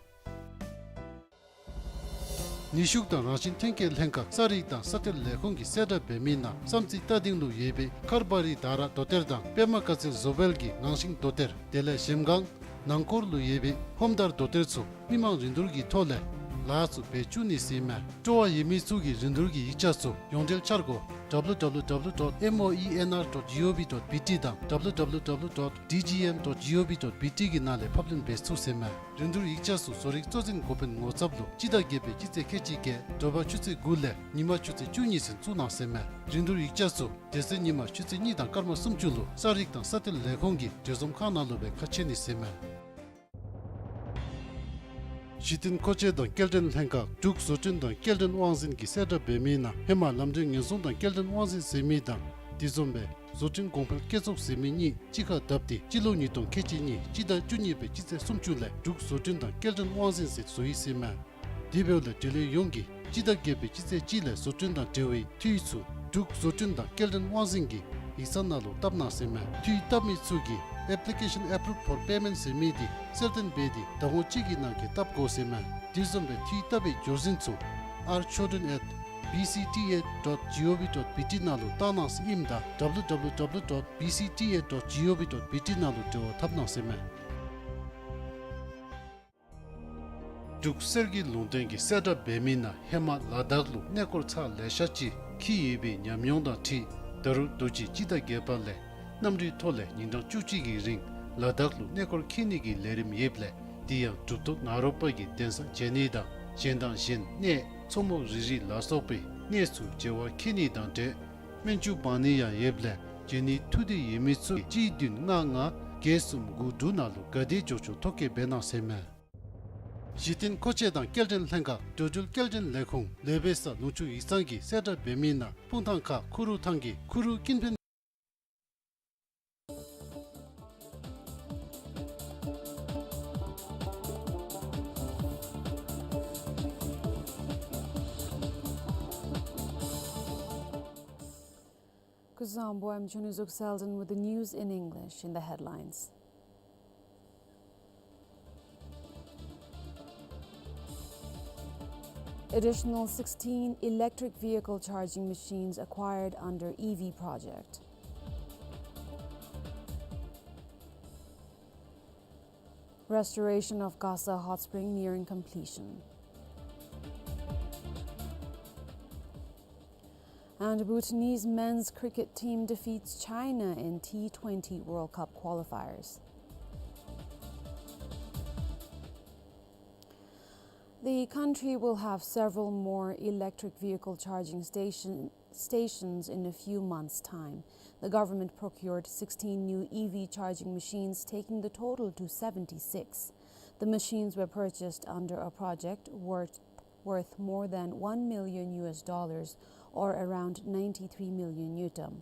ནུས་ཤུགས་དང་རང་བཞིན་ཐོན་སྐྱེད་ལྷན་ཁག་ས་རིག་དང་ས་གཏེར་ལས་ཁུངས་ཀྱིས་གསལ་བསྒྲགས་འབད་མི་ནང་བསམ་རྩེ་རྟ་སྡིང་ལུ་ཡོད་པའི་མཁར་བ་རི་དར་རྡོ་གཏེར་དང་པདྨ་དཀར་རྩེ་བཟོ་སྦལ་གྱི་ངང་ཤིང་རྡོ་གཏེར་དེ་ལས་གཞལམ་སྒང་ནང་སྐོར་ལུ་ཡོད་པའི་ཧོམ་དར་རྡོ་གཏེར་ཚུ་མི་མང་རིན་བསྡུར་གྱི་ཐོག་ལས་ལཱ་ཚུ་འབད་བཅུག་ནི་ཟེར་མས། སྤྲོ་བ་ཡོད་མི་ཚུ་གིས་རིན་བསྡུར་གྱི་ཡིག་ཆ་ཚུ་ཡོངས་འབྲེལ་འཆར་སྒོ་W W W dot moenr dot gov dot B T དང་W W W dot D G M dot gov dot B T གི་ནང་ལས་ཕབ་ལེན་འབད་ཚུགས་ཟེར་མས། རིན་བསྡུར་ཡིག་ཆ་ཚུ་བཟོ་རིག་གཙོ་འཛིན་འགོ་དཔོན་ངོ་ཚབ་ལུ་སྤྱི་ཟླ་བརྒྱད་པའི་སྤྱི་ཚེས་ཁལ་གཅིག་བརྒྱད་དྲོ་པ་ཆུ་ཚོད་དགུ་ལས་ཉིན་མ་ཆུ་ཚོད་བཅུ་གཉིས་ཚུན་བཙུགས་གནང་ཟེར་མས། རིན་བསྡུར་ཡིག་ཆ་ཚུ་དེ་ཚེ་ཉིན་མ་ཆུ་ཚོད་གཉིས་དང་སྐར་མ་སུམ་ཅུ་ལུ་ས་རིག་དང་ས་གཏེར་ལས་ཁུངས་ཀྱི་འབྲེལ་འཛོམས་ཁང་ནང་ལུ་སྦེ་ཁ་ཕྱེ་ནི་ཟེར་མས། གཞི་རྟེན་མཁོ་ཆས་དང་སྐྱེལ་འདྲེན་ལྷན་ཁག་འབྲུག་བཟོ་སྐྲུན་དང་སྐྱེལ་འདྲེན་དབང་འཛིན་གྱིས་གསལ་བསྒྲགས་འབད་མི་ནང་ཧེ་མ་ལམ་འགྲུལ་ཉེན་སྲུང་དང་སྐྱེལ་འདྲེན་དབང་འཛིན་ཟེར་མི་དང་དེ་བཟུམ་སྦེ་བཟོ་སྐྲུན་གོང་འཕེལ་སྐྱེད་ཚོགས་ཟེར་མི་གཉིས་གཅིག་ཁར་བསྡབས་ཏེ་སྤྱི་ལོ་ཉིས་སྟོང་ཁལ་གཅིག་གཉིས་སྤྱི་ཟླ་བཅུ་གཉིས་པའི་སྤྱི་ཚེས་སུམ་ཅུ་ལས་འབྲུག་བཟོ་སྐྲུན་དང་སྐྱེལ་འདྲེན་དབང་འཛིན་ཟེར་བཟོ་ཡི་ཟེར་མས། དེ་འབདཝ་ལས་འབྲེལ་ཡོད་ཡོངས་ཀྱིས་སྤྱི་ཟླ་བརྒྱད་པའི་སྤྱི་ཚེས་གཅིག་ལས་བཟོ་སྐྲུན་དང་འབྲེལ་བའི་འཐུས་ཚུ་འབྲུག་བཟོ་སྐྲུན་དང་སྐྱེལ་འདྲེན་དབང་འཛིན་གྱི་ཡིག་ཚང་ནང་ལུ་བཏབ་གནང་ཟེར་མས། འཐུས་བཏབ་མི་ཚུ་གིས་Application Approved for Payment ཟེར་མི་འདི་གསལ་སྟོན་འབད་དེ་ཟླ་ངོ་གཅིག་གི་ནང་འཁོད་བཏབ་དགོ་ཟེར་མས། དེ་བཟུམ་སྦེ་འཐུས་བཏབ་པའི་འབྱོར་འཛིན་ཚུ་R children at B C T A dot gov dot B T ནང་ལུ་བཏང་གནང་ཟེར་ཨིནམ་ད་W W W dot B C T A dot gov dot B T ནང་ལུ་འབྲེལ་བ་འཐབ་གནང་ཟེར་མས། འབྲུག་གསེར་གྱི་ལུང་བསྟན་གྱིས་གསལ་བསྒྲགས་འབད་མི་ནང་ཧེ་མ་ལ་དྭགས་ལུ་གནས་སྐོར་ཚར་ལེ་ཤ་ཅིག་འཁྱིད་ཡོད་པའི་ཉམས་མྱོང་དང་འཁྲིལ་ད་རུང་དུས་ཅི་སྤྱི་ཟླ་བརྒྱད་པ་ལས་གནམ་གྲུའི་ཐོག་ལས་ཉིན་གྲངས་བཅུ་གཅིག་གི་རིང་ལ་དྭགས་ལུ་གནས་སྐོར་འཁྱིད་ནི་གི་ལས་རིམ་ཡོདཔ་ལས་དེ་ཡང་གྲུབ་ཐོབ་ནཱ་རོ་པ་གི་གདན་ས་མཇལ་ནི་དང་གཞན་དང་གཞན་གནས་མཚོ་མོ་རི་རི་ལ་སོགས་པའི་གནས་སུ་མཇལ་བར་འཁྱིད་ནི་དང་འབྲེལ་སྨན་བཅོས་འབག་ནི་ཡང་ཡོདཔ་ལས་མཇལ་ནི་ཐུགས་འདོད་ཡོད་མི་ཚུ་གཅིག་བདུན་ལྔ་ལྔ་བརྒྱད་གསུམ་དགུ་དྲུག་ནང་ལུ་ག་དེ་མགྱོགས་མགྱོགས་ཐོ་བཀོད་འབད་གནང་ཟེར་མས། གཞི་རྟེན་མཁོ་ཆས་དང་སྐྱེལ་འདྲེན་ལྷན་ཁག་འགྲོ་འགྲུལ་སྐྱེལ་འདྲེན་ལས་ཁུངས་ལེ་བེ་ས་ལུང་ཕྱོགས་ཡིག་ཚང་གིས་གསལ་བསྒྲགས་འབད་མི་ནང་སྤུངས་ཐང་ཁ་ཁུ་རུ་ཐང་གི་ཁུ་རུ་ཀུན་ཕན་ Zombo, I'm Chuni Zuk Selden with the news in English. In the headlines: additional sixteen electric vehicle charging machines acquired under E V project. Restoration of Gasa Hot Spring nearing completion. And Bhutanese men's cricket team defeats China in T twenty World Cup qualifiers. The country will have several more electric vehicle charging station, stations in a few months' time. The government procured sixteen new E V charging machines, taking the total to seventy-six. The machines were purchased under a project worth, worth more than one million U S dollars, or around ninety-three million ngultrum.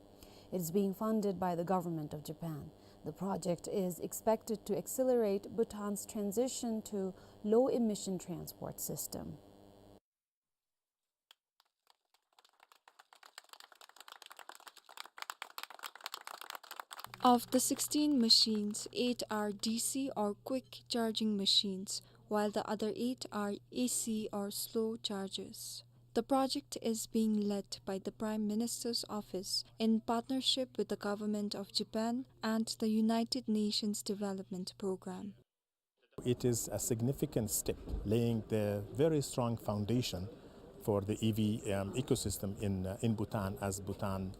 It is being funded by the government of Japan. The project is expected to accelerate Bhutan's transition to low-emission transport system. Of the sixteen machines, eight are D C or quick charging machines, while the other eight are A C or slow chargers. The project is being led by the Prime Minister's Office in partnership with the Government of Japan and the United Nations Development Programme. It is a significant step, laying the very strong foundation for the E V, um, ecosystem in, uh, in Bhutan, as Bhutan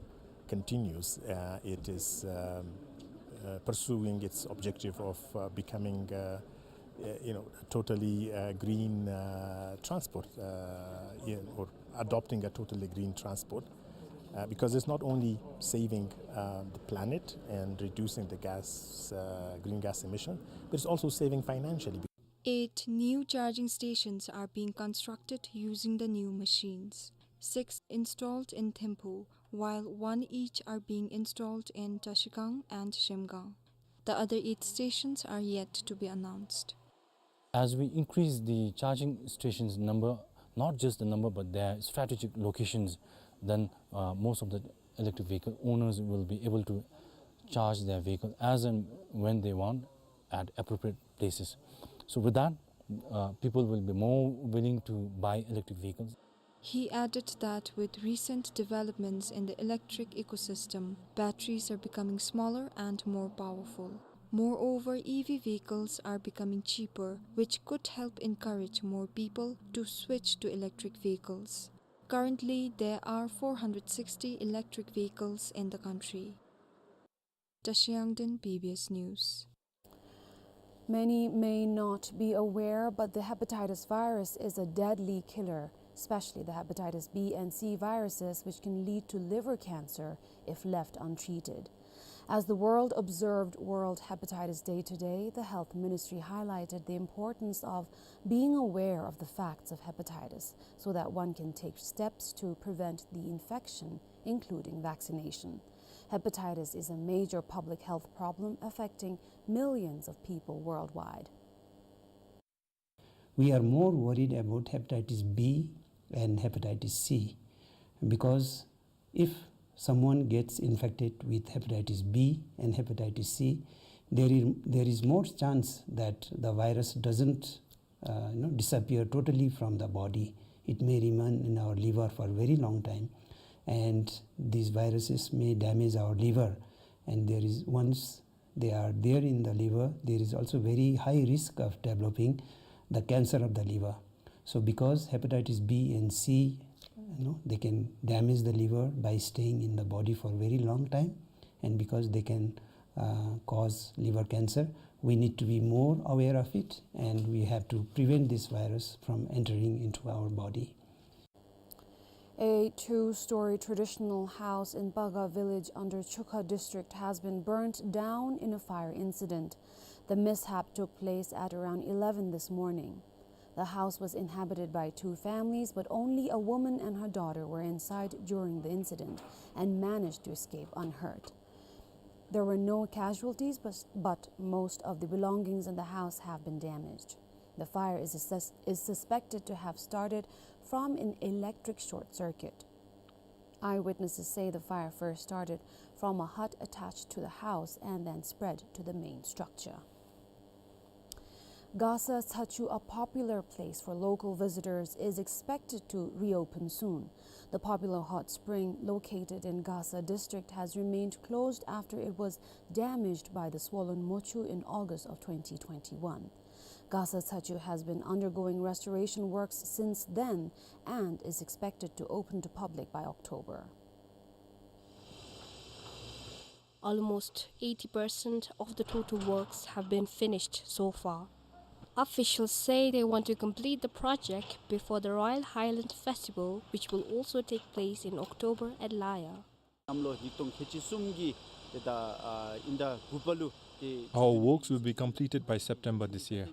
continues, uh, it is, um, uh, pursuing its objective of, uh, becoming, uh, uh, you know, totally, uh, green, uh, transport, uh, yeah, or adopting a totally green transport, uh, because it's not only saving, uh, the planet and reducing the gas, uh, green gas emission, but it's also saving financially. Eight new charging stations are being constructed using the new machines. Six installed in Thimphu, while one each are being installed in Trashigang and Shemgang. The other eight stations are yet to be announced. As we increase the charging stations number, not just the number, but their strategic locations, then, uh, most of the electric vehicle owners will be able to charge their vehicle as and when they want at appropriate places. So with that, uh, people will be more willing to buy electric vehicles. He added that with recent developments in the electric ecosystem, batteries are becoming smaller and more powerful. Moreover, E V vehicles are becoming cheaper, which could help encourage more people to switch to electric vehicles. Currently, there are four hundred sixty electric vehicles in the country. Trashiang Yangden, B B S News. Many may not be aware, but the hepatitis virus is a deadly killer, especially the hepatitis B and C viruses, which can lead to liver cancer if left untreated. As the world observed World Hepatitis Day today, the Health Ministry highlighted the importance of being aware of the facts of hepatitis so that one can take steps to prevent the infection, including vaccination. Hepatitis is a major public health problem affecting millions of people worldwide. We are more worried about hepatitis B and hepatitis C, because if someone gets infected with hepatitis B and hepatitis C, there is, there is more chance that the virus doesn't, uh, you know, disappear totally from the body. It may remain in our liver for a very long time, and these viruses may damage our liver. And there is, once they are there in the liver, there is also very high risk of developing the cancer of the liver. So because hepatitis B and C, you know, they can damage the liver by staying in the body for a very long time, and because they can, uh, cause liver cancer, we need to be more aware of it, and we have to prevent this virus from entering into our body. A two-story traditional house in Baga village under Chukha district has been burnt down in a fire incident. The mishap took place at around eleven this morning. The house was inhabited by two families, but only a woman and her daughter were inside during the incident and managed to escape unhurt. There were no casualties, but, but most of the belongings in the house have been damaged. The fire is assess-, is suspected to have started from an electric short circuit. Eyewitnesses say the fire first started from a hut attached to the house and then spread to the main structure. Gasa Tsachu, a popular place for local visitors, is expected to reopen soon. The popular hot spring located in Gasa district has remained closed after it was damaged by the swollen Mochu in August of twenty twenty-one. Gasa Tsachu has been undergoing restoration works since then and is expected to open to public by October. Almost eighty percent of the total works have been finished so far. Officials say they want to complete the project before the Royal Highland Festival, which will also take place in October at Laya. གནམ་ལོ་ཉིས་སྟོང་ཁལ་གཅིག་གསུམ་གྱི་ཏེ་ད་ཨ་ཨིན་ཟླ་དགུ་པ་ལུ་ཏེ། Our works will be completed by September this year.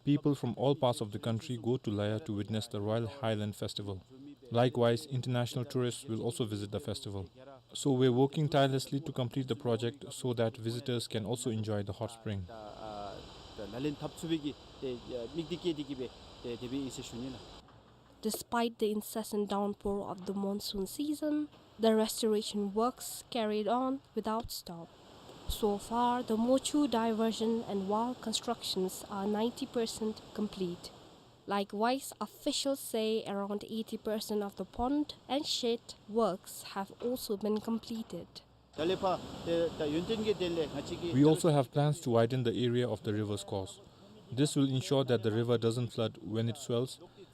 People from all parts of the country go to Laya to witness the Royal Highland Festival. Likewise, international tourists will also visit the festival. So we're working tirelessly to complete the project so that visitors can also enjoy the hot spring. ད་ཨ་ད་ལག་ལེན་འཐབ་ཚུགས་པའི་གི་ཏེ་ཨ་དམིགས་གཏད་བསྐྱེད་དེ་གི་སྦེ་ཏེ་དེ་སྦེ་ཨིན་ཟེར་ཞུ་ནི་ལགས། Despite the incessant downpour of the monsoon season, the restoration works carried on without stop. So far, the Mochu diversion and wall constructions are ninety percent complete. Likewise, officials say around eighty percent of the pond and shed works have also been completed. ད་ལས་ཕར་ཏེ་ད་ཡོན་ཏན་གྱི་དོན་ལས་ང་བཅས་ཀྱིས། We also have plans to widen the area of the river's course. This will ensure that the river doesn't flood when it swells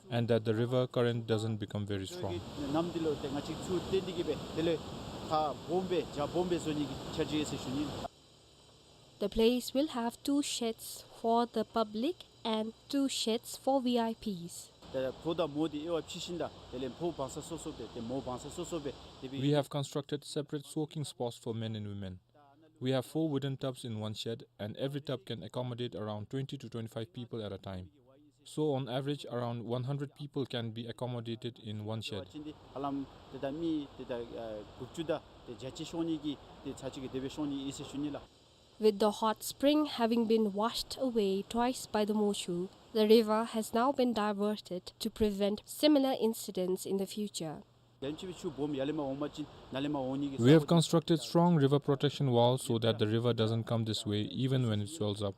and that the river current doesn't become very strong. གནམ་འདི་ལུ་ཏེ་ང་བཅས་ཚུར་བཏོན་ཏེ་གི་སྦེ་དེ་ལས་ཁ་སྦོམ་སྦེ་རྒྱ་སྦོམ་སྦེ་བཟོ་ནི་གི་འཆར་གཞི་ཡོད་ཟེར་ཞུ་ནི། The place will have two sheds for the public and two sheds for V I Ps. ད་ཕོ་དང་མོ་འདི་དབྱེ་བ་ཕྱེ་ཞིནམ་ད་དེ་ལས་ཕོ་བང་ས་སོ་སོ་སྦེ་ཏེ་མོ་བང་ས་སོ་སོ་སྦེ་དེ་སྦེ། We have constructed separate soaking spots for men and women. We have four wooden tubs in one shed, and every tub can accommodate around twenty to twenty-five people at a time. So, on average, around one hundred people can be accommodated in one shed. ཧ་ལམ་ཏེ་ད་མི་ཏེ་ད་ཨ་དགུ་བཅུ་དང་ཏེ་བརྒྱད་ཅུ་ཤོང་ནི་གི་ཏེ་ཚར་གཅིག་གི་དེ་སྦེ་ཤོང་ནི་ཨིན་ཟེར་ཞུ་ནི་ལགས། With the hot spring having been washed away twice by the Mochu, the river has now been diverted to prevent similar incidents in the future. དེམ་ཅིག་སྦེ་ཆུ་སྦོམ་ཡར་ལས་མར་འོང་པ་ཅིན་ནཱ་ལས་མར་འོང་ནི་གི། We have constructed strong river protection walls so that the river doesn't come this way even when it swells up.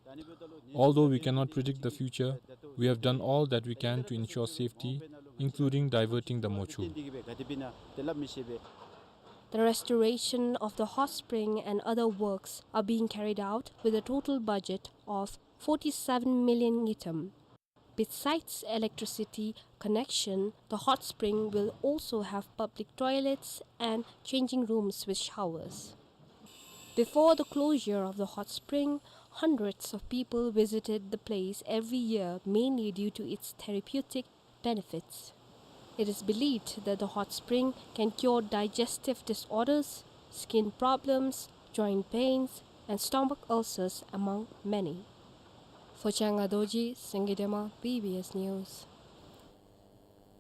Although we cannot predict the future, we have done all that we can to ensure safety, including diverting the Mochu. The restoration of the hot spring and other works are being carried out with a total budget of forty-seven million ngultrum. Besides electricity connection, the hot spring will also have public toilets and changing rooms with showers. Before the closure of the hot spring, hundreds of people visited the place every year, mainly due to its therapeutic benefits. It is believed that the hot spring can cure digestive disorders, skin problems, joint pains, and stomach ulcers, among many. Phochenga Dorji, Singidema, B B S News.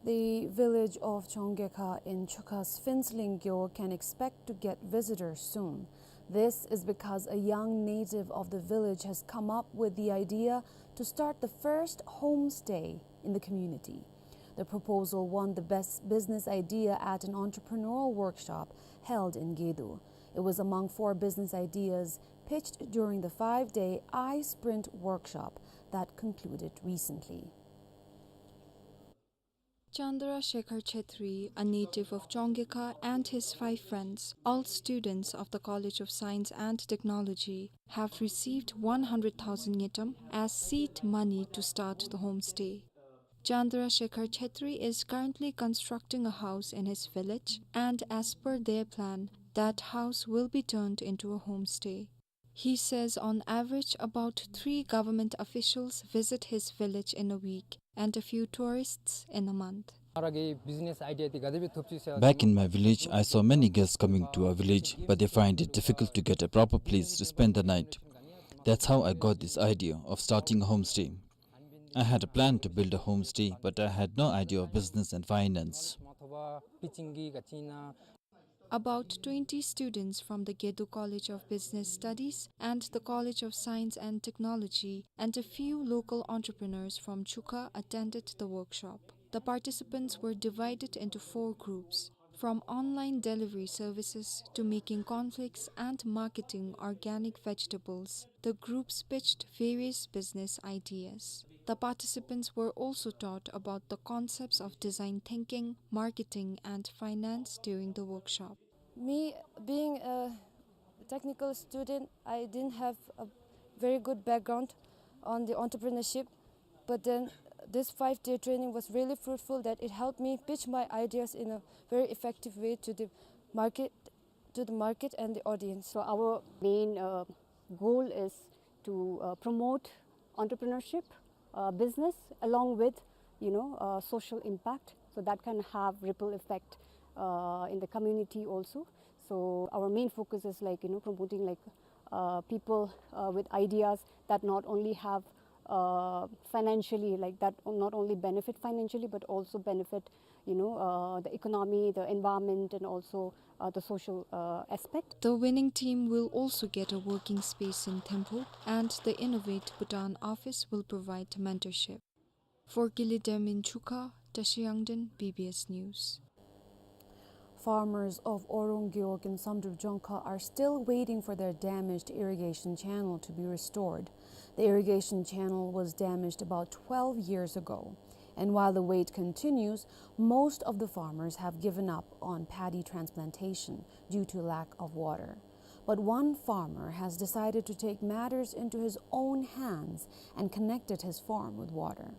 The village of Chonggekha in Chuka's Phuentsholing Gyo can expect to get visitors soon. This is because a young native of the village has come up with the idea to start the first homestay in the community. The proposal won the best business idea at an entrepreneurial workshop held in Gedo. It was among four business ideas pitched during the five-day I Sprint workshop that concluded recently. Chandra Shekhar Chhetri, a native of Chonggekha, and his five friends, all students of the College of Science and Technology, have received one hundred thousand ngultrum as seed money to start the homestay. Chandra Shekhar Chhetri is currently constructing a house in his village, and as per their plan, that house will be turned into a homestay. He says on average about three government officials visit his village in a week and a few tourists in a month. Back in my village, I saw many guests coming to our village, but they find it difficult to get a proper place to spend the night. That's how I got this idea of starting a homestay. I had a plan to build a homestay, but I had no idea of business and finance. About twenty students from the Gedo College of Business Studies and the College of Science and Technology and a few local entrepreneurs from Chuka attended the workshop. The participants were divided into four groups. From online delivery services to making cornflakes and marketing organic vegetables, the groups pitched various business ideas. The participants were also taught about the concepts of design thinking, marketing, and finance during the workshop. Me being a technical student, I didn't have a very good background on the entrepreneurship, but then this five-day training was really fruitful, that it helped me pitch my ideas in a very effective way to the market, to the market and the audience. So our main, uh, goal is to, uh, promote entrepreneurship, uh, business, along with, you know, uh, social impact. So that can have ripple effect, uh, in the community also. So our main focus is, like, you know, promoting, like, uh, people, uh, with ideas that not only have, uh, financially, like, that not only benefit financially, but also benefit, you know, uh, the economy, the environment, and also, uh, the social, uh, aspect. The winning team will also get a working space in Thimphu, and the Innovate Bhutan office will provide mentorship. For Gili Dam in Chukha, Tashi Yangden, B B S News. Farmers of Orong Gewog in Samdrup Jongkhar are still waiting for their damaged irrigation channel to be restored. The irrigation channel was damaged about twelve years ago, and while the wait continues, most of the farmers have given up on paddy transplantation due to lack of water. But one farmer has decided to take matters into his own hands and connected his farm with water.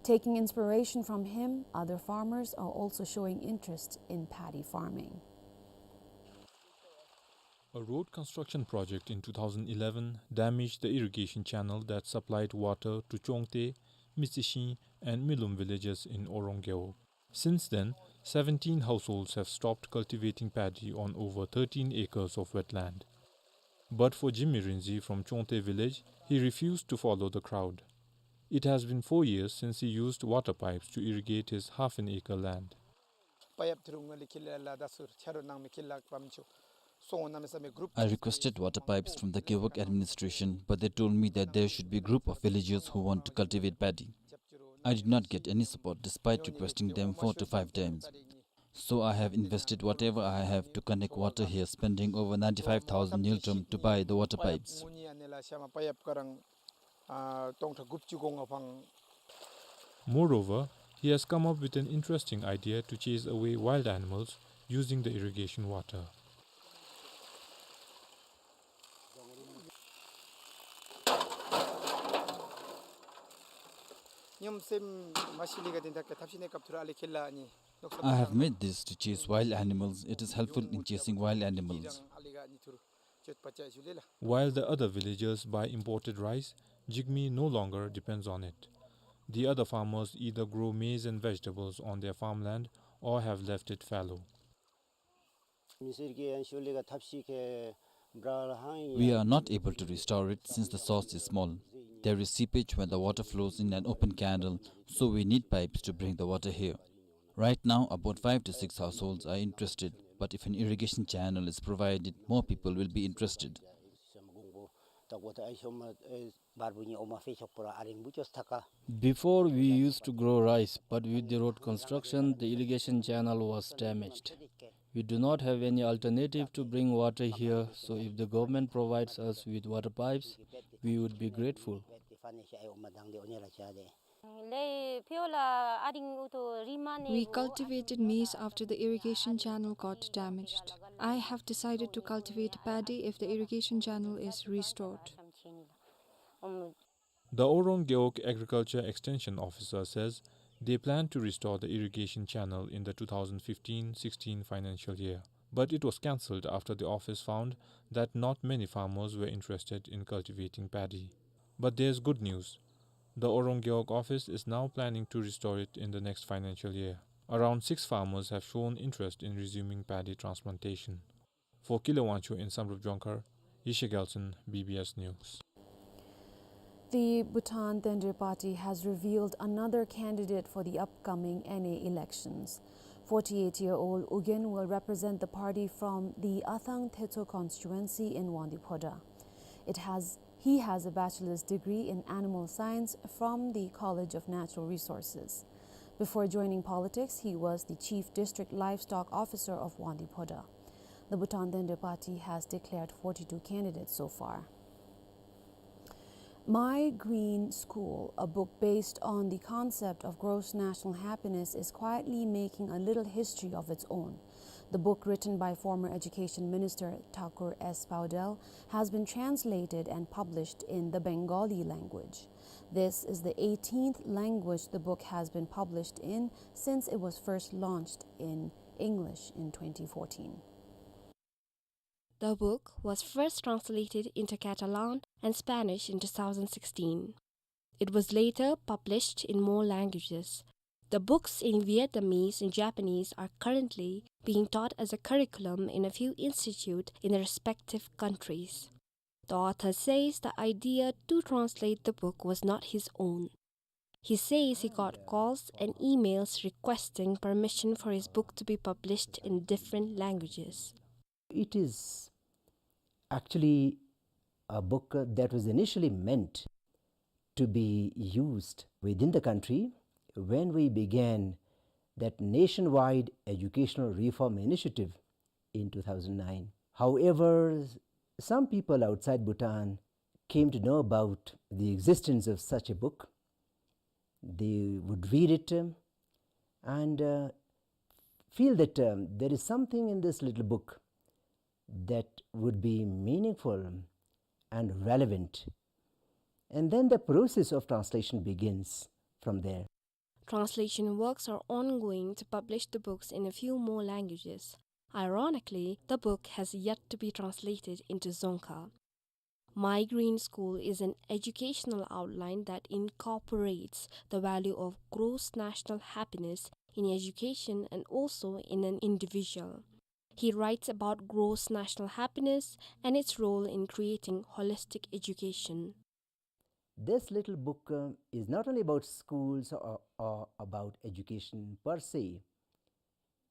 Taking inspiration from him, other farmers are also showing interest in paddy farming. A road construction project in two thousand eleven damaged the irrigation channel that supplied water to Chongte, Mitsishin, and Milum villages in Orong Gewog. Since then, seventeen households have stopped cultivating paddy on over thirteen acres of wetland. But for Jimmy Rinzi from Chongte village, he refused to follow the crowd. It has been four years since he used water pipes to irrigate his half an acre land. Pipe through ngale kila la dasur charo nang me kila pamchu. So na me sa me group I requested water pipes from the Gewog administration, but they told me that there should be group of villagers who want to cultivate paddy. I did not get any support despite requesting them four to five times. So I have invested whatever I have to connect water here, spending over ninety-five thousand ngultrum to buy the water pipes. Moreover, he has come up with an interesting idea to chase away wild animals using the irrigation water. I have made this to chase wild animals. It is helpful in chasing wild animals. While the other villagers buy imported rice, Jigme no longer depends on it. The other farmers either grow maize and vegetables on their farmland or have left it fallow. We are not able to restore it since the source is small. There is seepage when the water flows in an open canal, so we need pipes to bring the water here. Right now, about five to six households are interested, but if an irrigation channel is provided, more people will be interested. Before, we used to grow rice, but with the road construction, the irrigation channel was damaged. We do not have any alternative to bring water here, so if the government provides us with water pipes, we would be grateful. We cultivated maize after the irrigation channel got damaged. I have decided to cultivate paddy if the irrigation channel is restored. The Orong Gewog Agriculture Extension Officer says they plan to restore the irrigation channel in the two thousand fifteen sixteen financial year, but it was cancelled after the office found that not many farmers were interested in cultivating paddy. But there's good news. The Orong Gewog office is now planning to restore it in the next financial year. Around six farmers have shown interest in resuming paddy transplantation. For Kile Wangchuck in Samdrup Jongkhar, Yeshe Gyaltshen, B B S News. The Bhutan Tendai Party has revealed another candidate for the upcoming N A elections. Forty-eight-year-old Ugyen will represent the party from the Athang Theto constituency in Wangdue Phodrang. It has, he has a bachelor's degree in animal science from the College of Natural Resources. Before joining politics, he was the chief district livestock officer of Wangdue Phodrang. The Bhutan Dendre Party has declared forty-two candidates so far. My Green School, a book based on the concept of gross national happiness, is quietly making a little history of its own. The book, written by former Education Minister Thakur S Paudel, has been translated and published in the Bengali language. This is the eighteenth language the book has been published in since it was first launched in English in twenty fourteen. The book was first translated into Catalan and Spanish in two thousand sixteen. It was later published in more languages. The books in Vietnamese and Japanese are currently being taught as a curriculum in a few institutes in the respective countries. The author says the idea to translate the book was not his own. He says he got calls and emails requesting permission for his book to be published in different languages. It is actually a book, uh, that was initially meant to be used within the country when we began that nationwide educational reform initiative in two thousand nine. However, some people outside Bhutan came to know about the existence of such a book. They would read it, um, and, uh, feel that, um, there is something in this little book that would be meaningful and relevant. And then the process of translation begins from there. Translation works are ongoing to publish the books in a few more languages. Ironically, the book has yet to be translated into Dzongkha. My Green School is an educational outline that incorporates the value of gross national happiness in education and also in an individual. He writes about gross national happiness and its role in creating holistic education. This little book, uh, is not only about schools or, or about education per se.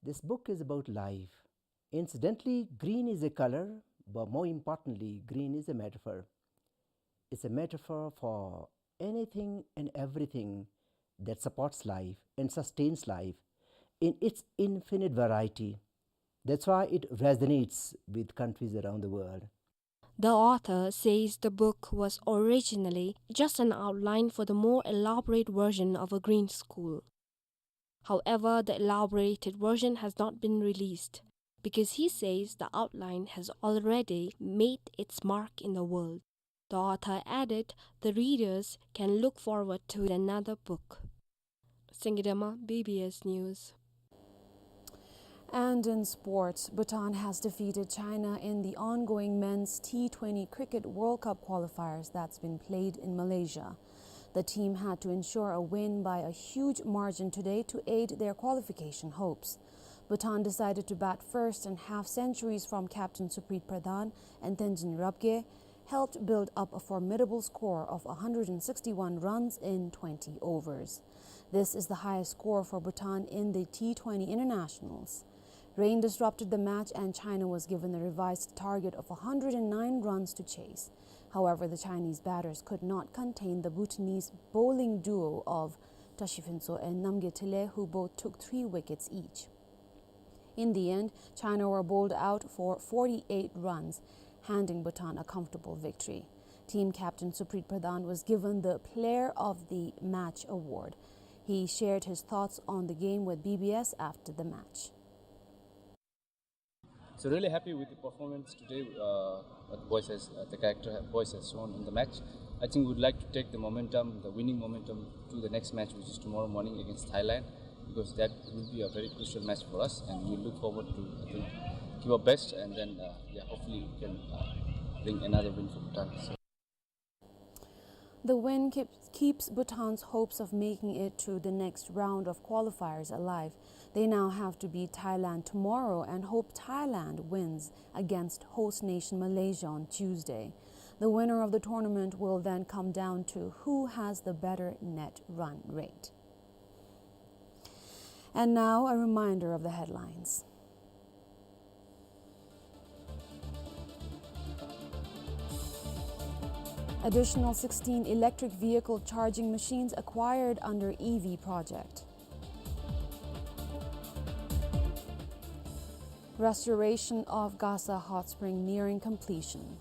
This book is about life. Incidentally, green is a color, but more importantly, green is a metaphor. It's a metaphor for anything and everything that supports life and sustains life in its infinite variety. That's why it resonates with countries around the world. The author says the book was originally just an outline for the more elaborate version of a green school. However, the elaborated version has not been released because he says the outline has already made its mark in the world. The author added the readers can look forward to another book. Sengidama, B B S News. And in sports, Bhutan has defeated China in the ongoing men's T twenty Cricket World Cup qualifiers that's been played in Malaysia. The team had to ensure a win by a huge margin today to aid their qualification hopes. Bhutan decided to bat first, and half-centuries from captain Supreet Pradhan and Tenzin Rabgye helped build up a formidable score of a hundred and sixty-one runs in twenty overs. This is the highest score for Bhutan in the T twenty internationals. Rain disrupted the match and China was given a revised target of a hundred and nine runs to chase. However, the Chinese batters could not contain the Bhutanese bowling duo of Tashi Phuntsho and Namgay Thinley, who both took three wickets each. In the end, China were bowled out for forty-eight runs, handing Bhutan a comfortable victory. Team captain Supreet Pradhan was given the Player of the Match award. He shared his thoughts on the game with B B S after the match. So really happy with the performance today, uh, that boys has, uh, the character boys has shown in the match. I think we'd like to take the momentum, the winning momentum, to the next match, which is tomorrow morning against Thailand, because that will be a very crucial match for us, and we look forward to, I think, give our best, and then, uh, yeah, hopefully we can, uh, bring another win for Bhutan. So The win keeps, keeps Bhutan's hopes of making it to the next round of qualifiers alive. They now have to beat Thailand tomorrow and hope Thailand wins against host nation Malaysia on Tuesday. The winner of the tournament will then come down to who has the better net run rate. And now, a reminder of the headlines. Additional sixteen electric vehicle charging machines acquired under E V project. Restoration of Gasa Hot Spring nearing completion.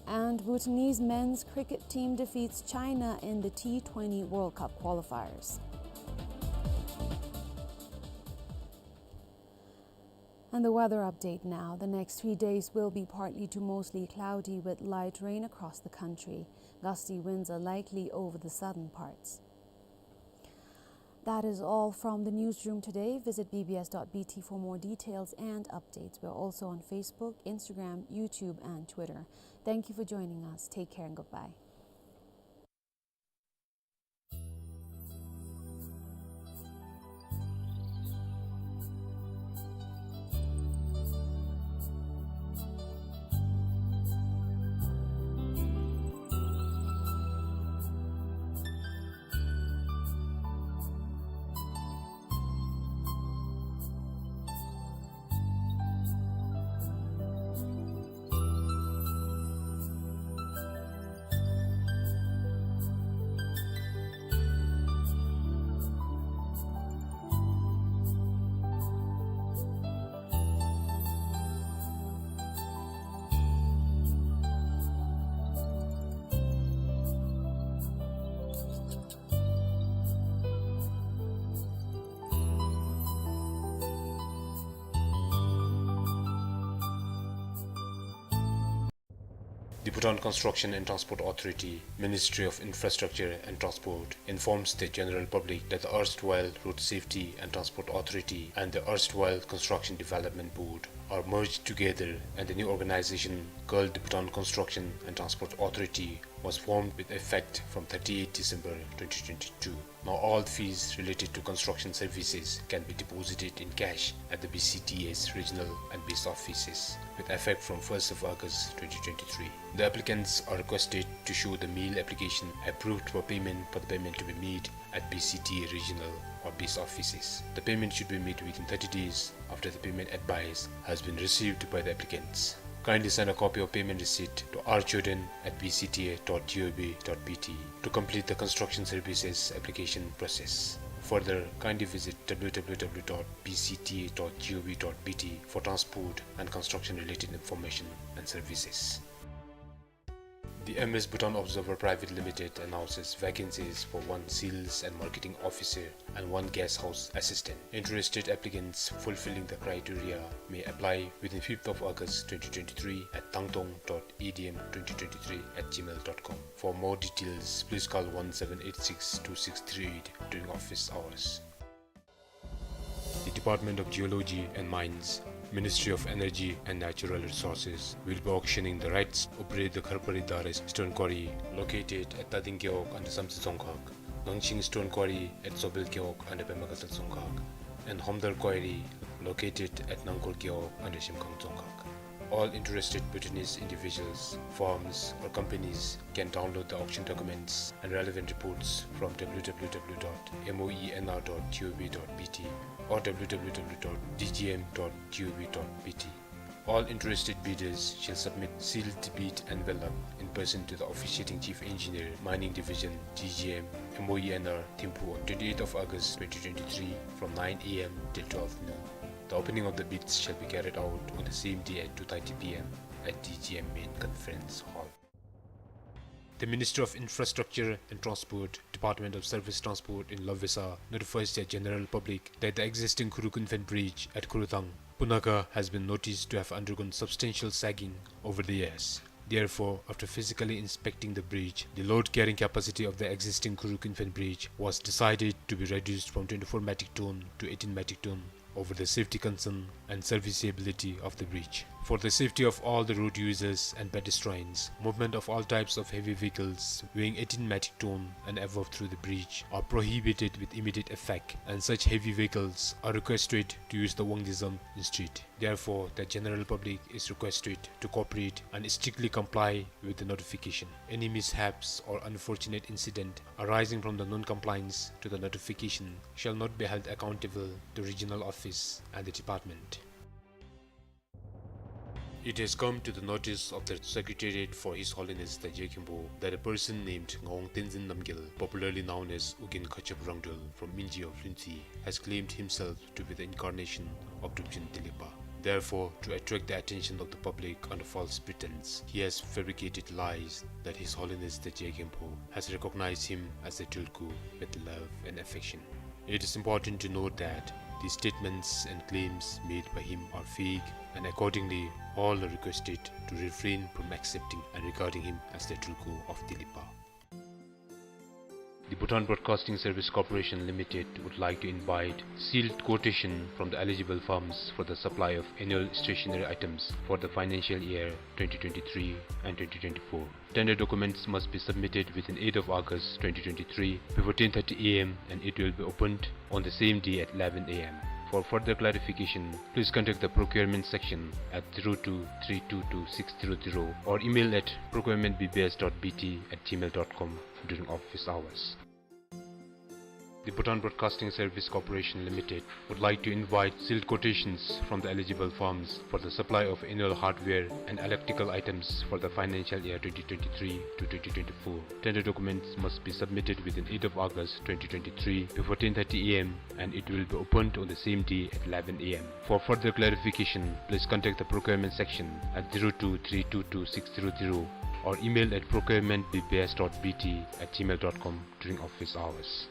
And Bhutanese men's cricket team defeats China in the T twenty World Cup qualifiers. And the weather update now. The next three days will be partly to mostly cloudy with light rain across the country. Gusty winds are likely over the southern parts. That is all from the newsroom today. Visit B B S dot B T for more details and updates. We're also on Facebook, Instagram, YouTube, and Twitter. Thank you for joining us. Take care and goodbye. The Bhutan Construction and Transport Authority, Ministry of Infrastructure and Transport, informs the general public that the erstwhile Road Safety and Transport Authority and the erstwhile Construction Development Board are merged together, and the new organization, called the Bhutan Construction and Transport Authority, was formed with effect from thirty-first December twenty twenty-two. Now all fees related to construction services can be deposited in cash at the B C T A's regional and base offices with effect from first of August twenty twenty-three. The applicants are requested to show the mail application approved for payment for the payment to be made at B C T A regional or base offices. The payment should be made within thirty days after the payment advice has been received by the applicants. Kindly send a copy of payment receipt to R Jordan at B C T A dot gov dot B T to complete the construction services application process. Further, kindly visit W W W dot B C T A dot gov dot B T for transport and construction related information and services. The M S Bhutan Observer Private Limited announces vacancies for one sales and marketing officer and one guest house assistant. Interested applicants fulfilling the criteria may apply within fifth of August twenty twenty-three at tangtong dot A D M twenty twenty-three at gmail dot com. For more details, please call one seven eight six two six three eight during office hours. The Department of Geology and Mines, Ministry of Energy and Natural Resources will be auctioning the rights to operate the Kharpari Dares stone quarry located at Tading Gewog under Samtse Dzongkhag, Ngangching stone quarry at Tsobel Gewog under Pema Gatshel Dzongkhag, and Homdar quarry located at Nangkor Gewog under Shemkhang Dzongkhag. All interested Bhutanese individuals, firms, or companies can download the auction documents and relevant reports from W W W dot M O E N R dot gov dot B T or W W W dot D G M dot gov dot B T. All interested bidders shall submit sealed bid envelope in person to the officiating chief engineer, Mining Division, D G M, M O E N R, Thimphu on twenty-eighth of August twenty twenty-three from nine A M till twelve noon. The opening of the bids shall be carried out on the same day at two thirty P M at D G M Main Conference Hall. The Ministry of Infrastructure and Transport, Department of Surface Transport in Lobesa notifies the general public that the existing Khuru Kunphen Bridge at Khurutang, Punakha, has been noticed to have undergone substantial sagging over the years. Therefore, after physically inspecting the bridge, the load carrying capacity of the existing Khuru Kunphen Bridge was decided to be reduced from twenty-four metric ton to eighteen metric ton over the safety concern and serviceability of the bridge. For the safety of all the road users and pedestrians, movement of all types of heavy vehicles weighing eighteen metric ton and above through the bridge are prohibited with immediate effect, and such heavy vehicles are requested to use the Wangdue Zam instead. Therefore, the general public is requested to cooperate and strictly comply with the notification. Any mishaps or unfortunate incident arising from the non-compliance to the notification shall not be held accountable to regional office and the department. It has come to the notice of the Secretariat for His Holiness the Je Khenpo that a person named Ngawang Tenzin Namgyal, popularly known as Ugyen Khatshop Rangdrol from Minji of Lhuentse, has claimed himself to be the incarnation of Drupchen Tilepa. Therefore, to attract the attention of the public under false pretense, he has fabricated lies that His Holiness the Je Khenpo has recognized him as a tulku with love and affection. It is important to note that the statements and claims made by him are fake, and accordingly, all are requested to refrain from accepting and regarding him as the tulku of Tilepa. The Bhutan Broadcasting Service Corporation Limited would like to invite sealed quotation from the eligible firms for the supply of annual stationery items for the financial year twenty twenty-three and twenty twenty-four. Tender documents must be submitted within eighth of August twenty twenty-three before ten thirty A M and it will be opened on the same day at eleven A M. For further clarification, please contact the procurement section at zero two three two two six zero zero or email at procurement B B S dot B T at gmail dot com during office hours. The Bhutan Broadcasting Service Corporation Limited would like to invite sealed quotations from the eligible firms for the supply of annual hardware and electrical items for the financial year twenty twenty-three to twenty twenty-four. Tender documents must be submitted within eighth of August twenty twenty-three before ten thirty A M and it will be opened on the same day at eleven A M. For further clarification, please contact the procurement section at zero two three two two six zero zero or email at procurement B B S dot B T at gmail dot com during office hours.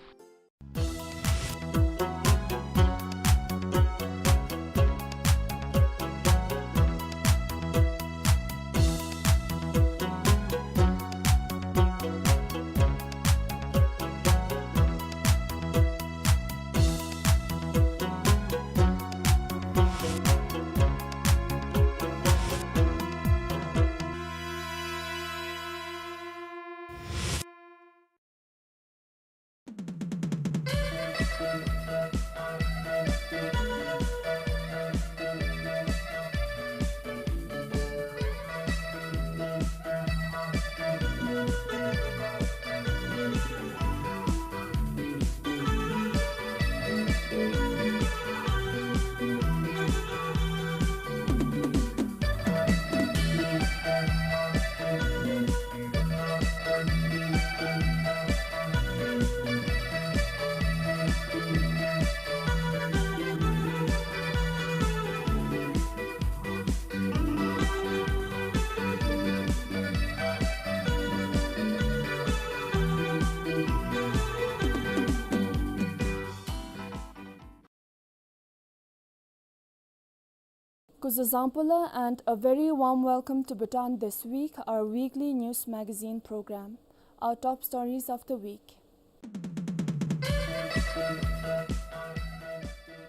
Kuzuzangpula and a very warm welcome to Bhutan This Week, our weekly news magazine program. Our top stories of the week.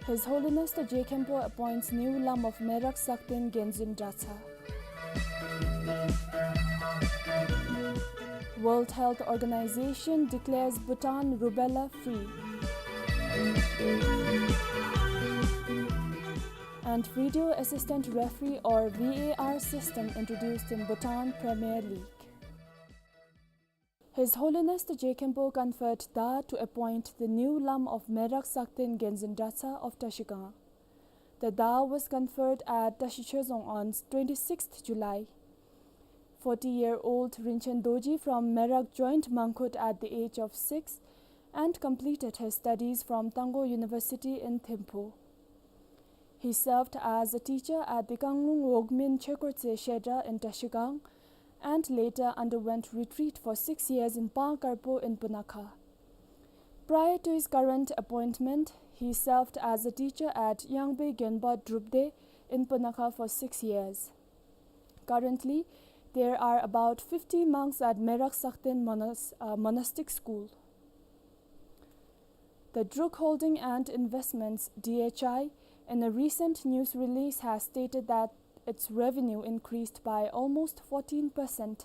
His Holiness the Je Khenpo appoints new lam of Merak Sakten Genzin Dratshang. World Health Organization declares Bhutan rubella free. And video assistant referee or V A R system introduced in Bhutan Premier League. His Holiness the Je Khenpo conferred Da to appoint the new lam of Merak Sakten Genzin Dratshang of Trashigang. The Da was conferred at Trashichezong on twenty-sixth July. Forty-year-old Rinchen Dorji from Merak joined Mangkhut at the age of six and completed his studies from Tangkhul University in Thimphu. He served as a teacher at the Kanglung Wogmin Chekortse Shedra in Trashigang and later underwent retreat for six years in Pangkarpo in Punakha. Prior to his current appointment, he served as a teacher at Yangbe Genpa Drupde in Punakha for six years. Currently, there are about fifty monks at Merak Sakten Monas-, uh, Monastic School. The Druk Holding and Investments, D H I, in a recent news release has stated that its revenue increased by almost fourteen percent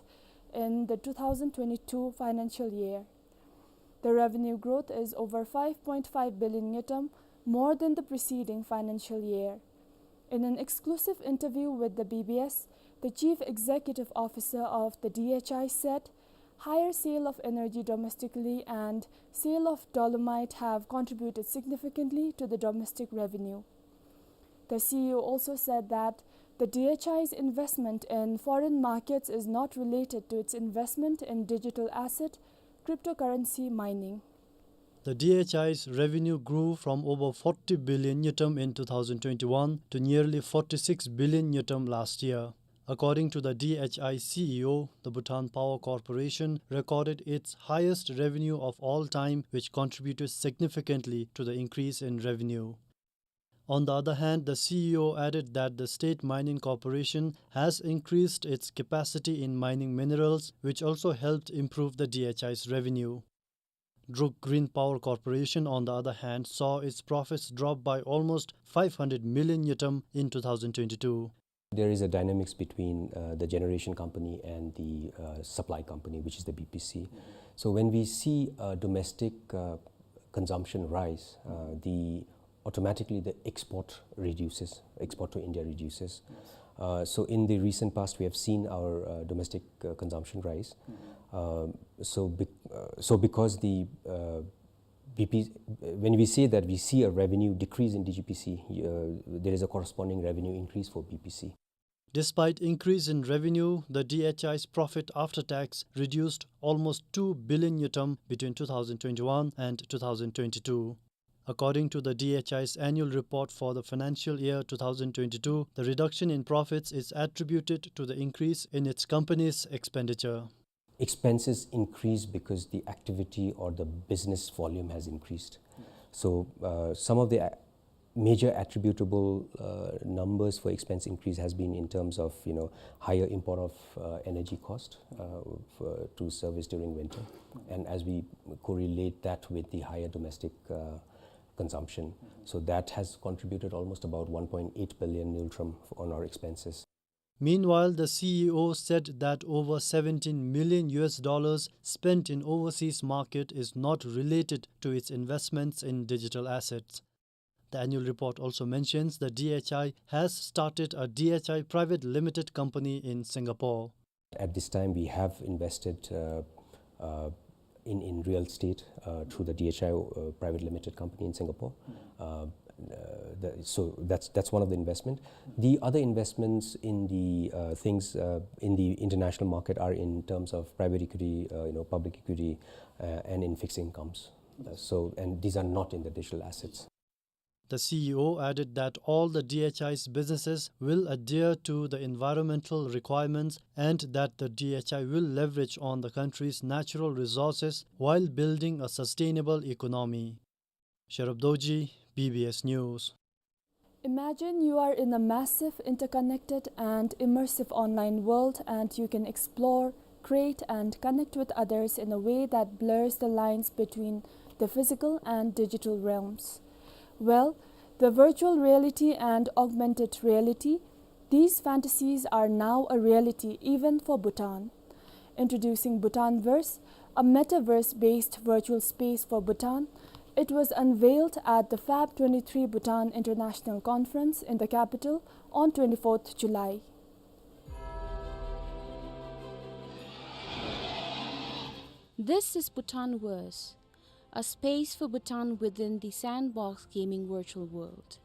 in the two thousand twenty-two financial year. The revenue growth is over five point five billion ngultrum, more than the preceding financial year. In an exclusive interview with the B B S, the Chief Executive Officer of the D H I said, higher sale of energy domestically and sale of dolomite have contributed significantly to the domestic revenue. The C E O also said that The D H I's investment in foreign markets is not related to its investment in digital asset, cryptocurrency mining. The D H I's revenue grew from over forty billion ngultrum in two thousand twenty-one to nearly forty-six billion ngultrum last year. According to the D H I C E O, the Bhutan Power Corporation recorded its highest revenue of all time, which contributed significantly to the increase in revenue. On the other hand, the C E O added that the State Mining Corporation has increased its capacity in mining minerals, which also helped improve the D H I's revenue. Druk Green Power Corporation, on the other hand, saw its profits drop by almost five hundred million ngultrum in two thousand twenty-two. There is a dynamics between, uh, the generation company and the, uh, supply company, which is the B P C. So when we see, uh, domestic, uh, consumption rise, uh, the, automatically the export reduces, export to India reduces. Yes. Uh, so in the recent past, we have seen our, uh, domestic, uh, consumption rise. Mm-hmm. Um, so bec-, uh, so because the, uh, B P, when we say that we see a revenue decrease in D G P C, uh, there is a corresponding revenue increase for B P C. Despite increase in revenue, the D H I's profit after tax reduced almost two billion ngultrum between two thousand twenty-one and two thousand twenty-two. According to the D H I's annual report for the financial year two thousand twenty-two, the reduction in profits is attributed to the increase in its company's expenditure. Expenses increase because the activity or the business volume has increased. So, uh, some of the a-, major attributable, uh, numbers for expense increase has been in terms of, you know, higher import of, uh, energy cost, uh, for, to service during winter. And as we correlate that with the higher domestic, uh, consumption, so that has contributed almost about one point eight billion ngultrum on our expenses. Meanwhile, the C E O said that over seventeen million U S dollars spent in overseas market is not related to its investments in digital assets. The annual report also mentions the D H I has started a D H I Private Limited company in Singapore. At this time, we have invested, uh, uh, in, in real estate, uh, through the D H I, uh, Private Limited Company in Singapore. Uh, uh, the, so that's, that's one of the investment. The other investments in the, uh, things, uh, in the international market are in terms of private equity, uh, you know, public equity, uh, and in fixed incomes. Uh, so, and these are not in the digital assets. The C E O added that all the D H I's businesses will adhere to the environmental requirements and that the D H I will leverage on the country's natural resources while building a sustainable economy. Sherub Dorji, B B S News. Imagine you are in a massive, interconnected, and immersive online world, and you can explore, create, and connect with others in a way that blurs the lines between the physical and digital realms. Well, the virtual reality and augmented reality, these fantasies are now a reality even for Bhutan. Introducing Bhutanverse, a metaverse-based virtual space for Bhutan, it was unveiled at the Fab twenty-three Bhutan International Conference in the capital on twenty-fourth July. This is Bhutanverse, a space for Bhutan within the Sandbox Gaming virtual world.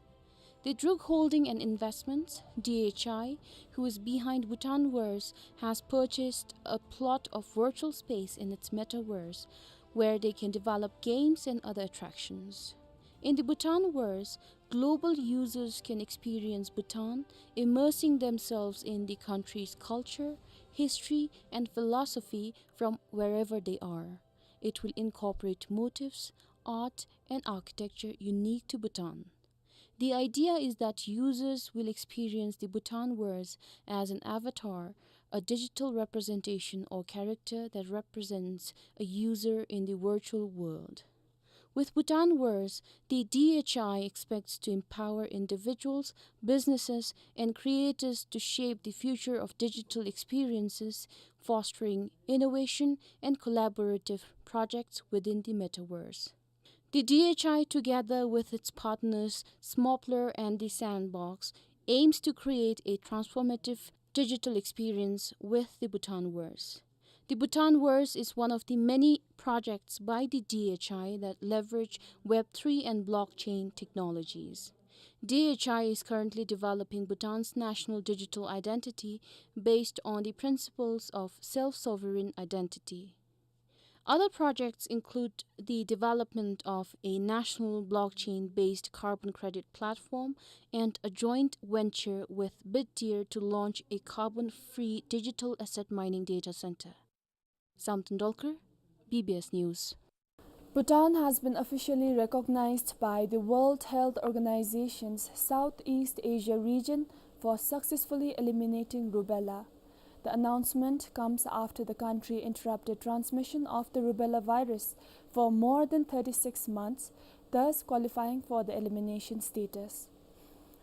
The Druk Holding and Investments, D H I, who is behind Bhutanverse, has purchased a plot of virtual space in its metaverse, where they can develop games and other attractions. In the Bhutanverse, global users can experience Bhutan, immersing themselves in the country's culture, history, and philosophy from wherever they are. It will incorporate motifs, art, and architecture unique to Bhutan. The idea is that users will experience the Bhutanverse as an avatar, a digital representation or character that represents a user in the virtual world. With Bhutanverse, the D H I expects to empower individuals, businesses, and creators to shape the future of digital experiences, fostering innovation and collaborative projects within the metaverse. The D H I, together with its partners Smopler and The Sandbox, aims to create a transformative digital experience with the Bhutanverse. The Bhutanverse is one of the many projects by the D H I that leverage Web three and blockchain technologies. D H I is currently developing Bhutan's national digital identity based on the principles of self-sovereign identity. Other projects include the development of a national blockchain-based carbon credit platform and a joint venture with Bitdeer to launch a carbon-free digital asset mining data center. Samten Dolkar, B B S News. Bhutan has been officially recognized by the World Health Organization's Southeast Asia region for successfully eliminating rubella. The announcement comes after the country interrupted transmission of the rubella virus for more than thirty-six months, thus qualifying for the elimination status.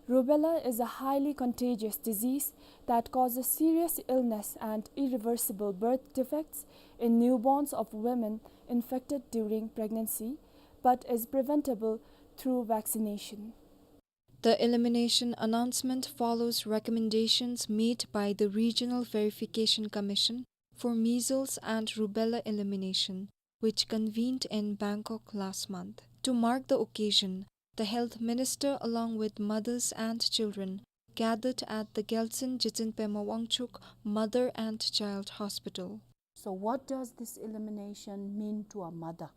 Rubella is a highly contagious disease that causes serious illness and irreversible birth defects in newborns of women infected during pregnancy, but is preventable through vaccination. The elimination announcement follows recommendations made by the Regional Verification Commission for Measles and Rubella Elimination, which convened in Bangkok last month. To mark the occasion, the health minister, along with mothers and children, gathered at the Gyaltsuen Jiten Pema Wangchuk Mother and Child Hospital. So what does this elimination mean to a mother?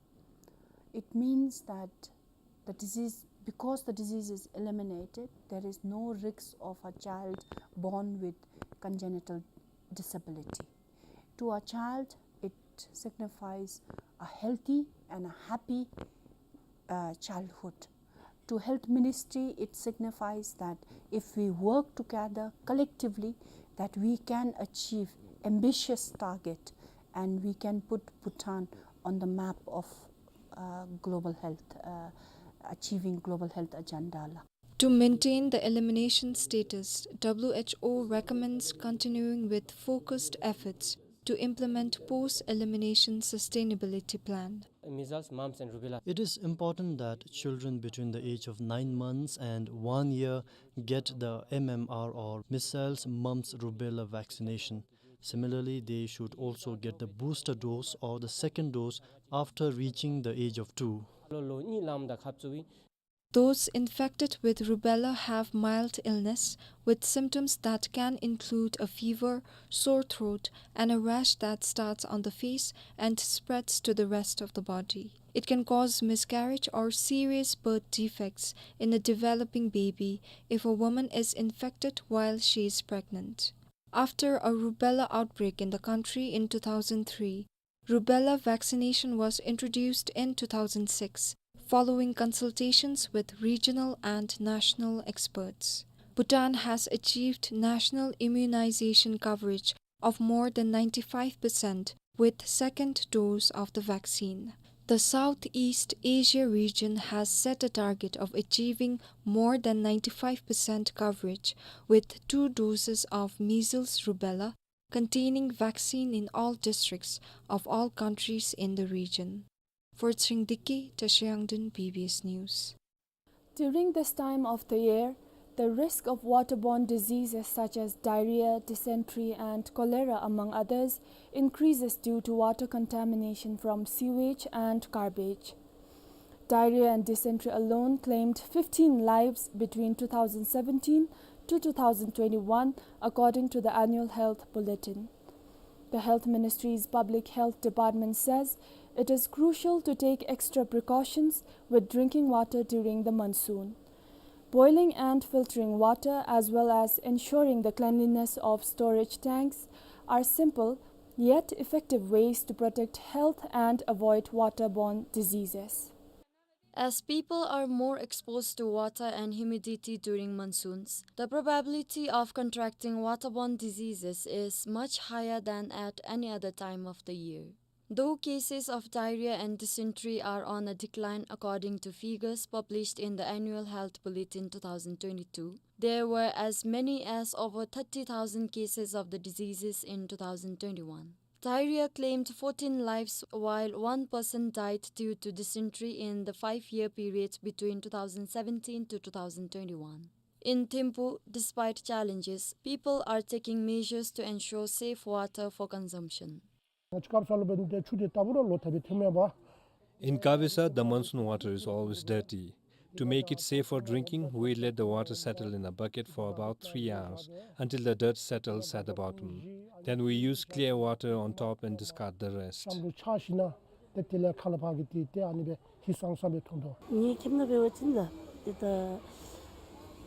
It means that the disease, because the disease is eliminated, there is no risk of a child born with congenital disability. To a child, it signifies a healthy and a happy, uh, childhood. To health ministry, it signifies that if we work together collectively, that we can achieve ambitious target and we can put Bhutan on the map of, uh, global health, uh, achieving global health agenda la. To maintain the elimination status, W H O recommends continuing with focused efforts to implement post-elimination sustainability plan. Measles, mumps and rubella. It is important that children between the age of nine months and one year get the M M R or measles, mumps, rubella vaccination. Similarly, they should also get the booster dose or the second dose after reaching the age of two. Lo, lo, ni lam da khap tsui. Those infected with rubella have mild illness, with symptoms that can include a fever, sore throat, and a rash that starts on the face and spreads to the rest of the body. It can cause miscarriage or serious birth defects in a developing baby if a woman is infected while she is pregnant. After a rubella outbreak in the country in two thousand three, rubella vaccination was introduced in two thousand six, following consultations with regional and national experts. Bhutan has achieved national immunization coverage of more than ninety-five percent with second dose of the vaccine. The Southeast Asia region has set a target of achieving more than ninety-five percent coverage with two doses of measles rubella containing vaccine in all districts of all countries in the region. For Tshering Dikki, Tashi Yangden, B B S News. During this time of the year, the risk of waterborne diseases such as diarrhea, dysentery, and cholera, among others, increases due to water contamination from sewage and garbage. Diarrhea and dysentery alone claimed fifteen lives between two thousand seventeen to two thousand twenty-one, according to the annual health bulletin. The Health Ministry's Public Health Department says it is crucial to take extra precautions with drinking water during the monsoon. Boiling and filtering water, as well as ensuring the cleanliness of storage tanks, are simple yet effective ways to protect health and avoid waterborne diseases. As people are more exposed to water and humidity during monsoons, the probability of contracting waterborne diseases is much higher than at any other time of the year. Though cases of diarrhea and dysentery are on a decline according to figures published in the Annual Health Bulletin two thousand twenty-two, there were as many as over thirty thousand cases of the diseases in two thousand twenty-one. Diarrhea claimed fourteen lives, while one person died due to dysentery in the five-year period between two thousand seventeen to two thousand twenty-one. In Thimphu, despite challenges, people are taking measures to ensure safe water for consumption. In Kabisa, the monsoon water is always dirty. To make it safe for drinking, we let the water settle in a bucket for about three hours until the dirt settles at the bottom. Then we use clear water on top and discard the rest. ལྕང་ལུ་ཆགས་ཞིནམ་ལས་ཏེ་དེ་ལས་ཁ་ལས་ཕར་གྱི་ཏེ་ཏེ་ཨ་ནི་སྦེ་ཧིང་སངས་ས་སྦེ་འཐུང་དོ། ངེའི་ཁྱིམ་ནང་འབད་བ་ཅིན་ལགས་ཏེ་ད་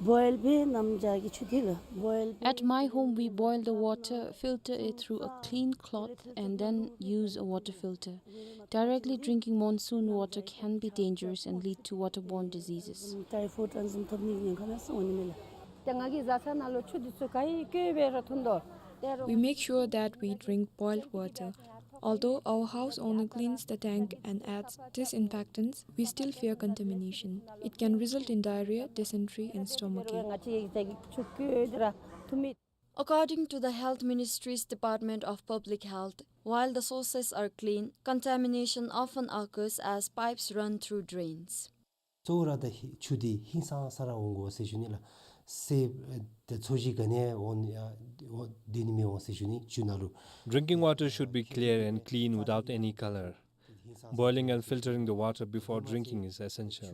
བོའིལ་སྦེ་གནམ་བྱཱར་གྱི་ཆུ་འདི་ལགས་བོའིལ་སྦེ། At my home, we boil the water, filter it through a clean cloth, and then use a water filter. Directly drinking monsoon water can be dangerous and lead to waterborne diseases. ཊའི་ཕོའིཌ་ཨ་ནི་བཟུམ་ཐོབ་ནི་གི་ཉེན་ཁ་ཡང་སོང་ནི་མས་ལགས། ཏེ་ང་གིས་བཟའ་ཚང་ནང་ལུ་ཆུ་འདི་ཚུ་ག་ཡི་བཀོལ་སྦེ་ར་འཐུང་དོ། We make sure that we drink boiled water. Although our house owner cleans the tank and adds disinfectants, we still fear contamination. It can result in diarrhea, dysentery, and stomachache. ང་བཅས་ཀྱིས་ཆུ་བཀོལ་ཏེ་ར་འཐུང་མི། According to the Health Ministry's Department of Public Health, while the sources are clean, contamination often occurs as pipes run through drains. གཙོ་བོ་ར་ད་ཧི་ཆུ་འདི་ཧིང་སངས་ས་ར་འོང་དགོ་ཟེར་ཞུ་ནི་ལགས། སེརཔོ་ཨེ་ད་ཚོས་གཞི་ག་ནི་འོང་ཨ་འོང་སྡོད་ནི་མི་འོང་ཟེར་ཞུ་ནི་ཆུ་ནང་ལུ། Drinking water should be clear and clean without any color. Boiling and filtering the water before drinking is essential.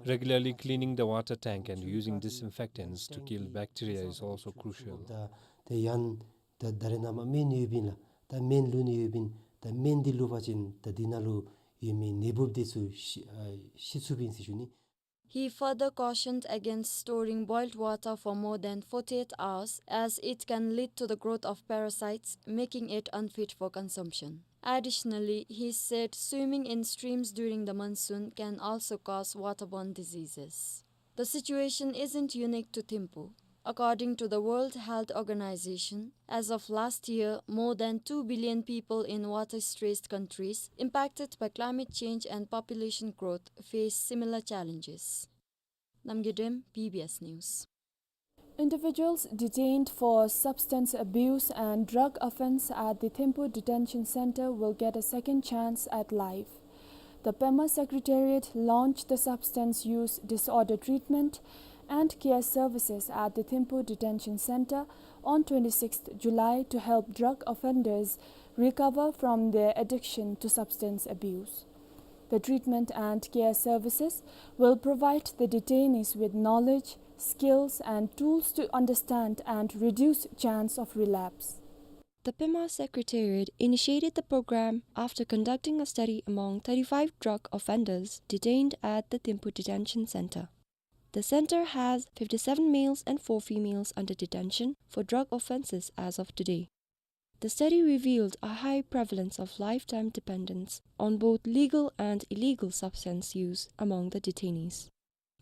Regularly cleaning the water tank and using disinfectants to kill bacteria is also crucial. ད་ད་ཡང་ད་ད་རེས་ནངས་པ་སྨན་ཡོདཔ་ཨིན་ལགས། ད་སྨན་བླུག་ནི་ཡོདཔ་ཨིན། ད་སྨན་འདི་བླུག་པ་ཅིན་ད་འདི་ནང་ལུ་ཡོད་མི་ནད་འབུཔ་འདི་ཚུ་ཤི་ཨ་ཤི་ཚུགསཔ་ཨིན་ཟེར་ཞུ་ནི། He further cautioned against storing boiled water for more than forty-eight hours, as it can lead to the growth of parasites, making it unfit for consumption. Additionally, he said swimming in streams during the monsoon can also cause waterborne diseases. The situation isn't unique to Thimphu. According to the World Health Organization, as of last year, more than two billion people in water-stressed countries impacted by climate change and population growth face similar challenges. Namgay Dem, B B S News. Individuals detained for substance abuse and drug offense at the Thimphu Detention Center will get a second chance at life. The Pema Secretariat launched the substance use disorder treatment and care services at the Thimphu Detention Center on twenty-sixth July to help drug offenders recover from their addiction to substance abuse. The treatment and care services will provide the detainees with knowledge, skills, and tools to understand and reduce chance of relapse. The Pema Secretariat initiated the program after conducting a study among thirty-five drug offenders detained at the Thimphu Detention Center. The center has fifty-seven males and four females under detention for drug offenses as of today. The study revealed a high prevalence of lifetime dependence on both legal and illegal substance use among the detainees.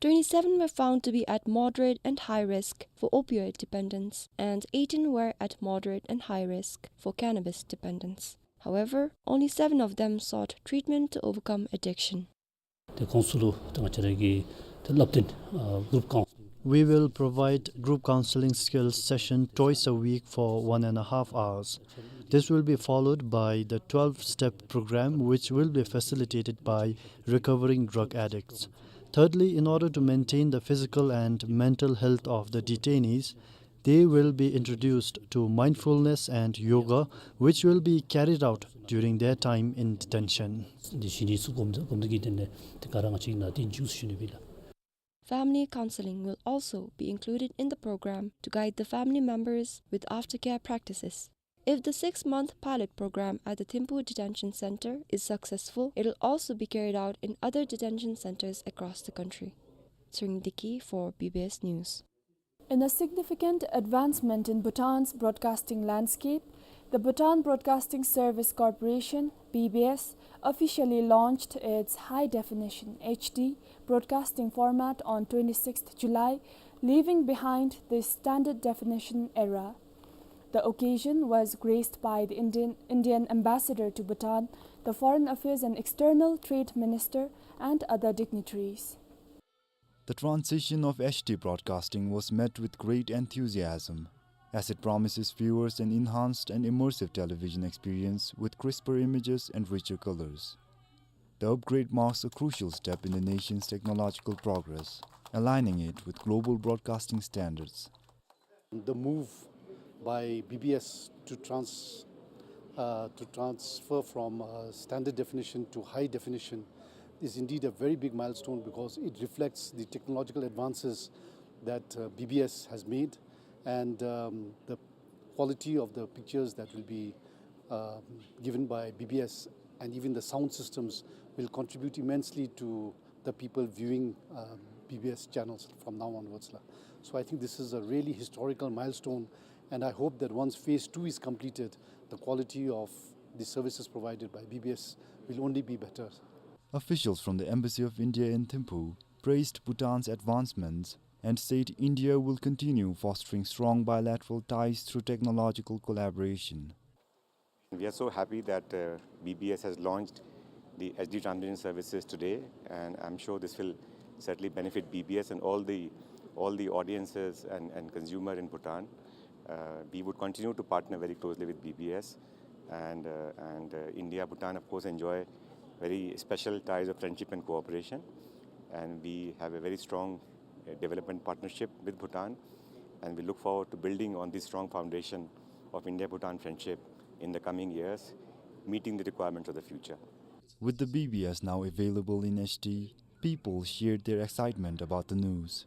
Twenty-seven were found to be at moderate and high risk for opioid dependence, and eighteen were at moderate and high risk for cannabis dependence. However, only seven of them sought treatment to overcome addiction. ཏེ་ཁོང་ཚུ་ལུ་ད་ང་བཅས་ར་གིས་ཏེ་བསླབ་སྟོན་ཨ་group counselling. We will provide group counselling skills session twice a week for one and a half hours. This will be followed by the twelve-step program, which will be facilitated by recovering drug addicts. Thirdly, in order to maintain the physical and mental health of the detainees, they will be introduced to mindfulness and yoga, which will be carried out during their time in detention. འདི་བཞིན་ནི་ཚུ་གོམ་གོམ་བགྲོད་ཀྱི་སྟེང་ལས་ཏེ་ག་ར་ང་བཅས་ནང་ཏེ་འཇུག་ཞུ་ནི་སྦེ་ལགས། Family counseling will also be included in the program to guide the family members with aftercare practices. If the six-month pilot program at the Thimphu Detention Center is successful, it'll also be carried out in other detention centers across the country. Tshering Deki for B B S News. In a significant advancement in Bhutan's broadcasting landscape, the Bhutan Broadcasting Service Corporation, B B S, officially launched its high-definition, H D, broadcasting format on twenty-sixth July, leaving behind the standard definition era. The occasion was graced by the Indian, Indian ambassador to Bhutan, the Foreign Affairs and External Trade Minister, and other dignitaries. The transition of H D broadcasting was met with great enthusiasm, as it promises viewers an enhanced and immersive television experience with crisper images and richer colors. The upgrade marks a crucial step in the nation's technological progress, aligning it with global broadcasting standards. The move by B B S to trans-, uh, to transfer from, uh, standard definition to high definition is indeed a very big milestone because it reflects the technological advances that, uh, B B S has made, and, um, the quality of the pictures that will be, um, given by B B S and even the sound systems will contribute immensely to the people viewing, um, B B S channels from now onwards la. So I think this is a really historical milestone, and I hope that once phase two is completed, the quality of the services provided by B B S will only be better. Officials from the Embassy of India in Thimphu praised Bhutan's advancements and said India will continue fostering strong bilateral ties through technological collaboration. We are so happy that, uh, B B S has launched the H D transmission services today, and I'm sure this will certainly benefit B B S and all the, all the audiences and, and consumer in Bhutan. Uh, we would continue to partner very closely with B B S, and, uh, and, uh, India, Bhutan, of course, enjoy very special ties of friendship and cooperation, and we have a very strong, uh, development partnership with Bhutan, and we look forward to building on this strong foundation of India-Bhutan friendship in the coming years, meeting the requirements of the future. With the B B S now available in H D, people shared their excitement about the news.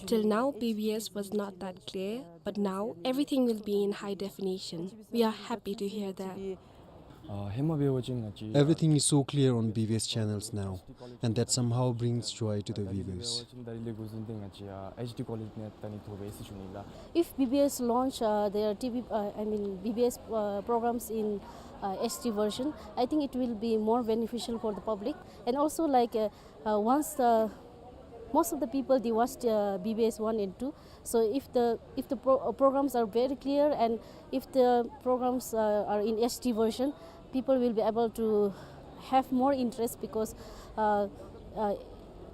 Till now, B B S was not that clear, but now everything will be in high definition. We are happy to hear that. Everything is so clear on B B S channels now, and that somehow brings joy to the viewers. If B B S launch, uh, their T V, uh, I mean, B B S, uh, programs in, uh, H D version, I think it will be more beneficial for the public. And also, like, uh, uh, once the, most of the people, they watched, uh, B B S one and two. So if the, if the pro-, uh, programs are very clear, and if the programs, uh, are in H D version, people will be able to have more interest because, uh, uh,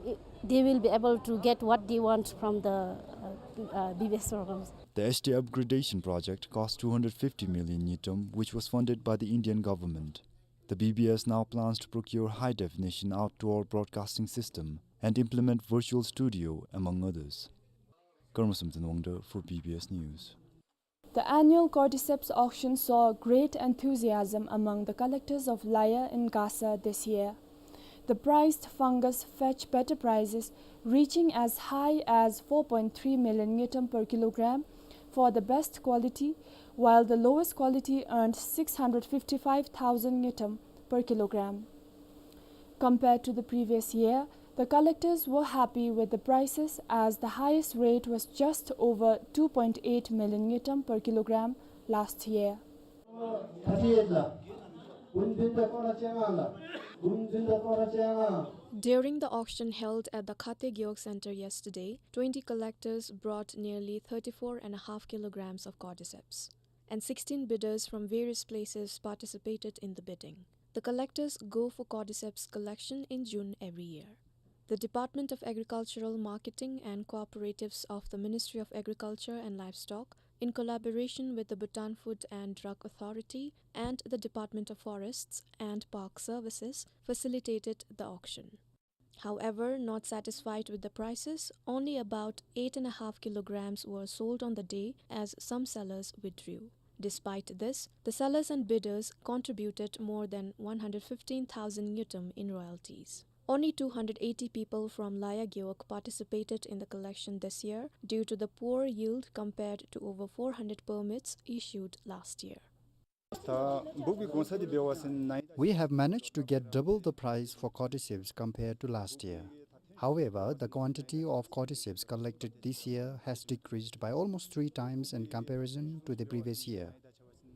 i-, they will be able to get what they want from the, uh, uh, B B S programs. The H D upgradation project cost two hundred fifty million ngultrum, which was funded by the Indian government. The B B S now plans to procure high-definition outdoor broadcasting system and implement virtual studio, among others. Karma Samten Wangda for B B S News. The annual cordyceps auction saw great enthusiasm among the collectors of Laya in Gasa this year. The prized fungus fetched better prices, reaching as high as four point three million ngultrum per kilogram for the best quality, while the lowest quality earned six hundred fifty-five thousand ngultrum per kilogram. Compared to the previous year, the collectors were happy with the prices, as the highest rate was just over two point eight million ngultrum per kilogram last year. During the auction held at the Khate Gewog Center yesterday, twenty collectors brought nearly thirty-four and a half kilograms of cordyceps, and sixteen bidders from various places participated in the bidding. The collectors go for cordyceps collection in June every year. The Department of Agricultural Marketing and Cooperatives of the Ministry of Agriculture and Livestock, in collaboration with the Bhutan Food and Drug Authority and the Department of Forests and Park Services, facilitated the auction. However, not satisfied with the prices, only about eight and a half kilograms were sold on the day, as some sellers withdrew. Despite this, the sellers and bidders contributed more than one hundred fifteen thousand ngultrum in royalties. Only two hundred eighty people from Laya Gewog participated in the collection this year due to the poor yield compared to over four hundred permits issued last year. We have managed to get double the price for cordyceps compared to last year. However, the quantity of cordyceps collected this year has decreased by almost three times in comparison to the previous year.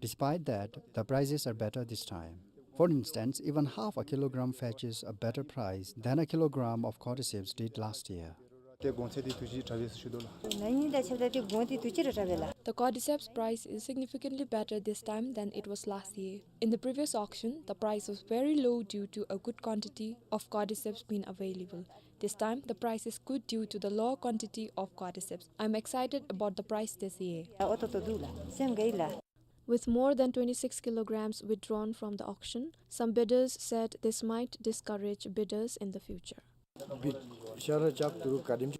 Despite that, the prices are better this time. For instance, even half a kilogram fetches a better price than a kilogram of cordyceps did last year. The cordyceps price is significantly better this time than it was last year. In the previous auction, the price was very low due to a good quantity of cordyceps being available. This time, the price is good due to the low quantity of cordyceps. I'm excited about the price this year. With more than twenty-six kilograms withdrawn from the auction, some bidders said this might discourage bidders in the future.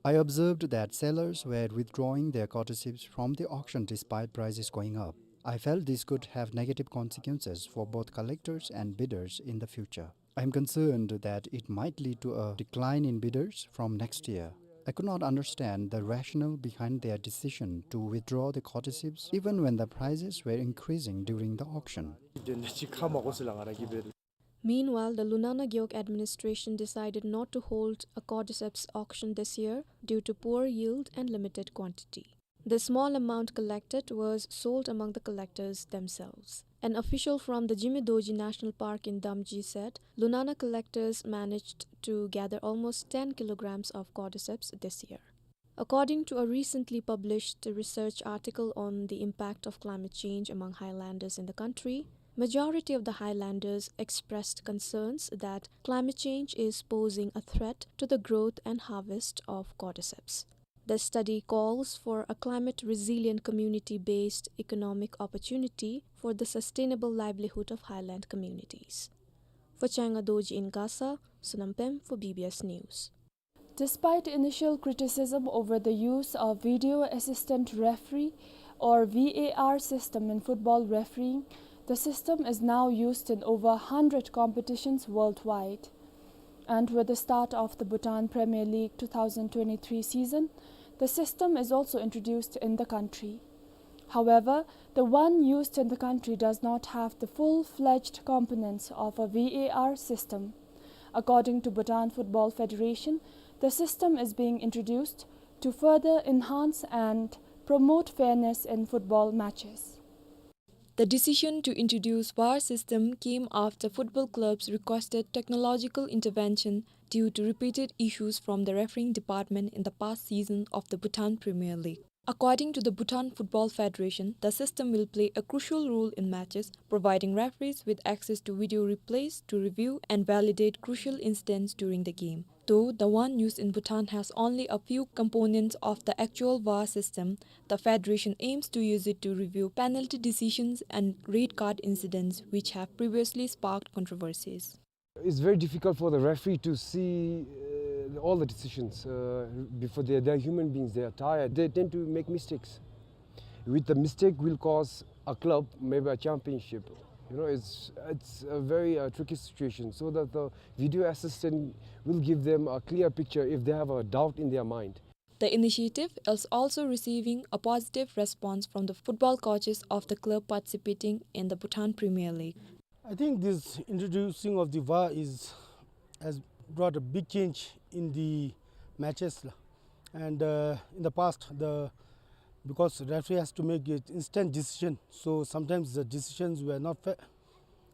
I observed that sellers were withdrawing their cordyceps from the auction despite prices going up. I felt this could have negative consequences for both collectors and bidders in the future. I am concerned that it might lead to a decline in bidders from next year. I could not understand the rationale behind their decision to withdraw the cordyceps, even when the prices were increasing during the auction. Meanwhile, the Lunana Gewog administration decided not to hold a cordyceps auction this year due to poor yield and limited quantity. The small amount collected was sold among the collectors themselves. An official from the Jime Dorji National Park in Damji said Lunana collectors managed to gather almost ten kilograms of cordyceps this year. According to a recently published research article on the impact of climate change among highlanders in the country, majority of the highlanders expressed concerns that climate change is posing a threat to the growth and harvest of cordyceps. The study calls for a climate-resilient community-based economic opportunity for the sustainable livelihood of highland communities. For Chenga Dorji in Gasa, Sonam Pem for B B S News. Despite initial criticism over the use of video assistant referee or V A R system in football refereeing, the system is now used in over a hundred competitions worldwide. And with the start of the Bhutan Premier League two thousand twenty-three season, the system is also introduced in the country. However, the one used in the country does not have the full-fledged components of a V A R system. According to Bhutan Football Federation, the system is being introduced to further enhance and promote fairness in football matches. The decision to introduce V A R system came after football clubs requested technological intervention due to repeated issues from the refereeing department in the past season of the Bhutan Premier League. According to the Bhutan Football Federation, the system will play a crucial role in matches, providing referees with access to video replays to review and validate crucial incidents during the game. Though the one used in Bhutan has only a few components of the actual V A R system, the federation aims to use it to review penalty decisions and red card incidents which have previously sparked controversies. It's very difficult for the referee to see, uh, all the decisions, uh, before they, they're human beings, they are tired. They tend to make mistakes. With the mistake will cause a club, maybe a championship. You know, it's, it's a very, uh, tricky situation, so that the video assistant will give them a clear picture if they have a doubt in their mind. The initiative is also receiving a positive response from the football coaches of the club participating in the Bhutan Premier League. I think this introducing of the V A R is, has brought a big change in the matches, la. And, uh, in the past, the, because referee has to make an instant decision, so sometimes the decisions were not fair.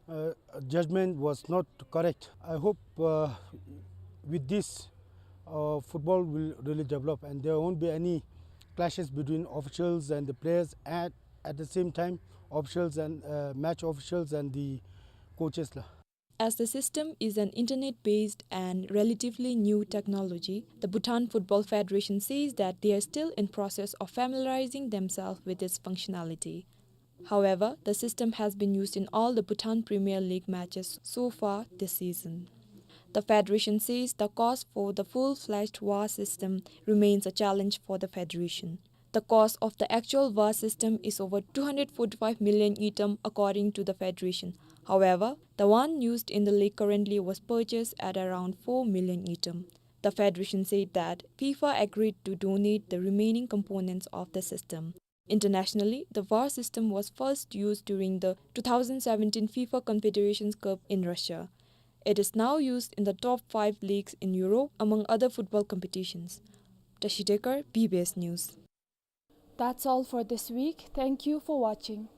Uh, judgment was not correct. I hope, uh, with this, uh, football will really develop and there won't be any clashes between officials and the players, and at the same time, officials and, uh, match officials and the coaches, la. As the system is an internet-based and relatively new technology, the Bhutan Football Federation says that they are still in process of familiarizing themselves with its functionality. However, the system has been used in all the Bhutan Premier League matches so far this season. The federation says the cost for the full-fledged V A R system remains a challenge for the federation. The cost of the actual V A R system is over two hundred forty-five million ngultrum, according to the federation. However, the one used in the league currently was purchased at around four million ngultrum. The federation said that FIFA agreed to donate the remaining components of the system. Internationally, the V A R system was first used during the two thousand seventeen FIFA Confederations Cup in Russia. It is now used in the top five leagues in Europe, among other football competitions. Tashi Dekar, B B S News. That's all for this week. Thank you for watching.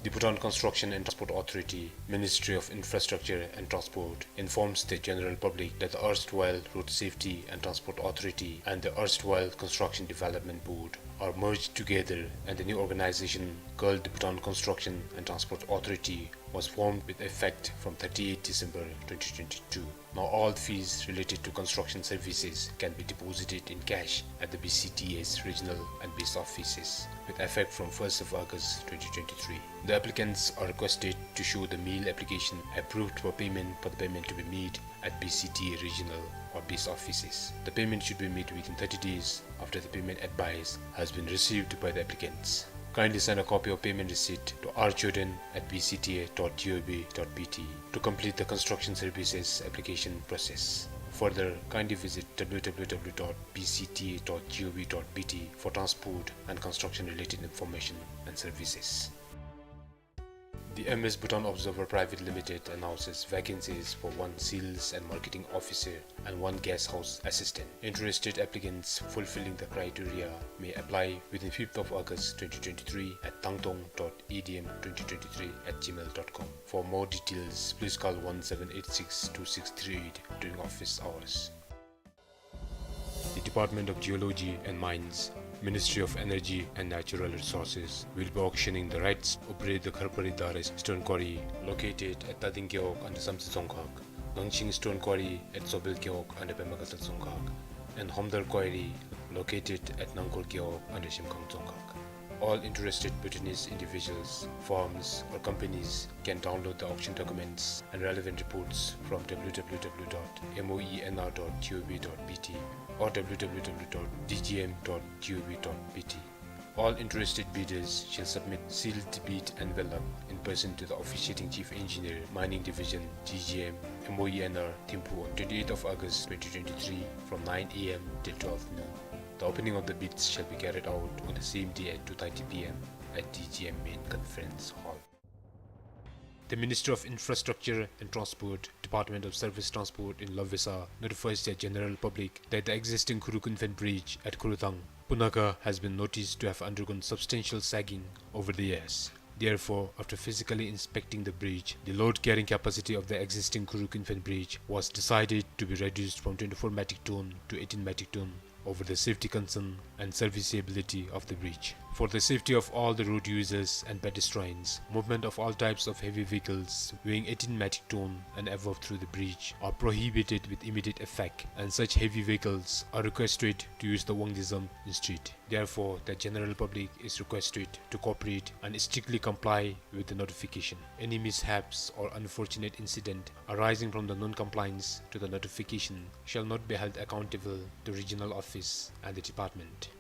The Bhutan Construction and Transport Authority, Ministry of Infrastructure and Transport, informs the general public that the erstwhile Road Safety and Transport Authority and the erstwhile Construction Development Board are merged together, and the new organization, called the Bhutan Construction and Transport Authority, was formed with effect from thirty-first December twenty twenty-two. Now all fees related to construction services can be deposited in cash at the B C T A's regional and base offices with effect from first of August twenty twenty-three. The applicants are requested to show the mail application approved for payment for the payment to be made at B C T A regional or base offices. The payment should be made within thirty days after the payment advice has been received by the applicants. Kindly send a copy of payment receipt to R Jordan at B C T A dot gov dot B T to complete the construction services application process. Further, kindly visit W W W dot B C T A dot gov dot B T for transport and construction related information and services. The M S Bhutan Observer Private Limited announces vacancies for one sales and marketing officer and one guest house assistant. Interested applicants fulfilling the criteria may apply within fifth of August twenty twenty-three at tangtong dot A D M twenty twenty-three at gmail dot com. For more details, please call one seven eight six two six three eight during office hours. The Department of Geology and Mines, Ministry of Energy and Natural Resources will be auctioning the rights to operate the Kharpari Dare Stone Quarry located at Tading Gewog under Samtse Dzongkhag, Gangching Stone Quarry at Zobel Gewog under Pemagatsa Dzongkhag, and Homdar Quarry located at Nangkol Gewog under Shemkhang Dzongkhag. All interested Bhutanese individuals, firms, or companies can download the auction documents and relevant reports from W W W dot M O E N R dot gov dot B T or W W W dot D G M dot gov dot B T. All interested bidders shall submit sealed bid envelope in person to the officiating Chief Engineer, Mining Division, G G M, M O E N R, Thimphu on twenty-eighth of August twenty twenty-three from nine A M till twelve noon. The opening of the bids shall be carried out on the same day at two thirty P M at D G M Main Conference Hall. The Ministry of Infrastructure and Transport, Department of Surface Transport in Lobvesa notifies the general public that the existing Khurukun Phen Bridge at Khurutang, Punakha, has been noticed to have undergone substantial sagging over the years. Therefore, after physically inspecting the bridge, the load carrying capacity of the existing Khurukun Phen Bridge was decided to be reduced from twenty-four metric ton to eighteen metric ton over the safety concern and serviceability of the bridge. For the safety of all the road users and pedestrians, movement of all types of heavy vehicles weighing eighteen metric ton and above through the bridge are prohibited with immediate effect, and such heavy vehicles are requested to use the Wangdue Zam instead. Therefore, the general public is requested to cooperate and strictly comply with the notification. Any mishaps or unfortunate incident arising from the non-compliance to the notification shall not be held accountable to regional office and the department.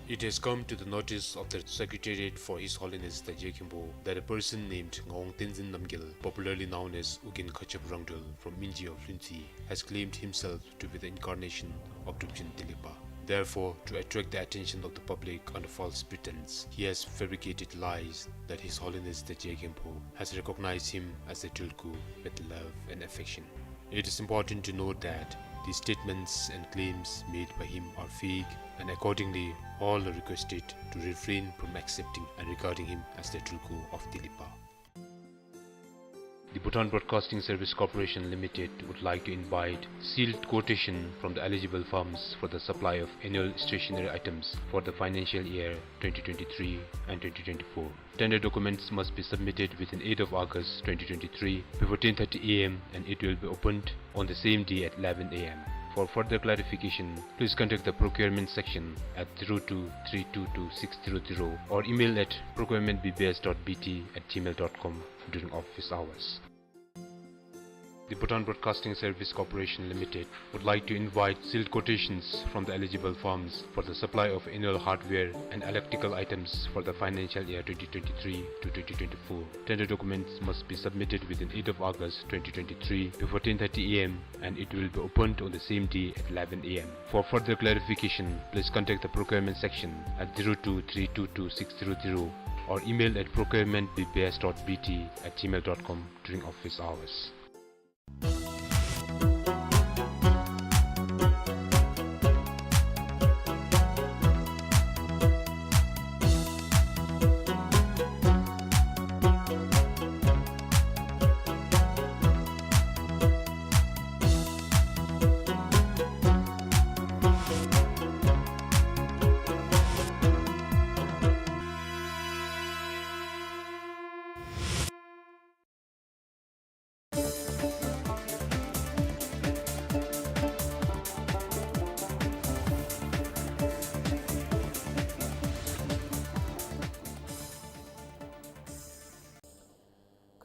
It has come to the notice of the Secretariat for His Holiness the Je Khenpo that a person named Ngawang Tenzin Namgyal, popularly known as Ugyen Khachab Rangdrol from Minji of Lhuentse, has claimed himself to be the incarnation of Drukchen Tilikpa. Therefore, to attract the attention of the public under false pretense, he has fabricated lies that His Holiness the Je Khenpo has recognized him as the Tulku with love and affection. It is important to note that the statements and claims made by him are fake, and accordingly, all are requested to refrain from accepting and regarding him as the Tulku of Tilikpa. The Bhutan Broadcasting Service Corporation Limited would like to invite sealed quotation from the eligible firms for the supply of annual stationery items for the financial year twenty twenty-three and twenty twenty-four. Tender documents must be submitted within eighth of August twenty twenty-three before ten thirty A M and it will be opened on the same day at eleven A M. For further clarification, please contact the procurement section at zero two three two two six zero zero or email at procurement B B S dot B T at gmail dot com during office hours. The Bhutan Broadcasting Service Corporation Limited would like to invite sealed quotations from the eligible firms for the supply of annual hardware and electrical items for the financial year twenty twenty-three to twenty twenty-four. Tender documents must be submitted within eighth of August twenty twenty-three before ten thirty A M and it will be opened on the same day at eleven A M. For further clarification, please contact the procurement section at zero two three two two six zero zero or email at procurement B B S dot B T at gmail dot com during office hours.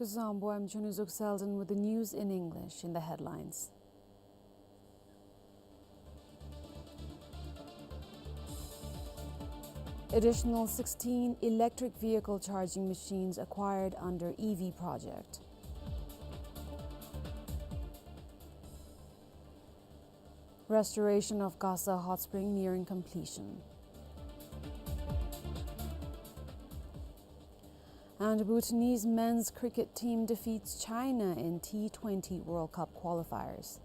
Zombo, I'm Chunizuk Selden with the news in English. In the headlines: additional sixteen electric vehicle charging machines acquired under E V project. Restoration of Gasa Hot Spring nearing completion. And Bhutanese men's cricket team defeats China in T twenty World Cup qualifiers.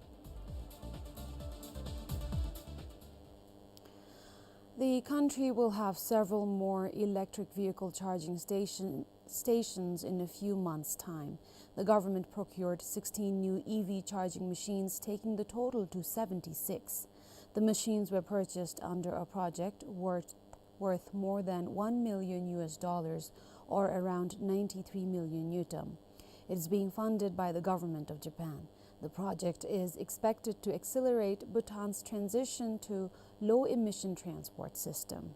The country will have several more electric vehicle charging station, stations in a few months' time. The government procured sixteen new E V charging machines, taking the total to seventy-six. The machines were purchased under a project worth, worth more than one million U S dollars, or around ninety-three million ngultrum. It is being funded by the government of Japan. The project is expected to accelerate Bhutan's transition to low-emission transport system.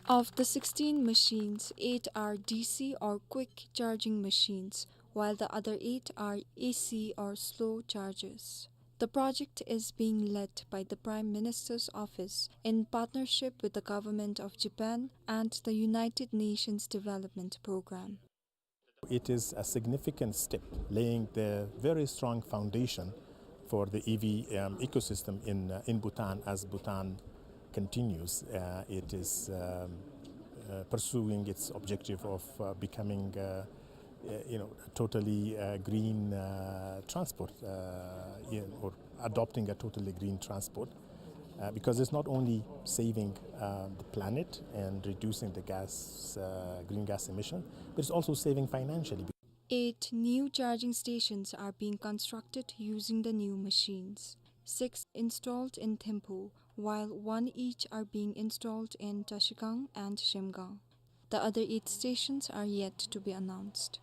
Of the sixteen machines, eight are D C or quick charging machines, while the other eight are A C or slow chargers. The project is being led by the Prime Minister's Office in partnership with the Government of Japan and the United Nations Development Programme. It is a significant step, laying the very strong foundation for the E V, um, ecosystem in, uh, in Bhutan as Bhutan continues. Uh, it is, um, uh, pursuing its objective of, uh, becoming, uh, uh, you know, totally, uh, green, uh, transport, uh, yeah, or adopting a totally green transport, uh, because it's not only saving, uh, the planet and reducing the gas, uh, green gas emission, but it's also saving financially. Eight new charging stations are being constructed using the new machines. Six installed in Thimphu, while one each are being installed in Trashigang and Zhemgang. The other eight stations are yet to be announced.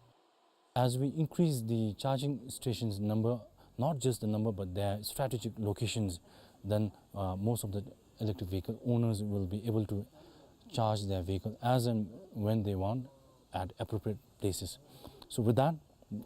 As we increase the charging stations number, not just the number, but their strategic locations, then, uh, most of the electric vehicle owners will be able to charge their vehicle as and when they want at appropriate places. So with that,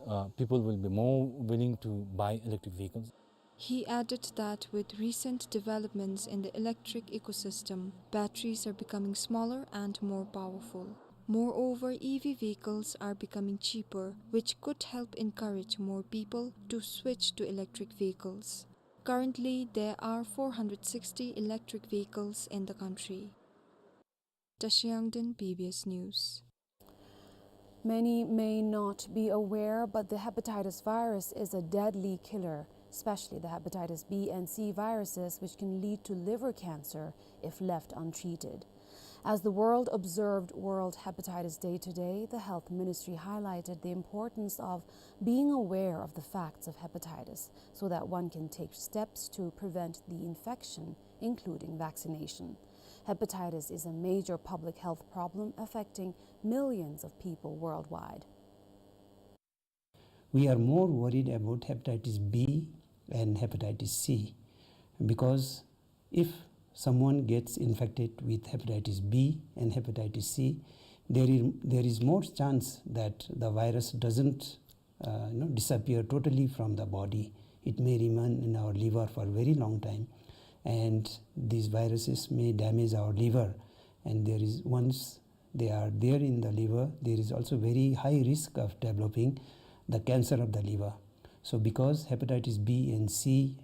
uh, people will be more willing to buy electric vehicles. He added that with recent developments in the electric ecosystem, batteries are becoming smaller and more powerful. Moreover, E V vehicles are becoming cheaper, which could help encourage more people to switch to electric vehicles. Currently, there are four hundred sixty electric vehicles in the country. Tashi Yangden, B B S News. Many may not be aware, but the hepatitis virus is a deadly killer, especially the hepatitis B and C viruses, which can lead to liver cancer if left untreated. As the world observed World Hepatitis Day today, the Health Ministry highlighted the importance of being aware of the facts of hepatitis so that one can take steps to prevent the infection, including vaccination. Hepatitis is a major public health problem affecting millions of people worldwide. We are more worried about hepatitis B and hepatitis C, because if someone gets infected with hepatitis B and hepatitis C, there is, there is more chance that the virus doesn't, uh, you know, disappear totally from the body. It may remain in our liver for a very long time, and these viruses may damage our liver. And there is, once they are there in the liver, there is also very high risk of developing the cancer of the liver. So because hepatitis B and C,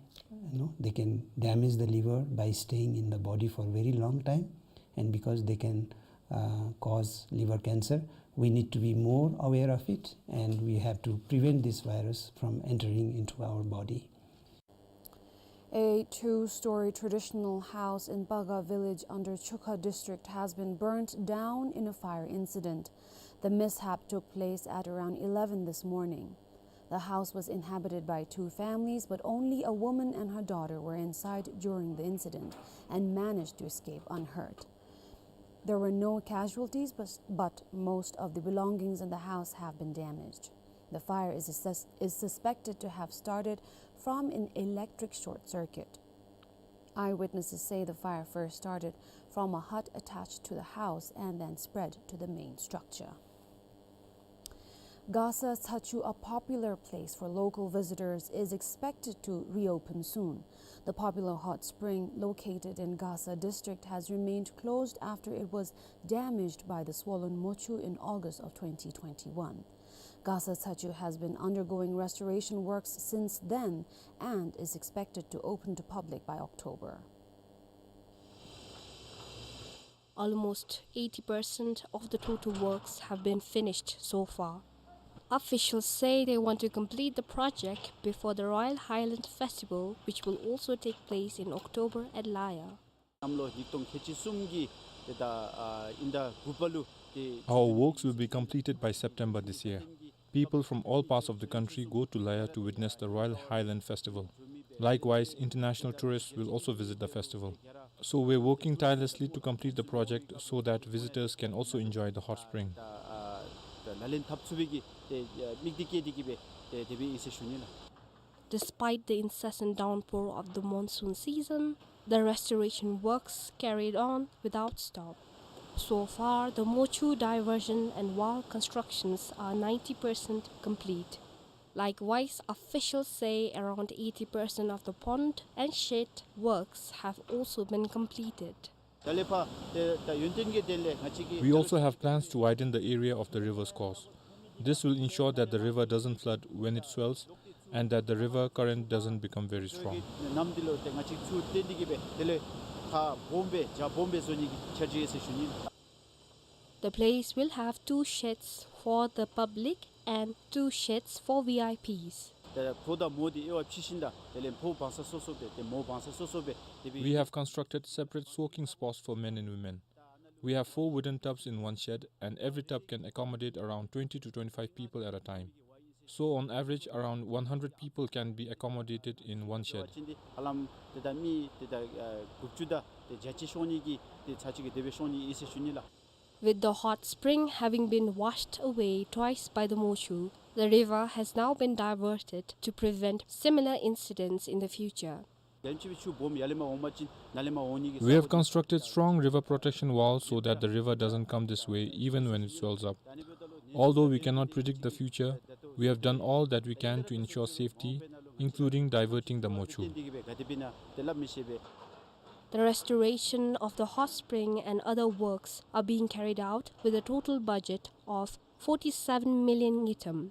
you know, they can damage the liver by staying in the body for a very long time, and because they can, uh, cause liver cancer, we need to be more aware of it, and we have to prevent this virus from entering into our body. A two-story traditional house in Baga village under Chukha district has been burnt down in a fire incident. The mishap took place at around eleven this morning. The house was inhabited by two families, but only a woman and her daughter were inside during the incident and managed to escape unhurt. There were no casualties, but, but most of the belongings in the house have been damaged. The fire is assess-, is suspected to have started from an electric short circuit. Eyewitnesses say the fire first started from a hut attached to the house and then spread to the main structure. Gasa Tsachu, a popular place for local visitors, is expected to reopen soon. The popular hot spring located in Gasa district has remained closed after it was damaged by the swollen Mochu in August of twenty twenty-one. Gasa Tsachu has been undergoing restoration works since then and is expected to open to public by October. Almost eighty percent of the total works have been finished so far. Officials say they want to complete the project before the Royal Highland Festival, which will also take place in October at Laya. གནམ་ལོ་ཉིས་སྟོང་ཁལ་གཅིག་གསུམ་གྱི་ཏེ་ད་ཨ་ཨིན་ཟླ་དགུ་པ་ལུ་ཏེ། Our works will be completed by September this year. People from all parts of the country go to Laya to witness the Royal Highland Festival. Likewise, international tourists will also visit the festival. So we're working tirelessly to complete the project so that visitors can also enjoy the hot spring. ད་ཨ་ད་ལག་ལེན་འཐབ་ཚུགས་པའི་གི་ཏེ་ཨ་དམིགས་གཏད་བསྐྱེད་དེ་གི་སྦེ་ཏེ་དེ་སྦེ་ཨིན་ཟེར་ཞུ་ནི་ལགས། Despite the incessant downpour of the monsoon season, the restoration works carried on without stop. So far, the Mochu diversion and wall constructions are ninety percent complete. Likewise, officials say around eighty percent of the pond and shed works have also been completed. ད་ལས་ཕར་ཏེ་ད་ཡོན་ཏན་གྱི་དོན་ལས་ང་བཅས་ཀྱིས། We also have plans to widen the area of the river's course. This will ensure that the river doesn't flood when it swells and that the river current doesn't become very strong. གནམ་འདི་ལུ་ཏེ་ང་བཅས་ཚུར་བརྟེན་ཏེ་གི་སྦེ་དེ་ལས་ཁ་སྦོམ་སྦེ་རྒྱ་སྦོམ་སྦེ་བཟོ་ནི་གི་འཆར་གཞི་ཡོད་ཟེར་ཞུ་ནི། The place will have two sheds for the public and two sheds for V I Ps. ཏེ་ཕོ་དང་མོ་འདི་དབྱེ་བ་ཕྱེ་ཞིནམ་ད་དེ་ལས་ཕོ་འབག་ས་སོ་སོ་སྦེ་ཏེ་མོ་འབག་ས་སོ་སོ་སྦེ་དེ་སྦེ། We have constructed separate soaking spots for men and women. We have four wooden tubs in one shed, and every tub can accommodate around twenty to twenty-five people at a time. So, on average, around one hundred people can be accommodated in one shed. ཧ་ལམ་ཏེ་ད་མི་ཏེ་ད་ཨ་དགུ་བཅུ་དང་ཏེ་བརྒྱད་ཅུ་ཤོང་ནི་གི་ཏེ་ཚར་གཅིག་གི་དེ་སྦེ་ཤོང་ནི་ཨིན་ཟེར་ཞུ་ནི་ལགས། With the hot spring having been washed away twice by the Mochu, the river has now been diverted to prevent similar incidents in the future. ཡང་ཅིག་སྦེ་ཆུ་སྦོམ་ཡར་ལས་མར་འོང་པ་ཅིན་ནཱ་ལས་མར་འོང་ནི་གི། We have constructed strong river protection walls so that the river doesn't come this way even when it swells up. Although we cannot predict the future, we have done all that we can to ensure safety, including diverting the Mochu. The restoration of the hot spring and other works are being carried out with a total budget of forty-seven million ngultrum.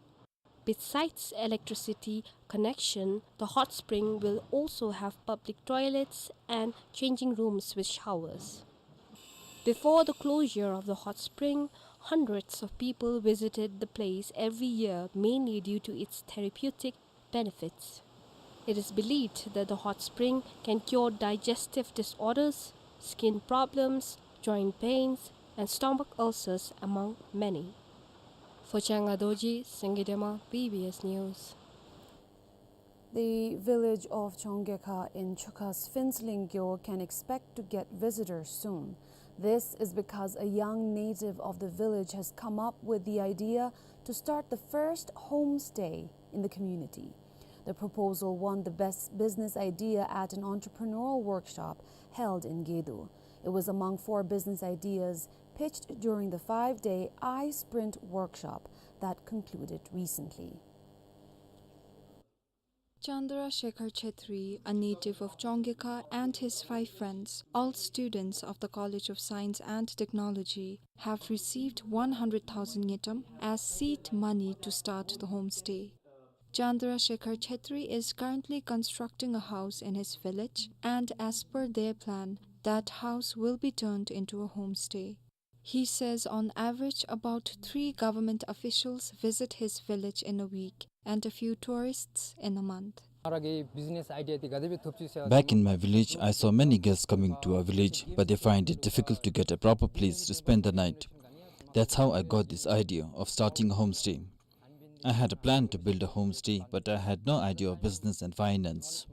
Besides electricity connection, the hot spring will also have public toilets and changing rooms with showers. Before the closure of the hot spring, hundreds of people visited the place every year, mainly due to its therapeutic benefits. It is believed that the hot spring can cure digestive disorders, skin problems, joint pains, and stomach ulcers, among many. Fochanga Dorji, Sangay Dema, B B S News. The village of Chonggekha in Chukha's Phuentsholing Kyo can expect to get visitors soon. This is because a young native of the village has come up with the idea to start the first homestay in the community. The proposal won the best business idea at an entrepreneurial workshop held in Gedo. It was among four business ideas pitched during the five-day iSprint workshop that concluded recently. Chandra Shekhar Chhetri, a native of Chonggekha, and his five friends, all students of the College of Science and Technology, have received one hundred thousand ngultrum as seed money to start the homestay. Chandra Shekhar Chhetri is currently constructing a house in his village, and as per their plan, that house will be turned into a homestay. He says on average about three government officials visit his village in a week and a few tourists in a month. Back in my village, I saw many guests coming to our village, but they find it difficult to get a proper place to spend the night. That's how I got this idea of starting a homestay. I had a plan to build a homestay, but I had no idea of business and finance.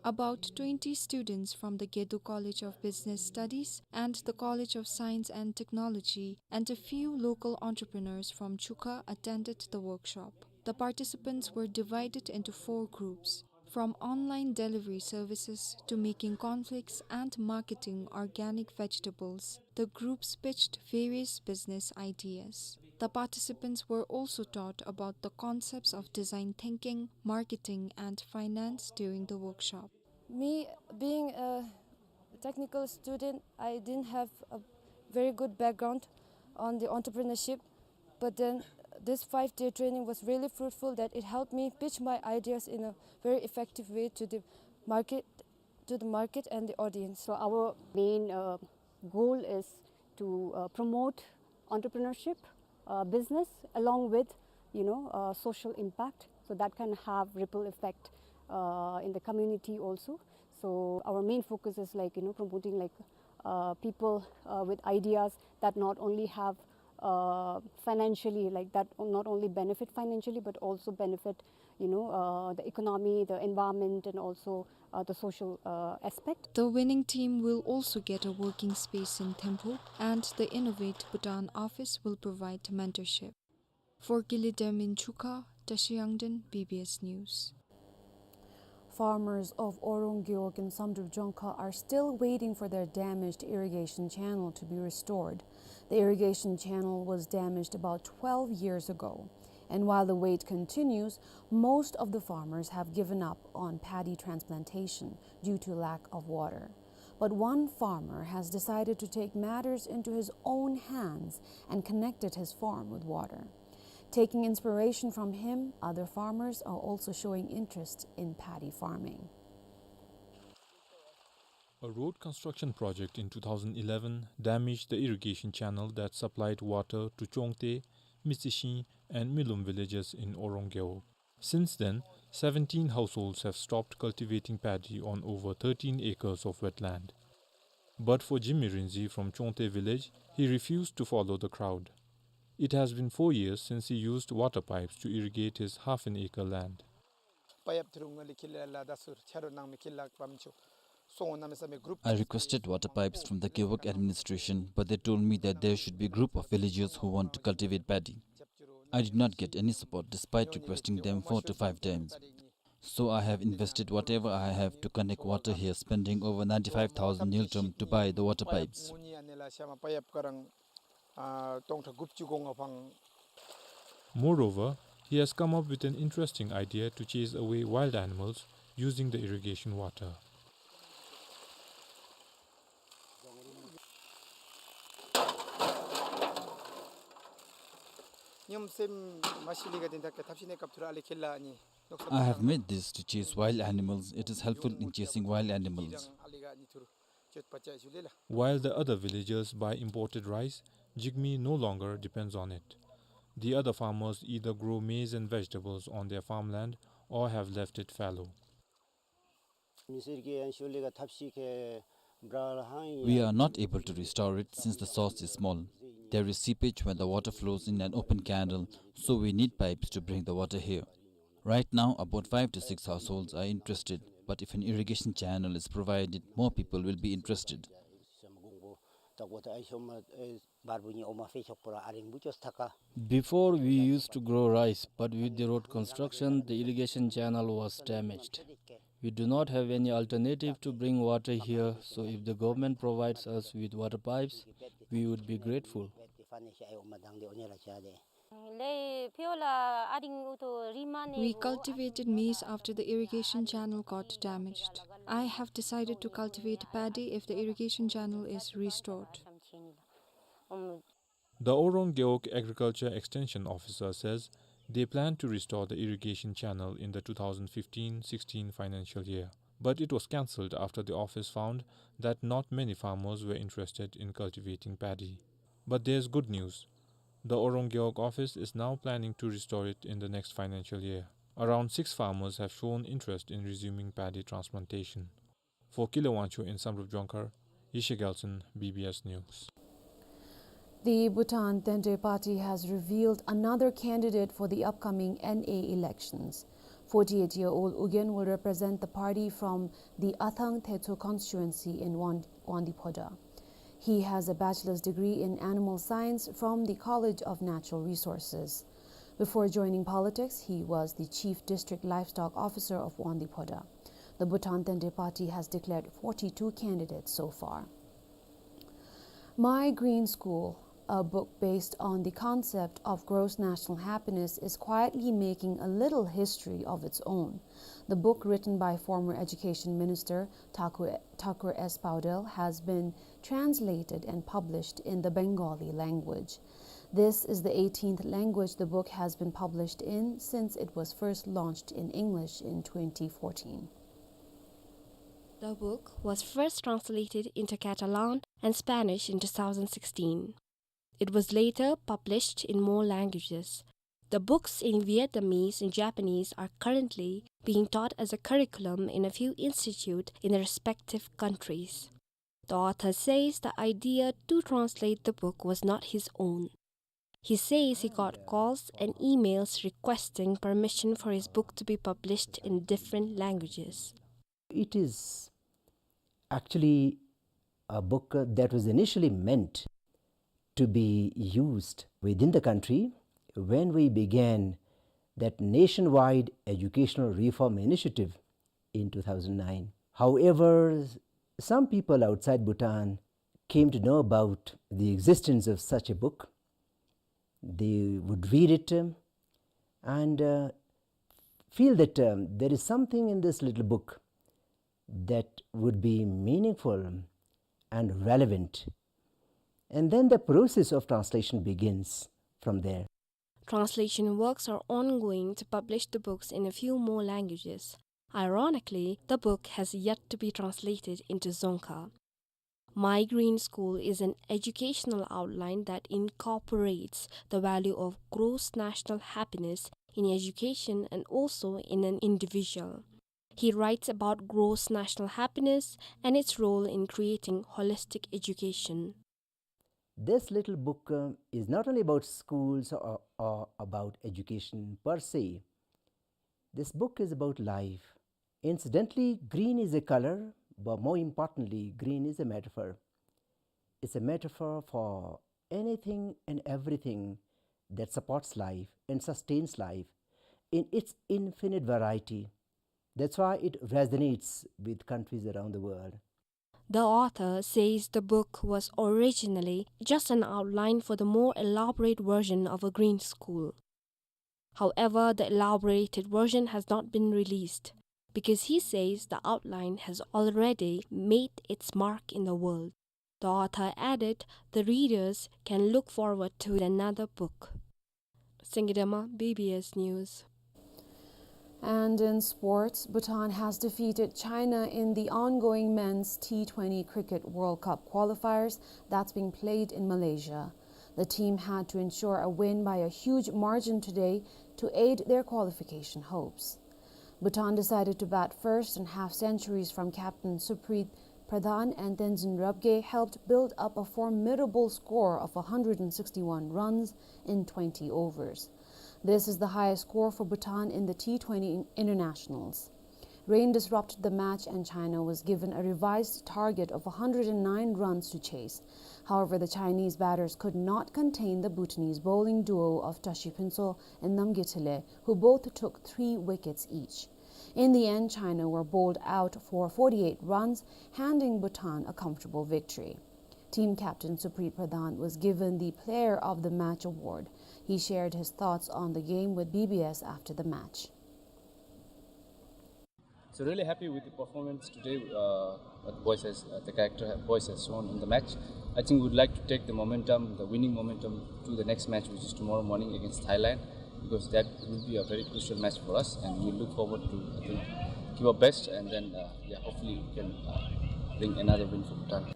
About twenty students from the Gedo College of Business Studies and the College of Science and Technology and a few local entrepreneurs from Chukha attended the workshop. The participants were divided into four groups. From online delivery services to making cornflakes and marketing organic vegetables, the groups pitched various business ideas. The participants were also taught about the concepts of design thinking, marketing, and finance during the workshop. Me being a technical student, I didn't have a very good background on the entrepreneurship, but then this five-day training was really fruitful, that it helped me pitch my ideas in a very effective way to the market, to the market and the audience. So our main, uh, goal is to, uh, promote entrepreneurship, uh, business, along with, you know, uh, social impact. So that can have ripple effect, uh, in the community also. So our main focus is, like, you know, promoting, like, uh, people, uh, with ideas that not only have, uh, financially, like, that not only benefit financially, but also benefit, you know, uh, the economy, the environment, and also, uh, the social, uh, aspect. The winning team will also get a working space in Thimphu, and the Innovate Bhutan office will provide mentorship. For Gili Dam in Chukha, Tashi Yangden, B B S News. Farmers of Orong Gewog in Samdrup Jongkhar are still waiting for their damaged irrigation channel to be restored. The irrigation channel was damaged about twelve years ago, and while the wait continues, most of the farmers have given up on paddy transplantation due to lack of water. But one farmer has decided to take matters into his own hands and connected his farm with water. Taking inspiration from him, other farmers are also showing interest in paddy farming. A road construction project in two thousand eleven damaged the irrigation channel that supplied water to Chongte, Mitsishin, and Milum villages in Orong Gewog. Since then, seventeen households have stopped cultivating paddy on over thirteen acres of wetland. But for Jimmy Rinzi from Chongte village, he refused to follow the crowd. It has been four years since he used water pipes to irrigate his half an acre land. Pipe through ngali kila la dasur charo nang mi kila pamcho. So na mi same group. I requested water pipes from the Gewog administration, but they told me that there should be a group of villagers who want to cultivate paddy. I did not get any support despite requesting them four to five times. So I have invested whatever I have to connect water here, spending over ninety-five thousand ngultrum to buy the water pipes. Moreover, he has come up with an interesting idea to chase away wild animals using the irrigation water. I have made this to chase wild animals. It is helpful in chasing wild animals. While the other villagers buy imported rice, Jigme no longer depends on it. The other farmers either grow maize and vegetables on their farmland or have left it fallow. We are not able to restore it since the source is small. There is seepage when the water flows in an open canal, so we need pipes to bring the water here. Right now, about five to six households are interested, but if an irrigation channel is provided, more people will be interested. Before, we used to grow rice, but with the road construction, the irrigation channel was damaged. We do not have any alternative to bring water here, so if the government provides us with water pipes, we would be grateful. We cultivated maize after the irrigation channel got damaged. I have decided to cultivate paddy if the irrigation channel is restored. The Orong Gewog Agriculture Extension Officer says they plan to restore the irrigation channel in the two thousand fifteen sixteen financial year, but it was cancelled after the office found that not many farmers were interested in cultivating paddy. But there's good news. The Orong Gewog office is now planning to restore it in the next financial year. Around six farmers have shown interest in resuming paddy transplantation. For Kile Wangchuck in Samdrup Jongkhar, Yeshe Gyaltshen, B B S News. The Bhutan Tendai Party has revealed another candidate for the upcoming N A elections. Forty-eight-year-old Ugyen will represent the party from the Athang Thetso constituency in Wang-, Wangdi Phodrang. He has a bachelor's degree in animal science from the College of Natural Resources. Before joining politics, he was the chief district livestock officer of Wangdue Phodrang. The Bhutan Tendai Party has declared forty-two candidates so far. My Green School, a book based on the concept of gross national happiness, is quietly making a little history of its own. The book, written by former Education Minister Thakur, Thakur S Paudel, has been translated and published in the Bengali language. This is the eighteenth language the book has been published in since it was first launched in English in twenty fourteen. The book was first translated into Catalan and Spanish in two thousand sixteen. It was later published in more languages. The books in Vietnamese and Japanese are currently being taught as a curriculum in a few institutes in their respective countries. The author says the idea to translate the book was not his own. He says he got calls and emails requesting permission for his book to be published in different languages. It is actually a book, uh, that was initially meant to be used within the country when we began that nationwide educational reform initiative in two thousand nine. However, some people outside Bhutan came to know about the existence of such a book. They would read it, um, and, uh, feel that, um, there is something in this little book that would be meaningful and relevant. And then the process of translation begins from there. Translation works are ongoing to publish the books in a few more languages. Ironically, the book has yet to be translated into Dzongkha. My Green School is an educational outline that incorporates the value of gross national happiness in education and also in an individual. He writes about gross national happiness and its role in creating holistic education. This little book, uh, is not only about schools or, or about education per se. This book is about life. Incidentally, green is a color, but more importantly, green is a metaphor. It's a metaphor for anything and everything that supports life and sustains life in its infinite variety. That's why it resonates with countries around the world. The author says the book was originally just an outline for the more elaborate version of a green school. However, the elaborated version has not been released because he says the outline has already made its mark in the world. The author added the readers can look forward to another book. Singidama, B B S News. And in sports, Bhutan has defeated China in the ongoing men's T twenty Cricket World Cup qualifiers that's being played in Malaysia. The team had to ensure a win by a huge margin today to aid their qualification hopes. Bhutan decided to bat first, and half centuries from captain Supreet Pradhan and Tenzin Rabgay helped build up a formidable score of a hundred and sixty-one runs in twenty overs. This is the highest score for Bhutan in the T twenty in-, internationals. Rain disrupted the match and China was given a revised target of a hundred and nine runs to chase. However, the Chinese batters could not contain the Bhutanese bowling duo of Tashi Phuntsho and Namgay Tshile, who both took three wickets each. In the end, China were bowled out for forty-eight runs, handing Bhutan a comfortable victory. Team captain Supreet Pradhan was given the Player of the Match award. He shared his thoughts on the game with B B S after the match. So really happy with the performance today, uh, that boys has, uh, the character boys has shown in the match. I think we'd like to take the momentum, the winning momentum, to the next match, which is tomorrow morning against Thailand, because that will be a very crucial match for us, and we look forward to, I think, give our best, and then, uh, yeah, hopefully we can, uh, bring another win for Bhutan.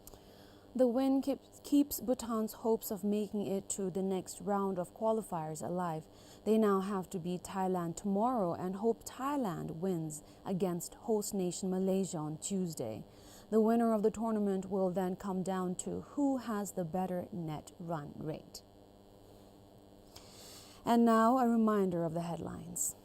The win keeps, keeps Bhutan's hopes of making it to the next round of qualifiers alive. They now have to beat Thailand tomorrow and hope Thailand wins against host nation Malaysia on Tuesday. The winner of the tournament will then come down to who has the better net run rate. And now, a reminder of the headlines.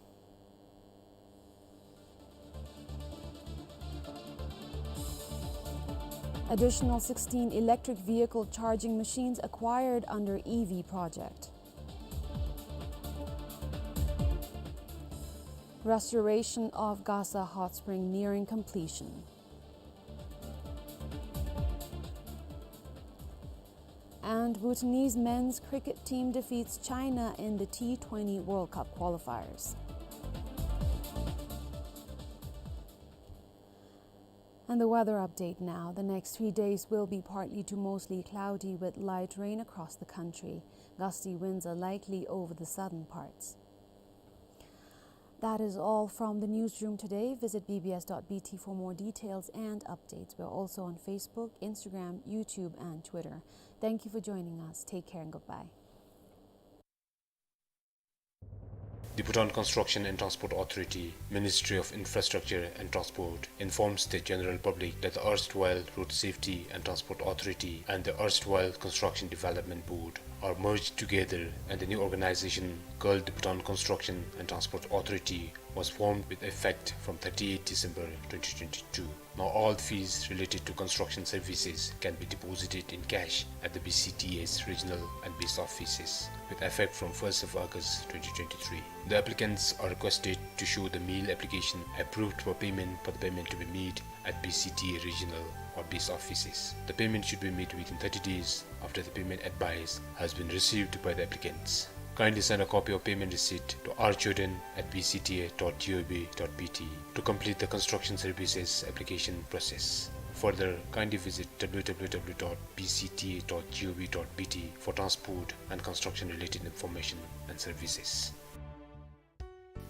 Additional sixteen electric vehicle charging machines acquired under E V project. Restoration of Gaza Hot Spring nearing completion. And Bhutanese men's cricket team defeats China in the T twenty World Cup qualifiers. And the weather update now. The next three days will be partly to mostly cloudy with light rain across the country. Gusty winds are likely over the southern parts. That is all from the newsroom today. Visit B B S dot B T for more details and updates. We're also on Facebook, Instagram, YouTube, and Twitter. Thank you for joining us. Take care and goodbye. The Bhutan Construction and Transport Authority, Ministry of Infrastructure and Transport, informs the general public that the erstwhile Road Safety and Transport Authority and the erstwhile Construction Development Board are merged together, and the new organization, called the Bhutan Construction and Transport Authority, was formed with effect from thirty-first December twenty twenty-two. Now all fees related to construction services can be deposited in cash at the B C T A's regional and base offices, with effect from first of August twenty twenty-three. The applicants are requested to show the mail application approved for payment for the payment to be made at B C T A regional or base offices. The payment should be made within thirty days after the payment advice has been received by the applicants. Kindly send a copy of payment receipt to R Choden at B C T A dot G O V dot B T to complete the construction services application process. Further, kindly visit W W W dot B C T A dot G O V dot B T for transport and construction related information and services.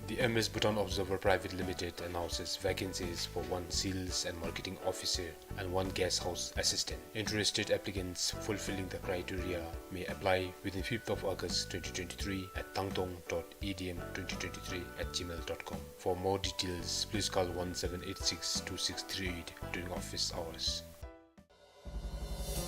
The M S Bhutan Observer Private Limited announces vacancies for one sales and marketing officer and one guest house assistant. Interested applicants fulfilling the criteria may apply within fifth of August twenty twenty-three at tangtong dot A D M twenty twenty-three at gmail dot com. For more details, please call one seven eight six two six three eight during office hours.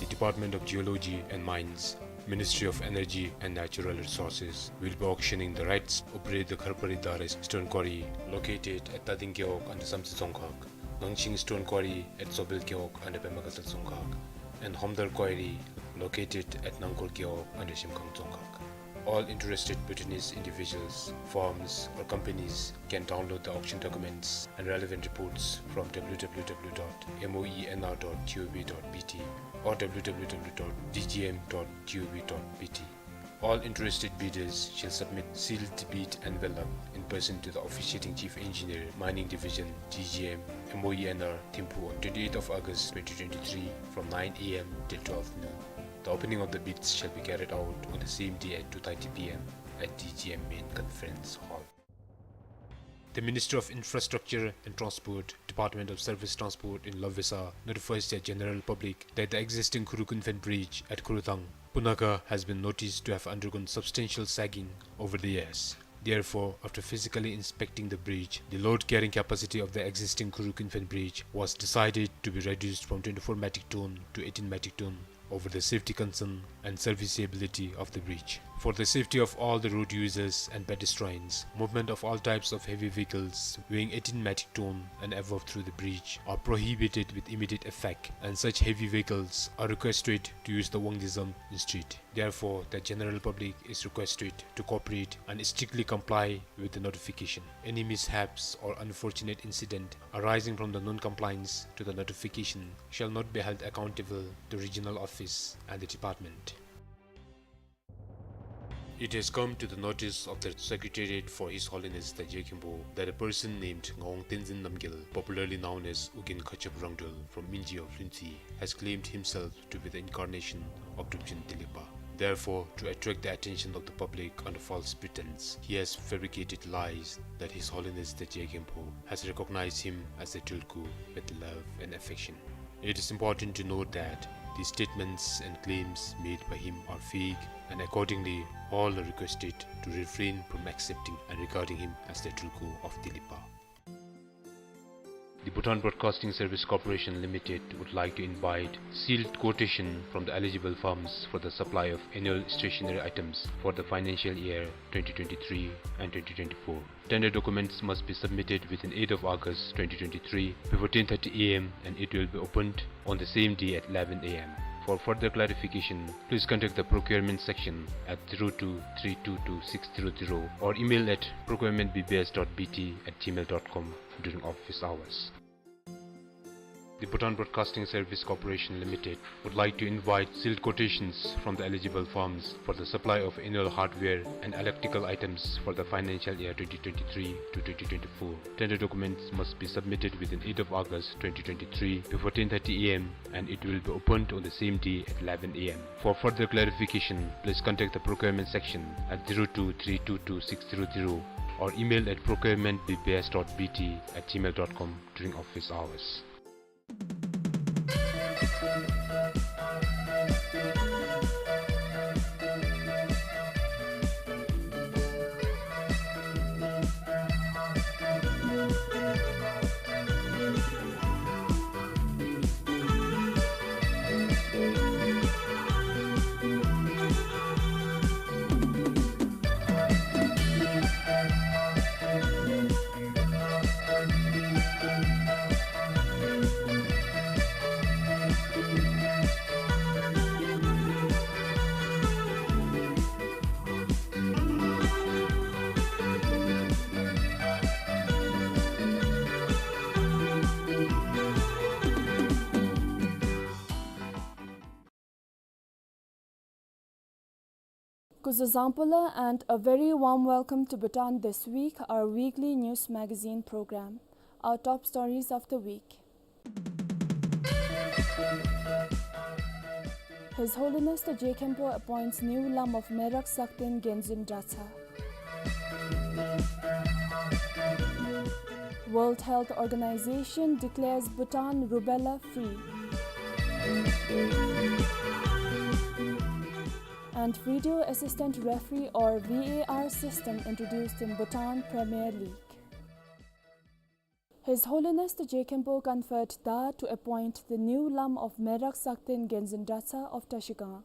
The Department of Geology and Mines, Ministry of Energy and Natural Resources, will be auctioning the rights to operate the Kharpari Dare Stone Quarry, located at Tading Gewog under Samtse Dzongkhag, Ngangching Stone Quarry at Zobel Gewog under Pema Gatshel Dzongkhag, and Homdar Quarry, located at Nangkor Gewog under Shemkhang Dzongkhag. All interested Bhutanese individuals, firms, or companies can download the auction documents and relevant reports from W W W dot M O E N R dot G O V dot B T or W W W dot D G M dot G O V dot B T. All interested bidders shall submit sealed bid envelope in person to the officiating Chief Engineer, Mining Division, D G M, M O E N R, Thimphu on twenty-eighth of August twenty twenty-three from nine A M till twelve noon. The opening of the bids shall be carried out on the same day at two thirty P M at D G M Main Conference Hall. The Ministry of Infrastructure and Transport, Department of Surface Transport in Lobvesa, notifies the general public that the existing Khurukun Phen Bridge at Khurutang, Punakha, has been noticed to have undergone substantial sagging over the years. Therefore, after physically inspecting the bridge, the load carrying capacity of the existing Khurukun Phen Bridge was decided to be reduced from twenty-four metric ton to eighteen metric ton over the safety concern and serviceability of the bridge. For the safety of all the road users and pedestrians, movement of all types of heavy vehicles weighing eighteen metric ton and above through the bridge are prohibited with immediate effect, and such heavy vehicles are requested to use the Wangdue Zam instead. Therefore, the general public is requested to cooperate and strictly comply with the notification. Any mishaps or unfortunate incident arising from the non-compliance to the notification shall not be held accountable to regional office and the department. It has come to the notice of the Secretariat for His Holiness the Je Khenpo that a person named Ngawang Tenzin Namgyel, popularly known as Ugyen Khachab Rangdrol, from Minji of Lhuentse, has claimed himself to be the incarnation of Drepchen Teligpa. Therefore, to attract the attention of the public under false pretense, he has fabricated lies that His Holiness the Je Khenpo has recognized him as the Tulku with love and affection. It is important to note that these statements and claims made by him are fake, and accordingly, all are requested to refrain from accepting and regarding him as the Tulku of Teligpa. The Bhutan Broadcasting Service Corporation Limited would like to invite sealed quotation from the eligible firms for the supply of annual stationery items for the financial year twenty twenty-three and twenty twenty-four. Tender documents must be submitted within eighth of August twenty twenty-three before ten thirty A M, and it will be opened on the same day at eleven A M. For further clarification, please contact the procurement section at zero two three two two six zero zero or email at procurement B B S dot B T at gmail dot com during office hours. The Bhutan Broadcasting Service Corporation Limited would like to invite sealed quotations from the eligible firms for the supply of annual hardware and electrical items for the financial year twenty twenty-three to twenty twenty-four. Tender documents must be submitted within eighth of August twenty twenty-three before ten thirty A M, and it will be opened on the same day at eleven A M. For further clarification, please contact the procurement section at zero two three two two six zero zero or email at procurement B B S dot B T at gmail dot com during office hours. Kuzuzangpula and a very warm welcome to Bhutan This Week, our weekly news magazine program. Our top stories of the week. His Holiness the Je Khenpo appoints new Lam of Merak Sakten Genzin Dratha. World Health Organization declares Bhutan rubella free. And video assistant referee or V A R system introduced in Bhutan Premier League. His Holiness the Je Khenpo conferred Da to appoint the new Lam of Merak Sakten Genzin Dratha of Trashigang.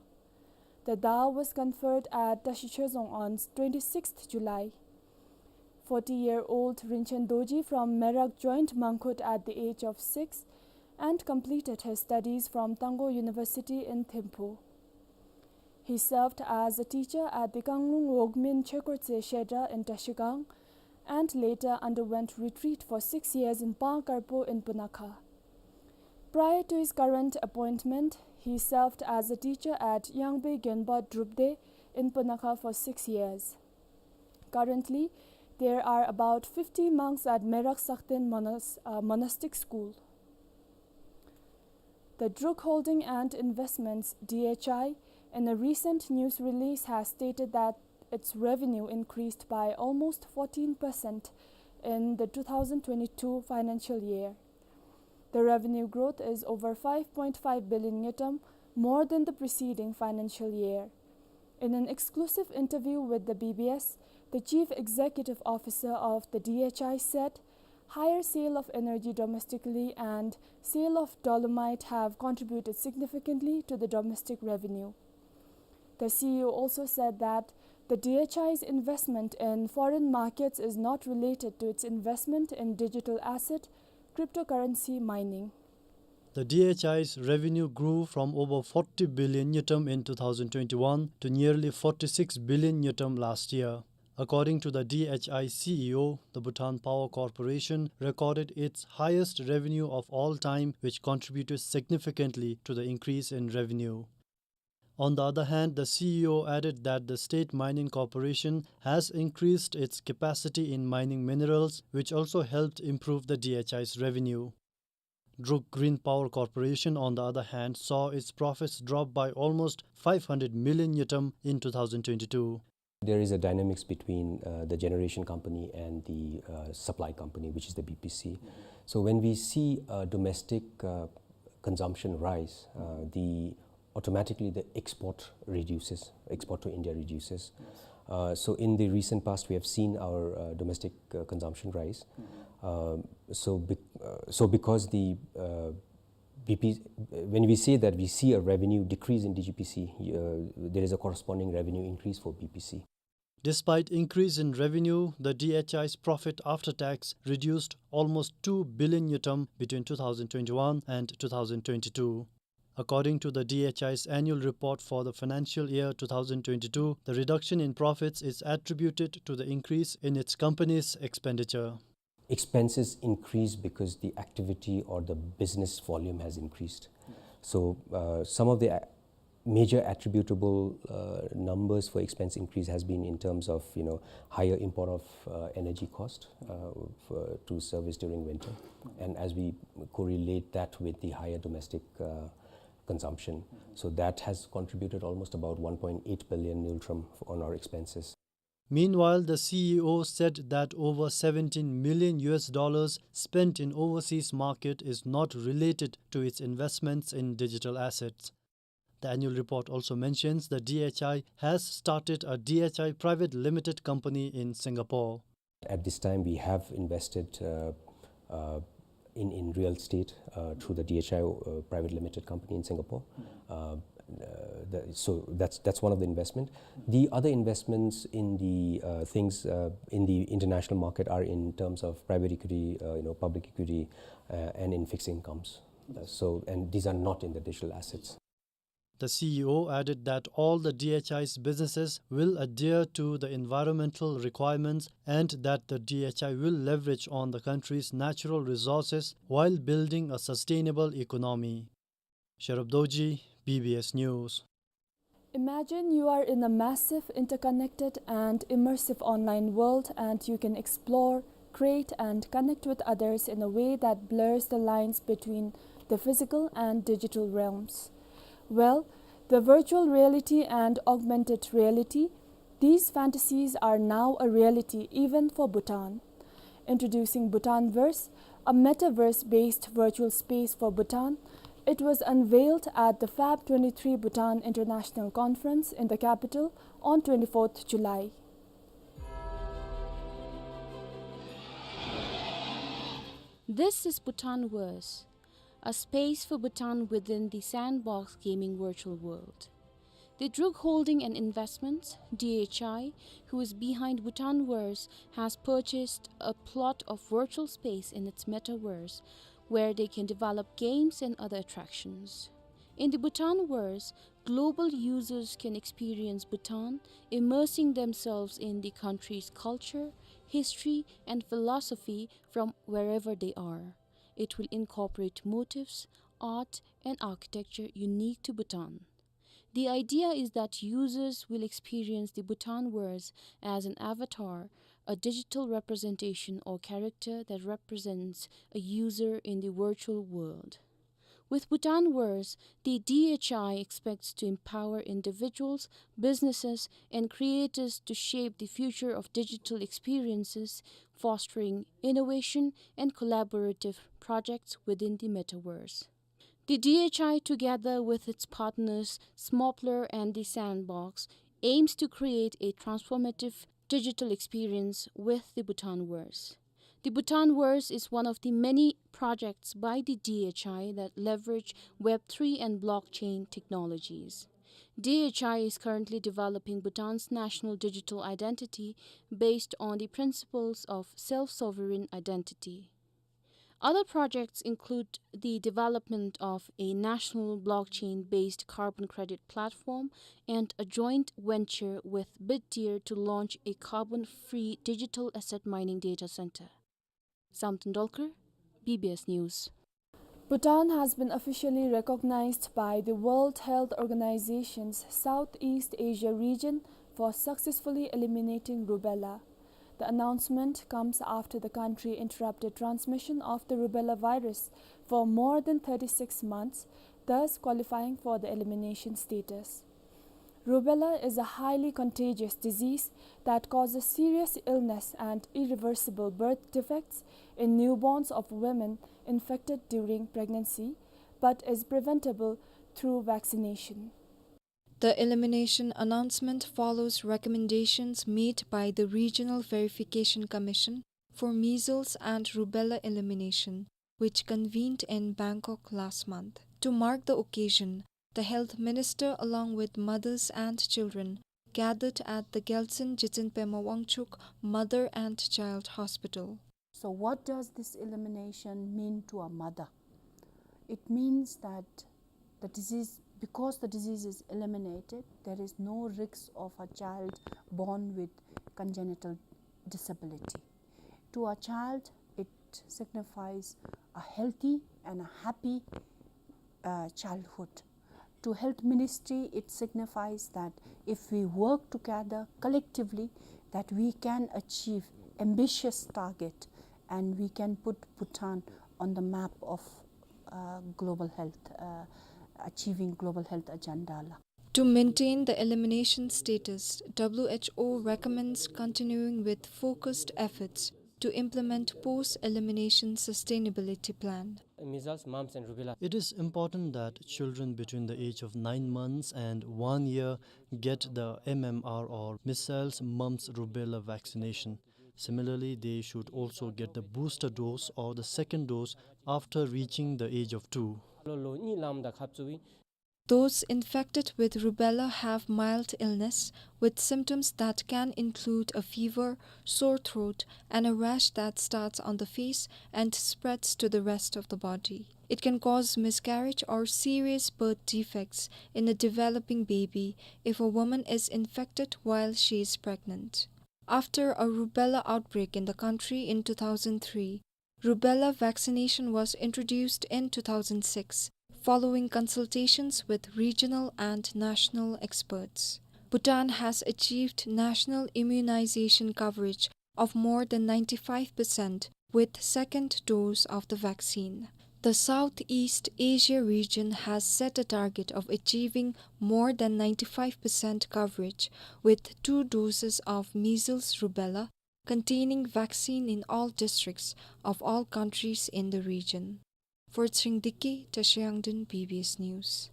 The Da was conferred at Trashichhezong on twenty-sixth July. Forty-year-old Rinchen Dorji from Merak joined Mangkhut at the age of six and completed his studies from Tangkhul University in Thimphu. He served as a teacher at the Kanglung Wogmin Chekortse Shedra in Trashigang and later underwent retreat for six years in Pangkarpo in Punakha. Prior to his current appointment, he served as a teacher at Yangbe Genpa Drupde in Punakha for six years. Currently, there are about fifty monks at Merak Sakten Monas-, uh, Monastic School. The Druk Holding and Investments, D H I, in a recent news release has stated that its revenue increased by almost fourteen percent in the two thousand twenty-two financial year. The revenue growth is over five point five billion ngultrum, more than the preceding financial year. In an exclusive interview with the B B S, the Chief Executive Officer of the D H I said, higher sale of energy domestically and sale of dolomite have contributed significantly to the domestic revenue. The C E O also said that the D H I's investment in foreign markets is not related to its investment in digital asset, cryptocurrency mining. The D H I's revenue grew from over forty billion ngultrum in two thousand twenty-one to nearly forty-six billion ngultrum last year. According to the D H I C E O, the Bhutan Power Corporation recorded its highest revenue of all time, which contributed significantly to the increase in revenue. On the other hand, the C E O added that the State Mining Corporation has increased its capacity in mining minerals, which also helped improve the D H I's revenue. Druk Green Power Corporation, on the other hand, saw its profits drop by almost five hundred million ngultrum in two thousand twenty-two. There is a dynamics between, uh, the generation company and the, uh, supply company, which is the B P C. So when we see, uh, domestic, uh, consumption rise, uh, the automatically the export reduces, export to India reduces. Yes. Uh, so in the recent past, we have seen our, uh, domestic, uh, consumption rise. Mm-hmm. Um, so bec-, uh, so because the, uh, B P, when we say that we see a revenue decrease in D G P C, uh, there is a corresponding revenue increase for B P C. Despite increase in revenue, the D H I's profit after tax reduced almost two billion ngultrum between two thousand twenty-one and two thousand twenty-two. According to the D H I's annual report for the financial year two thousand twenty-two, the reduction in profits is attributed to the increase in its company's expenditure. Expenses increase because the activity or the business volume has increased. So, uh, some of the a-, major attributable, uh, numbers for expense increase has been in terms of, you know, higher import of, uh, energy cost, uh, for, to service during winter. And as we correlate that with the higher domestic, uh, consumption. So that has contributed almost about one point eight billion ngultrum on our expenses. Meanwhile, the C E O said that over seventeen million U S dollars spent in overseas market is not related to its investments in digital assets. The annual report also mentions the D H I has started a D H I private limited company in Singapore. At this time, we have invested, uh, uh, in, in real estate, uh, through the D H I, uh, private limited company in Singapore. Uh, uh, the, so that's, that's one of the investment. The other investments in the, uh, things, uh, in the international market are in terms of private equity, uh, you know, public equity, uh, and in fixed incomes. Uh, so, and these are not in the digital assets. The C E O added that all the D H I's businesses will adhere to the environmental requirements and that the D H I will leverage on the country's natural resources while building a sustainable economy. Sherab Dorji, B B S News. Imagine you are in a massive, interconnected, and immersive online world, and you can explore, create, and connect with others in a way that blurs the lines between the physical and digital realms. Well, the virtual reality and augmented reality, these fantasies are now a reality even for Bhutan. Introducing Bhutanverse, a metaverse-based virtual space for Bhutan, it was unveiled at the Fab twenty-three Bhutan International Conference in the capital on twenty-fourth July. This is Bhutanverse, a space for Bhutan within the sandbox gaming virtual world. The Druk Holding and Investments, D H I, who is behind Bhutanverse, has purchased a plot of virtual space in its metaverse, where they can develop games and other attractions. In the Bhutanverse, global users can experience Bhutan, immersing themselves in the country's culture, history, and philosophy from wherever they are. It will incorporate motifs, art, and architecture unique to Bhutan. The idea is that users will experience the Bhutanverse as an avatar, a digital representation or character that represents a user in the virtual world. With Bhutanverse, the D H I expects to empower individuals, businesses, and creators to shape the future of digital experiences, fostering innovation and collaborative projects within the metaverse. The D H I, together with its partners Smopler and The Sandbox, aims to create a transformative digital experience with the Bhutanverse. The Bhutanverse is one of the many projects by the D H I that leverage Web three and blockchain technologies. D H I is currently developing Bhutan's national digital identity based on the principles of self-sovereign identity. Other projects include the development of a national blockchain-based carbon credit platform and a joint venture with Bitdeer to launch a carbon-free digital asset mining data center. Samten Dolkar, B B S News. Bhutan has been officially recognized by the World Health Organization's Southeast Asia region for successfully eliminating rubella. The announcement comes after the country interrupted transmission of the rubella virus for more than thirty-six months, thus qualifying for the elimination status. Rubella is a highly contagious disease that causes serious illness and irreversible birth defects in newborns of women infected during pregnancy, but is preventable through vaccination. The elimination announcement follows recommendations made by the Regional Verification Commission for Measles and Rubella Elimination, which convened in Bangkok last month. To mark the occasion, the health minister, along with mothers and children, gathered at the Gyaltsuen Gyatsen Pema Wangchuck Mother and Child Hospital. So what does this elimination mean to a mother? It means that The disease, because the disease is eliminated, there is no risk of a child born with congenital disability. To a child, it signifies a healthy and a happy, uh, childhood. To health ministry, it signifies that if we work together collectively, that we can achieve ambitious target and we can put Bhutan on the map of, uh, global health, uh, achieving global health agenda la. To maintain the elimination status, W H O recommends continuing with focused efforts to implement post-elimination sustainability plan. Measles, mumps and rubella. It is important that children between the age of nine months and one year get the M M R or measles, mumps, rubella vaccination. Similarly, they should also get the booster dose or the second dose after reaching the age of two. Those infected with rubella have mild illness, with symptoms that can include a fever, sore throat, and a rash that starts on the face and spreads to the rest of the body. It can cause miscarriage or serious birth defects in a developing baby if a woman is infected while she is pregnant. After a rubella outbreak in the country in two thousand three, rubella vaccination was introduced in two thousand six, following consultations with regional and national experts. Bhutan has achieved national immunization coverage of more than ninety-five percent with second dose of the vaccine. The Southeast Asia region has set a target of achieving more than ninety-five percent coverage with two doses of measles rubella containing vaccine in all districts of all countries in the region. For Tshering Deki, Tashi Yangden, B B S News.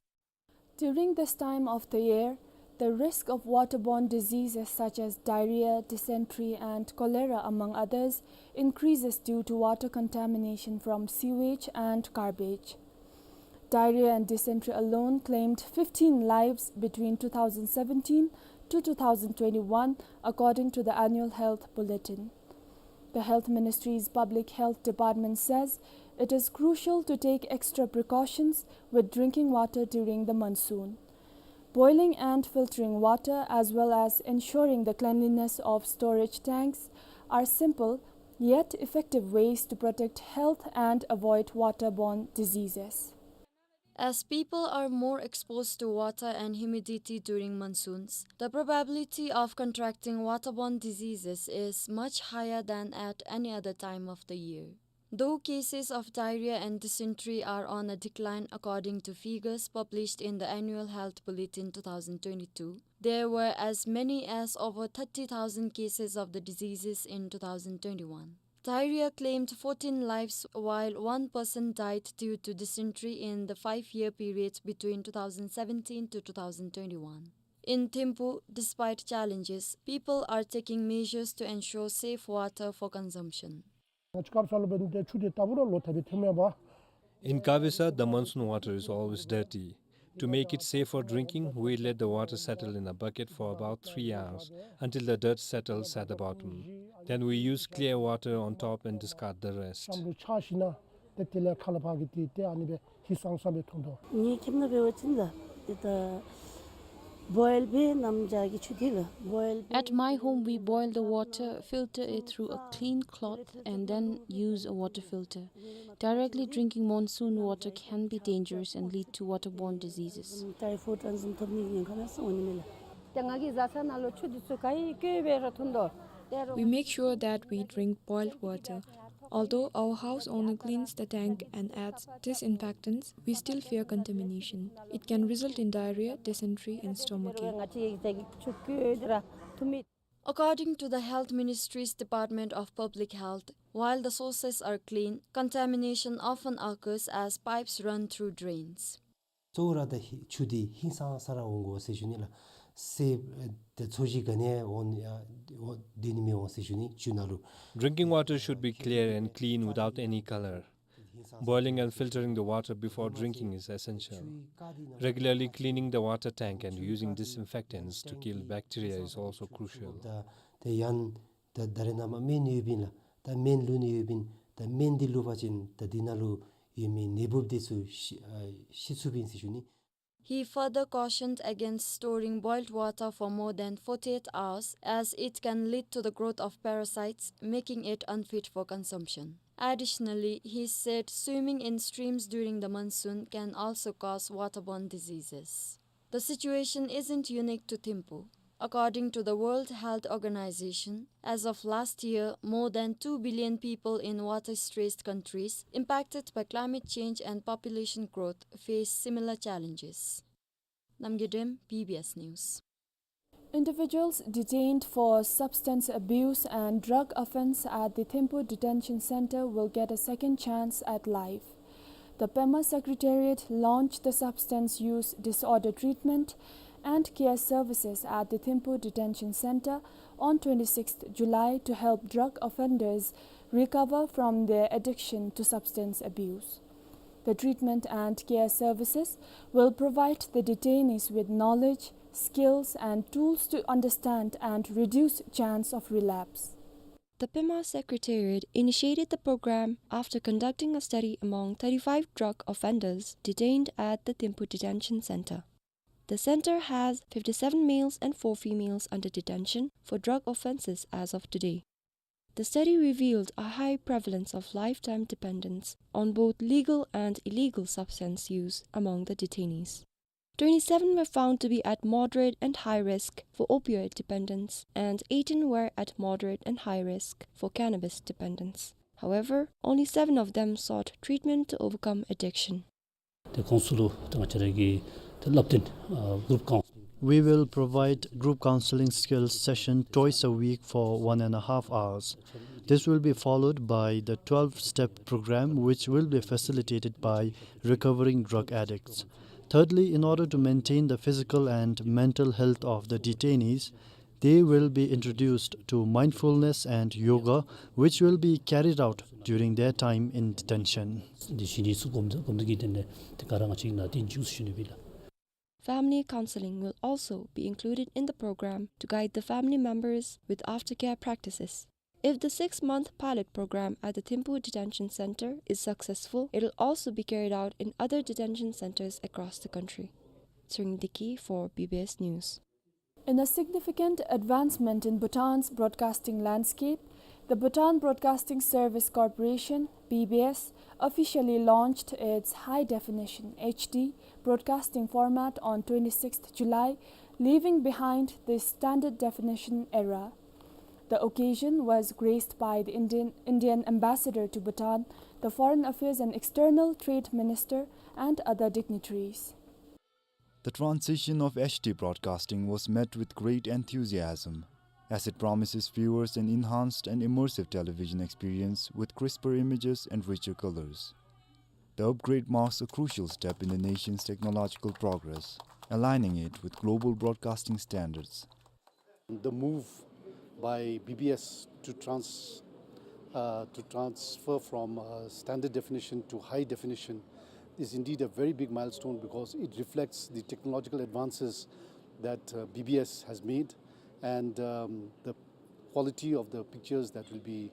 During this time of the year, the risk of waterborne diseases such as diarrhea, dysentery, and cholera, among others, increases due to water contamination from sewage and garbage. Diarrhea and dysentery alone claimed fifteen lives between two thousand seventeen to two thousand twenty-one, according to the annual health bulletin. The Health Ministry's Public Health Department says it is crucial to take extra precautions with drinking water during the monsoon. Boiling and filtering water, as well as ensuring the cleanliness of storage tanks, are simple yet effective ways to protect health and avoid waterborne diseases. As people are more exposed to water and humidity during monsoons, the probability of contracting waterborne diseases is much higher than at any other time of the year. Though cases of diarrhea and dysentery are on a decline according to figures published in the Annual Health Bulletin two thousand twenty-two, there were as many as over thirty thousand cases of the diseases in two thousand twenty-one. Diarrhea claimed fourteen lives, while one person died due to dysentery in the five-year period between two thousand seventeen to two thousand twenty-one. In Thimphu, despite challenges, people are taking measures to ensure safe water for consumption. In Kavisa, the monsoon water is always dirty. To make it safe for drinking, we let the water settle in a bucket for about three hours until the dirt settles at the bottom. Then we use clear water on top and discard the rest. ཤམ་རུ་ཆགས་ཞིན་ན་ཏེ་དེ་ལས་ཁ་ལས་ཕར་གྱི་ཏེ་ཏེ་ཨ་ནི་སྦེ་ཧིང་སངས་ས་སྦེ་ཐོན་དོ། ངེའི་ཁྱིམ་ནང་འབད་བ་ཅིན་ལགས་ཏེ་ད་བོའིལ་སྦེ་གནམ་བྱཱར་གྱི་ཆུ་དེ་ལགས་བོའིལ་སྦེ། At my home, we boil the water, filter it through a clean cloth, and then use a water filter. Directly drinking monsoon water can be dangerous and lead to waterborne diseases. ཊའི་ཕོཌ་ཨ་ནི་བཟུམ་ཐོབ་ནི་གི་ཉེན་ཁ་མས་ཟེར་འོང་ནི་མས་ལགས། ཏེ་ང་གིས་བཟའ་ཚང་ནང་ལུ་ཆུ་འདི་ཚུ་ག་ཡི་བཀོལ་སྦེ་ར་ཐོན་དོ། We make sure that we drink boiled water. Although our house owner cleans the tank and adds disinfectants, we still fear contamination. It can result in diarrhea, dysentery, and stomachache. ང་བཅས་ཀྱིས་ཆུ་བཀོལ་ཏེ་ར་ཐོན་མི། According to the Health Ministry's Department of Public Health, while the sources are clean, contamination often occurs as pipes run through drains. གཙོ་བོ་ར་ད་ཧི་ཆུ་འདི་ཧིང་སངས་ས་ར་འོང་དགོ་ཟེར་ཞུ་ནི་ལགས། སེ་ད་ཚོས་གཞི་ག་ནི་འོང་ཨ་འོང་སྡོད་ནི་མི་འོང་ཟེར་ཞུ་ནི་ཆུ་ནང་ལུ། Drinking water should be clear and clean without any color. Boiling and filtering the water before drinking is essential. Regularly cleaning the water tank and using disinfectants to kill bacteria is also crucial. ད་ད་ཡང་ད་ད་རེས་ནངས་པ་སྨན་ཡོདཔ་ཨིན་ལགས། ད་སྨན་བླུགས་ནི་ཡོདཔ་ཨིན། ད་སྨན་འདི་བླུགས་པ་ཅིན་ད་འདི་ནང་ལུ་ཡོད་མི་ནད་འབུཔ་འདི་ཚུ་ཤི་ཨ་ཤི་ཚུགསཔ་ཨིན་ཟེར་ཞུ་ནི། He further cautioned against storing boiled water for more than forty-eight hours, as it can lead to the growth of parasites, making it unfit for consumption. Additionally, he said swimming in streams during the monsoon can also cause waterborne diseases. The situation isn't unique to Thimphu. According to the World Health Organization, as of last year, more than two billion people in water-stressed countries impacted by climate change and population growth face similar challenges. Namgay Dem, B B S News. Individuals detained for substance abuse and drug offense at the Thimphu Detention Center will get a second chance at life. The Pema Secretariat launched the Substance Use Disorder Treatment and Care Services at the Thimphu Detention Center on twenty-sixth July to help drug offenders recover from their addiction to substance abuse. The treatment and care services will provide the detainees with knowledge, skills, and tools to understand and reduce chance of relapse. The Pema Secretariat initiated the program after conducting a study among thirty-five drug offenders detained at the Thimphu Detention Center. The center has fifty-seven males and four females under detention for drug offenses as of today. The study revealed a high prevalence of lifetime dependence on both legal and illegal substance use among the detainees. Twenty-seven were found to be at moderate and high risk for opioid dependence, and eighteen were at moderate and high risk for cannabis dependence. However, only seven of them sought treatment to overcome addiction. ཏེ་ཁོང་ཚུ་ལུ་ཏེ་ང་བཅས་ར་གིས་ཏེ་བསླབ་སྟོན་ཨ་group counselling. We will provide group counseling skills session twice a week for one and a half hours. This will be followed by the twelve-step program, which will be facilitated by recovering drug addicts. Thirdly, in order to maintain the physical and mental health of the detainees, they will be introduced to mindfulness and yoga, which will be carried out during their time in detention. འདི་ཤེས་ནི་ཚུ་སྒོམ་སྒོམ་སྟེ་གི་དེ་ནས་ཏེ་ག་ར་ང་བཅས་ནང་དེ་འཇུག་ཟེར་ཞུ་ནི་ཨིན་ལགས། Family counseling will also be included in the program to guide the family members with aftercare practices. If the six-month pilot program at the Thimphu Detention Center is successful, it'll also be carried out in other detention centers across the country. Tshering Deki for B B S News. In a significant advancement in Bhutan's broadcasting landscape, the Bhutan Broadcasting Service Corporation, B B S, officially launched its high-definition, H D, broadcasting format on twenty-sixth July, leaving behind the standard definition era. The occasion was graced by the Indian, Indian ambassador to Bhutan, the Foreign Affairs and External Trade Minister, and other dignitaries. The transition of H D broadcasting was met with great enthusiasm, as it promises viewers an enhanced and immersive television experience with crisper images and richer colors. The upgrade marks a crucial step in the nation's technological progress, aligning it with global broadcasting standards. The move by B B S to trans-, uh, to transfer from, uh, standard definition to high definition is indeed a very big milestone, because it reflects the technological advances that, uh, B B S has made, and, um, the quality of the pictures that will be,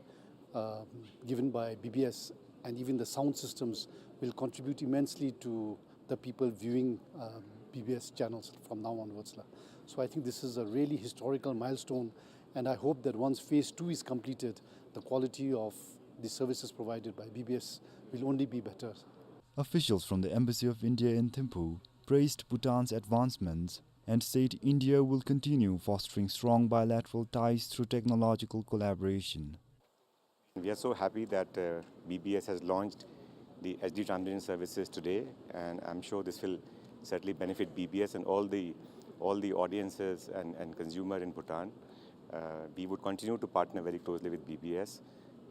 um, given by B B S, and even the sound systems will contribute immensely to the people viewing, uh, B B S channels from now onwards la. So I think this is a really historical milestone, and I hope that once phase two is completed, the quality of the services provided by B B S will only be better. Officials from the Embassy of India in Thimphu praised Bhutan's advancements and said India will continue fostering strong bilateral ties through technological collaboration. We are so happy that, uh, B B S has launched the H D transmission services today, and I'm sure this will certainly benefit B B S and all the, all the audiences and, and consumer in Bhutan. Uh, we would continue to partner very closely with B B S,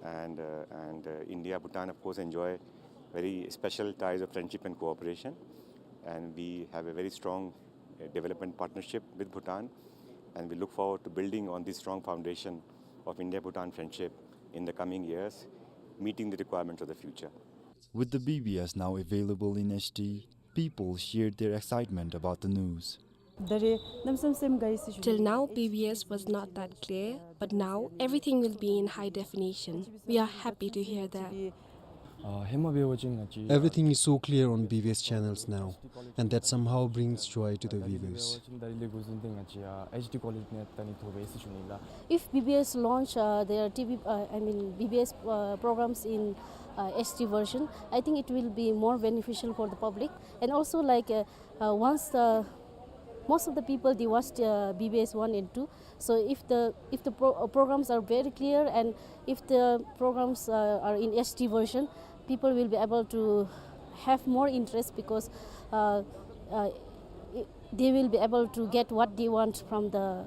and, uh, and, uh, India, Bhutan, of course, enjoy very special ties of friendship and cooperation, and we have a very strong, uh, development partnership with Bhutan, and we look forward to building on this strong foundation of India-Bhutan friendship in the coming years, meeting the requirements of the future. With the B B S now available in H D, people shared their excitement about the news. Till now, B B S was not that clear, but now everything will be in high definition. We are happy to hear that. ཨ་ཧེ་མ་འབད་བ་ཅིན་ང་བཅས་ཨ་Everything is so clear on B B S channels now, and that somehow brings joy to the viewers. If B B S launch, uh, their T V, uh, I mean, B B S, uh, programs in, uh, H D version, I think it will be more beneficial for the public. And also, like, uh, uh, once the, most of the people, they watched, uh, B B S one and two. So if the, if the pro-, uh, programs are very clear, and if the programs, uh, are in H D version, people will be able to have more interest because, uh, uh, i-, they will be able to get what they want from the, uh,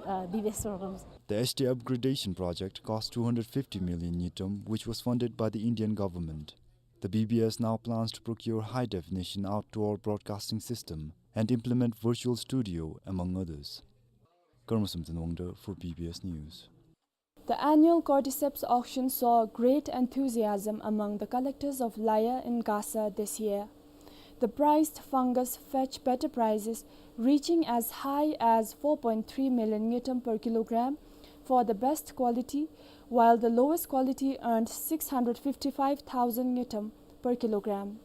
uh, B B S programs. The H D upgradation project cost two hundred fifty million ngultrum, which was funded by the Indian government. The B B S now plans to procure high-definition outdoor broadcasting system and implement virtual studio, among others. Karma Samten Wangda for B B S News. The annual cordyceps auction saw great enthusiasm among the collectors of Laya in Gasa this year. The prized fungus fetched better prices, reaching as high as four point three million ngultrum per kilogram for the best quality, while the lowest quality earned six hundred fifty-five thousand ngultrum per kilogram.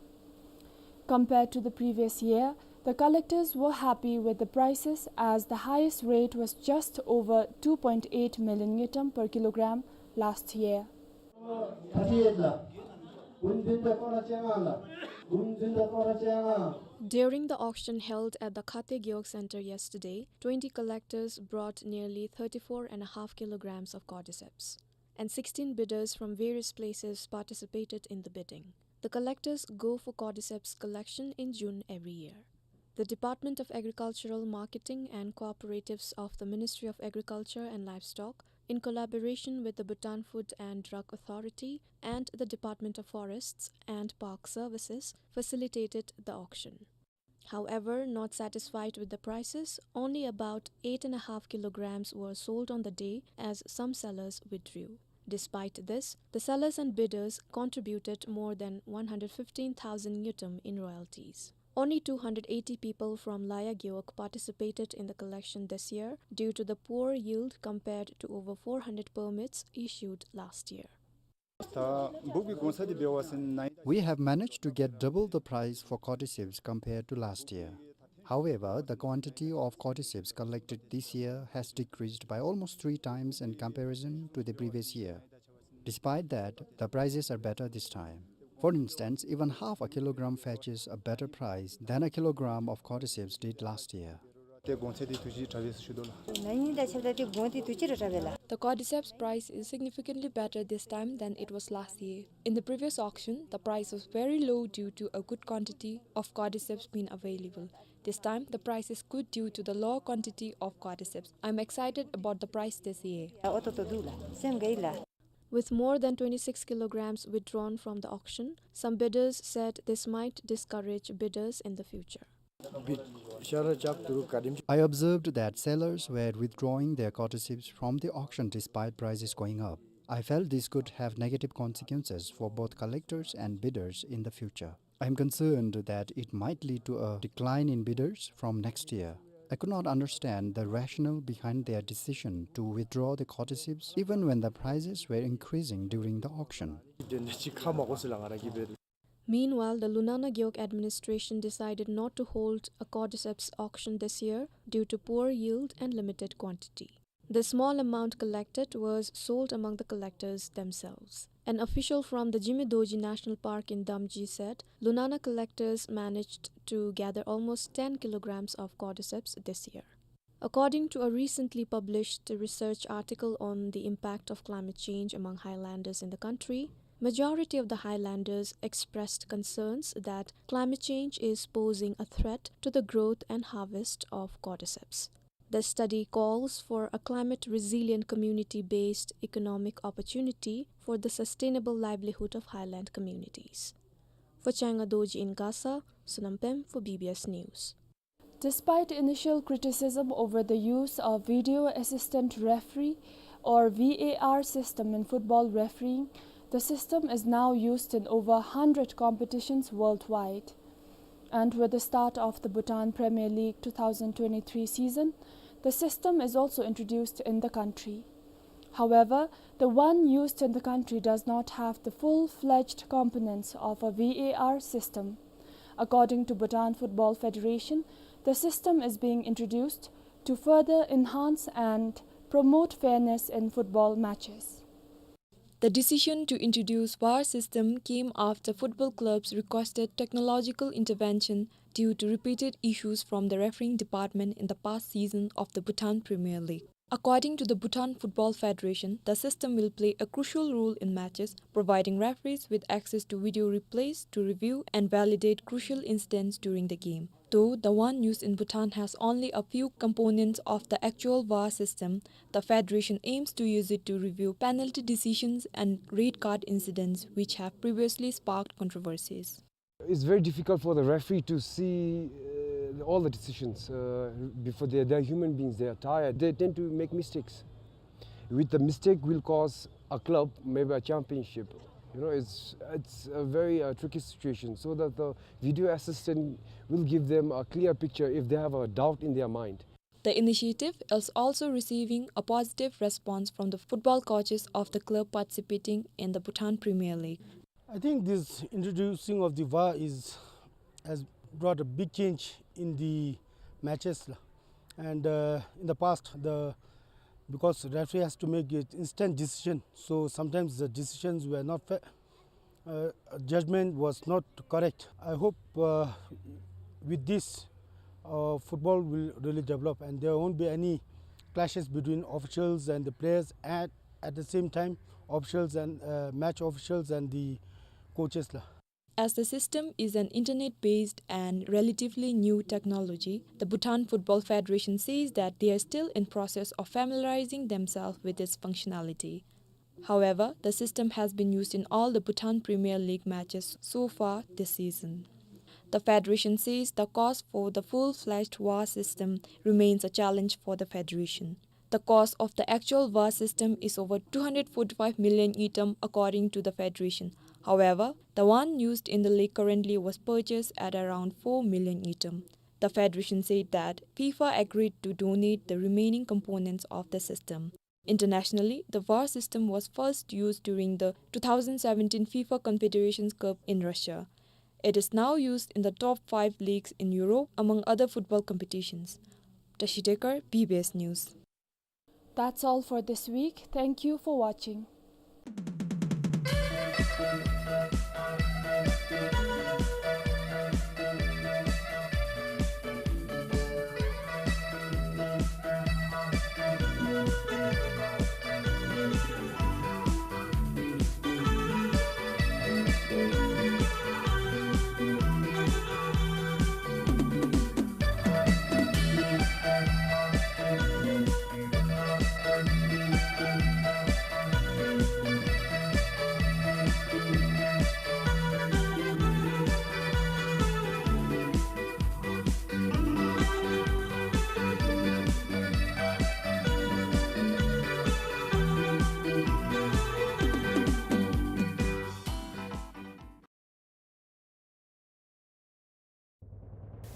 Compared to the previous year, the collectors were happy with the prices, as the highest rate was just over two point eight million ngultrum per kilogram last year. During the auction held at the Khate Gewog Center yesterday, twenty collectors brought nearly thirty-four and a half kilograms of cordyceps, and sixteen bidders from various places participated in the bidding. The collectors go for cordyceps collection in June every year. The Department of Agricultural Marketing and Cooperatives of the Ministry of Agriculture and Livestock, in collaboration with the Bhutan Food and Drug Authority and the Department of Forests and Park Services, facilitated the auction. However, not satisfied with the prices, only about eight and a half kilograms were sold on the day, as some sellers withdrew. Despite this, the sellers and bidders contributed more than one hundred fifteen thousand ngultrum in royalties. Only two hundred eighty people from Laya Gewog participated in the collection this year due to the poor yield compared to over four hundred permits issued last year. We have managed to get double the price for cordyceps compared to last year. However, the quantity of cordyceps collected this year has decreased by almost three times in comparison to the previous year. Despite that, the prices are better this time. For instance, even half a kilogram fetches a better price than a kilogram of cordyceps did last year. ཏེ་གོང་ཚད་འདི་དུས་ཅི་དྲག་པས་ཟེར་ཞུ་དོ་ལགས། ན་ཧིང་དང་ཕྱདཔ་ད་ཏེ་གོང་འདི་དུས་ཅི་ར་དྲག་པས་ལགས། The cordyceps price is significantly better this time than it was last year. In the previous auction, the price was very low due to a good quantity of cordyceps being available. This time, the price is good due to the low quantity of cordyceps. I'm excited about the price this year. ཨོ་ཏོ་ཏོ་འདུག་ལགས། སེམས་དགའ་ཡི་ལགས། With more than twenty-six kilograms withdrawn from the auction, some bidders said this might discourage bidders in the future. I observed that sellers were withdrawing their cordyceps from the auction despite prices going up. I felt this could have negative consequences for both collectors and bidders in the future. I am concerned that it might lead to a decline in bidders from next year. I could not understand the rationale behind their decision to withdraw the cordyceps, even when the prices were increasing during the auction. Meanwhile, the Lunana Gewog administration decided not to hold a cordyceps auction this year due to poor yield and limited quantity. The small amount collected was sold among the collectors themselves. An official from the Jime Dorji National Park in Damji said Lunana collectors managed to gather almost ten kilograms of cordyceps this year. According to a recently published research article on the impact of climate change among highlanders in the country, majority of the highlanders expressed concerns that climate change is posing a threat to the growth and harvest of cordyceps. The study calls for a climate-resilient community-based economic opportunity for the sustainable livelihood of highland communities. For Changa Dorji in Gasa, Sonam Pem for B B S News. Despite initial criticism over the use of video assistant referee or V A R system in football refereeing, the system is now used in over a hundred competitions worldwide. And with the start of the Bhutan Premier League two thousand twenty-three season, the system is also introduced in the country. However, the one used in the country does not have the full-fledged components of a V A R system. According to Bhutan Football Federation, the system is being introduced to further enhance and promote fairness in football matches. The decision to introduce V A R system came after football clubs requested technological intervention due to repeated issues from the refereeing department in the past season of the Bhutan Premier League. According to the Bhutan Football Federation, the system will play a crucial role in matches, providing referees with access to video replays to review and validate crucial incidents during the game. Though the one used in Bhutan has only a few components of the actual V A R system, the federation aims to use it to review penalty decisions and red card incidents which have previously sparked controversies. It's very difficult for the referee to see, uh, all the decisions, uh, before they, they're human beings, they are tired. They tend to make mistakes. With the mistake will cause a club, maybe a championship. You know, it's, it's a very, uh, tricky situation, so that the video assistant will give them a clear picture if they have a doubt in their mind. The initiative is also receiving a positive response from the football coaches of the club participating in the Bhutan Premier League. I think this introducing of the V A R is, has brought a big change in the matches, la. And, uh, in the past, the, because referee has to make an instant decision, so sometimes the decisions were not fair. Uh, judgment was not correct. I hope, uh, with this, uh, football will really develop and there won't be any clashes between officials and the players, and at the same time, officials and, uh, match officials and the coaches, la. As the system is an internet-based and relatively new technology, the Bhutan Football Federation says that they are still in process of familiarizing themselves with its functionality. However, the system has been used in all the Bhutan Premier League matches so far this season. The federation says the cost for the full-fledged V A R system remains a challenge for the federation. The cost of the actual V A R system is over two hundred forty-five million ngultrum, according to the federation. However, the one used in the league currently was purchased at around four million ngultrum. The federation said that FIFA agreed to donate the remaining components of the system. Internationally, the V A R system was first used during the two thousand seventeen FIFA Confederations Cup in Russia. It is now used in the top five leagues in Europe, among other football competitions. Tashi Dekar, B B S News. That's all for this week. Thank you for watching.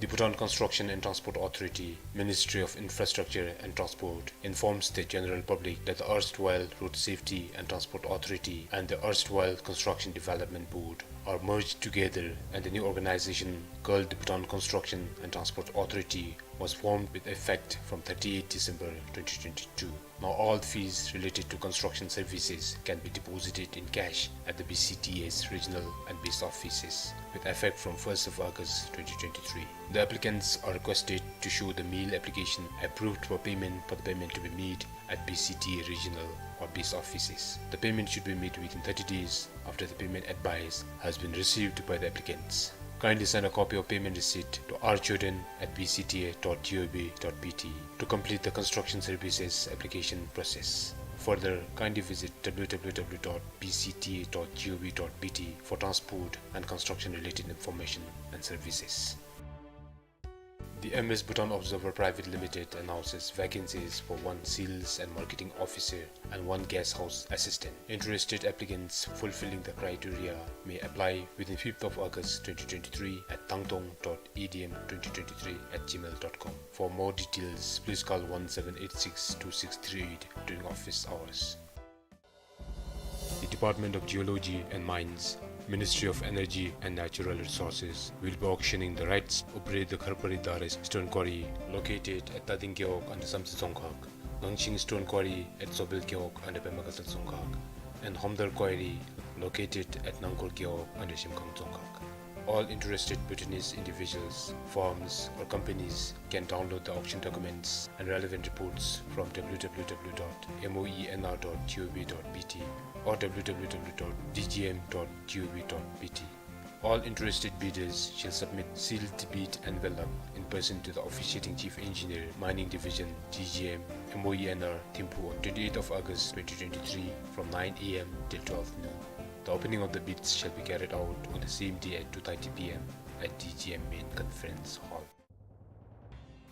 The Bhutan Construction and Transport Authority, Ministry of Infrastructure and Transport, informs the general public that the erstwhile Road Safety and Transport Authority and the erstwhile Construction Development Board are merged together, and the new organization, called the Bhutan Construction and Transport Authority, was formed with effect from thirty-first December twenty twenty-two. Now all fees related to construction services can be deposited in cash at the B C T A's regional and base offices, with effect from first of August twenty twenty-three. The applicants are requested to show the mail application approved for payment for the payment to be made at B C T A regional or base offices. The payment should be made within thirty days after the payment advice has been received by the applicants. Kindly send a copy of payment receipt to R Jordan at B C T A dot G O V dot B T to complete the construction services application process. Further, kindly visit W W W dot B C T A dot G O V dot B T for transport and construction related information and services. The M S Bhutan Observer Private Limited announces vacancies for one sales and marketing officer and one guest house assistant. Interested applicants fulfilling the criteria may apply within fifth of August twenty twenty-three at tangtong dot E D M twenty twenty-three at gmail dot com. For more details, please call one seven eight six two six three eight during office hours. Department of Geology and Mines, Ministry of Energy and Natural Resources will be auctioning the rights to operate the Kharpari Dares stone quarry located at Tading Gewog under Samtse Dzongkhag, Ngangching stone quarry at Zobel Gewog under Pemagasal Dzongkhag, and Homdar quarry located at Nangkol Gewog under Shemkhang Dzongkhag. All interested Bhutanese individuals, firms, or companies can download the auction documents and relevant reports from w w w dot m o e n r dot g o v dot b t or w w w dot d g m dot g o v dot b t. All interested bidders shall submit sealed bid envelope in person to the officiating Chief Engineer, Mining Division, D G M, M O E N R, Thimphu on twenty-eighth of August twenty twenty-three from nine a m till twelve noon. The opening of the bids shall be carried out on the same day at two thirty p m at D G M Main Conference Hall.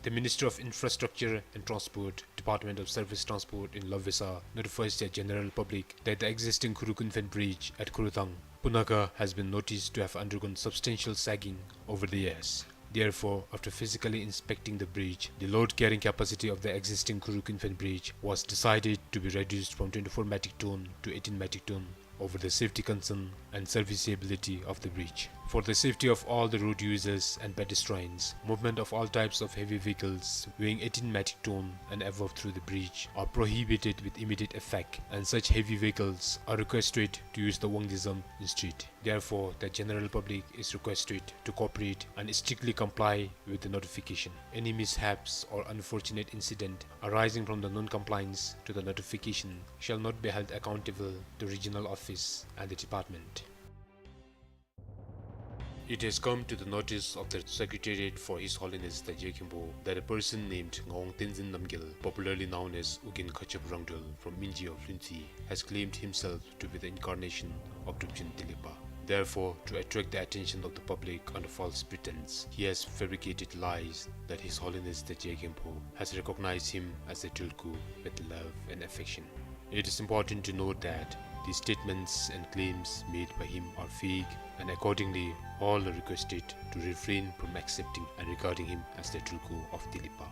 The Ministry of Infrastructure and Transport, Department of Surface Transport in Lobvesa, notifies the general public that the existing Khurukun Fen Bridge at Khurutang, Punakha, has been noticed to have undergone substantial sagging over the years. Therefore, after physically inspecting the bridge, the load carrying capacity of the existing Khurukun Fen Bridge was decided to be reduced from twenty-four metric ton to eighteen metric ton over the safety concern and serviceability of the bridge. For the safety of all the road users and pedestrians, movement of all types of heavy vehicles weighing eighteen metric ton and above through the bridge are prohibited with immediate effect, and such heavy vehicles are requested to use the Wangdue Zam instead. Therefore, the general public is requested to cooperate and strictly comply with the notification. Any mishaps or unfortunate incident arising from the non-compliance to the notification shall not be held accountable to regional office and the department. It has come to the notice of the Secretariat for His Holiness the Jigye Khenpo that a person named Ngawang Tenzin Namgyal, popularly known as Ugyen Khatshop Rangdrol from Minji of Lhuentse, has claimed himself to be the incarnation of Drupchen Tilepa. Therefore, to attract the attention of the public under false pretense, he has fabricated lies that His Holiness the Jigye Khenpo has recognized him as a tulku with love and affection. It is important to note that these statements and claims made by him are fake, and accordingly, all are requested to refrain from accepting and regarding him as the tulku of Tilepa.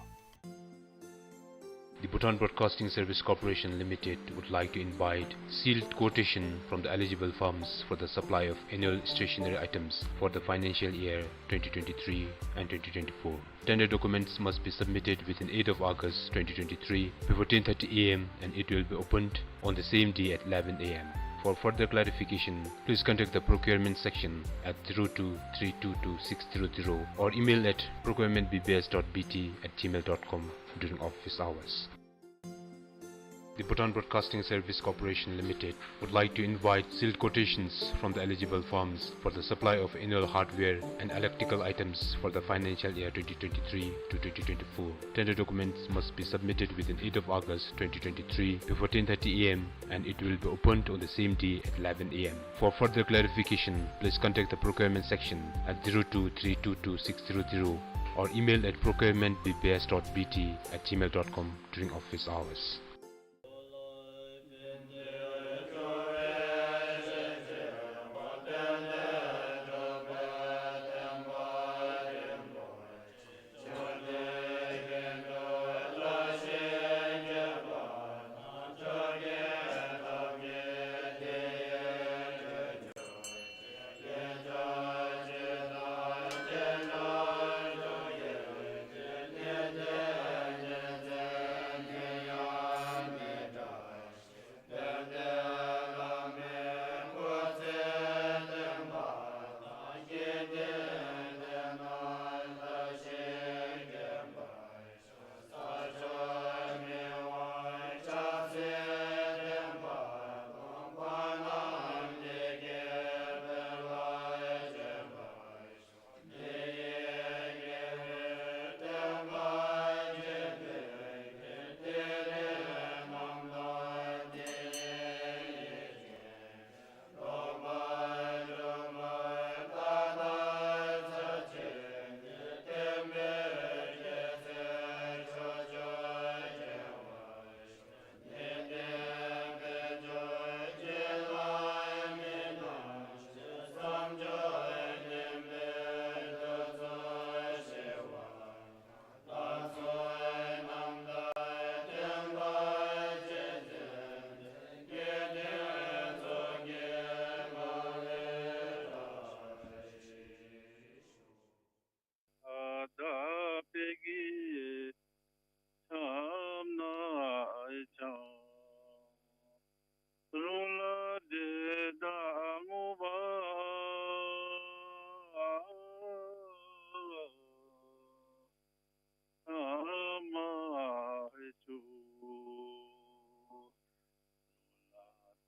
The Bhutan Broadcasting Service Corporation Limited would like to invite sealed quotation from the eligible firms for the supply of annual stationery items for the financial year twenty twenty-three and twenty twenty-four. Tender documents must be submitted within eighth of August twenty twenty-three before ten thirty a m and it will be opened on the same day at eleven a m. For further clarification, please contact the procurement section at zero two three two two six zero zero or email at procurement B B S dot B T at gmail dot com during office hours. The Bhutan Broadcasting Service Corporation Limited would like to invite sealed quotations from the eligible firms for the supply of annual hardware and electrical items for the financial year twenty twenty-three to twenty twenty-four. Tender documents must be submitted within eighth of August twenty twenty-three before ten thirty a m and it will be opened on the same day at eleven a m. For further clarification, please contact the procurement section at zero two three two two six zero zero or email at procurement B B S dot B T at gmail dot com during office hours.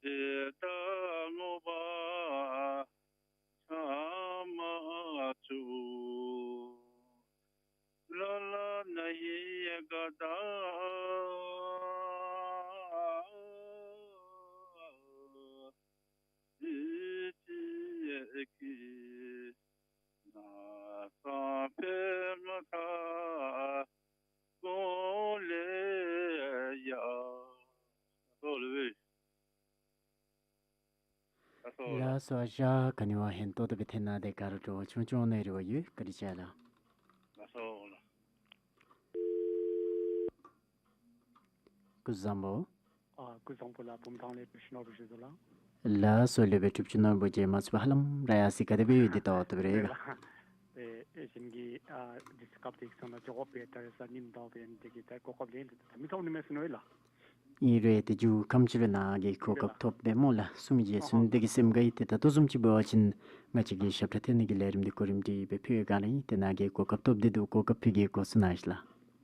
དེ་ལྟར་བསྔོ་བ་ཚང་མ་བཅུག། ལ་ལ་ན་ཧིང་ག་དང་ཅི་ཅི་ཀྱི་ན་སང་ཕེ་མ་ཐ་གོ་ལེ་ཡ། ཨོ་ལེ་བེ། ལགས་སོ། ལགས་སོ་ཨ་ཞང་། ག་ནི་བ་ཧན་ཏོག་ཏོ་སྦེ་ཐོན་གནང་སྟེ་ག་ར་སྤྲོ་བ་ཆུང་ཆུང་གནང་རེ་བ་ཡོད། བཀའ་དྲིན་ཆེ་ལགས། ལགས་སོ་ལགས། སྐུ་གཟུགས་བཟང་པོ། ཨ་སྐུ་གཟུགས་བཟང་པོ་ལགས། བུམ་ཐང་ལས་གྲུབ་ཆེན་ནོར་བུ་ཞུ་དོ་ལགས། ལགས་སོ་ལེགས་པའི་གྲུབ་ཆེན་ནོར་བུ་མཇལ་མ་ཚུགས་པར་ཧ་ལམ་ར་ཡར་སོ་ཡི། ག་དེ་སྦེ་ཡོད་དེ་ལྟ་བ་ལྟ་བུ་རེད་ག། ཨེ་ཨེ་གཞན་གྱི་ཨ་དུས་སྐབས་དེ་ཚང་ན་ཇོ་ཁོ་པའི་ད་རེས་ཉིནམ་དང་པའི་དེ་གི་ད་གོ་སྐབས་ལེན་དེ་ད་མི་ཐོག་ནི་མེད་སོང་ནོ་ལགས། ཨིན་རུང་དེ་མཇུག་ཁམས་ཅིག་ལུ་ནཱ་གི་གོ་སྐབས་ཐོབ་པས་སྨོ་ལགས། གསུང་མི་རྗེས་སུ་ནི་དེ་གི་སེམས་དགའ་ཡི། དེ་ད་ལྟོ་བཟུམ་ཅིག་འབད་བ་ཅིན་ང་བཅས་ཀྱི་ཞབས་ཁྲ་འཐེན་ནི་གི་ལས་རིམ་འདི་གོ་རིམ་སྒྲིག་སྦེ་ཕུལ་ཡི། ག་ར་ཨིན། དེ་ནཱ་གི་གོ་སྐབས་ཐོབ་སྟེ་འདུག། གོ་སྐབས་ཕུལ་གེ། གོ་སྐབས་གནང་ཞིག་ལགས།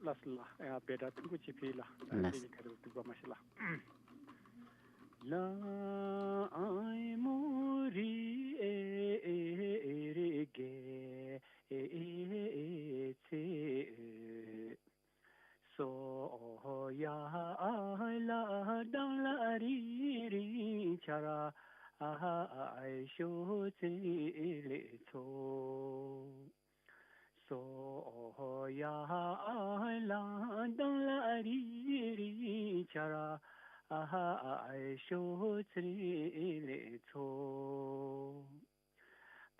ལགས་སོ་ལགས། ཨ་ཕེ་ད་ཐུང་ཀུ་ཅིག་ཕུལ་ལགས། ད་ལགས། དེ་གི་ཁ་ཐུག་ཐུག་པ་མ་ཤེས་ལགས། ལ་ཨའི་མོ་རི་ཨེ་རི་གེ་ཨེ་ཚེ། སོ་ཡ་ལ་དང་ལ་རི་རི་ཆ་ར་ཨ་ཤོ་ཚེ་ལེ་ཚོ། སོ་ཡ་ལ་དང་ལ་རི་རི་ཆ་ར་ཨ་ཤོ་ཚེ་ལེ་ཚོ།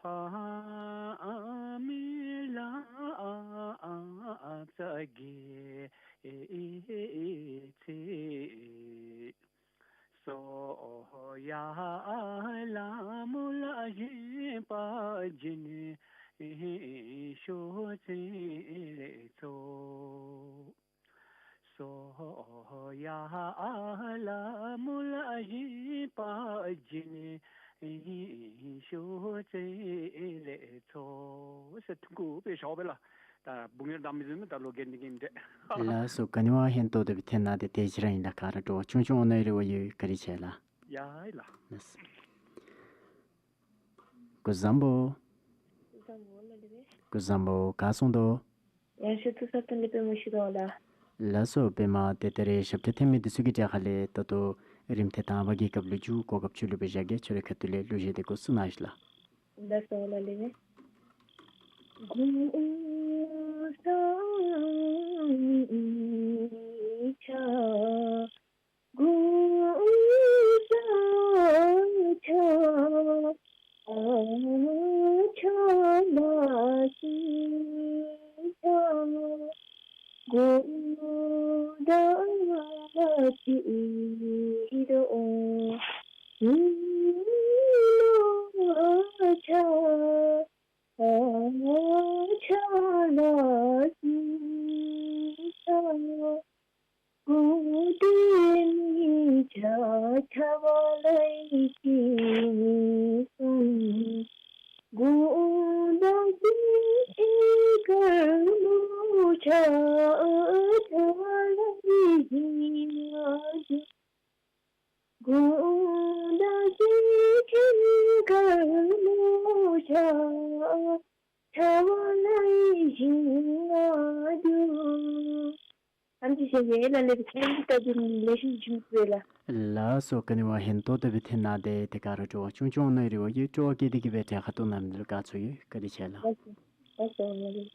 ཕ་མེས་ལ་ཨ་ཙ་གེ་ཚེ། སོ་ཡ་ལ་མོ་ལ་བཞིན་པ་བྱིན་ཤོག་ཚེ་ལེ་ཚོ། སོ་ཡ་ལ་མོ་ལ་བཞིན་པ་བྱིན་ཤོག་ཚེ་ལེ་ཚོ། ཟེར་ཐུང་ཀུ་སྦེ་ཞུ་བས་ལགས། ད་བུང་ཡར་དང་མི་བཟུམ་མེད་ད་ལོ་རྒན་ནི་རྒན་འདྲ། ལགས་སོ། ག་ནི་བ་ཧན་ཏོག་ཏོ་སྦེ་ཐོན་གནང་སྟེ་དེ་ཅིག་ར་ཨིན་ལགས། ག་ར་སྤྲོ་བ་ཆུང་ཆུང་གནང་རེ་བ་ཡོད། བཀའ་དྲིན་ཆེ་ལགས། ཡ་ལགས། ལགས་སོ། སྐུ་གཟུགས་བཟང་པོ། སྐུ་གཟུགས་བཟང་པོ་ལགས་ལེགས་པས། སྐུ་གཟུགས་བཟང་པོ། ག་སོང་དོ། ཡང་ཞུ་ཐུགས་སར་ཐོན་ཏེ་དཔེ་མི་སྲིད་པ་ལགས། ལགས་སོ། པདྨ་དེ་ད་རེས་ཞབས་ཁྲ་འཐེན་མི་འདི་ཚུ་གི་གྲས་ཁ་ལས་ད་ལྟོ་རིམ་ཐེངས་དང་པ་གི་སྐབས་ལུ་མཇུག་གོ་སྐབས་ཁྱོད་ལུ་སྦེ་བཞག་གེ། ཁྱོད་རའི་ཁ་ཐུག་ལས་གླུ་གཞས་འདི་འགོ་བཙུགས་གནང་ཞིག་ལགས། ལགས་སོ་ལགས་ལེགས་པས། དགུང་ས་ཆ་དགུང་ས་ཆ་ཆ་ལ་སི་ཆ་གུ་ད་ཏི་རོ་ཧི་ལ་ཆ་ཆ་ལ་སི་ཆ་གུ་ཏི་ནི་ཆ་ཆ་བ་ལ་ཡི་ཅི་ནི་སུན། གུ་ད་སི་ཨི་ག་མུ་ཆ་ཆ་བ་ལ་ཡི་ཅི་ནི་གུ་ད་སི་ཨི་ག་མུ་ཆ་ཆ་བ་ལ་ཡི་ཅི་ནི་དུ། ཨམ་ཅི་ཤེས་ཡེ་ལ་ལེ་བི་ཁེན་ཏ་བིན་ལེ་ཤིན་ཅིང་བེ་ལ། ལགས་སོ། ག་ནི་བ་ཧན་ཏོག་ཏོ་སྦེ་ཐོན་གནང་སྟེ་དེ་ག་ར་སྤྲོ་བ་ཆུང་ཆུང་གནང་རེ་བ་ཡོད། སྤྲོ་བ་བསྐྱེད་དེ་གི་སྦེ་གྲལ་ཁར་གཏོགས་གནང་མི་འདི་ལུ་དགའ་ཚོར་ཡོད། བཀའ་དྲིན་ཆེ་ལགས། ལགས་སོ་ལགས་སོ་ལགས།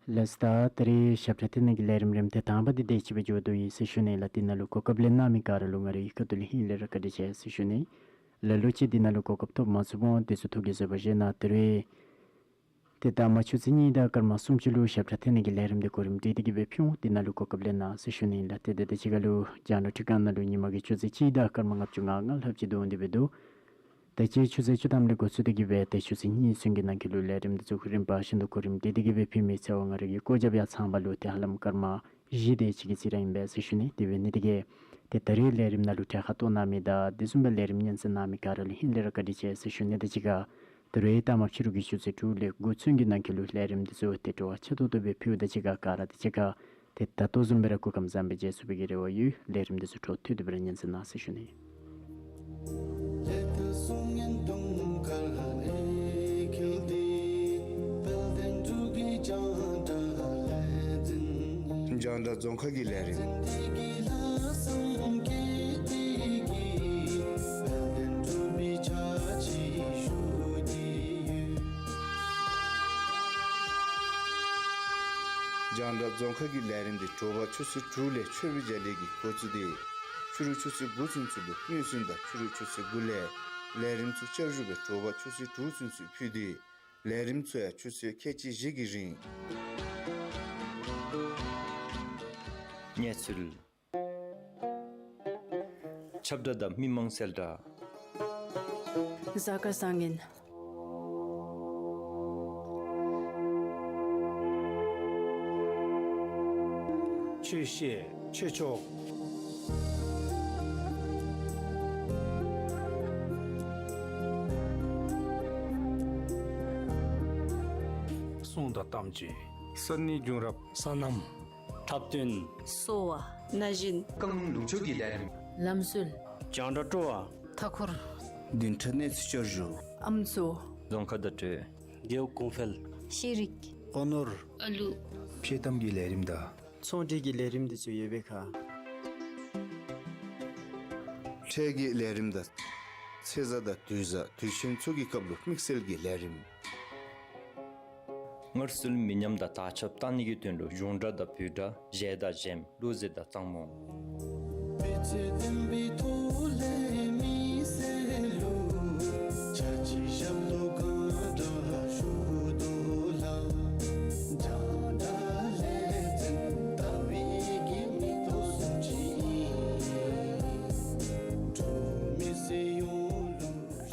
ལགས་སོ། ད་ད་རེས་ཞབས་ཁྲ་འཐེན་ནི་གི་ལས་རིམ་རིམ་ཐེངས་དང་པ་འདི་དེ་ཅིག་སྦེ་མཇུག་བསྡུ་ཡི་ཟེར་ཞུ་ནི་ལགས། འདི་ནང་ལུ་གོ་སྐབས་ལེན་གནང་མི་ག་ར་ལུ་ང་རའི་ཁ་ཐུག་ལས་ཧིང་ལས་ར་བཀའ་དྲིན་ཆེ་ཟེར་ཞུ་ནི། ལ་ལུ་ཅིག་འདི་ནང་ལུ་གོ་སྐབས་ཐོབ་མ་ཚུགས་འོང་། དེ་ཚུ་ཐུགས་ཀྱིས་བཟོད་པ་བཞེས་གནང་། ད་རེས་ཏེ་ད་མ་ཆུ་ཚོད་གཉིས་དང་སྐར་མ་སུམ་ཅུ་ལུ་ཞབས་ཁྲ་འཐེན་ནི་གི་ལས་རིམ་འདི་གོ་རིམ་སྒྲིག་སྟེ་གི་སྦེ་ཕུལ་འོང་། འདི་ནང་ལུ་གོ་སྐབས་ལེན་གནང་ཟེར་ཞུ་ནི་ལགས། ཏེ་ད་དེ་ཅིག་ཁར་ལུ་རྒྱང་བསྒྲགས་ཁྲི་ཁང་ནང་ལུ་ཉིན་མ་གི་ཆུ་ཚོད་གཅིག་དང་སྐར་མ་ལྔ་བཅུ་ང་ལྔ་ལྷགཔ་ཅིག་འདུག་འོང་། དེ་སྦེ་འདུག། ད་ཅི་ཆུ་ཚོད་བཅུ་ཐམ་ལས་འགོ་བཙུགས་ཏེ་གི་སྦེ་ཏེ་ཆུ་ཚོད་གཉིས་ཚུན་གྱི་ནང་འཁོད་ལུ་ལས་རིམ་འདི་ཚུ་རིམ་པ་བཞིན་དུ་གོ་རིམ་སྒྲིག་སྟེ་གི་སྦེ་ཕུལ་མི་ཚེ་བ་ང་རའི་གི་བཀོད་ཁྱབ་ཡར་ཚང་པ་ལུ་ཏེ་ཧ་ལམ་སྐར་མ་བཞི་དེ་ཅིག་གི་རྩིས་ར་ཨིན་པས་ཟེར་ཞུ་ནི། དེ་འབད་ནི་དེ་གིས་ཏེ་ད་རེས་ལས་རིམ་ནང་ལུ་གྲལ་ཁར་གཏོགས་གནང་མི་དང་དེ་བཟུམ་སྦེ་ལས་རིམ་སྙན་གསན་གནང་མི་ག་ར་ལུ་ཧིང་ལས་ར་བཀའ་དྲིན་ཆེ་ཟེར་ཞུ་ནི། དེ་ཅིག་ཁར་ད་རེས་ད་མ་ཕྱི་རུ་གི་ཆུ་ཚོད་དྲུག་ལས་དགུ་ཚུན་གྱི་ནང་འཁོད་ལུ་ལས་རིམ་འདི་ཚུ་ཏེ་སྤྲོ་བ་ཆེ་ཏོག་ཏོ་སྦེ་ཕུལཝ་ད་ཅིག་ཁར་ག་ར་དེ་ཅིག་ཁར་ཏེ་ད་ལྟོ་བཟུམ་སྦེ་ར་སྐུ་ཁམས་བཟང་པོ་སྦེ་མཇལ་ཚུགས་པའི་གི་རེ་བ་ཡོད། ལས་རིམ་འདི་ཚུ་འཕྲོ་མཐུད་དེ་སྦེ་ར་སྙན་གསན་གནང་ཟེར་ཞུ་ནི། རྒྱང་བསྒྲགས་རྫོང་ཁ་གི་ལས་རིམ། རྒྱང་བསྒྲགས་རྫོང་ཁ་གི་ལས་རིམ་འདི་དྲོ་པ་ཆུ་ཚོད་དྲུག་ལས་མཆོད་པའི་རྒྱ་གླིང་གི་འགོ་བཙུགས་ཏེ་ཕྱི་རུ་ཆུ་ཚོད་དགུ་ཚུན་ཚོད་ལུ་སྔོན་བྱོན་དང་ཕྱི་རུ་ཆུ་ཚོད་དགུ་ལས་ལས་རིམ་ཚུ་བསྐྱར་ཞུ་སྦེ་དྲོ་པ་ཆུ་ཚོད་དྲུག་ཚུན་ཚོད་ཕུལ་ཏེ་ལས་རིམ་ཚུ་ཡང་ཆུ་ཚོད་ཁལ་གཅིག་བཞི་གི་རིང་གནས་ཚུལ། ཁྱབ་བསྒྲགས་དང་མི་མང་གསལ་བསྒྲགས། གཟའ་སྐར་བཟང་ངན། ཆོས་བཤད། ཆོས་ཕྱོགས། གསུང་དང་གཏམ་བརྗོད། ས་གནས་བྱུང་རབས། སོ་ནམ། འཁྲབ་སྟོན། གསོ་བ། ན་གཞོན། རྐང་ལུང་ཕྱོགས་ཀྱི་ལས་རིམ། ལམ་སྲོལ། རྒྱང་བསྒྲགས་སྤྲོ་བ། མཐའ་འཁོར། བདུན་ཕྲག་གནས་ཚུལ་བསྐྱར་ཞུ། ཨམ་སྲུ། རྫོང་ཁ་བརྡ་སྤྲོད། རྒེད་འོག་གོང་འཕེལ། ཤེས་རིག། སྤོ་ནོར། ཨ་ལུ། ཕྱེ་ཐམ་གྱི་ལས་རིམ་དང་། ཚོང་འབྲེལ་གྱི་ལས་རིམ་འདི་ཚུ་ཡོད་པའི་ཁར། འཕྲལ་གྱི་ལས་རིམ་དང་། ཚེས་གཟའ་དང་དུས་གཟའ་དུས་ཆེན་ཚུ་གི་སྐབས་ལུ་དམིགས་བསལ་གྱི་ལས་རིམ། སྔར་སྲོལ་མི་ཉམས་དང་དར་ཁྱབ་གཏང་ནི་གི་དོན་ལུ་གཞུང་སྒྲ་དང་བོད་སྒྲ་གཞས་དང་གཞས་གླུ་གཞས་དང་གཙང་མོ།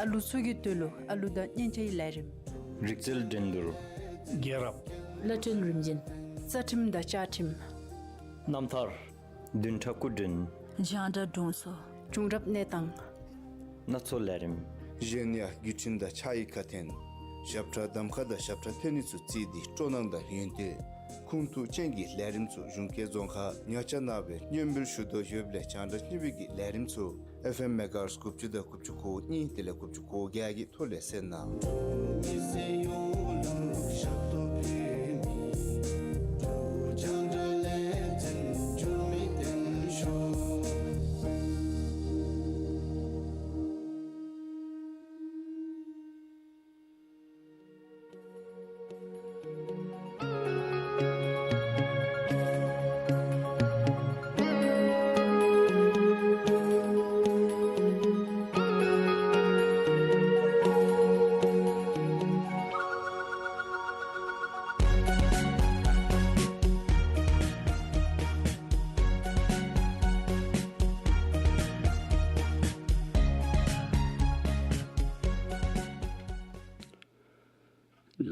ཨ་ལུ་ཚུ་གི་དོན་ལུ་ཨ་ལུ་དང་སྙན་ཆ་གི་ལས་རིམ། རིག་རྩལ་འགྲན་བསྡུར། རྒྱལ་རབས། བླ་སྤྲུལ་རིམ་བྱོན། རྩ་ཁྲིམས་དང་བཅའ་ཁྲིམས། རྣམ་ཐར། བདུན་ཕྲག་སྐུ་མགྲོན། རྒྱང་བསྒྲགས་དྲུང་འཚོ། བྱུང་རབས་གནས་སྟངས། སྣ་ཚོགས་ལས་རིམ། གཞན་ཡང་བརྒྱུད་འཕྲིན་དང་ཕྱག་ཡིག་ཁ་འཕྲིན། ཞབས་ཁྲ་གདམ་ཁ་དང་ཞབས་ཁྲ་འཐེན་ནི་ཚུ་བརྩིས་ཏེ་སྤྲོ་སྣང་དང་ཡོན་ཏན་ཁུངས་ཐུག་ཅན་གྱི་ལས་རིམ་ཚུ་གཞུང་སྐད་རྫོང་ཁ་ཉ་ཆ་ནང་སྦེ་སྙན་འབུལ་ཞུ་དོ་ཡོདཔ་ལས་རྒྱང་བསྒྲགས་གཉིས་པའི་གི་ལས་རིམ་ཚུ་ཨེཕ་ཨེམ་མེ་ག་ཧརཊ་དགུ་བཅུ་དང་དགུ་བཅུ་གོ་གཉིས་དེ་ལས་དགུ་བཅུ་གོ་བརྒྱད་ཀྱི་ཐོག་ལས་གསན་གནང་།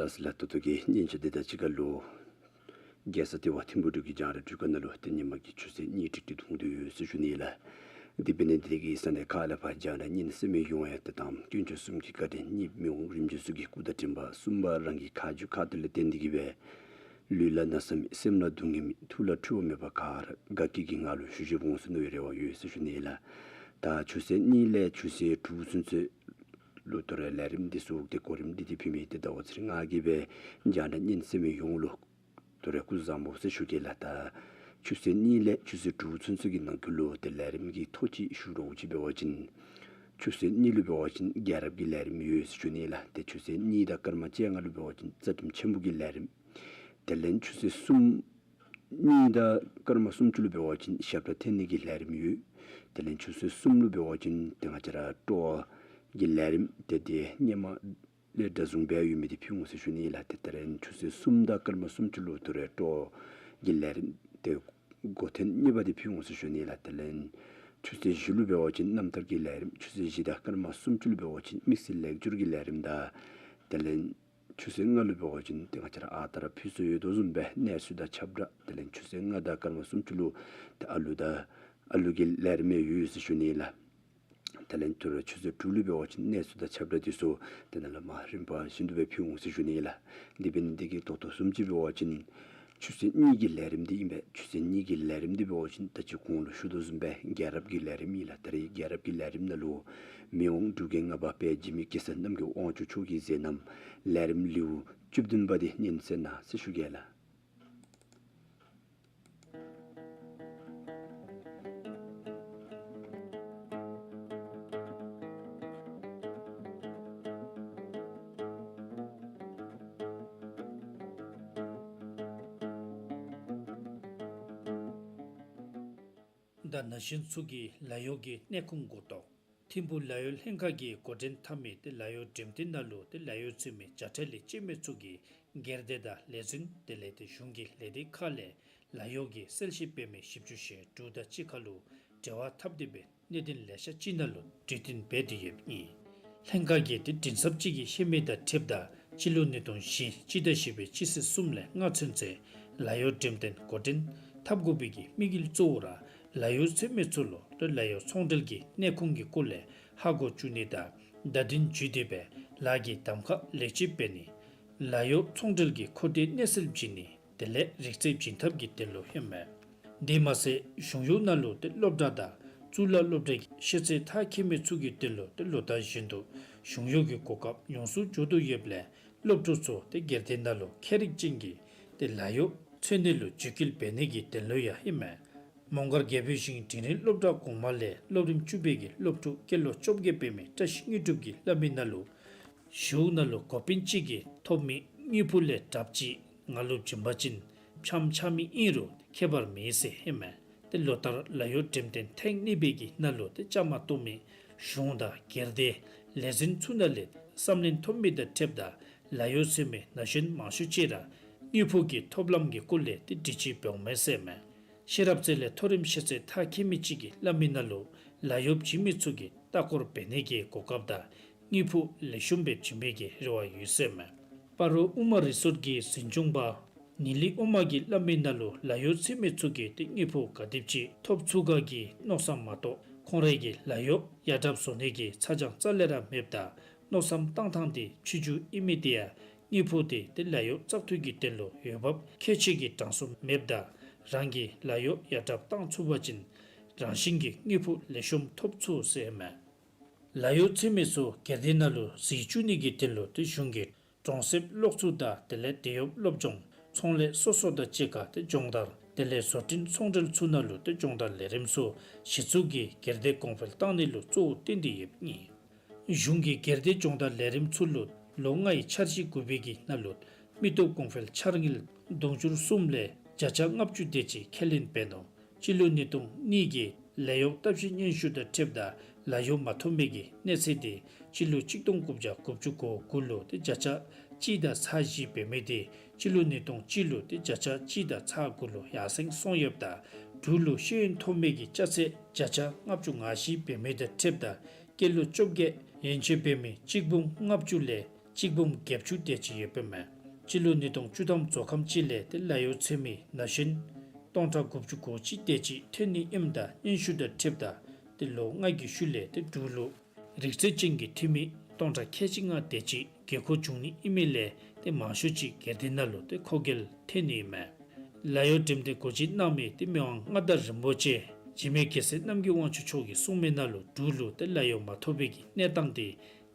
ལགས་སོ་ལགས། ད་ལྟོ་གི་སྙན་ཆ་འདི་དང་གཅིག་ཁར་ལུ་རྒྱལ་ས་ལྟེ་བ་ཐིམ་ཕུག་འབྲུག་གི་རྒྱང་བསྒྲགས་སྒྲོལ་དཀར་ནང་ལུ་ཏེ་ཉིནམ་གི་ཆུ་ཚོད་གཉིས་ཀྲིག་ཀྲི་ཐུང་དོ་ཡོད་ཟེར་ཞུ་ནི་ལགས། དེ་འབད་ནི་འདི་གིས་ས་གནས་ཁག་ལས་ཕར་རྒྱང་བསྒྲགས་གཉིས་ནི་གསན་མི་ཡོང་ཡང་ཏེ་དང་དཀོན་མཆོག་གསུམ་གྱི་བཀའ་དྲིན་གཉིས་མི་དབང་རིམ་བྱོན་ཚུ་གི་སྐུ་དང་མགྲིན་པ་གསུམ་པ་རང་གི་ཁ་རྗེ་ཁ་ཐུག་ལས་བརྟེན་ཏེ་གིས་སྦེ་ལུས་ལ་ན་ཚ་མེད། སེམས་ལ་སྡུག་བསྔལ་མེད། ཐུགས་ལ་འཁྲུལ་བ་མེད་པར་ག་ར་དགའ་སྐྱིད་ཀྱི་ངང་ལུ་བཞུགས་བཞུགསཔ་འོང་ཟེར་མནོ་བའི་རེ་བ་ཡོད་ཟེར་ཞུ་ནི་ལགས། ད་ཆུ་ཚོད་གཉིས་ལས་ཆུ་ཚོད་དྲུག་ཚུན་ཚོད་ལུ་ད་རུང་ལས་རིམ་འདི་ཚུ་ཏེ་གོ་རིམ་སྒྲིག་སྟེ་ཕུལ་མི་འདི་ཟླཝ་ཚེ་རིང་ང་གིས་སྦེ་རྒྱང་བསྒྲགས་གཉིས་ནི་གསན་མི་ཡོངས་ལུ་ད་རུང་སྐུ་གཟུགས་བཟང་པོ་ཟེར་ཞུ་གེ་ལགས། ད་ཆུ་ཚོད་གཉིས་ལས་ཆུ་ཚོད་དྲུག་ཚུན་ཚོད་ཀྱི་ནང་འཁོད་ལུ་ཏེ་ལས་རིམ་གྱི་ཐོ་ཅིག་ཞུ་རོགས་ཅིག་འབད་བ་ཅིན་ཆུ་ཚོད་གཉིས་ལུ་འབད་བ་ཅིན་རྒྱལ་རབས་ཀྱི་ལས་རིམ་ཡོད་ཟེར་ཞུ་ནི་ལགས། ཏེ་ཆུ་ཚོད་གཉིས་དང་སྐར་མ་བཅོ་ལྔ་ལུ་འབད་བ་ཅིན་རྩ་ཁྲིམས་ཆེན་པོ་གི་ལས་རིམ། དེ་ལས་ཆུ་ཚོད་གསུམ་གཉིས་དང་སྐར་མ་སུམ་ཅུ་ལུ་འབད་བ་ཅིན་ཞབས་ཁྲ་འཐེན་ནི་གི་ལས་རིམ་ཡོད། དེ་ལས་ཆུ་ཚོད་གསུམ་ལུ་འབད་བ་ཅིན་ཏེ་ང་བཅས་ར་སྤྲོ་བ་གི་ལས་རིམ་ཏེ་དེ་སྔོན་མ་ལས་འདྲ་བཟུམ་སྦེ་ཡོད་མི་འདི་ཕུལ་འོང་ཟེར་ཞུ་ནི་ལགས། ཏེ་དེ་ལས་ཆུ་ཚོད་གསུམ་དང་སྐར་མ་སུམ་ཅུ་ལུ་ད་རུང་སྤྲོ་བ་གི་ལས་རིམ་ཏེ་འགོ་འཐེན་གཉིས་པ་འདི་ཕུལ་འོང་ཟེར་ཞུ་ནི་ལགས། དེ་ལས་ཆུ་ཚོད་བཞི་ལུ་འབད་བ་ཅིན་རྣམ་ཐར་གྱི་ལས་རིམ། ཆུ་ཚོད་བཞི་དང་སྐར་མ་སུམ་ཅུ་ལུ་འབད་བ་ཅིན་དམིགས་བསལ་ལེགས་སྒྱུར་གྱི་ལས་རིམ་དང་དེ་ལས་ཆུ་ཚོད་ལྔ་ལུ་འབད་བ་ཅིན་ཏེ་ང་བཅས་ར་ཨ་རྟག་ར་ཕུལ་སྲོལ་ཡོད་དོ་བཟུམ་སྦེ་གནས་ཚུལ་དང་ཁྱབ་བསྒྲགས། དེ་ལས་ཆུ་ཚོད་ལྔ་དང་སྐར་མ་སུམ་ཅུ་ལུ་ཏེ་ཨ་ལུ་དང་ཨ་ལུ་གི་ལས་རིམ་ཡང་ཡོད་ཟེར་ཞུ་ནི་ལགས། དེ་ལས་ད་རུང་ཆུ་ཚོད་དྲུག་ལུ་འབད་བ་ཅིན་གནས་ཚུལ་དང་ཁྱབ་བསྒྲགས་འདི་ཚུ་དེ་ནང་ལས་མར་རིམ་པ་བཞིན་དུ་སྦེ་ཕུལ་འོང་ཟེར་ཞུ་ནི་ལགས། དེ་འབད་ནི་འདི་གིས་ད་ལྟོ་བཟུམ་ཅིག་འབད་བ་ཅིན་ ཆུ་ཚོད་གཉིས་ཀྱི་ལས་རིམ་འདི་ཨིན་པས། ཆུ་ཚོད་གཉིས་ཀྱི་ལས་རིམ་འདི་འབད་བ་ཅིན་ད་ཅི་གོང་ལུ་ཞུ་དོ་བཟུམ་སྦེ་རྒྱལ་རབས་ཀྱི་ལས་རིམ་ཨིན་ལགས། ད་རིས་རྒྱལ་རབས་ཀྱི་ལས་རིམ་ནང་ལུ་མི་དབང་འབྲུག་རྒྱལ་ལྔ་པ་དཔལ་འཇིགས་མེད་གེ་སར་རྣམ་རྒྱལ་དབང་ཕྱུག་མཆོག་གི་མཛད་རྣམ་ལས་རིམ་ལེའུ་བཅུ་བདུན་པ་འདི་ཉན་གསན་གནང་ཟེར་ཞུ་གེ་ལགས། ད་ན་གཞོན་ཚུ་གིས་ལཱ་གཡོག་གི་གནད་ཁུངས་གུ་གཏོགས་ཐིམ་ཕུ་ལཱ་གཡོག་ལྷན་ཁག་གིས་འགོ་འདྲེན་འཐབ་མི་ཏེ་ལཱ་གཡོག་འགྲེམས་སྟོན་ནང་ལུ་ཏེ་ལཱ་གཡོག་འཚོལ་མི་བརྒྱ་ཕྲག་ལས་བཅད་མི་ཚུ་གིས་སྒེར་སྡེ་དང་ལས་འཛིན་དེ་ལས་ཏེ་གཞུང་གི་ལས་སྡེ་ཁག་ལས་ལཱ་གཡོག་གི་གསལ་བཤད་འབད་མི་བཞི་བཅུ་ཞེ་དྲུག་དང་གཅིག་ཁར་ལུ་འབྲེལ་བ་འཐབ་སྟེ་སྦེ་གནད་དོན་ལེ་ཤ་ཅིག་ནང་ལུ་གྲོས་བསྟུན་འབད་དེ་ཡོདཔ་ཨིན། ལྷན་ཁག་གི་ཏེ་མགྲིན་ཚབ་ཅིག་གིས་བཤད་མི་དང་འཁྲིལཝ་ད་སྤྱི་ལོ་ཉིས་སྟོང་བཞི་སྤྱི་ཟླ་བཞི་པའི་སྤྱི་ཚེས་གསུམ་ལས་ལྔ་ཚུན་ཚོད་ལཱ་གཡོག་འགྲེམས་སྟོན་འགོ་འདྲེན་འཐབ་དགོ་པའི་གི་དམིགས་ཡུལ་གཙོ་བོ་ར་ལཱ་གཡོག་འཚོལ་མི་ཚུ་ལུ་ཏེ་ལཱ་གཡོག་ཚོང་འབྲེལ་གྱི་གནད་ཁུངས་ཀྱི་སྐོར་ལས་ཧ་གོ་བཅུག་ནི་དང་བརྡ་དོན་བརྒྱུད་དེ་སྦེ་ལཱ་གི་གདམ་ཁ་ལེགས་བཅོས་འབད་ནི། ལཱ་གཡོག་ཚོང་འབྲེལ་གྱི་འཁོར་སྡེ་གནས་ཚུལ་བྱིན་ནི། དེ་ལས་རིག་རྩལ་བྱིན་ཐབས་ཀྱི་དོན་ལུ་ཨིན་མས། དེ་མ་ཚད་གཞུང་གཡོག་ནང་ལུ་ཏེ་སློབ་གྲྭ་དང་གཙུག་ལག་སློབ་གྲྭའི་ཤེས་ཚད་མཐར་འཁྱོལ་མི་ཚུ་གི་དོན་ལུ་ཏེ་ལོ་ལྟར་བཞིན་དུ་གཞུང་གཡོག་གི་གོ་སྐབས་ཡོངས་སུ་འཇོག་དོ་ཡོདཔ་ལས་སློབ་ཕྲུག་ཚུ་ཏེ་སྒེར་སྡེ་ནང་ལུ་ཁྱད་རིག་ཅན་གྱི་ཏེ་ལཱ་གཡོག་འཚོལ་ནི་ལུ་བརྒྱུད་སྐུལ་འབད་ནི་གི་དོན་ལུ་ཡང་ཨིན་མས། མོང་སྒར་རྒྱལ་པོའི་ཞིང་འབྲིང་རིམ་སློབ་གྲྭ་གོང་མ་ལས་སློབ་རིམ་བཅུ་པའི་གི་སློབ་ཕྲུག་སྐྱེས་ལོ་བཅོ་བརྒྱད་འབད་མི་བཀྲ་ཤིས་དངོས་གྲུབ་ཀྱིས་སླབ་མི་ནང་ལུ་གཞུང་ནང་ལུ་འགོ་དཔོན་གཅིག་གིས་ཐོབ་མི་དངུལ་ཕོགས་ལས་དྲགཔ་ཅིག་ང་ལུ་བྱིན་པ་ཅིན་ཕྱགམ་ཆགས་མི་ཨིན་རུང་ཁྱད་པར་མེད་ཟེར་ཨིན་མས། ཏེ་ལོ་ལྟར་ལཱ་གཡོག་འགྲེམས་སྟོན་ཐེངས་གཉིས་པའི་གི་ནང་ལུ་ཏེ་བཅའ་མར་གཏོགས་མི་གཞུང་དང་སྒེར་སྡེ་ལས་འཛིན་ཚུ་ནང་ལས་བསམ་ལན་ཐོབ་མི་དང་འཁྲིལཝ་ད་ལཱ་གཡོག་འཚོལ་མི་ན་གཞོན་མང་ཤོས་ཅིག་ར་དངུལ་ཕོགས་ཀྱི་ཐོབ་ལམ་གྱི་སྐོར་ལས་ཏེ་དྲི་དཔྱད་འབདཝ་མས་ཟེར་མས། ཤེས་རབ་རྩེ་ལས་མཐོ་རིམ་ཤེས་ཚད་མཐར་འཁྱོལ་མི་ཅིག་གིས་སླབ་མི་ནང་ལུ་ལཱ་གཡོག་བྱིན་མི་ཚུ་གིས་ལྟ་སྐོར་འབད་ནི་གི་གོ་སྐབས་དང་དངུལ་ཕོགས་ལེགས་ཤོམ་སྦེ་བྱིན་པའི་གི་རེ་བ་ཡོད་ཟེར་མས། སྤ་རོ་ཨུ་མ་རི་སོརཊ་གི་འཛིན་སྐྱོང་པ་ནི་ལི་ཨོ་མ་གིས་སླབ་མི་ནང་ལུ་ལཱ་གཡོག་འཚོལ་མི་ཚུ་གིས་ཏེ་དངུལ་ཕོགས་ག་དེམ་ཅིག་ཐོབ་ཚུགས་ག་གི་མནོ་བསམ་མ་གཏོགས་ཁོང་རའི་གི་ལཱ་གཡོག་ཡར་དྲགཔ་བཟོ་ནི་གི་ཚ་གྱང་རྩ་ལས་ར་མེདཔ་ད་མནོ་བསམ་བཏང་ཐངས་འདི་ཕྱི་འགྱུར་ཨིན་མི་འདི་ཡང་དངུལ་ཕོགས་འདི་ཏེ་ལཱ་གཡོག་བཙག་འཐུ་གི་དོན་ལུ་འོས་འབབ་ཁྱད་ཆོས་ཀྱི་གྲངས་སུ་མེདཔ་ད་རང་གི་ལཱ་གཡོག་ཡར་དྲགཔ་བཏང་ཚུགས་པ་ཅིན་རང་བཞིན་གྱིས་དངུལ་ཕོགས་ལེགས་ཤོམ་ཐོབ་ཚུགས་ཟེར་མས། ལཱ་གཡོག་འཚོལ་མི་ཚུ་སྒེར་སྡེ་ནང་ལུ་གཟིགས་བཅུག་ནི་གི་དོན་ལུ་ཏེ་གཞུང་གིས་གྲོང་གསེབ་གློག་འཚུབ་དང་དེ་ལས་དེད་གཡོགཔ་སློབ་སྦྱོང་ཚོང་ལས་སོ་སོ་དང་གཅིག་ཁར་ཏེ་སྦྱོང་བརྡར་དེ་ལས་བཟོ་སྐྲུན་ཚོང་འབྲེལ་ཚུ་ནང་ལུ་ཏེ་སྦྱོང་བརྡར་ལས་རིམ་ཚུ་གཞི་བཙུགས་ཀྱིས་སྒེར་སྡེ་གོང་འཕེལ་བཏང་ནི་ལུ་གཙོ་བོ་བཏོན་ཏེ་ཡོདཔ་ཨིན། གཞུང་གིས་སྒེར་སྡེ་སྦྱོང་བརྡར་ལས་རིམ་ཚུ་ལུ་ལོ་ལྔའི་འཆར་གཞི་དགུ་པའི་གི་ནང་ལུ་མི་སྟོབས་གོང་འཕེལ་འཆར་དངུལ་དུང་ཕྱུར་གསུམ་ལས་བརྒྱ་ཆ་ལྔ་བཅུ་དེ་ཅིག་ཁས་ལེན་འབད་ནུག། སྤྱི་ལོ་ཉིས་སྟོང་གཉིས་ཀྱི་ལཱ་གཡོག་ལྟ་བཤལ་སྙན་ཞུ་དང་འཁྲིལཝ་ད་ལཱ་གཡོག་མ་ཐོབ་མི་གི་གནས་ཚད་དེ་སྤྱི་ལོ་གཅིག་སྟོང་དགུ་བརྒྱ་དགུ་བཅུ་གོ་དགུ་ལུ་ཏེ་བརྒྱ་ཆ་གཅིག་དང་ཚག་བཞི་འབད་མི་དེ་སྤྱི་ལོ་ཉིས་སྟོང་གཅིག་ལུ་ཏེ་བརྒྱ་ཆ་གཅིག་དང་ཚག་དགུ་ལུ་ཡར་སེང་སོང་ཡོདཔ་ད་འབྲུག་ལུ་ཤེས་ཡོན་ཐོབ་མི་གི་ཆ་ཚད་བརྒྱ་ཆ་ལྔ་བཅུ་ང་བཞི་འབད་མི་དང་འཁྲིལཝ་ད་སྐྱེས་ལོ་བཅོ་བརྒྱད་ཡན་ཆད་འབད་མི་གཅིག་འབུམ་ལྔ་བཅུ་ལས་གཅིག་འབུམ་བརྒྱད་ཅུ་དེ་ཅིག་ཡོདཔ་མས། སྤྱི་ལོ་ཉིས་སྟོང་བཅུ་ཐམ་རྫོགས་ཁམས་ཅིག་ལས་ཏེ་ལཱ་གཡོག་འཚོལ་མི་ན་གཞོན་སྟོང་ཕྲག་དགུ་བཅུ་གོ་གཅིག་དེ་ཅིག་ཐོན་ནི་ཨིནམ་ད་སྙན་ཞུ་དང་འཁྲིལཝ་ད་ཏེ་ལོ་ལྔ་གི་ཤུལ་ལས་ཏེ་འབྲུག་ལུ་རིག་རྩལ་ཅན་གྱི་འཐུས་མི་སྟོང་ཕྲག་ཁལ་གཅིག་ལྔ་དེ་ཅིག་དགོས་མཁོ་བྱུང་ནི་ཨིན་མི་ལས་ཏེ་མང་ཤོས་ཅིག་སྒེར་སྡེ་ནང་ལུ་ཏེ་མཁོ་འགལ་ཐོན་ནི་ཨིན་མས། ལཱ་གཡོག་འགྲེམས་སྟོན་སྒོ་འབྱེད་གནང་མི་ཏེ་མི་དབང་མངའ་བདག་རིན་པོ་ཆེ་འཇིགས་མེད་གེ་སར་རྣམ་རྒྱལ་དབང་ཕྱུག་མཆོག་གིས་གསུངས་མི་ནང་ལུ་འབྲུག་ལུ་ཏེ་ལཱ་གཡོག་མ་ཐོབ་པའི་གི་གནས་སྟངས་དེ་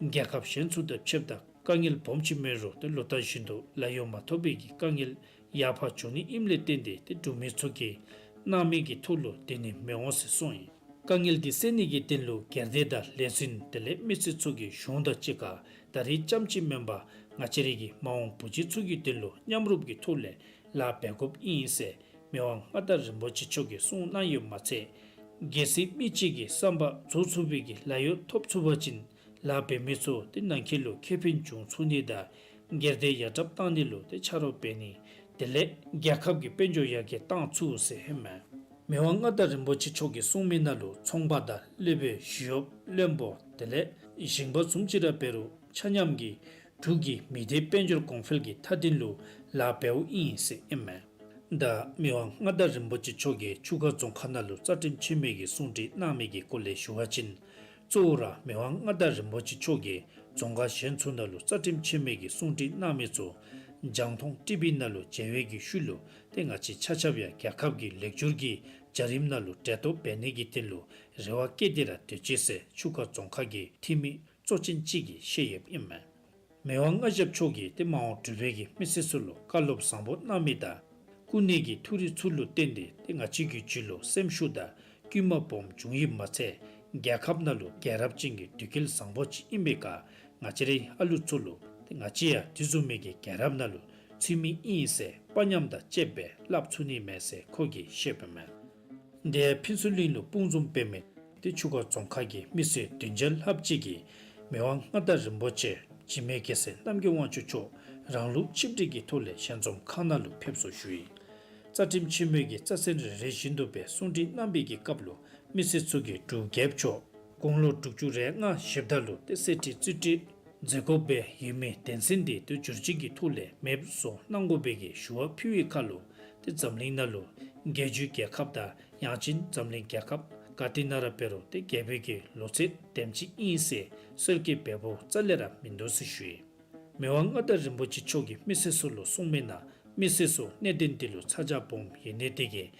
རྒྱལ་ཁབ་གཞན་ཚུ་དང་ཕྱདཔ་ད་དཀའ་ངལ་སྦོམ་ཅིག་མེད་རུང་ཏེ་ལོ་ལྟར་བཞིན་དུ་ལཱ་གཡོག་མ་ཐོབ་པའི་གི་དཀའ་ངལ་ཡར་འཕར་འགྱོ་ནི་ཨིནམ་ལས་བརྟེན་ཏེ་ཏེ་འབྲུག་མི་ཚུ་གིས་སྣང་མེད་ཀྱི་ཐོག་ལུ་སྡོད་ནི་མི་འོང་ཟེར་གསུངས་ཡི། དཀའ་ངལ་འདི་སེལ་ནི་གི་དོན་ལུ་སྒེར་སྡེ་དང་ལས་འཛིན་དེ་ལས་མི་སེར་ཚུ་གིས་གཞུང་དང་གཅིག་ཁར་ད་རིས་རྐྱངམ་གཅིག་མེན་པར་ང་བཅས་རའི་གི་མ་འོངས་བུ་བརྒྱུད་ཚུ་གི་དོན་ལུ་མཉམ་རུབ་ཀྱི་ཐོག་ལས་ལཱ་འབད་དགོཔ་ཨིན་ཟེར་མི་དབང་མངའ་བདག་རིན་པོ་ཆེ་མཆོག་གིས་གསུངས་གནང་ཡོདཔ་མ་ཚད་གལ་སྲིད་མི་གཅིག་གི་བསམ་པ་རྫོགས་ཚུགས་པའི་གི་ལཱ་གཡོག་ཐོབ་ཚུགས་པ་ཅིན་ལཱ་འབད་མི་ཚུ་ཏེ་ནང་འཁོད་ལུ་ཁེ་ཕན་འབྱུང་ཚུགས་ནི་དང་སྒེར་སྡེ་ཡར་དྲགཔ་བཏང་ནི་ལུ་ཏེ་ཆ་རོགས་འབད་ནི་དེ་ལས་རྒྱལ་ཁབ་ཀྱི་དཔལ་འབྱོར་ཡར་རྒྱས་བཏང་ཚུགས་ཟེར་ཨིན་མས། མི་དབང་མངའ་བདག་རིན་པོ་ཆེ་མཆོག་གིས་གསུངས་མི་ནང་ལུ་ཚོང་པ་དང་སློབ་དཔོན་ཞི་གཡོགཔ་བློན་པོ་དེ་ལས་ཞིང་པ་བཟུམ་ཅིག་ར་འབད་རུང་ཆ་མཉམ་གྱིས་འབྲུག་གི་མི་སྡེ་དཔལ་འབྱོར་གོང་འཕེལ་གྱི་མཐའ་དོན་ལུ་ལཱ་འབདཝ་ཨིན་ཟེར་ཨིན་མས། ད་མི་དབང་མངའ་བདག་རིན་པོ་ཆེ་མཆོག་གིས་ཆུ་ཁ་རྫོང་ཁག་ནང་ལུ་རྩ་ཁྲིམས་ཆེན་མོའི་གི་གསུང་གྲོས་གནང་མི་གི་སྐོར་ལས་ཞུ་བ་ཅིན་གཙོ་བོ་ར་མི་དབང་མངའ་བདག་རིན་པོ་ཆེ་མཆོག་གིས་རྫོང་ཁག་གཞན་ཚུ་ནང་ལུ་རྩ་ཁྲིམས་ཆེན་མོའི་གི་གསུང་གྲོས་གནང་མི་ཚུ་ རྒྱང་མཐོང་ཊི་བི་ནང་ལུ་མཇལ་བའི་གི་ཤུལ་ལུ་ཏེ་ང་བཅས་ཆ་ཁྱབ་ཡང་རྒྱལ་ཁབ་ཀྱི་ལེགས་བསྒྱུར་གྱི་བྱ་རིམ་ནང་ལུ་གྲལ་གཏོགས་འབད་ནི་གི་དོན་ལུ་རེ་བ་བསྐྱེད་དེ་ར་སྡོད་ཅི་ཟེར་ཆུ་ཁ་རྫོང་ཁག་གི་འཐུས་མི་གཙོ་ཅན་ཅིག་གིས་བཤད་ཡོདཔ་ཨིན་མས། མི་དབང་མངའ་ཞབས་མཆོག་གིས་ཏེ་མ་འོངས་འབྲུག་པའི་གི་མི་སེར་ཚུ་ལུ་བཀའ་སློབ་བཟང་པོ་གནང་མི་དང་སྐུ་ནི་གི་ཐུགས་རེ་ཚུ་ལུ་བརྟེན་ཏེ་ཏེ་ང་བཅས་ཀྱི་རྒྱུད་ལུ་སེམས་ཤུགས་དང་བསྐུལ་མ་སྦོམ་བྱུང་ཡི་མ་ཚད་རྒྱལ་ཁབ་ནང་ལུ་རྒྱལ་རབས་ཅན་གྱི་དུས་སྐལ་བཟང་པོ་ཅིག་ཨིན་པའི་ཁར་ང་བཅས་རའི་ཨ་ལུ་ཚུ་ལུ་ཏེ་ང་བཅས་ཡང་དེ་བཟུམ་མའི་གི་རྒྱལ་རབས་ནང་ལུ་ཚུད་མི་ཨིན་ཟེར་དཔའ་ཉམས་དང་བཅསཔ་སྦེ་སླབ་ཚུགས་ནི་མས་ཟེར་ཁོ་གིས་བཤདཔ་ཨིན་མས། དེ་ཡང་ཕུན་ཚོགས་གླིང་ལུ་དཔུང་འཛོམས་འབད་མི་ཏེ་ཆུ་ཁ་རྫོང་ཁག་གི་མི་སེར་བདུན་བརྒྱ་ལྷགཔ་ཅིག་གིས་མི་དབང་མངའ་བདག་རིན་པོ་ཆེ་འཇིགས་མེད་རྒྱལ་མཚན་རྣམ་རྒྱལ་དབང་ཕྱུག་མཆོག་རང་ལུགས་ཆིབས་བསྒྱུར་གྱི་ཐོག་ལས་ཞལ་འཛོམས་ཁང་ནང་ལུ་ཕེབས་བསུ་ཞུ་ཡི། རྩ་ཁྲིམས་ཆེན་མོའི་གི་རྩ་ཚན་རེ་རེ་བཞིན་དུ་སྦེ་གསུང་འཕྲིན་གནང་བའི་གི་སྐབས་ལུ་མི་སེར་ཚུ་གིས་འབྲུག་རྒྱལཔོ་མཆོག་དགུང་ལོ་དྲུག་ཅུ་རེ་ལྔ་བཞེསཔ་ད་ལུ་ཏེ་གསེར་ཁྲི་རྩིས་སྤྲོད་མཛད་དགོཔ་སྦེ་ཡོད་མི་དོན་ཚན་དེ་ཏེ་བསྒྱུར་བཅོས་ཀྱི་ཐོག་ལས་མེདཔ་བཟོ་གནང་དགོ་པའི་གི་ཞུ་བ་ཕུལ་བའི་ཁར་ལུ་ཏེ་འཛམ་གླིང་ནང་ལུ་རྒྱལ་བརྒྱུད་རྒྱལ་ཁབ་དང་ཡང་ཅིན་འཛམ་གླིང་རྒྱལ་ཁབ་ག་ཏེ་ནང་ར་འབད་རུང་ཏེ་རྒྱལ་པོའི་གི་ལོ་ཚད་དེམ་ཅིག་ཨིན་ཟེར་གསོལ་སྐད་འབད་འབོ་རྩ་ལས་ར་མིན་འདུག་ཟེར་ཞུ་ཡི། མི་དབང་མངའ་བདག་རིན་པོ་ཆེ་མཆོག་གིས་མི་སེར་ཚུ་ལུ་གསུངས་མི་ནང་མི་སེར་ཚུ་གནད་དོན་དེ་ལུ་ཚ་གྱང་སྦོམ་ཡོད་ནི་དེ་གིས་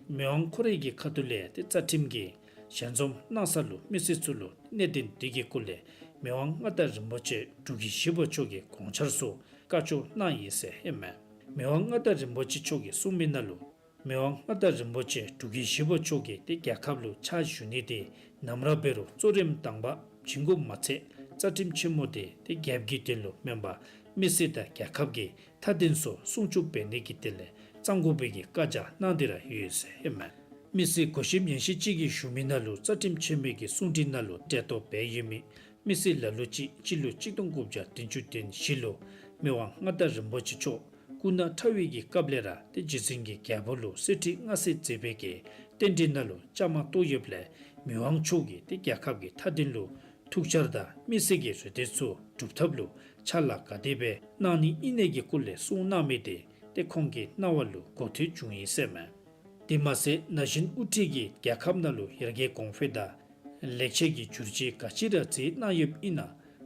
མི་དབང་ཁོ་རའི་གི་ཁ་ཐུག་ལས་ཏེ་རྩ་ཁྲིམས་ཀྱི་ཞལ་འཛོམས་གནང་ས་ལུ་མི་སེར་ཚུ་ལུ་གནད་དོན་དེ་གི་སྐོར་ལས་མི་དབང་མངའ་བདག་རིན་པོ་ཆེ་འབྲུག་གི་བཞི་པ་མཆོག་གི་དགོངས་འཆར་ཚུ་བཀའ་འཁྱོག་གནང་ཡི་ཟེར་ཨིན་མས། མི་དབང་མངའ་བདག་རིན་པོ་ཆེ་མཆོག་གིས་གསུངས་མི་ནང་ལུ་མི་དབང་མངའ་བདག་རིན་པོ་ཆེ་འབྲུག་གི་བཞི་པ་མཆོག་གིས་ཏེ་རྒྱལ་ཁབ་ལུ་ཕྱག་ཞུ་ནི་དེ་ནམ་ར་འབད་རུང་གཙོ་རིམ་དང་པ་བྱིན་དགོཔ་མ་ཚད་རྩ་ཁྲིམས་ཆེན་མོ་དེ་ཏེ་རྒྱལཔོ་གི་དོན་ལུ་མེན་པར་མི་སེར་དང་རྒྱལ་ཁབ་ཀྱི་མཐའ་དོན་ཚུ་སྲུང་སྐྱོབ་འབད་ནི་གི་དོན་ལས་གཙང་དགོ་པའི་གི་བཀའ་རྒྱ་གནང་སྟེ་ར་ཡོད་ཟེར་ཨིན་མས། མི་སེར་གོ་ཤེས་ཉན་ཤེས་ཅིག་གིས་ཞུ་མི་ནང་ལུ་རྩ་ཁྲིམས་ཆེན་མོའི་གི་གསུང་འཕྲིན་ནང་ལུ་གྲལ་གཏོགས་འབད་ཡོད་མི་མི་སེར་ལ་ལུ་ཅིག་སྤྱི་ལོ་གཅིག་སྟོང་དགུ་བརྒྱ་བདུན་ཅུ་དོན་བཞི་ལུ་མི་དབང་མངའ་བདག་རིན་པོ་ཆེ་མཆོག་སྐུ་ན་ཕྲ་བའི་གི་སྐབས་ལས་ར་ཏེ་རྗེ་བཙུན་གྱི་རྒྱལ་པོ་ལུ་གསེར་ཁྲི་མངའ་གསོལ་མཛད་པའི་གི་རྟེན་འབྲེལ་ནང་ལུ་བཅའ་མར་གཏོགས་ཡོདཔ་ལས་མི་དབང་མཆོག་གིས་ཏེ་རྒྱལ་ཁབ་ཀྱི་མཐའ་དོན་ལུ་ཐུགས་འཆར་དང་མི་སེར་གྱི་རེ་འདོད་ཚུ་སྒྲུབ་ཐབས་ལུ་ཕྱག་ལཱ་ག་དེ་སྦེ་གནང་ནི་ཨིན་ནི་གི་སྐོར་ལས་གསུངས་གནང་མི་དེ་ཏེ་ཁོང་གི་རྣ་བ་ལུ་གོ་ཐོས་བྱུང་ཡི་ཟེར་མས། དེ་མ་ཚད་ན་གཞོན་དབུ་ཁྲིད་ཀྱིས་རྒྱལ་ཁབ་ནང་ལུ་ཡར་རྒྱས་གོང་འཕེལ་དང་ལེགས་བཅོས་ཀྱི་བསྒྱུར་བཅོས་ག་ཅི་ར་མཛད་གནང་ཡོདཔ་ཨིན་ན་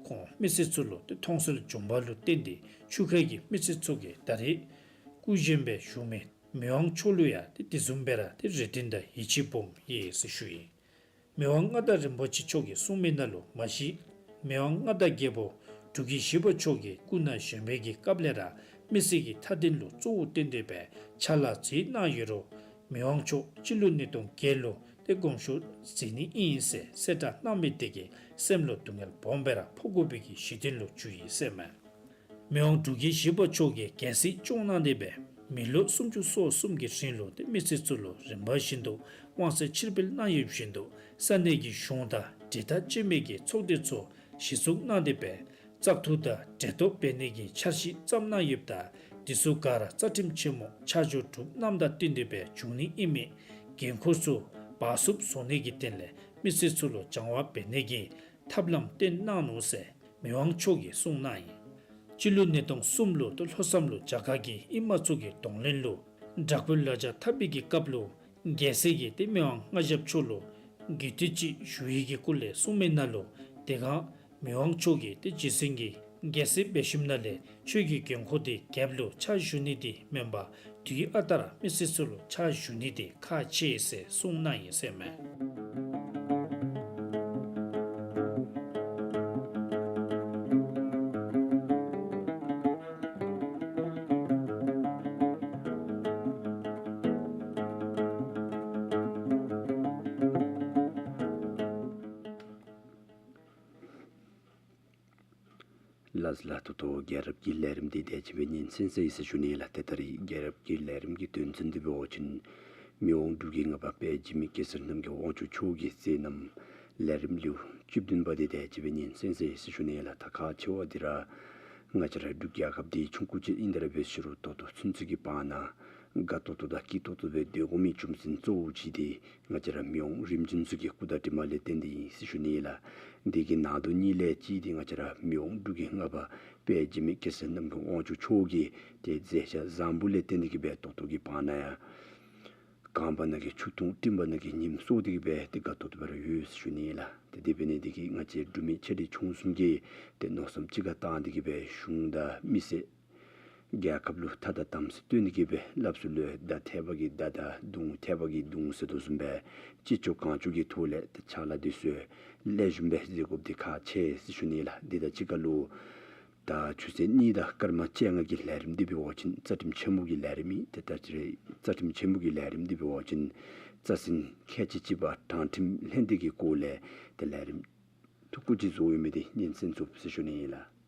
ཁོང་མི་སེར་ཚུ་ལུ་ཏེ་མཐོང་གསལ་བྱུང་བ་ལུ་བརྟེན་ཏེ་ཆུ་ཁའི་གི་མི་སེར་ཚུ་གིས་ད་རེས་སྐུ་བཞེངས་སྦེ་བཞུགས་མི་མི་དབང་མཆོག་ལུ་ཡང་ཏེ་དེ་བཟུམ་སྦེ་ར་ཏེ་རེ་འདུན་དང་ཡིད་ཆེས་སྦོམ་ཡོད་ཟེར་ཞུ་ཡི། མི་དབང་མངའ་བདག་རིན་པོ་ཆེ་མཆོག་གིས་གསུངས་མི་ནང་ལུ་མ་གཞི་མི་དབང་མངའ་བདག་རྒྱལ་པོ་འབྲུག་གི་བཞི་པ་མཆོག་གིས་སྐུ་ན་གཞོན་པའི་གི་སྐབས་ལས་ར་མི་སེར་གྱི་མཐའ་དོན་ལུ་གཙོ་བོ་བཏོན་ཏེ་སྦེ་ཕྱག་ལཱ་མཛད་གནང་ཡོད་རུང་མི་དབང་མཆོག་སྤྱི་ལོ་ཉིས་སྟོང་བརྒྱད་ལུ་ཏེ་དགོངས་ཞུ་མཛད་ནི་ཨིན་ཟེར་གསལ་བསྒྲགས་གནང་མི་དེ་གིས་སེམས་ལུ་སྡུག་བསྔལ་སྦོམ་སྦེ་ར་ཕོག་དགོ་པའི་གི་གཞི་རྟེན་ལུ་གྱུར་ཡི་ཟེར་མས། མི་དབང་འབྲུག་གི་བཞི་པ་མཆོག་གིས་རྒྱལ་སྲིད་སྐྱོང་གནང་སྟེ་སྦེ་མི་ལོ་སུམ་ཅུ་སོ་གསུམ་གྱི་རིང་ལུ་ཏེ་མི་སེར་ཚུ་ལུ་རིམ་པ་བཞིན་དུ་དབང་ཚད་ཕྱིར་སྤེལ་གནང་ཡོད་བཞིན་དུ་ས་གནས་ཀྱི་གཞུང་དང་འབྲེལ་ཐག་བཅད་མི་གི་ཚོགས་སྡེ་ཚུ་གཞི་བཙུགས་གནང་སྟེ་སྦེ་བཙག་འཐུ་དང་གྲལ་གཏོགས་འབད་ནི་གི་འཆར་གཞི་བརྩམས་གནང་ཡོདཔ་ད་དེ་ཚུ་ག་ར་རྩ་ཁྲིམས་ཆེན་མོ་ཆ་འཇོག་གྲུབ་རྣམ་དང་བསྟུན་ཏེ་སྦེ་འབྱུང་ནི་ཨིན་མི་འགན་ཁུར་ཚུ་བ་སུབ་བཟོ་ནི་གི་དོན་ལས་མི་སེར་ཚུ་ལུ་སྦྱང་བ་འབད་ནི་གི་ཐབས་ལམ་སྟོན་གནང་ནུག་ཟེར་མི་དབང་མཆོག་གིས་གསུངས་གནང་ཡི། སྤྱི་ལོ་ཉིས་སྟོང་གསུམ་ལུ་ཏེ་ལྷོ་མཚམས་ལུ་རྒྱ་གར་གྱི་ཨིན་མ་ཚུ་གི་གདོང་ལེན་ལུ་དྲག་པོའི་ལ་རྒྱ་འཐབ་པའི་གི་སྐབས་ལུ་རྒྱལ་སྲས་ཀྱིས་ཏེ་མི་དབང་མངའ་ཞབས་མཆོག་ལུ་གུས་བཏུད་ཅིག་ཞུ་ཡི་གི་སྐོར་ལས་གསུངས་མི་ནང་ལུ་དེ་སྒང་མི་དབང་མཆོག་གིས་ཏེ་རྗེ་བཙུན་གྱི་རྒྱལ་སྲས་འབད་ཞིནམ་ལས་ཆོས་ཀྱི་འགན་ཁུར་དེ་རྒྱལཔོ་ལུ་ཕྱག་ཞུ་ནི་དེ་མེན་པར་དུས་ཨ་རྟག་ར་མི་སེར་ཚུ་ལུ་ཕྱག་ཞུ་ནི་དེ་ཁག་ཆེ་ཟེར་གསུངས་གནང་ཡི་ཟེར་མས། ལགས་ལགས། ད་ལྟོ་རྒྱལ་རབས་ཀྱི་ལས་རིམ་འདི་དེ་ཅིག་སྦེ་ཉན་གསན་ཟེར་ཞུ་ནི་ལགས། ཏེ་ད་རེས་རྒྱལ་རབས་ཀྱི་ལས་རིམ་གྱི་དོན་ཚན་འདི་འབད་བ་ཅིན་མི་དབང་འབྲུག་གི་ལྔ་པ་དཔལ་འཇིགས་མེད་གེ་སར་རྣམ་རྒྱལ་དབང་ཕྱུག་མཆོག་གི་མཛད་རྣམ་ལས་རིམ་ལེའུ་བཅུ་བདུན་པ་འདི་དེ་ཅིག་སྦེ་ཉན་གསན་ཟེར་ཞུ་ནི་ལགས། ད་ཁག་ཆེ་བ་འདི་ར་ང་བཅས་ར་འབྲུག་རྒྱལ་ཁབ་འདི་ཆུང་ཀུ་ཅིག་ཨིན་ཏེ་ར་འབད་ཞུ་རུང་ད་ལྟོ་ཚུན་ཚོད་ཀྱི་བར་ན་དགའ་ཏོག་ཏོ་དང་སྐྱིད་ཏོག་ཏོ་སྦེ་སྡོད་དགོ་མི་རྒྱུ་མཚན་གཙོ་བོ་ཅིག་འདི་ང་བཅས་ར་མི་དབང་རིམ་བྱོན་ཚུ་གི་སྐུ་དང་གྲིབ་མ་ལས་བརྟེན་ཏེ་ཨིན་ཟེར་ཞུ་ནི་ལགས། འདི་གི་ནང་དོན་གཉིས་ལས་གཅིག་འདི་ང་བཅས་ར་མི་དབང་འབྲུག་གི་ལྔ་པ་དཔལ་འཇིགས་མེད་གེ་སར་རྣམ་རྒྱལ་དབང་ཕྱུག་མཆོག་གི་ཏེ་མཛད་བྱ་བཟང་པོ་ལས་བརྟེན་ཏེ་གི་སྦེ་ད་ལྟོ་གི་བར་ན་ཡང་གངས་བར་ན་གི་ཆུ་འཐུང་སྤྲིན་བར་ན་གི་ཉིམ་སྲོ་སྟེ་གི་སྦེ་ཏེ་དགའ་ཏོག་ཏོ་སྦེ་ར་ཡོད་ཟེར་ཞུ་ནི་ལགས། ཏེ་དེ་འབད་ནི་འདི་གིས་ང་བཅས་འབྲུག་མི་ཆེ་འབྲིང་ཆུང་གསུམ་གྱིས་ཏེ་མནོ་བསམ་གཅིག་ཁར་བཏང་སྟེ་གི་སྦེ་གཞུང་དང་མི་སེར་ རྒྱལ་ཁབ་ལུ་ཐ་དང་དམ་ཚིག་བསྟེན་ནི་གི་སྦེ་སླབ་ཚུ་ལུ་མདའ་ཐེབ་ཀྱིས་མདའ་དང་མདུང་ཐེབ་ཀྱིས་མདུང་ཟེར་དོ་བཟུམ་སྦེ་ཅི་ལྕོགས་གང་ལྕོགས་ཀྱི་ཐོག་ལས་ཏེ་ཕྱག་ལཱ་འདི་ཚུ་ལེགས་ཤོམ་སྦེ་མཛད་དགོཔ་འདི་ཁག་ཆེ་ཟེར་ཞུ་ནི་ལགས། འདི་དང་གཅིག་ཁར་ལུ་ད་ཆུ་ཚོད་གཉིས་དང་སྐར་མ་བཅོ་ལྔ་གི་ལས་རིམ་འདི་འབད་བ་ཅིན་རྩ་ཁྲིམས་ཆེན་མོ་གི་ལས་རིམ་ཨིན། ཏེ་ད་རྩ་ཁྲིམས་ཆེན་མོ་གི་ལས་རིམ་འདི་འབད་བ་ཅིན་རྩ་ཚན་ཁལ་གཅིག་གཅིག་པ་དྲང་ཁྲིམས་ལྷན་སྡེ་གི་སྐོར་ལས་ཏེ་ལས་རིམ་ཐུང་ཀུ་ཅིག་བཟོ་ཡོད་མི་འདི་སྙན་གསན་ཚུགས་ཟེར་ཞུ་ནི་ཨིན་ལགས།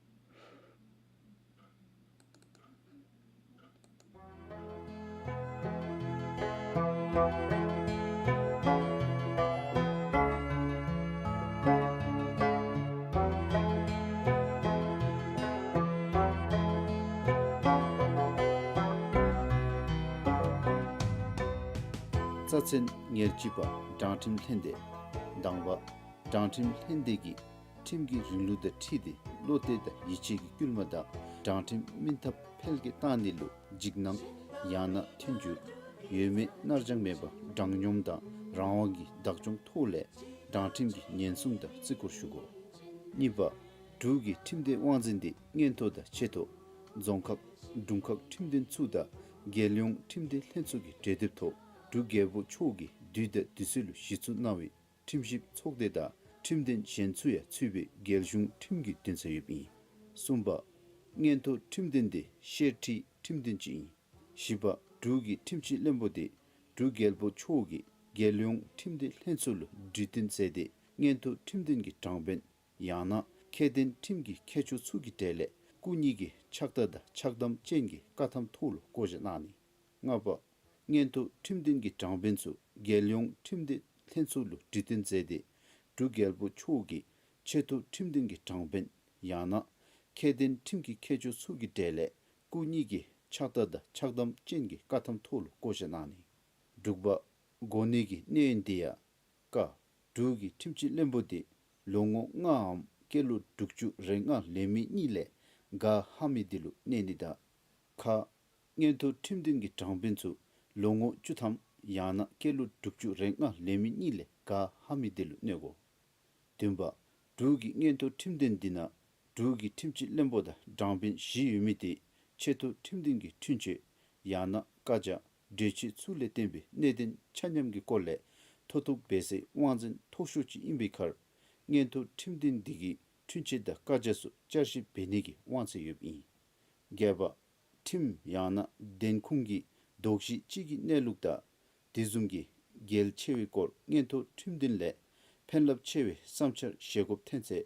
རྩ་ཚན་ཉེར་གཅིག་པ་དྲང་ཁྲིམས་ལྷན་སྡེ། དང་པ། དྲང་ཁྲིམས་ལྷན་སྡེ་གིས་ཁྲིམས་ཀྱི་རིང་ལུགས་དང་འཁྲིལ་ཏེ་བློ་གཏད་དང་ཡིད་ཆེས་ཀྱི་སྐུལ་མ་དང་དྲང་ཁྲིམས་སྨིན་ཐབས་འཕེལ་རྒྱས་བཏང་ནི་ལུ་འཇིགས་སྣང་ཡང་ན་མཐུན་འགྱུར་ཡོད་མེད་མནར་གཅོད་མེད་པར་དྲང་སྙོམས་དང་རང་དབང་གི་བདག་སྐྱོང་ཐོག་ལས་དྲང་ཁྲིམས་ཀྱི་ཉེན་སྲུང་དང་བརྩི་བཀུར་ཞུ་དགོ། གཉིས་པ། འབྲུག་གི་ཁྲིམས་སྡེ་དབང་འཛིན་འདི་མངོན་མཐོ་དང་ཆེ་མཐོ་རྫོང་ཁག་དྲུང་ཁག་ཁྲིམས་འདུན་ཚུ་དང་རྒྱལ་ཡོངས་ཁྲིམས་སྡེ་ལྷན་ཚོགས་ཀྱི་གྲོས་འདེབས་ཐོག་འབྲུག་རྒྱལ་པོ་མཆོག་གིས་དུས་དང་དུས་ཚོད་ལུ་གཞི་བཙུགས་གནང་བའི་ཁྲིམས་ཞིབ་ཚོགས་སྡེ་དང་ཁྲིམས་དོན་གཞན་ཚུ་ཡང་ཚུད་པའི་རྒྱལ་གཞུང་ཁྲིམས་ཀྱི་འདུན་ས་ཡོདཔ་ཨིན། གསུམ་པ། མངོན་མཐོ་ཁྲིམས་འདུན་འདི་བཤེར་ཁྲིད་ཁྲིམས་འདུན་ཅིག་ཨིན། བཞི་པ། འབྲུག་གི་ཁྲིམས་ཞིབ་བློན་པོ་འདི་འབྲུག་རྒྱལ་པོ་མཆོག་གིས་རྒྱལ་ཡོངས་ཁྲིམས་སྡེ་ལྷན་ཚོགས་ལུ་གྲོས་བསྟུན་མཛད་དེ་མངོན་མཐོ་ཁྲིམས་འདུན་གྱི་དྲང་དཔོན་ཡང་ན་ཁྱད་ལྡན་ཁྲིམས་ཀྱི་མཁས་མཆོག་ཚུ་གི་གྲས་ལས་སྐུ་ཉིད་ཀྱི་ཕྱག་རྟགས་དང་ཕྱག་དམ་ཅན་གྱི་བཀའ་ཐམ་ཐོག་ལུ་བསྐོ་བཞག་གནང་ནི། ལྔ་པ། མངོན་མཐོ་ཁྲིམས་འདུན་གྱི་དྲང་དཔོན་ཚུ་རྒྱལ་ཡོངས་ཁྲིམས་སྡེ་ལྷན་ཚོགས་ལུ་གྲོས་བསྟུན་མཛད་དེ་འབྲུག་རྒྱལ་པོ་མཆོག་གིས་ཆེ་མཐོ་ཁྲིམས་འདུན་གྱི་དྲང་དཔོན་ཡང་ན་ཁྱད་ལྡན་ཁྲིམས་ཀྱི་མཁས་མཆོག་ཚུ་གི་གྲས་ལས་སྐུ་ཉིད་ཀྱི་ཕྱག་རྟགས་དང་ཕྱག་དམ་ཅན་གྱི་བཀའ་ཐམ་ཐོག་ལུ་བསྐོ་བཞག་གནང་ནི། དྲུག་པ། གོ་གནས་ཀྱི་གནས་ཡུན་འདི་ཡང་། ཀ། འབྲུག་གི་ཁྲིམས་ཞིབ་བློན་པོ་འདི་ལོ་ངོ་ལྔའམ་སྐྱེས་ལོ་དྲུག་ཅུ་རེ་ལྔ་ལང་མི་གཉིས་ལས་ག་ལྷག་མི་དེ་ལུ་གནས་ནི་དང་། ཁ། མངོན་མཐོ་ཁྲིམས་འདུན་གྱི་དྲང་དཔོན་ཚུ་ལོ་ངོ་བཅུ་ཐམ་ཡང་ན་སྐྱེས་ལོ་དྲུག་ཅུ་རེ་ལྔ་ལང་མི་གཉིས་ལས་ག་ལྷག་མི་དེ་ལུ་གནས་དགོ། བདུན་པ། འབྲུག་གི་མངོན་མཐོ་ཁྲིམས་འདུན་འདི་ནང་འབྲུག་གི་ཁྲིམས་ཞིབ་བློན་པོ་དང་དྲང་དཔོན་བཞི་ཡོད་མི་དེ་ཆེ་མཐོ་ཁྲིམས་འདུན་གྱི་འཁྲུན་ཆོད་ཡང་ན་བཀའ་རྒྱ་གྲོས་ཆོད་ཚུ་ལས་བརྟེན་པའི་གནད་དོན་ཆ་མཉམ་གྱི་སྐོར་ལས་མཐོ་གཏུགས་འབད་སའི་དབང་འཛིན་མཐོ་ཤོས་ཅིག་ཨིན་པའི་ཁར་མངོན་མཐོ་ཁྲིམས་འདུན་འདི་གིས་འཁྲུན་ཆོད་དང་བཀའ་རྒྱ་ཚུ་བསྐྱར་ཞིབ་འབད་ནི་གི་དབང་ཚད་ཡོདཔ་ཨིན། བརྒྱད་པ། ཁྲིམས་ཡང་ན་བདེན་ཁུངས་ཀྱི་དོགས་གཞི་ཅིག་གི་གནས་ལུགས་དང་དེ་བཟུམ་གྱི་གལ་ཆེ་བའི་སྐོར་མངོན་མཐོ་ཁྲིམས་འདུན་ལས་ཕན་རླབས་ཆེ་བའི་བསམ་འཆར་བཞེས་དགོཔ་ཐོན་ཚེ་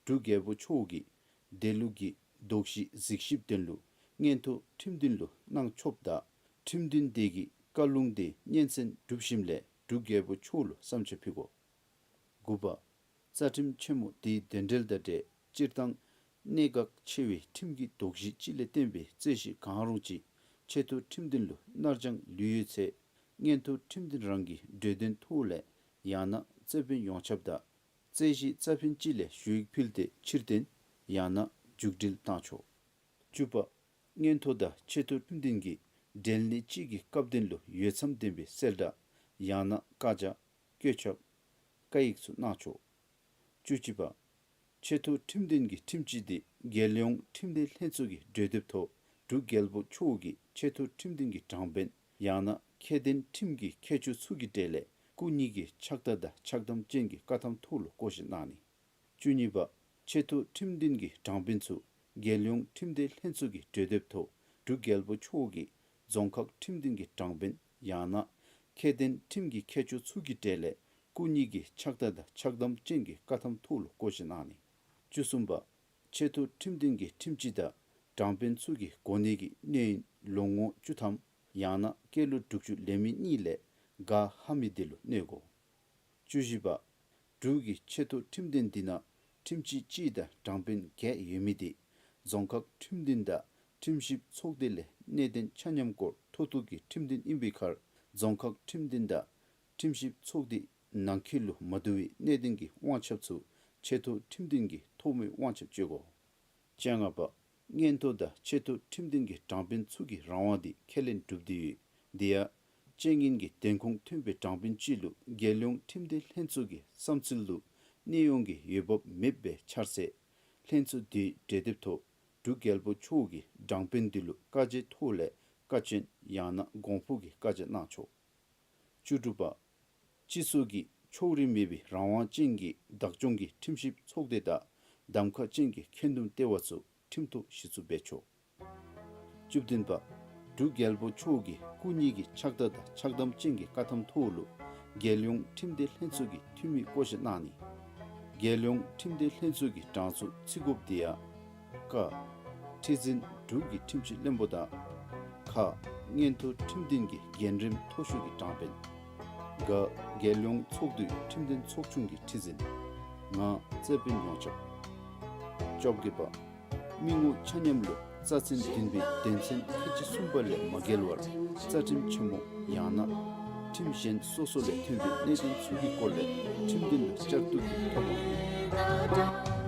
འབྲུག་རྒྱལ་པོ་མཆོག་གིས་དེ་ལུགས་ཀྱི་དོགས་གཞི་གཟིགས་ཞིབ་དོན་ལུ་མངོན་མཐོ་ཁྲིམས་འདུན་ལུ་གནང་ཆོགཔ་དང་ཁྲིམས་འདུན་དེ་གིས་བཀའ་ལུང་དེ་སྙན་གསན་གྲུབ་ཞིནམ་ལས་འབྲུག་རྒྱལ་པོ་མཆོག་ལུ་བསམ་འཆར་ཕུལ་དགོ། དགུ་པ། རྩ་ཁྲིམས་ཆེན་མོ་དེའི་དོན་འགྲེལ་དང་འབྲེལ་སྤྱིར་བཏང་གནད་འགག་ཆེ་བའི་ཁྲིམས་ཀྱི་དོགས་གཞི་ཅིག་ལས་བརྟེན་པའི་རྩོད་གཞི་གང་རུང་ཅིག་ཆེ་མཐོ་ཁྲིམས་འདུན་ལུ་ནར་འགྱངས་ལུས་ཡོད་ཚེ་མངོན་མཐོ་ཁྲིམས་འདུན་རང་གི་གྲོས་དོན་ཐོག་ལས་ཡང་ན་རྩོད་དཔོན་ཡོངས་ཁྱབ་དང་རྩོད་གཞི་རྩ་ཕན་ཅིག་ལས་ཞུ་ཡིག་ཕུལ་ཏེ་ཕྱིར་འཐེན་ཡང་ན་མཇུག་སྒྲིལ་གཏང་ཆོག། བཅུ་པ། མངོན་མཐོ་དང་ཆེ་མཐོ་ཁྲིམས་འདུན་གྱིས་འབྲེལ་གནས་ཅིག་གི་སྐབས་དོན་ལུ་འོས་འཚམ་ལྡན་པའི་གསལ་བསྒྲགས་ཡང་ན་བཀའ་རྒྱ་བཀོད་ཁྱབ་བཀའ་ཡིག་ཚུ་གནང་ཆོག། བཅུ་གཅིག་པ། ཆེ་མཐོ་ཁྲིམས་འདུན་གྱི་ཁྲིམས་སྤྱི་དེ་རྒྱལ་ཡོངས་ཁྲིམས་སྡེ་ལྷན་ཚོགས་ཀྱི་གྲོས་འདེབས་ཐོག་འབྲུག་རྒྱལ་པོ་མཆོག་གིས་ཆེ་མཐོ་ཁྲིམས་འདུན་གྱི་དྲང་དཔོན་ཡང་ན་ཁྱད་ལྡན་ཁྲིམས་ཀྱི་མཁས་མཆོག་ཚུ་གི་གྲས་ལས་སྐུ་ཉིད་ཀྱི་ཕྱག་རྟགས་དང་ཕྱག་དམ་ཅན་གྱི་བཀའ་ཐམ་ཐོག་ལུ་བསྐོ་བཞག་གནང་ནི། བཅུ་གཉིས་པ། ཆེ་མཐོ་ཁྲིམས་འདུན་གྱི་དྲང་དཔོན་ཚུ་རྒྱལ་ཡོངས་ཁྲིམས་སྡེ་ལྷན་ཚོགས་ཀྱི་གྲོས་འདེབས་ཐོག་འབྲུག་རྒྱལ་པོ་མཆོག་གིས་རྫོང་ཁག་ཁྲིམས་འདུན་གྱི་དྲང་དཔོན་ཡང་ན་ཁྱད་ལྡན་ཁྲིམས་ཀྱི་མཁས་མཆོག་ཚུ་གི་གྲས་ལས་སྐུ་ཉིད་ཀྱི་ཕྱག་རྟགས་དང་ཕྱག་དམ་ཅན་གྱི་བཀའ་ཐམ་ཐོག་ལུ་བསྐོ་བཞག་གནང་ནི། བཅུ་གསུམ་པ། ཆེ་མཐོ་ཁྲིམས་འདུན་གྱི་ཁྲིམས་སྤྱི་དང་དྲང་དཔོན་ཚུ་གི་གོ་གནས་ཀྱི་གནས་ཡུན་ལོ་ངོ་བཅུ་ཐམ་ཡང་ན་སྐྱེས་ལོ་དྲུག་ཅུ་ལང་མི་གཉིས་ལས་ག་ལྷག་མི་དེ་ལུ་གནས་དགོ། བཅུ་བཞི་པ། འབྲུག་གི་ཆེ་མཐོ་ཁྲིམས་འདུན་འདི་ནང་ཁྲིམས་སྤྱི་གཅིག་དང་དྲང་དཔོན་བརྒྱད་ཡོད་མི་དེ་རྫོང་ཁག་ཁྲིམས་འདུན་དང་ཁྲིམས་ཞིབ་ཚོགས་སྡེ་ལས་གནད་དོན་ཆ་མཉམ་སྐོར་མཐོ་གཏུགས་ཀྱི་ཁྲིམས་འདུན་ཨིན་པའི་ཁར་རྫོང་ཁག་ཁྲིམས་འདུན་དང་ཁྲིམས་ཞིབ་ཚོགས་སྡེ་ནང་འཁོད་ལུ་མ་བསྡུ་བའི་གནད་དོན་གྱི་དབང་ཆ་ཚུ་ཆེ་མཐོ་ཁྲིམས་འདུན་གྱི་ཐོག་མའི་དབང་ཆ་སྤྱོད་དགོ། བཅོ་ལྔ་པ། མངོན་མཐོ་དང་ཆེ་མཐོ་ཁྲིམས་འདུན་གྱི་དྲང་དཔོན་ཚུ་གི་རང་དབང་དེ་ཁས་ལེན་གྲུབ་སྟེ་ཡོད། དེ་ཡང་རྐྱེན་ངན་གྱི་བདེན་ཁུངས་ཐོན་པའི་དྲང་དཔོན་ཅིག་ལུ་རྒྱལ་ཡོངས་ཁྲིམས་སྡེ་ལྷན་ཚོགས་ཀྱི་བསམ་ཚུལ་ལུ་གནས་དབྱུང་གི་འོས་འབབ་མེདཔ་སྦེ་འཆར་ཚེ་ལྷན་ཚོགས་དེའི་གྲོས་འདེབས་ཐོག་ འབྲུག་རྒྱལ་པོ་མཆོག་གིས་དྲང་དཔོན་འདི་ལུ་བཀའ་རྒྱའི་ཐོག་ལས་བཀའ་ཆེན་ཡང་ན་དགོངས་ཕུགས་ཀྱི་བཀའ་རྒྱ་གནང་ཆོག། བཅུ་དྲུག་པ། སྤྱི་ཚོགས་ཀྱི་ཕྱོགས་རིས་མེད་པའི་རང་དབང་ཅན་གྱི་བདག་སྐྱོང་གི་ཁྲིམས་ཞིབ་ཚོགས་སྡེ་དང་གདམ་ཁ་ཅན་གྱི་འཁོན་འདུམ་ལྟེ་བ་ཚུ་ཁྲིམས་ཐོག་གཞི་བཙུགས་འབད་ཆོག། བཅུ་བདུན་པ། འབྲུག་རྒྱལ་པོ་མཆོག་གིས་སྐུ་ཉིད་ཀྱི་ཕྱག་བརྡ་དང་ཕྱག་དམ་ཅན་གྱི་བཀའ་ཐམ་ཐོག་ལུ་རྒྱལ་ཡོངས་ཁྲིམས་སྡེ་ལྷན་ཚོགས་ཀྱི་འཐུས་མི་བསྐོ་བཞག་གནང་ནི། རྒྱལ་ཡོངས་ཁྲིམས་སྡེ་ལྷན་ཚོགས་ཀྱི་གྲངས་སུ་ཚུད་དགོཔ་དེ་ཡང་ཀ། ཁྲི་འཛིན་འབྲུག་གི་ཁྲིམས་སྤྱི་བློན་པོ་དང་། ཁ། མངོན་མཐོ་ཁྲིམས་འདུན་གྱི་འགན་རིམ་མཐོ་ཤོས་ཀྱི་དྲང་དཔོན། ག། རྒྱལ་ཡོངས་ཚོགས་འདུའི་ཁྲིམས་དོན་ཚོགས་ཆུང་གི་ཁྲི་འཛིན། ང་། རྩ་དཔོན་ཡོངས་ཁྱབ། བཅོ་བརྒྱད་པ། མི་ངོ་ཆ་མཉམ་ལུ་རྩ་ཚན་བདུན་པའི་དོན་ཚན་ཁལ་གཅིག་གསུམ་པ་ལས་མ་བརྒལ་བར་རྩ་ཁྲིམས་ཆེན་མོ་ཡང་ན་ཁྲིམས་གཞན་སོ་སོ་ལས་ཐོན་པའི་གནད་དོན་ཚུ་གི་སྐོར་ལས་ཁྲིམས་འདུན་ལུ་བསྐྱར་བསྡུ་གི་ཐོབ་དབང་ཡོད།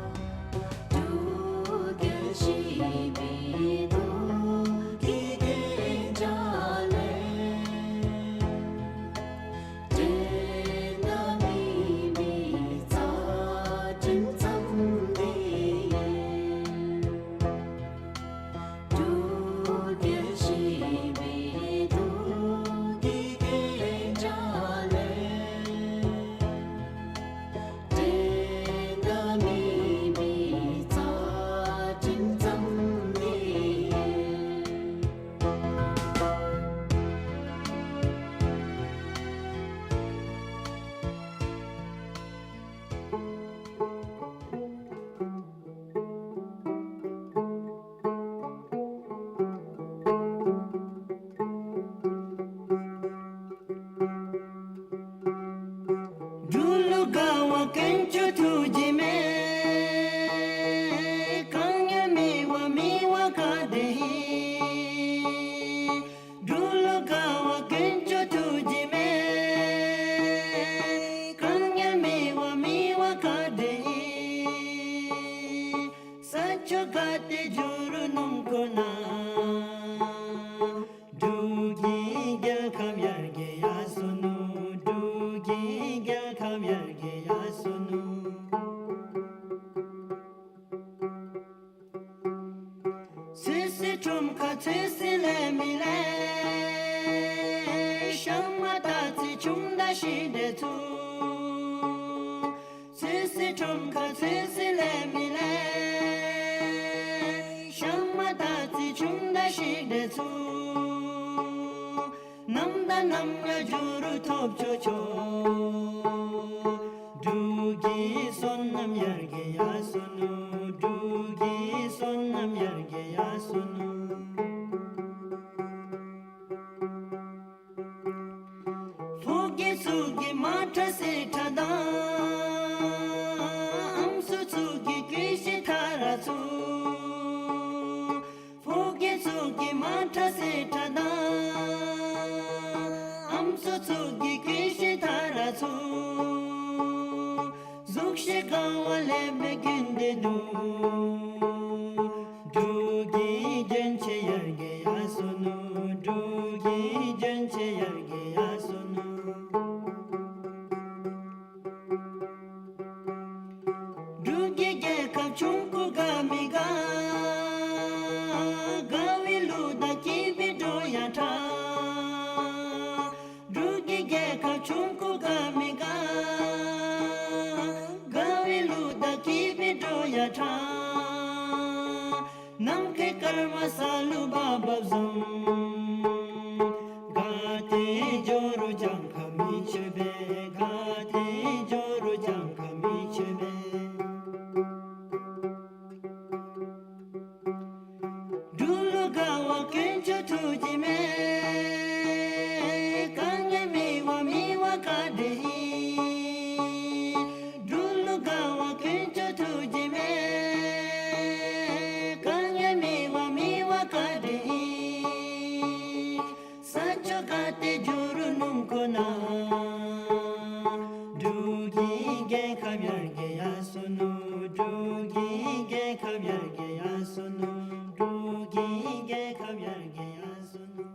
འབྲུག་ལུ་དགའ་བ་དཀོན་མཆོག་ཐུགས་རྗེ་མེད། གང་ཡང་མི་དབང་མི་དབང་ག་དེ་ཡིན། འབྲུག་ལུ་དགའ་བ་དཀོན་མཆོག་ཐུགས་རྗེ་མེད། གང་ཡང་མི་དབང་མི་དབང་ག་དེ་ཡིན། ས་ཕྱོགས་ག་ཏེ་འགྱོ་རུང་སྣུམ་འཁོར་ནང་། འབྲུག་གི་རྒྱལ་ཁབ་ཡར་རྒྱས་ཡར་སོ་ནུག། འབྲུག་གི་རྒྱལ་ཁབ་ཡར་རྒྱས་ཡར་སོ་ནུག། ཚོད་བསྲེ་ཁྲོམ་ཁར་ཚོད་བསྲེ་ལས་མི་ལེན། ཤ་མར་སྟག་རྩེ་ཆུང་དང་ཤིང་འབྲས་ཚུ། ཚོད་བསྲེ་ཁྲོམ་ཁར་ཚོད་བསྲེ་ལས་མི་ལེན། ཤ་མར་སྟག་རྩེ་ཆུང་དང་ཤིང་འབྲས་ཚུ། ནམ་དང་ནམ་ཡང་འགྱོ་རུང་ཐོབ་ཆོག་ཆོག། འབྲུག་གི་སོ་ནམ་ཡར་རྒྱས་ཡར་སོ་ནུག། འབྲུག་གི་སོ་ནམ་ཡར་རྒྱས་ཡར་སོ་ནུག། ཕོ་རྒྱས་ཚུ་གིས་མར་ཁྲག་བསྲེས་ཁྲག་དང་། ཨམ་སྲུ་ཚུ་གིས་ཀུ་ཤའི་ཐ་ར་ཚུ། ཕོ་རྒྱས་ཚུ་གིས་མར་ཁྲག་བསྲེས་ཁྲག་དང་། ཨམ་སྲུ་ཚུ་གིས་ཀུ་ཤའི་ཐ་ར་ཚུ། གཟུགས་བྱད་དགའ་བ་ལེགས་པའི་རྒྱུན་དེ་འདུག། འབྲུག་གི་རྒྱན་ཆ་ཡར་རྒྱས་ཡར་སོ་ནུག། འབྲུག་གི་རྒྱན་ཆ་ཡར་རྒྱས་ཡར་སོ་ནུག། འབྲུག་གི་རྒྱལ་ཁབ་ཆུང་ཀུ་དགའ་མི་དགའ། དགའ་བའི་གླུ་དང་སྐྱིད་པའི་འགྲོ་ཡང་ཁྲ། འབྲུག་གི་རྒྱལ་ཁབ་ཆུང་ཀུ་དགའ་མི་དགའ། དགའ་བའི་གླུ་དང་སྐྱིད་པའི་འགྲོ་ཡང་ཁྲ། ནམ་མཁའི་སྐར་མ་ས་ལུ་འབབ་འབབ་བཟུམ། ག་ཏེ་འགྱོ་རུང་གྱངས་ཁ་མི་ཆོད་པས། ག་ཏེ་འགྱོ་རུང་གྱངས་ཁ་མི་ཆོད་པས། འབྲུག་ལུ་དགའ་བ་དཀོན་མཆོག་ཐུགས་རྗེ་མེད། གང་ཡང་མི་དབང་མི་དབང་ག་དེ་ཡིན། འབྲུག་ལུ་དགའ་བ་དཀོན་མཆོག་ཐུགས་རྗེ་མེད། གང་ཡང་མི་དབང་མི་དབང་ག་དེ་ཡིན། ས་ཕྱོགས་ག་ཏེ་འགྱོ་རུང་སྣུམ་འཁོར་ནང་། འབྲུག་གི་རྒྱལ་ཁབ་ཡར་རྒྱས་ཡར་སོ་ནུག། འབྲུག་གི་རྒྱལ་ཁབ་ཡར་རྒྱས་ཡར་སོ་ནུག། འབྲུག་གི་རྒྱལ་ཁབ་ཡར་རྒྱས་ཡར་སོ་ནུག།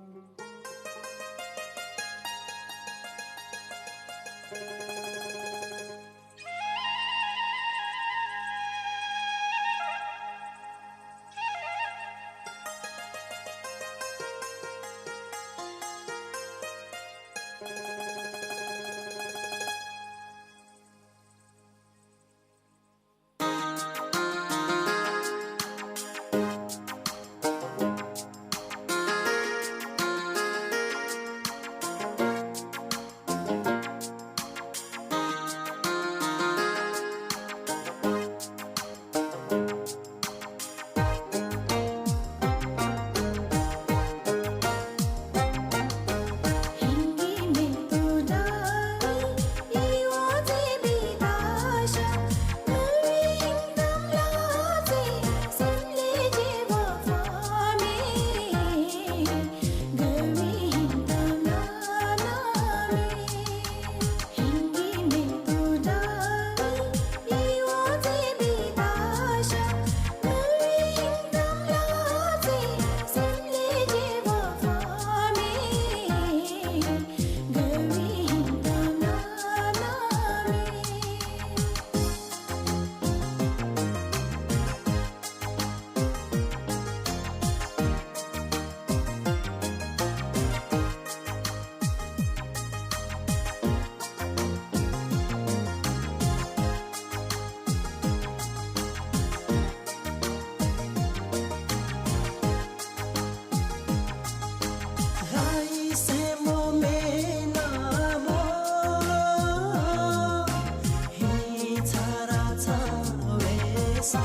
ས།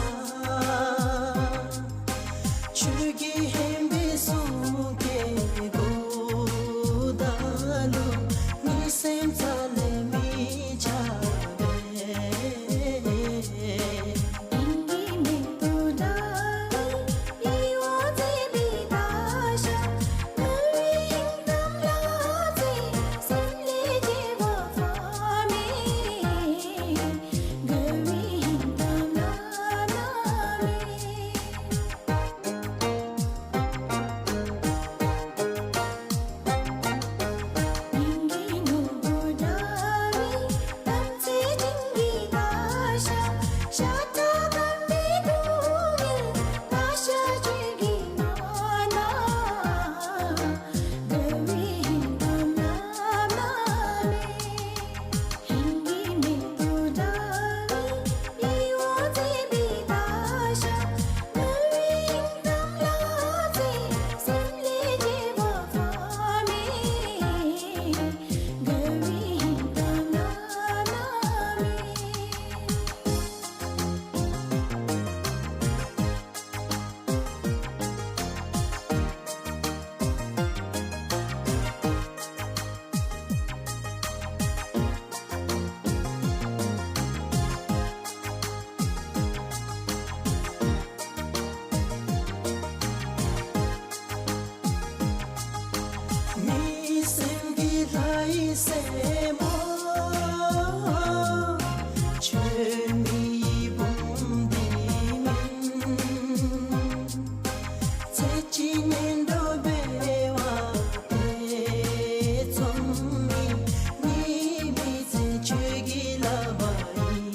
ཆོས་ཀྱི་ཧེ་མའི་གསུང་སྐད་གོ་ད་ལུ་ངེའི་སེམས་རྩ་ལས་མི་འཆའ་བས། མི་སེམས་ཀྱི་ལྷ་ཡི་སྲས་མོ། ཆོས་མེད་ཡི་བུམ་འདི་མིན། ཚེ་གཅིག་གཉེན་གྲོགས་འབད་བ་ཐེ་ཚོམ་མེད། ངེའི་མི་ཚེ་ཆོས་ཀྱི་ལག་པར་ཨིན།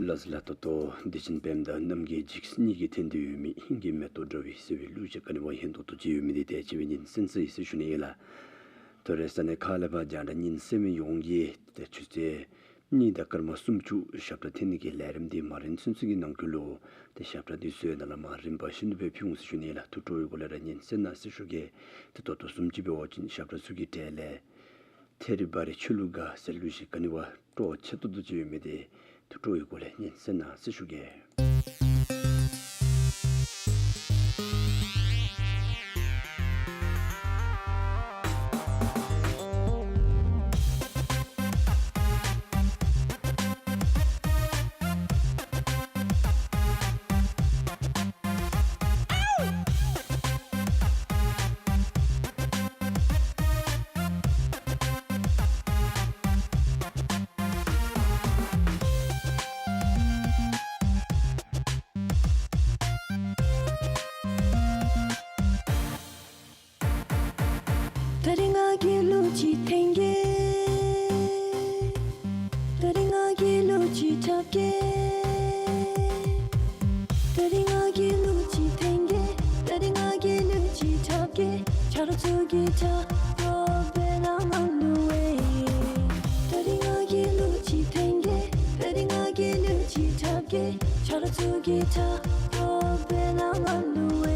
ལགས་སོ་ལགས། ད་ལྟོ་བདེ་ཆེན་པདྨ་དང་རྣམ་རྒྱལ་འཇིགས་སེལ་གཉིས་ཀྱིས་འཐེན་ཏེ་ཡོད་མི་ཧིང་གི་མེ་ཏོག་འདྲ་བའི་ཟེར་བའི་གླུ་ཅིག་ག་ནི་བ་ཧན་ཏོང་ཏོ་ཅིག་ཡོད་མི་འདི་ཏེ་ཅིག་སྦེ་སྙན་གསན་ཅི་ཟེར་ཞུ་ནི་ཨིན་ལགས། ད་རེས་ས་གནས་ཁག་ལས་ཕར་རྒྱང་བསྒྲགས་སྙན་གསན་མི་ཡོངས་ཀྱིས་ཏེ་ཆུ་ཚོད་གཉིས་དང་སྐར་མ་སུམ་ཅུ་ཞབས་ཁྲ་འཐེན་ནི་གི་ལས་རིམ་འདི་མ་རན་ཚུན་ཚོད་ཀྱི་ནང་འཁོད་ལུ་ཏེ་ཞབས་ཁྲ་འདི་ཚུ་ནང་ལས་མར་རིམ་པ་བཞིན་དུ་སྦེ་ཕུལ་འོང་ཟེར་ཞུ་ནི་ཨིན་ལགས། ཐུགས་སྤྲོ་བའི་སྒོ་ལས་ར་སྙན་གསན་གནང་ཟེར་ཞུ་གེ། ཏེ་ད་ལྟོ་བཟུམ་ཅིག་འབད་བ་ཅིན་ཞབས་ཁྲ་ཚུ་གི་གྲས་ལས་ཐེ་རི་བ་རི་ཆོས་ལུགས་དགའ་ཟེར་གླུ་ཅིག་ག་ནི་བ་སྤྲོ་ཆེ་ཏོག་ཏོ་ཅིག་ཡོད་མི་འདི་ཐུགས་སྤྲོ་བའི་སྒོ་ལས་སྙན་གསན་གནང་ཟེར་ཞུ་གེ། ད་རིས་ང་གིས་གླུ་ཅིག་འཐེན་གེ། ད་རིས་ང་གིས་གླུ་ཅིག་འཁྲབ་གེ། ད་རིས་ང་གིས་གླུ་ཅིག་འཐེན་གེ། ད་རིས་ང་གིས་གླུ་ཅིག་འཁྲབ་གེ། ཆ་རོགས་ཚུ་གིས་ཕྲག་དོག་འབད་ན་ང་གླུ་བས། ད་རིས་ང་གིས་གླུ་ཅིག་འཐེན་གེ། ད་རིས་ང་གིས་གླུ་ཅིག་འཁྲབ་གེ། ཆ་རོགས་ཚུ་གིས་ཕྲག་དོག་འབད་ན་ང་གླུ་བས།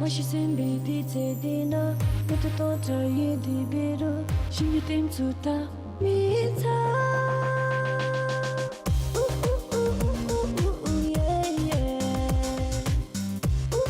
མ་ཤེས་སེམས་པའི་དུས་ཚོད་འདི་ན། མེ་ཏོག་སྟོང་ཕྲག་ཡོད་དེ་འབད་རུང་། ཤིང་གི་སྟེང་ཚུ་ད་མི་ཚ།